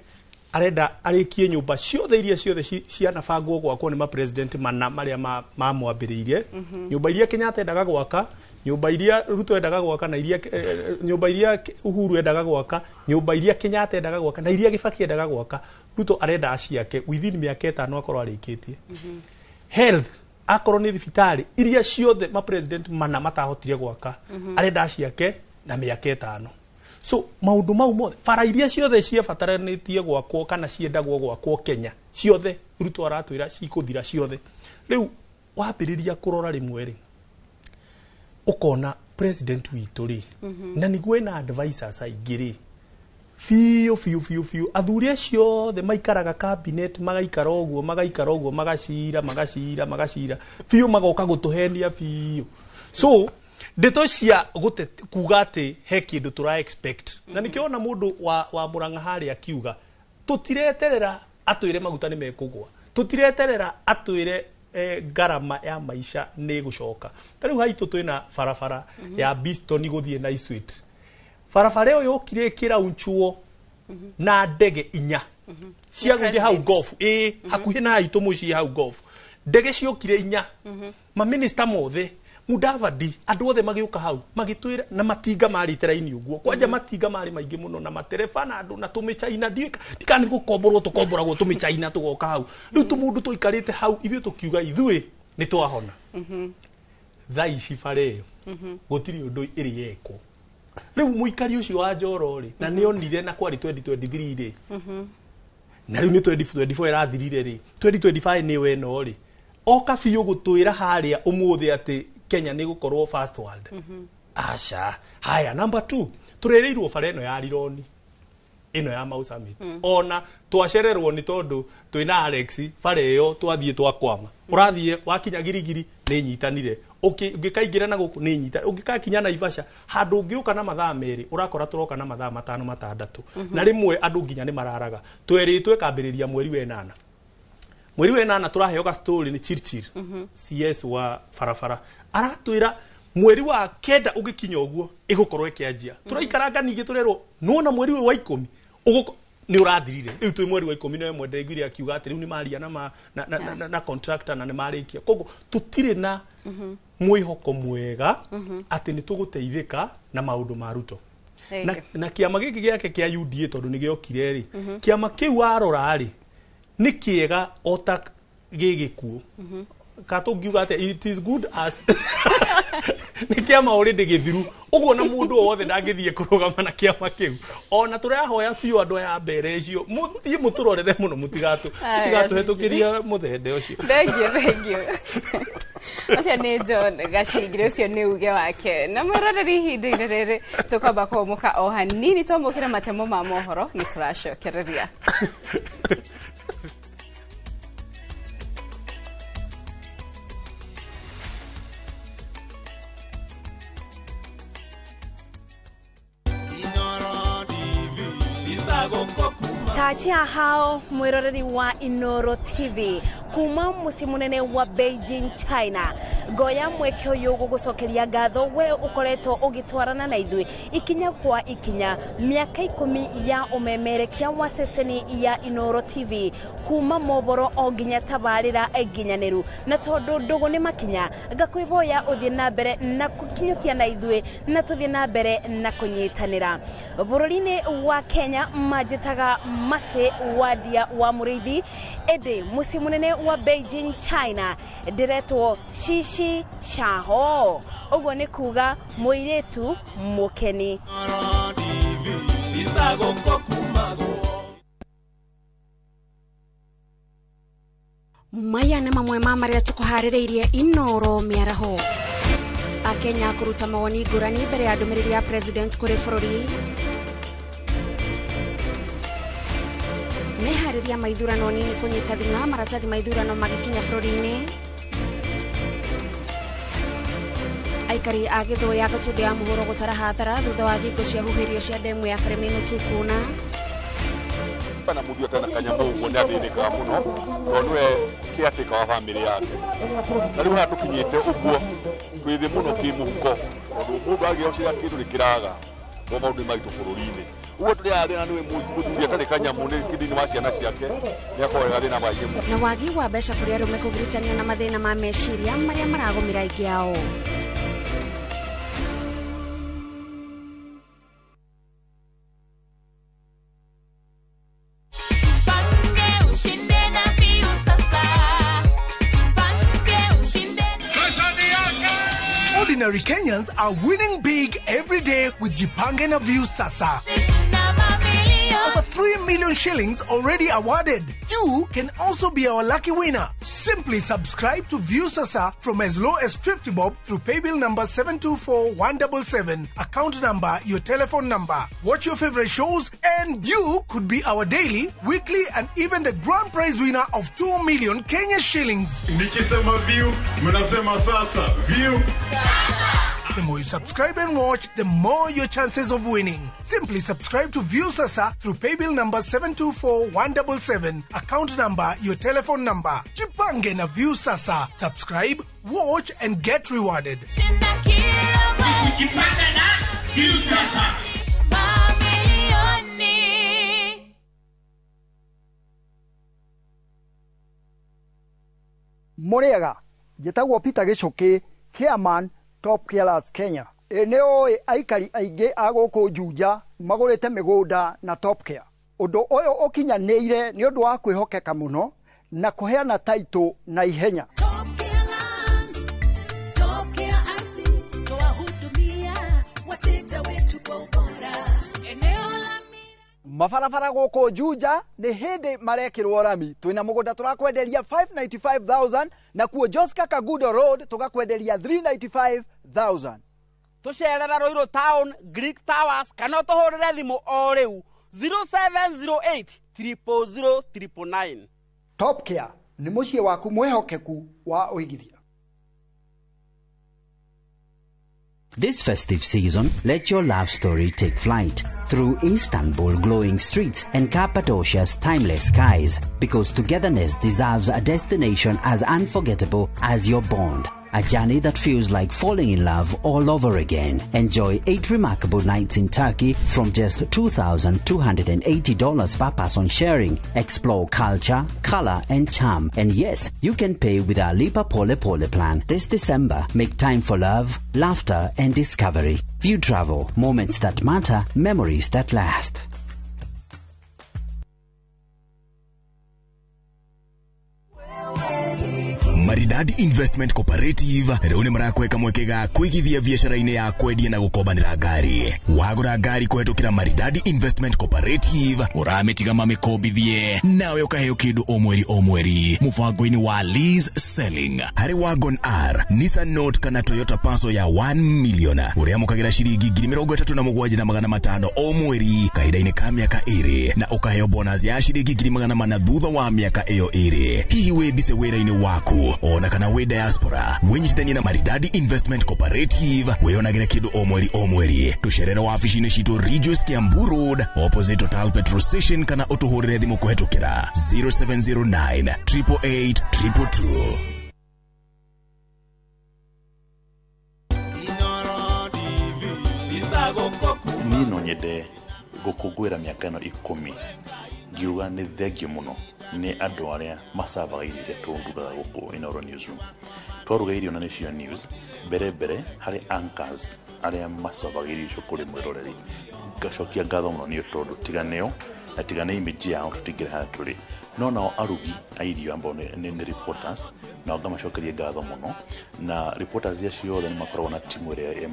Arenda arĩkie nyũmba ciothe iria ciothe cianabangwo gwakwo nĩ ma-president mana marĩa mamwambĩrĩirie. Nyũmba iria Kenyatta endaga gwaka, nyũmba iria Ruto endaga gwaka, na iria nyũmba iria Uhuru endaga gwaka, nyũmba iria Kenyatta endaga gwaka, na iria Kibaki endaga gwaka, Ruto arenda aciake within mĩaka 5 akorwo arĩkĩtie. Health, akorwo nĩ thibitarĩ iria ciothe ma-president mana matahotire gwaka, arenda aciake na mĩaka 5. So maundu mau mothe, bara iria ciothe ciabataranĩtie gwakwo kana ciendagwo gwakwo Kenya ciothe, Ruto aratwĩra cikũthira ciothe. Rĩu wambĩrĩria kũrora rĩmwe rĩ, ũkona president witũ rĩ, na nĩguo ena advisors aingĩ rĩ, biũ biũ biũ biũ, athuri acio othe maikaraga cabinet, magaikara ũguo, magaikara ũguo, magacira magacira magacira biũ, magoka gũtũhenia biũ. So ndeto cia kuga atĩ he kĩndũ tũra expect, na nĩkĩo ona mũndũ wa Murang'a harĩa akiuga tũtireterera atwĩre maguta nĩ mekũgũa, tũtireterera atwĩre ngarama ya maisha nĩ gũcoka. Ta rĩu haitũ twĩna barabara ya Biston gũthiĩ na Iswit, barabara ĩyo yokire ĩkĩraunchwo na ndege 4 cia gũthiĩ hau golf, ĩ hakuhĩ na haitũ mũciĩ hau golf, ndege ciokire 4, maminista mothe, Mudavadi, andũ othe magĩũka hau magĩtwĩra, na matinga marĩte raini ũguo kwanja, matinga marĩ maingĩ mũno na matereba na andũ na tũmĩchaina, ndikana nĩ gũkomborwo tũkomboragwo tũmĩchaina tũgoka hau. Rĩu tũmũndũ tũikarĩte hau ithuĩ tũkiuga ithuĩ nĩ twahona. Thaa ici bara ĩyo gũtirĩ ũndũ ĩrĩ yekwo. Rĩu mũikari ũcio wa Njoro rĩ, na nĩonire na kwarĩ 2023 rĩ, na rĩu nĩ 2024 ĩrathirire rĩ, 2025 nĩyo ĩno rĩ, oka biũ gũtwĩra harĩa ũmũthĩ atĩ Kenya nĩ gũkorwo first world. Aca. Haya, number 2, tũrereirwo bara ĩno ya Rironi, ĩno ya Mau Summit. Ona twacererwo nĩ tondũ twĩna Alex, bara ĩyo twathiĩ twakwama. Ũrathiĩ wakinya Girigiri nĩ nyitanire, ũngĩkaingĩra na gũkũ nĩ nyita, ũngĩkakinya Naivasha handũ ũngĩũka na mathaa 2 ũrakora tũroka na mathaa 5 6. Na rĩmwe andũ nginya nĩ mararaga. Twerĩtwo ĩkambĩrĩria mweri wa 8. Mweri wa 8 tũraheo ga story nĩ Chirchir, CS wa barabara, aratwĩra mweri wa 9 ũgĩkinya ũguo ĩgũkorwo ĩkĩanjia. Tũraikaranga ningĩ tũrerwo nĩwona mweri ũyũ wa 10 nĩ ũrathirire. Rĩu twĩ mweri wa 11 ndĩraiguire akiuga atĩ rĩu nĩ maria na contractor na nĩ marĩkia. Koguo tũtirĩ na mwĩhoko mwega atĩ nĩ tũgũteithĩka na maũndũ ma Ruto. Na kĩama gĩkĩ gĩake kĩa UDA tondũ nĩ gĩokire rĩ, kĩama kĩu warora rĩ nĩ kĩega o ta gĩgĩkuũ. Ka tũngiuga atĩ it is good as nĩ kĩama already gĩthiru ũguo, na mũndũ o wothe ndangĩthiĩ kũrũgama na kĩama kĩu. Ona tũrahoya biũ andũ aya mbere icio mũthiĩ mũtũrorere mũno, mũtigatũhetũkĩria mũthende ũcio. Thank you, thank you. Ũcio nĩ John Gacingire, ũcio nĩ uge wake. Na mwĩroreri ihinda-inĩ rĩrĩ tũkwamba kũhũmũka o hanini, twamũkĩre matemo ma mohoro nĩ tũracokereria. Tachia hao mwiroreri wa Inoro TV kuma muciĩ munene wa Beijing China. Ngoya mweke ũyũ gũgũcokeria ngatho we ũkoretwo ũgĩtwarana na ithuĩ ikinya kwa ikinya mĩaka 10 ya ũmemerekia wa ceceni ya Inoro TV kuma mohoro o nginya tabarĩra nginyanĩru. Na tondũ ndũgũ nĩ makinya, ngakwĩhoya ũthiĩ na mbere na gũkinyũkia na ithuĩ na tũthiĩ na mbere na kũnyitanĩra. Bũrũri-inĩ wa Kenya manjĩtaga Mercy Wadia wa Mũrĩithi, ĩndĩ mũciĩ mũnene wa Beijing China ndĩretwo Shishi Shaho, ũguo nĩ kuga mũirĩtu mũkeni. Maya nĩ mamwe ma marĩa tũkũharĩrĩirie Inoro mĩaraho. Akenya kũruta mawoni ngũrani mbere ya ndũmĩrĩri ya president kũrĩ bũrũri. Meharĩria ma ithurano nini kũnyita thing'a maratathi ma ithurano magĩkinya bũrũri-inĩ. Aikari a Gĩthũya Gatũndũ ya mũhuro gũtara hathara thutha wa thingo cia huhĩrio cia ndemu ya Karemenu kuna. Na mũndũ atana kanyamũ ũguo nĩ athĩnĩkaga mũno tondũ nĩwe caretaker wa bamĩrĩ yake. Na rĩu haha tũkinyĩte ũguo twĩ thĩ mũno kĩmũhuko tondũ mũndũ agĩa kĩndũ nĩ kĩraga tondũ maũndũ nĩ maritũ bũrũri-inĩ. Ũguo tũrĩaga thĩna nĩ mũthuri atarĩ kanyamũ nĩ thĩinĩ wa ciana ciake nĩ akoragwo thĩna maingĩ mũno. Na wagi wa mbeca kũrĩ arũme kũgiritanio na mathĩna ma meciria marĩa maragũmĩra aingĩ ao. Ordinary Kenyans are winning big every day with Jipange na Viusasa. Over 3 million shillings already awarded. You can also be our lucky winner. Simply subscribe to Viusasa from as low as 50 bob through paybill number 724177, account number, your telephone number. Watch your favorite shows and you could be our daily, weekly and even the grand prize winner of 2 million Kenya shillings. Nikisema view, mnasema sasa. View. The more you subscribe and watch, the more your chances of winning. Simply subscribe to Viusasa through paybill number 724177, account number, your telephone number. Jipange na Viusasa. Subscribe, watch and get rewarded. Jipange na Viusasa. Mũrĩega, njĩtagwo Peter Gĩcũkĩ, chairman Top Killers Kenya. Ĩ nĩ ũĩ aikari aingĩ a gũkũ Juja magũrĩte mĩgũnda na Top Care. Ũndũ ũyũ ũkinyanĩire nĩ ũndũ wa kwĩhokeka mũno na kũheana taitũ na ihenya. Mabarabara gũkũ Juja nĩ hĩndĩ marekĩrwo rami. Twĩna mũgũnda tũrakwenderia 595,000 na kuo Joska Kagudo Road tũgakwenderia 395,000. Tũcerera Ruiru Town, Greek Towers kana ũtũhũrĩre thimũ o rĩu 0708 000 999. Top Care nĩ mũciĩ waku mwĩhokeku wa ũigithia. This festive season, let your love story take flight through Istanbul glowing streets and Cappadocia's timeless skies, because togetherness deserves a destination as unforgettable as your bond. A journey that feels like falling in love all over again. Enjoy 8 remarkable nights in Turkey from just $2,280 per person sharing. Explore culture, color and charm. And yes, you can pay with our Lipa Pole Pole plan. This December, make time for love, laughter and discovery. View Travel, moments that matter, memories that last. Maridadi Investment Cooperative rĩu nĩ marakweka mweke ga kũigithia biacara-inĩ ya kwendia na gũkombanĩra ngari. Wagũra ngari kũhetũkĩra Maridadi Investment Cooperative ũramĩtiga mamĩkombithie nawe ũkaheo kĩndũ o mweri o mweri mũbango-inĩ wa lease selling. Harĩ Wagon R, Nissan Note kana Toyota Passo ya 1 million ũrĩamũkagĩra ciringi 37,500 o mweri kahinda-inĩ ka mĩaka 2 na ũkaheo bonus ya ciringi 400 thutha wa mĩaka ĩyo 2. Hihi wĩ mbise wĩra-inĩ waku ona kana wĩ diaspora, wĩnyitithanie na Maridadi Investment Cooperative wĩyonagĩre kĩndũ o mweri o mweri. Tũcerere wabici-inĩ citũ Ridgeways Kiambu Road opposite Total Petrol Station kana ũtũhũrĩre thimũ kũhetũkĩra 0709 888 222. Niĩ no nyende gũkũngũĩra mĩaka ĩno 10 ngiuga nĩ thengiũ mũno nĩ andũ arĩa macavaga irio iria tũrugaga gũkũ Inooro Newsroom. Twaruga irio na nĩcio news mbere harĩ anchors arĩa macavaga irio icio kũrĩ mwĩroreri. Ngacokia ngatho mũno nĩ tondũ tiga nĩo na tiga nĩ image yao tũtingĩrĩ harĩa tũrĩ. No nao arugi a irio ambao nĩ reporters nao ngamacokeria ngatho mũno, na reporters acio othe nĩ makoragwo na timu ĩrĩa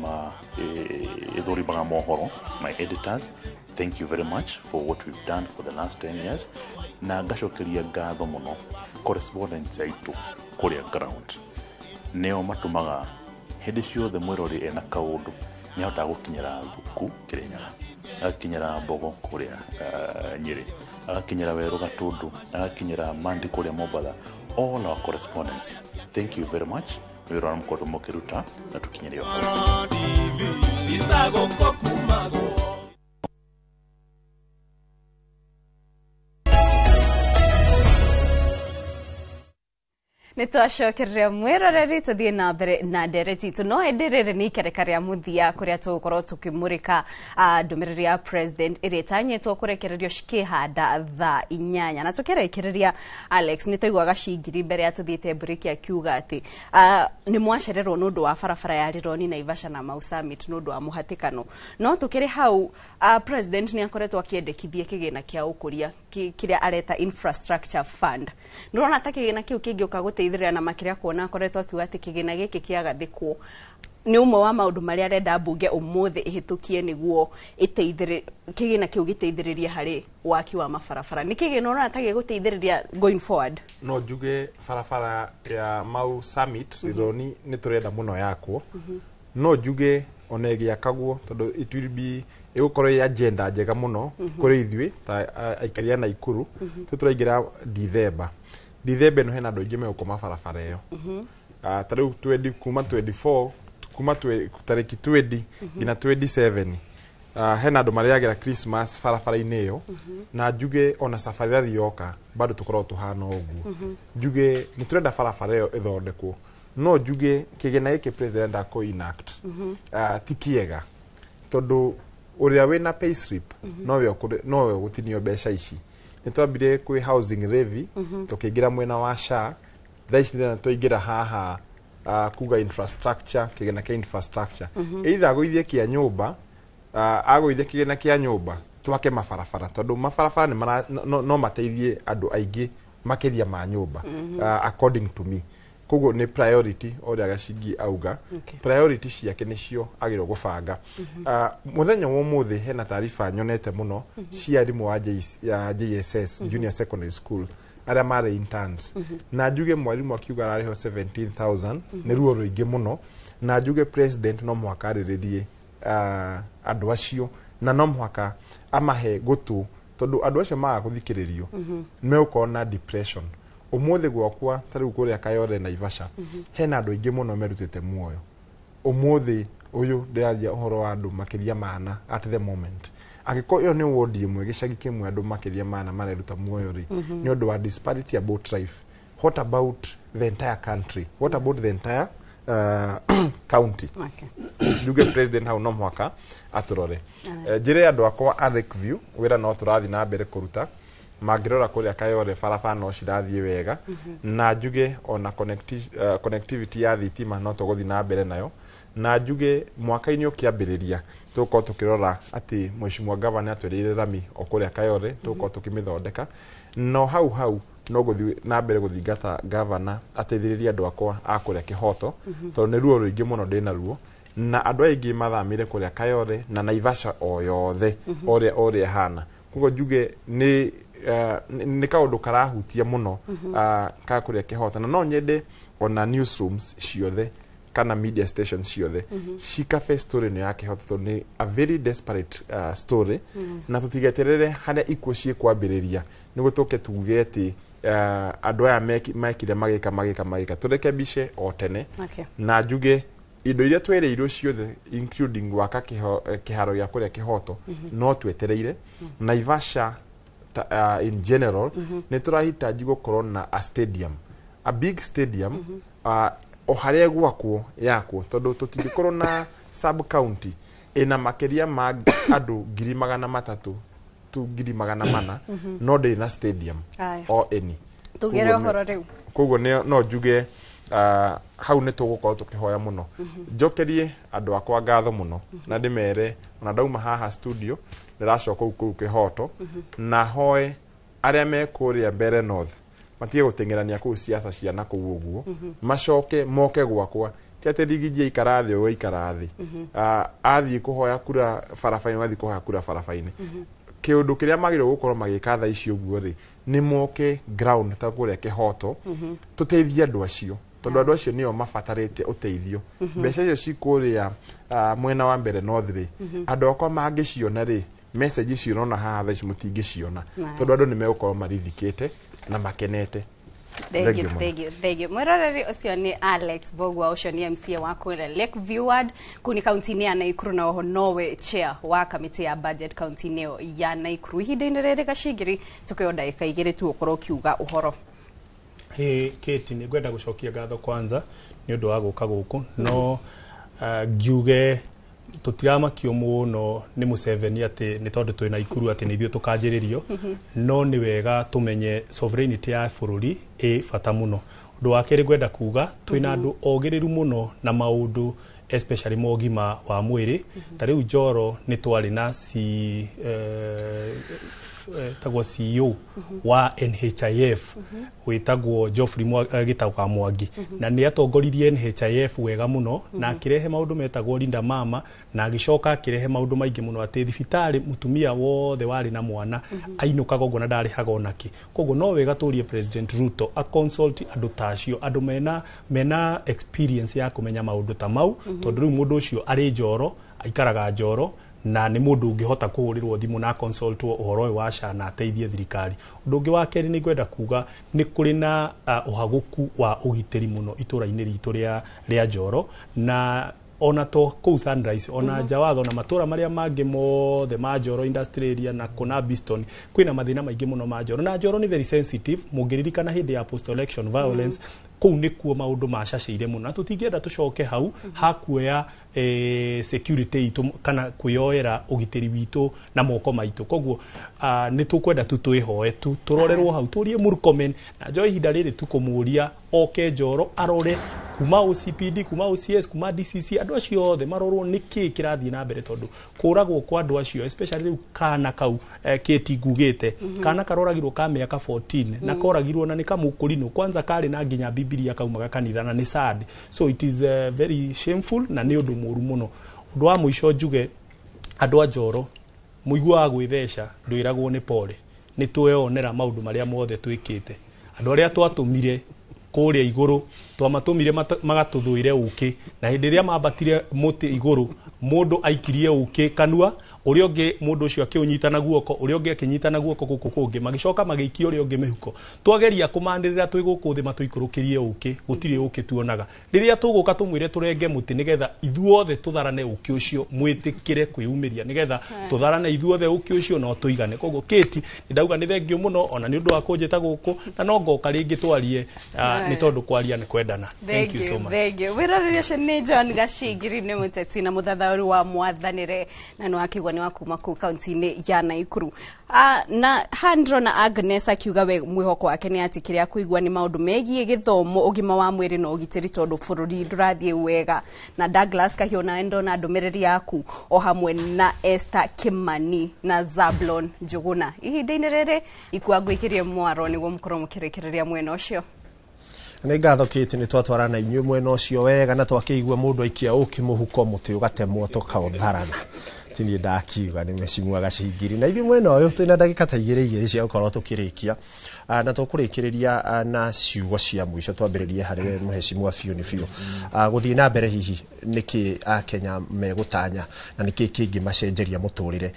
ĩthũrimaga mohoro, my editors. Thank you very much for what we've done for the last 10 years. Na ngacokeria ngatho mũno correspondents aitũ kũrĩa ground, nĩo matũmaga hĩndĩ ciothe mwĩrori ena kaũndũ nĩahotaga gũkinyĩra Thuku Kĩrĩnyaga, agakinyĩra Mbogo kũrĩa Nyĩrĩ, agakinyĩra Werũ Gatũndũ, agakinyĩra Mandi kũrĩa Mombatha. All our correspondents, thank you very much. Wĩra ũrĩa mũkoretwo mũkĩruta na tũkinyĩre Nä twacokereria mwäroreri tå thiä na mbere na ndereti itå no ĩndĩ rĩrĩ nĩ ikereka rĩa mũthia kũrĩa tũgũkorwo tũkĩmũrĩka ndũmĩrĩri ya president ĩrĩa ĩtanyĩtwo kũrekererio cikĩhanda thaa 8 na tũkĩrekereria Alex nĩ twaiguaga Cingiri mbere ya tũthiĩte mburĩki akiuga atĩ nĩ mwacererwo nĩ ũndũ wa barabara ya Rironi Naivasha na Mau Summit nĩ ũndũ wa mũhatĩkano no tũkĩrĩ hau president nĩ akoretwo akĩendekithia kĩgĩna kĩa ũkũria kĩrĩa areta infrastructure fund. Ndũrona ta kĩgĩna kĩu kĩngĩũka gũteithĩrĩria na makĩria kuona akoretwo akiuga atĩ kĩgĩna gĩkĩ kĩagathĩkwo nĩ ũmwe wa maũndũ marĩa arenda mbunge ũmũthĩ ĩhĩtũkie nĩguo ĩteithĩrĩ kĩgĩna kĩu gĩteithĩrĩrie harĩ waki wa mabarabara. Nĩ kĩgĩna ũrona ta gĩgũteithĩrĩria going forward? No njuge barabara ya Mau Summit Rironi nĩ tũrenda mũno yakwo. No njuge ona ĩgĩakagwo tondũ it will be ĩgũkorwo ĩ agenda njega mũno kũrĩ ithuĩ ta aikari a Naikuru. Tũraingĩra Dithemba. Dithemba ĩno hena andũ aingĩ megũkoma barabara ĩyo. Ta rĩu 20 kuma 24 kuma tarĩki 20 nginya 27 hena andũ marĩagĩra Christmas barabara-inĩ ĩyo. Na njuge ona Safari yoka bado tũkoragwo tũhana ũguo. Njuge nĩ tũrenda barabara ĩyo ĩthondekwo no njuge kĩgĩna gĩkĩ president akũ enact ti kĩega tondũ ũrĩa wĩna pay slip nowe nowe ũgũtinio mbeca ici. Nĩ twambire kwĩ housing levy tũkĩingĩra mwena wa SHA thaa ici ndĩrona twaingĩra haha kuga infrastructure kĩgĩna kĩa infrastructure. Either agũithie kĩa nyũmba agũithie kĩgĩna kĩa nyũmba twake mabarabara tondũ mabarabara nĩ no mateithie andũ aingĩ makĩria ma nyũmba according to me. Koguo nĩ priority ũrĩa Gacingi auga. Priority ciake nĩcio agĩrĩirwo gũbanga. Mũthenya wa ũmũthĩ hena taariba nyonete mũno cia arimũ wa JSS Junior Secondary School arĩa marĩ interns. Na njuge mwarimũ akiuga ararĩhwo 17,000 nĩ ruo rũingĩ mũno. Na njuge president no mũhaka arĩrĩrie andũ acio na no mũhaka amahe gũtũ tondũ andũ acio maga gũthikĩrĩrio megũkorwo na depression. Ũmũthĩ gwakwa ta rĩu kũrĩa Kayole Naivasha hena andũ aingĩ mũno merutĩte muoyo. Ũmũthĩ ũyũ ndĩraria ũhoro wa andũ makĩria mana at the moment. Angĩkorwo ĩyo nĩ ward ĩmwe gĩcagi kĩmwe andũ makĩria mana mareruta muoyo rĩ nĩ ũndũ wa disparity about life. What about the entire country? What about the entire county? Njuge president hau no mũhaka atũrore. Njĩre andũ akwa a Lakeview wĩra no tũrathiĩ na mbere kũruta mangĩrora kũrĩa Kayole barabara no cirathiĩ wega. Na njuge ona connectivity ya thitima no tũgũthiĩ na mbere nayo. Na njuge mwaka-inĩ ũkĩambĩrĩria tũgũkorwo tũkĩrora atĩ mheshimiwa gavana atwĩrĩire rami o kũrĩa Kayole tũgũkorwo tũkĩmĩthondeka. No hau hau no gũthiĩ na mbere gũthingata gavana ateithĩrĩrie andũ akwa a kũrĩa Kĩhoto tondũ nĩ ruo rũingĩ mũno ndĩna ruo na andũ aingĩ mathamire kũrĩa Kayole na Naivasha o yothe ũrĩa ĩhana. Koguo njuge nĩ kaũndũ karahutia mũno ka kũrĩa Kĩhoto na no nyende ona newsrooms ciothe kana media stations ciothe cikabe story ĩno ya Kĩhoto tondũ nĩ a very desperate story. Na tũtigeterere harĩa ikuũ ciĩkwambĩrĩria nĩguo tũke tuge atĩ andũ aya mekire magĩka tũrekebishe o tene. Na njuge indo iria twereirwo ciothe including gwaka kĩharo gĩa kũrĩa Kĩhoto no twetereire. Naivasha in general nĩ tũrahitaji gũkorwo na a stadium, a big stadium o harĩa gwakwo yakwo tondũ tũtingĩkorwo na sub county ĩna makĩria ma andũ 300,000 tu 400,000 no ndĩrĩ na stadium o any. Tugere ũhoro rĩu. Koguo no njuge hau nĩ tũgũkorwo tũkĩhoya mũno. Njokerie andũ akwa ngatho mũno na ndĩmere ona ndauma haha studio ndĩracoka kũu Kĩhoto na hoe arĩa me kũrĩa Mbere North matige gũteng'erania kũu ciaca cia na kũu ũguo macoke moke gwakwa ti atĩ Rigiji aikara thĩ ũyũ aikara thĩ athiĩ kũhoya kura barabara-inĩ athiĩ kũhoya kura barabara-inĩ. Kĩũndũ kĩrĩa magĩrĩirwo gũkorwo magĩka thaa ici ũguo rĩ nĩ moke ground ta kũrĩa Kĩhoto tũteithie andũ acio tondũ andũ acio nĩo mabatarĩte ũteithio. Mbeca icio ci kũrĩa mwena wa Mbere North rĩ andũ akwa mangĩciona rĩ message icio ũrona haha thaa ici mũtingĩciona tondũ andũ nĩ megũkorwo marithikĩte na makenete. Thank you. Mwĩroreri ũcio nĩ Alex Mbugua ũcio nĩ MCA wa kũrĩa Lakeview Ward kũu nĩ kaunti-inĩ ya Naikuru na oho nowe chair wa kamĩtĩ ya budget kaunti-inĩ ĩyo ya Naikuru. Ihinda-inĩ rĩrĩ Gacingiri tũkĩo ndagĩka 2 tu ũkorwo ũkiuga ũhoro. Kate, nĩ ngwenda gũcokia ngatho kwanza nĩ ũndũ wa gũka gũkũ, no ngiuge tũtiramakio mũno nĩ Museveni atĩ nĩ tondũ twĩ Naikuru atĩ nĩ ithuĩ tũkanjĩrĩrio. No nĩ wega tũmenye sovereignty ya bũrũri ĩ bata mũno. Ũndũ wa kerĩ ngwenda kuga, twĩna andũ ogĩrĩru mũno na maũndũ, especially ma ũgima wa mwĩrĩ. Ta rĩu Njoro nĩ twarĩ na C, tagwo CEO wa NHIF wĩtagwo Geoffrey Gĩtau wa Mwangi, na nĩ atongoririe NHIF wega mũno na akĩrehe maũndũ metagwo Linda Mama, na agĩcoka akĩrehe maũndũ maingĩ mũno atĩ thibitarĩ mũtumia wothe warĩ na mwana ainũkaga ũguo na ndarĩhaga onakĩ. Koguo no wega tũrie President Ruto a consult andũ ta acio, andũ mena experience ya kũmenya maũndũ ta mau, tondũ rĩu mũndũ ũcio arĩ Njoro, aikaraga Njoro, na nĩ mũndũ ũngĩhota kũhũrĩrwo thimũ na consultwo ũhoro ũyũ wa SHA na ateithie thirikari. Ũndũ ũngĩ wa kerĩ nĩ ngwenda kuga nĩ kũrĩ na ũhagũku wa ũgitĩri mũno itũra-inĩ ritũ rĩa Njoro, na ona to kũu Sunrise, ona Njawatho na matũra marĩa mangĩ mothe ma Njoro Industrial Area na kũna Biston, kwĩna mathĩna maingĩ mũno ma Njoro, na Njoro nĩ very sensitive. Mũngĩririkana hĩndĩ ya post election violence, kũu nĩkuo maũndũ macacĩire mũno, na tũtingĩenda tũcoke hau hakuoya security itũ kana kwĩyoera ũgitĩri witũ na moko maitũ. Koguo nĩ tũkwenda tu twĩhoe tu tũrorerwo hau, tũrie Murkomen na njoe ihinda rĩrĩ tu kũmũria oke Njoro arore kuma OCPD, kuma OCS, kuma DCC, andũ acio othe marorwo nĩ kĩĩ kĩrathiĩ na mbere, tondũ kũragwo kwa andũ acio, especially rĩu kana kau, Kate, ngugĩte kana karoragirwo ka mĩaka 14 na koragirwo na nĩ kamũkũrinũ kwanza, karĩ na nginya Bibilia kaumaga kanitha, na nĩ sad. So it is very shameful na nĩ ũndũ mũru mũno. Ũndũ wa mũico njuge, andũ a Njoro, mũiguaga gwĩtheca ndwĩragwo nĩ pore. Nĩ tweyonera maũndũ marĩa mothe twĩkĩte. Andũ arĩa twatũmire kũrĩa igũrũ, twamatũmire magatũthũire ũkĩ, na hĩndĩ ĩrĩa mambatire mũtĩ igũrũ, mũndũ aikirie ũkĩ kanua, ũrĩa ũngĩ mũndũ ũcio akĩũnyita na guoko, ũrĩa ũngĩ akĩnyita na guoko gũkũ kũngĩ, magĩcoka magĩikia ũrĩa ũngĩ mĩhuko. Twageria kũmanĩrĩra twĩ gũkũ thĩ matũikũrũkĩrie ũkĩ, gũtirĩ ũkĩ tuonaga. Rĩrĩa tũgũka tũmwĩre tũrenge mũtĩ nĩgetha ithuothe tũtharane ũkĩ ũcio, mwĩtĩkĩre kwĩyumĩria nĩgetha tũtharane ithuothe ũkĩ ũcio no tũigane. Koguo Kate, nĩ ndauga nĩ thengiũ mũno ona nĩ ũndũ wa kũnjĩta gũkũ, na no ngoka rĩngĩ twarie, nĩ tondũ kwaria nĩ kwendana. Thank you so much. Thank you. Wĩroreri ũcio nĩ John Gacingiri, nĩ mũteti na mũthathaũri wa mwathanĩre, na nĩ wakĩigua nĩ wa kuma kũu kaunti-inĩ ya Naikuru. Na haha ndĩrona Agnes akiuga we mwĩhoko wake nĩ atĩ kĩrĩa kũigua nĩ maũndũ megiĩ gĩthomo, ũgima wa mwĩrĩ na ũgitĩri, tondũ bũrũri ndũrathiĩ wega. Na Douglas Kahiũ, nawe ndona ndũmĩrĩri yaku, o hamwe na Esther Kimani na Zablon Njuguna. Ihinda-inĩ rĩrĩ ikua ngwĩkĩrie mwaro nĩguo mũkorwo mũkĩrĩkĩrĩria mwena ũcio. Nĩ ngatho Kate, nĩ twatwarana inyuĩ mwena ũcio wega, na twakĩigua mũndũ aikia ũkĩ mũhuko mũtĩ ũgatemwo tũkaũtharana. Ti niĩ ndakiuga, nĩ mheshimiwa Gacingiri. Na ithuĩ mwena ũyũ twĩna ndagĩka ta igĩrĩ igĩrĩ cia gũkorwo tũkĩrĩkia. Na tũkũrĩkĩrĩria na ciugo cia mũico. Twambĩrĩrie harĩ we mheshimiwa biũ nĩ biũ. Gũthiĩ na mbere, hihi nĩkĩ Akenya megũtanya na nĩkĩ kĩngĩmacenjeria mũtũrĩre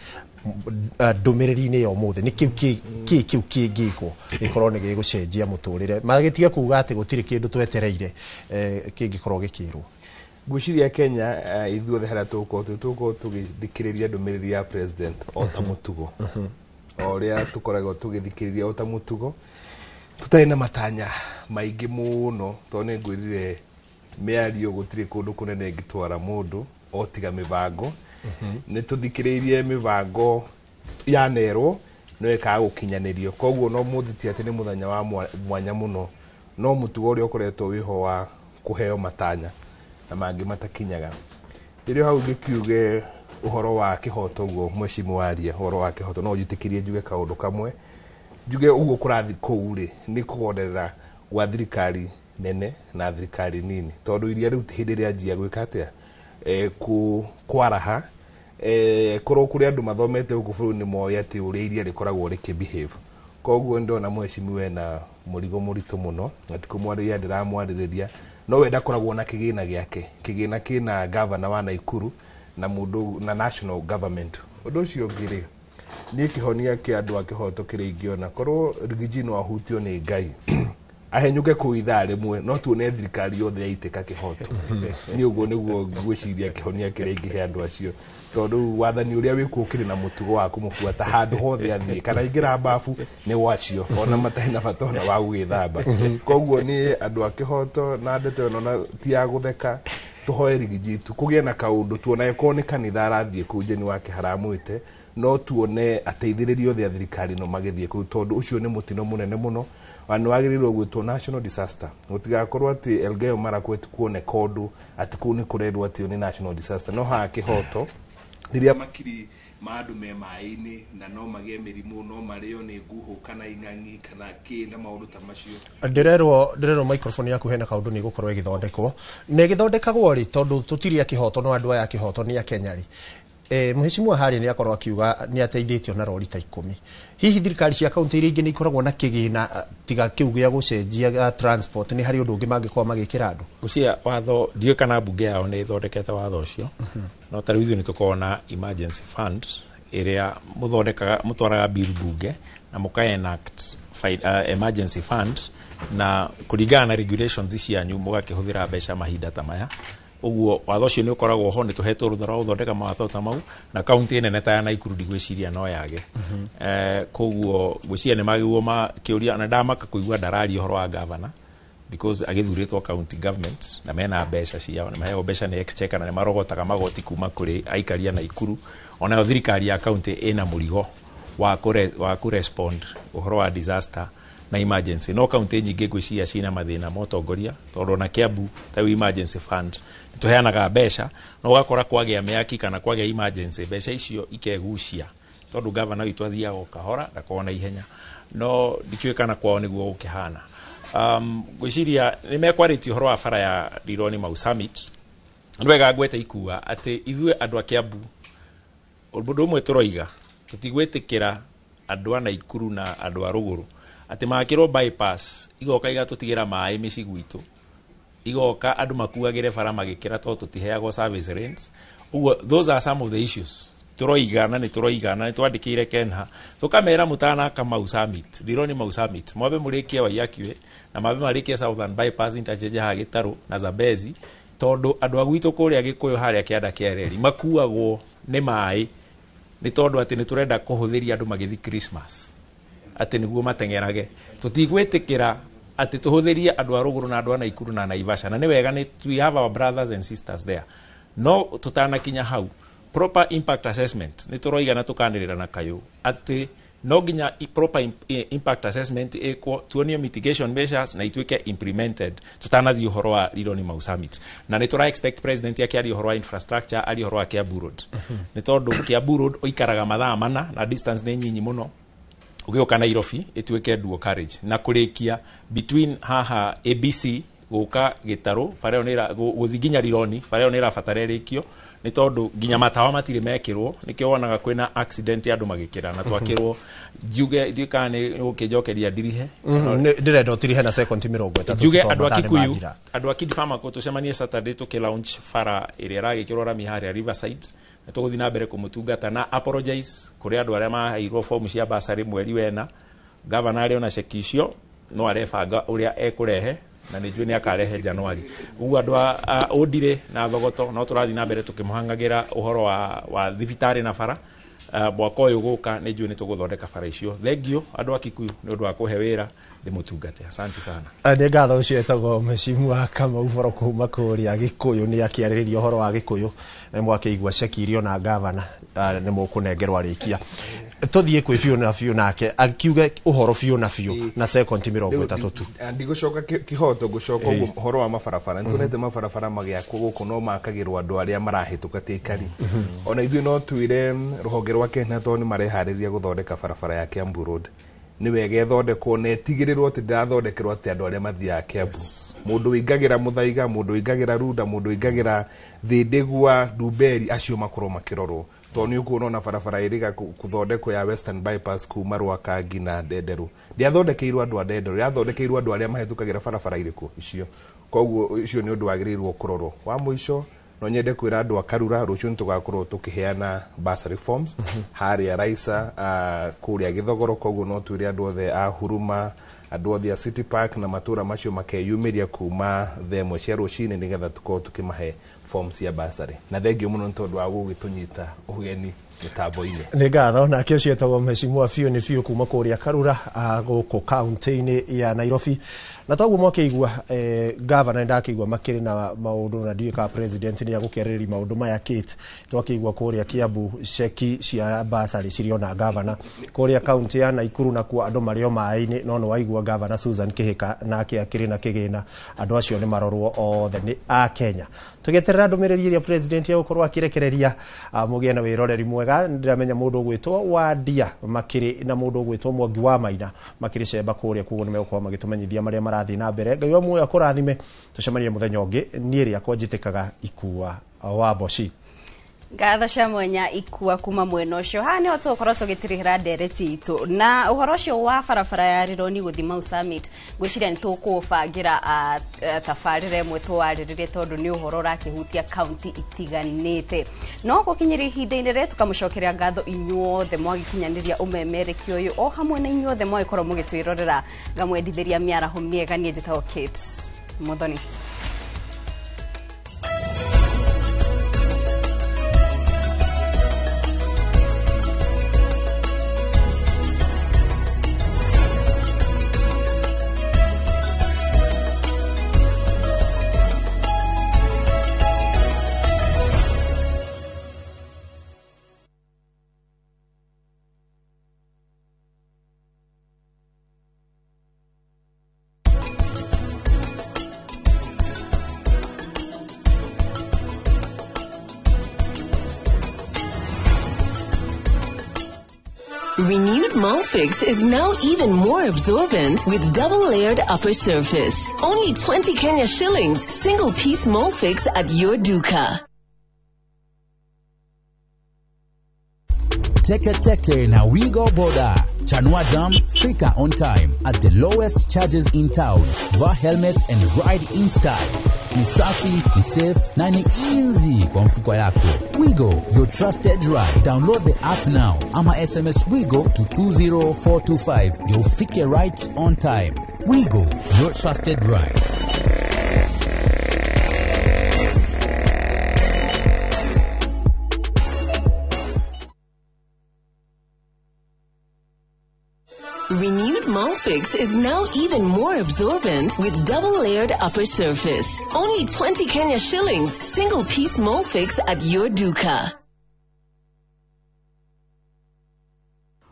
ndũmĩrĩri-inĩ ya ũmũthĩ? Nĩ kĩ kĩu kĩngĩkwo gĩkorwo nĩ gĩgũcenjia mũtũrĩre, magĩtige kuga atĩ gũtirĩ kĩndũ twetereire kĩngĩkorwo gĩkĩrwo? Ngwĩciria Kenya, ithuothe harĩa tũgũkorwo twĩ, tũgũkorwo tũgĩthikĩrĩria ndũmĩrĩri ya president o ta mũtugo, o ũrĩa tũkoragwo tũgĩthikĩrĩria o ta mũtugo, tũtarĩ na matanya maingĩ mũno, tondũ nĩ ngwĩrire mĩario gũtirĩ kũndũ kũnene ĩngĩtwara mũndũ o tiga mĩbango. Nĩ tũthikĩrĩirie mĩbango yanerwo no ĩkaga gũkinyanĩrio, koguo no mũthĩ ti atĩ nĩ mũthenya wa mwanya mũno, no mũtugo ũrĩa ũkoretwo wĩho wa kũheo matanya na mangĩ matakinyaga. Rĩrĩa hau ngĩkiuge ũhoro wa kĩhoto, ũguo mheshimiwa waria ũhoro wa kĩhoto, no njĩtĩkĩrie njuge kaũndũ kamwe. Njuge ũguo kũrathiĩ kũu rĩ, nĩ kũgonderera gwa thirikari nene na thirikari nini, tondũ iria rĩu ti hĩndĩ rĩanjia gwĩka atĩa, kwaraha, korwo kũrĩ andũ mathomete gũkũ bũrũri nĩ moĩ atĩ ũrĩa iria rĩkoragwo rĩkĩ behave. Koguo nĩ ndona mheshimiwa ena mũrigo mũritũ mũno, na ti kũmwarĩria ndĩramwarĩrĩria, no we ndakoragwo na kĩgĩna gĩake, kĩgĩna kĩna gavana wa Naikuru na mũndũ na national government. Ũndũ ũcio ũngĩ rĩ, niĩ kĩhonia kĩa andũ a kĩhoto kĩrĩa ingĩona, korwo Rigiji no ahutio nĩ Ngai Ahenyuke kuu ithaa rĩmwe no tuone thirikari yothe yaitĩka kĩhoto. Nĩ ũguo nĩguo ngwĩciria kĩhonia kĩrĩa ingĩhe andũ acio, tondũ wathani ũrĩa wĩkuo ũkĩrĩ na mũtugo wa kũmũbuata handũ hothe athiĩ, kana ingĩra babu nĩ wacio ona matarĩ na bata ona wa gũgĩthamba. Koguo nĩ andũ a kĩhoto na ndeto ĩno na ti ya gũtheka, tũhoe Rigathi kũgĩe na kaũndũ tuona ĩkorwo nĩ kanitha arathiĩ kũu Jane wake haramwĩte, no tuone ateithĩrĩria othe a thirikari no magĩthiĩ kũu, tondũ ũcio nĩ mũtino mũnene mũno na nĩ wagĩrĩirwo gwĩtwo national disaster. Gũtigakorwo atĩ Elgeyo Marakwet kuoneka ũndũ atĩ kũu nĩ kũrerwo atĩ nĩ national disaster. No haha kĩhoto rĩrĩa makiri ma andũ me maĩ-inĩ na no magĩe mĩrimũ, no marĩo nĩ nguhũ kana ing'ang'i kana kĩ na maũndũ ta macio. Ndĩrerwo microphone yaku hena kaũndũ nĩ ĩgũkorwo ĩgĩthondekwo na ĩgĩthondekagwo rĩ, tondũ tũtirĩ a kĩhoto no andũ aya a kĩhoto nĩ a Kenya rĩ. Mheshimiwa Harry nĩ akorwo akiuga nĩ ateithĩtio na rori ta 10. Hihi thirikari cia kaunti iria ingĩ nĩ ikoragwo na kĩgĩna tiga kĩu gĩa gũcenjia gĩa transport, nĩ harĩ ũndũ ũngĩ mangĩkorwo magĩkĩra andũ? Ngwĩciria watho ndiũĩ kana mbunge yao nĩ ĩthondekete watho ũcio, no ta rĩu ithuĩ nĩ tũkoragwo na emergency fund ĩrĩa mũthondekaga, mũtwaraga bill bunge na mũka enact emergency fund, na kũringana na regulations cianyu mũgakĩhũthĩra mbeca mahinda ta maya. Ũguo watho ũcio nĩ ũkoragwo ho, nĩ tũhetwo rũtha rwa gũthondeka mawatho ta mau, na kaunti nene ta ya Naikuru ndigwĩciria no yage. Koguo ngwĩciria nĩ magĩrĩirwo makĩũria, na ndamaka kũigua ndararia ũhoro wa governor because agĩthurĩtwo county government na mena mbeca ciao, nĩ maheagwo mbeca nĩ exchequer na nĩ marogotaga magoti kuma kũrĩ aikari a Naikuru. Onayo thirikari ya county ĩna mũrigo wa kũ-respond ũhoro wa disaster na emergency. No kaunti nyingĩ ngwĩciria cina mathĩna ma ũtongoria, tondũ ona Kiambu ta rĩu emergency fund nĩtũheanaga mbeca, no ũgakora kwagĩa mĩaki kana kwagĩa emergency mbeca icio ikegucia, tondũ gavana witũ athiaga o kahora, ndakoragwo na ihenya, no ndikĩũĩ kana kwao nĩguo gũkĩhana. Ngwĩciria nĩ mekwarĩtie ũhoro wa bara ya Rironi Mau Summit. Nĩ wega ngwete ikua atĩ ithuĩ andũ a Kiambu ũndũ ũmwe tũroiga, tũtigwĩtĩkĩra andũ a Naikuru na andũ a rũgũrũ atĩ makĩrwo bypass igoka igatũtigĩra maĩ mĩciĩ gwitũ, igoka andũ makuagĩre bara magĩkĩra tondũ tũtiheagwo service lanes. Ũguo those are some of the issues tũroiga, na nĩ tũroiga na nĩ twandĩkĩire Kenha tũkamera mũtanaka Mau Summit, Rironi Mau Summit, mwambe mũrĩkie Waiyaki na mwambe marĩkie Southern Bypass interchange haha Gĩtarũ na Zambezi, tondũ andũ a gwitũ kũrĩa Gĩkũyũ harĩa kĩanda kĩa reri makuagwo nĩ maĩ, nĩ tondũ atĩ nĩ tũrenda kũhũthĩria andũ magĩthiĩ Christmas atĩ nĩguo mateng'erage. Tũtigwĩtĩkĩra atĩ tũhũthĩrie andũ a rũgũrũ na andũ a Naikuru na Naivasha, na nĩ wega nĩ we have our brothers and sisters there, no tũtanakinya hau proper impact assessment nĩ tũroiga na tũkanĩrĩra na kayũ atĩ no nginya proper impact assessment ĩkwo, tuonio mitigation measures na ituĩke implemented tũtanathiĩ ũhoro wa Rironi Mau Summit. Na nĩ tũra expect president akĩaria ũhoro wa infrastructure arie ũhoro wa Kiambu Road, nĩ tondũ Kiambu Road ũikaraga mathaa 4 na distance nĩ nyinyi mũno ũgĩũka Nairobi ĩtuĩke dual carriage, na kũrĩkia between haha ABC gũka Gĩtarũ bara ĩyo nĩ gũthiĩ nginya Rironi, bara ĩyo nĩ ĩrabatara ĩrĩkio, nĩ tondũ nginya matawa matirĩ mekĩrwo, nĩkĩo wonaga kwĩna accident ya andũ magĩkĩra na twakĩrwo njuge ndiũĩ kana nĩ gũkĩnjokeria ndirihe. Ndĩrenda ũtirihe na sekondi 30. Njuge andũ a Kikuyu, andũ a Kid Farmer tũcemanie Saturday tũkĩ launch bara ĩrĩa ĩragĩkĩrwo rami harĩa Riverside, na tũgũthiĩ na mbere kũmũtungata na apologize kũrĩ andũ arĩa maheirwo fomu cia basarĩ mweri wena. Gavana arĩ ona ceki icio no arebanga ũrĩa ekũrehe na nĩ njũĩ nĩ akarehe Januari. Ũguo andũ a Ũndire na Thogoto no tũrathiĩ na mbere tũkĩmũhang'agĩra ũhoro wa thibitarĩ na bara. Mwaka ũyũ gũka nĩ njũĩ nĩ tũgũthondeka bara icio. Thank you andũ a Kikuyu nĩ ũndũ wa kũhe wĩra ndĩmũtungate. Asante sana. Nĩ ngatho. Ũcio etagwo Mheshimiwa Kamau Boro kuma kũrĩa Gĩkũyũ, nĩ akĩarĩrĩria ũhoro wa Gĩkũyũ na mwakĩigua ceki iria ona gavana nĩ mũkũnengerwo arĩkia. Tũthiĩ kwĩ biũ na biũ nake akiuge ũhoro biũ na biũ na sekondi 30 tu. Ndigũcoka kĩhoto, ngũcoka ũguo ũhoro wa mabarabara. Nĩtuonete mabarabara magĩakwo gũkũ no makagĩrwo andũ arĩa marahĩtũka ti aikari. Ona ithuĩ no twĩre rũhonge rwa Kenya tondũ nĩ mareharĩria gũthondeka barabara ya Kiambu Road, nĩ wega ĩthondekwo na ĩtigĩrĩrwo atĩ ndĩrathondekerwo atĩ andũ arĩa mathiaga Kiambu, mũndũ ũingagĩra Mũthaiga, mũndũ ũingagĩra Runda, mũndũ ũingagĩra Thĩndĩgua, Ndumberi, acio makorwo makĩrorwo, tondũ nĩ ũkuona ona barabara ĩrĩga kũthondekwo ya Western Bypass kuma Rwaka nginya Ndenderũ ndĩathondekeirwo andũ a Ndenderũ, yathondekeirwo andũ arĩa mahĩtũkagĩra barabara irĩkũ icio. Koguo ũcio nĩ ũndũ wagĩrĩirwo kũrorwo. Wa mũico no nyende kwĩra andũ a Karura rũciũ nĩ tũgakorwo tũkĩheana bursary forms harĩa Raisa, kũrĩa Gĩthogoro. Koguo no twĩre andũ othe a Huruma, Andũ othe a City Park na matũra macio makeyumĩria kuma thaa 1 cia rũcinĩ nĩgetha tũkorwo tũkĩmahe form cia bursary. Na thengio mũno nĩ tondũ wa gũgĩtũnyita ũgeni mĩtambo-inĩ. Nĩ ngatho. Nake ũcio etagwo Mheshimiwa Biũ nĩ Biũ kuma kũrĩa Karura, gũkũ kaunti-inĩ ya Nairobi. Na toguo mwakĩigua, gavana ndakĩigua makĩrĩ na maũndũ, na ndiũĩ kana president nĩ agũkĩarĩrĩria maũndũ maya. Kate, twakĩigua kũrĩa Kiambu ceki cia bursary cirĩ ona gavana, kũrĩa kaunti ya Naikuru nakuo andũ marĩ o maĩ-inĩ, no nĩ waigua gavana Susan Kihika nake akĩrĩ na kĩgĩna. Andũ acio nĩ marorwo othe nĩ a Kenya. Tũgĩeterera ndũmĩrĩri ĩrĩa president egũkorwo akĩrekereria, mũgĩe na wĩroreri mwega. Ndĩramenya mũndũ ũgwĩtwo Wandia makĩrĩ na mũndũ ũgwĩtwo Mwangi wa Maina makĩrĩ cemba kũrĩa, koguo nĩ megũkorwo magĩtũmenyithia marĩa marathiĩ na mbere. Ngai wa muoyo akũrathime, tũcemanie mũthenya ũngĩ. Niĩ rĩakwa njĩtĩkaga Ikua wa Mboci. Ngatho cia mwanya Ikua kuma mwena ũcio. Haha nĩho tũgũkorwo tũgĩtirihĩra ndereti itũ na ũhoro ũcio wa barabara ya Rironi gũthiĩ Mau Summit. Ngwĩciria nĩ tũkũbangĩra tabarĩra ĩmwe tũwarĩrĩrie, tondũ nĩ ũhoro ũrakĩhutia kaunti itiganĩte. No gũkinyĩria ihinda-inĩ rĩrĩ, tũkamũcokeria ngatho inyuothe mwagĩkinyanĩria ũmemerekia ũyũ, o hamwe na inyuothe mwagĩkorwo mũgĩtwĩrorera. Ngamwendithĩria mĩaraho mĩega. Niĩ njĩtagwo Kate Muthoni. Renewed Molfix is now even more absorbent with double-layered upper surface. Only 20 Kenya shillings, single-piece Molfix at your duka. Teke Teke na Wigo Boda. Chanua Jam, fika on time at the lowest charges in town. Vaa helmet and ride in style. Ni safi, ni safe na ni easy kwa mfuko yako. Wigo, your trusted ride. Download the app now ama SMS Wigo to 20425. You'll fike right on time. Wigo, your trusted ride. Renewed Molfix is now even more absorbent with double-layered upper surface. Only 20 Kenya shillings, single-piece Molfix at your duka.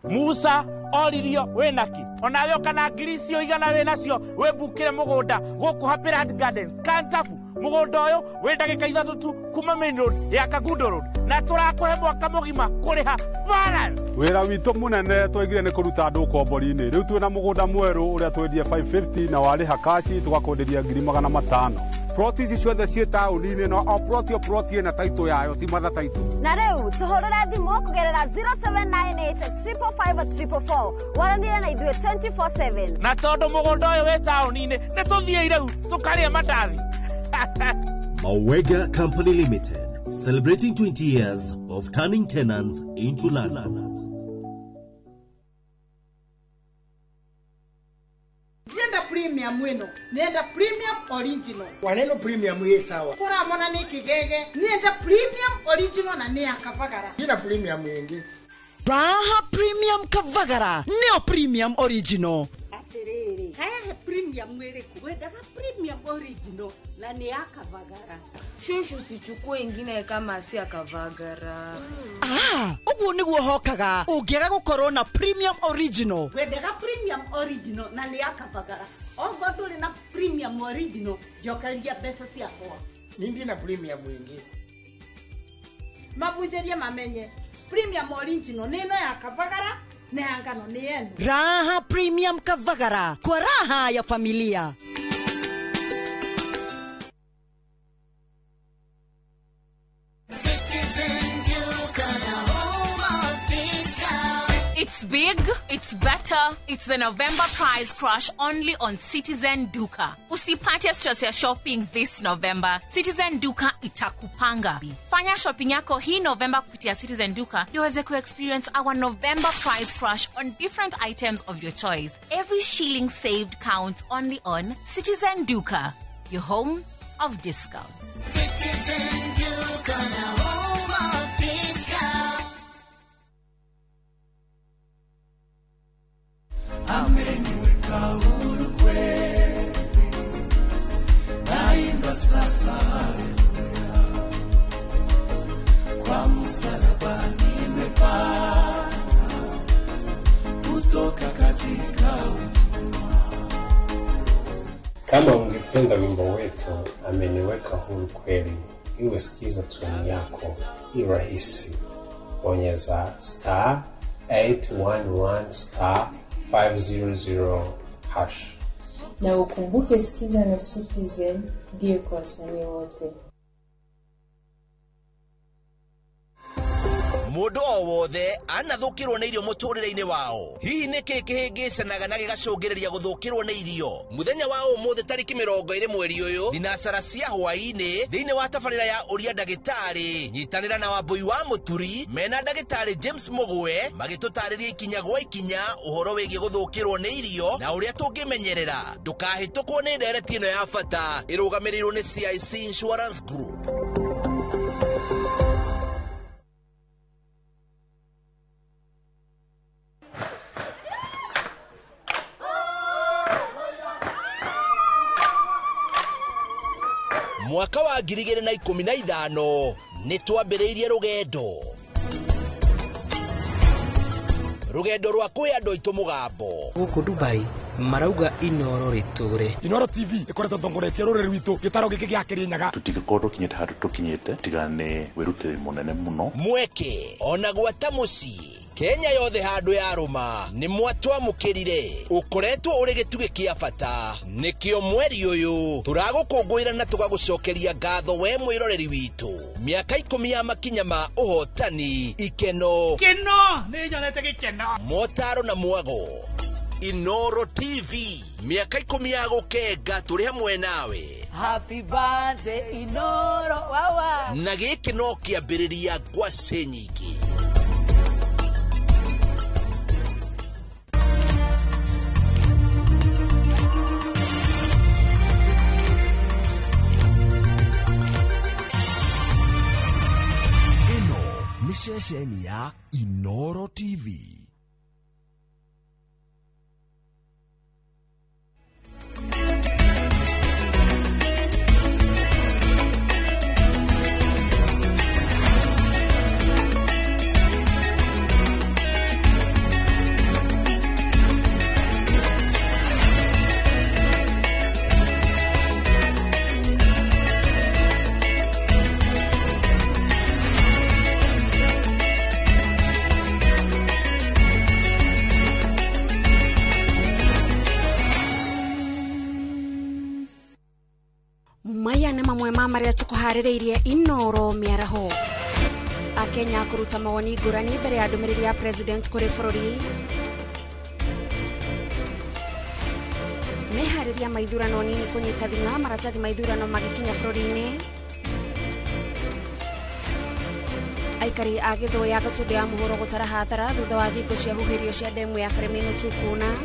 Musa oririo wĩnaki onawe ũkana ngiri icio igana wĩnacio wĩmbukĩre mũgũnda gũkũ Happy Land Gardens Kantafu. Mũgũnda ũyũ wĩ ndagĩka 3 tu kuma main road ya Kangundo Road, na tũrakũhe mwaka mũgima kũrĩha balance. Wĩra witũ mũnene twaigire nĩ kũruta andũ ũkombori-inĩ. Rĩu twĩna mũgũnda mwerũ ũrĩa twendie 550 na warĩha kaci tũgakwenderia ngiri 500. Ploti ici ciothe ciĩ taũni-inĩ, no o ploti o ploti ĩna taitũ yayo, ti matha taitũ. Na rĩu tũhũrĩre thimũ kũgerera 0798 555 444, waranĩre na ithuĩ 24/7. Na tondũ mũgũnda ũyũ wĩ taũni-inĩ, nĩ tũthiĩ rĩu tũkarĩe mandathi. Mawega Company Limited, celebrating 20 years of turning tenants into landlords. Ndienda premium wino, nienda premium original. Waneno premium ye sawa. Kura mona ni kigege, nienda premium original na ni akavagara. Ina premium yengi. Raha premium kavagara, neo premium original. Atiriri, haya he premium wiriku, wendaga premium original na ni akavagara. Shushu sichukue ingine kama si akavagara. Ah, uguo niguo hokaga ungiaga gukorwo na premium original. Wendaga premium original na ni akavagara. Ogo nduri na premium original, njokeria mbeca ciakwa. Nindi na premium ingi. Mabunjerie mamenye premium original ni ino ya kavagara na ya ngano ni yenu. Raha premium kavagara kwa raha ya familia. Citizen Duka, the home of discount. It's been big, it's better, it's the November price crash only on Citizen Duka. Usipate stress ya shopping this November. Citizen Duka itakupanga. Fanya shopping yako hii November kupitia Citizen Duka ndio uweze ku-experience our November price crash on different items of your choice. Every shilling saved counts only on Citizen Duka, your home of discounts. Citizen Duka, the home of discounts. Ameniweka huru kweli, naimba sasa haleluya, kwa msalaba nimepata kutoka katika utumwa. Kama ungependa wimbo wetu Ameniweka Huru Kweli iwe sikiza tune yako, i rahisi. Bonyeza star 811 star 500 hash. Na ukumbuke sikiza na Citizen ndiyo kwa wasanii wote. Mundu o wothe anathukirwo nĩ irio mũtũrĩre-inĩ wao. Hihi nĩ kĩĩ kĩhĩngĩcanaga na gĩgacũngĩrĩria gũthũkĩrwo nĩ irio? Mũthenya wa ũmũthĩ tarĩki 20 mweri ũyũ thinacara cia hwaĩ-inĩ thĩinĩ wa tabarĩra ya ũria ndagĩtarĩ, nyitanĩra na Wambui wa Mũturi mena ndagĩtarĩ James Mũgwe magĩtũtarĩria ikinya gwa ikinya ũhoro wĩgiĩ gũthũkĩrwo nĩ irio na ũrĩa tũngĩmenyerera. Ndũkahĩtũkwo nĩ ndereti ĩno ya bata ĩrũgamĩrĩirwo nĩ CIC Insurance Group. Mwaka wa 2015 nĩ twambĩrĩirie rũgendo rwa kwĩ andũ aitũ mũgambo. Gũkũ Dubai marauga Inoro rĩtũre. Inoro TV ĩkoretwo ĩtongoretie rũrĩrĩ rwitũ gĩtaro gĩkĩ gĩa Kĩrĩnyaga. Tũtingĩkorwo tũkinyĩte handũ tũkinyĩte tiga nĩ wĩrutĩri mũnene mũno. Mweke ona gwata mũciĩ Kenya yothe handũ ya rũma nĩ mwatwamũkĩrire, ũkoretwo ũrĩ gĩtugĩ kĩa bata. Nĩkĩo mweri ũyũ tũragũkũngũĩra na tũgagũcokeria ngatho we mwĩroreri witũ. Mĩaka 10 ya makinya ma ũhotani, ikeno, keno nĩ nyonete gĩkeno, motaro na mwago. Inoro TV mĩaka 10 ya gũkenga tũrĩ hamwe nawe. Happy birthday Inoro wawa. Na gĩkĩ no kĩambĩrĩria ngwacĩ nyingĩ. Nĩ ceceni ya Inoro TV. Maya nĩ mamwe ma marĩa tũkũharĩrĩirie Inoro mĩaraho. Akenya kũruta mawoni ngũrani mbere ya ndũmĩrĩri ya president kũrĩ bũrũri. Meharĩria ma ithurano nini kũnyita thing'a maratathi ma ithurano magĩkinya bũrũri-inĩ. Aikari a Gĩthũya Gatũndũ ya mũhuro gũtara hathara thutha wa thingo cia huhĩrio cia ndemu ya Karemenu kuna.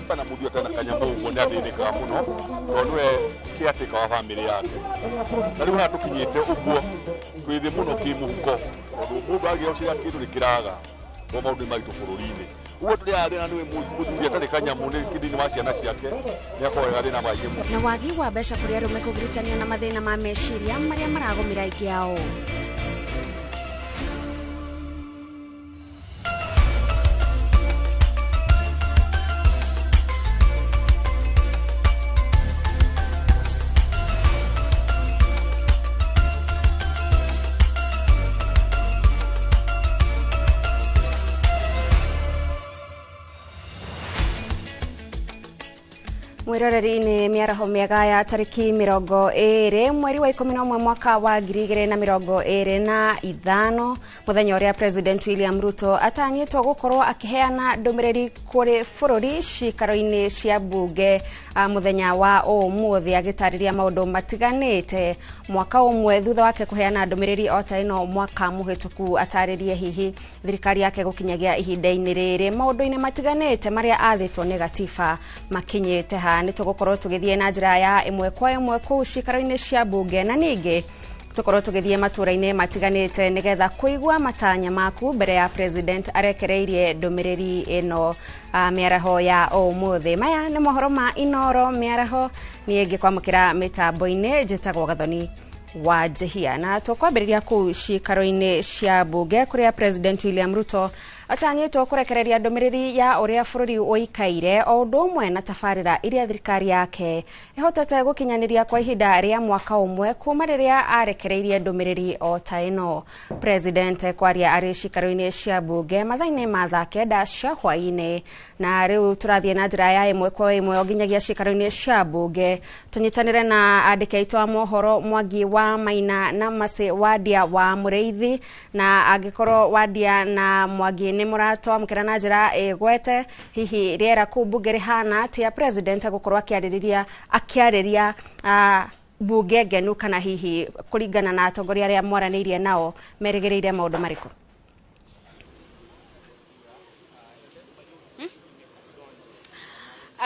Na mũndũ atana kanyamũ ũguo nĩ athĩnĩkaga mũno tondũ nĩwe caretaker wa bamĩrĩ yake. Na rĩu haha tũkinyĩte ũguo twĩ thĩ mũno kĩmũhuko tondũ mũndũ angĩgocera kĩndũ nĩkĩraga tondũ maũndũ nĩ maritũ bũrũri-inĩ. Ũguo tũrĩ thĩna nĩwe mũthuri atarĩ kanyamũ nĩ thĩinĩ wa ciana ciake nĩ akoragwo thĩna maingĩ mũno. Na wagi wa mbeca kũrĩ arũme kũgiritania na mathĩna ma meciria marĩa maragũmĩra aingĩ ao. Mwiroreri-inĩ mĩaraho mĩega ya tarĩki 20 mweri wa 11 mwaka wa 2025 mũthenya ũrĩa President William Ruto atanyĩtwo gũkorwo akĩheana ndũmĩrĩri kũrĩ bũrũri ciikaro-inĩ cia bunge mũthenya wa ũmũthĩ agĩtarĩria maũndũ matiganĩte mwaka ũmwe thutha wake kũheana ndũmĩrĩri o ta ĩno mwaka mũhĩtũku atarĩrie hihi thirikari yake gũkinyagia ihinda-inĩ rĩrĩ maũndũ-inĩ matiganĩte marĩa athĩtwo nĩ gatiba makinyĩte ha nĩ tũgũkorwo tũgĩthiĩ na njĩra ya ĩmwe kwa ĩmwe kũu ciikaro-inĩ cia bunge na ningĩ tũkorwo tũgĩthiĩ matũra-inĩ matiganĩte nĩgetha kũigua matanya maku mbere ya president arekereirie ndũmĩrĩri ĩno mĩaraho ya ũmũthĩ. Maya nĩ mohoro ma Inoro mĩaraho, niĩ ngĩkwamũkĩra mĩtambo-inĩ njĩtagwo Gathoni wa Njehia na tũkwambĩrĩria kũu ciikaro-inĩ cia bunge kũrĩa President William Ruto atanyĩtwo kũrekereria ndũmĩrĩri ya ũrĩa bũrũri ũikaire o ũndũ ũmwe na tabarĩra iria thirikari yake ĩhotete gũkinyanĩria kwa ihinda rĩa mwaka ũmwe kuma rĩrĩa arekereirie ndũmĩrĩri o ta ĩno. President kwaria arĩ ciikaro-inĩ cia bunge mathaa-inĩ ma thaa 9 cia hwaĩ-inĩ na rĩu tũrathiĩ na njĩra ya ĩmwe kwa ĩmwe o nginyagia ciikaro-inĩ cia bunge tũnyitanĩre na andĩki aitũ a mohoro Mwangi wa Maina na Masi Wadia wa Mũrĩithi na angĩkorwo Wadia na Mwangi nĩ mũratwamũkĩra na njĩra ĩgwete hihi rĩera kũu bunge rĩhana atĩa president agũkorwo akĩarĩria bunge ngenu kana hihi kũringana na atongoria arĩa mwaranĩirie nao merĩgĩrĩire maũndũ marĩkũ?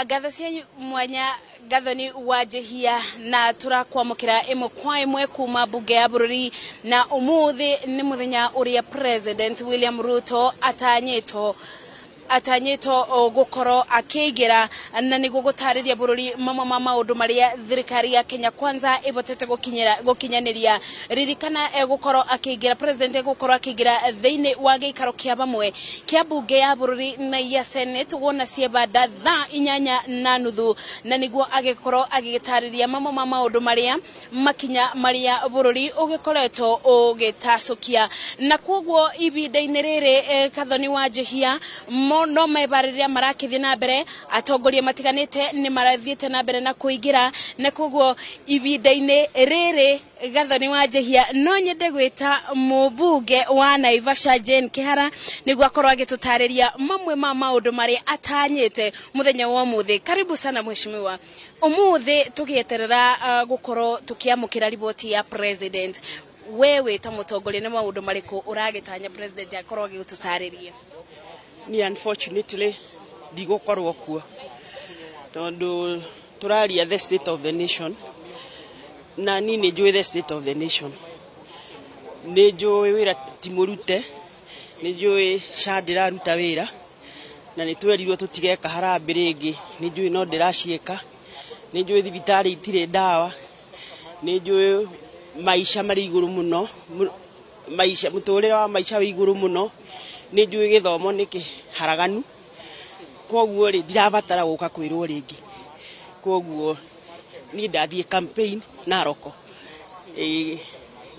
Ngatho cianyu mwanya Gathoni wa Njehia na tũrakwamũkĩra ĩmwe kwa ĩmwe kuma bunge ya bũrũri na ũmũthĩ nĩ mũthenya ũrĩa President William Ruto atanyĩtwo gũkorwo akĩingĩra na nĩguo gũtarĩria bũrũri mamwe ma maũndũ marĩa thirikari ya Kenya Kwanza ĩhotete gũkinyanĩria. Ririkana egũkorwo akĩingĩra president egũkorwo akĩingĩra thĩinĩ wa gĩikaro kĩa bamwe kĩa bunge ya bũrũri na ya Senate wona ciebanda thaa 8:30 na nĩguo agĩkorwo agĩgĩtarĩria mamwe ma maũndũ marĩa makinya marĩa bũrũri ũgĩkoretwo ũgĩtacũkia na kwoguo ihinda-inĩ rĩrĩ Gathoni wa Njehia no mebarĩria marakĩthiĩ na mbere atongoria matiganĩte nĩ marathiĩte na mbere na kũingĩra na koguo ihinda-inĩ rĩrĩ Gathoni wa Njehia no nyende gwĩta mũmbunge wa Naivasha Jane Kihara nĩguo akorwo agĩtũtarĩria mamwe ma maũndũ marĩa atanyĩte mũthenya wa ũmũthĩ. Karibu sana mheshimiwa. Ũmũthĩ tũgĩeterera gũkorwo tũkĩamũkĩra riboti ya president, wewe ta mũtongoria nĩ maũndũ marĩkũ ũragĩtanya president akorwo agĩgũtũtarĩria? Ni unfortunately ndigũkorwo kuo tondũ tũraria the state of the nation na ni nĩ njũĩ the state of the nation, nĩ njũĩ wĩra ti mũrute, nĩ njũĩ SHA ndĩraruta wĩra na nĩ twerirwo tũtigeka harambĩ rĩngĩ, nĩ njũĩ no ndĩraciĩka, nĩ njũĩ thibitarĩ itirĩ ndawa, nĩ njũĩ maica marĩ igũrũ mũno, maica mũtũrĩre wa maica wĩ igũrũ mũno, nĩ njũĩ gĩthomo nĩ kĩharaganu, koguo rĩ ndirabatara gũka kwĩrwo rĩngĩ, koguo niĩ ndathiĩ campaign Naroko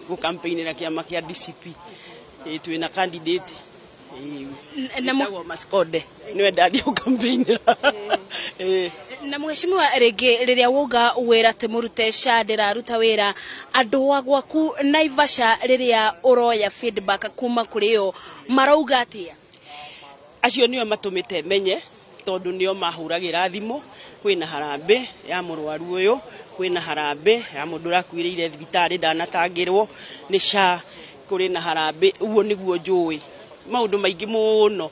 gũ campaignĩra kĩama kĩa DCP, twĩna candidate wĩtagwo Maskonde nĩwe ndathiĩ gũ campaignĩra. Na mheshimiwa, rĩngĩ rĩrĩa wauga wĩra ti mũrute SHA ndĩraruta wĩra, andũ a gwaku Naivasha rĩrĩa ũroya feedback kuma kũrĩ o marauga atĩa? Acio nĩo matũmĩte menye tondũ nĩo mahũragĩra thimũ, kwĩna harambĩ ya mũrwaru ũyũ, kwĩna harambĩ ya mũndũ ũrakuĩrĩire thibitarĩ ndanatangĩrwo nĩ SHA, kũrĩ na harambĩ, ũguo nĩguo njũĩ maũndũ maingĩ mũno.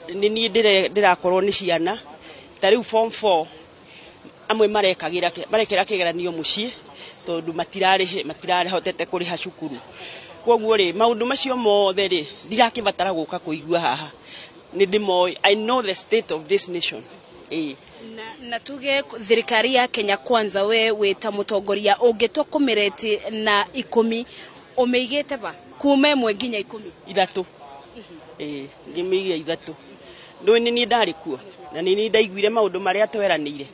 Nĩ niĩ ndĩrakorwo nĩ ciana ta rĩu form 4 amwe marekĩra kĩgeranio mũciĩ tondũ matirahotete kũrĩha cukuru, koguo rĩ maũndũ macio mothe rĩ ndirakĩbatara gũka kũigua haha, nĩ ndĩmoĩ. I know the state of this nation. Na tuge thirikari ya Kenya Kwanza we wĩta mũtongoria ũngĩtua kũmĩreti na 10 ũmĩigĩte ba kuma 1 nginya 10? 3. Ngĩmĩiga 3. Ndũĩ nĩ niĩ ndarĩ kuo na nĩ niĩ ndaiguire maũndũ marĩa tweranĩire,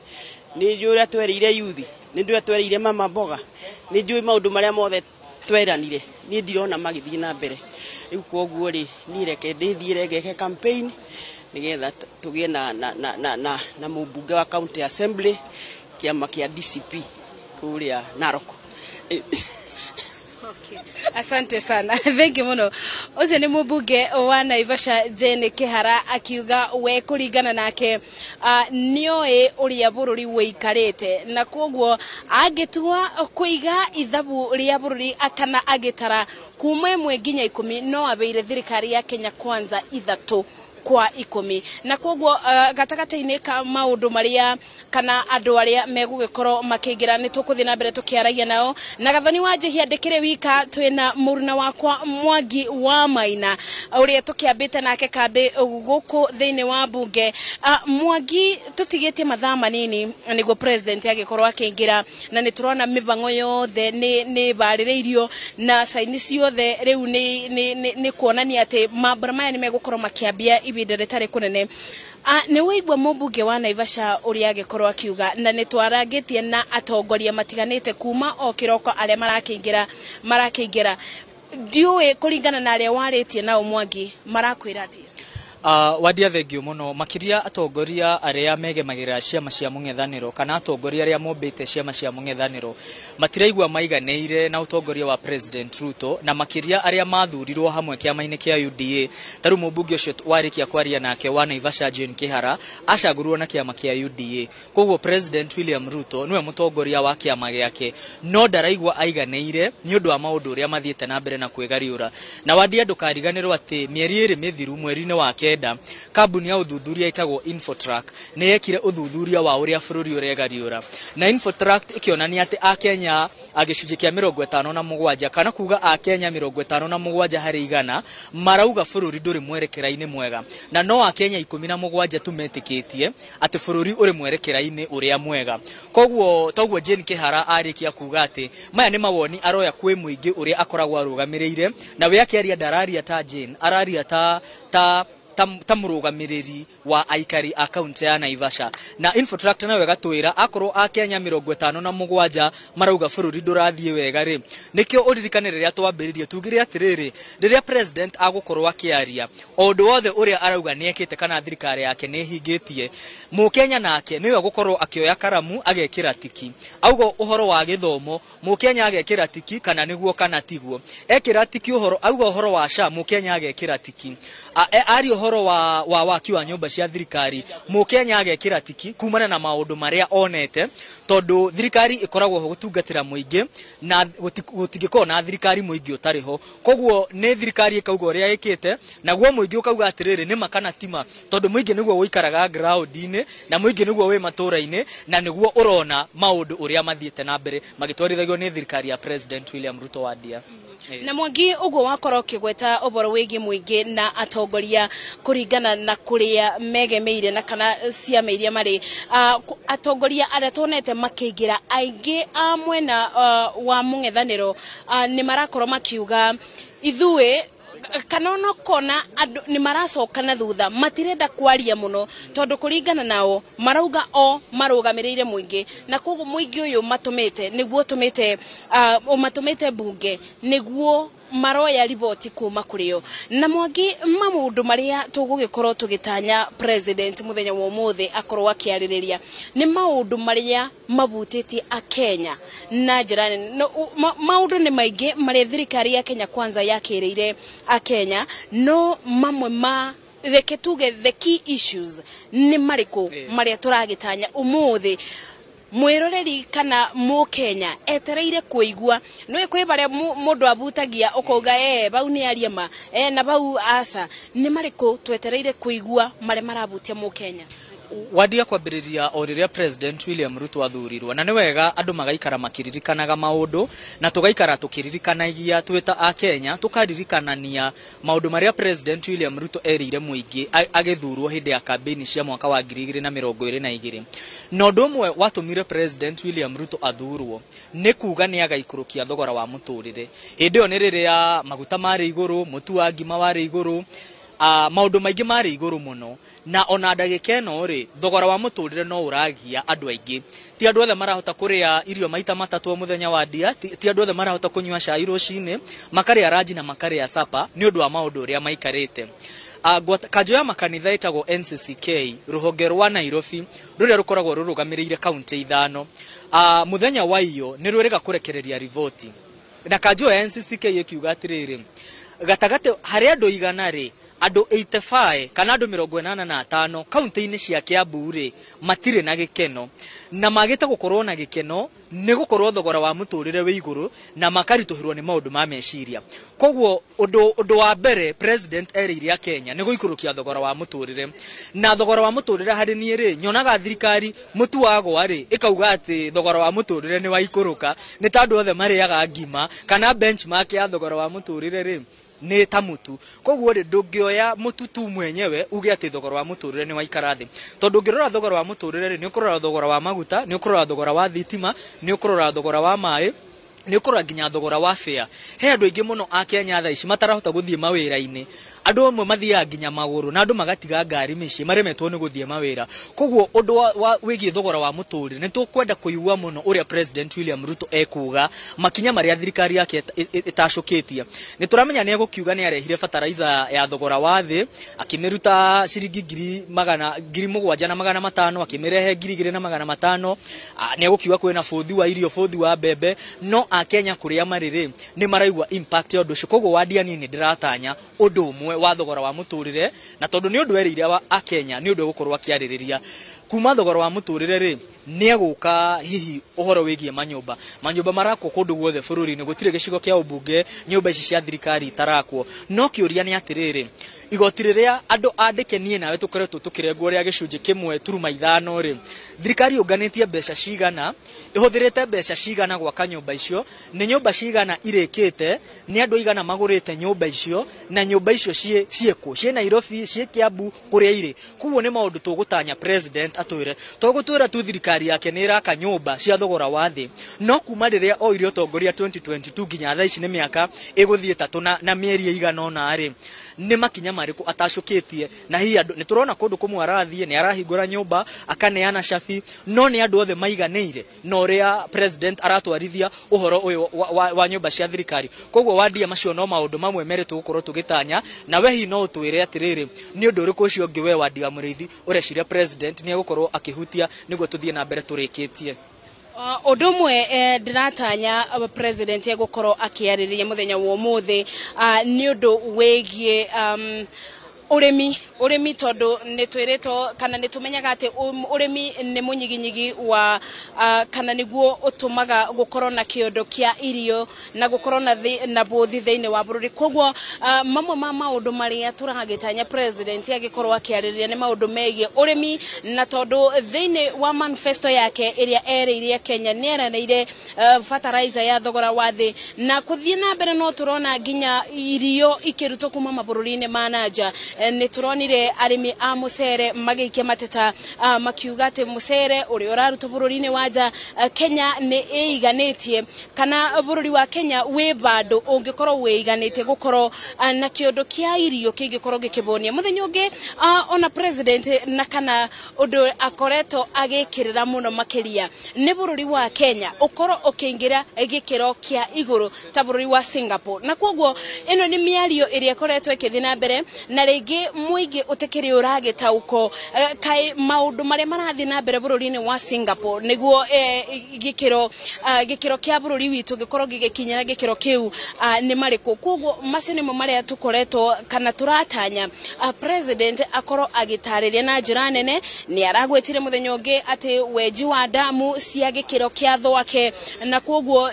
nĩ njũĩ ũrĩa twereire yuthi, nĩ njũĩ ũrĩa twereire mama mboga, nĩ njũĩ maũndũ marĩa mothe tweranire, niĩ ndirona magĩthiĩ na mbere. Rĩu koguo rĩ niĩ reke ndĩthiĩre ngeke campaign nigetha tugie na na na na na, na mũmbunge wa county assembly kĩama kĩa DCP kũrĩa Narok. Okay. Asante sana. Thank you muno. Ucio ni mubunge wa Naivasha Jane Kihara akiuga we kuringana nake nioĩ ũrĩa bũrũri wĩikarĩte na koguo angĩtua kũiga ithabu rĩa bũrũri kana agĩtara kuma 1 nginya 10 no abeire thirikari ya Kenya Kwanza 3 kwa 10 na koguo gatagatĩ-inĩ ka maũndũ maria kana andũ arĩa megũgĩkorwo makĩingĩra nĩ tũkũthiĩ na mbere tũkĩaragia nao na Gathoni wa Njihia ndĩkĩrĩ wika twĩna mũruna wakwa Mwangi wa Maina ũrĩa tũkĩambĩte nake kambĩ gũkũ thĩinĩ wa bunge. Mwangi, tũtigĩtie mathaa manini nĩguo president agĩkorwo akĩingĩra na nĩ tũrona mĩbango yothe nĩ ĩbarĩrĩirio na saini ciothe rĩu nĩ kuonania atĩ mambura maya nĩ megũkorwo makĩambia ibinda rĩtarĩ kũnene. Nĩ waigua mũmbunge wa Naivasha ũrĩa agĩkorwo akiuga na nĩ twarangĩtie na atongoria matiganĩte kuma o kĩroko arĩa marakĩingĩra ndiũĩ kũringana na arĩa warĩtie nao Mwangi marakwĩra atĩa? Wadia thengio muno makiria atongoria aria megemagĩrĩra ciama cia mũng'ethanĩro kana atongoria aria mombĩte ciama cia mũng'ethanĩro matiraigua maiganĩire na ũtongoria wa President Ruto na makiria aria mathurirwo hamwe kĩama-inĩ kĩa UDA. Ta rĩu mũmbunge ũcio warĩkia kwaria nake wa Naivasha Jane Kihara acagũrirwo na kĩama kĩa UDA, koguo President William Ruto niwe mũtongoria wa kĩama gĩake no ndaraigua aiganĩire nĩ ũndũ wa maũndũ ũrĩa mathiĩte na mbere na kwĩgariũra. Na Wadia ndũkariganĩrwo atĩ mĩeri 2 mĩthiru mweri-inĩ wa 9 kambuni ya ũthuthuria ĩtagwo Infotrack nĩ yekire ũthuthuria wa ũrĩa bũrũri ũregariũra na Infotrack ĩkĩonania atĩ akenya gĩcunjĩ kĩa 57 kana kuga akenya 57 harĩ 100 marauga bũrũri ndũrĩ mwerekera-inĩ mwega na no akenya 17 tu metĩkĩtie atĩ bũrũri ũrĩ mwerekera-inĩ ũrĩa mwega. Koguo toguo Jane Kihara arĩkia kuga atĩ maya nĩ mawoni aroya kwĩ mũingĩ ũrĩa akoragwo arũgamĩrĩire na we akĩaria ndararia ta Jane, araria ta ta ta mũrũgamĩrĩri wa aikari a kaunti ya Naivasha. Na Infotrack nayo ĩgatwĩra akorwo akenya 57 marauga bũrũri ndũrathiĩ wega rĩ, nĩkĩo ũririkane rĩrĩa twambĩrĩrie tugire atĩrĩrĩ rĩrĩa president agũkorwo akĩaria o ũndũ wothe ũrĩa arauga nĩekĩte kana thirikari yake nĩhingĩtie, mũkenya nake nĩwe agũkorwo akĩoya karamu agekĩra tiki auga ũhoro wa gĩthomo mũkenya agekĩra tiki kana nĩguo kana tiguo, ekĩra tiki ũhoro auga ũhoro wa SHA mũkenya agekĩra tiki, aria ũhoro wa waki wa nyũmba cia thirikari mũkenya agekĩra tiki kumana na maũndũ marĩa onete tondũ thirikari ĩkoragwo ho gũtungatĩra mũingĩ na gũtingĩkorwo na thirikari mũingĩ ũtarĩ ho. Koguo nĩ thirikari ĩkauga ũrĩa ĩkĩte naguo mũingĩ ũkauga atĩrĩrĩ nĩma kana tima tondũ mũingĩ nĩguo ũikaraga ground-inĩ na mũingĩ nĩguo wĩ matũra-inĩ na nĩguo ũrona maũndũ ũrĩa mathiĩte na mbere magĩtwarithagio nĩ thirikari ya President William Ruto Wadia. Na Mwangi, ũguo wakorwo ũkĩgweta ũhoro wĩgiĩ mũingĩ na atongoria kũringana na kũrĩa megemeire na kana ciama iria marĩ, atongoria arĩa tuonete makĩingĩra aingĩ a mwena wa mũng'ethanĩro nĩ marakorwo makiuga ithuĩ kana onokona andũ nĩ maracoka na thutha matirenda kwaria mũno tondũ kũringana nao marauga o marũgamĩrĩire mũingĩ na koguo mũingĩ ũyũ matũmĩte nĩguo ũtũmĩte ũmatũmĩte bunge nĩguo maroya riboti kuma kũrĩo. Na Mwangi, maũndũ marĩa tũgũgĩkorwo tũgĩtanya president mũthenya wa ũmũthĩ akorwo akĩarĩrĩria nĩ maũndũ marĩa mabutĩtie akenya na njĩra nene. No, maũndũ nĩ maingĩ marĩa thirikari ya Kenya Kwanza yakĩrĩire akenya, no mamwe ma reke tuge the key issues nĩ marĩkũ marĩa tũragĩtanya ũmũthĩ mwiroreri kana mukenya etereire kuigua no kwi baria mundu abutagia ukauga bau ni aria ma na bau asa ni mariku twetereire kuigua mare marabutia mukenya. Wadia kwambĩrĩria o rĩrĩa President William Ruto athurirwo na nĩ wega andũ magaikara makiririkanaga maũndũ na tũgaikara tũkĩririkanagia twĩ ta akenya tũkaririkanania maũndũ marĩa President William Ruto erĩire mũingĩ agĩthurwo hĩndĩ ya kambĩini cia mwaka wa 2022. Na ũndũ ũmwe watũmire President William Ruto athurwo nĩ kuga nĩ agaikũrũkia thogora wa mũtũrĩre. Hĩndĩ ĩyo nĩ rĩrĩa maguta marĩ igũrũ, mũtu wa ngima warĩ igũrũ, maũndũ maingĩ marĩ igũrũ mũno na ona ndagĩka ĩno rĩ thogora wa mũtũrĩre no ũragia andũ aingĩ. Ti andũ othe marahota kũrĩa irio maita matatũ o mũthenya wa ndia, ti andũ othe marahota kũnyua cai rũcinĩ, makarĩa ranji na makarĩa sapa nĩ ũndũ wa maũndũ ũrĩa maikarĩte. Kanjũ ya makanitha ĩtagwo NCCK rũhonge rwa Nairobi rũrĩa rũkoragwo rũrũgamĩrĩire kaunti 5, mũthenya wa iyo nĩ rwĩrĩga kũrekereria riboti, na kanjũ ya NCCK ĩkiuga atĩrĩrĩ, gatagatĩ harĩ andũ 100 rĩ, andũ 85 kana andũ 85 kaunti-inĩ cia Kiambu rĩ matirĩ na gĩkeno, na magĩte gũkorwo na gĩkeno nĩ gũkorwo thogora wa mũtũrĩre wĩ igũrũ na makaritũhĩrwo nĩ maũndũ ma meciria. Koguo ũndũ wa mbere president erĩire a Kenya nĩ gũikũrũkia thogora wa mũtũrĩre, na thogora wa mũtũrĩre harĩ niĩ rĩ nyonaga thirikari mũtu wagwa rĩ ĩkauga atĩ thogora wa mũtũrĩre nĩ waikũrũka, nĩ ta andũ othe marĩaga ngima kana benchmark ya thogora wa mũtũrĩre rĩ nĩ ta mũtu. Koguo rĩ ndũngĩoya mũtu tu mwenyewe uge atĩ thogora wa mũtũrĩre nĩ waikara thĩ, tondũ ũngĩrora thogora wa mũtũrĩre rĩ nĩ ũkũrora thogora wa maguta, nĩ ũkũrora thogora wa thitima, nĩ ũkũrora thogora wa maĩ, nĩ ũkũrora nginya thogora wa fare. He andũ aingĩ mũno a Kenya thaa ici matarahota gũthiĩ mawĩra-inĩ, andũ amwe mathiaga nginya magũrũ na andũ magatiga ngari mĩciĩ maremetwo nĩ gũthiĩ mawĩra. Koguo ũndũ wĩgiĩ thogora wa mũtũrĩre nĩ tũkwenda kũigua mũno ũrĩa President William Ruto ekuga, makinya marĩa thirikari yake ĩtacũkĩtie. Nĩ tũramenya nĩ egũkiuga nĩ arehire fertilizer ya thogora wa thĩ, akĩmĩruta ciringi 7,500 akĩmĩrehe 2,500. Nĩ egũkiuga kwĩna bũthi wa irio, bũthi wa mbembe, no a Kenya kũrĩa marĩ rĩ nĩ maraigua impact ya ũndũ ũcio. Koguo wandia niĩ nĩ ndĩratanya ũndũ ũmwe wa thogora wa mũtũrĩre, na tondũ nĩ ũndũ erĩire a Kenya nĩ ũndũ egũkorwo akĩarĩrĩria kuma thogora wa mũtũrĩre rĩ nĩ egũka hihi ũhoro wĩgiĩ manyũmba. Manyũmba marakwo kũndũ guothe bũrũri-inĩ, gũtirĩ gĩcigo kĩa ũmbunge nyũmba ici cia thirikari itarakwo. No kĩũria nĩ atĩrĩrĩ, igoti rĩrĩa andũ andĩke niĩ nawe tũkoretwo tũkĩrengwo rĩa gĩcunjĩ 1.5 rĩ, thirikari yũnganĩtie mbeca cigana, ĩhũthĩrĩte mbeca cigana gwaka nyũmba icio, nĩ nyũmba cigana irĩkĩte, nĩ andũ aigana magũrĩte nyũmba icio, na nyũmba icio ciĩkũ, ciĩ Nairobi, ciĩ Kiambu, kũrĩa irĩ. Koguo nĩ maũndũ tũgũtanya president atwĩre. Tũgũtwĩra tu thirikari yake nĩ ĩraka nyũmba cia thogora wa thĩ, no kuma rĩrĩa oire ũtongoria 2022 nginya thaa ici nĩ mĩaka ĩgũthiĩ 3 na mĩeri ĩigana ũna rĩ, nĩ makinya marĩkũ atacũkĩtie. Na hihi andũ nĩ tũrona kũndũ kũmwe arathiĩ nĩ arahingũra nyũmba akaneana cabi, no nĩ andũ othe maiganĩire na ũrĩa president aratwarithia ũhoro ũyũ wa nyũmba cia thirikari. Koguo wandia macio no maũndũ mamwe merĩ tũgũkorwo tũgĩtanya, na we hihi no ũtwĩre atĩrĩrĩ, nĩ ũndũ ũrĩkũ ũcio ũngĩ we wandia mũrĩithi ũreciria president nĩ egũkorwo akĩhutia nĩguo tũthiĩ na mbere tũrĩkĩtie? Ũndũ ũmwe ndĩratanya president egũkorwo akĩarĩrĩria mũthenya wa ũmũthĩ nĩ ũndũ wĩgiĩ ũrĩmi, tondũ nĩ twĩrĩtwo kana nĩ tũmenyaga atĩ ũrĩmi nĩ mũnyiginyigi wa kana nĩguo ũtũmaga gũkorwo na kĩondo kĩa irio na gũkorwo na bũthi thĩinĩ wa bũrũri. Koguo mamwe ma maũndũ marĩa tũragĩtanya president agĩkorwo akĩarĩrĩria nĩ maũndũ megiĩ ũrĩmi, na tondũ thĩinĩ wa manifesto yake ĩrĩa erĩire Kenya nĩ eranĩire fertilizer ya thogora wa thĩ, na kũthiĩ na mbere no tũrona nginya irio ikĩrutwo kuma mabũrũri-inĩ ma na nja. Nĩ tũronire arĩmi a mũcere magĩikia mateta makiuga atĩ mũcere ũrĩa ũrarutwo bũrũri-inĩ wa nja Kenya nĩ ĩiganĩtie, kana bũrũri wa Kenya wĩ bandũ ũngĩkorwo wĩiganĩtie gũkorwo na kĩũndũ kĩa irio kĩngĩkorwo gĩkĩbũnia. Mũthenya ũngĩ ona president na kana ũndũ akoretwo agĩkĩrĩra mũno makĩria nĩ bũrũri wa Kenya ũkorwo ũkĩingĩra gĩkĩro kĩa igũrũ ta bũrũri wa Singapore, na koguo ĩno nĩ mĩario ĩrĩa ĩkoretwo ĩkĩthiĩ na mbere, na rĩngĩ mũingĩ ũtekĩrĩ ũragĩtaũko kaĩ maũndũ marĩa marathiĩ na mbere bũrũri-inĩ wa Singapore nĩguo gĩkĩro kĩa bũrũri witũ gĩkorwo gĩgĩkinyĩra gĩkĩro kĩu nĩ marĩkũ. Koguo macio nĩmo marĩa tũkoretwo kana tũratanya president akorwo agĩtarĩria na njĩra nene. Nĩ aragwetire mũthenya ũngĩ atĩ wenji wa damu cia gĩkĩro kĩa Thwake, na koguo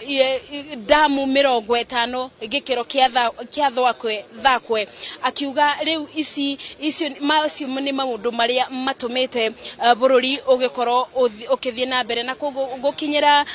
damu 50 gĩkĩro kĩa Thwake, akiuga rĩu ici macio nĩ maũndũ marĩa matũmĩte bũrũri ũgĩkorwo ũkĩthiĩ na mbere, na koguo gũkinyĩra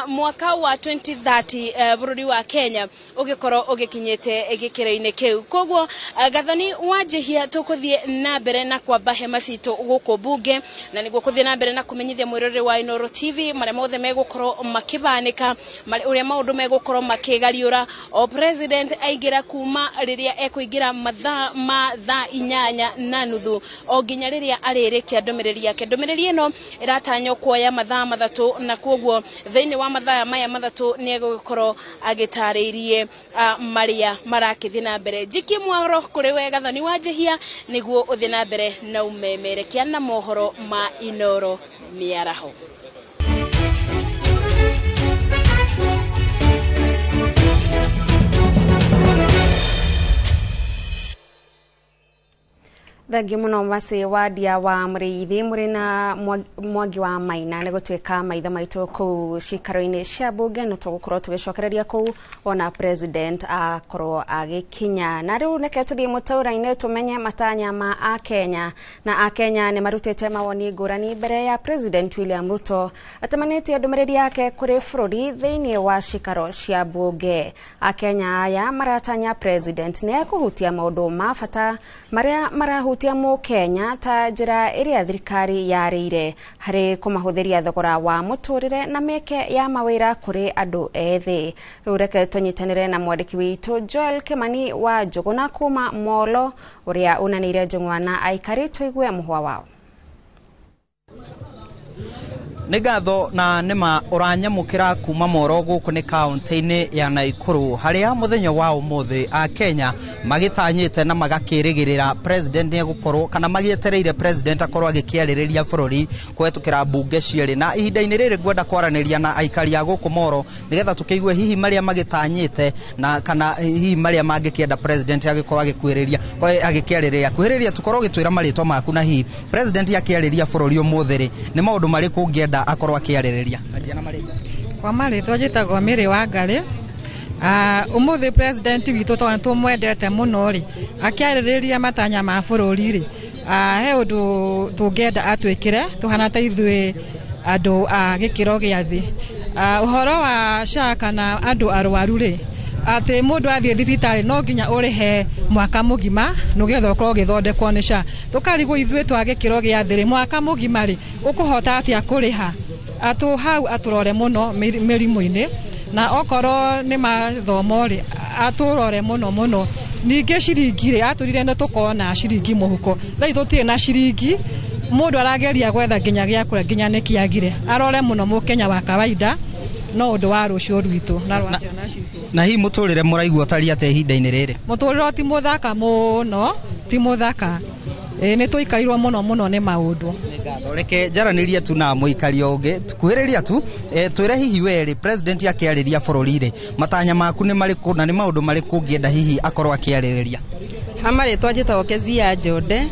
mwaka wa 2030 bũrũri wa Kenya ũgĩkorwo ũgĩkinyĩte gĩkĩro-inĩ kĩu. Koguo Gathoni Wanjihia tũkũthiĩ na mbere na kwamba hema citũ gũkũ bunge, na nĩguo kũthiĩ na mbere na kũmenyithia mwĩroreri wa Inooro TV marĩa mothe megũkorwo makĩbanĩka, ũrĩa maũndũ megũkorwo makĩgariũra o president aingĩra kuma rĩrĩa ekũingĩra mathaa ma thaa thaa 8:30 o nginya rĩrĩa arĩrĩkia ndũmĩrĩri yake. Ndũmĩrĩri ĩno ĩratanywo kuoya mathaa 3 na koguo thĩinĩ wa mathaa maya 3 nĩ egũgĩkorwo agĩtarĩirie marĩa marakĩthiĩ na mbere. Njikie mwaro kũrĩ we Gathoni wa Njihia nĩguo ũthiĩ na mbere na umemerekia na mohoro ma Inoro mĩaraho. Thengiũ mũno Mercy Wandia wa Mũrĩithi mũrĩ na Mwangi wa Maina nĩ gũtuĩka maitho maitũ kũu cikaro-inĩ cia mbunge no tũgũkorwo tũgĩcokereria kũu ona president akorwo agĩkinya. Na rĩu reke tũthiĩ mũtũra-inĩ tũmenye matanya ma Akenya, na Akenya nĩ marutĩte mawoni ngũrani mbere ya President William Ruto atamanĩtie ndũmĩrĩri yake kũrĩ bũrũri thĩinĩ wa cikaro cia mbunge. Akenya aya maratanya president nĩ ekũhutia maũndũ ma bata marĩa marahutia Mũkenya ta njĩra ĩrĩa thirikari yarĩire harĩ kũmahũthĩria thogora wa mũtũrĩre na mĩeke ya mawĩra kũrĩ andũ ethĩ. Rĩu reke tũnyitanĩre na mwandĩki witũ Joel Kimani wa Njũgũna kuma Molo ũrĩa unanĩire njũng'wa na aikari tũigue mũhwa wao. Nĩ ngatho na nĩma ũranyamũkĩra kuma Moro gũkũ nĩ kaũntĩ-inĩ ya Naikuru harĩa mũthenya wa ũmũthĩ a Kenya magĩtanyĩte na magakĩrĩgĩrĩra president nĩegũkorwo kana magĩetereire president akorwo agĩkĩarĩrĩria bũrũri kũhetũkĩra mbunge cierĩ. Na ihinda-inĩ rĩrĩ ngwenda kwaranĩria na aikari a gũkũ Moro nĩgetha tũkĩigue hihi marĩa magĩtanyĩte na kana hihi marĩa mangĩkĩenda president agĩkorwo agĩkuĩrĩria agĩkĩarĩrĩria. Kuhĩrĩria tũkorwo ũgĩtwĩra marĩtwa maku na hihi president akĩarĩria bũrũri ũmũthĩ rĩ nĩ maũndũ marĩkũ ũngĩenda akorwo akĩarĩrĩria. Kwa marĩtwa njĩtagwo Mary Wangari. Ũmũthĩ president witũ tondũ nĩtũmwendete mũno rĩ akĩarĩrĩria matanya ma bũrũri rĩ he ũndũ tũngĩenda atwĩkĩre tũhana ta ithuĩ andũ a gĩkĩro gĩa thĩ. Ũhoro wa SHA kana andũ arwaru rĩ atĩ mũndũ athiĩ thibitarĩ no nginya ũrĩhe mwaka mũgima nĩgetha ũkorwo ũgĩthondekwo nĩ SHA. Tũkarigwo ithuĩ twa gĩkĩro gĩa thĩ rĩ mwaka mũgima rĩ ũkũhota atĩa kũrĩha? Atũ hau atũrore mũno mĩrimũ-inĩ na okorwo nĩ mathomo rĩ atũrore mũno mũno. Ningĩ ciringi rĩ atũrire nĩ tũkona ciringi mũhuko, thaa tũtirĩ na ciringi, mũndũ arageria gwetha nginya gĩa kũrĩa nginya nĩ kĩagire. Arore mũno mũkenya wa kawaida no ũndũ wa rũciũ rwitũ na rwa ciana citũ. Na hihi mũtũrĩre mũraigua ũtariĩ atĩa ihinda-inĩ rĩrĩ? Mũtũrĩre ti mũthaka mũno, ti mũthaka. Nĩ tũikarirwo mũno mũno nĩ maũndũ. Reke njaranĩrie tu na mũikari ũngĩ kuhĩrĩria tu twĩre hihi we rĩ president akĩarĩria bũrũri rĩ matanya maku nĩ marĩkũ na nĩ maũndũ marĩkũ ũngĩenda hihi akorwo akĩarĩrĩria? Ha marĩtwa njĩtagwo Kezia Njonde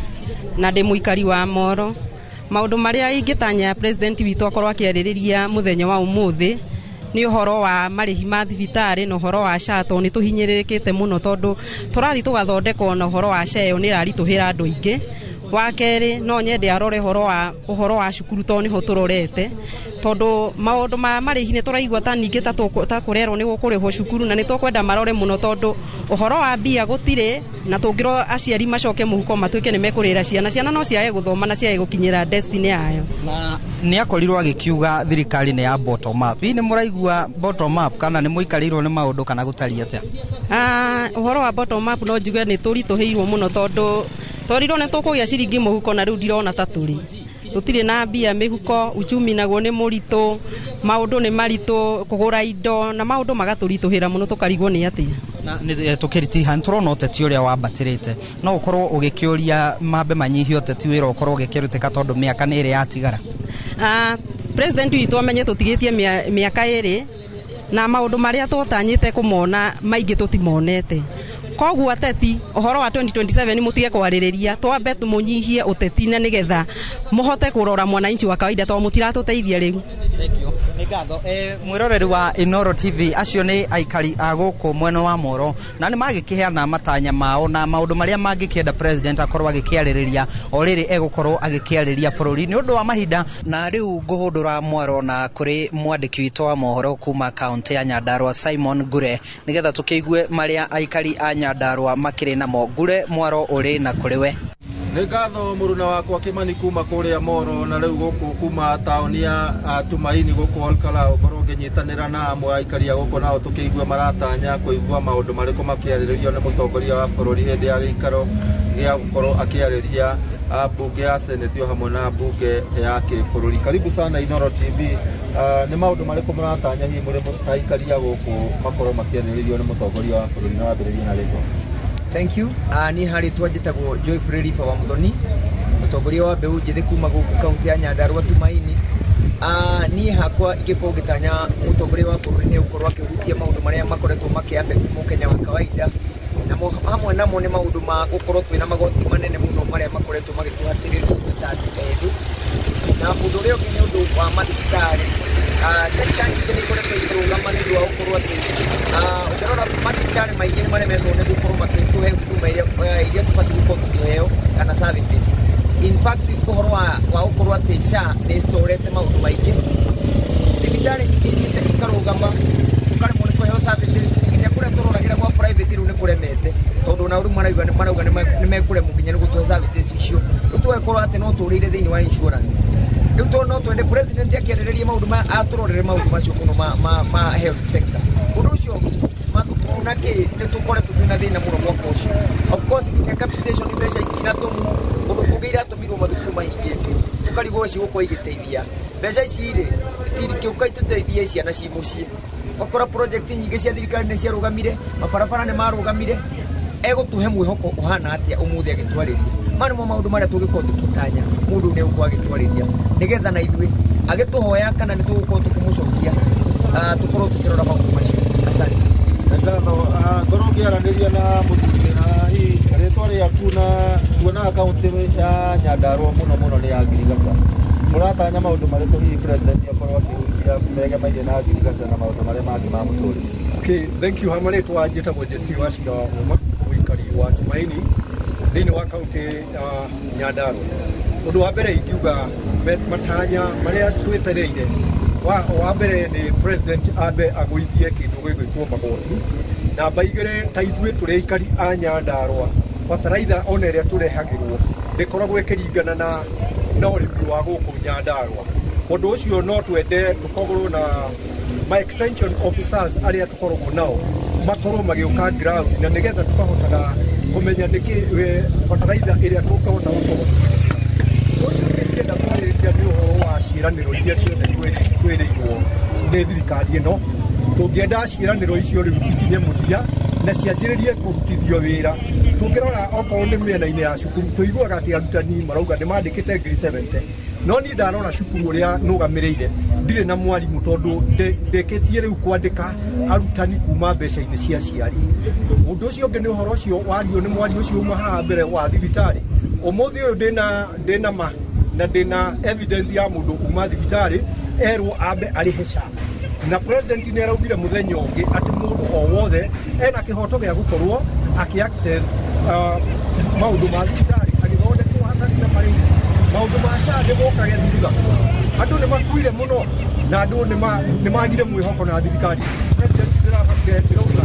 na ndĩ mũikari wa Moro. Maũndũ marĩa ingĩtanya president witũ akorwo akĩarĩrĩria mũthenya wa ũmũthĩ nĩ ũhoro wa marĩhi ma thibitarĩ na ũhoro wa SHA tondũ nĩ tũhinyĩrĩrĩkĩte mũno tondũ tũrathiĩ tũgathondekwo na ũhoro wa SHA ĩyo nĩ ĩraritũhĩra andũ aingĩ. Wa kerĩ no nyende arore ũhoro wa cukuru tondũ nĩho tũrorete tondũ maũndũ ma marĩhi nĩ tũraigua ta ningĩ ta kũrerwo nĩ gũkũrĩhwo cukuru na nĩ tũkwenda marore mũno tondũ ũhoro wa mbia gũtirĩ na tũngĩrwo aciari macoke mũhuko matuĩke nĩ mekũrĩra ciana, ciana no ciage gũthoma na ciage gũkinyĩra destiny yayo. Na nĩ akorirwo agĩkiuga thirikari nĩ ya bottom up. Hihi nĩ mũraigua bottom up kana nĩ mũikarĩirwo nĩ maũndũ kana gũtariĩ atĩa? Ũhoro wa bottom up no njuge nĩ tũritũhĩirwo mũno tondũ twarirwo nĩ tũkũgĩa ciringi mũhuko na rĩu ndirona ta tũrĩ tũtirĩ na mbia mĩhuko, uchumi naguo nĩ mũritũ, maũndũ nĩ maritũ, kũgũra indo na maũndũ magatũritũhĩra mũno tũkarigwo nĩ atĩa. Na tũkĩritiha nĩ tũrona ũteti ũrĩa wambatĩrĩte, no ũkorwo ũgĩkĩũria mambe manyihie ũteti wĩra ũkorwo ũgĩkĩrutĩka tondũ mĩaka nĩ ĩrĩ yatigara. President witũ amenye tũtigĩtie mĩaka ĩrĩ na maũndũ marĩa twatanyĩte kũmona maingĩ tũtimonete. Koguo ateti ũhoro wa 2027 mũtige kwarĩrĩria, twambe tũmũnyihie ũteti na nĩgetha mũhote kũrora mwananchi wa kawaida tondũ mũtiratũteithia rĩu. Nĩ ngatho. Mwĩroreri wa Inoro TV, acio nĩ aikari a gũkũ mwena wa Moro na nĩ magĩkĩheana matanya mao na maũndũ marĩa mangĩkĩenda president akorwo agĩkĩarĩrĩria o rĩrĩ egũkorwo agĩkĩarĩria bũrũri nĩ ũndũ wa mahinda. Na rĩu ngũhũndũra mwaro na kũrĩ mwandĩki witũ wa mohoro kuma kaũntĩ ya Nyandarua Simon Ngure nĩgetha tũkĩigue marĩa aikari a Nyandarua makĩrĩ namo. Ngure, mwaro ũrĩ na kũrĩ we. Nĩ ngatho mũruna wakwa Kimani kuma kũrĩa Moro, na rĩu gũkũ kuma taũni ya Tumaini gũkũ Olkalau, ngorwo ngĩnyitanĩra na amwe a aikari a gũkũ, nao tũkĩigua maratanya kũigua maũndũ marĩkũ makĩarĩrĩrio nĩ mũtongoria wa bũrũri hĩndĩ ya gĩikaro gĩa gũkorwo akĩarĩria mbunge ya Senate o hamwe na mbunge ya kĩbũrũri. Karibu sana Inoro TV. Nĩ maũndũ marĩkũ mũratanya hihi mũrĩ aikari a gũkũ makorwo makĩarĩrĩrio nĩ mũtongoria wa bũrũri, na wambĩrĩrie na rĩtwa? Thank you. Niĩ harĩ twanjĩtagwo Joyfrey Riba wa Muthoni, mũtongoria wa mbeũ njĩthĩ kuma gũkũ kaunti ya Nyandarua Tumaini. Niĩ hakwa ingĩkorwo ngĩtanya mũtongoria wa bũrũri nĩ gũkorwo akĩhutia maũndũ marĩa makoretwo makĩ affect mũkenya wa kawaida, na hamwe namo nĩ maũndũ ma gũkorwo twĩna magoti manene mũno marĩa makoretwo magĩtũhatĩrĩria ithuĩ ta andũ ethĩ, na ũndũ ũrĩa ũngĩ nĩ ũndũ wa mathibitarĩ. Sector nyingĩ nĩ ikoretwo ikĩrũgama nĩ ũndũ wa gũkorwo atĩ ũngĩrora mathibitarĩ maingĩ nĩ maremetwo nĩ gũkorwo makĩtũhe huduma iria tũbatiĩ gũkorwo tũkĩheo kana services. In fact, ũhoro wa gũkorwo atĩ SHA nĩ ĩcitorete maũndũ maingĩ, thibitarĩ nyingĩ ithiĩte ikarũgama, tũkaremwo nĩ kũheo services, nginya kũrĩa tũroragĩra gwa private rĩu nĩ kũremete, tondũ ona rĩu marauga nĩ mekũremwo nginya nĩ gũtũhe services icio. Rĩu tũgakorwo atĩ no tũrĩire thĩinĩ wa insurance. Rĩu to no twende president akĩarĩrĩria maũndũ maya, atũrorere maũndũ macio mũno ma health sector. Ũndũ ũcio ũngĩ, mathukuru na kĩ, nĩ tũkoretwo twĩna thĩna mũno mwaka ũcio. Of course nginya capitation mbeca itinatũmwo, kũndũ kũngĩ iratũmirwo mathukuru mahingĩtwo, tũkarigwo cigũkorwo igĩteithia mbeca ici rĩ, itingĩũka itũteithie ciana ci mũciĩ. Wakora project nyingĩ cia thirikari nĩ ciarũgamire, mabarabara nĩ marũgamire, egũtũhe mwĩhoko ũhana atĩa ũmũthĩ agĩtwarĩria? Maya nĩmo maũndũ marĩa tũngĩkorwo tũkĩtanya mũndũ nĩ egũkorwo agĩtwarĩria, nĩgetha na ithuĩ agĩtũhoya kana nĩ tũgũkorwo tũkĩmũcokia, tũkorwo tũkĩrora maũndũ macio. Asante. Ngatho. Ngorwo ngĩaranĩria na mũthuri wĩna hihi rĩtwa rĩaku, na tuonaga kaũntĩ ya Nyandarua mũno mũno nĩ ya ngirigaca, mũratanya maũndũ marĩkũ hihi president akorwo akĩhutia megemainie na ngirigaca na maũndũ marĩa mangĩ ma mũtũrĩre? Okay, thank you. Hamarĩtwa njĩtagwo Jesse Wachira wa Uma, mũikari wa Tumaini thĩinĩ wa kaũntĩ ya Nyandarua. Ũndũ wa mbere ingiuga matanya marĩa twetereire, wa mbere nĩ president ambe agũithie kĩndũ gĩgwĩtwo magoti. Namba igĩrĩ, ta ithuĩ tũrĩ aikari a Nyandarua, bataraitha ona ĩrĩa tũrehagĩrwo ndĩkoragwo ĩkĩringana na ũrĩmi wa gũkũ Nyandarua. Ũndũ ũcio no twende tũkorwo na ma extension officers arĩa tũkoragwo nao makorwo magĩũka ground, na nĩgetha tũkahotaga kũmenya nĩkĩ bataraitha ĩrĩa tũngĩhota gũkorwo tũkĩhũthĩra. Ũcio ũngĩ ingĩenda kwarĩrĩria nĩ ũhoro wa ciĩranĩro iria ciothe twĩrĩirwo nĩ thirikari ĩno. Tũngĩenda ciĩranĩro icio rĩu ikinye mũthia na cianjĩrĩrie kũrutithio wĩra. Tũngĩrora okorwo nĩ mĩena-inĩ ya cukuru, tũiguaga atĩ arutani marauga nĩ mandĩkĩte 70,000, no niĩ ndarora cukuru ũrĩa nũgamĩrĩire ndirĩ na mwarimũ, tondũ ndĩkĩtie rĩu kwandĩka arutani kuma mbeca-inĩ cia aciari. Ũndũ ũcio ũngĩ nĩ ũhoro ũcio wario nĩ mwario ũcio uma haha mbere wa thibitarĩ. Ũmũthĩ ũyũ ndĩna ma na ndĩna evidence ya mũndũ uma thibitarĩ erwo ambe arĩhe SHA, na president nĩ araugire mũthenya ũngĩ atĩ mũndũ o wothe ena kĩhoto gĩa gũkorwo akĩ access maũndũ ma thibitarĩ agĩthondekwo hatarĩ na marĩhi. Maũndũ ma SHA nĩ mokage thutha, andũ nĩ makuire mũno na andũ nĩ magire mwĩhoko na thirikari. President ndĩrauga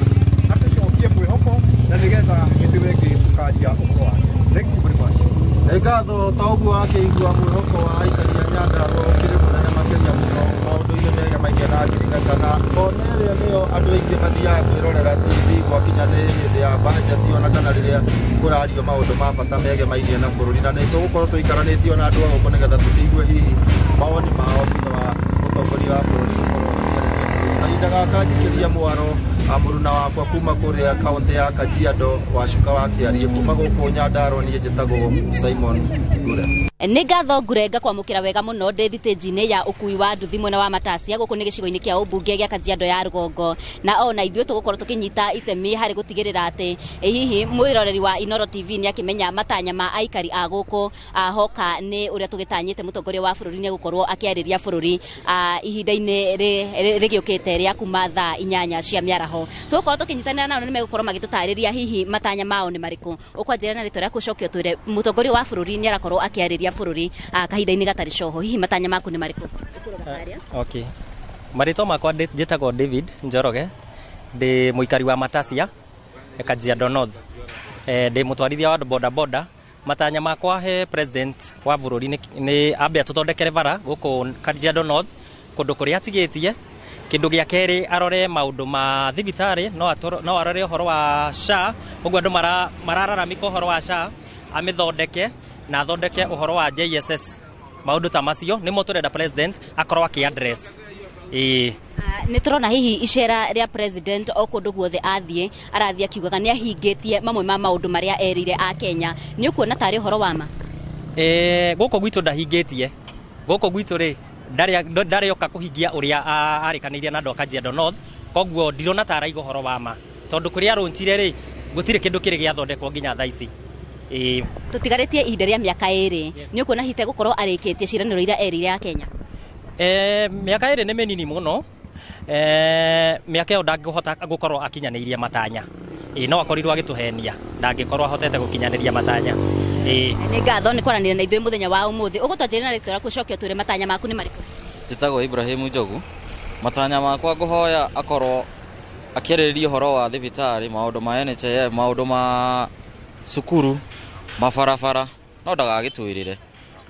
atũcokie mwĩhoko na nĩgetha hĩndĩ ĩyo ĩngĩ tũkaria ũhoro wake. Thank you very much. Nĩ ngatho. Ta ũguo akĩigua mwĩhoko wa aikari a Nyandarua ũkĩrĩ mũnene makĩria mũno maũndũ-inĩ megemainie na ngirigaca, na kona ĩrĩa nĩyo andũ aingĩ mathiaga kwĩrorera TV gwakinya nĩ hĩndĩ ya bajeti ona kana rĩrĩa kũrario maũndũ ma bata megemainie na bũrũri, na nĩ tũgũkorwo tũikaranĩtio na andũ a gũkũ nĩgetha tũkĩigue hihi mawoni mao thutha wa mũtongoria wa bũrũri gũkorwo akĩarĩria bũrũri. Kahinda gaka njikĩria mwaro mũruna wakwa kuma kũrĩa kaũntĩ ya Kajiado, Wacuka wa Kĩarie, kuma gũkũ Nyandarua, niĩ njĩtagwo Simon Ngure. Nĩ ngatho Ngurenga kwamũkĩra wega mũno. Ndĩ thitĩnji-inĩ ya ũkui wa nduthi mwena wa Matasia, gũkũ nĩ gĩcigo-inĩ kĩa ũmbunge gĩa Kajiado ya rũgongo, na ona ithuĩ tũgũkorwo tũkĩnyita itemi harĩ gũtigĩrĩra atĩ hihi mwĩroreri wa Inoro TV nĩ akĩmenya matanya ma aikari a gũkũ hoka nĩ ũrĩa tũgĩtanyĩte mũtongoria wa bũrũri nĩ egũkorwo akĩarĩria bũrũri ihinda-inĩ rĩgĩũkĩte rĩa kuma thaa 8 cia mĩaraho. Tũgũkorwo tũkĩnyitanĩra nao, nĩ megũkorwo magĩtũtarĩria hihi matanya mao nĩ marĩkũ. Ũkwanjĩra na rĩtwa rĩaku, ũcoke ũtwĩre mũtongoria wa bũrũri nĩ arakorwo akĩarĩria bũrũri kahinda-inĩ gatarĩ coho, hihi matanya maku nĩ marĩkũ? Okay. Marĩtwa makwa njĩtagwo David Njoroge, ndĩ mũikari wa Matasia, Kajiado North. Ndĩ mũtwarithia wa boda boda Matanya makwa he president wa bũrũri nĩ ambe atũthondekere bara gũkũ Kajiado North kũndũ kũrĩa atigĩtie. Kĩndũ gĩa kerĩ arore maũndũ ma thibitarĩ, no arore ũhoro wa SHA, ũguo andũ marararamika ũhoro wa SHA, amĩthondeke na athondeke ũhoro wa JSS. Maũndũ ta macio nĩmo tũrenda president akorwo akĩ address. Ĩĩ. Nĩ tũrona hihi icera rĩa president o kũndũ guothe athiĩ arathiĩ akiugaga nĩ ahingĩtie mamwe ma maũndũ marĩa erire a Kenya. Nĩ ũkuona tarĩ ũhoro wa ma? Gũkũ gwitũ ndahingĩtie. Gũkũ gwitũ rĩ ndarĩ oka kũhingia ũrĩa arĩkanĩirie na andũ a Kajiado North, koguo ndirona ta araiga ũhoro wa ma tondũ kũrĩa arũnjire rĩ gũtirĩ kĩndũ kĩrĩ gĩathondekwo nginya thaa ici. Tũtigarĩtie ihinda rĩa mĩaka 2, nĩ ũkuona hihi tegũkorwo arĩkĩtie ciĩranĩro iria erire a Kenya? Mĩaka 2 nĩ mĩnini mũno. Mĩaka ĩyo ndangĩhota gũkorwo akinyanĩirie matanya. No akorirwo agĩtũhenia, ndangĩkorwo ahotete gũkinyanĩria matanya. Nĩ ngatho nĩ kwaranĩria na ithuĩ mũthenya wa ũmũthĩ. Ũgũtwanjĩrĩra na rĩtwa rĩaku ũcoke ũtwĩre matanya maku nĩ marĩkũ? Njĩtagwo Ibrahim Njogu. Matanya makwa ngũhoya akorwo akĩarĩrĩria ũhoro wa thibitarĩ, maũndũ ma NHIF, maũndũ ma cukuru, mabarabara, no ndagagĩtwĩrĩre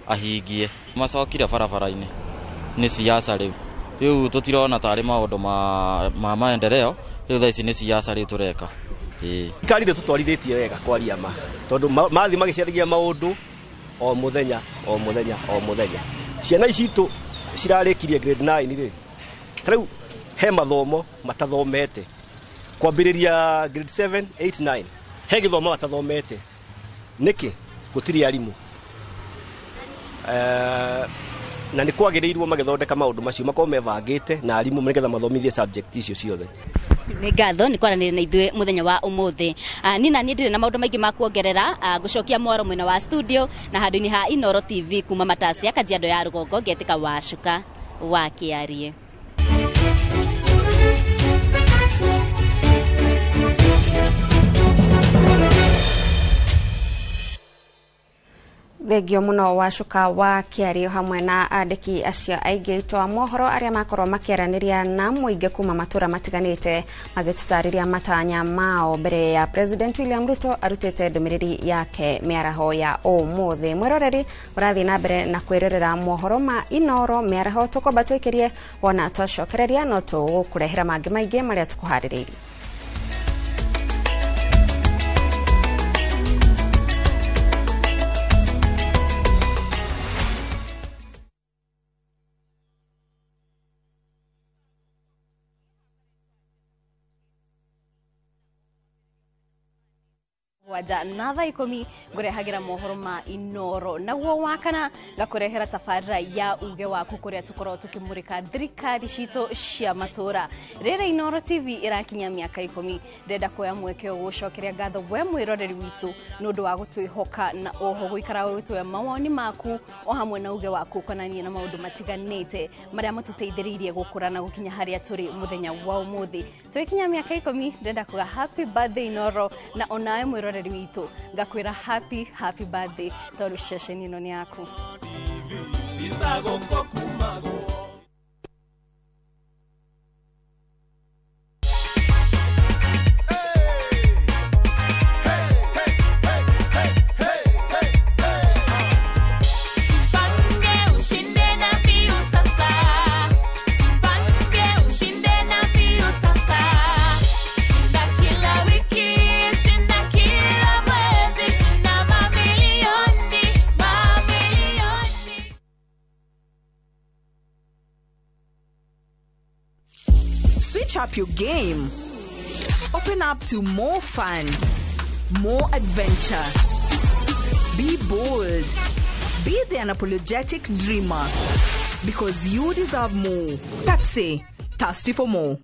ahingie. Macokire barabara-inĩ nĩ siasa rĩu. Rĩu tũtirona tarĩ maũndũ ma maendeleo, rĩu thaa ici nĩ siasa rĩu tũreka. Thirikari ndĩtũtwarithĩtie wega kwaria ma tondũ mathiĩ magĩcaragia maũndũ o mũthenya o mũthenya o mũthenya. Ciana ici citũ cirarĩkirie grade 9 rĩ, ta rĩu he mathomo matathomete kwambĩrĩria grade 7 8 9 he gĩthomo matathomete. Nĩkĩ? Gũtirĩ arimũ. Na nĩ kwagĩrĩirwo magĩthondeka maũndũ macio makorwo mebangĩte na arimũ nĩgetha mathomithie subject icio ciothe. Nĩ ngatho nĩ kwaranĩria na ithuĩ mũthenya wa ũmũthĩ. Nina niĩ ndirĩ na maũndũ maingĩ ma kuongerera, ngũcokia mwaro mwena wa studio na handũ-inĩ ha Inooro TV kuma Matacia Kajiado ya rũgongo ngetĩka Wacuka wa Kĩarie. Thengio muno Wacuka wa Kĩario hamwe na andĩki acio aingĩ aitũ a mohoro arĩa makorwo makĩaranĩria na mũingĩ kuma matũra matiganĩte magĩtũtarĩria matanya mao mbere ya President William Ruto arutĩte ndũmĩrĩri yake mĩaraho ya ũmũthĩ. Mwĩroreri ũrathiĩ na mbere na kwĩrorera mohoro ma Inooro mĩaraho, tũkwamba twĩkĩrie wona twacokereria no tũgũkũrehera mangĩ maingĩ marĩa tũkũharĩrĩirie. Wanja na thaa 10 ngũrehagĩra mohoro ma Inooro, naguo wakana ngakũrehera tabarĩra ya uge waku kũrĩa tũkorwo tũkĩmũrĩka thirikari citũ cia matũra. Rĩrĩ Inooro TV ĩrakinya mĩaka 10, ndĩrenda kuoya mweke ũyũ gũcokeria ngatho we mwĩroreri witũ nĩ ũndũ wa gũtwĩhoka na oho gũikara ũgĩtũhe mawoni maku o hamwe na uge waku ũkonainie na maũndũ matiganĩte marĩa matũteithĩrĩirie gũkũra na gũkinya harĩa tũrĩ mũthenya wa ũmũthĩ. Twĩkinya mĩaka 10, ndĩrenda kuga happy birthday Inooro, na onawe mwĩroreri witũ ngakwĩra happy happy birthday tondũ ceceni ĩno nĩ yaku. Switch up your game. Open up to more fun, more adventure. Be bold. Be the unapologetic dreamer. Because you deserve more. Pepsi, thirsty for more.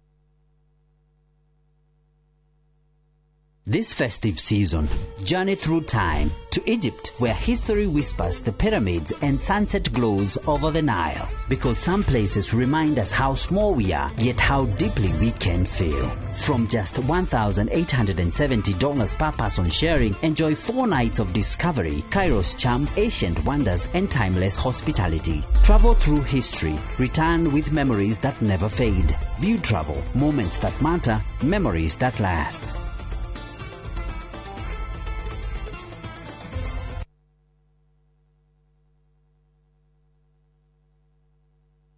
This festive season, journey through time to Egypt, where history whispers the pyramids and sunset glows over the Nile. Because some places remind us how small we are, yet how deeply we can feel. From just $1,870 per person sharing, enjoy 4 nights of discovery, Cairo's charm, ancient wonders, and timeless hospitality. Travel through history, return with memories that never fade. View travel, moments that matter, memories that last.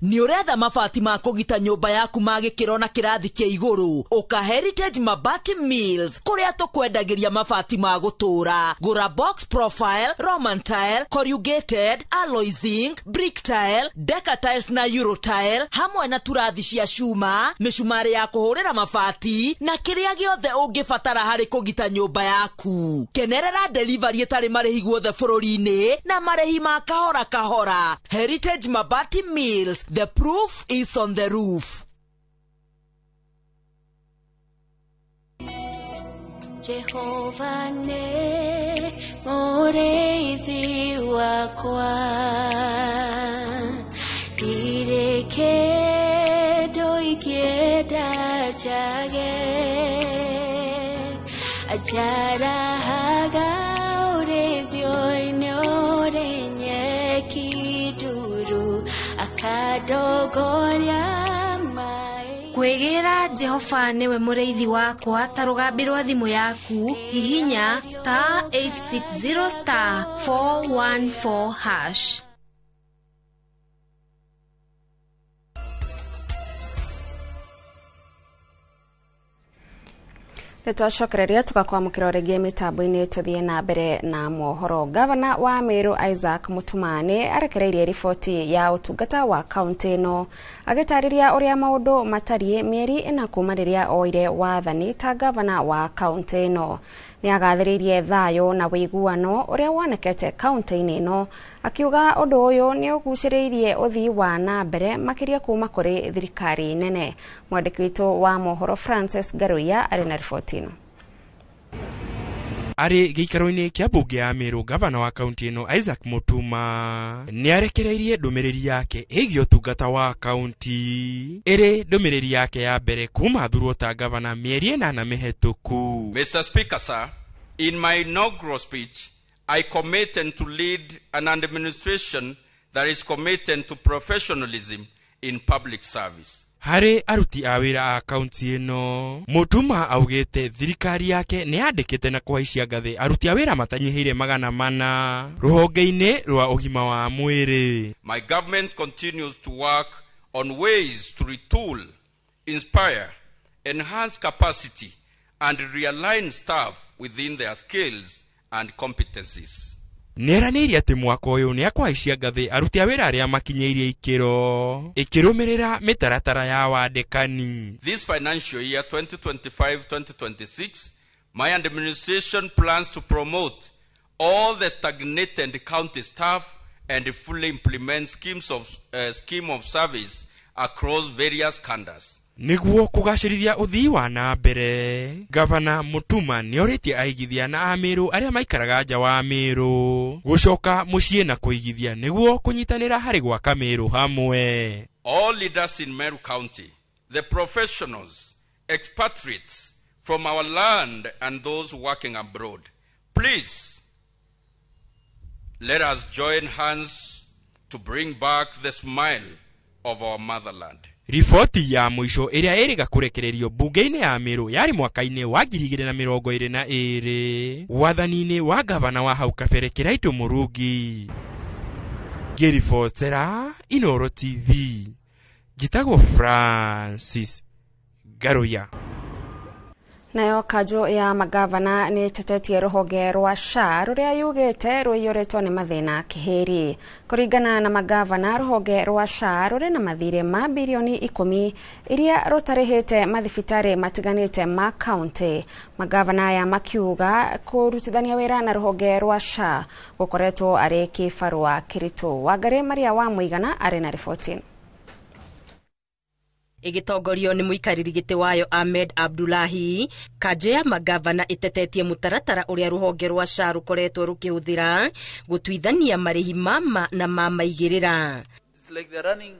Nĩ ũretha mabati ma kũgita nyũmba yaku ma gĩkĩro na kĩrathi kĩa igũrũ? Ũka Heritage Mabati Mills kũrĩa tũkwendagĩria mabati ma gũtũũra. Gũra box profile, Roman tile, corrugated, alloy zinc, brick tile, deca tiles na euro tile, hamwe na turathi cia cuma, mĩcumarĩ ya kũhũrĩra mabati na kĩrĩa gĩothe ũngĩbatara harĩ kũgita nyũmba yaku. Kenerera delivery ĩtarĩ marĩhi guothe bũrũri-inĩ na marĩhi ma kahora kahora. Heritage Mabati Mills, the proof is on the roof. Jehova nĩ mũrĩithi wakwa, ndirĩ kĩndũ ingĩenda njage, anjarahaga ũrĩithio-inĩ ũrĩ nyeki nduru, akandongoria. Kwĩgĩra Jehova nĩwe mũrĩithi wakwa ta rũgambi rwa thimũ yaku, hihinya *860 *414#. Nĩtwacokereria tugakwamũkĩra rĩngĩ mĩtambo-inĩ tũthiĩ na mbere na mohoro. Gavana wa Meru Isaac Mutuma nĩ arekereirie riboti ya ũtungata wa kaunti ĩno agĩtarĩria ũrĩa maũndũ matariĩ mĩeri ĩna kuma rĩrĩa oire wathani ta gavana wa kaunti ĩno. Nĩ agathĩrĩirie thayũ na ũiguano ũrĩa wonekete kaunti-inĩ ĩno, akiuga ũndũ ũyũ nĩ ũgucĩrĩirie ũthii wa na mbere makĩria kuma kũrĩ thirikari nene. Mwandĩki witũ wa mohoro Francis Garuya arĩ na riboti ĩno. Arĩ gĩikaro-inĩ kĩa mbunge ya Meru, gavana wa kaunti ĩno Isaac Mutuma nĩ arekereirie ndũmĩrĩri yake ĩgiĩ ũtungata wa kaunti, ĩrĩ ndũmĩrĩri yake ya mbere kuma athurwo ta gavana mĩeri 8 mĩhetũku. Mr. Speaker, sir, in my inaugural speech, I committed to lead an administration that is committed to professionalism in public service. Harĩ aruti a wĩra a kaunti ĩno, Mutuma augĩte thirikari yake nĩ yandĩkĩte na kũhaicia ngathĩ aruti a wĩra matanyihĩire 400 rũhonge-inĩ rwa ũgima wa mwĩrĩ. My government continues to work on ways to retool, inspire, enhance capacity and realign staff within their skills and competencies. Nĩeranĩire atĩ mwaka ũyũ nĩ akũhaicia ngathĩ aruti a wĩra arĩa makinyĩirie ikĩro ĩkĩrũmĩrĩra mĩtaratara ya wandĩkani. This financial year 2025-2026, my administration plans to promote all the stagnated county staff and fully implement scheme of service across various cadres. Nĩguo kũgacĩrithia ũthii wa na mbere, Gavana Mutuma nĩorĩtie aigithia na Amĩrũ arĩa maikaraga nja wa Mĩrũ gũcoka mũciĩ na kũigithia nĩguo kũnyitanĩra harĩ gwaka Mĩrũ hamwe. All leaders in Meru County, the professionals, expatriates from our land and those working abroad, please let us join hands to bring back the smile of our motherland. Riboti ya mũico ĩrĩa ĩrĩga kũrekererio mbunge-inĩ ya Meru yarĩ mwaka-inĩ wa 2022 wathani-inĩ wa gavana wa hau kabere Kiraitũ Mũrungi. Ngĩribotera Inooro TV, njĩtagwo Francis Garuya. Nayo kanjũ ya magavana nĩ ĩtetetie rũhonge rwa SHA rũrĩa yugĩte rũiyũrĩtwo nĩ mathĩna kĩhĩri. Kũringana na magavana, rũhonge rwa SHA rũrĩ na mathirĩ ma birioni 10 iria rũtarĩhĩte mathibitarĩ matiganĩte ma kaunti. Magavana aya makiuga kũrutithania wĩra na rũhonge rwa SHA gũkoretwo arĩ kĩbarũa kĩritũ. Wangarĩ Maria wa Mũigana arĩ na riboti. Ĩgĩtongorio nĩ mũikarĩri gĩtĩ wayo Ahmed Abdullahi, kanjũ ya magavana ĩtetetie mũtaratara ũrĩa rũhonge rwa SHA rũkoretwo rũkĩhũthĩra gũtuithania marĩhi mama na ma maigĩrĩra. It's like they're running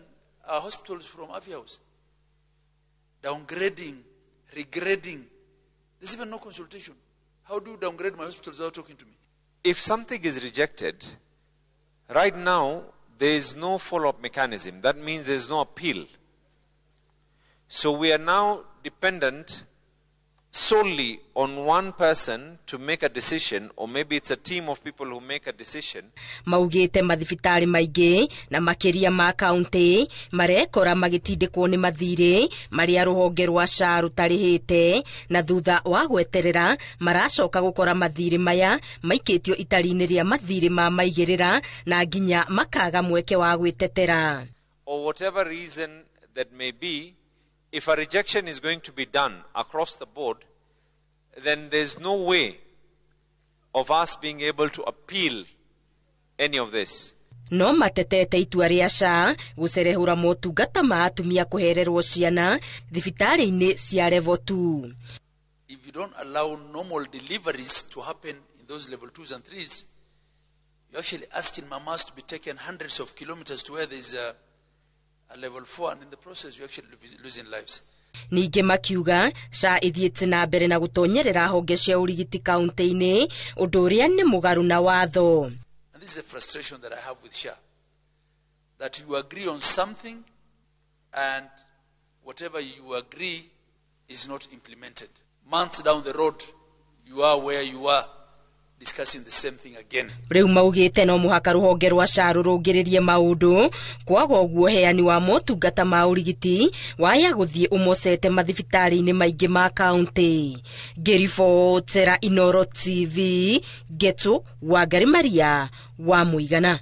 our hospitals from Afia House, downgrading, regrading. There's even no consultation. How do you downgrade my hospitals without talking to me? If something is rejected, right now there is no follow-up mechanism. That means there is no appeal. So we are now dependent solely on one person to make a decision, or maybe it's a team of people who make a decision. Maugĩte mathibitarĩ maingĩ na makĩria ma kaunti marekora magĩtindĩkwo nĩ mathirĩ marĩa rũhonge rwa SHA rũtarĩhĩte, na thutha wa gweterera maracoka gũkora mathirĩ maya maikĩtio itari-inĩ rĩa mathirĩ ma maigĩrĩra na nginya makaga mweke wa gwĩtetera. Or whatever reason that may be, if a rejection is going to be done across the board, then there's no way of us being able to appeal any of this. No matetete itua rĩa SHA gũcerehũra motungata ma atumia kũhererwo ciana thibitarĩ-inĩ cia level 2. If you don't allow normal deliveries to happen in those level 2s and 3s, you're actually asking mamas to be taken hundreds of kilometers to where there's a level 4, and in the process you're actually losing lives. Ningĩ makiuga SHA ĩthiĩte na mbere na gũtonyerera honge cia ũrigiti kaunti-inĩ, ũndũ ũrĩa nĩ mũgarũ na watho. And this is a frustration that I have with SHA, that you agree on something and whatever you agree is not implemented. Months down the road, you are where you are, discussing the same thing again. Rĩu maugĩte no mũhaka rũhonge rwa SHA rũrũngĩrĩrie maũndũ kwaga ũguo ũheani wa motungata ma ũrigiti waya gũthiĩ ũmocete mathibitarĩ-inĩ maingĩ ma kaunti. Ngĩribotera Inoro TV, Getu Wangari Maria wa Mũigana.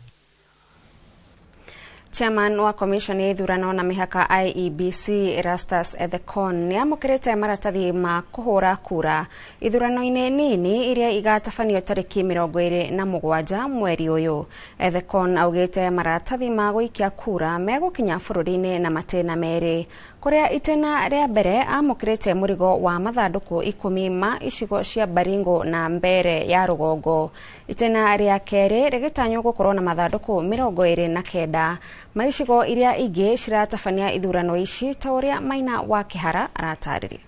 Chairman wa Commission ya ithurano na mĩhaka IEBC Erastus Ethekon nĩamũkĩrĩte maratathi ma kũhũra kura ithurano-inĩ nini iria igatabanio tarĩki 27 mweri ũyũ. Ethekon augĩte maratathi ma gũikia kura megũkinya bũrũri-inĩ na matĩna merĩ, kũrĩa itĩna rĩa mbere amũkĩrĩte mũrigo wa mathandũkũ 10 ma icigo cia Baringo na Mbere ya rũgongo. Itĩna rĩa kerĩ rĩgĩtanywo gũkorwo na mathandũkũ 29 ma icigo iria ingĩ ciratabania ithurano ici, ta ũrĩa Maina wa Kĩhara aratarĩria.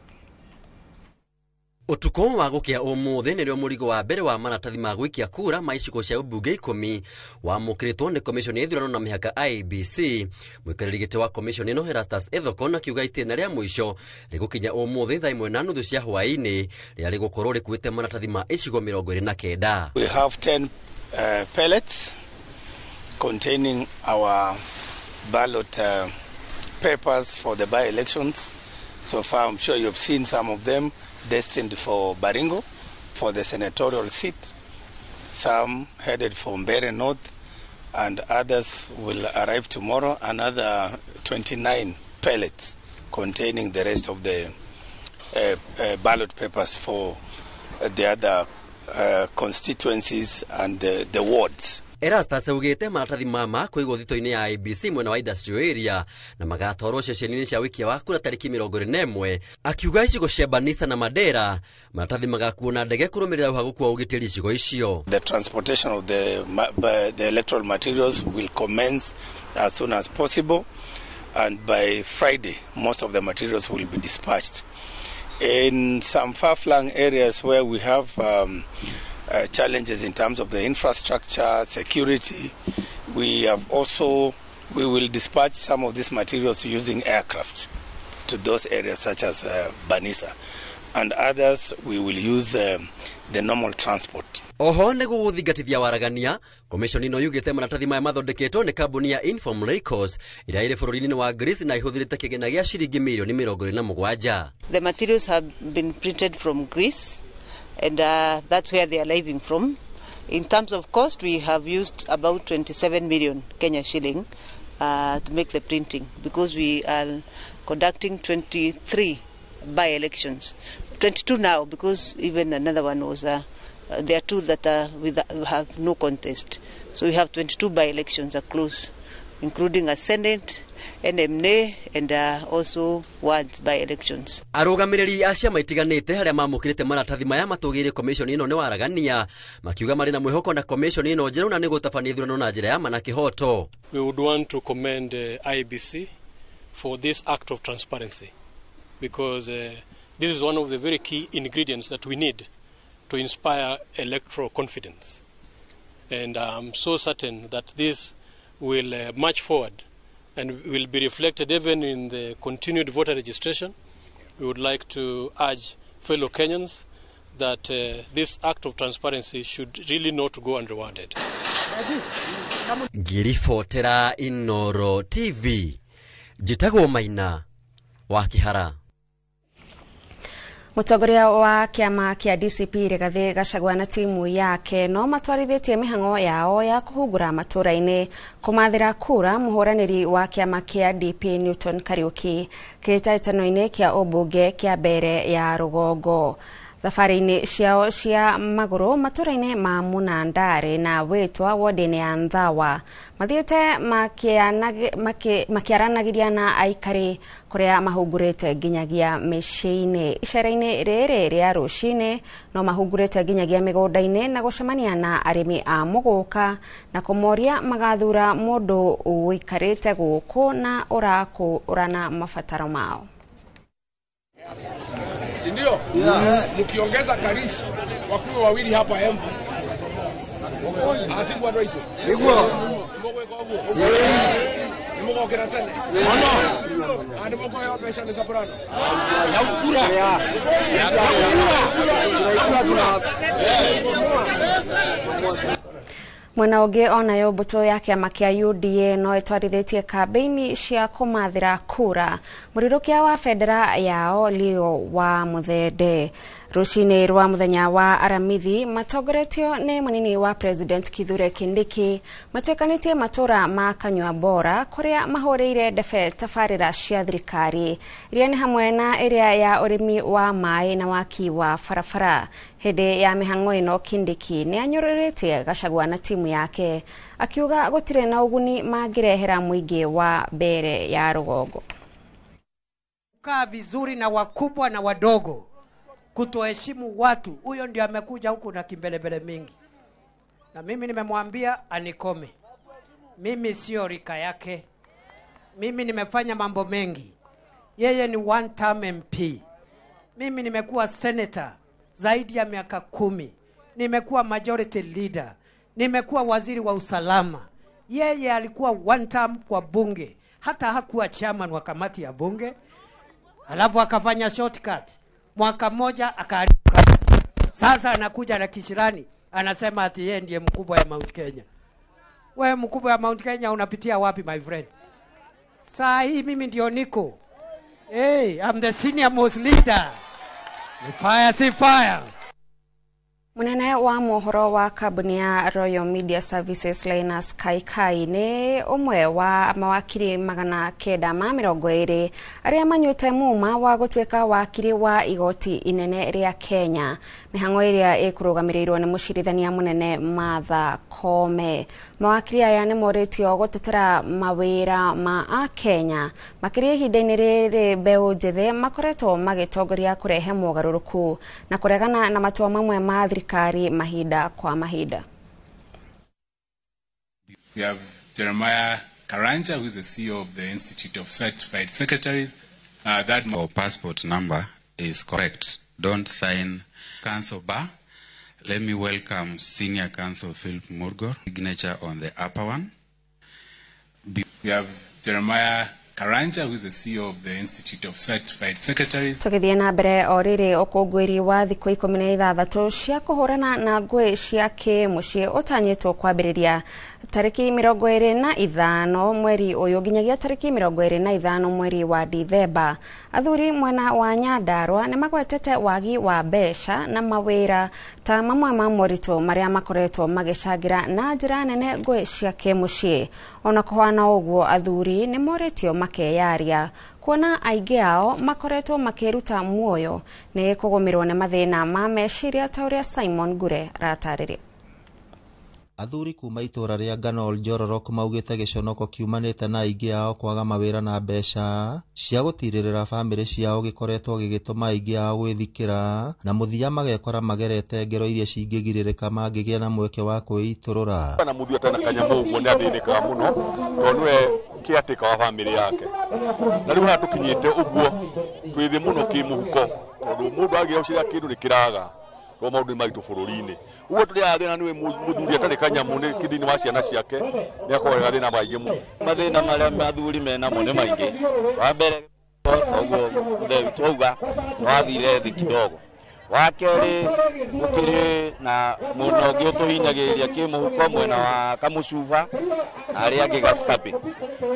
Ũtukũ wa gũkĩa ũmũthĩ nĩrĩo mũrigo wa mbere wa maratathi ma gũikia kura ma icigo cia ũmbunge 10 wamũkĩrĩtwo nĩ Commission ya ithurano na mĩhaka IEBC. Mũikarĩri gĩtĩ wa Commission ĩno Erastus Ethekon akiuga itĩna rĩa mũico rĩgũkinya ũmũthĩ thaa 1:30 cia hwaĩ-inĩ rĩrĩa rĩgũkorwo rĩkuĩte maratathi ma icigo 29. We have 10 pellets containing our ballot papers for the by-elections. So far, I'm sure you've seen some of them destined for Baringo, for the senatorial seat, some headed for Mbere North, and others will arrive tomorrow, another 29 pellets containing the rest of the ballot papers for the other constituencies and the wards. Erastus augĩte maratathi mama kũigwo thito-inĩ ya IEBC mwena wa industrial area na magatwarwo ceceni-inĩ cia wikia wa kura tarĩki 21. Akiuga icigo cia Banisa na Mandera maratathi magakuo na ndege kũrũmĩrĩra ũhagũku wa ũgitĩri icigo icio. The transportation of the electoral materials will commence as soon as possible, and by Friday most of the materials will be dispatched. In some far-flung areas where we have challenges in terms of the infrastructure, security, we will dispatch some of these materials using aircraft to those areas such as Banisa, and others we will use the normal transport. Oho nĩguo gũthingatithia waragania, Commission ĩno yugĩte maratathi maya mathondeketwo nĩ kambuni ya Inform Records ĩrĩa ĩrĩ bũrũri-inĩ wa Greece na ĩhũthĩrĩte kĩgĩna gĩa ciringi mirioni 27. The materials have been printed from Greece, and that's where they are arriving from. In terms of cost, we have used about 27 million Kenya shilling to make the printing, because we are conducting 23 by-elections, 22 now, because even another one was, there are two that are have no contest. So we have 22 by-elections across, including a Senate, NMA, and also wards by-elections. Arũgamĩrĩri a ciama itiganĩte harĩa mamũkĩrĩte maratathi maya matũgĩire commission ĩno nĩ waragania, makiuga marĩ na mwĩhoko na commission ĩno njerũ na nĩ gũtabania ithurano na njĩra ya ma na kĩhoto. We would want to commend IEBC for this act of transparency, because this is one of the very key ingredients that we need to inspire electoral confidence. And I'm so certain that this will march forward and will be reflected even in the continued voter registration. We would like to urge fellow Kenyans that this act of transparency should really not go unrewarded. Ngĩribotera Inoro TV, njĩtagwo Maina wa Kĩhara. Mũtongoria wa kĩama kĩa DCP Rigathĩ Gachagua na timu yake no matwarithĩtie mĩhang'o yao ya kũhungura matũra-inĩ kũmathĩra kura mũhũranĩri wa kĩama kĩa DP Newton Kariuki kĩhĩtahĩtano-inĩ kĩa ũmbunge kĩa mbere ya rũgongo. Thabarĩ-inĩ ciao cia magũrũ matũra-inĩ ma Mũnandarĩ na Wĩtwa ward-inĩ ya Nthawa mathiĩte makĩaranagĩria na aikari kũrĩa mahungurĩte nginyagia mĩciĩ-inĩ. Icera-inĩ rĩrĩ rĩa rũcinĩ no mahungurĩte nginyagia mĩgũnda-inĩ na gũcemania na arĩmi a mũgũka na kũmoria magathura mũndũ ũikarĩte gũkũ na ũrakũrana mabataro mao. Si ndio? Mkiongeza Karish wakuwe wawili hapa Embu. Atingwa ndo ito. Niguo. Mugweka uguo. Ni mugokera tene. Ono. Andi mukuheo mbeca ni Soprano. Ya ukura. Ya ukura. Mwena ũngĩ onayo mbũtũ ya kĩama kĩa UDA no ĩtwarithĩtie kambĩini cia kũmathĩra kura mũrirũkia wa bendera yao Leo wa Muthende. Rũcinĩ rwa mũthenya wa Aramithi matongoretio nĩ mũnini wa President Kithure Kindiki matuĩkanĩtie matũra ma Kanyua Bora kũrĩa mahũrĩire ndebe tabarĩra cia thirikari iria nĩ hamwe na ĩrĩa ya ũrĩmi wa maĩ na waki wa barabara. Hĩndĩ ya mĩhang'o ĩno Kindiki nĩ anyũrũrĩtie Gachagua na timu yake akiuga gũtirĩ na ũguni mangĩrehera mũingĩ wa mbere ya rũgongo. Kukaa vizuri na wakubwa na wadogo, kutoheshimu watu, huyo ndio amekuja huku na kimbelembele mingi, na mimi nimemwambia anikome. Mimi sio rika yake, mimi nimefanya mambo mengi. Yeye ni one term MP, mimi nimekuwa senator zaidi ya miaka 10, nimekuwa majority leader, nimekuwa waziri wa usalama. Yeye alikuwa one term kwa bunge, hata hakuwa chairman wa kamati ya bunge, alafu akafanya shortcut mwaka mmoja akaharibu kazi. Sasa anakuja na kishirani anasema ati yeye ndiye mkubwa ya Mount Kenya. Wewe mkubwa ya Mount Kenya unapitia wapi my friend? Saa hii mimi ndio niko. Hey, I'm the senior most leader. Ni fire si fire. Munene wa mohoro wa kambuni ya Royal Media Services Linus Kaikai nĩ ũmwe wa mawakiri 920 arĩa manyuĩte muma wa gũtuĩka wakiri wa igoti inene rĩa Kenya. Mĩhang'o ĩrĩa ĩkũrũgamĩrĩirwo nĩ mũcirithania mũnene Martha Koome. Mawakiri aya nĩ morĩtio gũtetera mawĩra ma akenya makĩria ihinda-inĩ rĩrĩ mbeũ njĩthĩ makoretwo magĩtongoria kũrehe mogarũrũku na kũregana na matua mamwe ma thirikari mahinda kwa mahinda. We have Jeremiah Karanja, who is the CEO of the Institute of Certified Secretaries. That your passport number is correct. Don't sign Council Bar. Let me welcome Senior Counsel Philip Murgor. Signature on the upper one. We have Jeremiah Karanja, who is the CEO of the Institute of Certified Secretaries. Tũgĩthiĩ na mbere o rĩrĩ ũkũngũĩri wa thikũ 16 cia kũhũrana na ngũĩ cia kĩmũciĩ ũtanyĩtwo kwambĩrĩria tarĩki 25 mweri ũyũ nginyagia tarĩki 25 mweri wa Dithemba. Athuri mwena wa Nyandarua nĩ magwetete wagi wa mbeca na mawĩra ta mamwe ma moritũ marĩa makoretwo magĩcangĩra na njĩra nene ngũĩ cia kĩmũciĩ. Ona kũhana ũguo athuri nĩ morĩtio makeyaria kuona aingĩ ao makoretwo makĩruta muoyo nĩ kũgũmĩrwo nĩ mathĩna ma meciria ta ũrĩa Simon Ngure aratarĩria. Athuri kuma itũra rĩa Nganol Njororok maugĩte gĩconoko kiumanĩte na aingĩ ao kwaga mawĩra na mbeca cia gũtirĩrĩra bamĩrĩ ciao gĩkoretwo gĩgĩtũma aingĩ ao gwĩthikĩra na mũthia magekora magerete ngero iria cingĩgirĩrĩka mangĩgĩa na mweke wa kwĩitũrũra. Na mũthuri atarĩ na kanyamũ ũguo nĩ athĩnĩkaga mũno tondũ nĩwe kĩatĩka wa bamĩrĩ yake, na rĩu haha tũkinyĩte ũguo twĩ thĩ mũno kĩmũhuko tondũ mũndũ agĩa ũcira kĩndũ nĩ kĩraga to maundu maritũ bũrũri-inĩ. Ũguo tũrĩ thĩna nĩwe mũthuri atarĩ kanyamũ nĩ thĩinĩ wa ciana ciake nĩ akoragwo thĩna maingĩ mũno. Mathĩna marĩa athuri menamo nĩ maingĩ. Wa mbere toguo mũthee witũ auga nĩ wathire thĩ kidogo, Wa kerĩ gũkĩrĩ na mwena ũngĩ ũtũhinyagĩrĩria kĩmũhuko mwena wa Kamucuba na arĩa angĩ Gaskapi.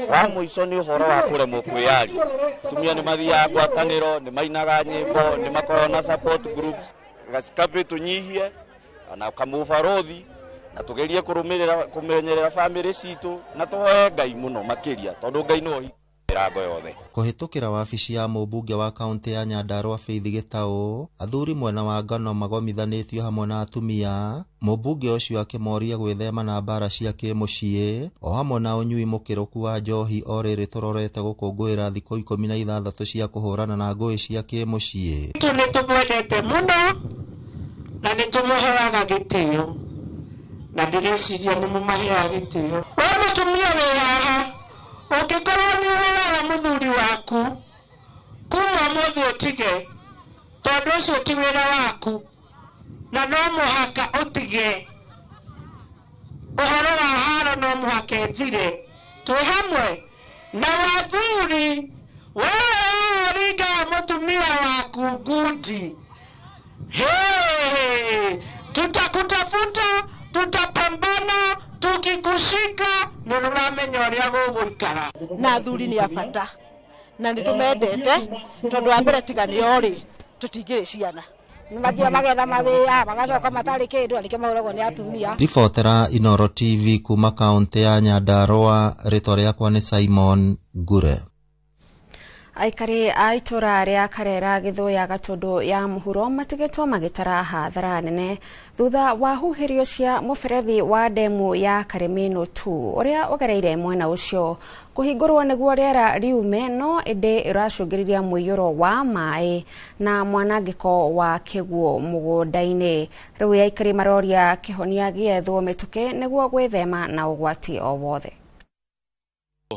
Wa mũico nĩ ũhoro wa kũremwo kwĩyaria. Atumia nĩ mathiaga ngwatanĩro, nĩ mainaga nyĩmbo, nĩ makoragwo na support groups. Gaskapi tũnyihie na kamũbarothi na tugerie kũrũmĩrĩra kũmenyerera bamĩrĩ citũ na tũhoe Ngai mũno makĩria tondũ Ngai nĩwe mĩrango yothe. Kũhĩtũkĩra wabici ya mũmbunge wa kaũntĩ ya Nyandarua Faith Gĩtaũ, athuri mwena wa Ngano magomithanĩtio hamwe na atumia, mũmbunge ũcio akĩmoria gwĩthema na mbara cia kĩmũciĩ o hamwe na ũnyui mũkĩrũku wa njohi o rĩrĩ tũrorete gũkũngũĩra thikũ 16 cia kũhũrana na ngũĩ cia kĩmũciĩ. Nĩ tũmwendete mũno na nĩ tũmũheaga gĩtĩo na ndĩreciria nĩ mũmaheaga gĩtĩo. We mũtumia wĩ haha, ũngĩkorwo nĩ ũhũraga mũthuri waku, kuma ũmũthĩ ũtige, tondũ ũcio ti wĩra waku, na no mũhaka ũtige. Ũhoro wa haro no mũhaka ĩthire. Twĩ hamwe na wathuri, wewe ũringaga mũtumia waku ngundi. Hey, tutakutafuta, tutapambana, tukikushika nĩũramenya ũrĩa gũgũikara. Na athuri nĩ a bata na nĩ tũmendete tondũ wa mbere tiga nĩo rĩ tũtingĩrĩ ciana. Nĩmathiaga magetha mawĩra magacoka matarĩ kĩndũ na nĩkĩo mahũragwo nĩ atumia. Ribotera Inoro TV kuma kaũntĩ ya Nyandarua, rĩtwa rĩakwa nĩ Simon Ngure. Aikari a itũra rĩa Karera Gĩthũya Gatũndũ ya mũhuro matigĩtwo magĩtara hathara nene thutha wa huhĩrio cia mũberethi wa ndemu ya Karemeno 2 ũrĩa ũgereire mwena ũcio kũhingũrwo nĩguo rĩera riume, no ĩndĩ ĩracũngĩrĩria mũiyũro wa maĩ na mwanangĩko wa kĩguũ mũgũnda-inĩ. Rĩu aikari maroria kĩhonia gĩethwo mĩtũkĩ nĩguo gwĩthema na ũgwati o wothe.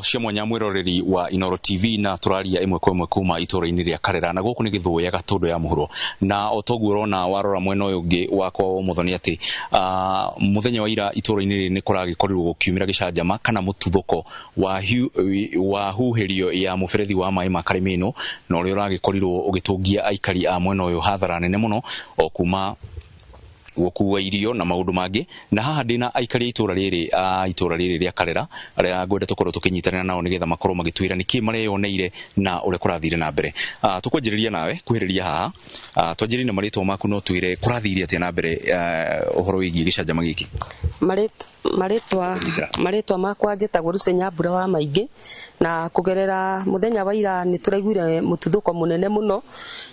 Cia mwanya mwiroreri wa Inoro TV na turaria imwe kwa imwe kuma itura-inĩ rĩa Karera na gũkũ nĩ Gĩthũya Gatũndũ ya mũhuro na o toguo ũrona warora mwena ũyũ ũngĩ wakwa wa ũmotho nĩ atĩ mũthenya wa ira itura-inĩ rĩrĩ nĩ kũragĩkorirwo gũkiumĩra gĩcanjama kana mũtuthũko wa huhĩrio ya mũberethi wa maĩ ma Karemeno na ũrĩa ũragĩkorirwo ũgĩtũngia aikari a mwena ũyũ hathara nene mũno o kuma gũkua irio na maũndũ mangĩ. Na haha ndĩna aikari a itũra rĩrĩ rĩa Karera arĩa ngwenda tũkorwo tũkĩnyitanĩra nao nĩgetha makorwo magĩtwĩra nĩkĩ mareyoneire na ũrĩa kũrathire na mbere. Tũkwanjĩrĩria nawe kuhĩrĩria haha, twanjĩrĩrie na marĩtwa maku no twĩre kũrathire atĩa na mbere ũhoro wĩgiĩ gĩcanjama gĩkĩ. Marĩtwa makwa njĩtagwo Lucy Nyambura wa Maingĩ, na kũgerera mũthenya wa ira nĩ tũraiguire mũtuthũko mũnene mũno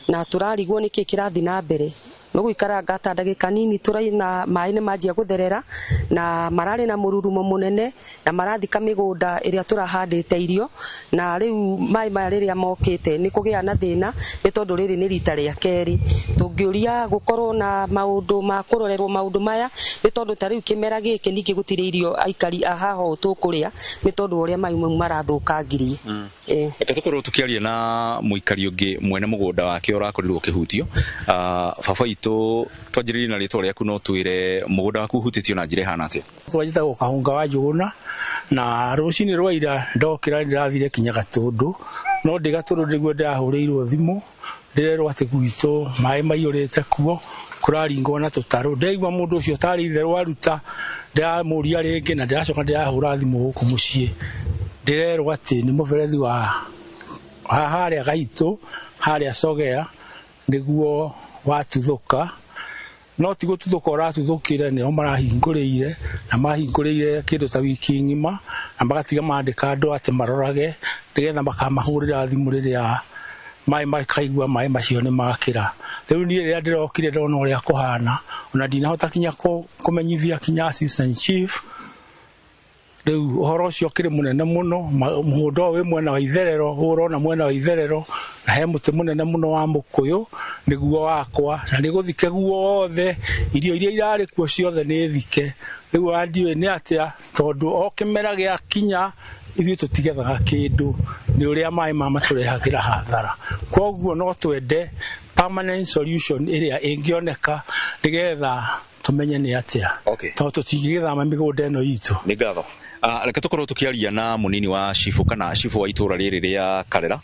na tũrarigwo nĩkĩ kĩrathiĩ na mbere. No gũikaranga ta ndagĩka nini tũraina maĩ nĩ manjia gũtherera na mararĩ na mũrurumo mũnene na marathika mĩgũnda ĩrĩa tũrahandĩte irio, na rĩu maĩ maya rĩrĩa mokĩte nĩ kũgĩa na thĩna nĩ tondũ rĩrĩ nĩ rita rĩa kerĩ. Tũngĩũria gũkorwo na maũndũ ma kũrorerwo maũndũ maya nĩ tondũ ta rĩu kĩmera gĩkĩ ningĩ gũtirĩ irio aikari a haha ũũ tũkũrĩa nĩ tondũ ũrĩa maĩ mau marathũkangirie. Reke tũkorwo tũkĩaria na mũikari ũngĩ mwene mũgũnda wake ũrakorirwo ũkĩhutio. Baba witũ, twanjĩrĩrie na rĩtwa rĩaku no twĩre mũgũnda waku ũhutĩtio na njĩra ĩhana atĩa. Twanjĩtagwo Kahũnga wa Njũgũna, na rũcinĩ rwa ira ndokĩra ndĩrathire kinya Gatũndũ, no ndĩ Gatũndũ nĩguo ndĩrahũrĩirwo thimũ ndĩrerwo atĩ gwitũ maĩ maiyũrĩte kuo kũraringwo na tũtarũ. Ndaigua mũndũ ũcio tarĩ itherũ aruta, ndĩramũria rĩngĩ na ndĩracoka ndĩrahũra thimũ gũkũ mũciĩ ndĩrerwo atĩ nĩ mũberethi wa harĩa Gaitũ harĩa Sogea nĩguo watuthũka, no ti gũtuthũka ũratuthũkire, nĩo marahingũrĩire na mahingũrĩire kĩndũ ta wiki ng'ima na magatiga mandĩka andũ atĩ marorage nĩgetha makamahũrĩra thimũ rĩrĩa maĩ makaigua maĩ macio nĩ makĩra. Rĩu niĩ rĩrĩa ndĩrokire ndona ũrĩa kũhana ona ndinahota kinya kũmenyithia kinya assistant chief. Rĩu ũhoro ũcio ũkĩrĩ mũnene mũno, mũgũnda ũyũ wĩ mwena wa itherero, ũrona mwena wa itherero na he mũtĩ mũnene mũno wa mũkũyũ nĩguo wakwa na nĩ gũthike guothe, irio iria irarĩ kuo ciothe nĩ thike. Rĩu ona ndiũĩ nĩ atĩa tondũ o kĩmera gĩakinya ithuĩ tũtigethaga kĩndũ nĩ ũrĩa maĩ maya matũrehagĩra hathara. Koguo no twende permanent solution ĩrĩa ĩngĩoneka nĩgetha tumenye nĩ atĩa, tondũ tũtingĩgĩthama mĩgũnda ĩno itũ. Nĩ ngatho. Reke tukorwo tukiaria na munini wa chifu kana chifu wa itura riri ria Karera.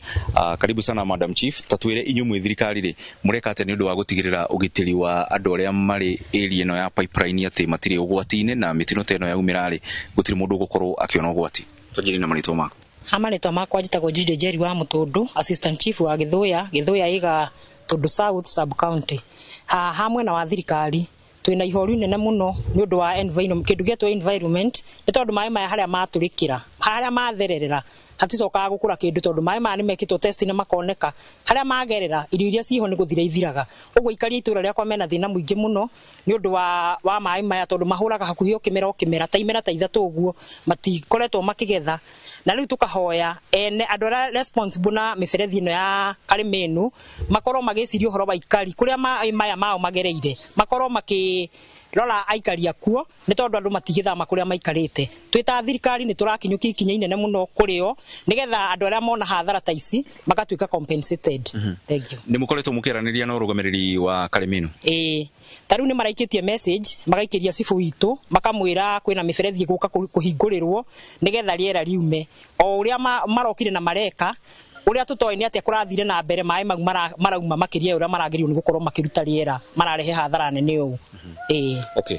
Karibu sana Madam Chief, tatwire inyu mwi thirikari ri mureka atia ni undu wa gutigirira ugitiri wa andu aria mari area ino ya pipeline ati matiri ugwati-ini na mitino ta ino yaumira ri gutiri mundu ugukorwo akiona ugwati. Twanjĩrĩrie na marĩtwa maku. Ha marĩtwa makwa njĩtagwo Jude Njeri wa Mũtũndũ, Assistant Chief wa Gĩthũya, Gĩthũya ĩga Tũndũ South Sub County. Ha mwena wa thirikari twina ihoru inene muno ni undu wa environment, kindu gietwo environment ni tondu maĩ maya haria maturikira haria mathererera haticokaga gukura kindu tondu maĩ maya nimekitwo test na makoneka haria magerera irio iria ciho ni guthira ithiraga. Uguo ikari itura riakwa mena thina muingi muno ni undu wa maĩ maya tondu mahuraga hakuhi o kimera ta imera ta ithatu uguo matikoretwo makigetha. Na riu tukahoya ene andu aria responsible na miberethi ino ya Karimenu makorwo magiciria uhoro wa ikari kuria maĩ maya mao magereire, makorwo maki rora aikari akuo ni tondu andu matigithama kuria maikarite. Twita thirikari ni turakinyukia ikinya inene muno kurio nigetha andu aria mona hathara ta ici magatuika compensated. Thank you. Ni mukoretwo mukiraniria na urugamiriri wa Karimenu? Ĩĩ, ta riu ni maraikitie message magaikiria cibu witu makamwira kwina miberethi iguka kuhingurirwo nigetha riera riume o uria marokire na mareka uria tutoi ni atia kurathire na mbere maĩ mau marauma makiria uria maragĩrĩirwo ni gukorwo makiruta riera mararehe hathara nene ũũ. Ĩĩ. Okay.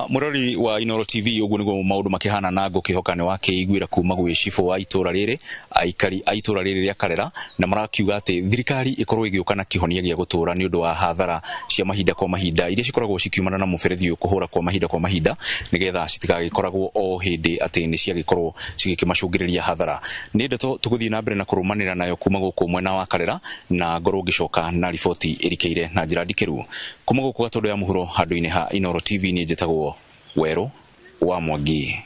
Murori wa Inoro TV uguo niguo maundu makihana na ngukihoka ni wakiiguira kuma gwi cibu wa itura riri aikari a itura riri ria Karera na marakiuga ati thirikari ikorwo igiuka na kihonia gia gutura ni undu wa hathara cia mahinda kwa mahinda iria cikoragwo cikiumana na muberethi uyu kuhura kwa mahinda kwa mahinda nigetha citigagĩkoragwo o hindi ati ni ciagĩkorwo cigĩkĩmacũngĩrĩria hathara. Ni ndeto tuguthii na mbere na kurumanĩra nayo kuma guku mwena wa Karera na ngorwo ngicoka na riboti ĩrikĩire na njĩra ndikĩru kuma guku Gatundu ya Mũhuro handũ-inĩ ha Inoro TV. Ni njĩtagwo Werũ wa Mwangi.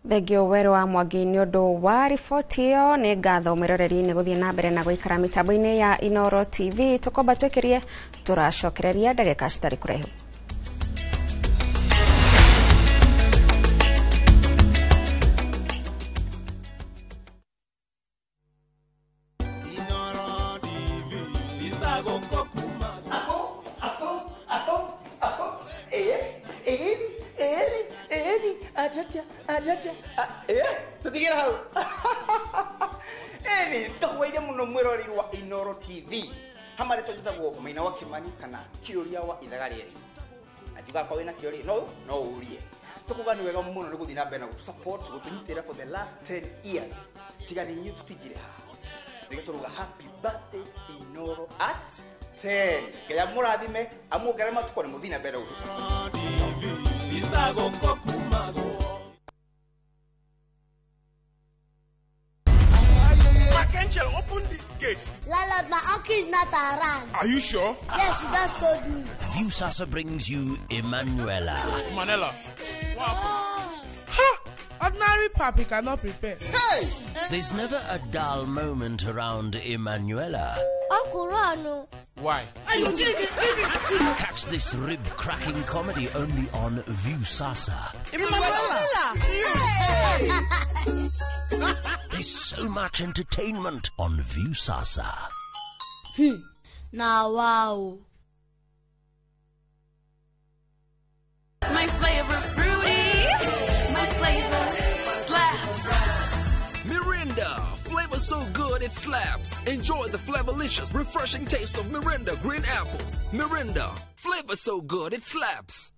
Thengio Werũ wa Mwangi ni undu wa riboti iyo. Ni ngatho mwiroreri-inĩ gũthiĩ na mbere na gũikara mĩtambo-inĩ ya Inoro TV. Tũkomba twĩkĩrie tũracokereria ndagĩka citarĩ kũraihu. Tutigire hau. Eni twaire muno mwiroreri wa Inoro TV. Hamare tujitagwo Maina wa Kimani kana kiuria wa ithaga rietu. Na njuga kwa wina kiuria no urie. Tukuga ni wega muno ni guthii na mbere na support gutunyitira for the last 10 years. Tiga ni inyu tutigire haha. Nige turuga happy birthday Inoro at 10. Ngai amurathime amuongere matuko ni muthii na mbere gutu support. Angel, open this gate. Lala, my uncle is not around. Are you sure? Yes, he just told me. Viusasa brings you Emanuela. Emanuela. What happened? Ha! Ordinary papi cannot prepare. Hey! There's never a dull moment around Emanuela. Uncle Rano. Why? Catch this rib-cracking comedy only on Viusasa. Emanuela! There's so much entertainment on Viusasa. Now, wow. My flavor fruity, my flavor slaps. Mirinda, flavor so good it slaps. Enjoy the flavorlicious, refreshing taste of Mirinda Green Apple. Mirinda, flavor so good it slaps.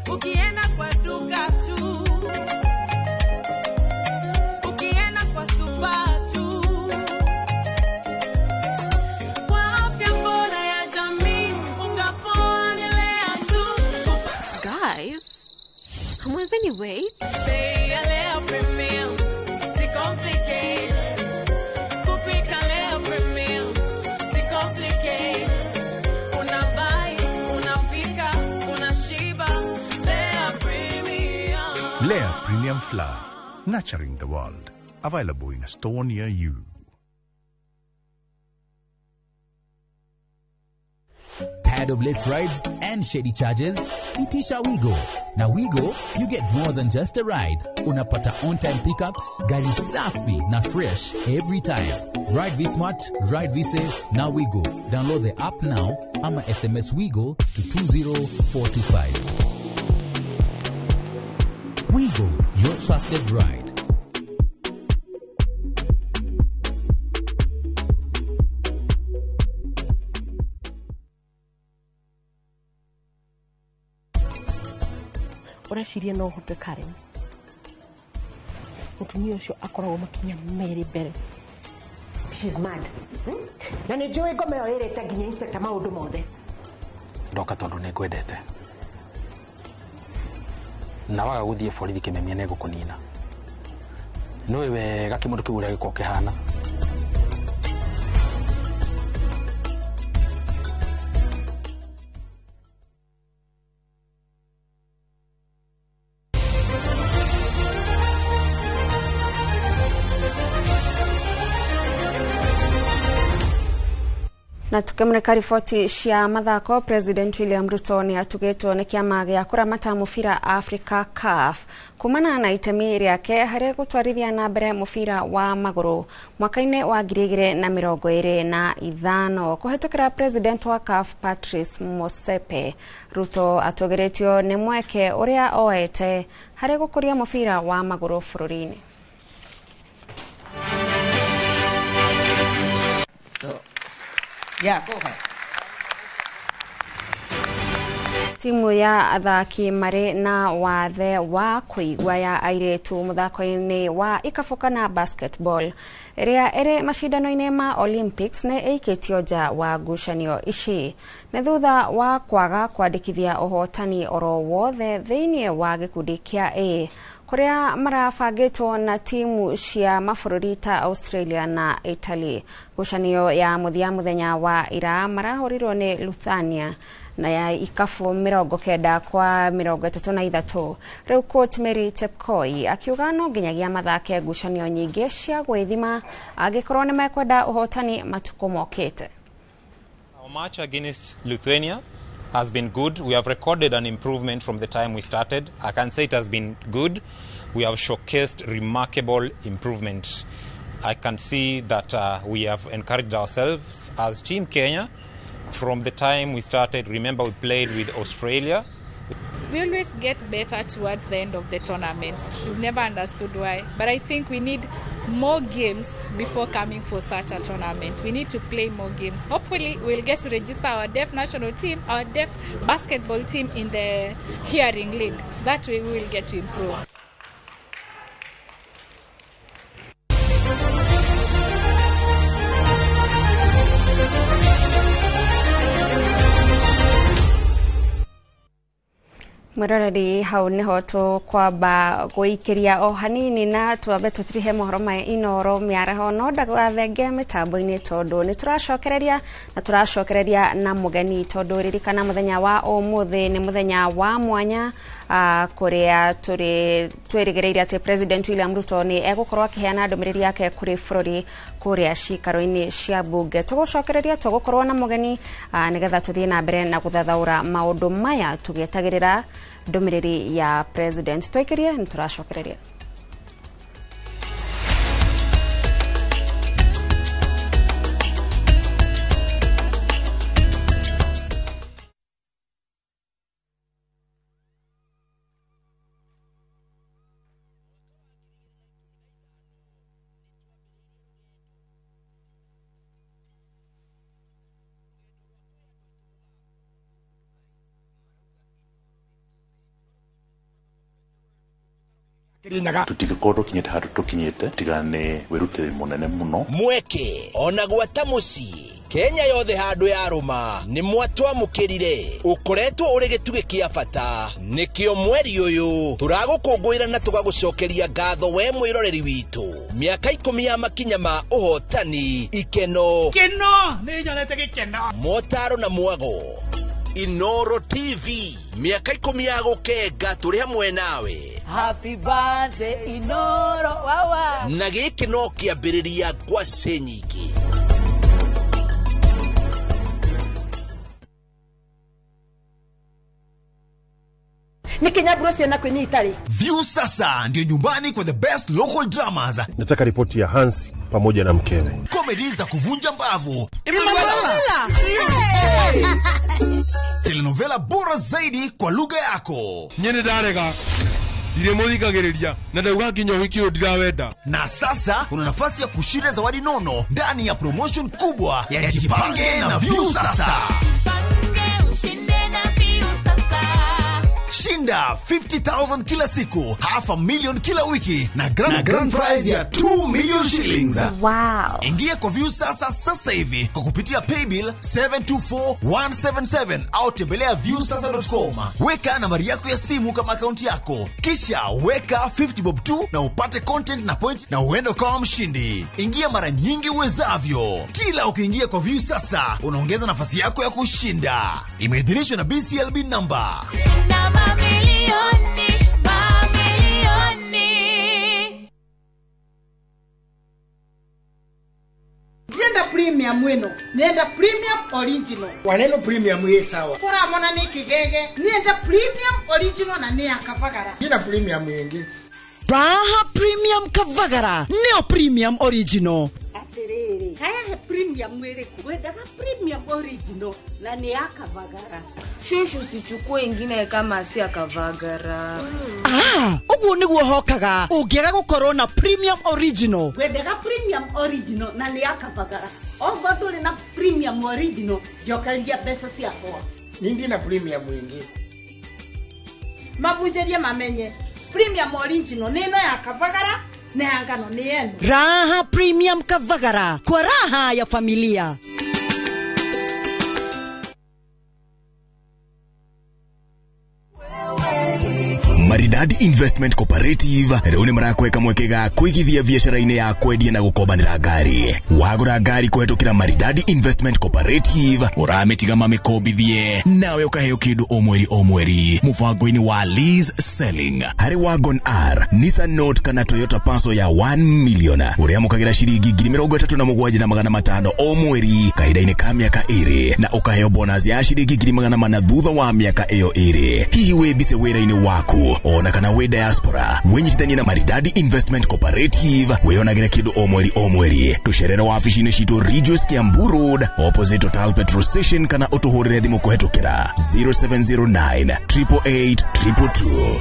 Ukienda kwa duka tu, ukienda kwa super tu, kwa afya bora ya jamii, unga poa ni Lea tu. Guys, hamwezi ni wait? Bei ya Lea Premium, si complicated. Kupika Lea Premium, si complicated. Unabai, unapika, unashiba. Lea Premium Flour, nurturing the world. Available in a store near you. Tired of late rides and shady charges? Itisha Wigo. Na Wigo, you get more than just a ride. Unapata on-time pickups, gari safi na fresh every time. Ride V-Smart, ride V-Safe, na Wigo. Download the app now ama SMS Wigo to 20425. Wigo, your trusted ride. Ũreciria no ũhote Karen mũtumia ũcio akoragwo makinya merĩ mbere. She's mad. Na nĩ njũĩ ngoma ĩyo ĩrĩte nginya inspector maũndũ mothe. Ndoka tondũ nĩ ngwendete na waga gũthiĩ borithi kĩmemia nĩ ngũkũnina. Nĩũĩ wega kĩmũndũ kĩu ũrĩa gĩkoragwo kĩhana. Na tukimulika riboti cia mathako, President William Ruto ni atugitwo ni kiama gia kuramata mubira Africa CAF kumana na itemi riake hari gutwarithia na mbere mubira wa maguru mwaka-ini wa 2025 kuhitukira President wa CAF Patrice Motsepe. Ruto atugiritio ni mweke uria oete hari gukuria mubira wa maguru bururi-ini. Yeah, go ahead. Timu ya athaki marĩ na wathe wa kũigua ya airĩtu mũthako-inĩ wa ikabu kana basketball ĩrĩa ĩrĩ macindano-inĩ ma Olympics nĩ ĩikĩtio nja wa ngucanio ici nĩ thutha wa kwaga kwandĩkithia ũhotani oro wothe thĩinĩ wa gĩkundi kĩa A kuria marabangĩtwo na timu cia mabũrũri ta Australia na Italy. Ngucanio ya mũthia mũthenya wa ira marahũrirwo nĩ Lithuania na ya ikabu 90 kwa 33. Rĩu coach Mary Chepkoi akiuga no nginyagia mathake ngucanio nyingĩ cia gwĩthima angĩkorwo nĩmekwenda ũhotani matukũ mokĩte. Our match against Lithuania has been good. We have recorded an improvement from the time we started. I can say it has been good. We have showcased remarkable improvement. I can see that we have encouraged ourselves as Team Kenya from the time we started. Remember, we played with Australia. We always get better towards the end of the tournament. We've never understood why, but I think we need more games before coming for such a tournament. We need to play more games. Hopefully, we'll get to register our deaf national team, our deaf basketball team in the hearing league. That way we will get to improve. Mwiroreri hau niho tukwamba guikiria o hanini na twambe tutirihe mohoro ma Inoro miaraho no ndagathenge mitambo-ini tondu ni turacokereria na turacokereria na mugeni tondu ririkana muthenya wa umuthi ni muthenya wa mwanya kuria turi twirigereire ati President William Ruto ni egukorwo akiheana ndumiriri yake kuri bururi kuria cikaro-ini cia bunge. Tugucokereria tugukorwo na mugeni nigetha tuthie na mbere na guthathaura maundu maya tugietagirira ndumiriri ya President. Twaikirie ni turacokereria. Tutigĩkorwo tũkinyĩte handũ tũkinyĩte tiga nĩ wĩrutĩri mũnene mũno. Mweke ona gwata mũciĩ Kenya yothe handũ ya rũma nĩ mwatwamũkĩrire ũkoretwo ũrĩ gĩtugĩ kĩa bata nĩkĩo mweri ũyũ tũragũkũngũĩra na tũgagũcokeria ngatho we mwĩroreri witũ. Mĩaka 10 ya makinya ma ũhotani, ikeno keno nĩ nyonete gĩkeno, motaro na mwago. Inoro TV mĩaka 10 ya gũkenga tũrĩ hamwe nawe. Happy birthday Inoro wawa. Na gĩkĩ no kĩambĩrĩria ngwacĩ nyingĩ. Nä kä nyamburo ciana kwä nä itarä. Viusasa ndio nyumbani kwa the best local dramas. Nataka ripoti ya Hansi pamoja na mkewe. Comedy za kuvunja mbavu. Emanuela. Yeah! Telenovela bora zaidi kwa lugha yako. Nyene ndarega. Ndirimũthikagĩrĩria na ndauga nginya ũhiki ũyũ ndirawenda. Na sasa una nafasi ya kushinda zawadi nono ndani ya promotion kubwa ya Jipange na Viusasa. Shinda 50,000 kila siku, 500,000 kila wiki na grand prize ya 2 million shillings. Wow. Ingia kwa Viusasa sasa hivi kwa kupitia paybill 724177 au tembelea viusasa.com. Weka nambari yako ya simu kama akaunti yako, kisha weka 50 bob tu na upate content na point na uende ukawa mshindi. Ingia mara nyingi uwezavyo. Kila ukiingia kwa Viusasa unaongeza nafasi yako ya kushinda. Imeidhinishwa na BCLB number. Shinda mamilioni, mamilioni. Ndienda premium wino, nienda premium original. Waneno premium ye sawa. Kora mona ni kigege, nienda premium original na ni akavagara. Nina premium yengi. Raha premium kavagara, neo premium original. Atiriri, haya he premium wiriku, wendaga premium original na ni akavagara. Shushu sichukue ingine kama si akavagara. Ah, uguo niguo hokaga ungiaga gukorwo na premium original. Wendaga premium original na ni akavagara. Ogo nduri na premium original, njokeria mbeca ciakwa. Nindi na premium ingi. Mabunjerie mamenye premium original ni ino ya kavagara na ya ngano ni yenu. Raha premium kavagara kwa raha ya familia. Maridadi Investment Cooperative rĩu nĩ marakweka mweke ga kũigithia biacara-inĩ ya kwendia na gũkombanĩra ngari. Wagũra ngari kũhetũkĩra Maridadi Investment Cooperative ũramĩtiga mamĩkombithie nawe ũkaheo kĩndũ o mweri o mweri mũbango-inĩ wa lease selling. Harĩ Wagon R, Nissan Note kana Toyota Passo ya 1 million ũrĩamũkagĩra ciringi 37,500 o mweri kahinda-inĩ ka mĩaka ĩrĩ na ũkaheo bonus ya ciringi 400 thutha wa mĩaka ĩyo ĩrĩ. Hihi wĩ bice wĩra-inĩ waku ona kana wĩ diaspora, wĩnyitithanie na Maridadi Investment Cooperative wĩonagĩre kĩndũ o mweri o mweri. Tũcerere wabici-inĩ citũ Ridgeways Kiambu Road opposite Total Petrol Station kana ũtũhũrĩre thimũ kũhetũkĩra 0709 888 222.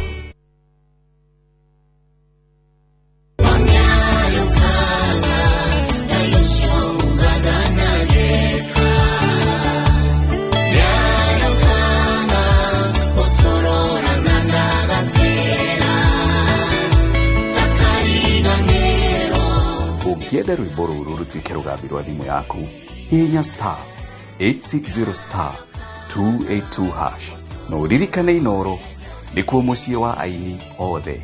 Ũngĩenda rwĩmbo rũrũ rũtuĩke rũgambi rwa thimũ yaku, hihinya star 860 star 282 hash na ũririkane Inooro nĩkuo mũciĩ wa aini othe.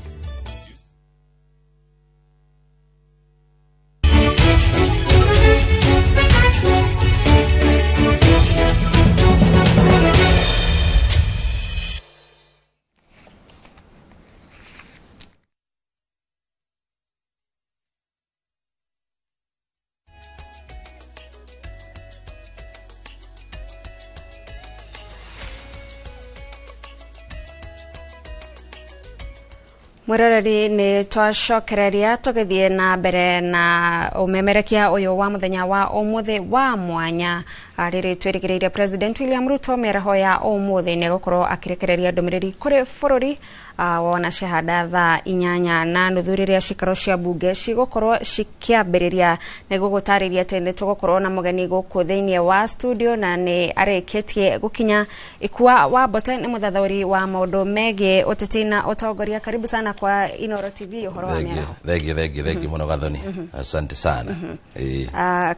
Mwiroreri nĩ twacokereria tũgĩthiĩ na mbere na ũmemerekia ũyũ wa mũthenya wa ũmũthĩ wa mwanya rĩrĩ twĩrĩgĩrĩire President William Ruto mĩaraho ya ũmũthĩ nĩ egũkorwo akĩrekereria ndũmĩrĩri kũrĩ bũrũri wona ciahanda thaa 8:30 rĩrĩa cikaro cia bunge cigũkorwo cikĩambĩrĩria. Nĩ gũgũtarĩria atĩ nĩ tũgũkorwo na mũgeni gũkũ thĩinĩ wa studio na nĩ arĩkĩtie gũkinya Ikua wa Mbote, nĩ mũthathaũri wa maũndũ megiĩ ũteti na ũtongoria. Karibu sana kwa Inooro TV ũhoro wa mĩaraho. Thank you mũno Gathoni. Asante sana.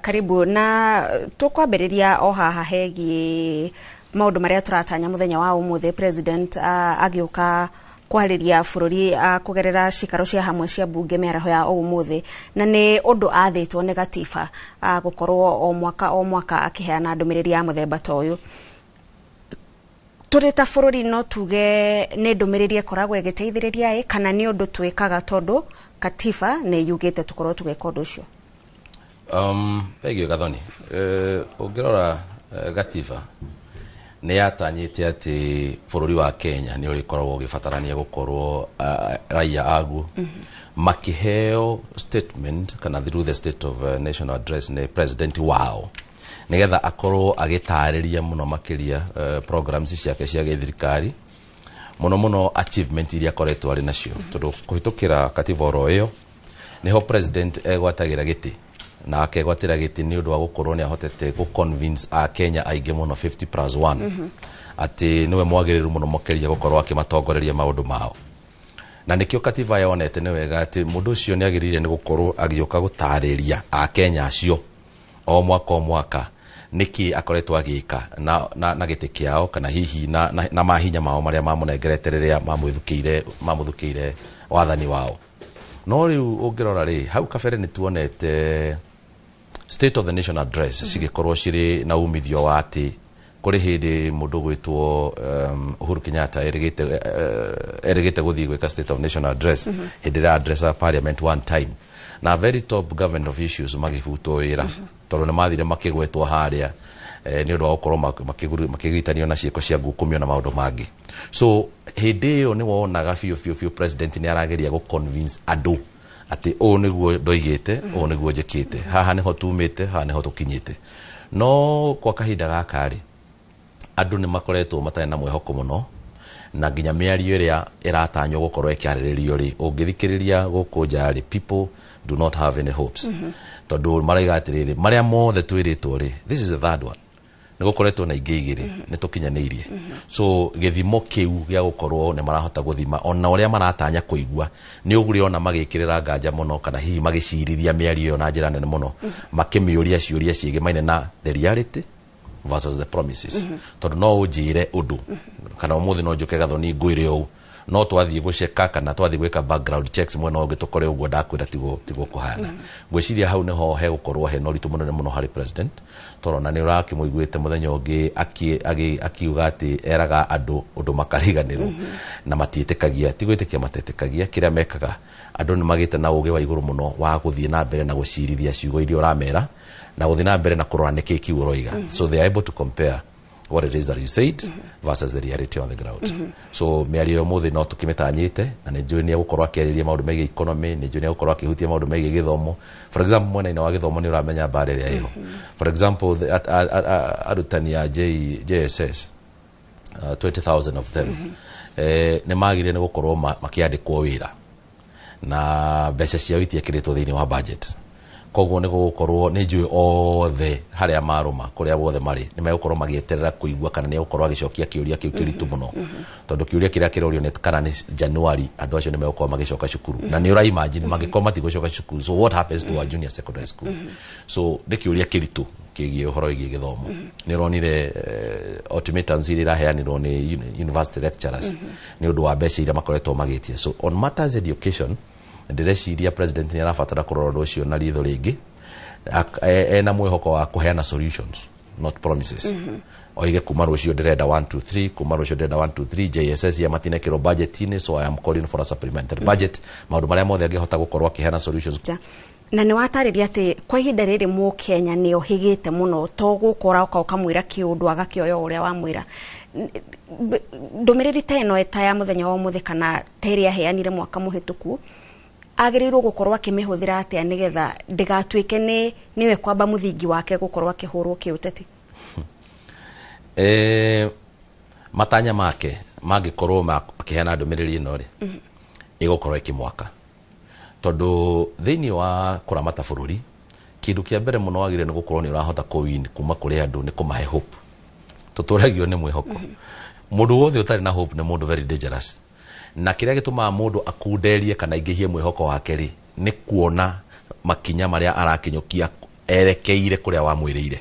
Karibu na tũkwambĩrĩria o haha hegiĩ maũndũ marĩa tũratanya mũthenya wa ũmũthĩ President agĩũka kwarĩria bũrũri kũgerera cikaro cia hamwe cia bunge mĩaraho ya ũmũthĩ, na nĩ ũndũ athĩtwo nĩ gatiba gũkorwo o mwaka akĩheana ndũmĩrĩri ya mũthemba ta ũyũ. Tũrĩ ta bũrũri no tuge nĩ ndũmĩrĩri ĩkoragwo ĩgĩteithĩrĩria ĩ kana nĩ ũndũ twĩkaga tondũ katiba nĩ yugĩte tũkorwo tũgĩka ũndũ ũcio? Thank you Gathoni. Ũngĩrora gatiba Nĩ yatanyĩte atĩ bũrũri wa Kenya nĩ ũrĩkoragwo ũgĩbatarania gũkorwo raia aguo makĩheo statement kana through the state of national address nĩ president wao, nĩgetha akorwo agĩtarĩria mũno makĩria programs ciake cia gĩthirikari, mũno mũno achievement iria akoretwo arĩ nacio, tondũ kũhĩtũkĩra katiba oro ĩyo nĩho president egwatagĩra gĩtĩ, na akegwatĩra gĩtĩ nĩ ũndũ wa gũkorwo nĩ ahotete gũ convince Akenya aingĩ mũno, 50 plus 1, atĩ nĩwe mwagĩrĩru mũno makĩria gũkorwo akĩmatongoreria maũndũ mao. Na nĩkĩo katiba yonete nĩ wega atĩ mũndũ ũcio nĩ agĩrĩire nĩ gũkorwo agĩũka gũtarĩria Akenya acio o mwaka o mwaka nĩkĩ akoretwo agĩka na gĩtĩ kĩao, kana hihi na mahinya mao marĩa mamũnengerete rĩrĩa mamũthukĩire wathani wao. No rĩu ũngĩrora rĩ, hau kabere nĩ tuonete state of the nation address cigĩkorwo cirĩ na umithio wa atĩ kũrĩ hĩndĩ mũndũ gwĩtwo Uhuru Kenyatta erĩgĩte gũthiĩ gwĩka state of nation address hĩndĩ ĩrĩa addressa parliament one time, na very top government officials magĩbutwo wĩra tondũ nĩ mathire makĩgwetwo harĩa nĩ ũndũ wa gũkorwo makĩgiritanio na ciĩko cia ngukumio na maũndũ mangĩ. So hĩndĩ ĩyo nĩ wonaga biũ biũ biũ president nĩ arageria gũ convince andũ atĩ ũũ nĩguo ndoigĩte, ũũ nĩguo njĩkĩte, haha nĩho tumĩte, haha nĩho tũkinyĩte. No kwa kahinda gaka rĩ, andũ nĩ makoretwo matarĩ na mwĩhoko mũno, na nginya mĩario ĩrĩa ĩratanywo gũkorwo ĩkĩarĩrĩrio rĩ, ũngĩthikĩrĩria gũkũ nja rĩ, people do not have any hopes, tondũ maraiga atĩrĩrĩ, marĩa mothe twĩrĩtwo rĩ, this is the third one, nĩ gũkoretwo na ingĩ igĩrĩ nĩ tũkinyanĩirie. So gĩthimo kĩu gĩa gũkorwo nĩ marahota gũthima ona ũrĩa maratanya kũigua nĩ ũrĩona magĩkĩrĩra nganja mũno, kana hihi magĩcirithia mĩario ĩyo na njĩra nene mũno, makĩmĩũria ciũria ciĩgĩmaine na the reality versus the promises. Tondũ no ũnjĩre ũndũ kana ũmũthĩ no njũke Gathoni ngwĩre ũũ, no twathiĩ gũceka kana twathiĩ gwĩka background checks mwena ũngĩ tũkore ũguo ndakwĩra tiguo kũhana. Ngwĩciria hau nĩho hegũkorwo hena ũritũ mũnene mũno harĩ president, tondũ ona nĩ ũrakĩmũiguĩte mũthenya ũngĩ akiuga atĩ eraga andũ ũndũ makariganĩrwo na matiĩtĩkagia, ti gwĩtĩkia matetĩkagia kĩrĩa mekaga. Andũ nĩ magĩte na ũgĩ wa igũrũ mũno wa gũthiĩ na mbere na gũcirithia ciugo iria ũramera na gũthiĩ na mbere na kũrora nĩkĩ kĩu ũroiga. So they are able to compare what it is that you said versus the reality on the ground. So mĩario ya ũmũthĩ no tũkĩmĩtanyĩte, na nĩ njũĩ nĩ egũkorwo akĩarĩria maũndũ megiĩ economy, nĩ njũĩ nĩ egũkorwo akĩhutia maũndũ megiĩ gĩthomo. For example, mwena-inĩ wa gĩthomo nĩ ũramenya mbara ĩrĩa ĩho. For example, arutani a JSS, 20,000 of them, nĩ magire nĩ gũkorwo makĩandĩkwo wĩra na mbeca ciao itiĩkĩrĩtwo thĩinĩ wa budget. Koguo nĩ gũgũkorwo nĩ njũĩ othe harĩa marũma kũrĩa wothe marĩ nĩ megũkorwo magĩeterera kũigua kana nĩ egũkorwo agĩcokia kĩũria kĩu kĩritũ mũno, tondũ kĩũria kĩrĩa kĩrorio nĩ kana nĩ January andũ acio nĩ megũkorwo magĩcoka cukuru, na nĩ ũra imagine mangĩkorwo matigũcoka cukuru, so what happens to our junior secondary school? So nĩ kĩũria kĩritũ kĩgiĩ ũhoro wĩgiĩ gĩthomo. Nĩ ũronire ultimatums iria iraheanirwo nĩ university lecturers nĩ ũndũ wa mbeca iria makoretwo magĩtia. So on matters education, ndĩreciria president nĩ arabatara kũrora ũndũ ũcio na ritho rĩngĩ, ena mwĩhoko wa kũheana solutions, not promises. Oige kuma rũciũ ndĩrenda 1 2 3, kuma rũciũ ndĩrenda 1 2 3, JSS ya matinekĩrwo budget-inĩ, so I am calling for a supplementary budget. Maũndũ marĩa mothe angĩhota gũkorwo akĩheana solutions. Na nĩ watarĩria atĩ kwa ihinda rĩrĩ mũkenya nĩ ohĩgĩte mũno, to gũkora ũka ũkamwĩra kĩũndũ agakĩoya ũrĩa wamwĩra. Ndũmĩrĩri ta ĩno ta ya mũthenya wa ũmũthĩ kana ta ĩrĩa aheanire mwaka mũhĩtũku, agĩrĩirwo gũkorwo akĩmĩhũthĩra atĩa nĩgetha ndĩgatuĩke nĩ nĩwe kwamba mũthingi wake gũkorwo akĩhũrwo kĩũteti? Matanya make mangĩkorwo makĩheana ndũmĩrĩri ĩno rĩ, ĩgũkorwo ĩkĩmwaka, tondũ thĩinĩ wa kũramata bũrũri kĩndũ kĩa mbere mũno wagĩrĩire nĩ gũkorwo nĩ ũrahota kũwin kuma kũrĩ andũ nĩ kũmahe hope. Tũtũragio nĩ mwĩhoko. Mũndũ wothe ũtarĩ na hope nĩ mũndũ very dangerous, na kĩrĩa gĩtũmaga mũndũ akunderie kana aingĩhie mwĩhoko wake rĩ, nĩ kuona makinya marĩa arakinyũkia erekeire kũrĩa wamwĩrĩire.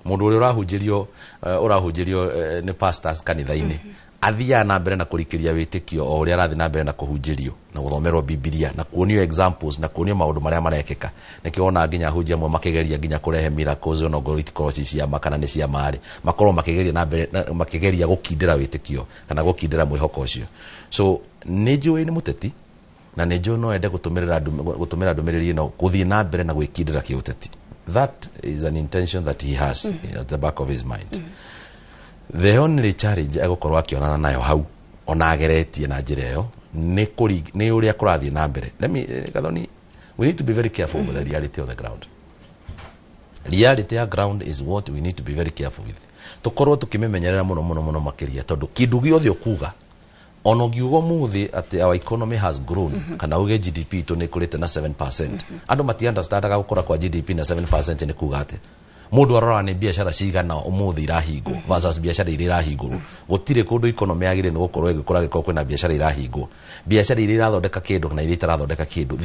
Mũndũ ũrĩa ũrahunjĩrio nĩ pastors kanitha-inĩ athiaga na mbere na kũrikĩria wĩtĩkio o ũrĩa arathiĩ na mbere na kũhunjĩrio na gũthomerwo Bibilia na kuonio examples na kuonio maũndũ marĩa marekĩka. Nĩkĩo wona nginya ahunjia amwe makĩgeria nginya kũrehe miracles ona ngorwo itikorwo ci ciama kana nĩ ciama rĩ, makorwo makĩgeria na mbere makĩgeria gũkindĩra wĩtĩkio kana gũkindĩra mwĩhoko ũcio. So nĩ njũĩ nĩ mũteti na nĩ njũĩ no ende gũtũmĩra ndũmĩrĩri ĩno gũthiĩ na mbere na gwĩkindĩra kĩũteti. That is an intention that he has at the back of his mind. The only challenge egũkorwo akĩonana nayo hau ona ageretie na njĩra ĩyo nĩ nĩ ũrĩa kũrathiĩ na mbere. Let me, Gathoni, we need to be very careful with the reality of the ground. Reality ya ground is what we need to be very careful with. Tũkorwo tũkĩmĩmenyerera mũno mũno mũno makĩria, tondũ kĩndũ gĩothe ũkuga, ona ũngiuga ũmũthĩ atĩ our economy has grown, kana uge GDP itũ nĩ ĩkũrĩte na 7%, andũ mati understandaga gũkũra kwa GDP na 7% nĩ kuga atĩ mũndũ aroraga nĩ biacara cigana ũmũthĩ irahingwo versus biacara iria irahingũrwo. Gũtirĩ kũndũ economy yagĩrĩire nĩ gũkorwo ĩgĩkũra gĩkorwo kwĩna biacara irahingwo, biacara iria irathondeka kĩndũ kana iria itarathondeka kĩndũ.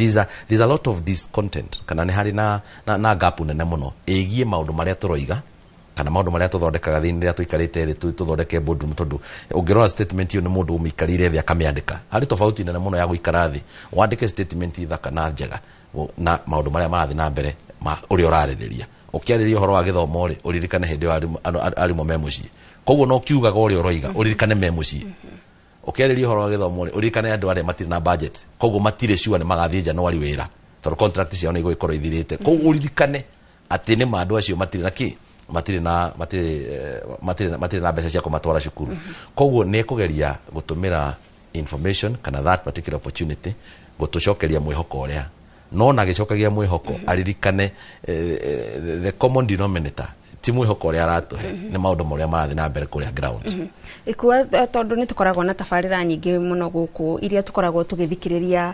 There's a lot of discontent, kana nĩ harĩ na gap nene mũno ĩgiĩ maũndũ marĩa tũroiga kana maũndũ marĩa tũthondekaga thĩinĩ rĩrĩa tũikarĩte thĩ tũthondeke boardroom. Tondũ ũngĩrora statement ĩyo nĩ mũndũ ũmĩikarĩire thĩ akamĩandĩka. Harĩ tofauti nene mũno ya gũikara thĩ wandĩke statement thaka na njega na maũndũ marĩa marathiĩ na mbere ma ũrĩa ũrarĩrĩria. Ũkĩarĩria ũhoro wa gĩthomo rĩ, ũririkane hĩndĩ ĩyo arimũ me mũciĩ, koguo no kiugaga ũrĩa ũroiga ũririkane me mũciĩ. Ũkĩarĩria ũhoro wa gĩthomo rĩ, ũririkane andũ arĩa matirĩ na budget, koguo matirĩ sure nĩ magathiĩ January wĩra tondũ contract ciao nĩ igũgĩkorwo ithirĩte. Koguo ũririkane atĩ nĩ ma andũ acio matirĩ na kĩ, matirĩ na matirĩ matirĩ na mbeca cia kũmatwara cukuru. Koguo nĩ ekũgeria gũtũmĩra information kana that particular opportunity gũtũcokeria mwĩhoko ũrĩa, no na agĩcokagia mwĩhoko aririkane the common denominator ti mwĩhoko ũrĩa aratũhe, nĩ maũndũ marĩa marathiĩ na mbere kũrĩa ground. Ikua, tondũ nĩ tũkoragwo na tabarĩra nyingĩ mũno gũkũ iria tũkoragwo tũgĩthikĩrĩria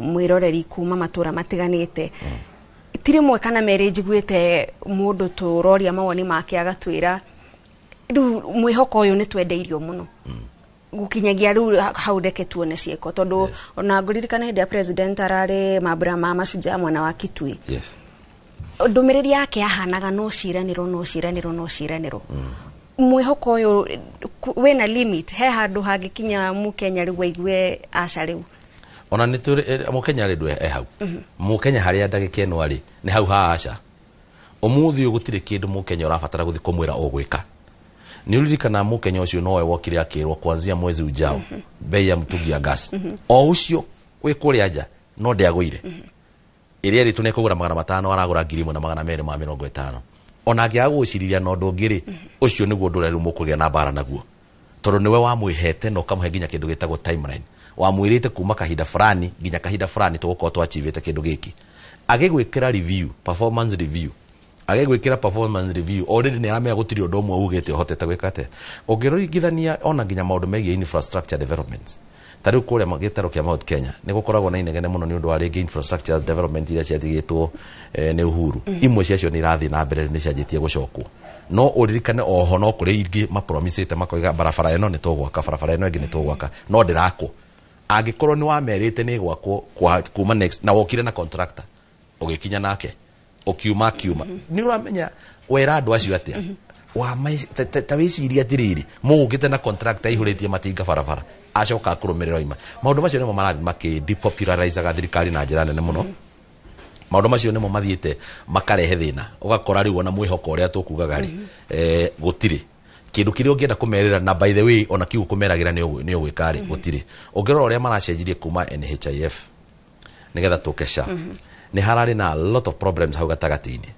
mwĩroreri kuma matũra matiganĩte, ti rĩmwe kana merĩ njiguĩte mũndũ tũroria mawoni make agatwĩra rĩu mwĩhoko ũyũ nĩ twendeirio mũno gũkinyagia rĩu hau, reke tuone ciĩko, tondũ ona ngũririkana hĩndĩ ya president ararĩ mambura ma Mashujaa mwena wa Kitui, ndũmĩrĩri yake yahanaga no ciĩranĩro, no ciĩranĩro, no ciĩranĩro. Mwĩhoko ũyũ wĩna limit, he handũ hangĩkinya mũkenya rĩu aigue aca rĩu? Ona nĩ tũrĩ mũkenya rĩ, e hau mũkenya harĩa ndagĩka ĩno arĩ nĩ hau ha aca. Ũmũthĩ ũyũ gũtirĩ kĩndũ mũkenya ũrabatara gũthiĩ kũmwĩra ũgwĩka. Nĩ ũririkana mũkenya ũcio nowe wokire akĩrwo kuanzia mwezi ujao bei ya mtungi ya gas, o ũcio wĩ kũrĩa nja no ndĩagũire ĩrĩa ĩrĩtwo nĩ kũgũra 500, aragũra 1250. Ona angĩaga gũgũcirithia na ũndũ ũngĩ rĩ, ũcio nĩguo ũndũ ũrĩa rĩu mũkũgĩa na mbara naguo, tondũ nĩwe wamwĩhete na ũkamũhe nginya kĩndũ gĩtagwo timeline. Wamwĩrĩte kuma kahinda fulani nginya kahinda fulani tũgũkorwo twachivĩte kĩndũ gĩkĩ. Agĩgwĩkĩra review, performance review, agĩgwĩkĩra performance review already nĩ aramenya gũtirĩ ũndũ ũmwe ugĩte ũhotete gwĩka atĩa. Ũngĩringithania ona nginya maũndũ megiĩ infrastructure developments, ta rĩu kũrĩa gĩtarũ kĩa Mount Kenya nĩ gũkoragwo na inegene mũno nĩ ũndũ wa rĩngĩ infrastructure development iria ciatigĩtwo nĩ Uhuru. Imwe ciacio nĩ irathiĩ na mbere, nĩ cianjĩtie gũcokwo, no ũririkane oho no kũrĩ ingĩ mapromisĩte makoiga barabara ĩno nĩ tũgwaka, barabara ĩno ĩngĩ nĩ tũgwaka, no ndĩrakwo. Angĩkorwo nĩ wamerĩte nĩ gwakwo kuma next na wokire na contractor ũgĩkinya nake ũkiuma akiuma, nĩ ũramenya wera andũ acio atĩa? Ta wĩcirie atĩrĩrĩ, mũgũkĩte na contractor aihũrĩtie matinga barabara, acoka akũrũmĩrĩra oima. Maũndũ macio nĩmo marathiĩ makĩ depopularizaga thirikari na njĩra nene mũno. Maũndũ macio nĩmo mathiĩte makarehe thĩna, ũgakora rĩu ona mwĩhoko ũrĩa tũkugaga rĩ, gũtirĩ kĩndũ kĩrĩa ũngĩenda kũmerĩra. Na by the way, ona kiugo kũmeragĩra nĩ ũgwĩka rĩ, gũtirĩ. Ũngĩrora ũrĩa maracenjirie kuma NHIF nĩgetha tũke SHA, nĩ hararĩ na a lot of problems hau gatagatĩ-inĩ.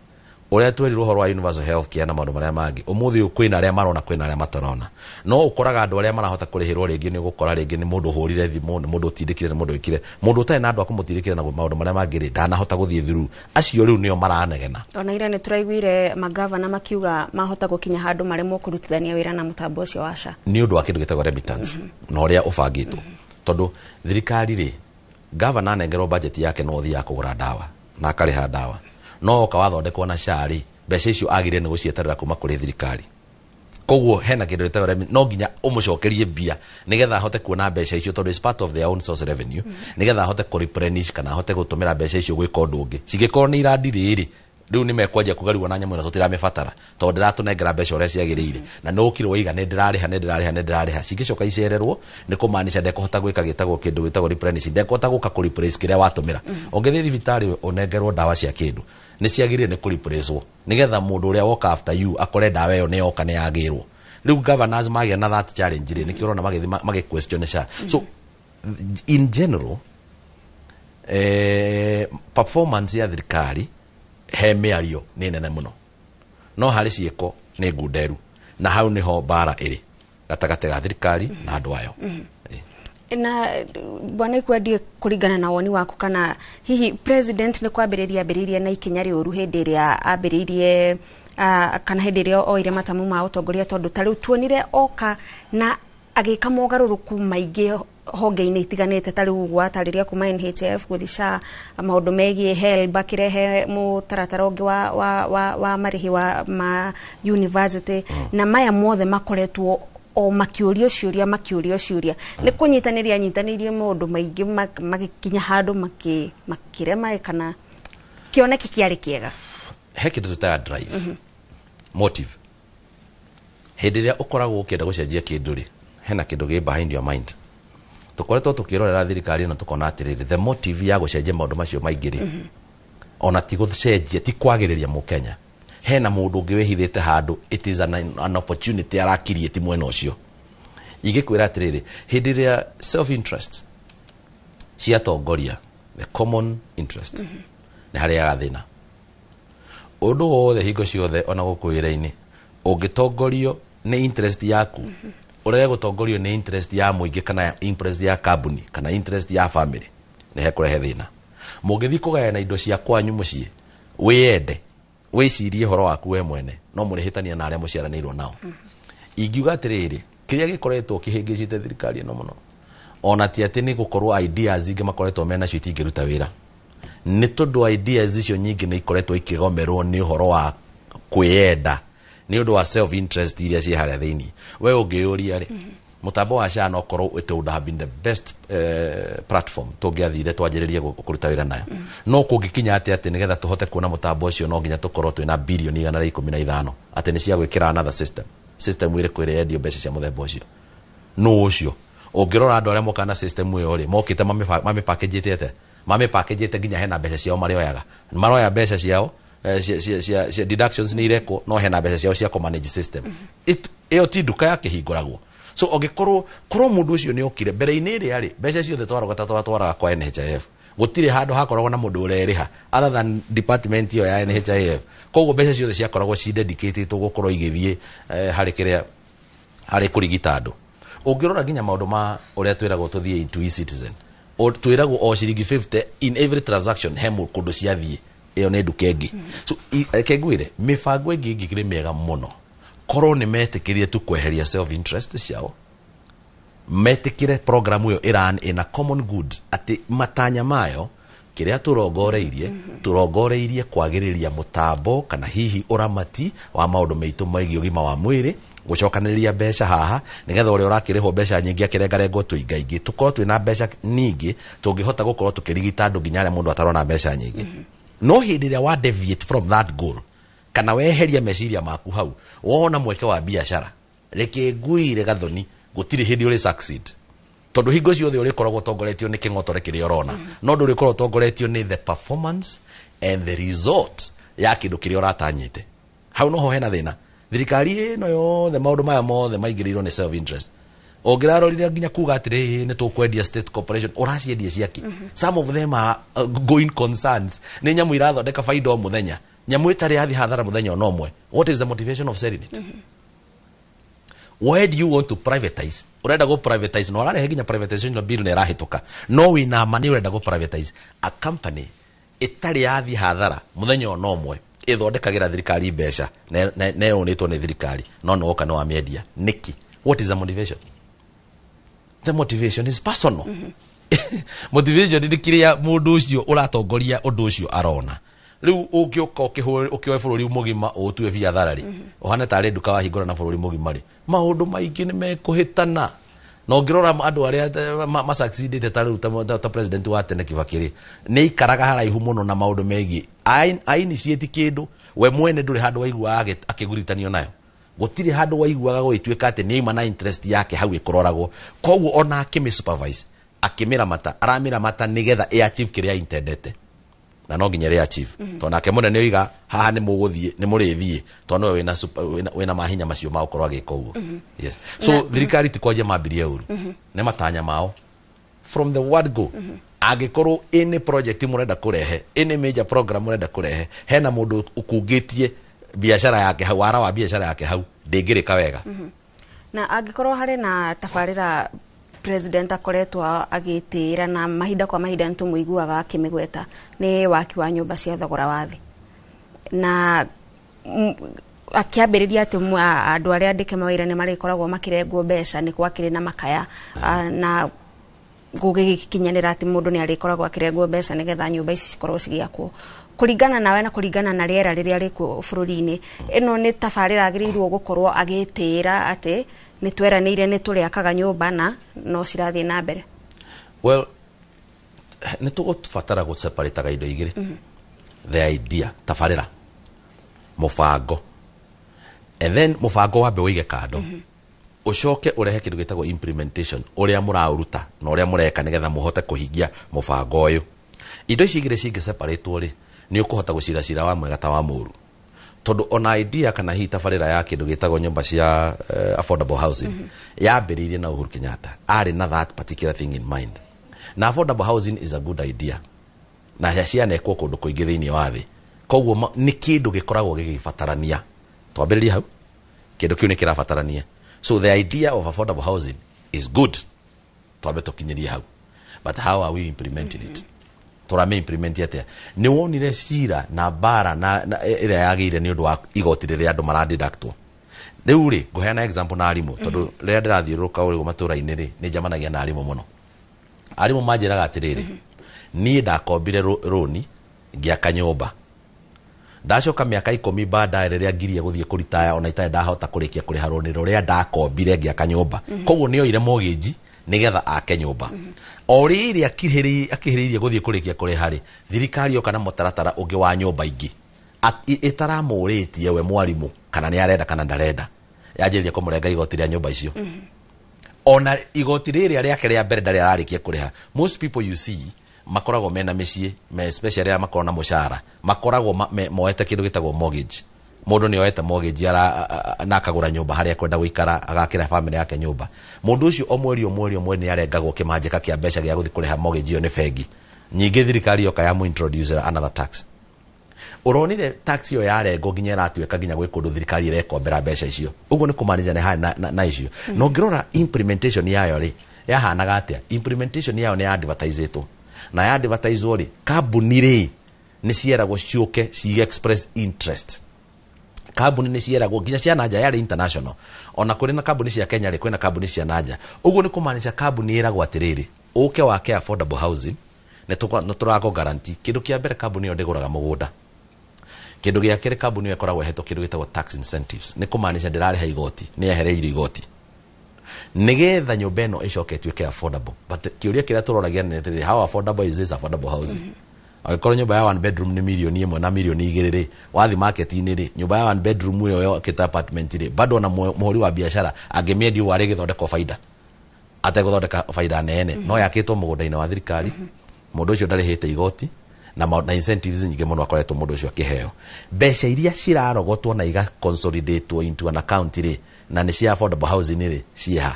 Ũrĩa twerirwo ũhoro wa universal health care na maũndũ marĩa mangĩ, ũmũthĩ ũyũ kwĩna arĩa marona, kwĩna arĩa matarona. No ũkoraga andũ arĩa marahota kũrĩhĩrwo rĩngĩ nĩ ũgũkora rĩngĩ nĩ mũndũ ũhũrire thimũ, nĩ mũndũ ũtindĩkire, nĩ mũndũ wĩkire, mũndũ ũtarĩ na andũ a kũmũtindĩkĩra na maũndũ marĩa mangĩ rĩ, ndanahota gũthiĩ through. Acio rĩu nĩo maranegena. Ona ira nĩ tũraiguire magavana makiuga mahota gũkinya handũ maremwo kũrutithania wĩra na mũtambo ũcio wa SHA. Nĩ ũndũ wa kĩndũ gĩtagwo remittance na ũrĩa ũbangĩtwo, tondũ thirikari rĩ, gavana anengerwo budget yake no ũthiaga kũgũra ndawa na akarĩha ndawa, no oka wathondekwo na SHA rĩ, mbeca icio agĩrĩire nĩ gũcieterera kuma kũrĩ thirikari. Koguo hena kĩndũ gĩtagwo no nginya ũmũcokerie mbia nĩgetha ahote kuona mbeca icio, tondũ is part of their own source revenue, nĩgetha ahote kũ replenish kana ahote gũtũmĩra mbeca icio gwĩka ũndũ ũngĩ. Cingĩkorwo nĩ iradirĩ rĩ, rĩu nĩ mekwanjia kuga rĩu ona nyamũ ĩno tũtiramĩbatara tondũ ndĩratũnengera mbeca ũrĩa ciagĩrĩire, na nĩ ũkire waiga nĩ ndĩrarĩha, nĩ ndĩrarĩha, nĩ ndĩrarĩha. Cingĩcoka icererwo nĩ kũmaanisha ndekũhota gwĩka gĩtagwo kĩndũ gĩtagwo replenish, ndekũhota gũka kũ replace kĩrĩa watũmĩra. Ũngĩthiĩ thibitarĩ ũnengerwo ndawa cia kĩndũ, nĩ ciagĩrĩire nĩ kũ replacewo nĩgetha mũndũ ũrĩa woka after you akore ndawa ĩyo nĩ yoka, nĩ yagĩrwo. Rĩu governors magĩa na that challenge rĩ, nĩkĩo ũrona magĩthiĩ magĩ question SHA. So in general, performance ya thirikari he mĩario nĩ nene mũno, no harĩ ciĩko nĩ ngunderu. Na hau niho mbara ĩrĩ gatagatĩ ga thirikari na andũ ayo. Na bwana Ikwendie, kũringana na woni waku, kana hihi president nĩ kwambĩrĩria ambĩrĩirie na ikinya rĩũru hĩndĩ ĩrĩa ambĩrĩirie kana hĩndĩ ĩrĩa oire matamu ma ũtongoria, tondũ ta rĩu tuonire oka na agĩka mogarũrũku maingĩ honge-inĩ itiganĩte, ta rĩu gwatarĩria kuma NHIF gũthiĩ SHA, maũndũ megiĩ HELB, akĩrehe mũtaratara ũngĩ wa marĩhi wa ma university, na maya mothe makoretwo o makĩũrio ciũria, makĩũrio ciũria, nĩ kũnyitanĩria anyitanĩirie maũndũ maingĩ, magĩkinya handũ makĩrema, kana kĩoneki kĩarĩ kĩega? He kĩndũ tũtaga drive, motive. Hĩndĩ ĩrĩa ũkoragwo ũkĩenda gũcenjia kĩndũ rĩ, hena kĩndũ gĩ behind your mind. Tũkoretwo tũkĩrorera thirikari ĩno, tũkona atĩrĩrĩ, the motive ya gũcenjia maũndũ macio maingĩ rĩ, ona ti gũcenjia, ti kwagĩrĩria mũkenya, hena mũndũ ũngĩ wĩhithĩte handũ. It is an opportunity arakirie ti mwena ũcio. Ingĩkwĩra atĩrĩrĩ, hĩndĩ ĩrĩa self interest ciatongoria the common interest, nĩ harĩaga thĩna. Ũndũ wothe, hingo ciothe, ona gũkũ wĩra-inĩ, ũngĩtongorio nĩ interest yaku, ũrege gũtongorio nĩ interest ya mũingĩ kana interest ya kambuni kana interest ya family, nĩ hekũrehe thĩna. Mũngĩthiĩ kũgayana indo cia kwanyu mũciĩ, wĩyende, wĩcirie ũhoro waku we mwene, no mũrĩhĩtania na arĩa mũciaranĩirwo nao. Ingiuga atĩrĩrĩ, kĩrĩa gĩkoretwo kĩhĩngĩcĩte thirikari ĩno mũno, ona ti atĩ nĩ gũkorwo ideas ingĩ makoretwo menacio itingĩruta wĩra, nĩ tondũ ideas icio nyingĩ nĩ ikoretwo ikĩgomerwo nĩ ũhoro wa kwĩyenda, nĩ ũndũ wa self interest iria ciĩ harĩa thĩinĩ. We ũngĩyũria rĩ, mũtambo wa SHA no korwo it would have been the best platform tũngĩathire twanjĩrĩrie kũruta wĩra nayo, no kũngĩkinya atĩ nĩgetha tũhote kuona mũtambo ũcio, no nginya tũkorwo twĩna birioni 115 atĩ nĩ cia gwĩkĩra another system. System ĩrĩkũ ĩrĩa yendio mbeca cia mũthemba ũcio? Nũ ũcio? Ũngĩrora andũ arĩa moka na system ĩyo rĩ, mokĩte mamĩpackagĩte atĩa? Mamĩpackagĩte nginya hena mbeca ciao marĩoyaga, maroya mbeca ciao cia deductions nĩ irekwo, no hena mbeca ciao cia kũmanage system. Ĩyo ti nduka yakĩhingũragwo. So ũngĩkorwo korwo mũndũ ũcio nĩ okire mbere-inĩ ĩrĩa rĩ, mbeca ciothe twarogota twatwaraga kwa NHIF, gũtirĩ handũ hakoragwo na mũndũ ũrerĩha other than department ĩyo ya NHIF. Koguo mbeca ciothe ciakoragwo ci dedicated gũkorwo igĩthiĩ harĩ kĩrĩa, harĩ kũrigita andũ. Ũngĩrora nginya maũndũ ma ũrĩa twĩragwo tũthiĩ into e-Citizen, twĩragwo o ciringi 50 in every transaction he kũndũ ciathiĩ, ĩyo nĩ nduka ĩngĩ. So reke ngwĩre, mĩbango ĩngĩ ĩngĩkĩrĩ mĩega mũno korwo nĩ metĩkĩrire tu kweheria self interest ciao, metĩkĩre program ĩyo ĩran ĩna common good, atĩ matanya mayo kĩrĩa tũrongoreirie, tũrongoreirie kwagĩrĩria mũtambo kana hihi ũramati wa maũndũ maitũ megiĩ ũgima wa mwĩrĩ, gũcokanĩrĩria mbeca haha nĩgetha ũrĩa ũrakĩrĩhwo mbeca nyingĩ akĩrengarengwo tũingaingĩ, tũkorwo twĩna mbeca nyingĩ tũngĩhota gũkorwo tũkĩrigita andũ nginya arĩa mũndũ atarona mbeca nyingĩ. No hĩndĩ ĩrĩa wa deviate from that goal, kana weheria meciria maku hau, wona mweke wa biacara, reke nguire gathoni, gũtirĩ hĩndĩ ũrĩ succeed, tondũ hingo ciothe ũrĩkoragwo ũtongoretio nĩ kĩng'otore kĩrĩa ũrona, no ndũrĩkorwo ũtongoretio nĩ the performance and the result ya kĩndũ kĩrĩa ũratanyĩte. Hau noho hena thĩna. Thirikari ĩno yothe, maũndũ maya mothe maingĩrĩirwo nĩ self interest. Ũngĩrarorire nginya kuga atĩrĩ, nĩ tũkwendia state corporation, ũraciendia ciaki? Some of them are going concerns, nĩ nyamũ irathondeka baida o mũthenya, nyamũ ĩtarĩ yathi hathara mũthenya ona ũmwe. What is the motivation of selling it? Why do you want to privatize? Urenda go privatize, no ũrarehe nginya privatization bill nĩ ĩrahĩtũka, no wĩna ma nĩ ũrenda go privatize a company ĩtarĩ yathi hathara mũthenya ona ũmwe, ĩthondekagĩra thirikari mbeca na yonĩtwo nĩ thirikari, no nĩ woka nĩ wamĩendia nĩkĩ? What is the motivation? The motivation is personal. Motivation nĩ kĩrĩa mũndũ ũcio ũratongoria ũndũ ũcio arona. Rĩu ũngĩũka ũkĩoe bũrũri mũgima ũtue biathara rĩ, ũhane tarĩ nduka wahingũra na bũrũri mũgima rĩ, maũndũ maingĩ nĩ mekũhĩtana. Na ũngĩrora andũ arĩa masucceedĩte ta rĩu ta president wa tene Kibaki rĩ, nĩ aikaraga haraihu mũno na maũndũ megiĩ ainitiate kĩndũ, we mwene ndũrĩ handũ waiguaga akĩguritanio nayo, gũtirĩ handũ waiguaga gũgĩtuĩka atĩ nĩ aima na interest yake hau ĩkũroragwo. Koguo ona akĩmĩ supervise, akĩmĩramata, aramĩramata nĩgetha ĩ achieve kĩrĩa intendete, na no nginya rĩ achieve, tondũ nake mũnene oiga haha nĩ mũgũthiĩ, nĩ mũrĩthiĩ, tondũ nĩwe wĩna mahinya macio ma gũkorwo agĩka ũguo. Yes. So thirikari ti kwanjia mambirie ũru, nĩ matanya mao from the word go. Angĩkorwo any project mũrenda kũrehe, any major program mũrenda kũrehe, hena mũndũ ũkungĩtie biacara yake hau, wara wa biacara yake hau. Ndĩngĩrĩka wega. Na angĩkorwo harĩ na tabarĩra president akoretwo agĩtĩĩra na mahinda kwa mahinda nĩ tũmũiguaga akĩmĩgweta, nĩ waki wa nyũmba cia thogora wa thĩ, na akĩambĩrĩria atĩ andũ arĩa andĩke mawĩra nĩ marĩkoragwo makĩrengwo mbeca, nĩ gwakĩrĩ na makaya, na gũgĩkinyanĩra atĩ mũndũ nĩ arĩkoragwo akĩrengwo mbeca nĩgetha nyũmba ici cikorwo cigĩakwo. Kũringana nawe na kũringana na rĩera rĩrĩa rĩkuo bũrũri-inĩ, ĩno nĩ tabarĩra agĩrĩirwo gũkorwo agĩtĩĩra atĩ nĩ tweranĩire nĩ tũrĩakaga nyũmba na no cirathiĩ na mbere? Well, nĩ tũgũbatara gũseparataga indo igĩrĩ. The idea, tabarĩra, mũbango, and then mũbango wambe ũige kando, ũcoke ũrehe kĩndũ gĩtagwo implementation, ũrĩa mũraũruta na ũrĩa mũreka nĩgetha mũhote kũhingia mũbango ũyũ. Indo ici igĩrĩ cingĩ-separatwo rĩ, nĩ ũkũhota gũcira cira wa mwega ta wa mũũru, tondũ ona idea kana hihi tabarĩra ya kĩndũ gĩtagwo nyũmba cia affordable housing yambĩrĩirie na Uhuru Kenyatta, arĩ na that particular thing in mind. Na affordable housing is a good idea na cianekwo kũndũ kũingĩ thĩinĩ wa thĩ, koguo nĩ kĩndũ gĩkoragwo gĩgĩbatarania. Twambĩrĩrie hau, kĩndũ kĩu nĩ kĩrabatarania. So the idea of affordable housing is good, twambe tũkinyĩrie hau, but how are we implementing it? Tũrame implement atĩa? Nĩ wonire cira na mbara na ĩrĩa yagĩire nĩ ũndũ wa igoti rĩrĩa andũ maradeductwo. Rĩu rĩ, ngũheana example na arimũ, tondũ rĩrĩa ndĩrathiũrũrũka ũrĩa matũra-inĩ rĩ, nĩ njamanagia na arimũ mũno. Arimũ manjĩraga atĩrĩrĩ, niĩ ndakombire rũni ngĩaka nyũmba, ndacoka mĩaka 10 baadaye rĩrĩa ngirie gũthiĩ kũritaya, ona itarĩ ndahota kũrĩkia kũrĩha rũni rũrĩa ndakombire ngĩaka nyũmba. Koguo nĩ oire mortgage nĩgetha ake nyũmba. O rĩrĩ akĩhĩrĩirie gũthiĩ kũrĩkia kũrĩha rĩ, thirikari yoka na mũtaratara ũngĩ wa nyũmba ingĩ ĩtaramũrĩtie we mwarimũ kana nĩ arenda kana ndarenda, yanjĩrĩria kũmũrenga igoti rĩa nyũmba icio. Ona igoti rĩrĩa rĩake rĩa mbere ndarĩ ararĩkia kũrĩha. Most people you see makoragwo mena mĩciĩ me, especially arĩa makoragwo na mũcara, makoragwo moete kĩndũ gĩtagwo mortgage. Mũndũ nĩ oete mortgage na akagũra nyũmba harĩa ekwenda gũikara, agakĩra family yake nyũmba. Mũndũ ũcio o mweri o mweri o mweri nĩ arengagwo kĩmanjĩka kĩa mbeca gĩa gũthiĩ kũrĩha mortgage ĩyo nĩ bengi. Nyingĩ thirikari yoka ya introduce another tax. Ũronire tax ĩyo yarengwo nginya ĩratuĩka nginya gwĩ kũndũ thirikari ĩrekombera mbeca icio. Ũguo nĩ kũmaanisha nĩ harĩ na icio. Na ũngĩrora implementation yayo rĩ, yahanaga atĩa? Implementation yayo nĩ advertisetwo, na ya advertiswo rĩ, kambuni rĩ nĩ cieragwo ciũke ci express interest. Kambuni nĩ cieragwo nginya cia nanja, yarĩ international. Ona kũrĩ na kambuni cia Kenya rĩ, kwĩna kambuni cia nanja. Ũguo nĩ kũmaanisha kambuni ĩragwo atĩrĩrĩ, ũke wake affordable housing, nĩ tũrakũ guarantee. Kĩndũ kĩa mbere, kambuni ĩyo ndĩgũraga mũgũnda. Kĩndũ gĩa kerĩ, kambuni ĩyo ĩkoragwo ĩhetwo kĩndũ gĩtagwo tax incentives, nĩ kũmaanisha ndĩrarĩha igoti, nĩ yehereirio igoti nĩgetha nyũmba ĩno ĩcoke ĩtuĩke affordable. But kĩũria kĩrĩa tũroragia nĩ atĩrĩrĩ, how affordable is this affordable housing? Angĩkorwo nyũmba ya one bedroom nĩ 1 million na 2 million rĩ, wathi market-inĩ rĩ, nyũmba ya one bedroom ĩyo yokĩte apartment rĩ, bado ona mũhũri wa biacara angĩmĩendia ũguo arĩgĩthondekwo baida ategũthondeka baida nene, no yakĩtwo mũgũnda-inĩ wa thirikari, mũndũ ũcio ndarĩhĩte igoti na incentives nyingĩ mũno akoretwo mũndũ ũcio akĩheo. Mbeca iria cirarogotwo na iga consolidatwo into an account rĩ, na nĩ cia affordable housing rĩ, ciĩha?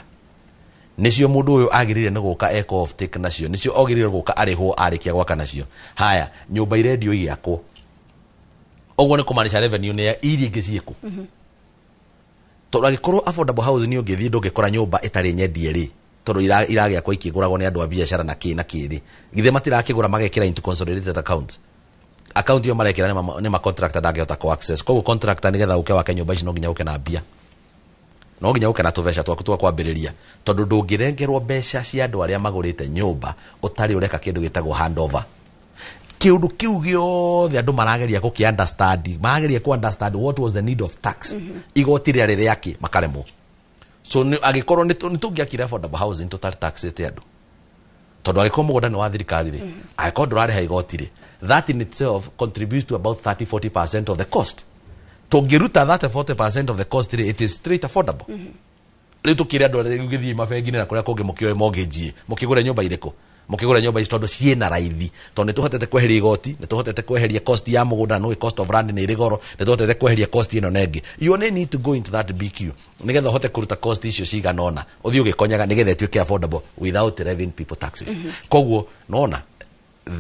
Nĩcio mũndũ ũyũ agĩrĩire nĩ gũka eko off take nacio, nĩcio agĩrĩire gũka arĩhwo arĩkia gwaka nacio. Haya, nyũmba irendio igĩakwo, ũguo nĩ kũmaanisha revenue nĩ ya iria ingĩ ciĩkũ? Tondũ angĩkorwo affordable housing ũngĩthiĩ ndũngĩkora nyũmba ĩtarĩ nyendie rĩ, tondũ iragĩakwo ikĩgũragwo nĩ andũ a biacara na kĩ na kĩ rĩ, githĩ matirakĩgũra magekĩra into consolidated account? Account ĩyo marekĩra nĩ ma contractor ndangĩhota kũ access. Koguo contractor nĩgetha ũke wake nyũmba ici, no nginya ũke na mbia, no nginya ũke na tũbeca twaku twa kwambĩrĩria, tondũ ndũngĩrengerwo mbeca cia andũ arĩa magũrĩte nyũmba ũtarĩ ũreka kĩndũ gĩtagwo handover. Kĩũndũ kĩu gĩothe andũ marageria gũkĩ understand, marageria kũ understand what was the need of tax, igoti rĩarĩ rĩakĩ, makaremwo. So angĩkorwo nĩ tũngĩakire affordable housing tũtarĩ taxĩte andũ, tondũ angĩkorwo mũgũnda nĩ wa thirikari rĩ, angĩkorwo ndũrarĩha igoti rĩ, that in itself contributes to about 30 40% of the cost. Tũngĩruta 30 40% of the cost rĩ, it is straight affordable. Rĩu tũkĩre andũ arĩa gĩthiĩ mabengi-inĩ na kũrĩa kũngĩ, mũkĩoe mortgage, mũkĩgũre nyũmba irĩkũ? Mũkĩgũre nyũmba ici tondũ ciĩna raithi, tondũ nĩ tũhotete kweheria igoti, nĩ tũhotete kweheria cost ya mũgũnda, no cost of land nĩ ĩrĩ goro, nĩ tũhotete kweheria cost ĩno na ĩngĩ. You only need to go into that BQ nĩgetha ũhote kũruta cost icio cigana ũna, ũthiĩ ũgĩkonyaga nĩgetha ĩtuĩke affordable without levying people taxes. Koguo nona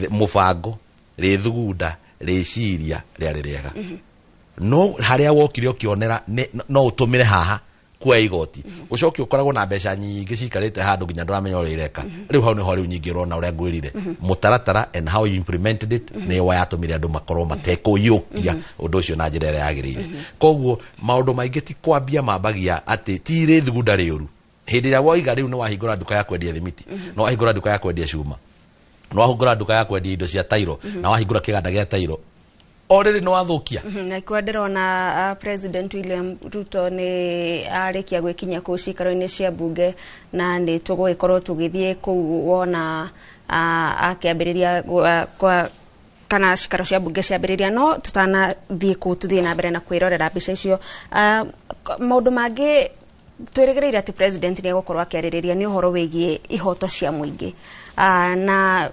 mũbango rĩthugunda rĩciria rĩarĩ rĩega. No harĩa wokire ũkĩonera no ũtũmĩre haha kuoya igoti, ũcoke ũkoragwo na mbeca nyingĩ cikarĩte handũ nginya ndũramenya ũrĩa ireka. Rĩu hau nĩho rĩu nyingĩ ũrona ũrĩa ngwĩrire, mũtaratara and how you implemented it nĩyo yatũmire andũ makorwo matekũiyũkia ũndũ ũcio na njĩra ĩrĩa yagĩrĩire. Koguo maũndũ maingĩ ti kwambia mambagia atĩ ti rĩ thugunda rĩũru. Hĩndĩ ĩrĩa woiga rĩu nĩ wahingũra nduka ya kwendia thimiti, nĩ wahingũra nduka ya kwendia cuma, nĩ wahingũra nduka ya kwendia indo cia tairo, na wahingũra kĩganda gĩa tairo, o rĩrĩ nĩ wathũkia. Na ikiwa ndĩrona President William Ruto nĩ arĩkia gwĩkinyia kũu cikaro-inĩ cia bunge, na nĩ tũgũgĩkorwo tũgĩthiĩ kũu wona akĩambĩrĩria kwa kana cikaro cia bunge ciambĩrĩria. No tũtanathiĩ kũu, tũthiĩ na mbere na kwĩrorera mbica icio. Maũndũ mangĩ twĩrĩgĩrĩire atĩ president nĩ egũkorwo akĩarĩrĩria nĩ ũhoro wĩgiĩ ihoto cia mũingĩ, na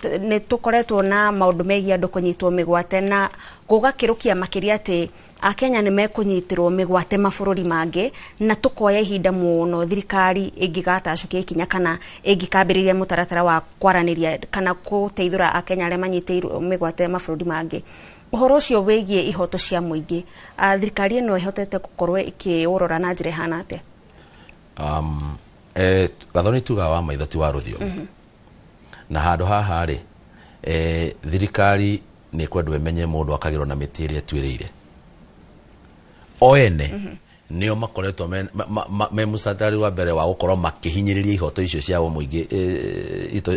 nĩ tũkoretwo na maũndũ megiĩ andũ kũnyitwo mĩgwate na gũgakĩrũkia makĩria atĩ Akenya nĩ mekũnyitĩrwo mĩgwate mabũrũri mangĩ, na tũkoya ihinda mũno thirikari ĩngĩgatacũkia ikinya kana ĩngĩkambĩrĩria mũtaratara wa kwaranĩria kana gũteithũra Akenya arĩa manyitĩirwo mĩgwate mabũrũri mangĩ. Ũhoro ũcio wĩgiĩ ihoto cia mũingĩ, thirikari ĩno ĩhotete gũkorwo ĩkĩũrora na njĩra ĩhana atĩa? Gathoni tugaga wa maitho ti wa rũthiomi. Na handũ haha rĩ, thirikari nĩ kwendwo ĩmenye mũndũ akagĩrwo na mĩtĩ ĩrĩa ĩtuĩrĩire. O ene nĩo makoretwo me mũcatari wa mbere wa gũkorwo makĩhinyĩrĩria ihoto icio cia mũingĩ,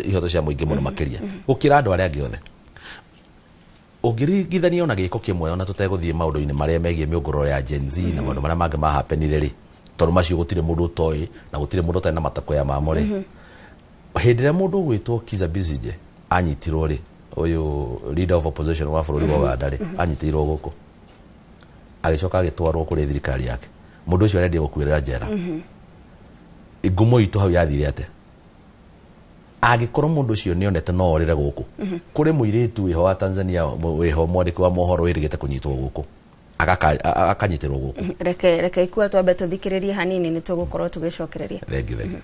ihoto cia mũingĩ mũno makĩria gũkĩra andũ arĩa angĩ othe. Ũngĩringithania ona gĩko kĩmwe, ona tũtegũthiĩ maũndũ-inĩ marĩa megiĩ mĩũngũrũro ya Gen Z na maũndũ marĩa mangĩ mahapenire rĩ, tondũ macio gũtirĩ mũndũ ũtoĩ na gũtirĩ mũndũ ũtarĩ na matakoya mamo rĩ. Hĩndĩ ĩrĩa mũndũ ũgwĩtwo Kizza Besigye anyitirwo rĩ, ũyũ leader of opposition wa bũrũri wa Uganda rĩ, anyitĩirwo gũkũ agĩcoka agĩtwarwo kũrĩ thirikari yake. Mũndũ ũcio arendia gũkuĩrĩra njera. Ngumo itũ hau yathire atĩa? Angĩkorwo mũndũ ũcio nĩonete no orĩre gũkũ, kũrĩ mũirĩtu wĩho wa Tanzania wĩho mwandĩki wa mohoro wĩrĩgĩte kũnyitwo gũkũ, akanyitĩrwo gũkũ. Reke ikua twambe tũthikĩrĩrie hanini, nĩ tũgũkorwo tũgĩcokereria. Thengi thengi.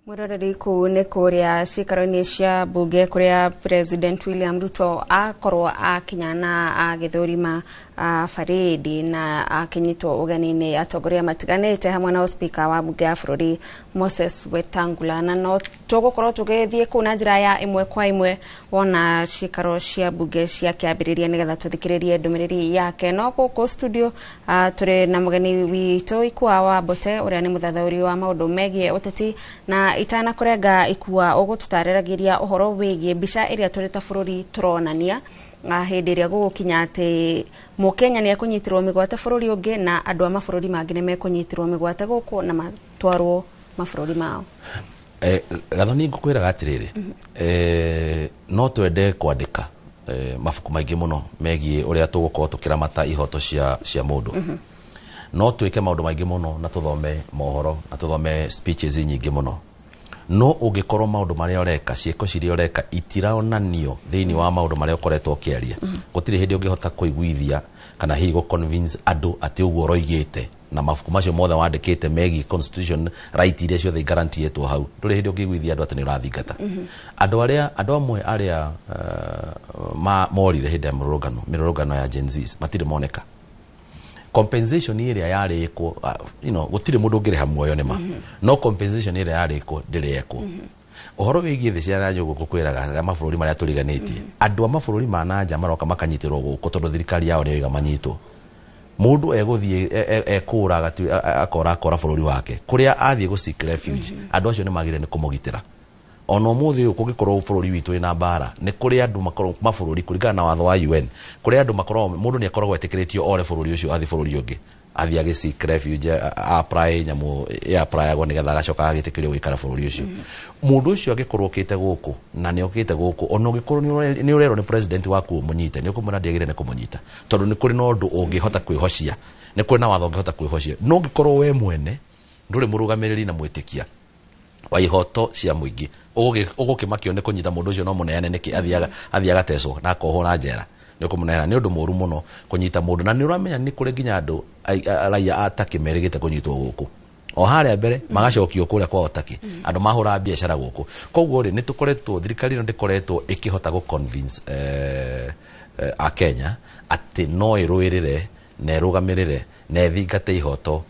Mwiroreri kuu nĩ kũrĩa ciikaro-inĩ cia bunge kũrĩa President William Ruto akorwo akinya na agĩthũrima barĩndi na akinyitwo ũgeni-inĩ atongoria matiganĩte hamwe na speaker wa bunge ya bũrũri Moses Wetangula. Na no tũgũkorwo tũgĩthiĩ kũu na njĩra ya ĩmwe kwa ĩmwe wona ciikaro cia bunge ciakĩambĩrĩria nĩgetha tũthikĩrĩrie ndũmĩrĩri yake. No gũkũ studio tũrĩ na mũgeni witũ Ikua wa Mbote ũrĩa nĩ mũthathaũri wa maũndũ megiĩ ũteti, na itanakũrenga Ikua ũgũtũtarĩragĩria ũhoro wĩgiĩ mbica ĩrĩa tũrĩ ta bũrũri tũronania hĩndĩ ĩrĩa gũgũkinya atĩ mũkenya nĩ ekũnyitĩrwo mĩgwate bũrũri ũngĩ na andũ a mabũrũri mangĩ nĩ mekũnyitĩrwo mĩgwate gũkũ na matwarwo mabũrũri mao. Gathoni, ngũkwĩraga atĩrĩrĩ, no twende kwandĩka mabuku maingĩ mũno megiĩ ũrĩa tũgũkorwo tũkĩramata ihoto cia mũndũ. No twĩke maũndũ maingĩ mũno na tũthome mohoro na tũthome speeches nyingĩ mũno, no ũngĩkorwo maũndũ marĩa ũreka, ciĩko ciria ũreka itironanio thĩinĩ wa maũndũ marĩa ũkoretwo ũkĩaria, gũtirĩ hĩndĩ ũngĩhota kũiguithia kana hihi gũ convince andũ atĩ ũguo ũroigĩte na mabuku macio mothe wandĩkĩte megiĩ constitution right iria ciothe igarantiĩtwo hau, ndũrĩ hĩndĩ ũngĩiguithia andũ atĩ nĩ ũrathingata. Andũ amwe arĩa morire hĩndĩ ya mĩrũrũngano ya Gen Z matirĩ moneka. Compensation ĩrĩa yarĩkwo, gũtirĩ mũndũ ũngĩrĩha muoyo nĩma, no compensation ĩrĩa yarĩkwo ndĩrĩ yekwo. Ũhoro wĩgiĩ thĩ cia na gũkũ kwĩraga mabũrũri marĩa tũriganĩtie, andũ a mabũrũri ma na nja maroka makanyitĩrwo gũkũ tondũ thirikari yao nĩyo manyitwo. Mũndũ egũthiĩ ekũra akora bũrũri wake kũrĩa athiĩ gũ seek refuge, andũ acio nĩ magĩrĩire nĩ kũmũgitĩra. Ona ũmũthĩ ũyũ kũngĩkorwo bũrũri witũ wĩna mbara, nĩ kũrĩ andũ makoragwo mabũrũri kũringana na watho wa UN, kũrĩ andũ makoragwo mũndũ nĩ akoragwo etĩkĩrĩtio ore bũrũri ũcio athiĩ bũrũri ũngĩ, athiĩ agĩ seek refuge, apply nyamũ ĩ-applyagwo nĩgetha agacoka agĩtĩkĩrio gũikara bũrũri ũcio. Mũndũ ũcio angĩkorwo okĩte gũkũ na nĩ okĩte gũkũ, ona ũngĩkorwo nĩ ũrerwo nĩ president waku ũmũnyite, nĩ ũkũmwĩra ndĩagĩrĩire nĩ kũmũnyita tondũ nĩ kũrĩ na ũndũ ũngĩhota kwĩhocia, nĩ kũrĩ na watho ũngĩhota kwĩhocia. No ũngĩkorwo we mwene ndũrĩ mũrũgamĩrĩri na mwĩtĩkia wa ihoto cia mũingĩ, ũgũkĩmakio nĩ kũnyita mũndũ ũcio no mũneane nĩkĩ athiaga tecwo na akohwo na njera, nĩ ũkũmũneana. Nĩ ũndũ mũũru mũno kũnyita mũndũ, na nĩ ũramenya nĩ kũrĩ nginya andũ raia a Turkey merĩgĩte kũnyitwo gũkũ o harĩa mbere magacokio kũrĩa kwao Turkey, andũ mahũraga biacara gũkũ. Koguo rĩ, nĩ tũkoretwo thirikari ĩno ndĩkoretwo ĩkĩhota gũ convince a Kenya atĩ no ĩrũĩrĩre na ĩrũgamĩrĩre na ĩthingate ihoto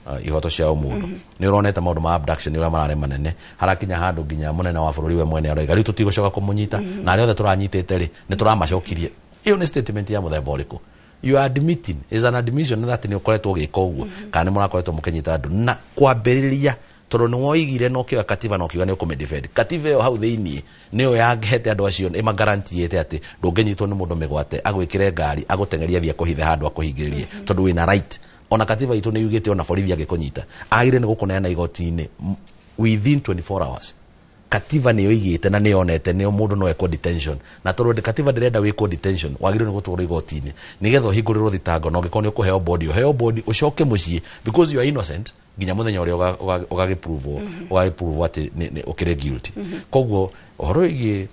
cia ũmũndũ. Nĩ ũronete maũndũ ma abduction ũrĩa mararĩ manene, harakinya handũ nginya mũnene wa bũrũri we mwene aroiga rĩu tũtigũcoka kũmũnyita, na arĩa othe tũranyitĩte rĩ nĩ tũramacokirie. Ĩyo nĩ statement ya mũthemba ũrĩkũ? You are admitting, is an admission that nĩ ũkoretwo ũgĩka ũguo, kana nĩ mũrakoretwo mũkĩnyita andũ na kwambĩrĩria tondũ nĩ woigire na ũkĩoya katiba na ũkiuga nĩ ũkũmĩ-defend. Katiba ĩyo hau thĩiniĩ nĩyo yahete andũ acio ĩmagarantiyĩte atĩ ndũngĩnyitwo nĩ mũndũ mĩgwate agwĩkĩre ngari agũteng'erie athiĩ akũhithe handũ akũhingĩrĩrie tondũ wĩna right. Ona katiba itũ nĩ yugĩte ona borithi angĩkũnyita agĩrĩire nĩ gũkũneana igoti-inĩ within 24 hours. Katiba nĩ yoigĩte na nĩ yonete nĩ mũndũ no ekwo detention, na tondũ katiba ndĩrenda wĩkwo detention wagĩrĩirwo nĩ gũtwarwo igoti-inĩ nĩgetha ũhingũrĩrwo thitango, na ũngĩkorwo nĩ ũkũheo bodi ũheo bodi ũcoke mũciĩ because you are innocent nginya mũthenya ũrĩa ũgagĩprove atĩ ũkĩrĩ guilty. Koguo ũhoro wĩgiĩ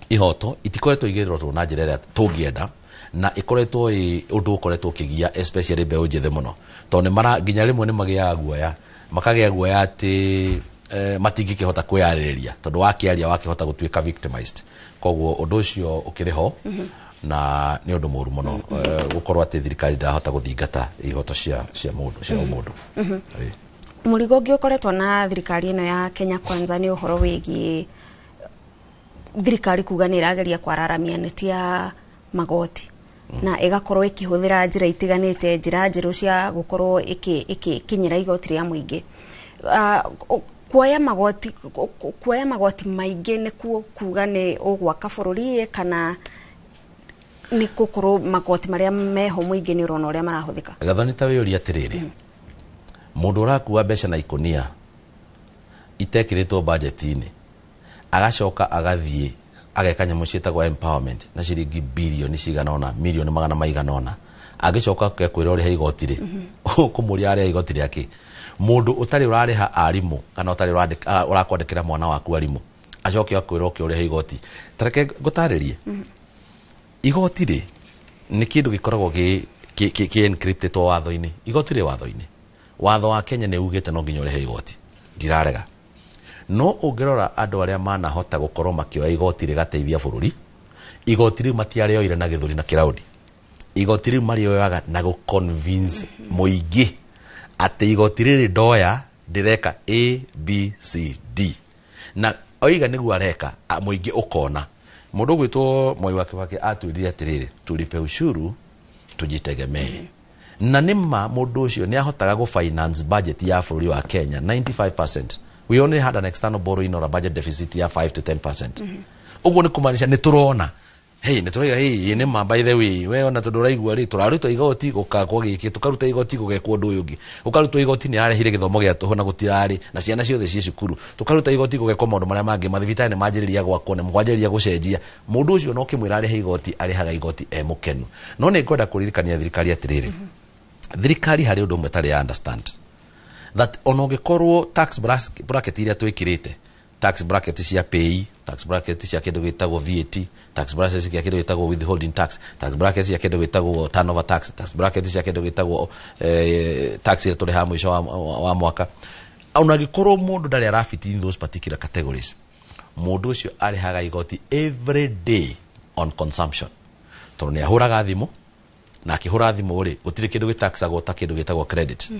ihoto itikoretwo igĩrorwo na njĩra ĩrĩa tũngĩenda, na ĩkoretwo ũndũ ũkoretwo ũkĩgia especially mbeũ njĩthĩ mũno, tondũ nĩ nginya rĩmwe nĩ magĩaga guoya, makagĩa guoya atĩ matingĩkĩhota kwĩyarĩrĩria tondũ wakĩaria wakĩhota gũtuĩka victimized. Koguo ũndũ ũcio ũkĩrĩ ho na nĩ ũndũ mũũru mũno gũkorwo atĩ thirikari ndĩrahota gũthingata ihoto cia mũndũ cia ũmũndũ. Mũrigo ũngĩ ũkoretwo na thirikari ĩno ya Kenya Kwanza nĩ ũhoro wĩgiĩ thirikari kuga nĩ ĩrageria kwararamia neti ya magoti na ĩgakorwo ĩkĩhũthĩra njĩra itiganĩte, njĩra njerũ cia gũkorwo ĩkĩkinyĩra igoti rĩa mũingĩ. Kuoya magoti maingĩ nĩkuo kuga nĩ ũgwaka bũrũri kana nĩ gũkorwo magoti marĩa meho mũingĩ nĩ ũrona ũrĩa marahũthĩka? Gathoni, ta wĩyũrie atĩrĩrĩ, mũndũ ũrakua mbeca na ikũnia itekĩrĩtwo budget-inĩ agacoka agathiĩ ageka nyamũ ciĩtagwo empowerment na ciringi bilioni cigana ũna, milioni magana maigana ũna, agĩcoka akekwĩra ũrĩhe igoti rĩ, ũkũmũria arĩa igoti rĩake. Mũndũ ũtarĩ ũrarĩha arimũ kana ũtarĩ ũrakwandĩkĩra mwana waku arimũ acoke akwĩra ũke ũrĩhe igoti. Ta reke ngũtarĩrie, igoti rĩ nĩ kĩndũ gĩkoragwo kĩ encrypted watho-inĩ. Igoti rĩ watho-inĩ, watho wa Kenya nĩ ugĩte no nginya ũrĩhe igoti, ndirarega. No ũngĩrora andũ arĩa manahota gũkorwo makĩoya igoti rĩgateithia bũrũri, igoti rĩu matiarĩoire na gĩthũri na kĩraũndi. Igoti rĩu marĩoyaga na gũ convince mũingĩ atĩ igoti rĩrĩ ndoya ndĩreka A B C D, na oiga nĩguo areka, mũingĩ ũkona. Mũndũ ũgwĩtwo Mwai wa Kibaki atwĩrire atĩrĩrĩ, tulipe ushuru tujitegemee. Na nĩ ma mũndũ ũcio nĩ ahotaga gũ finance budget ya bũrũri wa Kenya 95%. We only had an external borrowing or a budget deficit ya 5 to 10%. Ũguo nĩ kũmaanisha nĩ tũrona, hey, nĩ tũraiga, hey, nĩ ma, by the way, we ona tondũ ũraigua rĩ, tũraruta igoti gũkakwo gĩkĩ, tũkaruta igoti gũgekwo ũndũ ũyũ ũngĩ, ũkarutwo igoti nĩ ararehire gĩthomo gĩa tũhũ na gũtirarĩ na ciana ciothe ciĩ cukuru, tũkaruta igoti gũgekwo maũndũ marĩa mangĩ, mathibitarĩ nĩ manjĩrĩria gwakwo, nĩ kwanjĩrĩria gũcenjia. Mũndũ ũcio no kĩmwĩra arĩhe igoti, arĩhaga igoti e mũkenu. No nĩ ngwenda kũririkania thirikari atĩrĩrĩ, thirikari harĩ ũndũ ũmwe ĩtarĩ ya understand, that ona ũngĩkorwo tax bracket iria twĩkĩrĩte, tax bracket cia pay, tax bracket cia kĩndũ gĩtagwo VAT, tax bracket cia kĩndũ gĩtagwo withholding tax, tax bracket cia kĩndũ gĩtagwo turnover tax, tax bracket cia kĩndũ gĩtagwo tax ĩrĩa tũrĩhaga mũico wa mwaka, ona angĩkorwo mũndũ ndarĩ arafit in those particular categories, mũndũ ũcio arĩhaga igoti every day on consumption, tondũ nĩ ahũraga thimũ, na akĩhũra thimũ rĩ, gũtirĩ kĩndũ gĩtaxagwo ta kĩndũ gĩtagwo credit.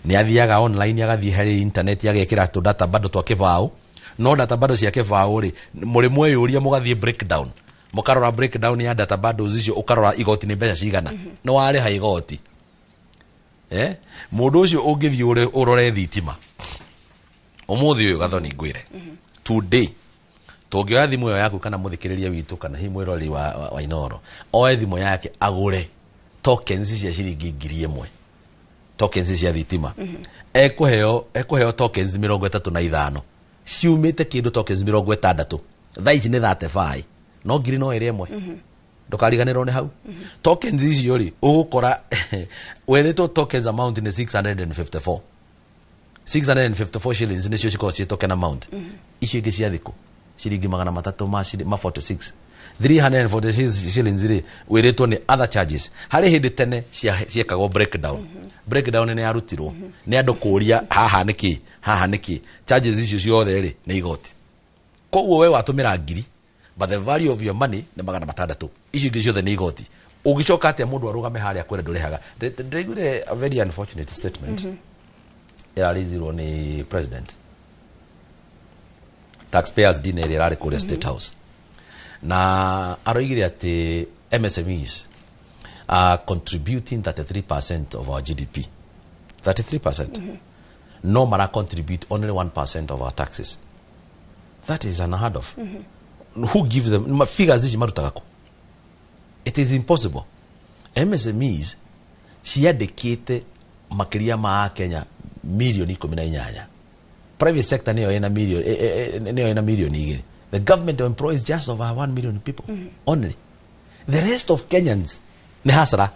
Nĩ athiaga online, agathiĩ harĩ internet, agekĩra tũ data bundle twa kĩbaũ, no data bundle cia kĩbaũ rĩ, mũrĩ mweyũria mũgathiĩ breakdown, mũkarora breakdown ya data bundles icio, ũkarora igoti nĩ mbeca cigana, nĩ warĩha igoti. Mũndũ ũcio ũngĩthiĩ ũrore thitima ũmũthĩ ũyũ, Gathoni, ngwĩre today, tũngĩoya thimũ ĩyo yaku kana mũthikĩrĩria witũ kana hihi mwĩrori wa Inooro oe thimũ yake agũre tokens cia ciringi 1000, tokens cia thitima, ekũheo tokens 35 ciumĩte kĩndũ tokens 60, thaa ici nĩ 35, no ngiri no ĩrĩ ĩmwe. Ndũkariganĩrwo nĩ hau. Tokens icio rĩ, ũgũkora werĩtwo tokens amount nĩ 654, 654 shillings nĩcio cikoragwo ciĩ token amount. Icio ingĩ cia thikũ ciringi 300 ma 46, 346 shillings rĩ, wĩrĩtwo nĩ other charges. Harĩ hĩndĩ tene ciekagwo breakdown. Breakdown nĩ yarutirwo nĩ andũ kũria haha nĩkĩ, haha nĩkĩ, charges icio ciothe rĩ nĩ igoti. Koguo we watũmĩra ngiri, but the value of your money nĩ 600, icio ingĩ ciothe nĩ igoti. Ũngĩcoka atĩa mũndũ arũgame harĩa kwĩre ndũrĩhaga? Ndĩraiguire a very unfortunate statement ĩrarĩithirwo nĩ president, taxpayers dinner ĩrĩa ĩrarĩ kũrĩa State House, na aroigire atĩ MSMEs are contributing 33% of our GDP, 33%, no mara contribute only 1% of our taxes. That is unheard of. Who give them figures ici marutaga kũ? It is impossible. MSMEs ciandĩkĩte makĩria ma Kenya milioni 18. Private sector nĩyo ĩna milioni, nĩyo ĩna milioni 2. The government employs just over 1 million people only. The rest of Kenyans nĩ hasara.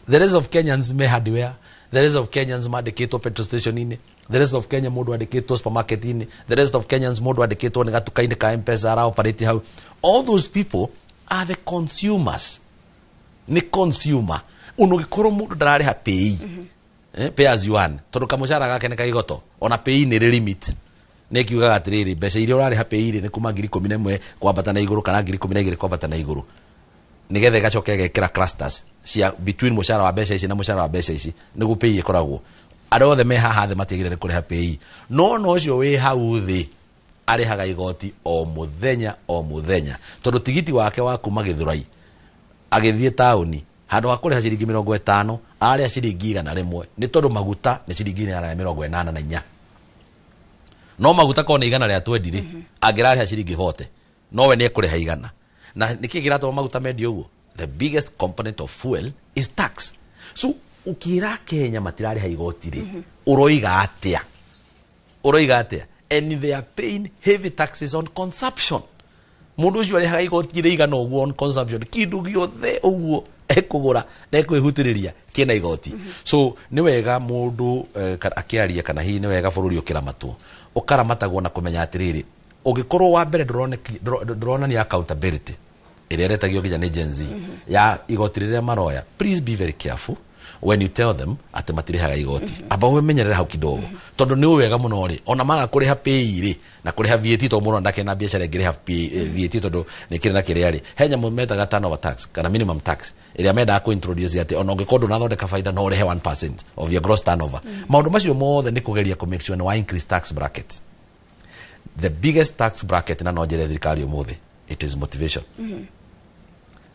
The rest of Kenyans me hardware, the rest of Kenyans mandĩkĩtwo petrol station-inĩ, the rest of Kenya mũndũ andĩkĩtwo supermarket-inĩ, the rest of Kenyans mũndũ andĩkĩtwo nĩ gatuka-inĩ ka M-Pesa ara operate hau. All those people are the consumers. Nĩ consumer. Ona ũngĩkorwo mũndũ ndararĩha pay, pay as you earn, tondũ kamũcara gake nĩ kaigoto, ona pay nĩ rĩ limit, nĩ kiugaga atĩrĩrĩ, mbeca iria ũrarĩha pay rĩ nĩ kuma 11,000 kwambata na igũrũ kana 12,000 kwambata na igũrũ, nĩgetha ĩgacoka ĩgekĩra clusters cia between mũcara wa mbeca ici na mũcara wa mbeca ici, nĩguo pay ĩkoragwo. Arĩa othe me haha thĩ matiagĩrĩire nĩ kũrĩha pay, no no ũcio wĩ hau thĩ arĩhaga igoti o mũthenya o mũthenya, tondũ tigiti wake wa kuma Gĩthũrai agĩthiĩ taũni, handũ ha kũrĩha ciringi 50 ararĩha ciringi 100, nĩ tondũ maguta nĩ ciringi 184. No maguta korwo nĩ 120 rĩ, angĩrarĩha ciringi 40, no we nĩ ekũrĩha 100. Na nĩkĩ kĩratũma maguta mendio ũguo? The biggest component of fuel is tax. So ũkĩra Kenya matirarĩha igoti rĩ, ũroiga atĩa? Ũroiga atĩa? And they are paying heavy taxes on consumption. Mũndũ ũcio arĩhaga igoti rĩigana ũguo on consumption, kĩndũ gĩothe ũguo ekũgũra na ekwĩhutĩrĩria kĩna igoti. So nĩ wega mũndũ akĩaria, kana hihi nĩ wega bũrũri ũkĩramatwo, ũkaramatagwo na kũmenya atĩrĩrĩ, ũngĩkorwo wa mbere ndũronania accountability ĩrĩa ĩretagio nginya nĩ Gen Z ya igoti rĩrĩa maroya, please be very careful. When you tell them atĩ matirĩhaga igoti, amba ũmenyerere hau kidogo, tondũ nĩ ũĩ wega mũno rĩ, ona maga kũrĩha PAYE rĩ na kũrĩha VAT, tondũ mũndũ ndakĩrĩ na biacara ĩngĩrĩha VAT, tondũ nĩ kĩrĩ na kĩrĩa rĩ, he nyamũ metaga turnover tax kana minimum tax ĩrĩa mendaga kũ introduce, atĩ ona ũngĩkorwo ndũnathondeka baida no ũrĩhe 1% of your gross turnover. Maũndũ macio mothe nĩ kũgeria kũ make sure nĩ wa increase tax brackets. The biggest tax bracket, na no njĩre thirikari ũmũthĩ, it is motivation.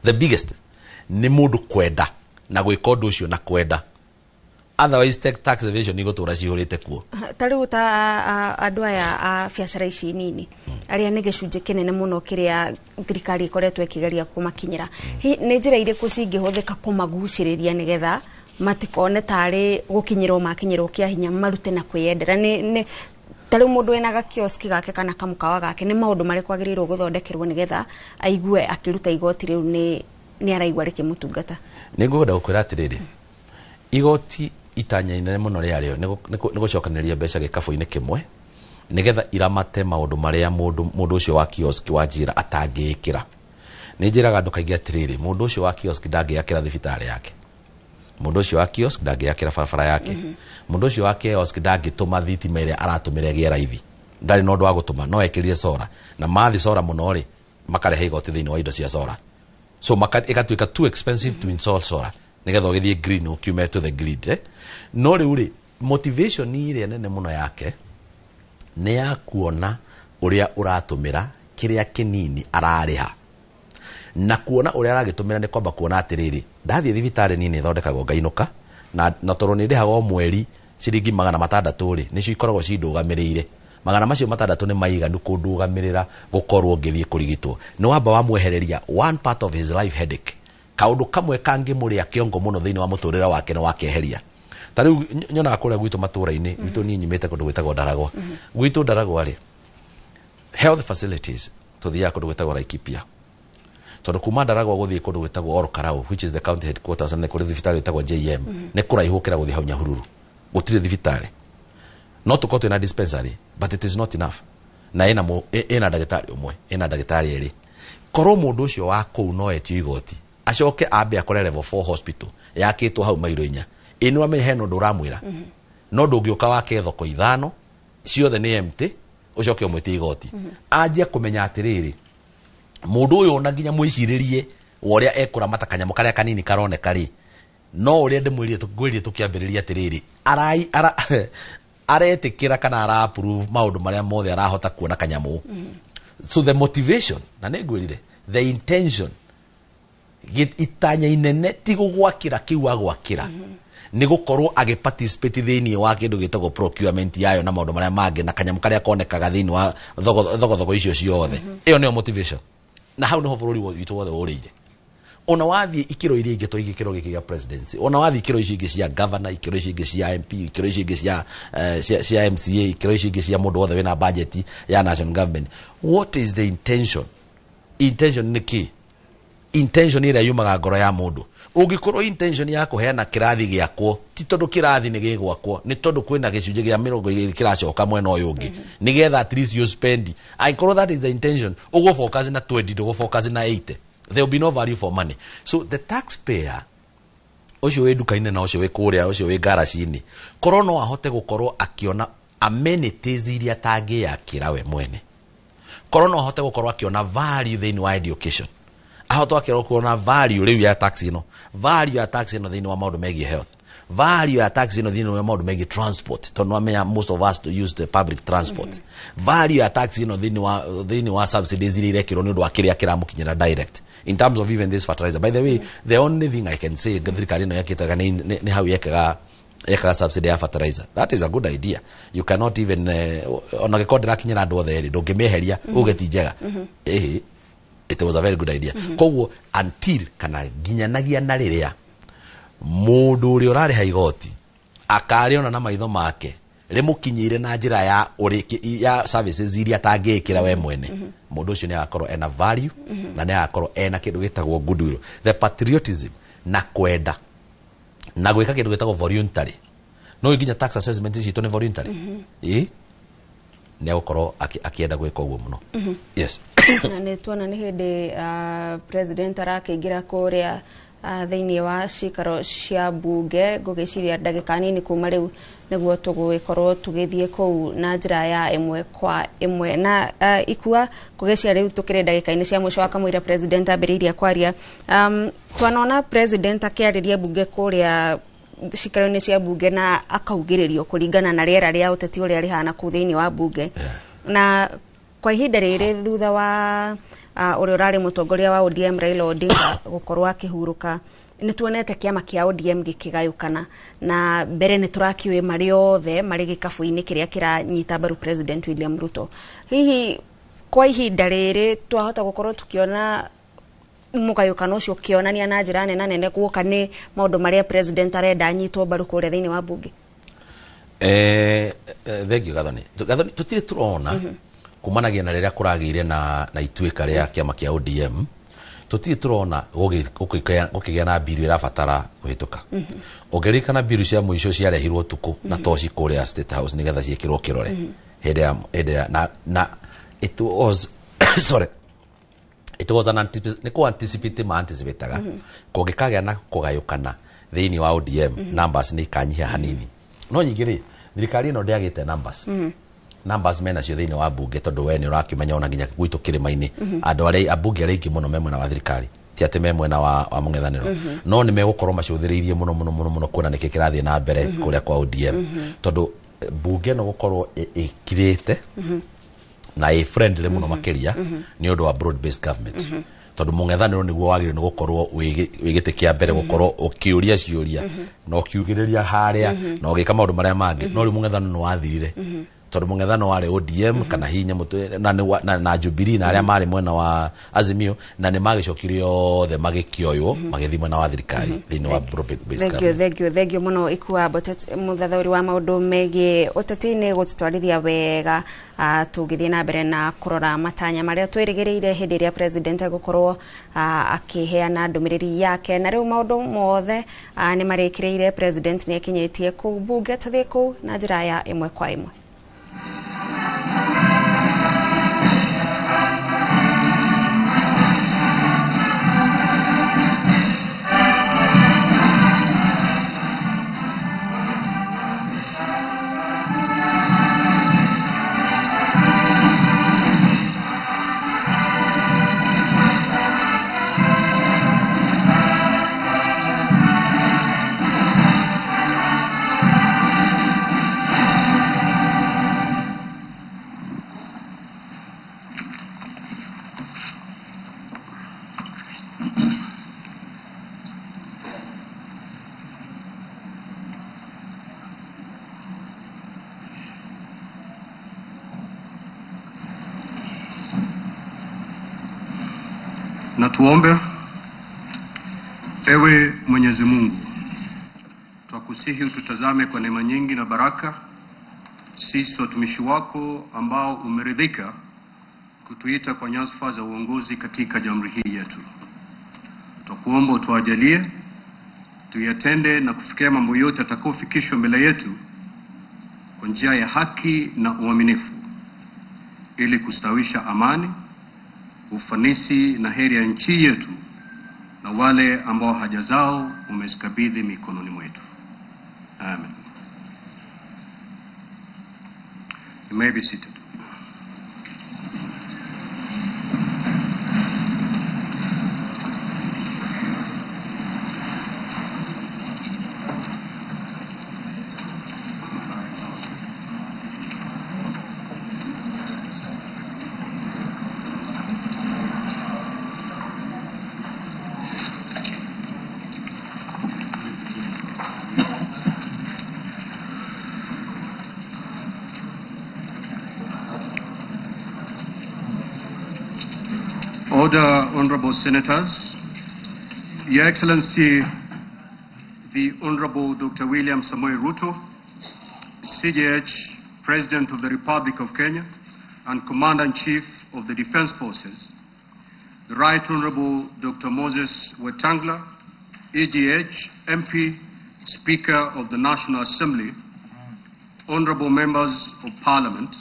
The biggest nĩ mũndũ kwenda na gwĩka ũndũ ũcio na kwenda, otherwise tax evasion igũtũra cihũrĩte kuo. Ta rĩu ta andũ aya a biacara ici nini, arĩa nĩ gĩcunjĩ kĩnene mũno kĩrĩa thirikari ĩkoretwo ĩkĩgeria kũmakinyĩra, nĩ njĩra irĩkũ cingĩhũthĩka kũmagucĩrĩria nĩgetha matikone tarĩ gũkinyĩrwo makinyĩrwo kĩa hinya, marute na kwĩyendera? Nĩ ta rĩu mũndũ wĩna gakioski gake kana kamũkawa gake, nĩ maũndũ marĩkũ agĩrĩirwo gũthondekerwo nĩgetha aigue akĩruta igoti rĩu nĩ araigua rĩkĩmũtungata? Nĩ ngwenda gũkwĩra atĩrĩrĩ, igoti itanya inene mũno rĩarĩo nĩ gũcokanĩrĩria mbeca gĩkabũ-inĩ kĩmwe nĩgetha iramate maũndũ marĩa mũndũ ũcio wa kioski wa njĩra atangĩĩkĩra. Nĩ njĩraga andũ kaingĩ atĩrĩrĩ, mũndũ ũcio wa kioski ndangĩakĩra thibitarĩ yake, mũndũ ũcio wa kiosk ndangĩakĩra barabara yake, mũndũ ũcio wa kiosk ndangĩtũma thitima ĩrĩa aratũmĩra ĩgĩe raithi, ndarĩ na ũndũ wa gũtũma, no ekĩrire solar, na mathi solar mũno rĩ, makarehe igoti thĩinĩ wa indo cia solar, so ĩgatuĩka too expensive to install solar nĩgetha ũgĩthiĩ green, ũkiume to the grid, eh? No rĩu rĩ, motivation ĩrĩa nene mũno yake nĩ ya kuona ũrĩa ũratũmĩra kĩrĩa kĩnini ararĩha, na kuona ũrĩa aragĩtũmĩra nĩ kwamba kuona atĩrĩrĩ, ndathiĩ thibitarĩ niĩ nĩ thondekagwo ngainũka, na tondũ nĩ ndĩhaga o mweri ciringi 600 rĩ, nĩcio ikoragwo cindũgamĩrĩire. Magana macio matandatũ nĩ maiganu kũndũgamĩrĩra gũkorwo ngĩthiĩ kũrigitwo. Nĩ wamba wamwehereria one part of his life headache, kaũndũ kamwe kangĩmũrĩa kĩongo mũno thĩinĩ wa mũtũrĩre wake nĩ wakeheria. Ta rĩu nyonaga kũrĩa gwitũ matũra-inĩ gwitũ, niĩ nyumĩte kũndũ gwĩtagwo Ndaragwa. Gwitũ Ndaragwa rĩ, health facilities tũthiaga kũndũ gwĩtagwo Laikipia, tondũ kuma Ndaragwa gũthiĩ kũndũ gwĩtagwo Ol Kalou, which is the county headquarters, na nĩ kũrĩ thibitarĩ ĩtagwo JM, nĩ kũraihu gũkĩra gũthiĩ hau Nyahururu. Gũtirĩ thibitarĩ, no tũkorwo twĩna dispensary, but it is not enough, na ĩna ndagĩtarĩ ũmwe, ĩna ndagĩtarĩ erĩ. Korwo mũndũ ũcio wa kũu no etio igoti acoke ambe akore level 4 hospital yakĩtwo hau mairo 4, ĩ nĩ wamenya hena ũndũ ũramwĩra. No ndũngĩũka wake thoko ithano ciothe nĩ empty, ũcoke ũmwĩtie igoti. Anjie kũmenya atĩrĩrĩ, mũndũ ũyũ ona nginya mwĩcirĩrie wa ũrĩa ekũramata kanyamũ karĩa kanini karoneka rĩ, no ũrĩa ndĩmwĩrire, ngwĩrire tũkĩambĩrĩria atĩrĩrĩ, aretĩkĩra kana ara approve maũndũ marĩa mothe arahota kuona kanyamũ. So the motivation, na nĩ ngwĩrire the intention, itanya inene ti gũgwakĩra kĩu agwakĩra, nĩ gũkorwo agĩ participate thĩinĩ wa kĩndũ gĩtagwo procurement yayo na maũndũ marĩa mangĩ na kanyamũ karĩa konekaga thĩinĩ wa thogothogo icio ciothe. Ĩyo nĩyo motivation, na hau nĩho bũrũri witũ wothe ũrĩire. Ona wathiĩ ikĩro iria ingĩ, to ikĩro gĩkĩ gĩa presidency, ona wathiĩ ikĩro icio ingĩ cia governor, ikĩro icio ingĩ cia MP, ikĩro icio ingĩ cia MCA, ikĩro icio ingĩ cia mũndũ wothe wĩna budget ya national government, what is the intention? Intention nĩ kĩ? Intention ĩrĩa yumaga ngoro ya mũndũ. Ũngĩkorwo intention ya kũheana kĩrathi gĩakwo ti tondũ kĩrathi nĩ gĩgwakwo, nĩ tondũ kwĩna gĩcunjĩ kĩa 20 kĩracoka mwena ũyũ ũngĩ nĩgetha at least you spend, angĩkorwo that is the intention, ũgũ focus na 20, ndũgũ focus na 80, there will be no value for money. So the taxpayer ũcio wĩ nduka-inĩ na ũcio wĩ kũrĩa, ũcio wĩ ngaraci-inĩ, korwo no ahote gũkorwo akĩona amenities iria atangĩakĩra we mwene, korwo no ahote gũkorwo akĩona value thĩinĩ wa education, ahote akĩrwo kuona value rĩu ya tax ĩno, value ya tax ĩno thĩinĩ wa maũndũ megiĩ health, value ya tax ĩno thĩinĩ wa maũndũ megiĩ transport, tondũ wamenya most of us to use the public transport, value ya tax ĩno thĩinĩ wa subsidies iria irekĩrwo nĩ ũndũ wa kĩrĩa kĩramũkinyĩra direct in terms of even this fertilizer. By the way, the only thing I can say thirikari ĩno yekĩte nĩ hau yekaga subsidy ya fertilizer. That is a good idea. You cannot even ona gĩkorwo ndĩrakinyĩra andũ othe rĩ, ndũngĩmĩeheria uge ti njega. Ĩhĩ, it was a very good idea. Koguo until kana nginyanagia na rĩrĩa mũndũ ũrĩa ũrarĩha igoti akarĩona na maitho make rĩmũkinyĩire na njĩra ya ũrĩ ya services iria atangĩĩkĩra we mwene, mũndũ ũcio nĩ agakorwo ena value na nĩ agakorwo ena kĩndũ gĩtagwo goodwill, the patriotism na kwenda na gwĩka kĩndũ gĩtagwo voluntary. No nginya tax assessment citũ nĩ voluntary, ĩ nĩ agũkorwo akĩenda gwĩka ũguo mũno. Yes. Na nĩ tuona nĩ hĩndĩ president arakĩingĩra kũrĩa Thĩinĩ wa cikaro cia bunge ngũgĩciria ndagĩka nini kuma rĩu nĩguo tũgũgĩkorwo tũgĩthiĩ kũu na njĩra ya ĩmwe kwa ĩmwe. Na ikua ngũgĩciria rĩu tũkĩrĩ ndagĩka-inĩ cia mũico wa kamũira president ambĩrĩirie kwaria. Twanona president akĩarĩria bunge kũrĩa cikaro-inĩ cia bunge na akaugĩrĩrio kũringana na rĩera rĩa ũteti ũrĩa rĩhana kũu thĩinĩ wa bunge. Na kwa ihinda rĩrĩ thutha wa ũrĩa ũrarĩ mũtongoria wa ODM Raila Odinga gũkorwo akĩhurũka, nĩ tuonete kĩama kĩa ODM gĩkĩgayũkana, na mbere nĩ tũrakiũĩ marĩ othe marĩ gĩkabũ-inĩ kĩrĩa kĩranyita mbaru President William Ruto. Hihi kwa ihinda rĩrĩ twahota gũkorwo tũkĩona mũgayũkano ũcio ũkĩonania na njĩra nene nene guoka nĩ maũndũ marĩa president arenda anyitwo mbaru kũrĩa thĩinĩ wa bunge? Thank you Gathoni. Gathoni, tũtirĩ tũrona kumanagia na rĩrĩa kũragĩire na ituĩka rĩa kĩama kĩa ODM, tũtirĩ tũrona gũkĩgĩa na mbiru ĩrabatara kũhĩtũka. Ũngĩririkana mbiru cia mũico ciarehirwo ũtukũ na toci kũrĩa State House nĩgetha ciĩkĩrwo kĩrore hĩndĩ ya na it was sorry, it was an nĩ kũ anticipate ma anticipataga kũngĩkagĩa na kũgayũkana thĩinĩ wa ODM, numbers nĩ ikanyiha hanini. No nyingĩ rĩ, thirikari ĩno ndĩagĩte numbers. Numbers mena cio thĩinĩ wa bunge, tondũ we nĩ ũrakĩmenya ona nginya gwitũ kĩrĩma-inĩ andũ arĩa ambunge arĩa aingĩ mũno me mwena wa thirikari, ti atĩ me mwena wa mũng'ethanĩro, no nĩ megũkorwo macũthĩrĩirie mũno mũno mũno mũno kuona nĩkĩ kĩrathiĩ na mbere kũrĩa kwa ODM, tondũ bunge no gũkorwo ĩkirĩte na ĩ friendly mũno makĩria nĩ ũndũ wa broad based government, tondũ mũng'ethanĩro nĩguo wagĩrĩirwo nĩ gũkorwo wĩ gĩtĩ kĩa mbere gũkorwo ũkĩũria ciũria na ũkiugĩrĩria harĩa na ũgĩka maũndũ marĩa mangĩ. No rĩu mũng'ethanĩro nĩ wathirire, tondũ mũng'ethano warĩ ODM kana hinya mũtwe na Jubilee na arĩa marĩ mwena wa Azimio, na nĩ magĩcokire othe magĩkĩoywo magĩthiĩ mwena wa thirikari thĩinĩ wa broad based government. Thank you, thank you mũno Ikua mũthathaũri wa maũndũ megiĩ ũteti-inĩ gũtũtwarithia wega tũgĩthiĩ na mbere na kũrora matanya marĩa twĩrĩgĩrĩire hĩndĩ ĩrĩa president egũkorwo akĩheana ndũmĩrĩri yake. Na rĩu maũndũ mothe nĩ marĩkĩrĩire, president nĩ akinyĩtie kũu bunge, tũthiĩ kũu na njĩra ya ĩmwe kwa ĩmwe. Na tuombe. Ewe Mwenyezi Mungu, twakusihi ututazame kwa neema nyingi na baraka sisi watumishi wako ambao umeridhika kutuita kwa nyadhifa za uongozi katika jamhuri hii yetu. Twakuomba utuajalie tuyatende na kufikia mambo yote atakayofikishwa mbele yetu kwa njia ya haki na uaminifu, ili kustawisha amani, ufanisi na heri ya nchi yetu na wale ambao haja zao umezikabidhi mikononi mwetu. Amen. You may be seated. Order, Honorable Senators. Your Excellency, the Honorable Dr. William Samoei Ruto, CJH, President of the Republic of Kenya and Commander-in-Chief of the Defense Forces, the Right Honorable Dr. Moses Wetangula, EGH, MP, Speaker of the National Assembly, Honorable Members of Parliament,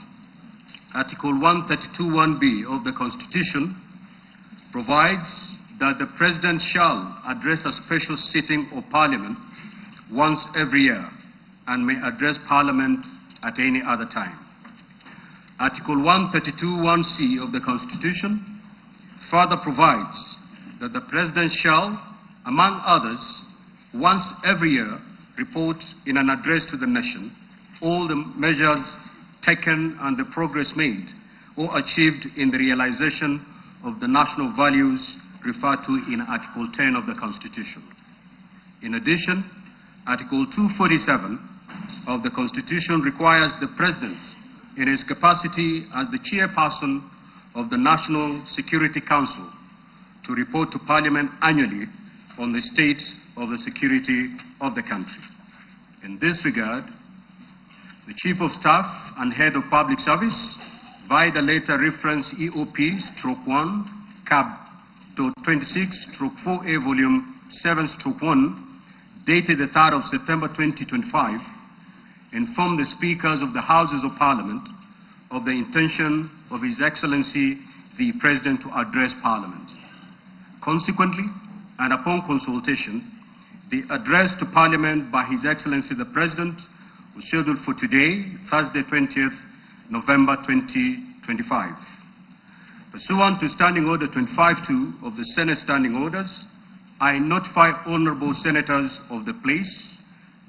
Article 132.1b of the Constitution provides that the President shall address a special sitting of Parliament once every year and may address Parliament at any other time. Article 132(1)(c) of the Constitution further provides that the President shall, among others, once every year report in an address to the nation all the measures taken and the progress made or achieved in the realization of the national values referred to in Article 10 of the Constitution. In addition, Article 247 of the Constitution requires the President, in his capacity as the chairperson of the National Security Council, to report to Parliament annually on the state of the security of the country. In this regard, the Chief of Staff and Head of Public Service, via the letter reference EOP/1 CAB .26/4A Volume 7/1, dated the 3rd of September 2025, informed the Speakers of the Houses of Parliament of the intention of His Excellency the President to address Parliament. Consequently, and upon consultation, the address to Parliament by His Excellency the President was scheduled for today, Thursday, 20th November 2025. Pursuant to Standing Order 25(2) of the Senate Standing Orders, I notify honorable senators of the place,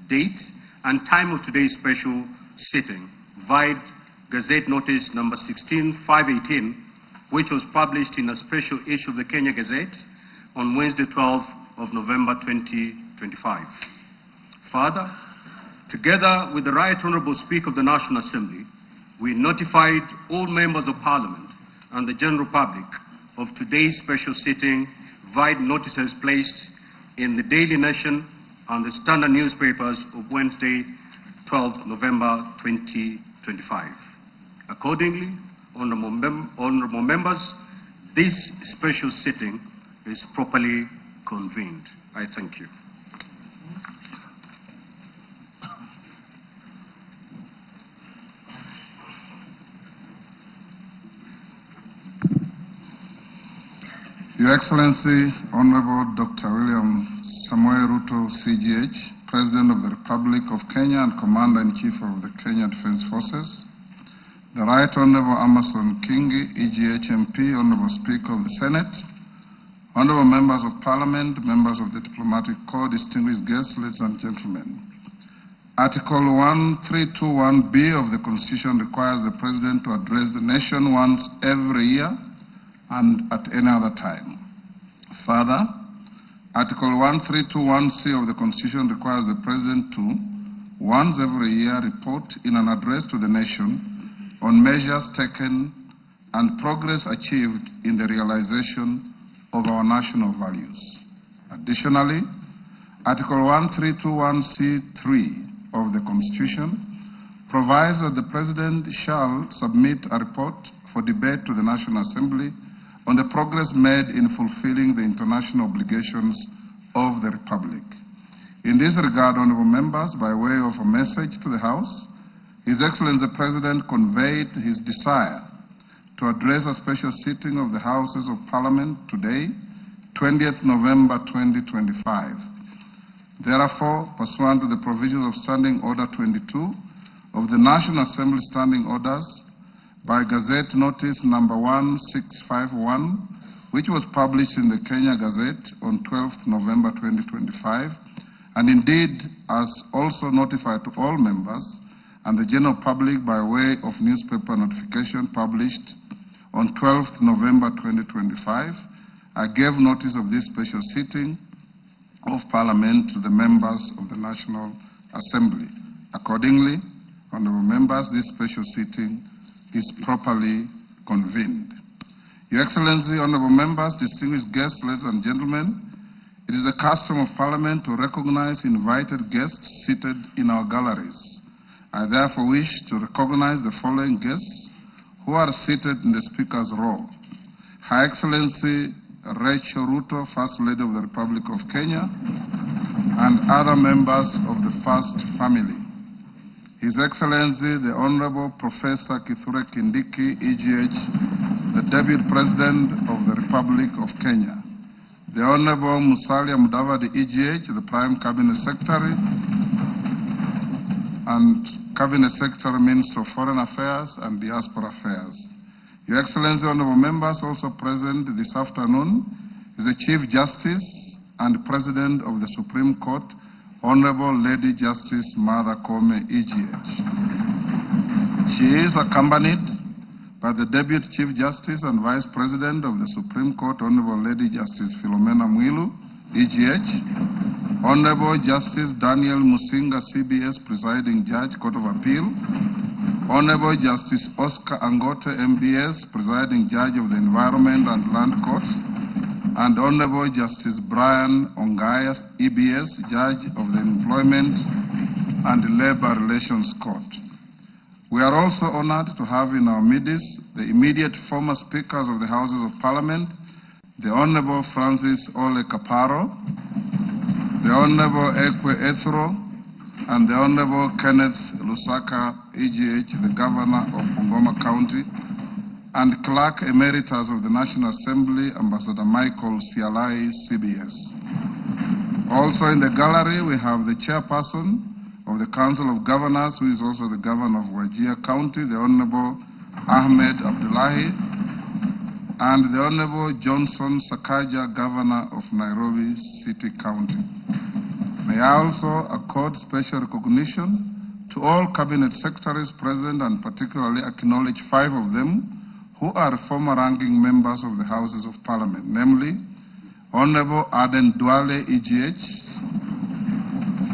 date, and time of today's special sitting via Gazette Notice number 16518, which was published in a special issue of the Kenya Gazette on Wednesday, 12th of November 2025. Further, together with the Right Honorable Speaker of the National Assembly, we notified all members of Parliament and the general public of today's special sitting via notices placed in the Daily Nation and the Standard newspapers of Wednesday, 12th November 2025. Accordingly, honorable members, this special sitting is properly convened. I thank you. Your Excellency, Honorable Dr. William Samoei Ruto, CGH, President of the Republic of Kenya and Commander-in-Chief of the Kenya Defence Forces, the Right Honorable Amason Kingi, EGH MP, Honorable Speaker of the Senate, Honorable Members of Parliament, Members of the Diplomatic Corps, distinguished guests, ladies and gentlemen. Article 1321B of the Constitution requires the President to address the nation once every year and at any other time. Further, Article 1321C of the Constitution requires the President to, once every year, report in an address to the nation on measures taken and progress achieved in the realization of our national values. Additionally, Article 1321C3 of the Constitution provides that the President shall submit a report for debate to the National Assembly on the progress made in fulfilling the international obligations of the Republic. In this regard, honorable members, by way of a message to the House, His Excellency the President conveyed his desire to address a special sitting of the Houses of Parliament today, 20th November 2025. Therefore, pursuant to the provisions of Standing Order 22 of the National Assembly Standing Orders, by Gazette Notice number 1651, which was published in the Kenya Gazette on 12th November 2025, and indeed as also notified to all members and the general public by way of newspaper notification published on 12th November 2025, I gave notice of this special sitting of Parliament to the members of the National Assembly. Accordingly, honorable members, this special sitting is properly convened. Your Excellency, honorable members, distinguished guests, ladies and gentlemen, it is the custom of Parliament to recognize invited guests seated in our galleries. I therefore wish to recognize the following guests who are seated in the Speaker's row. Her Excellency Rachel Ruto, First Lady of the Republic of Kenya, and other members of the First Family. His Excellency, the Honorable Professor Kithure Kindiki, EGH, the Deputy President of the Republic of Kenya. The Honorable Musalia Mudavadi EGH, the Prime Cabinet Secretary, and Cabinet Secretary, Minister of Foreign Affairs and Diaspora Affairs. Your Excellency, Honorable Members, also present this afternoon is the Chief Justice and President of the Supreme Court, Honorable Lady Justice Martha Koome EGH. She is accompanied by the Deputy Chief Justice and Vice President of the Supreme Court, Honorable Lady Justice Philomena Mwilu, EGH, Honorable Justice Daniel Musinga, CBS, Presiding Judge, Court of Appeal, Honorable Justice Oscar Angote, MBS, Presiding Judge of the Environment and Land Court, and Honorable Justice Brian Ongaya, EBS, Judge of the Employment and Labor Relations Court. We are also honored to have in our midst the immediate former speakers of the Houses of Parliament, the Honorable Francis Ole Kaparo, the Honorable Ekwe Ethro, and the Honorable Kenneth Lusaka, EGH, the Governor of Bungoma County, and Clerk Emeritus of the National Assembly, Ambassador Michael Sialai, CBS. Also in the gallery, we have the Chairperson of the Council of Governors, who is also the Governor of Wajir County, the Honorable Ahmed Abdullahi, and the Honorable Johnson Sakaja, Governor of Nairobi City County. May I also accord special recognition to all Cabinet Secretaries present, and particularly acknowledge 5 of them who are former ranking members of the Houses of Parliament, namely Honorable Aden Duale, EGH,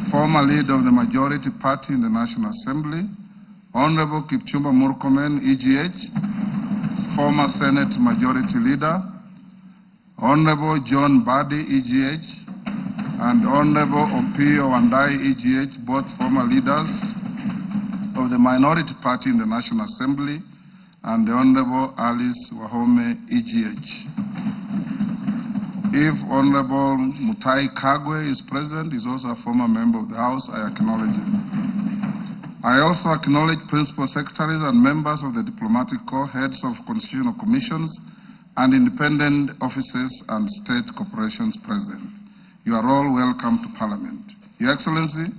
former leader of the majority party in the National Assembly, Honorable Kipchumba Murkomen, EGH, former Senate Majority Leader, Honorable John Badi, EGH, and Honorable Opiyo Wandayi, EGH, both former leaders of the minority party in the National Assembly, and the Honorable Alice Wahome, EGH. If Honorable Mutahi Kagwe is present, he's also a former member of the House, I acknowledge him. I also acknowledge principal secretaries and members of the diplomatic corps, heads of constitutional commissions, and independent offices and state corporations present. You are all welcome to Parliament. Your Excellency,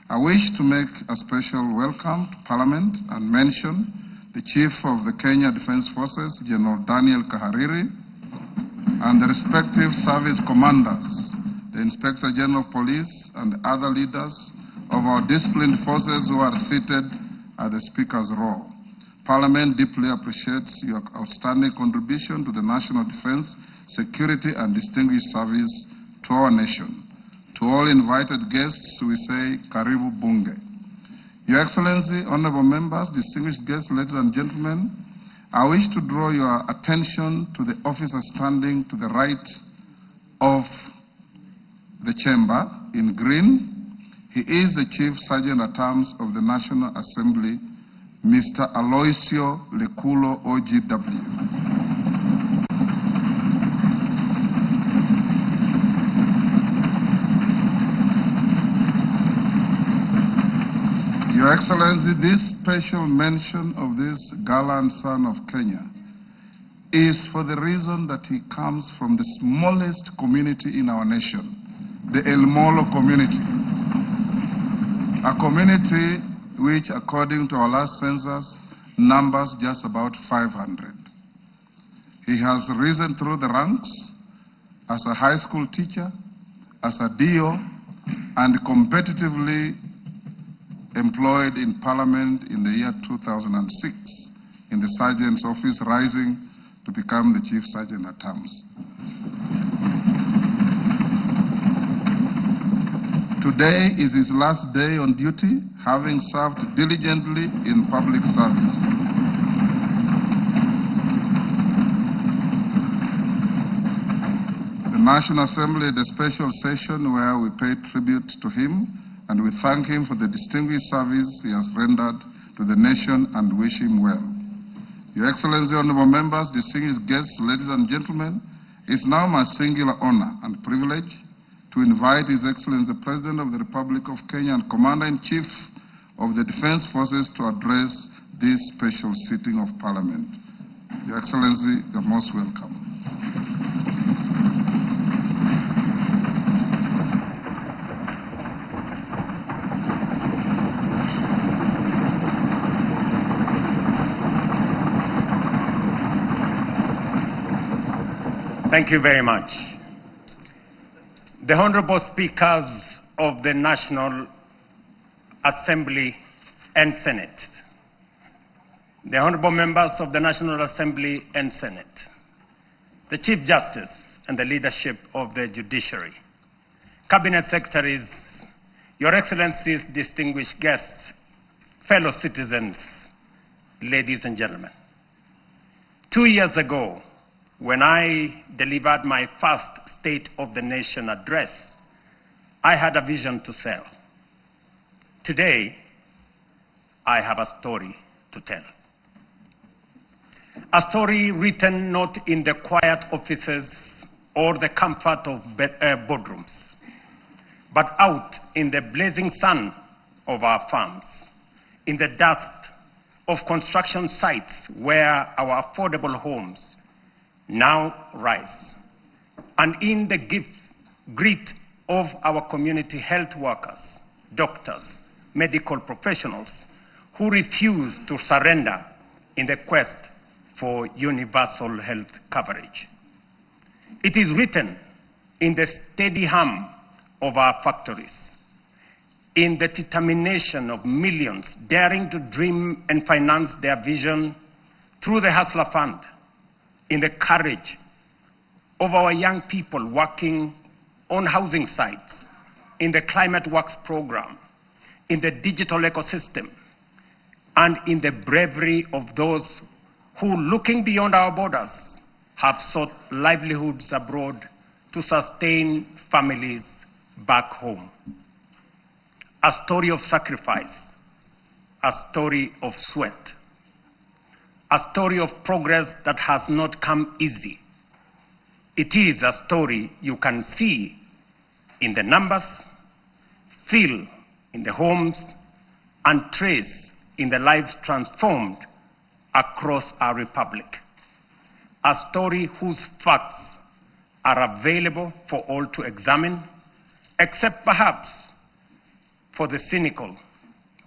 I wish to make a special welcome to Parliament and mention the Chief of the Kenya Defence Forces, General Daniel Kahariri, and the respective service commanders, the Inspector General of Police, and other leaders of our disciplined forces who are seated at the Speaker's row. Parliament deeply appreciates your outstanding contribution to the national defense, security, and distinguished service to our nation. To all invited guests, we say, Karibu Bunge. Your Excellency, honorable members, distinguished guests, ladies and gentlemen, I wish to draw your attention to the officer standing to the right of the chamber in green. He is the Chief Sergeant at Arms of the National Assembly, Mr. Aloisio Lekulo, OGW. Your Excellency, this special mention of this gallant son of Kenya is for the reason that he comes from the smallest community in our nation, the El Molo community. A community which, according to our last census, numbers just about 500. He has risen through the ranks as a high school teacher, as a DO, and competitively employed in Parliament in the year 2006 in the Sergeant's office, rising to become the Chief Sergeant at Arms. Today is his last day on duty, having served diligently in public service. The National Assembly had a special session where we paid tribute to him, and we thank him for the distinguished service he has rendered to the nation and wish him well. Your Excellency, honorable members, distinguished guests, ladies and gentlemen, it's now my singular honor and privilege to invite His Excellency the President of the Republic of Kenya and Commander-in-Chief of the Defense Forces to address this special sitting of Parliament. Your Excellency, you're most welcome. Thank you very much. The Honorable Speakers of the National Assembly and Senate, the Honorable Members of the National Assembly and Senate, the Chief Justice and the leadership of the judiciary, Cabinet Secretaries, Your Excellencies, distinguished guests, fellow citizens, ladies and gentlemen. 2 years ago, when I delivered my first State of the Nation address, I had a vision to sell. Today, I have a story to tell. A story written not in the quiet offices or the comfort of boardrooms, but out in the blazing sun of our farms, in the dust of construction sites where our affordable homes now rise, and in the grit of our community health workers, doctors, medical professionals who refuse to surrender in the quest for universal health coverage. It is written in the steady hum of our factories, in the determination of millions daring to dream and finance their vision through the Hustler Fund, in the courage of our young people working on housing sites, in the Climate Works program, in the digital ecosystem, and in the bravery of those who, looking beyond our borders, have sought livelihoods abroad to sustain families back home. A story of sacrifice, a story of sweat, a story of progress that has not come easy. It is a story you can see in the numbers, feel in the homes, and trace in the lives transformed across our republic. A story whose facts are available for all to examine, except perhaps for the cynical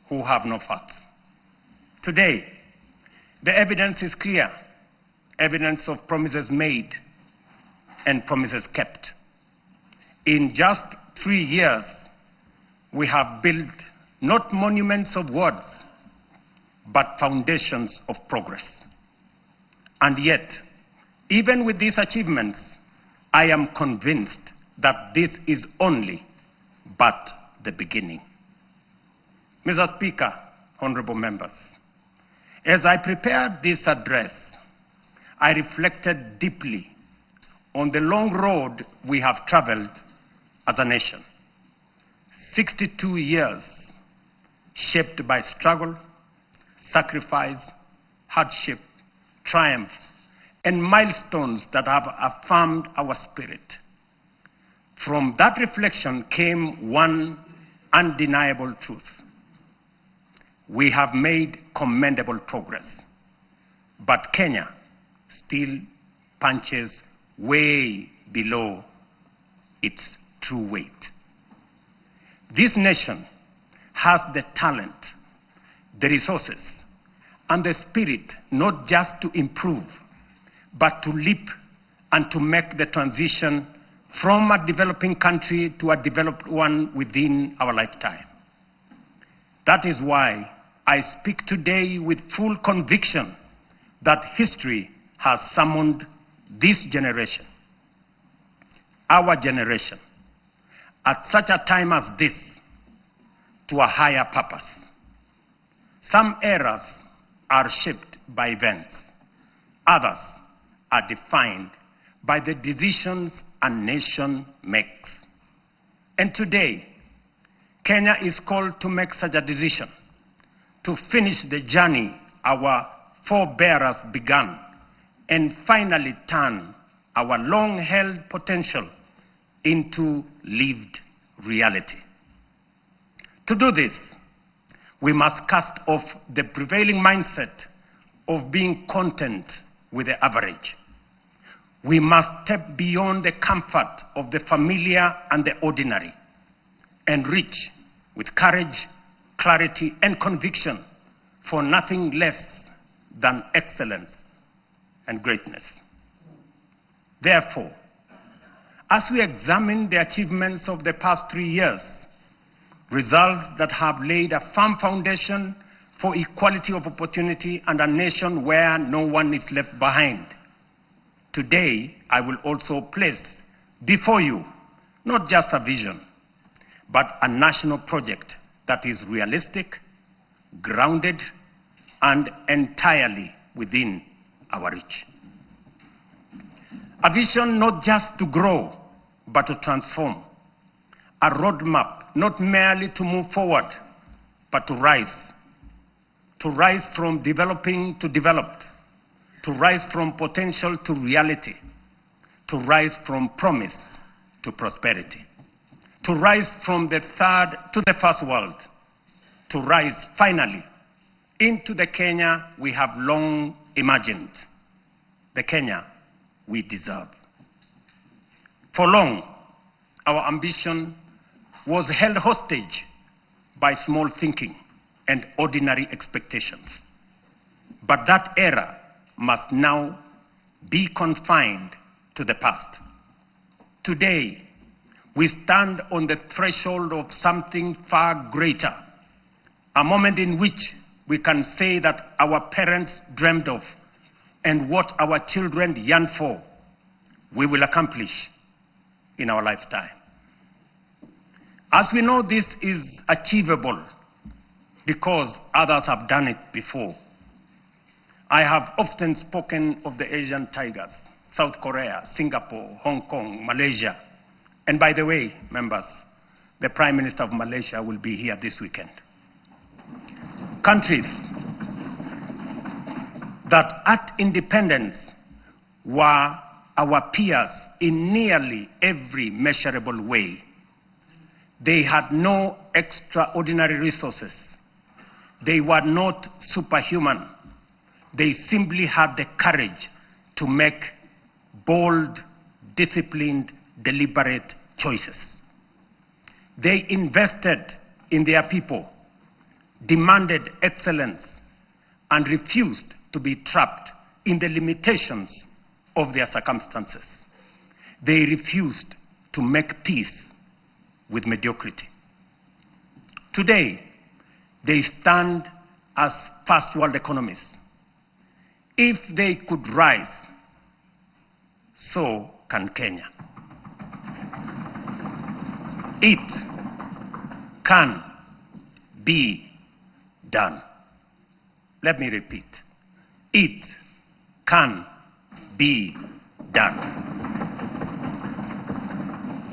who have no facts. Today, the evidence is clear, evidence of promises made and promises kept. In just 3 years, we have built not monuments of words, but foundations of progress. And yet, even with these achievements, I am convinced that this is only but the beginning. Mr. Speaker, honorable members, as I prepared this address, I reflected deeply on the long road we have traveled as a nation. 62 years shaped by struggle, sacrifice, hardship, triumph, and milestones that have affirmed our spirit. From that reflection came one undeniable truth. We have made commendable progress, but Kenya still punches way below its true weight. This nation has the talent, the resources, and the spirit not just to improve, but to leap and to make the transition from a developing country to a developed one within our lifetime. That is why I speak today with full conviction that history has summoned this generation, our generation, at such a time as this, to a higher purpose. Some eras are shaped by events. Others are defined by the decisions a nation makes. And today, Kenya is called to make such a decision, to finish the journey our forebears began, and finally turn our long-held potential into lived reality. To do this, we must cast off the prevailing mindset of being content with the average. We must step beyond the comfort of the familiar and the ordinary and reach with courage, clarity, and conviction for nothing less than excellence and greatness. Therefore, as we examine the achievements of the past 3 years, results that have laid a firm foundation for equality of opportunity and a nation where no one is left behind, today I will also place before you not just a vision, but a national project that is realistic, grounded, and entirely within our reach. A vision not just to grow, but to transform. A roadmap not merely to move forward, but to rise. To rise from developing to developed. To rise from potential to reality. To rise from promise to prosperity. To rise from the third to the first world. To rise finally into the Kenya we have long imagined. The Kenya we deserve. For long, our ambition was held hostage by small thinking and ordinary expectations. But that era must now be confined to the past. Today, we stand on the threshold of something far greater, a moment in which we can say that our parents dreamed of and what our children yearn for, we will accomplish in our lifetime. As we know, this is achievable because others have done it before. I have often spoken of the Asian tigers, South Korea, Singapore, Hong Kong, Malaysia. And by the way, members, the Prime Minister of Malaysia will be here this weekend. Countries that at independence were our peers in nearly every measurable way. They had no extraordinary resources. They were not superhuman. They simply had the courage to make bold, disciplined, deliberate choices. They invested in their people, demanded excellence, and refused to be trapped in the limitations of their circumstances. They refused to make peace with mediocrity. Today, they stand as first world economies. If they could rise, so can Kenya. It can be done. Let me repeat. It can be done.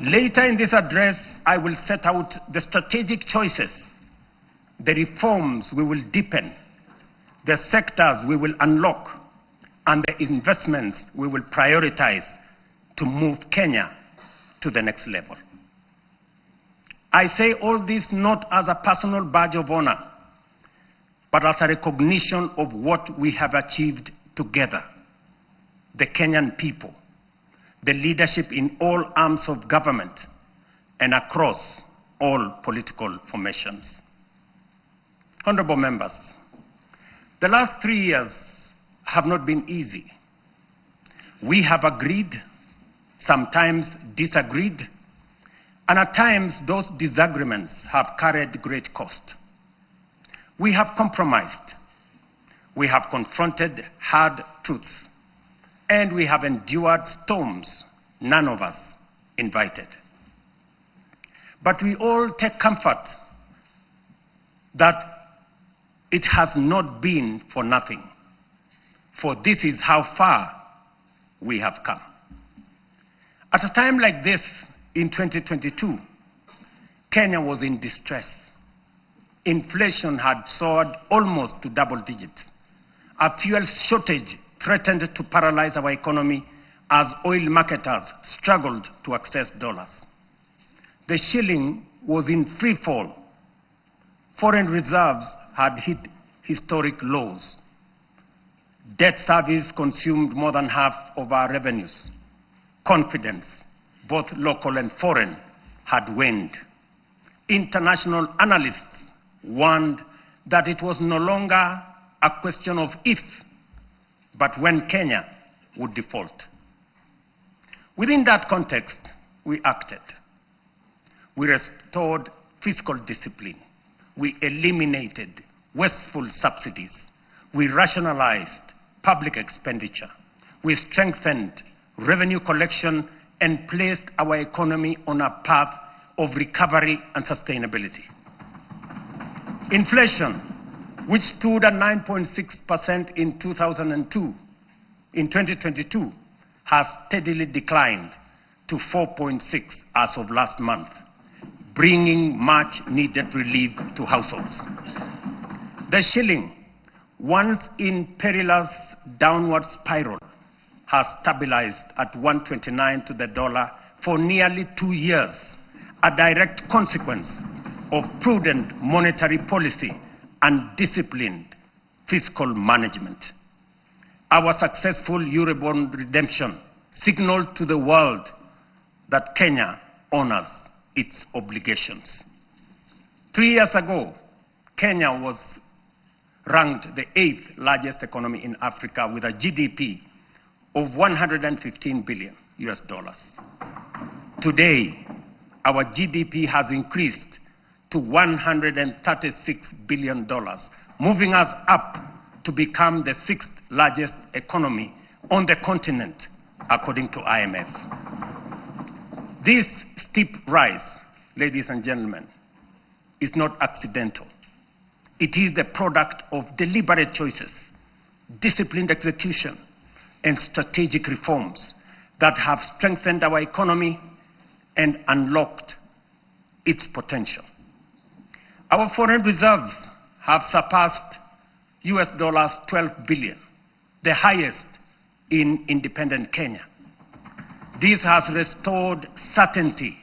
Later in this address, I will set out the strategic choices, the reforms we will deepen, the sectors we will unlock, and the investments we will prioritize to move Kenya to the next level. I say all this not as a personal badge of honor, but as a recognition of what we have achieved together, the Kenyan people, the leadership in all arms of government, and across all political formations. Honorable members, the last 3 years have not been easy. We have agreed, sometimes disagreed, and at times those disagreements have carried great cost. We have compromised, we have confronted hard truths, and we have endured storms none of us invited. But we all take comfort that it has not been for nothing, for this is how far we have come. At a time like this, in 2022, Kenya was in distress. Inflation had soared almost to double digits. A fuel shortage threatened to paralyze our economy as oil marketers struggled to access dollars. The shilling was in free fall. Foreign reserves had hit historic lows. Debt service consumed more than half of our revenues. Confidence, both local and foreign, had waned. International analysts warned that it was no longer a question of if, but when Kenya would default. Within that context, we acted. We restored fiscal discipline. We eliminated wasteful subsidies. We rationalized public expenditure. We strengthened revenue collection and placed our economy on a path of recovery and sustainability. Inflation, which stood at 9.6% in 2022, has steadily declined to 4.6 as of last month, bringing much needed relief to households. The shilling, once in perilous downward spiral, has stabilized at 129 to the dollar for nearly 2 years, a direct consequence of prudent monetary policy and disciplined fiscal management. Our successful Eurobond redemption signaled to the world that Kenya honors its obligations. 3 years ago, Kenya was ranked the 8th largest economy in Africa with a GDP of $115 billion US. Today, our GDP has increased to $136 billion, moving us up to become the 6th largest economy on the continent, according to IMF. This steep rise, ladies and gentlemen, is not accidental. It is the product of deliberate choices, disciplined execution, and strategic reforms that have strengthened our economy and unlocked its potential. Our foreign reserves have surpassed US dollars 12 billion, the highest in independent Kenya. This has restored certainty,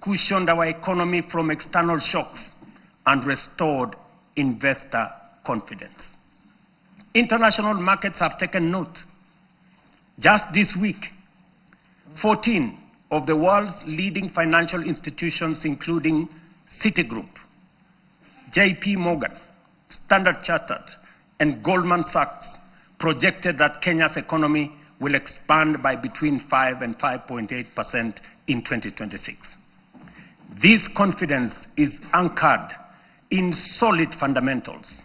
cushioned our economy from external shocks, and restored investor confidence. International markets have taken note. Just this week, 14 of the world's leading financial institutions, including Citigroup, JP Morgan, Standard Chartered, and Goldman Sachs, projected that Kenya's economy will expand by between 5 and 5.8% in 2026. This confidence is anchored in solid fundamentals: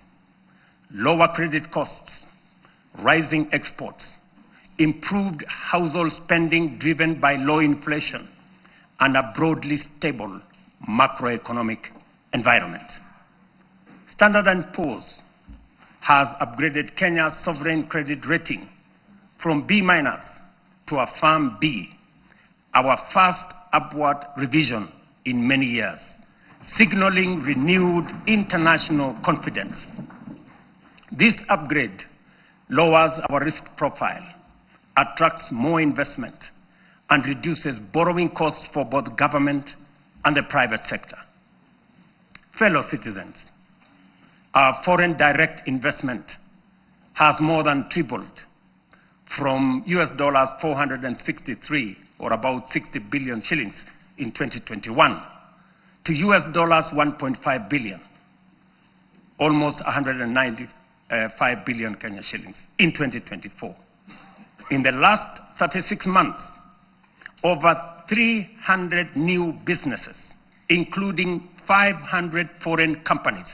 lower credit costs, rising exports, improved household spending driven by low inflation, and a broadly stable macroeconomic environment. Standard & Poor's has upgraded Kenya's sovereign credit rating from B- to a firm B, our first upward revision in many years, signaling renewed international confidence. This upgrade lowers our risk profile, attracts more investment, and reduces borrowing costs for both government and the private sector. Fellow citizens, our foreign direct investment has more than tripled from US dollars 463, or about 60 billion shillings in 2021, to US dollars 1.5 billion, almost 195 billion Kenya shillings in 2024. In the last 36 months, over 300 new businesses, including 500 foreign companies,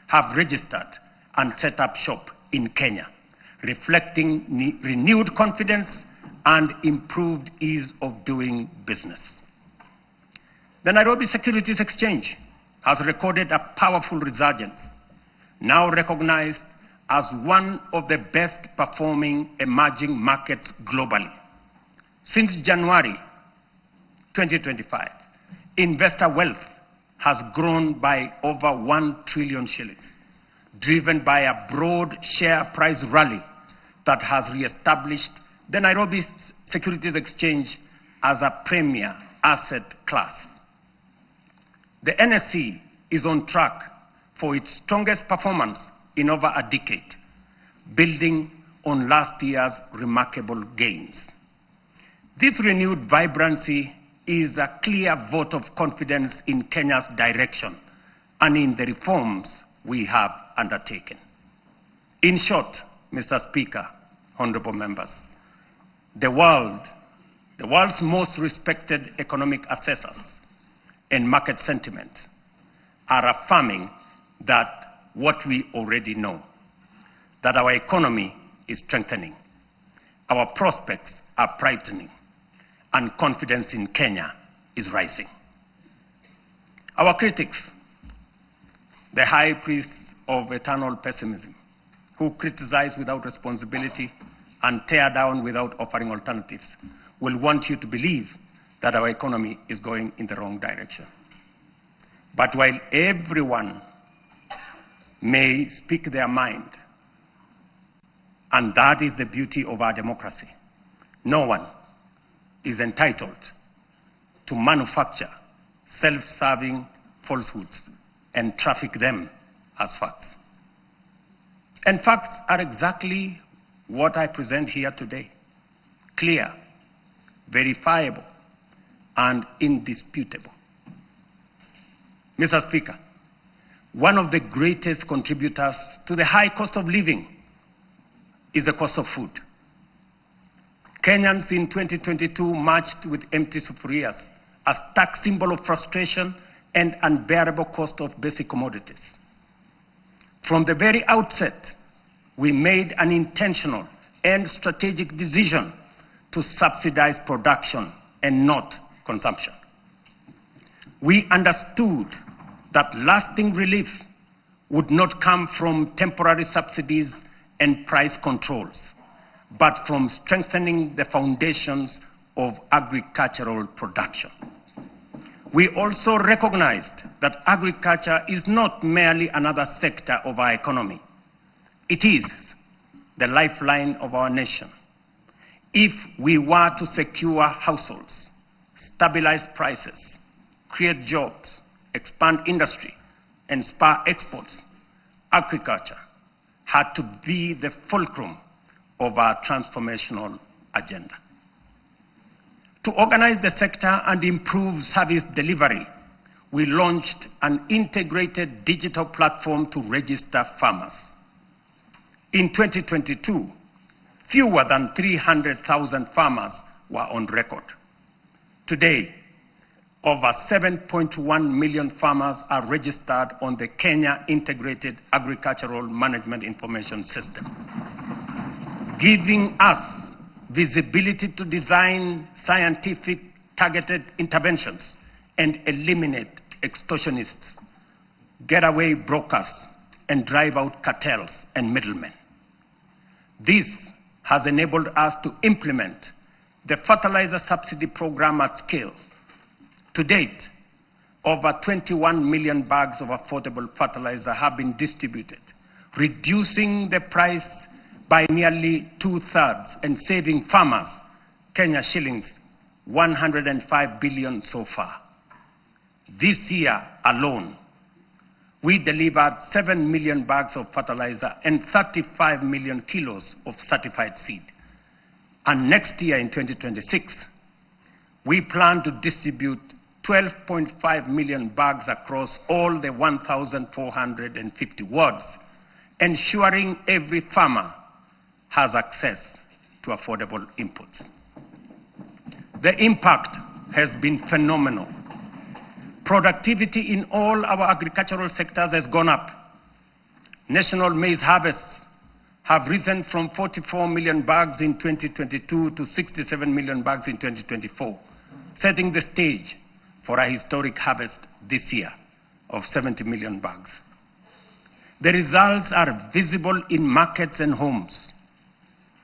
have registered and set up shop in Kenya, reflecting renewed confidence and improved ease of doing business. The Nairobi Securities Exchange has recorded a powerful resurgence, now recognized as one of the best performing emerging markets globally. Since January 2025, investor wealth has grown by over 1 trillion shillings, driven by a broad share price rally that has re-established the Nairobi Securities Exchange as a premier asset class. The NSE is on track for its strongest performance in over a decade, building on last year's remarkable gains. This renewed vibrancy is a clear vote of confidence in Kenya's direction and in the reforms we have undertaken. In short, Mr. Speaker, honorable members, the world, The world's most respected economic assessors and market sentiment are affirming that what we already know, that our economy is strengthening, our prospects are brightening, and confidence in Kenya is rising. Our critics, the high priests of eternal pessimism, who criticize without responsibility and tear down without offering alternatives, will want you to believe that our economy is going in the wrong direction. But while everyone may speak their mind, and that is the beauty of our democracy, no one is entitled to manufacture self-serving falsehoods and traffic them as facts. And facts are exactly what I present here today: clear, verifiable, and indisputable. Mr. Speaker, one of the greatest contributors to the high cost of living is the cost of food. Kenyans in 2022 marched with empty sufurias, a stark symbol of frustration and unbearable cost of basic commodities. From the very outset, we made an intentional and strategic decision to subsidize production and not consumption. We understood that lasting relief would not come from temporary subsidies and price controls, but from strengthening the foundations of agricultural production. We also recognized that agriculture is not merely another sector of our economy. It is the lifeline of our nation. If we were to secure households, stabilize prices, create jobs, expand industry, and spur exports, agriculture had to be the fulcrum of our transformational agenda. To organize the sector and improve service delivery, we launched an integrated digital platform to register farmers. In 2022, fewer than 300,000 farmers were on record. Today, over 7.1 million farmers are registered on the Kenya Integrated Agricultural Management Information System, giving us visibility to design scientific targeted interventions and eliminate extortionists, getaway brokers, and drive out cartels and middlemen. This has enabled us to implement the fertilizer subsidy program at scale. To date, over 21 million bags of affordable fertilizer have been distributed, reducing the price by nearly 2/3 and saving farmers Kenya shillings 105 billion so far. This year alone, we delivered 7 million bags of fertilizer and 35 million kilos of certified seed. And next year in 2026, we plan to distribute 12.5 million bags across all the 1,450 wards, ensuring every farmer has access to affordable inputs. The impact has been phenomenal. Productivity in all our agricultural sectors has gone up. National maize harvests have risen from 44 million bags in 2022 to 67 million bags in 2024, setting the stage for a historic harvest this year of 70 million bags. The results are visible in markets and homes.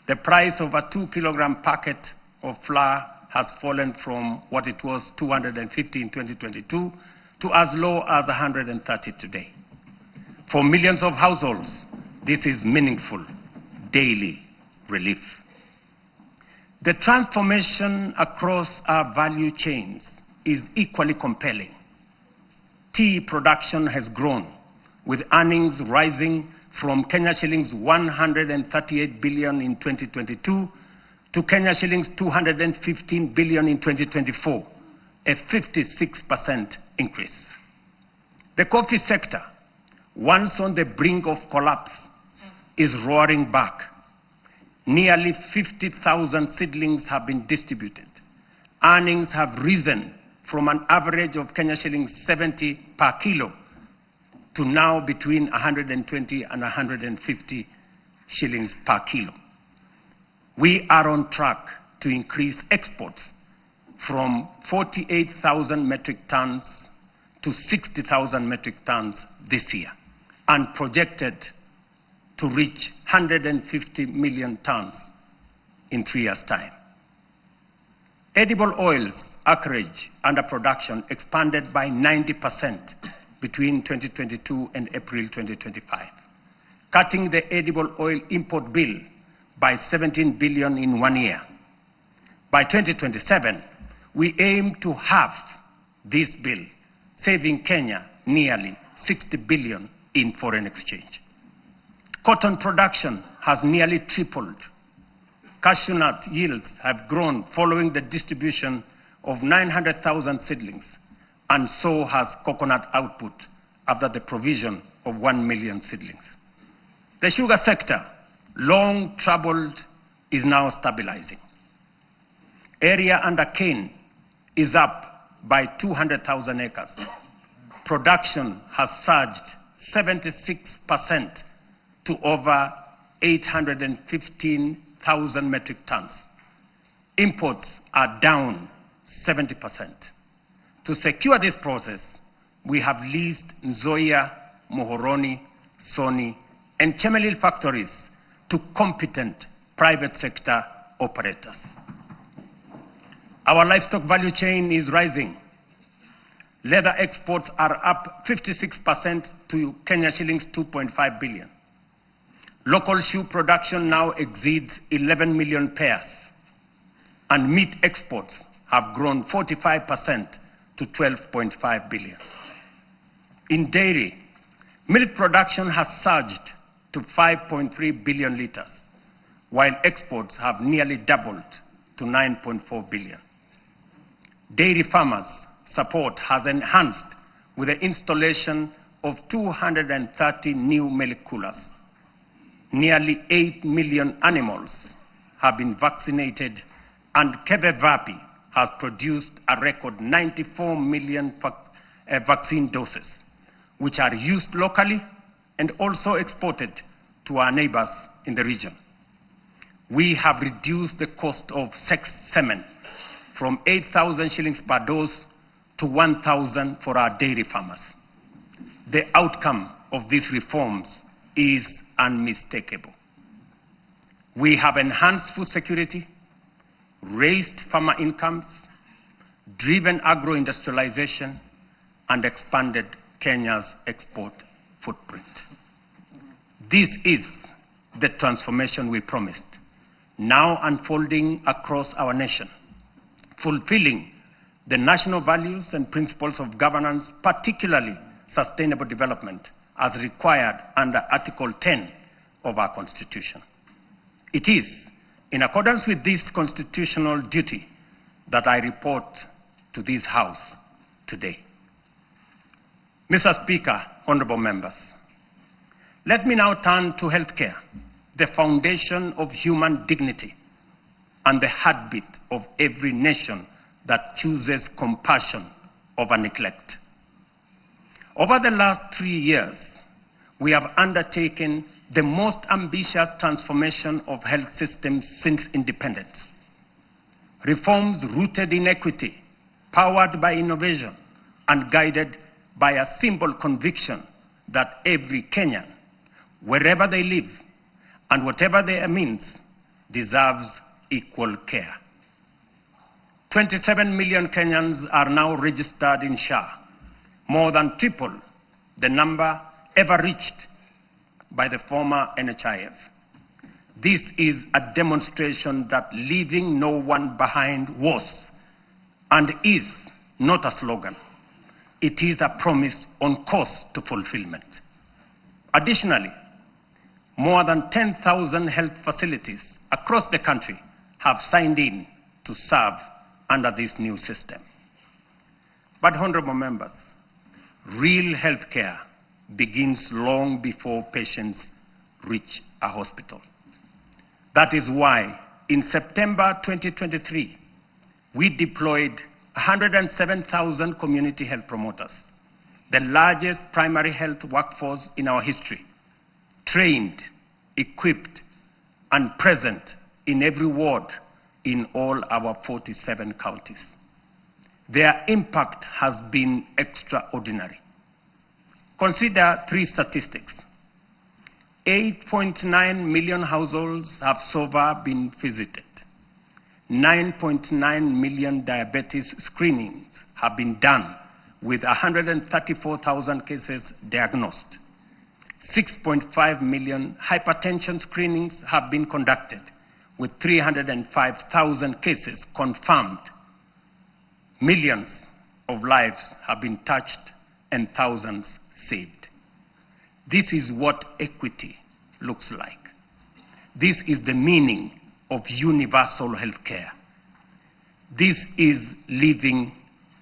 The price of a 2-kilogram packet of flour has fallen from what it was 250 in 2022 to as low as 130 today. For millions of households, this is meaningful daily relief. The transformation across our value chains is equally compelling. Tea production has grown, with earnings rising from Kenya shillings 138 billion in 2022 to Kenya shillings 215 billion in 2024, a 56% increase. The coffee sector, once on the brink of collapse, is roaring back. Nearly 50,000 seedlings have been distributed, Earnings have risen from an average of Kenya shillings 70 per kilo to now between 120 and 150 shillings per kilo. We are on track to increase exports from 48,000 metric tons to 60,000 metric tons this year, and projected to reach 150 million tons in 3 years' time. Edible oils acreage under production expanded by 90% between 2022 and April 2025, cutting the edible oil import bill by 17 billion in 1 year. By 2027, we aim to halve this bill, saving Kenya nearly 60 billion in foreign exchange. Cotton production has nearly tripled. Cashew nut yields have grown following the distribution of 900,000 seedlings, and so has coconut output after the provision of 1 million seedlings. The sugar sector, long troubled, is now stabilizing. Area under cane is up by 200,000 acres. Production has surged 76% to over 815,000 metric tons. Imports are down 70%. To secure this process, we have leased Nzoia, Muhoroni, Sony, and Chemelil factories to competent private sector operators. Our livestock value chain is rising. Leather exports are up 56% to Kenya shillings 2.5 billion. Local shoe production now exceeds 11 million pairs, and meat exports have grown 45% to 12.5 billion. In dairy, milk production has surged to 5.3 billion liters, while exports have nearly doubled to 9.4 billion. Dairy farmers' support has enhanced with the installation of 230 new milk coolers. Nearly 8 million animals have been vaccinated, and KEVEVAPI has produced a record 94 million vaccine doses, which are used locally and also exported to our neighbors in the region. We have reduced the cost of sex semen from 8,000 shillings per dose to 1,000 for our dairy farmers. The outcome of these reforms is unmistakable. We have enhanced food security, raised farmer incomes, driven agro-industrialization, and expanded Kenya's export footprint. This is the transformation we promised, now unfolding across our nation, fulfilling the national values and principles of governance, particularly sustainable development, as required under Article 10 of our Constitution. It is in accordance with this constitutional duty that I report to this House today. Mr. Speaker, honorable members, let me now turn to healthcare, the foundation of human dignity and the heartbeat of every nation that chooses compassion over neglect. Over the last 3 years, we have undertaken the most ambitious transformation of health systems since independence. Reforms rooted in equity, powered by innovation, and guided by a simple conviction that every Kenyan, wherever they live and whatever their means, deserves equal care. 27 million Kenyans are now registered in SHA, more than triple the number ever reached by the former NHIF. This is a demonstration that leaving no one behind was and is not a slogan. It is a promise on course to fulfillment. Additionally, more than 10,000 health facilities across the country have signed in to serve under this new system. But, honorable members, real health care begins long before patients reach a hospital. That is why, in September 2023, We deployed 107,000 community health promoters, the largest primary health workforce in our history, trained, equipped, and present in every ward in all our 47 counties. Their impact has been extraordinary. Consider three statistics. 8.9 million households have so far been visited. 9.9 million diabetes screenings have been done, with 134,000 cases diagnosed. 6.5 million hypertension screenings have been conducted, with 305,000 cases confirmed. Millions of lives have been touched and thousands saved. This is what equity looks like. This is the meaning of universal health care. This is leaving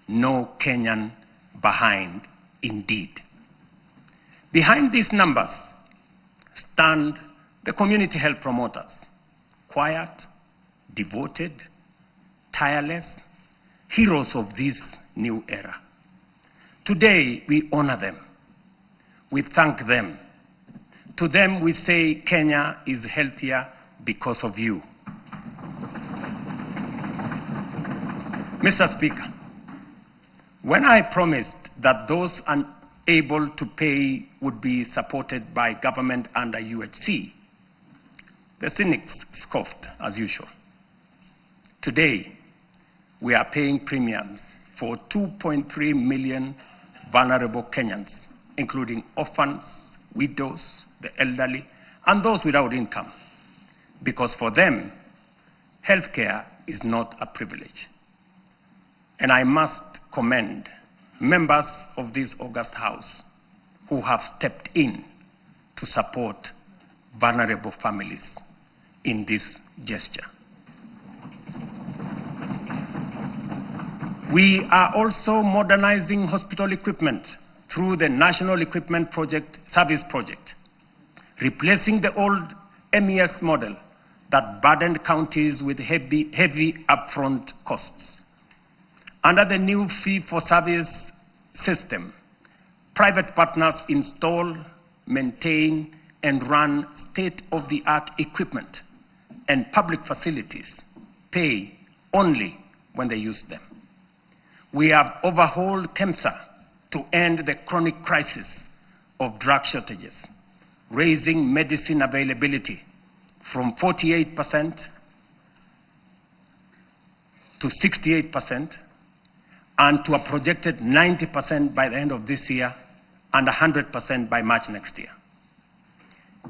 no Kenyan behind, indeed. Behind these numbers stand the community health promoters, quiet, devoted, tireless, heroes of this new era. Today, we honor them. We thank them. To them, we say Kenya is healthier because of you. Mr. Speaker, when I promised that those unable to pay would be supported by government under UHC, the cynics scoffed as usual. Today, we are paying premiums for 2.3 million vulnerable Kenyans, including orphans, widows, the elderly, and those without income, because for them, healthcare is not a privilege. And I must commend members of this august house who have stepped in to support vulnerable families in this gesture. We are also modernizing hospital equipment through the National Equipment Project Service Project, replacing the old MES model that burdened counties with heavy, heavy upfront costs. Under the new fee-for-service system, private partners install, maintain, and run state-of-the-art equipment, and public facilities pay only when they use them. We have overhauled KEMSA to end the chronic crisis of drug shortages, raising medicine availability from 48% to 68% and to a projected 90% by the end of this year and 100% by March next year.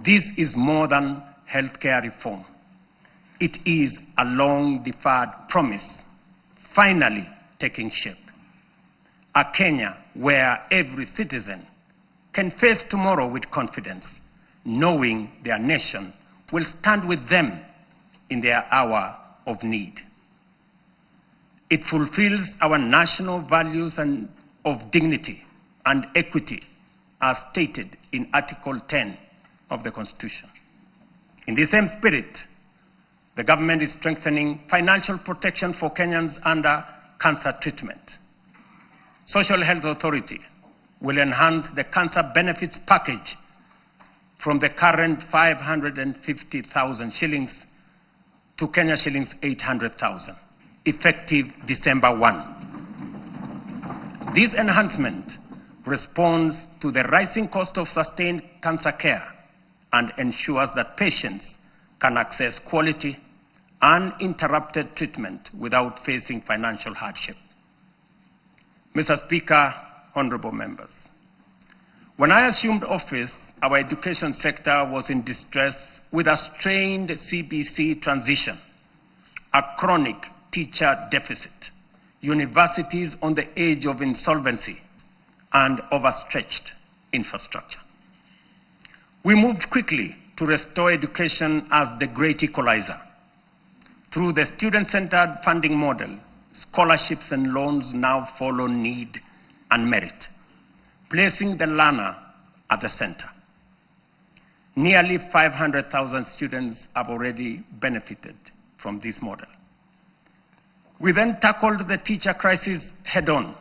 This is more than healthcare reform. It is a long deferred promise finally taking shape. A Kenya where every citizen can face tomorrow with confidence, knowing their nation will stand with them in their hour of need. It fulfills our national values and of dignity and equity as stated in Article 10 of the Constitution. In the same spirit, the government is strengthening financial protection for Kenyans under cancer treatment. Social Health Authority will enhance the cancer benefits package from the current 550,000 shillings to Kenya shillings 800,000, effective December 1. This enhancement responds to the rising cost of sustained cancer care and ensures that patients can access quality, uninterrupted treatment without facing financial hardship. Mr. Speaker, honorable members, when I assumed office, our education sector was in distress with a strained CBC transition, a chronic teacher deficit, universities on the edge of insolvency, and overstretched infrastructure. We moved quickly to restore education as the great equalizer. Through the student-centered funding model, scholarships and loans now follow need and merit, placing the learner at the center. Nearly 500,000 students have already benefited from this model. We then tackled the teacher crisis head on.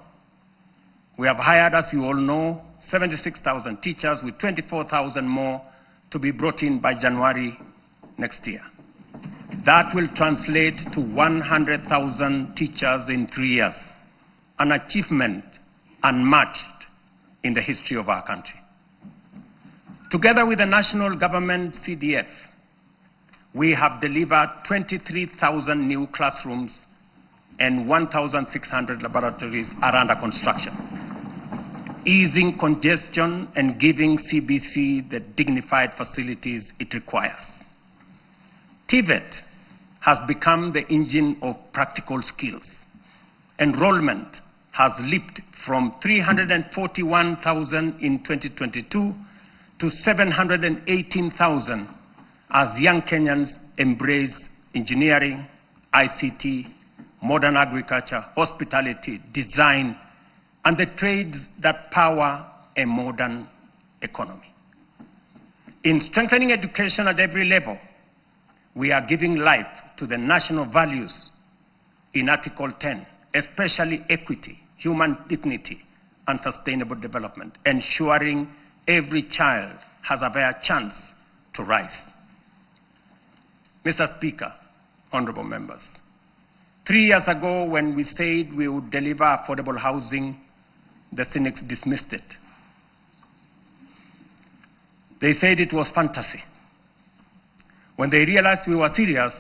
We have hired, as you all know, 76,000 teachers, with 24,000 more to be brought in by January next year. That will translate to 100,000 teachers in 3 years, an achievement unmatched in the history of our country. Together with the national government CDF, we have delivered 23,000 new classrooms and 1,600 laboratories are under construction, easing congestion and giving CBC the dignified facilities it requires. TVET has become the engine of practical skills. Enrollment has leaped from 341,000 in 2022 to 718,000 as young Kenyans embrace engineering, ICT, modern agriculture, hospitality, design, and the trades that power a modern economy. In strengthening education at every level, we are giving life to the national values in Article 10, especially equity, human dignity, and sustainable development, ensuring every child has a fair chance to rise. Mr. Speaker, honorable members, 3 years ago when we said we would deliver affordable housing, the cynics dismissed it. They said it was fantasy. When they realized we were serious,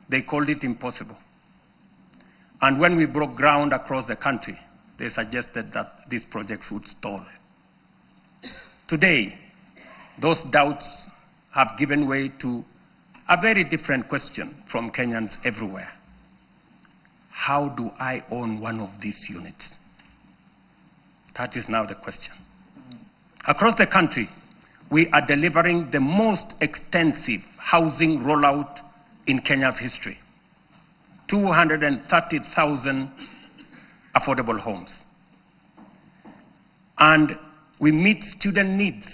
they called it impossible. And when we broke ground across the country, they suggested that these projects would stall. Today, those doubts have given way to a very different question from Kenyans everywhere. How do I own one of these units? That is now the question. Across the country, we are delivering the most extensive housing rollout in Kenya's history. 230,000 affordable homes. And we meet student needs.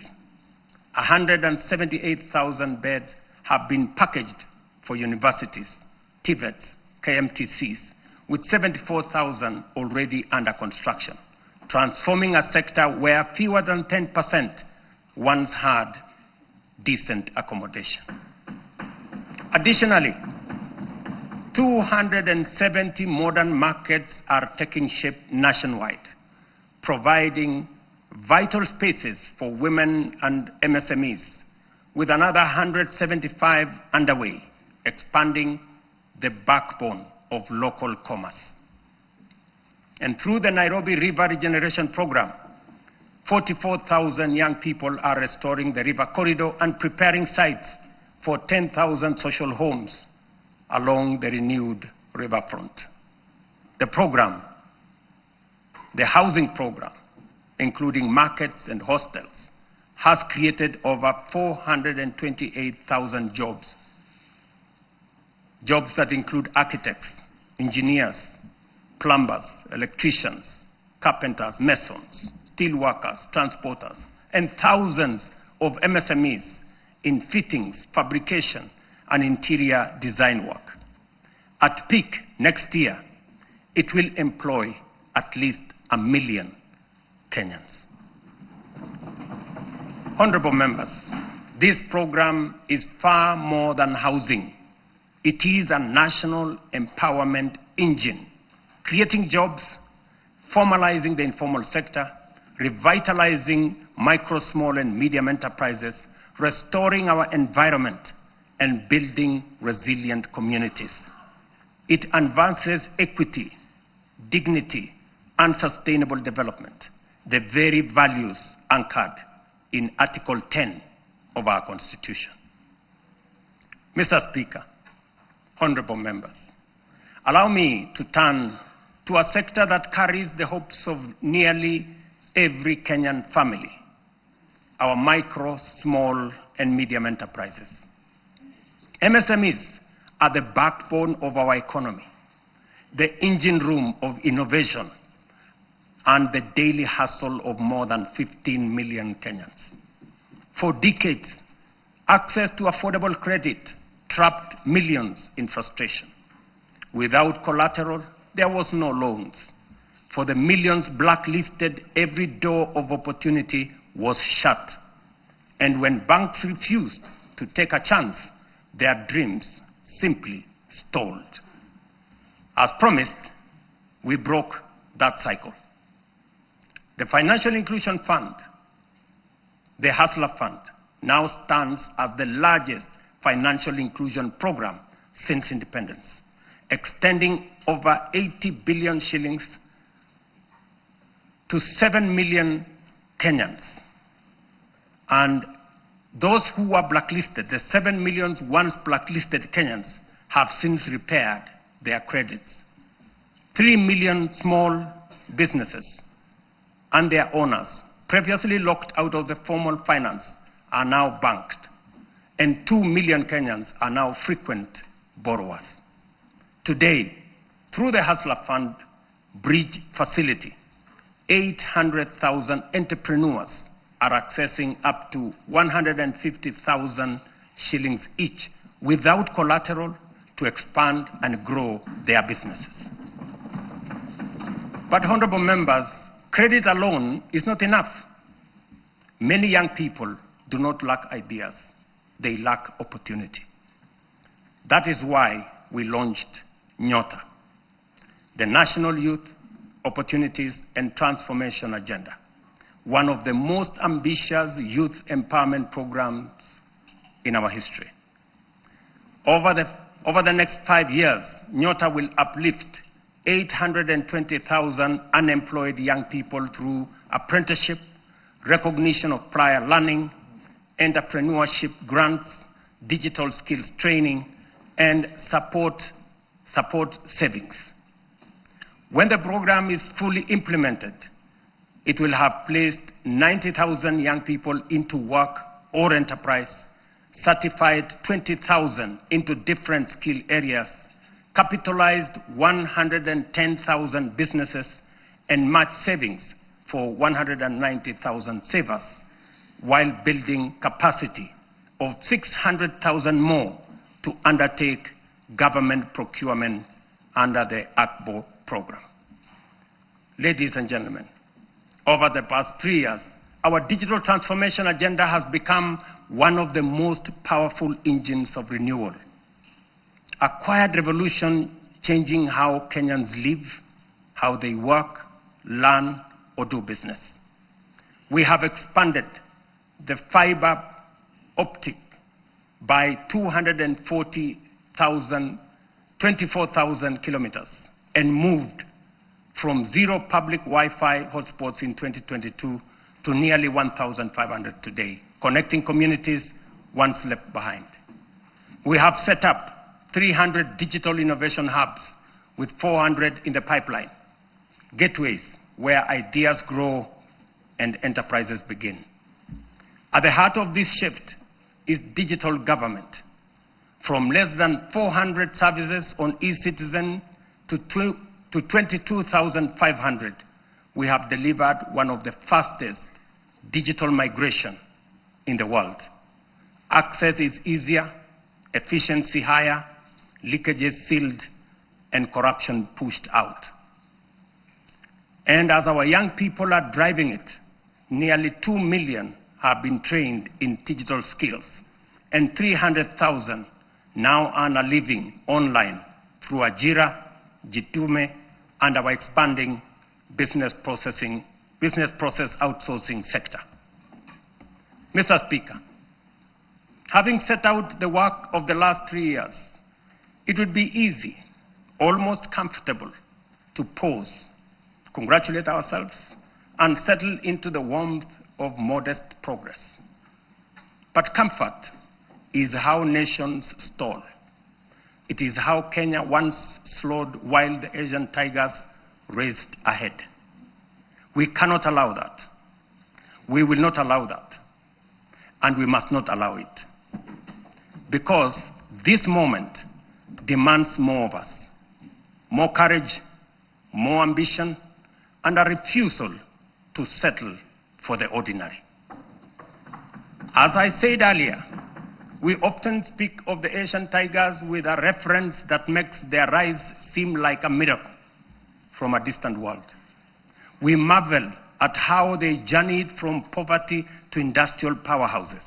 178,000 beds have been packaged for universities, TVETs, KMTCs, with 74,000 already under construction, transforming a sector where fewer than 10% once had decent accommodation. Additionally, 270 modern markets are taking shape nationwide, providing vital spaces for women and MSMEs, with another 175 underway, expanding the backbone of local commerce. And through the Nairobi River Regeneration Program, 44,000 young people are restoring the river corridor and preparing sites for 10,000 social homes along the renewed riverfront. The program, the housing program, including markets and hostels, has created over 428,000 jobs. Jobs that include architects, engineers, plumbers, electricians, carpenters, masons, steel workers, transporters, and thousands of MSMEs in fittings, fabrication, and interior design work. At peak next year, it will employ at least 1 million Kenyans. Honorable members, this program is far more than housing. It is a national empowerment engine, creating jobs, formalizing the informal sector, revitalizing micro, small, and medium enterprises, restoring our environment, and building resilient communities. It advances equity, dignity, and sustainable development, the very values anchored in Article 10 of our Constitution. Mr. Speaker, honorable members, allow me to turn to a sector that carries the hopes of nearly every Kenyan family, our micro, small, and medium enterprises. MSMEs are the backbone of our economy, the engine room of innovation, and the daily hustle of more than 15 million Kenyans. For decades, access to affordable credit trapped millions in frustration. Without collateral, there was no loans. For the millions blacklisted, every door of opportunity was shut. And when banks refused to take a chance, their dreams simply stalled. As promised, we broke that cycle. The Financial Inclusion Fund, the Hustler Fund, now stands as the largest financial inclusion program since independence, extending over 80 billion shillings to 7 million Kenyans. And those who were blacklisted, the 7 million once blacklisted Kenyans, have since repaired their credits. 3 million small businesses and their owners, previously locked out of the formal finance, are now banked. And 2 million Kenyans are now frequent borrowers. Today, through the Hustler Fund Bridge Facility, 800,000 entrepreneurs are accessing up to 150,000 shillings each without collateral to expand and grow their businesses. But, honorable members, credit alone is not enough. Many young people do not lack ideas, they lack opportunity. That is why we launched Nyota, the National Youth Opportunities and Transformation Agenda, one of the most ambitious youth empowerment programs in our history. Over the next 5 years, Nyota will uplift 820,000 unemployed young people through apprenticeship, recognition of prior learning, entrepreneurship grants, digital skills training, and support savings. When the program is fully implemented, it will have placed 90,000 young people into work or enterprise, certified 20,000 into different skill areas, capitalized 110,000 businesses, and match savings for 190,000 savers, while building capacity of 600,000 more to undertake government procurement under the ACBO program. Ladies and gentlemen, over the past 3 years, our digital transformation agenda has become one of the most powerful engines of renewal. A quiet revolution changing how Kenyans live, how they work, learn, or do business. We have expanded the fiber optic by 24,000 kilometers and moved from 0 public Wi-Fi hotspots in 2022 to nearly 1,500 today, connecting communities once left behind. We have set up 300 digital innovation hubs with 400 in the pipeline, gateways where ideas grow and enterprises begin. At the heart of this shift is digital government. From less than 400 services on eCitizen to 22,500, we have delivered one of the fastest digital migration in the world. Access is easier, efficiency higher, leakages sealed, and corruption pushed out. And as our young people are driving it, nearly 2 million have been trained in digital skills, and 300,000 now earn a living online through Ajira, Jitume, and our expanding business process outsourcing sector. Mr. Speaker, having set out the work of the last 3 years, it would be easy, almost comfortable, to pause, congratulate ourselves, and settle into the warmth of modest progress. But comfort is how nations stall. It is how Kenya once slowed while the Asian tigers raced ahead. We cannot allow that. We will not allow that. And we must not allow it. Because this moment demands more of us. More courage, more ambition, and a refusal to settle for the ordinary. As I said earlier, we often speak of the Asian tigers with a reference that makes their rise seem like a miracle. from a distant world. We marvel at how they journeyed from poverty to industrial powerhouses,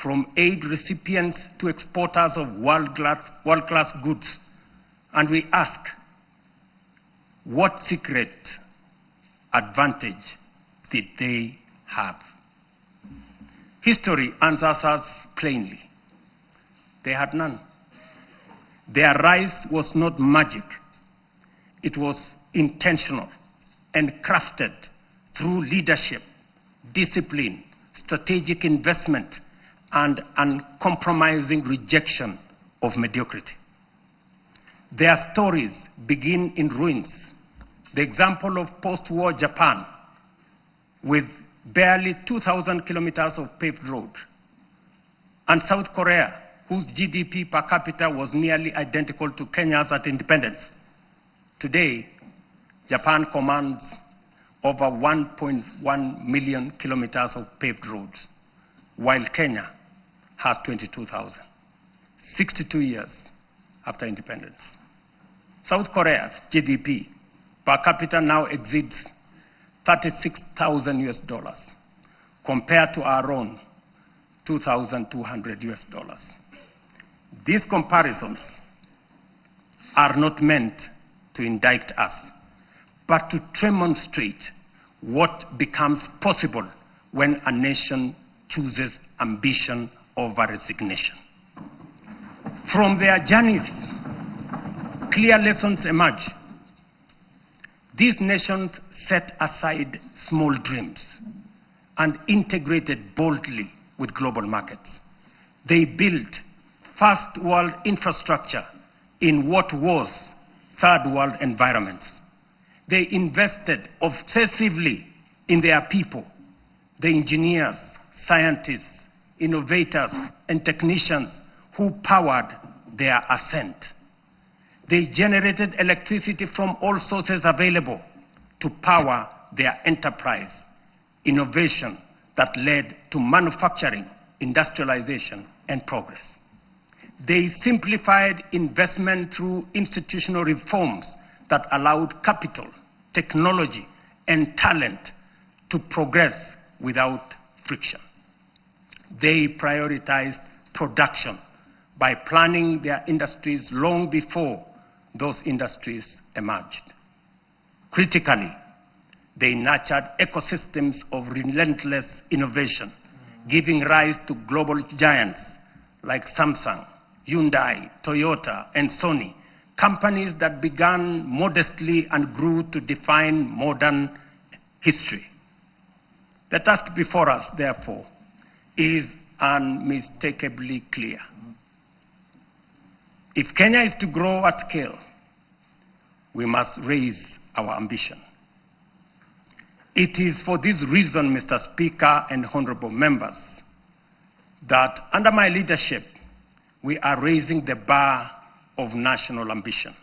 from aid recipients to exporters of world-class goods. And we ask, what secret advantage did they have? History answers us plainly. They had none. Their rise was not magic. It was intentional and crafted through leadership, discipline, strategic investment, and uncompromising rejection of mediocrity. Their stories begin in ruins. The example of post-war Japan, with barely 2,000 kilometers of paved road, and South Korea, whose GDP per capita was nearly identical to Kenya's at independence. Today, Japan commands over 1.1 million kilometers of paved roads, while Kenya has 22,000, 62 years after independence. South Korea's GDP per capita now exceeds $36,000 US, compared to our own $2,200 US. These comparisons are not meant to indict us, but to demonstrate what becomes possible when a nation chooses ambition over resignation. From their journeys, clear lessons emerge. These nations set aside small dreams and integrated boldly with global markets. They built first world infrastructure in what was third world environments. They invested obsessively in their people, the engineers, scientists, innovators, and technicians who powered their ascent. They generated electricity from all sources available to power their enterprise, innovation that led to manufacturing, industrialization, and progress. They simplified investment through institutional reforms that allowed capital, technology, and talent to progress without friction. They prioritized production by planning their industries long before those industries emerged. Critically, they nurtured ecosystems of relentless innovation, giving rise to global giants like Samsung, Hyundai, Toyota, and Sony, companies that began modestly and grew to define modern history. The task before us, therefore, is unmistakably clear. If Kenya is to grow at scale, we must raise our ambition. It is for this reason, Mr. Speaker and honorable members, that under my leadership, we are raising the bar of national ambition.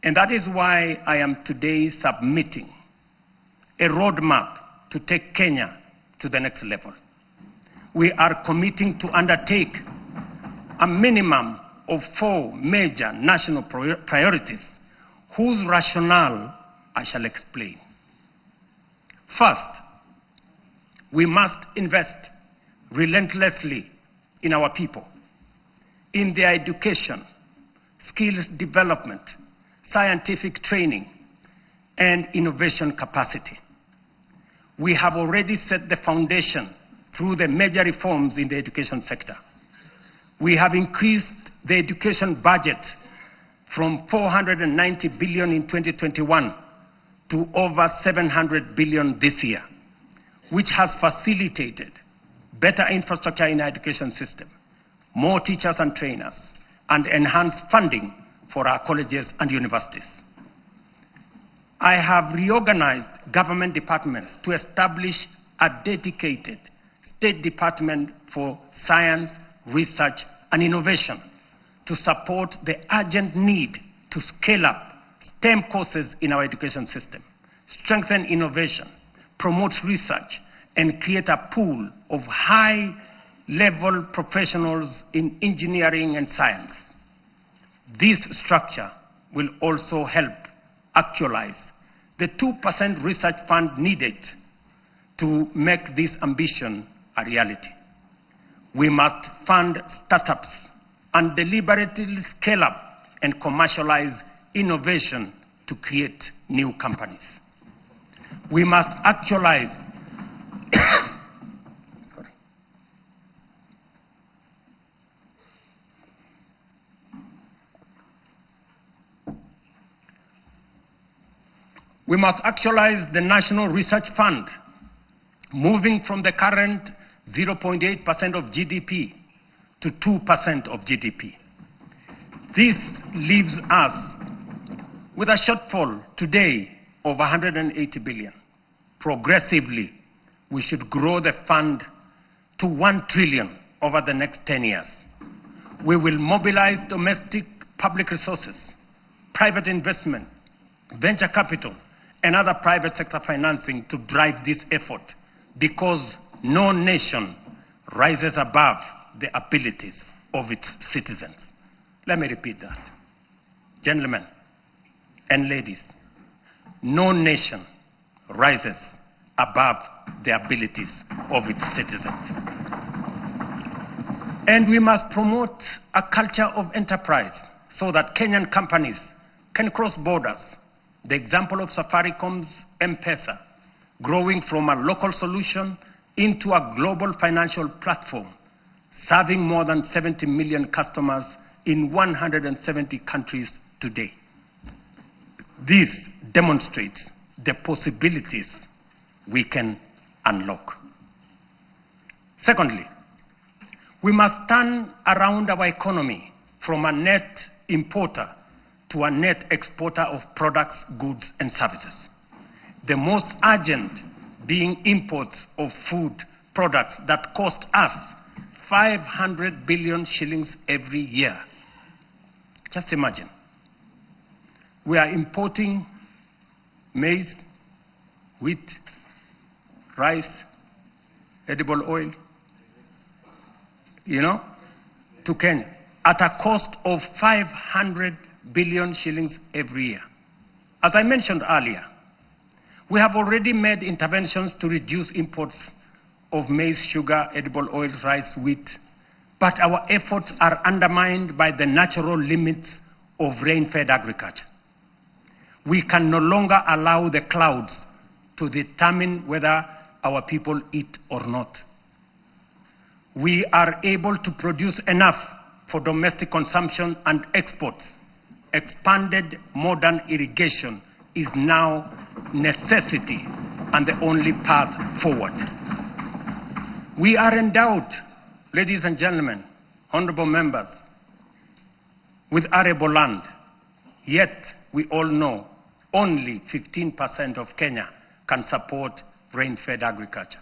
And that is why I am today submitting a roadmap to take Kenya to the next level. We are committing to undertake a minimum of 4 major national priorities whose rationale I shall explain. First, we must invest relentlessly in our people, in their education, skills development, scientific training, and innovation capacity. We have already set the foundation through the major reforms in the education sector. We have increased the education budget from 490 billion in 2021 to over 700 billion this year, which has facilitated better infrastructure in our education system, more teachers and trainers, and enhanced funding for our colleges and universities. I have reorganized government departments to establish a dedicated state department for science, research, and innovation to support the urgent need to scale up STEM courses in our education system, strengthen innovation, promote research, and create a pool of high-level professionals in engineering and science. This structure will also help actualize the 2% research fund needed to make this ambition a reality. We must fund startups and deliberately scale up and commercialize innovation to create new companies. We must actualize sorry. We must actualize the National Research Fund, moving from the current 0.8% of GDP to 2% of GDP. This leaves us with a shortfall today of 180 billion. Progressively, we should grow the fund to 1 trillion over the next 10 years. We will mobilize domestic public resources, private investment, venture capital, and other private sector financing to drive this effort, because no nation rises above the abilities of its citizens. Let me repeat that. Gentlemen and ladies, no nation rises above the abilities of its citizens. And we must promote a culture of enterprise so that Kenyan companies can cross borders. The example of Safaricom's M-Pesa, growing from a local solution into a global financial platform, serving more than 70 million customers in 170 countries today. This demonstrates the possibilities we can unlock. Secondly, we must turn around our economy from a net importer to a net exporter of products, goods, and services. The most urgent being imports of food products that cost us 500 billion shillings every year. Just imagine. We are importing maize, wheat, rice, edible oil, you know, to Kenya at a cost of 500 billion shillings every year. As I mentioned earlier, we have already made interventions to reduce imports of maize, sugar, edible oils, rice, wheat, but our efforts are undermined by the natural limits of rain-fed agriculture. We can no longer allow the clouds to determine whether our people eat or not. We are able to produce enough for domestic consumption and exports. Expanded modern irrigation is now necessity and the only path forward. We are endowed, ladies and gentlemen, honorable members, with arable land. Yet, we all know only 15% of Kenya can support rain-fed agriculture.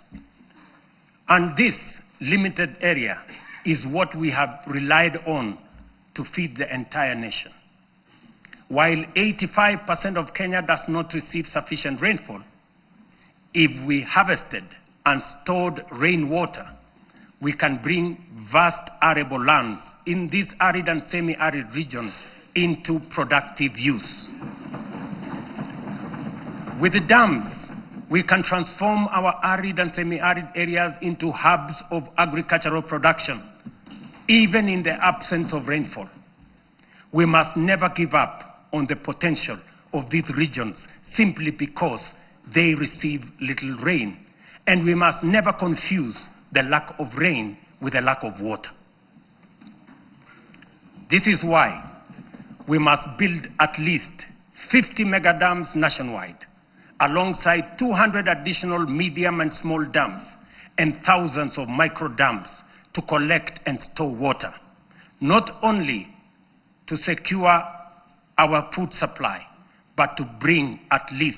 And this limited area is what we have relied on to feed the entire nation. While 85% of Kenya does not receive sufficient rainfall, if we harvested and stored rainwater, we can bring vast arable lands in these arid and semi-arid regions into productive use. With the dams, we can transform our arid and semi-arid areas into hubs of agricultural production, even in the absence of rainfall. We must never give up on the potential of these regions simply because they receive little rain. And we must never confuse the lack of rain with the lack of water. This is why we must build at least 50 mega dams nationwide, alongside 200 additional medium and small dams and thousands of micro dams to collect and store water, not only to secure our food supply, but to bring at least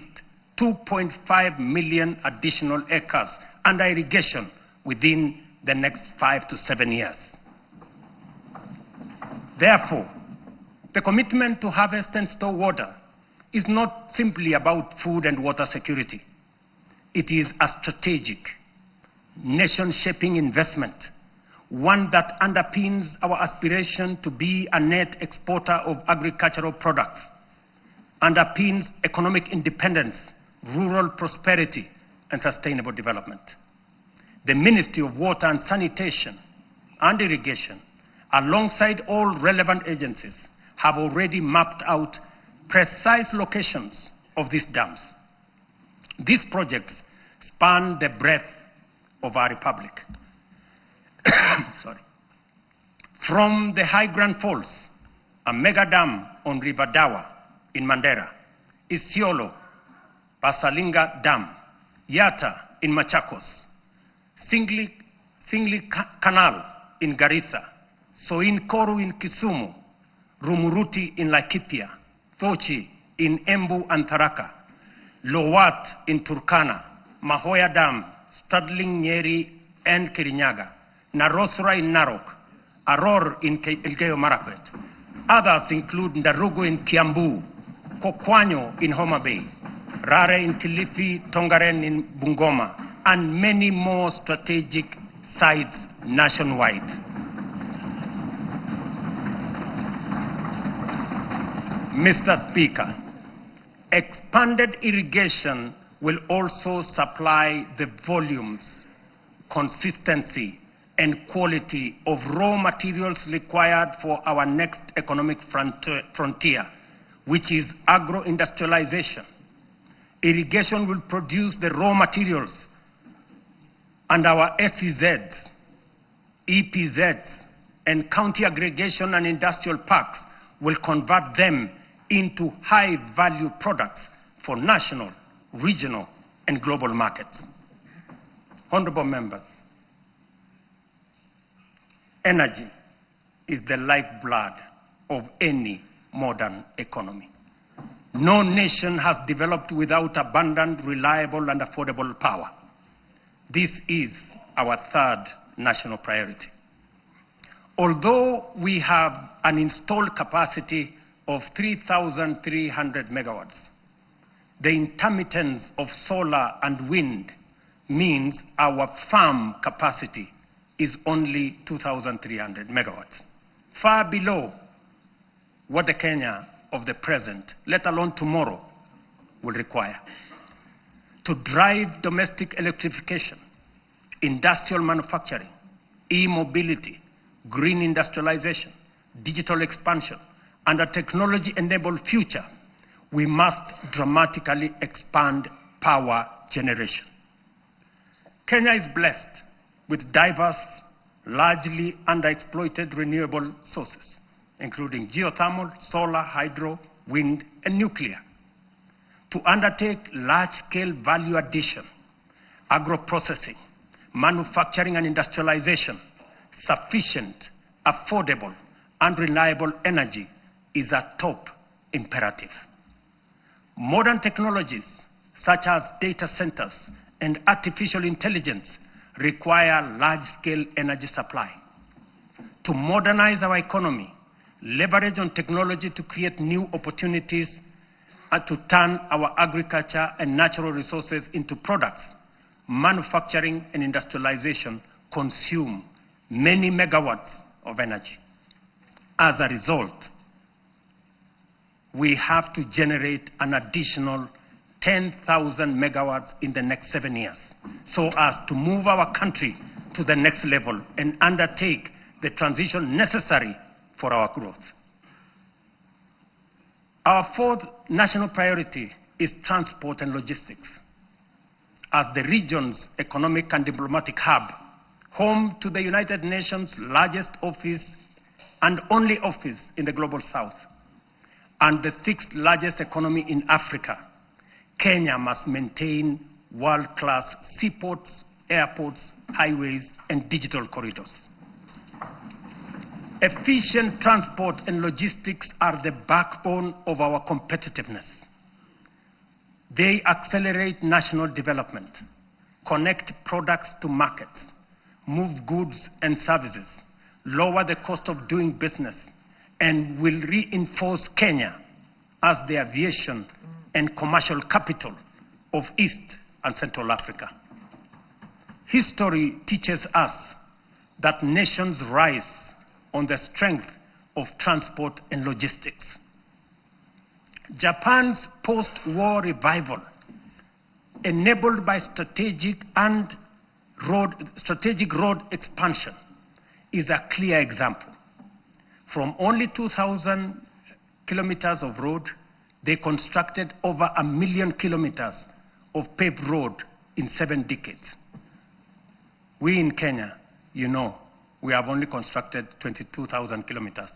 2.5 million additional acres under irrigation within the next 5 to 7 years. Therefore, the commitment to harvest and store water is not simply about food and water security. It is a strategic, nation-shaping investment, one that underpins our aspiration to be a net exporter of agricultural products, underpins economic independence, rural prosperity, and sustainable development. The Ministry of Water and Sanitation and Irrigation, alongside all relevant agencies, have already mapped out precise locations of these dams. These projects span the breadth of our republic. Sorry. From the High Grand Falls, a mega dam on River Dawa in Mandera, Isiolo, Basalinga Dam, Yatta in Machakos, Singli Canal in Garissa, Soin Koru in Kisumu, Rumuruti in Laikipia, Thochi in Embu and Tharaka, Lowat in Turkana, Mahoya Dam, straddling Nyeri and Kirinyaga, Narosra in Narok, Aror in Elgeyo Marakwet. Others include Ndarugu in Kiambu, Kokwanyo in Homa Bay, Rare in Kilifi, Tongaren in Bungoma, and many more strategic sites nationwide. Mr. Speaker, expanded irrigation will also supply the volumes, consistency, and quality of raw materials required for our next economic frontier, which is agro-industrialization. Irrigation will produce the raw materials, and our SEZs, EPZs, and county aggregation and industrial parks will convert them into high-value products for national, regional, and global markets. Honorable members, energy is the lifeblood of any modern economy. No nation has developed without abundant, reliable, and affordable power. This is our third national priority. Although we have an installed capacity of 3,300 megawatts, the intermittence of solar and wind means our farm capacity is only 2,300 megawatts, far below what the Kenya of the present, let alone tomorrow, will require. To drive domestic electrification, industrial manufacturing, e-mobility, green industrialization, digital expansion, and a technology-enabled future, we must dramatically expand power generation. Kenya is blessed with diverse, largely underexploited renewable sources, including geothermal, solar, hydro, wind, and nuclear. To undertake large-scale value addition, agro-processing, manufacturing and industrialization, sufficient, affordable, and reliable energy is a top imperative. Modern technologies such as data centers and artificial intelligence require large-scale energy supply. To modernize our economy, leverage on technology to create new opportunities and to turn our agriculture and natural resources into products, manufacturing and industrialization consume many megawatts of energy. As a result, we have to generate an additional 10,000 megawatts in the next 7 years, so as to move our country to the next level and undertake the transition necessary for our growth. Our fourth national priority is transport and logistics. As the region's economic and diplomatic hub, home to the United Nations' largest office and only office in the Global South, and the sixth largest economy in Africa, Kenya must maintain world-class seaports, airports, highways, and digital corridors. Efficient transport and logistics are the backbone of our competitiveness. They accelerate national development, connect products to markets, move goods and services, lower the cost of doing business, and will reinforce Kenya as the aviation and commercial capital of East and Central Africa. History teaches us that nations rise on the strength of transport and logistics. Japan's post-war revival, enabled by strategic road expansion, is a clear example. From only 2,000 kilometers of road, they constructed over 1 million kilometers of paved road in 7 decades. We in Kenya, you know, we have only constructed 22,000 kilometers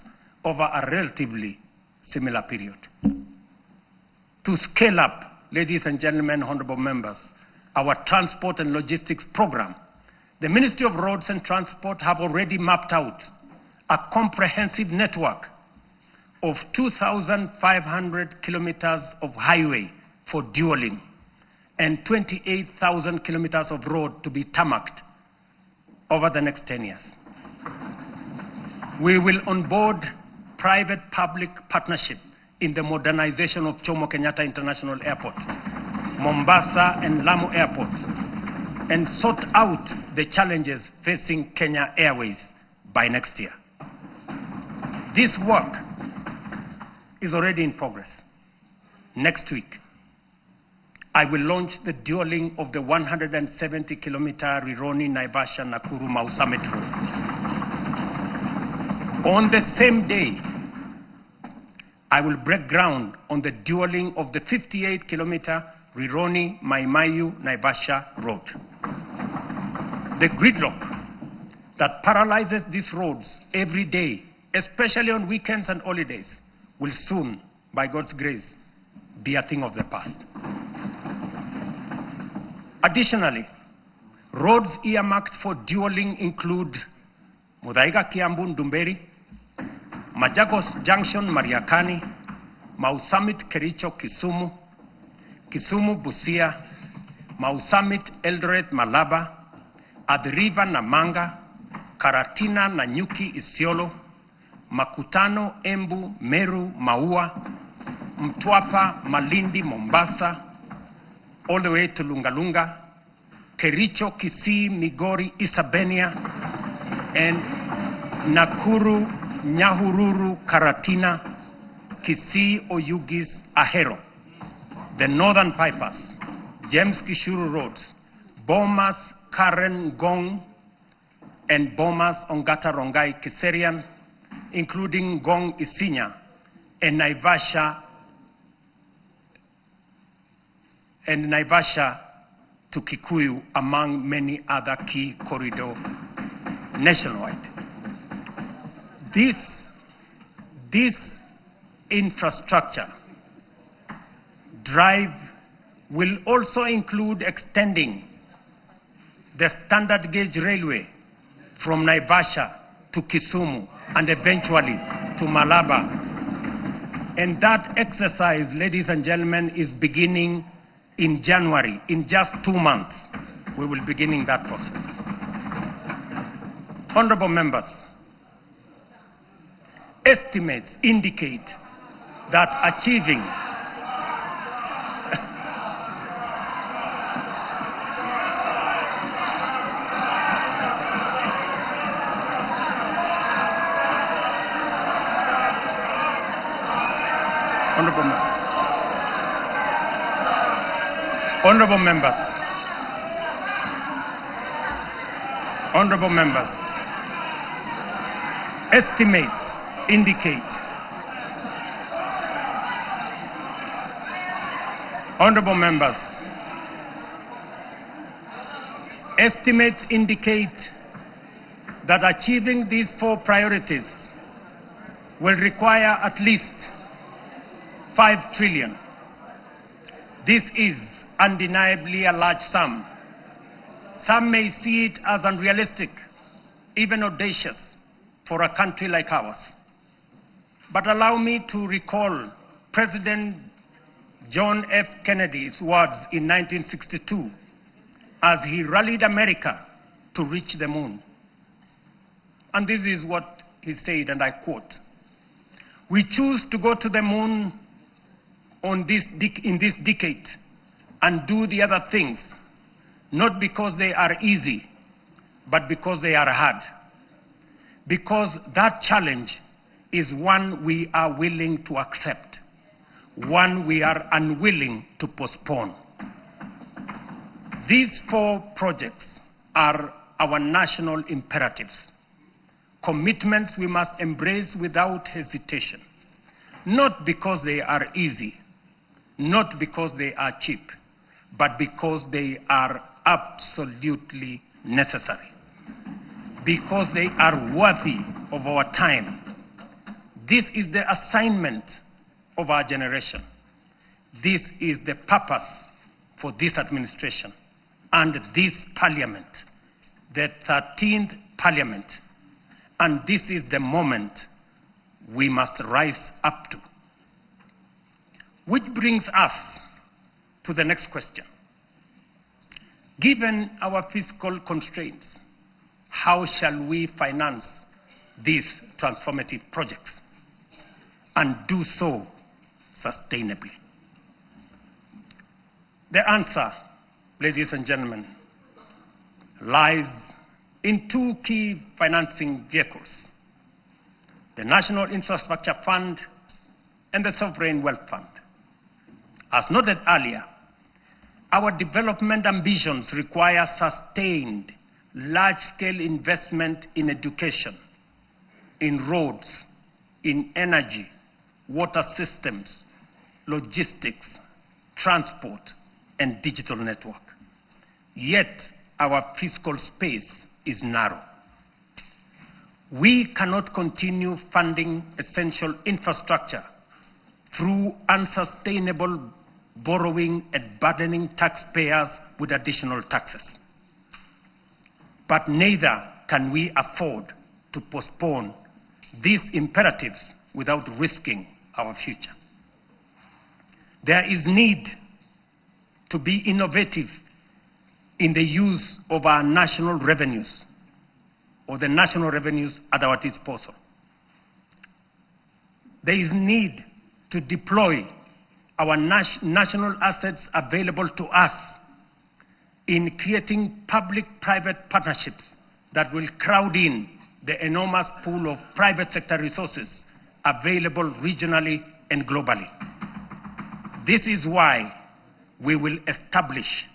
over a relatively similar period. To scale up, ladies and gentlemen, honorable members, our transport and logistics program, the Ministry of Roads and Transport have already mapped out a comprehensive network of 2,500 kilometers of highway for dualling and 28,000 kilometers of road to be tarmacked over the next 10 years. We will onboard private-public partnership in the modernization of Jomo Kenyatta International Airport, Mombasa and Lamu Airport, and sort out the challenges facing Kenya Airways by next year. This work is already in progress. Next week, I will launch the dualling of the 170-kilometer Rironi, Naivasha, Nakuru, Mau Summit Road. On the same day, I will break ground on the dualling of the 58-kilometer Rironi, Mai Mahiu, Naivasha Road. The gridlock that paralyzes these roads every day, especially on weekends and holidays, will soon, by God's grace, be a thing of the past. Additionally, roads earmarked for dualling include Muthaiga Kiambu Ndumberi, Machakos Junction Mariakani, Mau Summit Kericho Kisumu, Kisumu Busia, Mau Summit Eldoret Malaba, Athi River Namanga, Karatina Nanyuki Isiolo, Makutano Embu Meru Maua, Mtwapa Malindi Mombasa, all the way to Lungalunga, Kericho Kisii Migori Isabenia, and Nakuru Nyahururu Karatina, Kisii Oyugis Ahero, the Northern Bypass, James Kishuru Roads, Bomas Karen Gong, and Bomas Ongata Rongai Kiserian, including Gong Isinya and Naivasha to Kikuyu, among many other key corridors nationwide. This infrastructure drive will also include extending the standard gauge railway from Naivasha to Kisumu and eventually to Malaba. And that exercise, ladies and gentlemen, is beginning in January. In just 2 months, we will be beginning that process. Honorable members, estimates indicate that achieving Honorable members, honorable members, estimates indicate, honorable members, estimates indicate that achieving these 4 priorities will require at least 5 trillion. This is undeniably a large sum. Some may see it as unrealistic, even audacious, for a country like ours. But allow me to recall President John F. Kennedy's words in 1962 as he rallied America to reach the moon. And this is what he said, and I quote, "We choose to go to the moon in this decade and do the other things, not because they are easy, but because they are hard. Because that challenge is one we are willing to accept. one we are unwilling to postpone. These 4 projects are our national imperatives, commitments we must embrace without hesitation, not because they are easy, not because they are cheap, but because they are absolutely necessary, because they are worthy of our time. This is the assignment of our generation. This is the purpose for this administration and this parliament, the 13th parliament. And this is the moment we must rise up to. Which brings us to the next question. Given our fiscal constraints, how shall we finance these transformative projects and do so sustainably? The answer, ladies and gentlemen, lies in 2 key financing vehicles, the National Infrastructure Fund and the Sovereign Wealth Fund. As noted earlier, our development ambitions require sustained, large-scale investment in education, in roads, in energy, water systems, logistics, transport, and digital network. Yet, our fiscal space is narrow. We cannot continue funding essential infrastructure through unsustainable borrowing and burdening taxpayers with additional taxes. But neither can we afford to postpone these imperatives without risking our future. There is need to be innovative in the use of our national revenues, or the national revenues at our disposal. There is need to deploy our national assets available to us in creating public-private partnerships that will crowd in the enormous pool of private sector resources available regionally and globally. This is why we will establish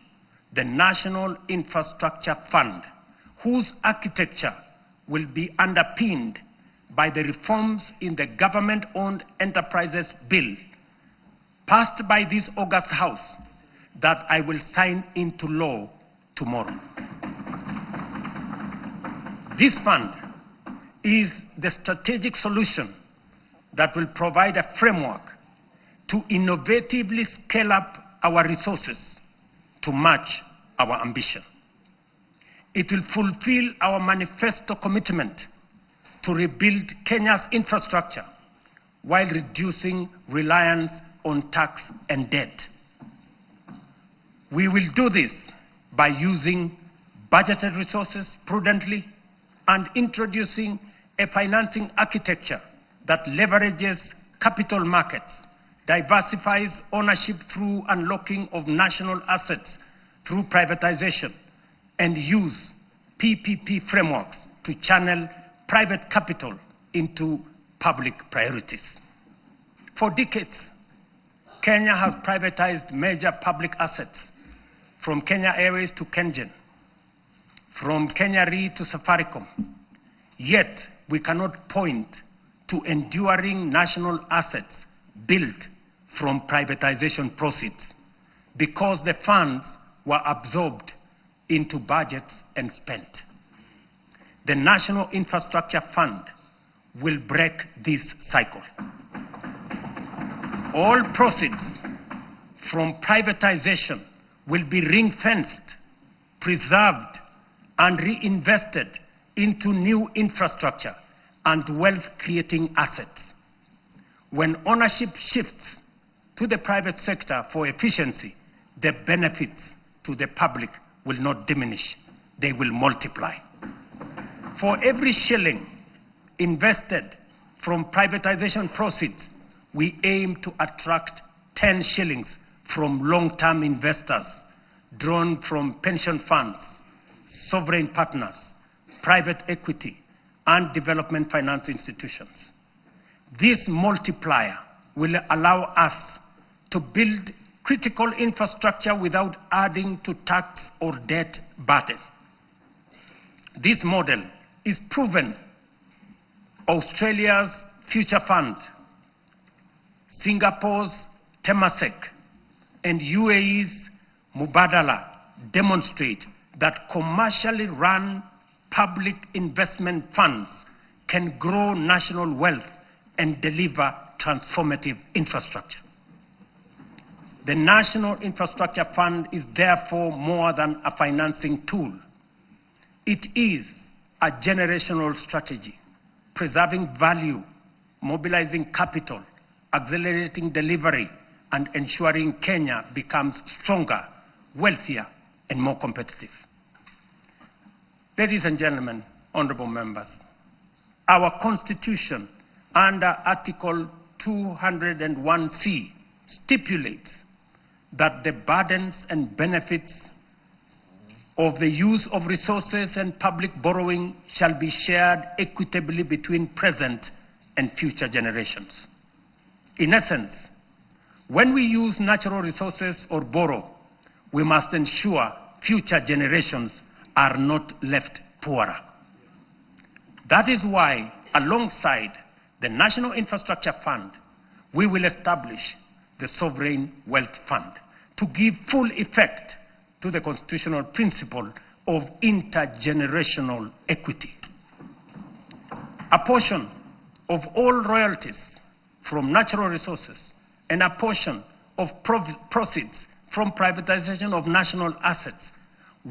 the National Infrastructure Fund, whose architecture will be underpinned by the reforms in the Government-Owned Enterprises Bill passed by this August House that I will sign into law tomorrow. This fund is the strategic solution that will provide a framework to innovatively scale up our resources to match our ambition. It will fulfill our manifesto commitment to rebuild Kenya's infrastructure while reducing reliance on tax and debt. We will do this by using budgeted resources prudently and introducing a financing architecture that leverages capital markets, diversifies ownership through unlocking of national assets through privatization, and use PPP frameworks to channel private capital into public priorities. For decades, Kenya has privatized major public assets, from Kenya Airways to KenGen, from Kenya Re to Safaricom. Yet, we cannot point to enduring national assets built from privatization proceeds because the funds were absorbed into budgets and spent. The National Infrastructure Fund will break this cycle. All proceeds from privatization will be ring-fenced, preserved, and reinvested into new infrastructure and wealth-creating assets. When ownership shifts to the private sector for efficiency, the benefits to the public will not diminish, they will multiply. For every shilling invested from privatization proceeds, we aim to attract 10 shillings from long-term investors drawn from pension funds, sovereign partners, private equity, and development finance institutions. This multiplier will allow us to build critical infrastructure without adding to tax or debt burden. This model is proven. Australia's Future Fund, Singapore's Temasek, and UAE's Mubadala demonstrate that commercially run public investment funds can grow national wealth and deliver transformative infrastructure. The National Infrastructure Fund is therefore more than a financing tool. It is a generational strategy, preserving value, mobilizing capital, accelerating delivery, and ensuring Kenya becomes stronger, wealthier, and more competitive. Ladies and gentlemen, honorable members, our Constitution under Article 201C stipulates that the burdens and benefits of the use of resources and public borrowing shall be shared equitably between present and future generations. In essence, when we use natural resources or borrow, we must ensure future generations are not left poorer. That is why, alongside the National Infrastructure Fund, we will establish the Sovereign Wealth Fund to give full effect to the constitutional principle of intergenerational equity. A portion of all royalties from natural resources and a portion of proceeds from privatization of national assets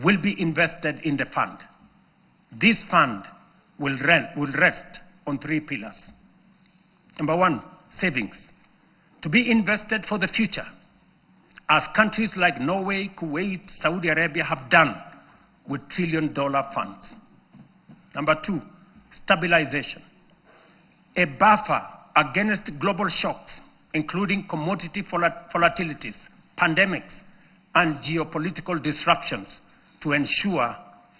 will be invested in the fund. This fund will rest on three pillars. Number one, savings, to be invested for the future, as countries like Norway, Kuwait, Saudi Arabia have done with trillion-dollar funds. Number two, stabilization, a buffer against global shocks, including commodity volatilities, pandemics, and geopolitical disruptions to ensure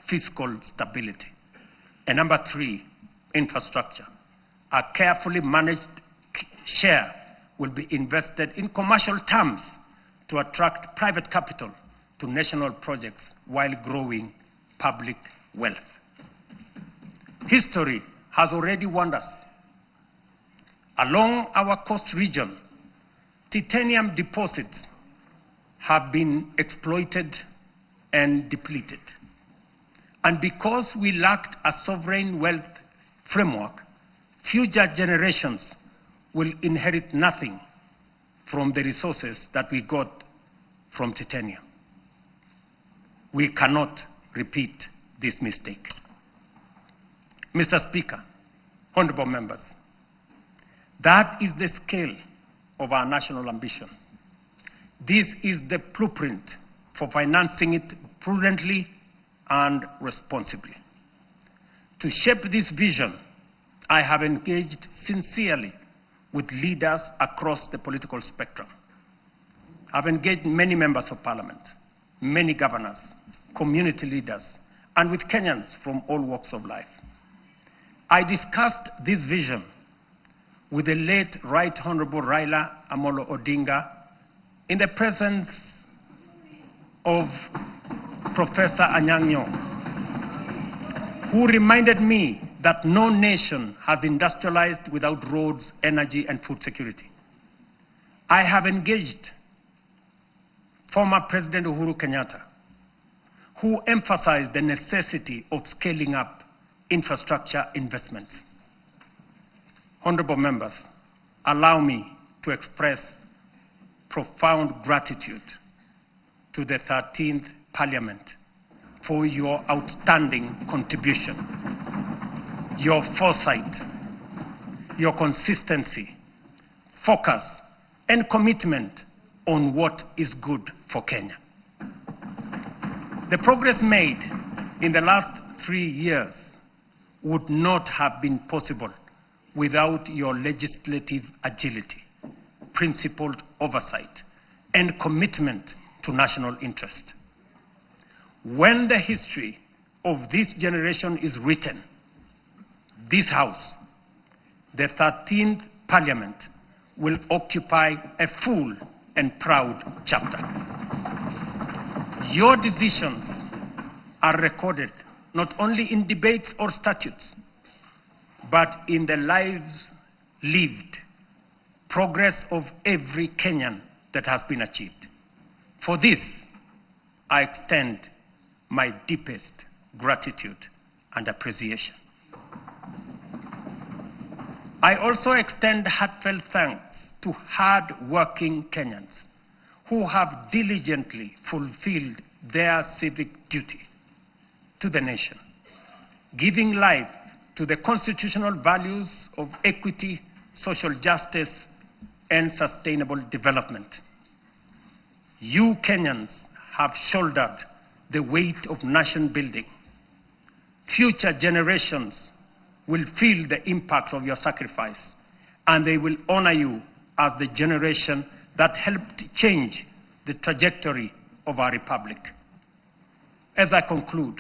fiscal stability. And number three, infrastructure. A carefully managed share will be invested in commercial terms to attract private capital to national projects while growing public wealth. History has already warned us. Along our coast region, titanium deposits have been exploited and depleted. And because we lacked a sovereign wealth framework, future generations will inherit nothing from the resources that we got from titanium. We cannot repeat this mistake. Mr. Speaker, honorable members, that is the scale of our national ambition. This is the blueprint for financing it prudently and responsibly. To shape this vision, I have engaged sincerely with leaders across the political spectrum. I've engaged many members of parliament, many governors, community leaders, and with Kenyans from all walks of life. I discussed this vision with the late Right Honorable Raila Amolo Odinga in the presence of Professor Anyang' Nyong'o, who reminded me that no nation has industrialized without roads, energy, and food security. I have engaged former President Uhuru Kenyatta, who emphasized the necessity of scaling up infrastructure investments. Honorable members, allow me to express profound gratitude to the 13th Parliament for your outstanding contribution, your foresight, your consistency, focus, and commitment on what is good for Kenya. The progress made in the last 3 years would not have been possible without your legislative agility, principled oversight, and commitment to national interest. When the history of this generation is written, this House, the 13th Parliament, will occupy a full and proud chapter. Your decisions are recorded not only in debates or statutes, but in the lives lived, progress of every Kenyan that has been achieved. For this, I extend my deepest gratitude and appreciation. I also extend heartfelt thanks to hard-working Kenyans who have diligently fulfilled their civic duty to the nation, giving life to the constitutional values of equity, social justice, and sustainable development. You Kenyans have shouldered the weight of nation building. Future generations will feel the impact of your sacrifice, and they will honor you as the generation that helped change the trajectory of our republic. As I conclude,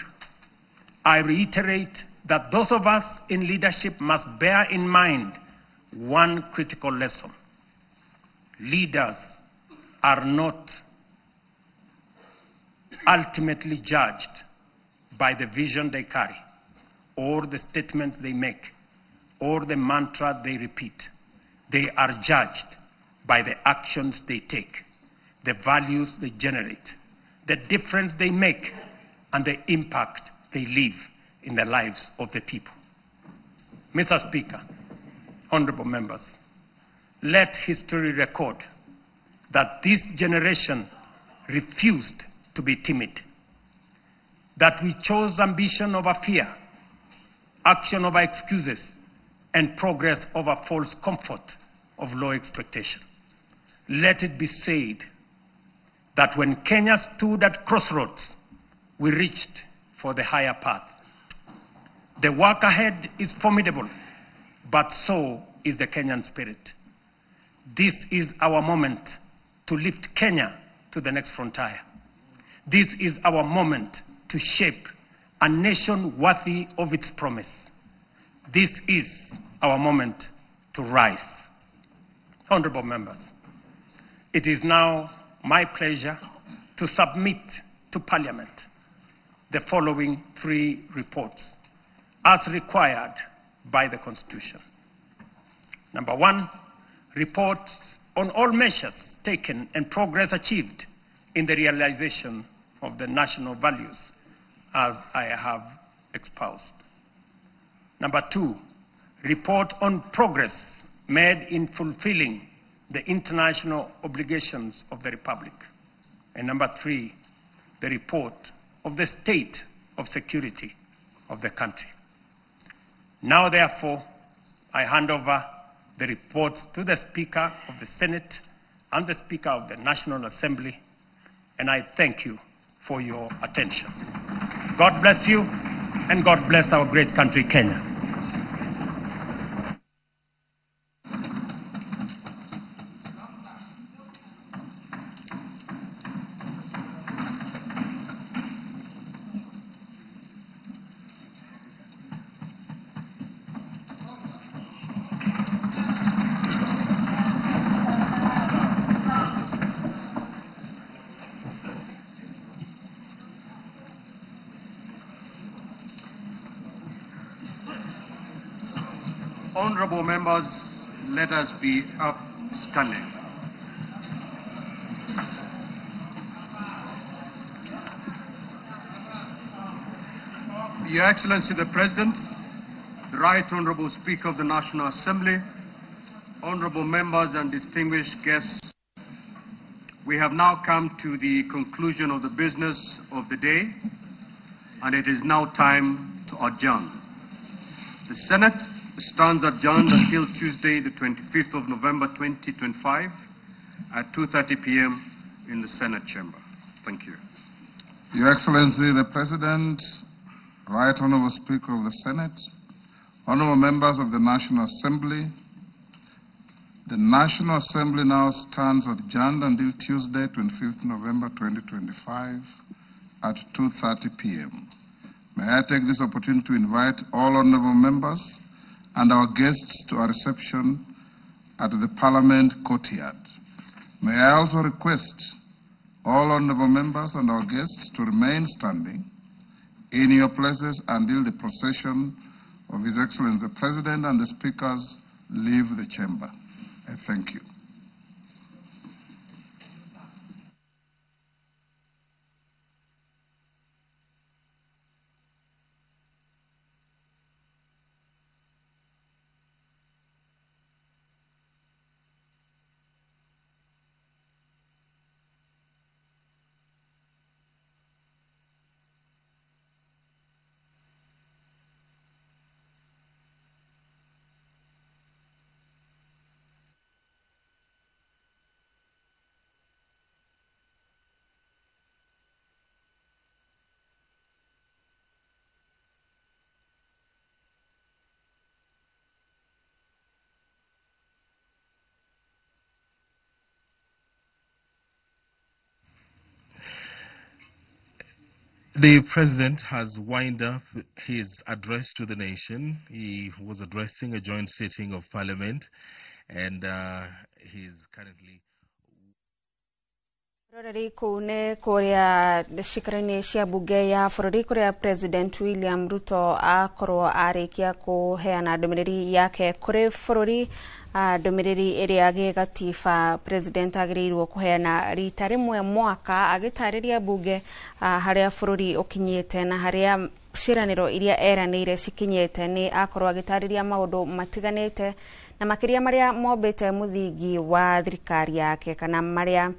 I reiterate that those of us in leadership must bear in mind one critical lesson. Leaders are not ultimately judged by the vision they carry, or the statements they make, or the mantra they repeat. They are judged by the actions they take, the values they generate, the difference they make, and the impact they leave in the lives of the people. Mr. Speaker, honorable members, let history record that this generation refused to be timid, that we chose ambition over fear, action over excuses, and progress over false comfort of low expectation. Let it be said that when Kenya stood at crossroads, we reached for the higher path. The work ahead is formidable, but so is the Kenyan spirit. This is our moment to lift Kenya to the next frontier. This is our moment to shape a nation worthy of its promise. This is our moment to rise. Honorable members, it is now my pleasure to submit to Parliament the following three reports as required by the Constitution. Number one, reports on all measures taken and progress achieved in the realization of the national values as I have espoused. Number two, report on progress made in fulfilling the international obligations of the Republic. And number three, the report of the state of security of the country. Now, therefore, I hand over the reports to the Speaker of the Senate and the Speaker of the National Assembly, and I thank you for your attention. God bless you, and God bless our great country, Kenya. Honorable members, let us be upstanding. Your Excellency the President, the Right Honorable Speaker of the National Assembly, honorable members and distinguished guests, we have now come to the conclusion of the business of the day, and it is now time to adjourn. The Senate stands adjourned until Tuesday, the 25th of November, 2025, at 2:30 p.m. in the Senate chamber. Thank you. Your Excellency the President, Right Honorable Speaker of the Senate, Honorable Members of the National Assembly, the National Assembly now stands adjourned until Tuesday, 25th November 2025 at 2:30 p.m. May I take this opportunity to invite all honorable members and our guests to our reception at the Parliament Courtyard. May I also request all honorable members and our guests to remain standing in your places until the procession of His Excellency the President and the speakers leave the chamber. I thank you. The president has wound up his address to the nation. He was addressing a joint sitting of parliament, and he is currently Roreri kũu nĩ kũrĩa cikaro-inĩ cia bunge ya bũrũri kũrĩa President William Ruto akorwo arĩkia kũheana ndũmĩrĩri yake kũrĩ bũrũri, ndũmĩrĩri ĩrĩa gĩgatiba President agĩrĩirwo kũheana rita rĩmwe mwaka agĩtarĩria bunge harĩa bũrũri ũkinyĩte na harĩa ciĩranĩro iria eranĩire cikinyĩte. Nĩ akorwo agĩtarĩria maũndũ matiganĩte na makĩria marĩa mombĩte mũthingi wa thirikari yake kana marĩa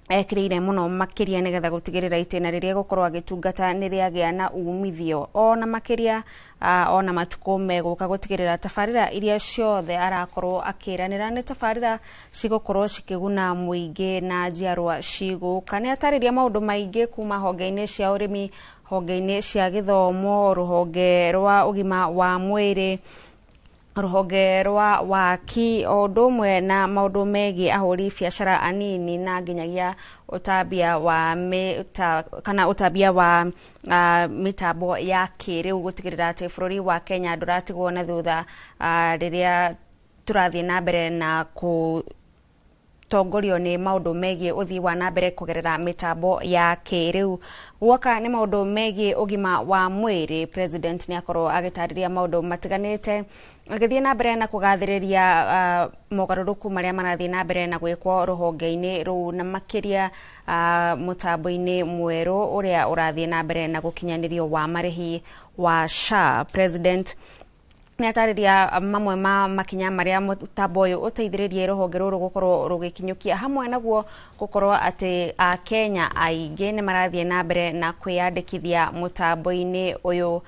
ekĩrĩire mũno makĩria nĩgetha gũtigĩrĩra itĩna rĩrĩa egũkorwo agĩtungata nĩ rĩagĩa na umithio ona makĩria, ona matukũ megũka gũtigĩrĩra tabarĩra iria ciothe arakorwo akĩranĩra nĩ tabarĩra cigũkorwo cikĩguna mũingĩ na njiarwa cigũka. Nĩ atarĩria maũndũ maingĩ kuma honge-inĩ cia ũrĩmi, honge-inĩ cia gĩthomo, rũhonge rwa ũgima wa mwĩrĩ, rũhonge rwa waki, o ũndũ ũmwe na maũndũ megiĩ ahũri biacara anini na nginyagia ũtambia wa kana ũtambia wa mĩtambo ya kĩrĩu gũtigĩrĩra atĩ bũrũri wa Kenya ndũratigwo na thutha rĩrĩa tũrathiĩ na mbere na kũ tongorio nĩ maũndũ megiĩ ũthii wa na mbere kũgerera mĩtambo ya kĩrĩu. Guoka nĩ maũndũ megiĩ ũgima wa mwĩrĩ, President nĩ akorwo agĩtarĩria maũndũ matiganĩte agĩthiĩ na mbere na kũgathĩrĩria mogarũrũku marĩa marathiĩ na mbere na gwĩkwo rũhonge-inĩ rũu na makĩria mũtambo-inĩ mwerũ ũrĩa ũrathiĩ na mbere na gũkinyanĩrio wa marĩhi wa SHA. President nĩ atarĩria mamwe ma makinya marĩa mũtambo ũyũ ũteithĩrĩrie rũhonge rũrũ gũkorwo rũgĩkinyũkia, hamwe naguo gũkorwo atĩ Akenya aingĩ nĩ marathiĩ na mbere na kwĩyandĩkithia mũtambo-inĩ ũyũ,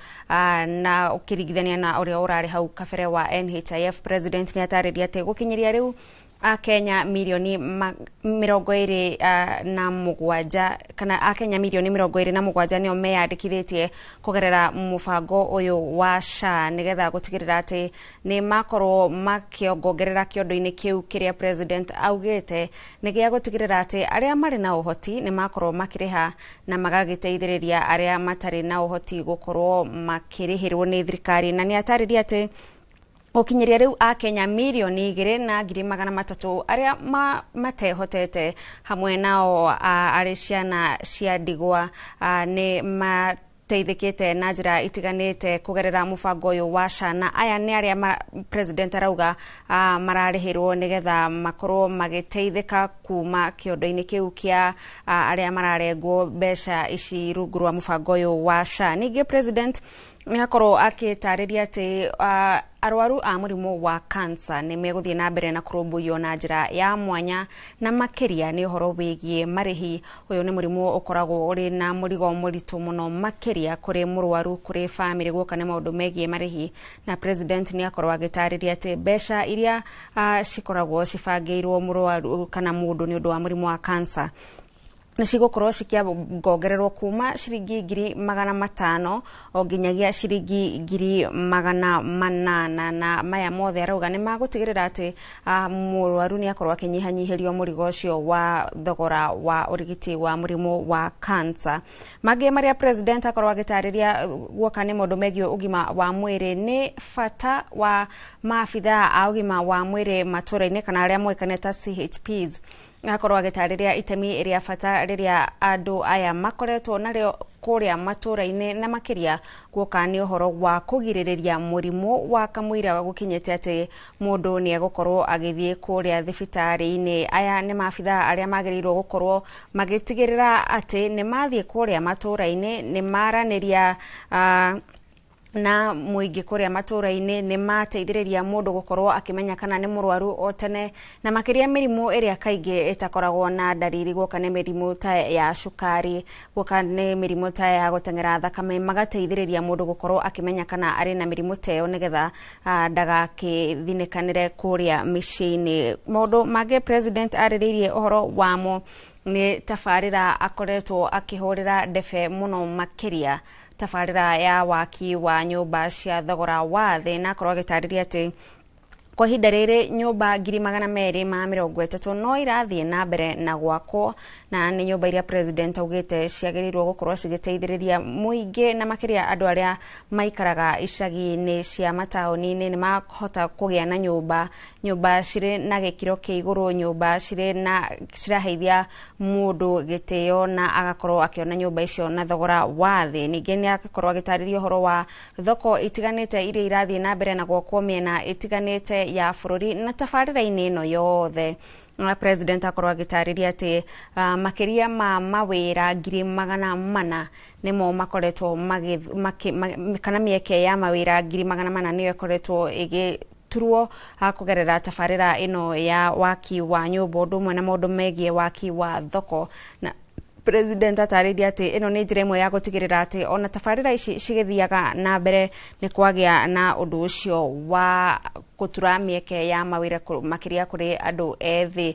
na ũkĩringithania na ũrĩa ũrarĩ hau kabere wa NHIF. President nĩ atarĩria atĩ gũkinyĩria rĩu Akenya mirioni 27 kana Akenya mirioni 27 nĩo meyandĩkithĩtie kũgerera mũbango ũyũ wa SHA nĩgetha gũtigĩrĩra atĩ nĩ makorwo makĩongongerera kĩondo-inĩ kĩu kĩrĩa President augĩte nĩ gĩa gũtigĩrĩra atĩ arĩa marĩ na ũhoti nĩ makorwo makĩrĩha na magagĩteithĩrĩria arĩa matarĩ na ũhoti gũkorwo makĩrĩhĩrwo nĩ thirikari. Na nĩ atarĩria atĩ gũkinyĩria rĩu Akenya 2,300,000 arĩa matehotete hamwe nao arĩ ciana cia ndigwa nĩ mateithĩkĩte na njĩra itiganĩte kũgerera mũbango ũyũ wa SHA, na aya nĩ arĩa President arauga mararĩhĩrwo nĩgetha makorwo magĩteithĩka kuma kĩondo-inĩ kĩu kĩa arĩa mararengwo mbeca ici rungu rwa mũbango ũyũ wa SHA. Ningĩ President nĩ akorwo akĩtarĩria atĩ arwaru a mũrimũ wa cancer nĩ megũthiĩ na mbere na kũrũmbũiyo na njĩra ya mwanya na makĩria nĩ ũhoro wĩgiĩ marĩhi. Ũyũ nĩ mũrimũ ũkoragwo ũrĩ na mũrigo mũritũ mũno makĩria kũrĩ mũrwaru, kũrĩ bamĩrĩ guoka nĩ maũndũ megiĩ marĩhi, na President nĩ akorwo agĩtarĩria atĩ mbeca iria cikoragwo cibangĩirwo mũrwaru kana mũndũ nĩ ũndũ wa mũrimũ wa cancer nĩ cigũkorwo cikĩongererwo kuma ciringi 500,000 o nginyagia ciringi 800,000, na maya mothe arauga nĩ magũtigĩrĩra atĩ mũrwaru nĩ akorwo akĩnyihanyihĩrio mũrigo ũcio wa thogora wa ũrigiti wa mũrimũ wa cancer. Mangĩ marĩa President akorwo agĩtarĩria guoka nĩ maũndũ megiĩ ũgima wa mwĩrĩ nĩ bata wa maabithaa a ũgima wa mwĩrĩ matũra-inĩ kana arĩa moĩkaine ta CHPs Akorwo agĩtarĩria itemi rĩa bata rĩrĩa andũ aya makoretwo narĩo kũrĩa matũra-inĩ, na makĩria guoka nĩ ũhoro wa kũgirĩrĩria mũrimũ wa kamũira gũkinyĩte atĩ mũndũ nĩ egũkorwo agĩthiĩ kũrĩa thibitarĩ-inĩ. Aya nĩ maabithaa arĩa magĩrĩirwo gũkorwo magĩtigĩrĩra atĩ nĩ mathiĩ kũrĩa matũra-inĩ, nĩ maranĩria na mũingĩ kũrĩa matũra-inĩ, nĩ mateithĩrĩria mũndũ gũkorwo akĩmenya kana nĩ mũrwaru o tene, na makĩria mĩrimũ ĩrĩa kaingĩ ĩtakoragwo na ndariri, guoka nĩ mĩrimũ ta ya cukari, guoka nĩ mĩrimũ ta ya gũteng'era thakame, magateithĩrĩria mũndũ gũkorwo akĩmenya kana arĩ na mĩrimũ ta ĩyo nĩgetha ndagakĩthinĩkanĩre kũrĩa mĩciĩ-inĩ. Maũndũ mangĩ president arĩrĩirie ũhoro wamo nĩ tabarĩra akoretwo akĩhũrĩra ndebe mũno, makĩria tabarĩra ya waki wa nyũmba cia thogora wa thĩ, na akorwo agĩtarĩria atĩ kwa ihinda rĩrĩ nyũmba 230,000 no irathiĩ na mbere na gwakwo, na nĩ nyũmba iria president augĩte ciagĩrĩirwo gũkorwo cigĩteithĩrĩria mũingĩ, na makĩria andũ arĩa maikaraga icagi-inĩ cia mataũni-inĩ nĩ mahota kũgĩa na nyũmba, nyũmba cirĩ na gĩkĩro kĩa igũrũ, nyũmba cirĩ na ciraheithia mũndũ gĩtĩo na agakorwo akĩona nyũmba icio na thogora wa thĩ. Ningĩ nĩ agakorwo agĩtarĩria ũhoro wa thoko itiganĩte iria irathiĩ na mbere na gwakwo mĩena ĩtiganĩte ya bũrũri, na tabarĩra-inĩ ĩno yothe president akorwo agĩtarĩria atĩ makĩria ma mawĩra 400,000 nĩmo makoretwo kana mĩeke ya mawĩra 400,000 nĩyo ĩkoretwo ĩgĩturwo kũgerera tabarĩra ĩno ya waki wa nyũmba, ũndũ ũmwe na maũndũ megiĩ waki wa thoko. Na president atarĩria atĩ ĩno nĩ njĩra ĩmwe ya gũtigĩrĩra atĩ ona tabarĩra ici cigĩthiaga na mbere nĩ kwagĩa na ũndũ ũcio wa gũtura mĩeke ya mawĩra makĩria kũrĩ andũ ethĩ.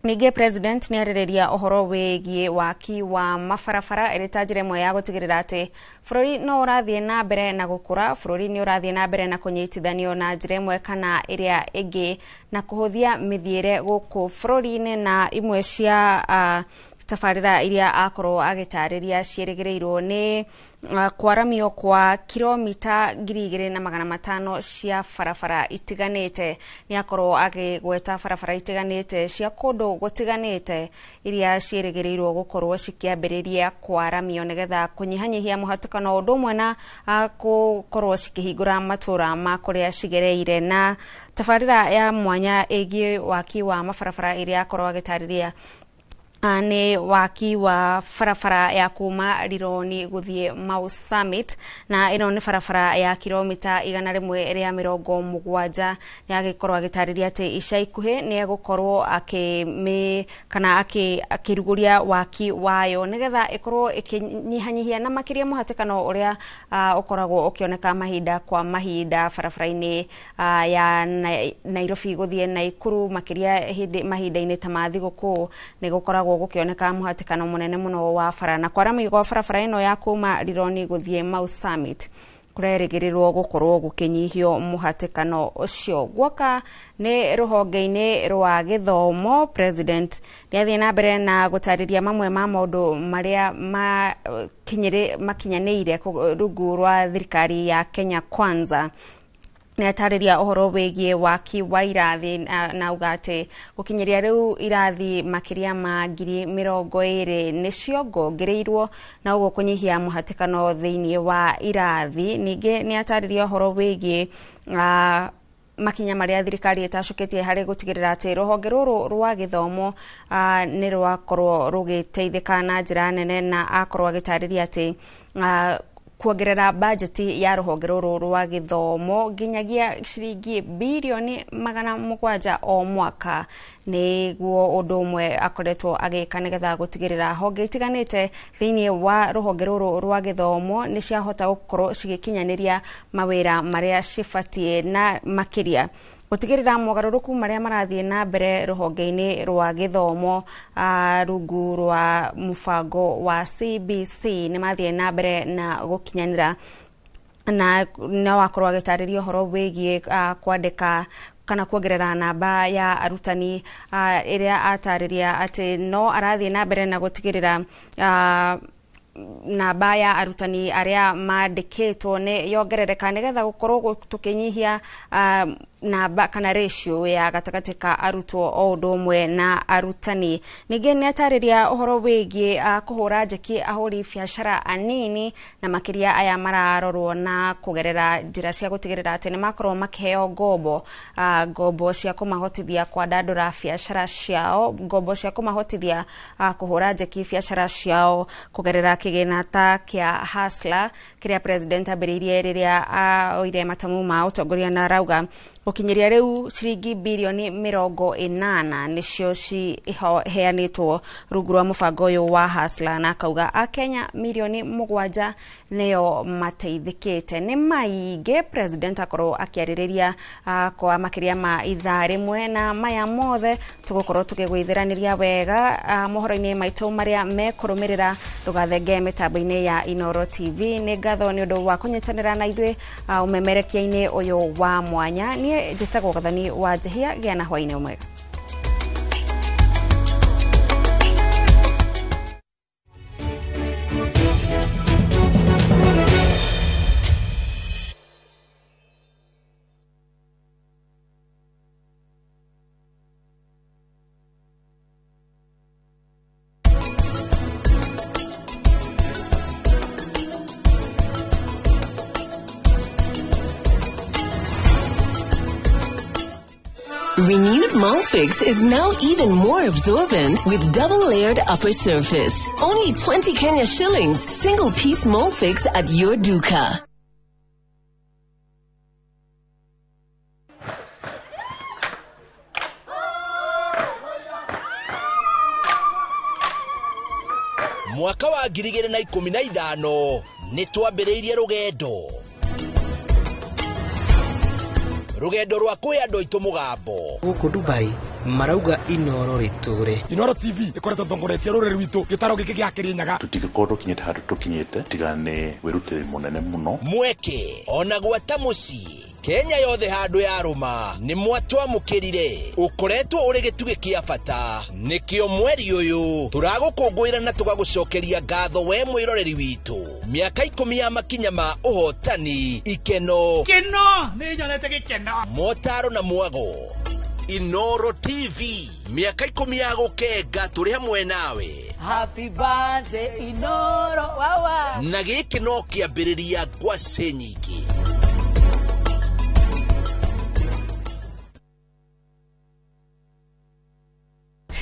Ningĩ president nĩ arĩrĩria ũhoro wĩgiĩ waki wa mabarabara ĩrĩ ta njĩra ĩmwe ya gũtigĩrĩra atĩ bũrũri no ũrathiĩ na mbere na gũkũra, bũrũri nĩ ũrathiĩ na mbere na kũnyitithanio na njĩra ĩmwe kana ĩrĩa ĩngĩ, na kũhũthia mĩthiĩre gũkũ bũrũri-inĩ. Na imwe cia tabarĩra iria akorwo agĩtarĩria ciĩrĩgĩrĩirwo nĩ kwaramio kwa kilomita 2,500 cia barabara itiganĩte. Nĩ akorwo agĩgweta barabara itiganĩte cia kũndũ gũtiganĩte iria ciĩrĩgĩrĩirwo gũkorwo cikĩambĩrĩria kwaramio nĩgetha kũnyihanyihia mũhatĩkano, ũndũ ũmwe na gũkorwo cikĩhingũra matũra ma kũrĩa cigereire. Na tabarĩra ya mwanya ĩgiĩ waki wa mabarabara ĩrĩa akorwo agĩtarĩria nĩ waki wa barabara ya kuma Rironi gũthiĩ Mau Summit, na ĩno nĩ barabara ya kilomita 170. Nĩ agĩkorwo agĩtarĩria atĩ ica ikuhĩ nĩ egũkorwo akĩrugũria waki wayo nĩgetha ĩkorwo ĩkĩnyihanyihia na makĩria mũhatĩkano ũrĩa ũkoragwo ũkĩoneka mahinda kwa mahinda barabara-inĩ ya Nairobi gũthiĩ Naikuru, makĩria mahinda-inĩ ta ma thigũkũ nĩ gũkoragwo gũkĩoneka mũhatĩkano mũnene mũno wa bara. Na kwaramio gwa barabara ĩno ya kuma Rironi gũthiĩ Mau Summit kũrerĩgĩrĩrwo gũkorwo gũkĩnyihio mũhatĩkano ũcio. Guoka nĩ rũhonge-inĩ rwa gĩthomo, president nĩathiĩ na mbere na gũtarĩria mamwe ma maũndũ marĩa makinyanĩire rungu rwa thirikari ya Kenya Kwanza. Nĩ atarĩria ũhoro wĩgiĩ waki wa irathi na auga atĩ gũkinyĩria rĩu irathi makĩria ma 20,000 nĩ ciongongereirwo, na ũguo kũnyihia mũhatĩkano thĩinĩ wa irathi. Ningĩ nĩ atarĩria ũhoro wĩgiĩ makinya marĩa thirikari ĩtacũkĩtie harĩ gũtigĩrĩra atĩ rũhonge rũrũ rwa gĩthomo nĩ rwakorwo rũgĩteithĩka na njĩra nene, na akorwo agĩtarĩria atĩ kuongerera bajeti ya rũhonge rũrũ rwa gĩthomo nginyagia ciringi 700 bilioni o mwaka nĩguo ũndũ ũmwe akoretwo agĩka nĩgetha gũtigĩrĩra honge itiganĩte thĩinĩ wa rũhonge rũrũ rwa gĩthomo nĩ ciahota gũkorwo cigĩkinyanĩria mawĩra marĩa cibatiĩ, na makĩria gũtigĩrĩra mogarũrũku marĩa marathiĩ na mbere rũhonge-inĩ rwa gĩthomo rungu rwa mũbango wa CBC nĩ mathiĩ na mbere na gũkinyanĩra. Na no akorwo agĩtarĩria ũhoro wĩgiĩ kwandĩka kana kuongerera namba ya arutani, ĩrĩa atarĩria atĩ no arathiĩ na mbere na gũtigĩrĩra namba ya arutani arĩa mandĩkĩtwo nĩ yongerereka nĩgetha gũkorwo tũkĩnyihia namba kana ratio ya gatagatĩ ka arutwo o ũndũ ũmwe na arutani. Ningĩ nĩ atarĩria ũhoro wĩgiĩ kũhũra njeki ahũri biacara anini na makĩria aya mararorwo na kũgerera njĩra cia gũtigĩrĩra atĩ nĩ makorwo makĩheo ngombo, ngombo cia kũmahotithia kwandandũra biacara ciao, ngombo cia kũmahotithia kũhũra njeki biacara ciao kũgerera kĩgĩna ta kĩa Hustler kĩrĩa president ambĩrĩirie rĩrĩa oire matamu ma ũtongoria, na arauga gũkinyĩria rĩu ciringi birioni 80 nĩcio ciheanĩtwo rungu rwa mũbango ũyũ wa Hustler, na akauga akenya mirioni 7 nĩo mateithĩkĩte. Nĩ maingĩ president akorwo akĩarĩrĩria kwa makĩria ma ithaa rĩmwe, na maya mothe tũgũkorwo tũkĩgwĩtheranĩria wega mohoro-inĩ maitũ marĩa mekũrũmĩrĩra. Ndũgathenge mĩtambo-inĩ ya Inooro TV. Nĩ ngatho nĩ ũndũ wa kũnyitanĩra na ithuĩ ũmemerekia-inĩ ũyũ wa mwanya. Niĩ njĩtagwo Gathoni wa Njehia, gĩa na hwaĩ-inĩ mwega. Renewed Molfix is now even more absorbent with double-layered upper surface. Only 20 Kenya shillings, single-piece Molfix at your duka. Mwaka wa 2015 nĩ twambĩrĩirie rũgendo rwa kũhe andũ aitũ mũgambo. Gũkũ Dubai marauga Inooro rĩtũre. Inooro TV ĩkoretwo ĩtongoretie rũrĩrĩ rwitũ gĩtaro gĩkĩ gĩa Kĩrĩnyaga. Tũtingĩkorwo tũkinyĩte handũ tũkinyĩte tiga nĩ wĩrutĩri mũnene mũno. Mweke ona gwata mũciĩ Kenya yothe handũ ya rũma nĩ mwatwamũkĩrire, ũkoretwo ũrĩ gĩtugĩ kĩa bata. Nĩkĩo mweri ũyũ tũragũkũngũĩra na tũgagũcokeria ngatho we mwĩroreri witũ. Mĩaka 10 ya makinya ma ũhotani, ikeno, keno nĩ nyonete gĩkeno, motaro na mwago. Inooro TV, mĩaka 10 ya gũkenga tũrĩ hamwe nawe. Happy birthday Inooro wawa. Na gĩkĩ no kĩambĩrĩria ngwacĩ nyingĩ.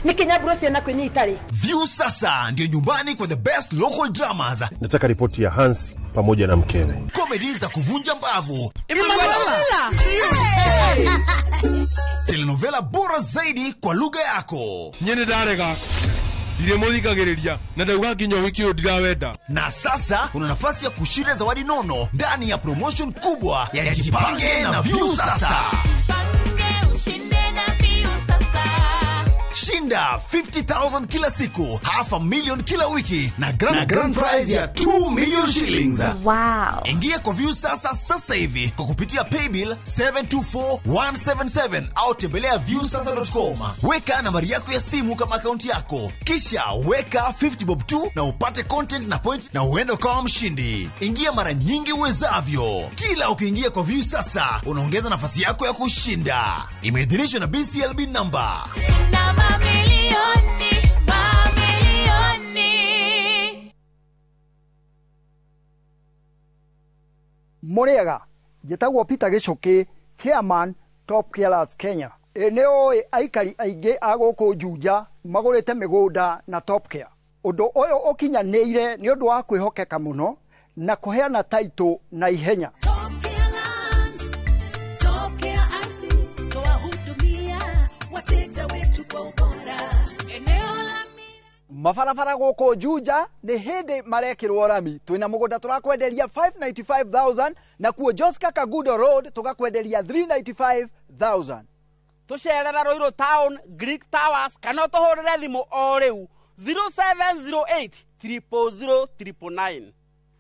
Nikinyaburo ciana kwinyi itari. View sasa ndio nyumbani kwa the best local dramas. Nataka ripoti ya Hansi pamoja na mkewe. Comedy za kuvunja mbavu. Emanuela. Hey! Telenovela bora zaidi kwa lugha yako. Nyene ndarega. Ndirĩ na ndauga nginya ũhiki ũyũ ndirawenda. Na sasa una nafasi ya kushinda zawadi nono ndani ya promotion kubwa ya Jipange na View Sasa. Jipange ushinde na View Sasa. Shinda 50,000 kila siku, 500,000 kila wiki na grand prize ya 2 million shillings. Wow. Ingia kwa View Sasa sasa hivi kwa kupitia paybill 724177 au tembelea viewsasa.com. Weka nambari yako ya simu kama akaunti yako, kisha weka 50 bob tu na upate content na point na uende kama mshindi. Ingia mara nyingi uwezavyo. Kila ukiingia kwa View Sasa unaongeza nafasi yako ya kushinda. Imeidhinishwa na BCLB number. Shinda mamilioni, mamilioni. Muriaga, njĩtagwo Peter Gĩcũkĩ, chairman Top Carers Kenya. Ĩ nĩ ũĩ aikari aingĩ a gũkũ Juja magũrĩte mĩgũnda na Top Care. Ũndũ ũyũ ũkinyanĩire nĩ ũndũ wa kwĩhokeka mũno na kũheana taitũ na ihenya. Mabarabara gũkũ Juja nĩ hĩndĩ marekĩrwo rami. Twĩna mũgũnda tũrakwenderia 595,000 na kuo Joska Kagudo Road tũgakwenderia 395,000. Tũcerera Ruiru Town, Greek Towers kana ũtũhũrĩre thimũ o rĩu 0708 000 999.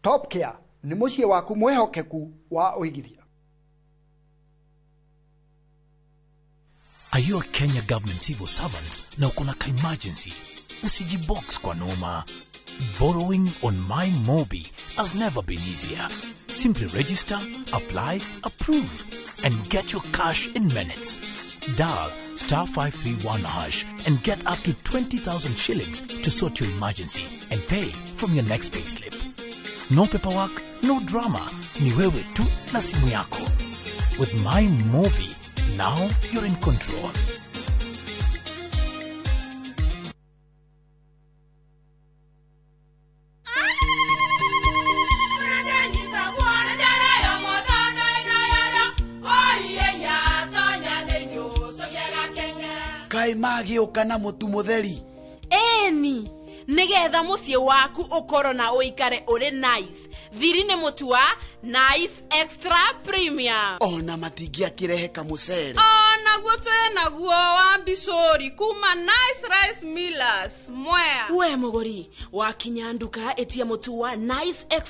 Top Care nĩ mũciĩ waku mwĩhokeku wa ũigithia. Are you a Kenya government civil servant na uko na ka-emergency? Usijibox kwa noma. Borrowing on MyMobi has never been easier. Simply register, apply, approve. and get your cash in minutes. Dial star 531 hash and get up to 20,000 shillings to sort your emergency and pay from your next payslip. No paperwork, no drama. Ni wewe tu na simu yako. With My Mobi, now you're in control. Kaĩ magĩũka na mũtu mũtheri? Ĩni, nĩgetha mũciĩ waku ũkorwo na ũikare ũrĩ nice. Thiri nĩ mũtu wa Nice Extra Premium. Ona matingĩakĩrehe kamũcere. Onaguo twĩ naguo wa mbicũri kuma Nice Rice Millers Mwea. We mũgũri wakinya nduka ĩtia mũtu wa Nice Extra.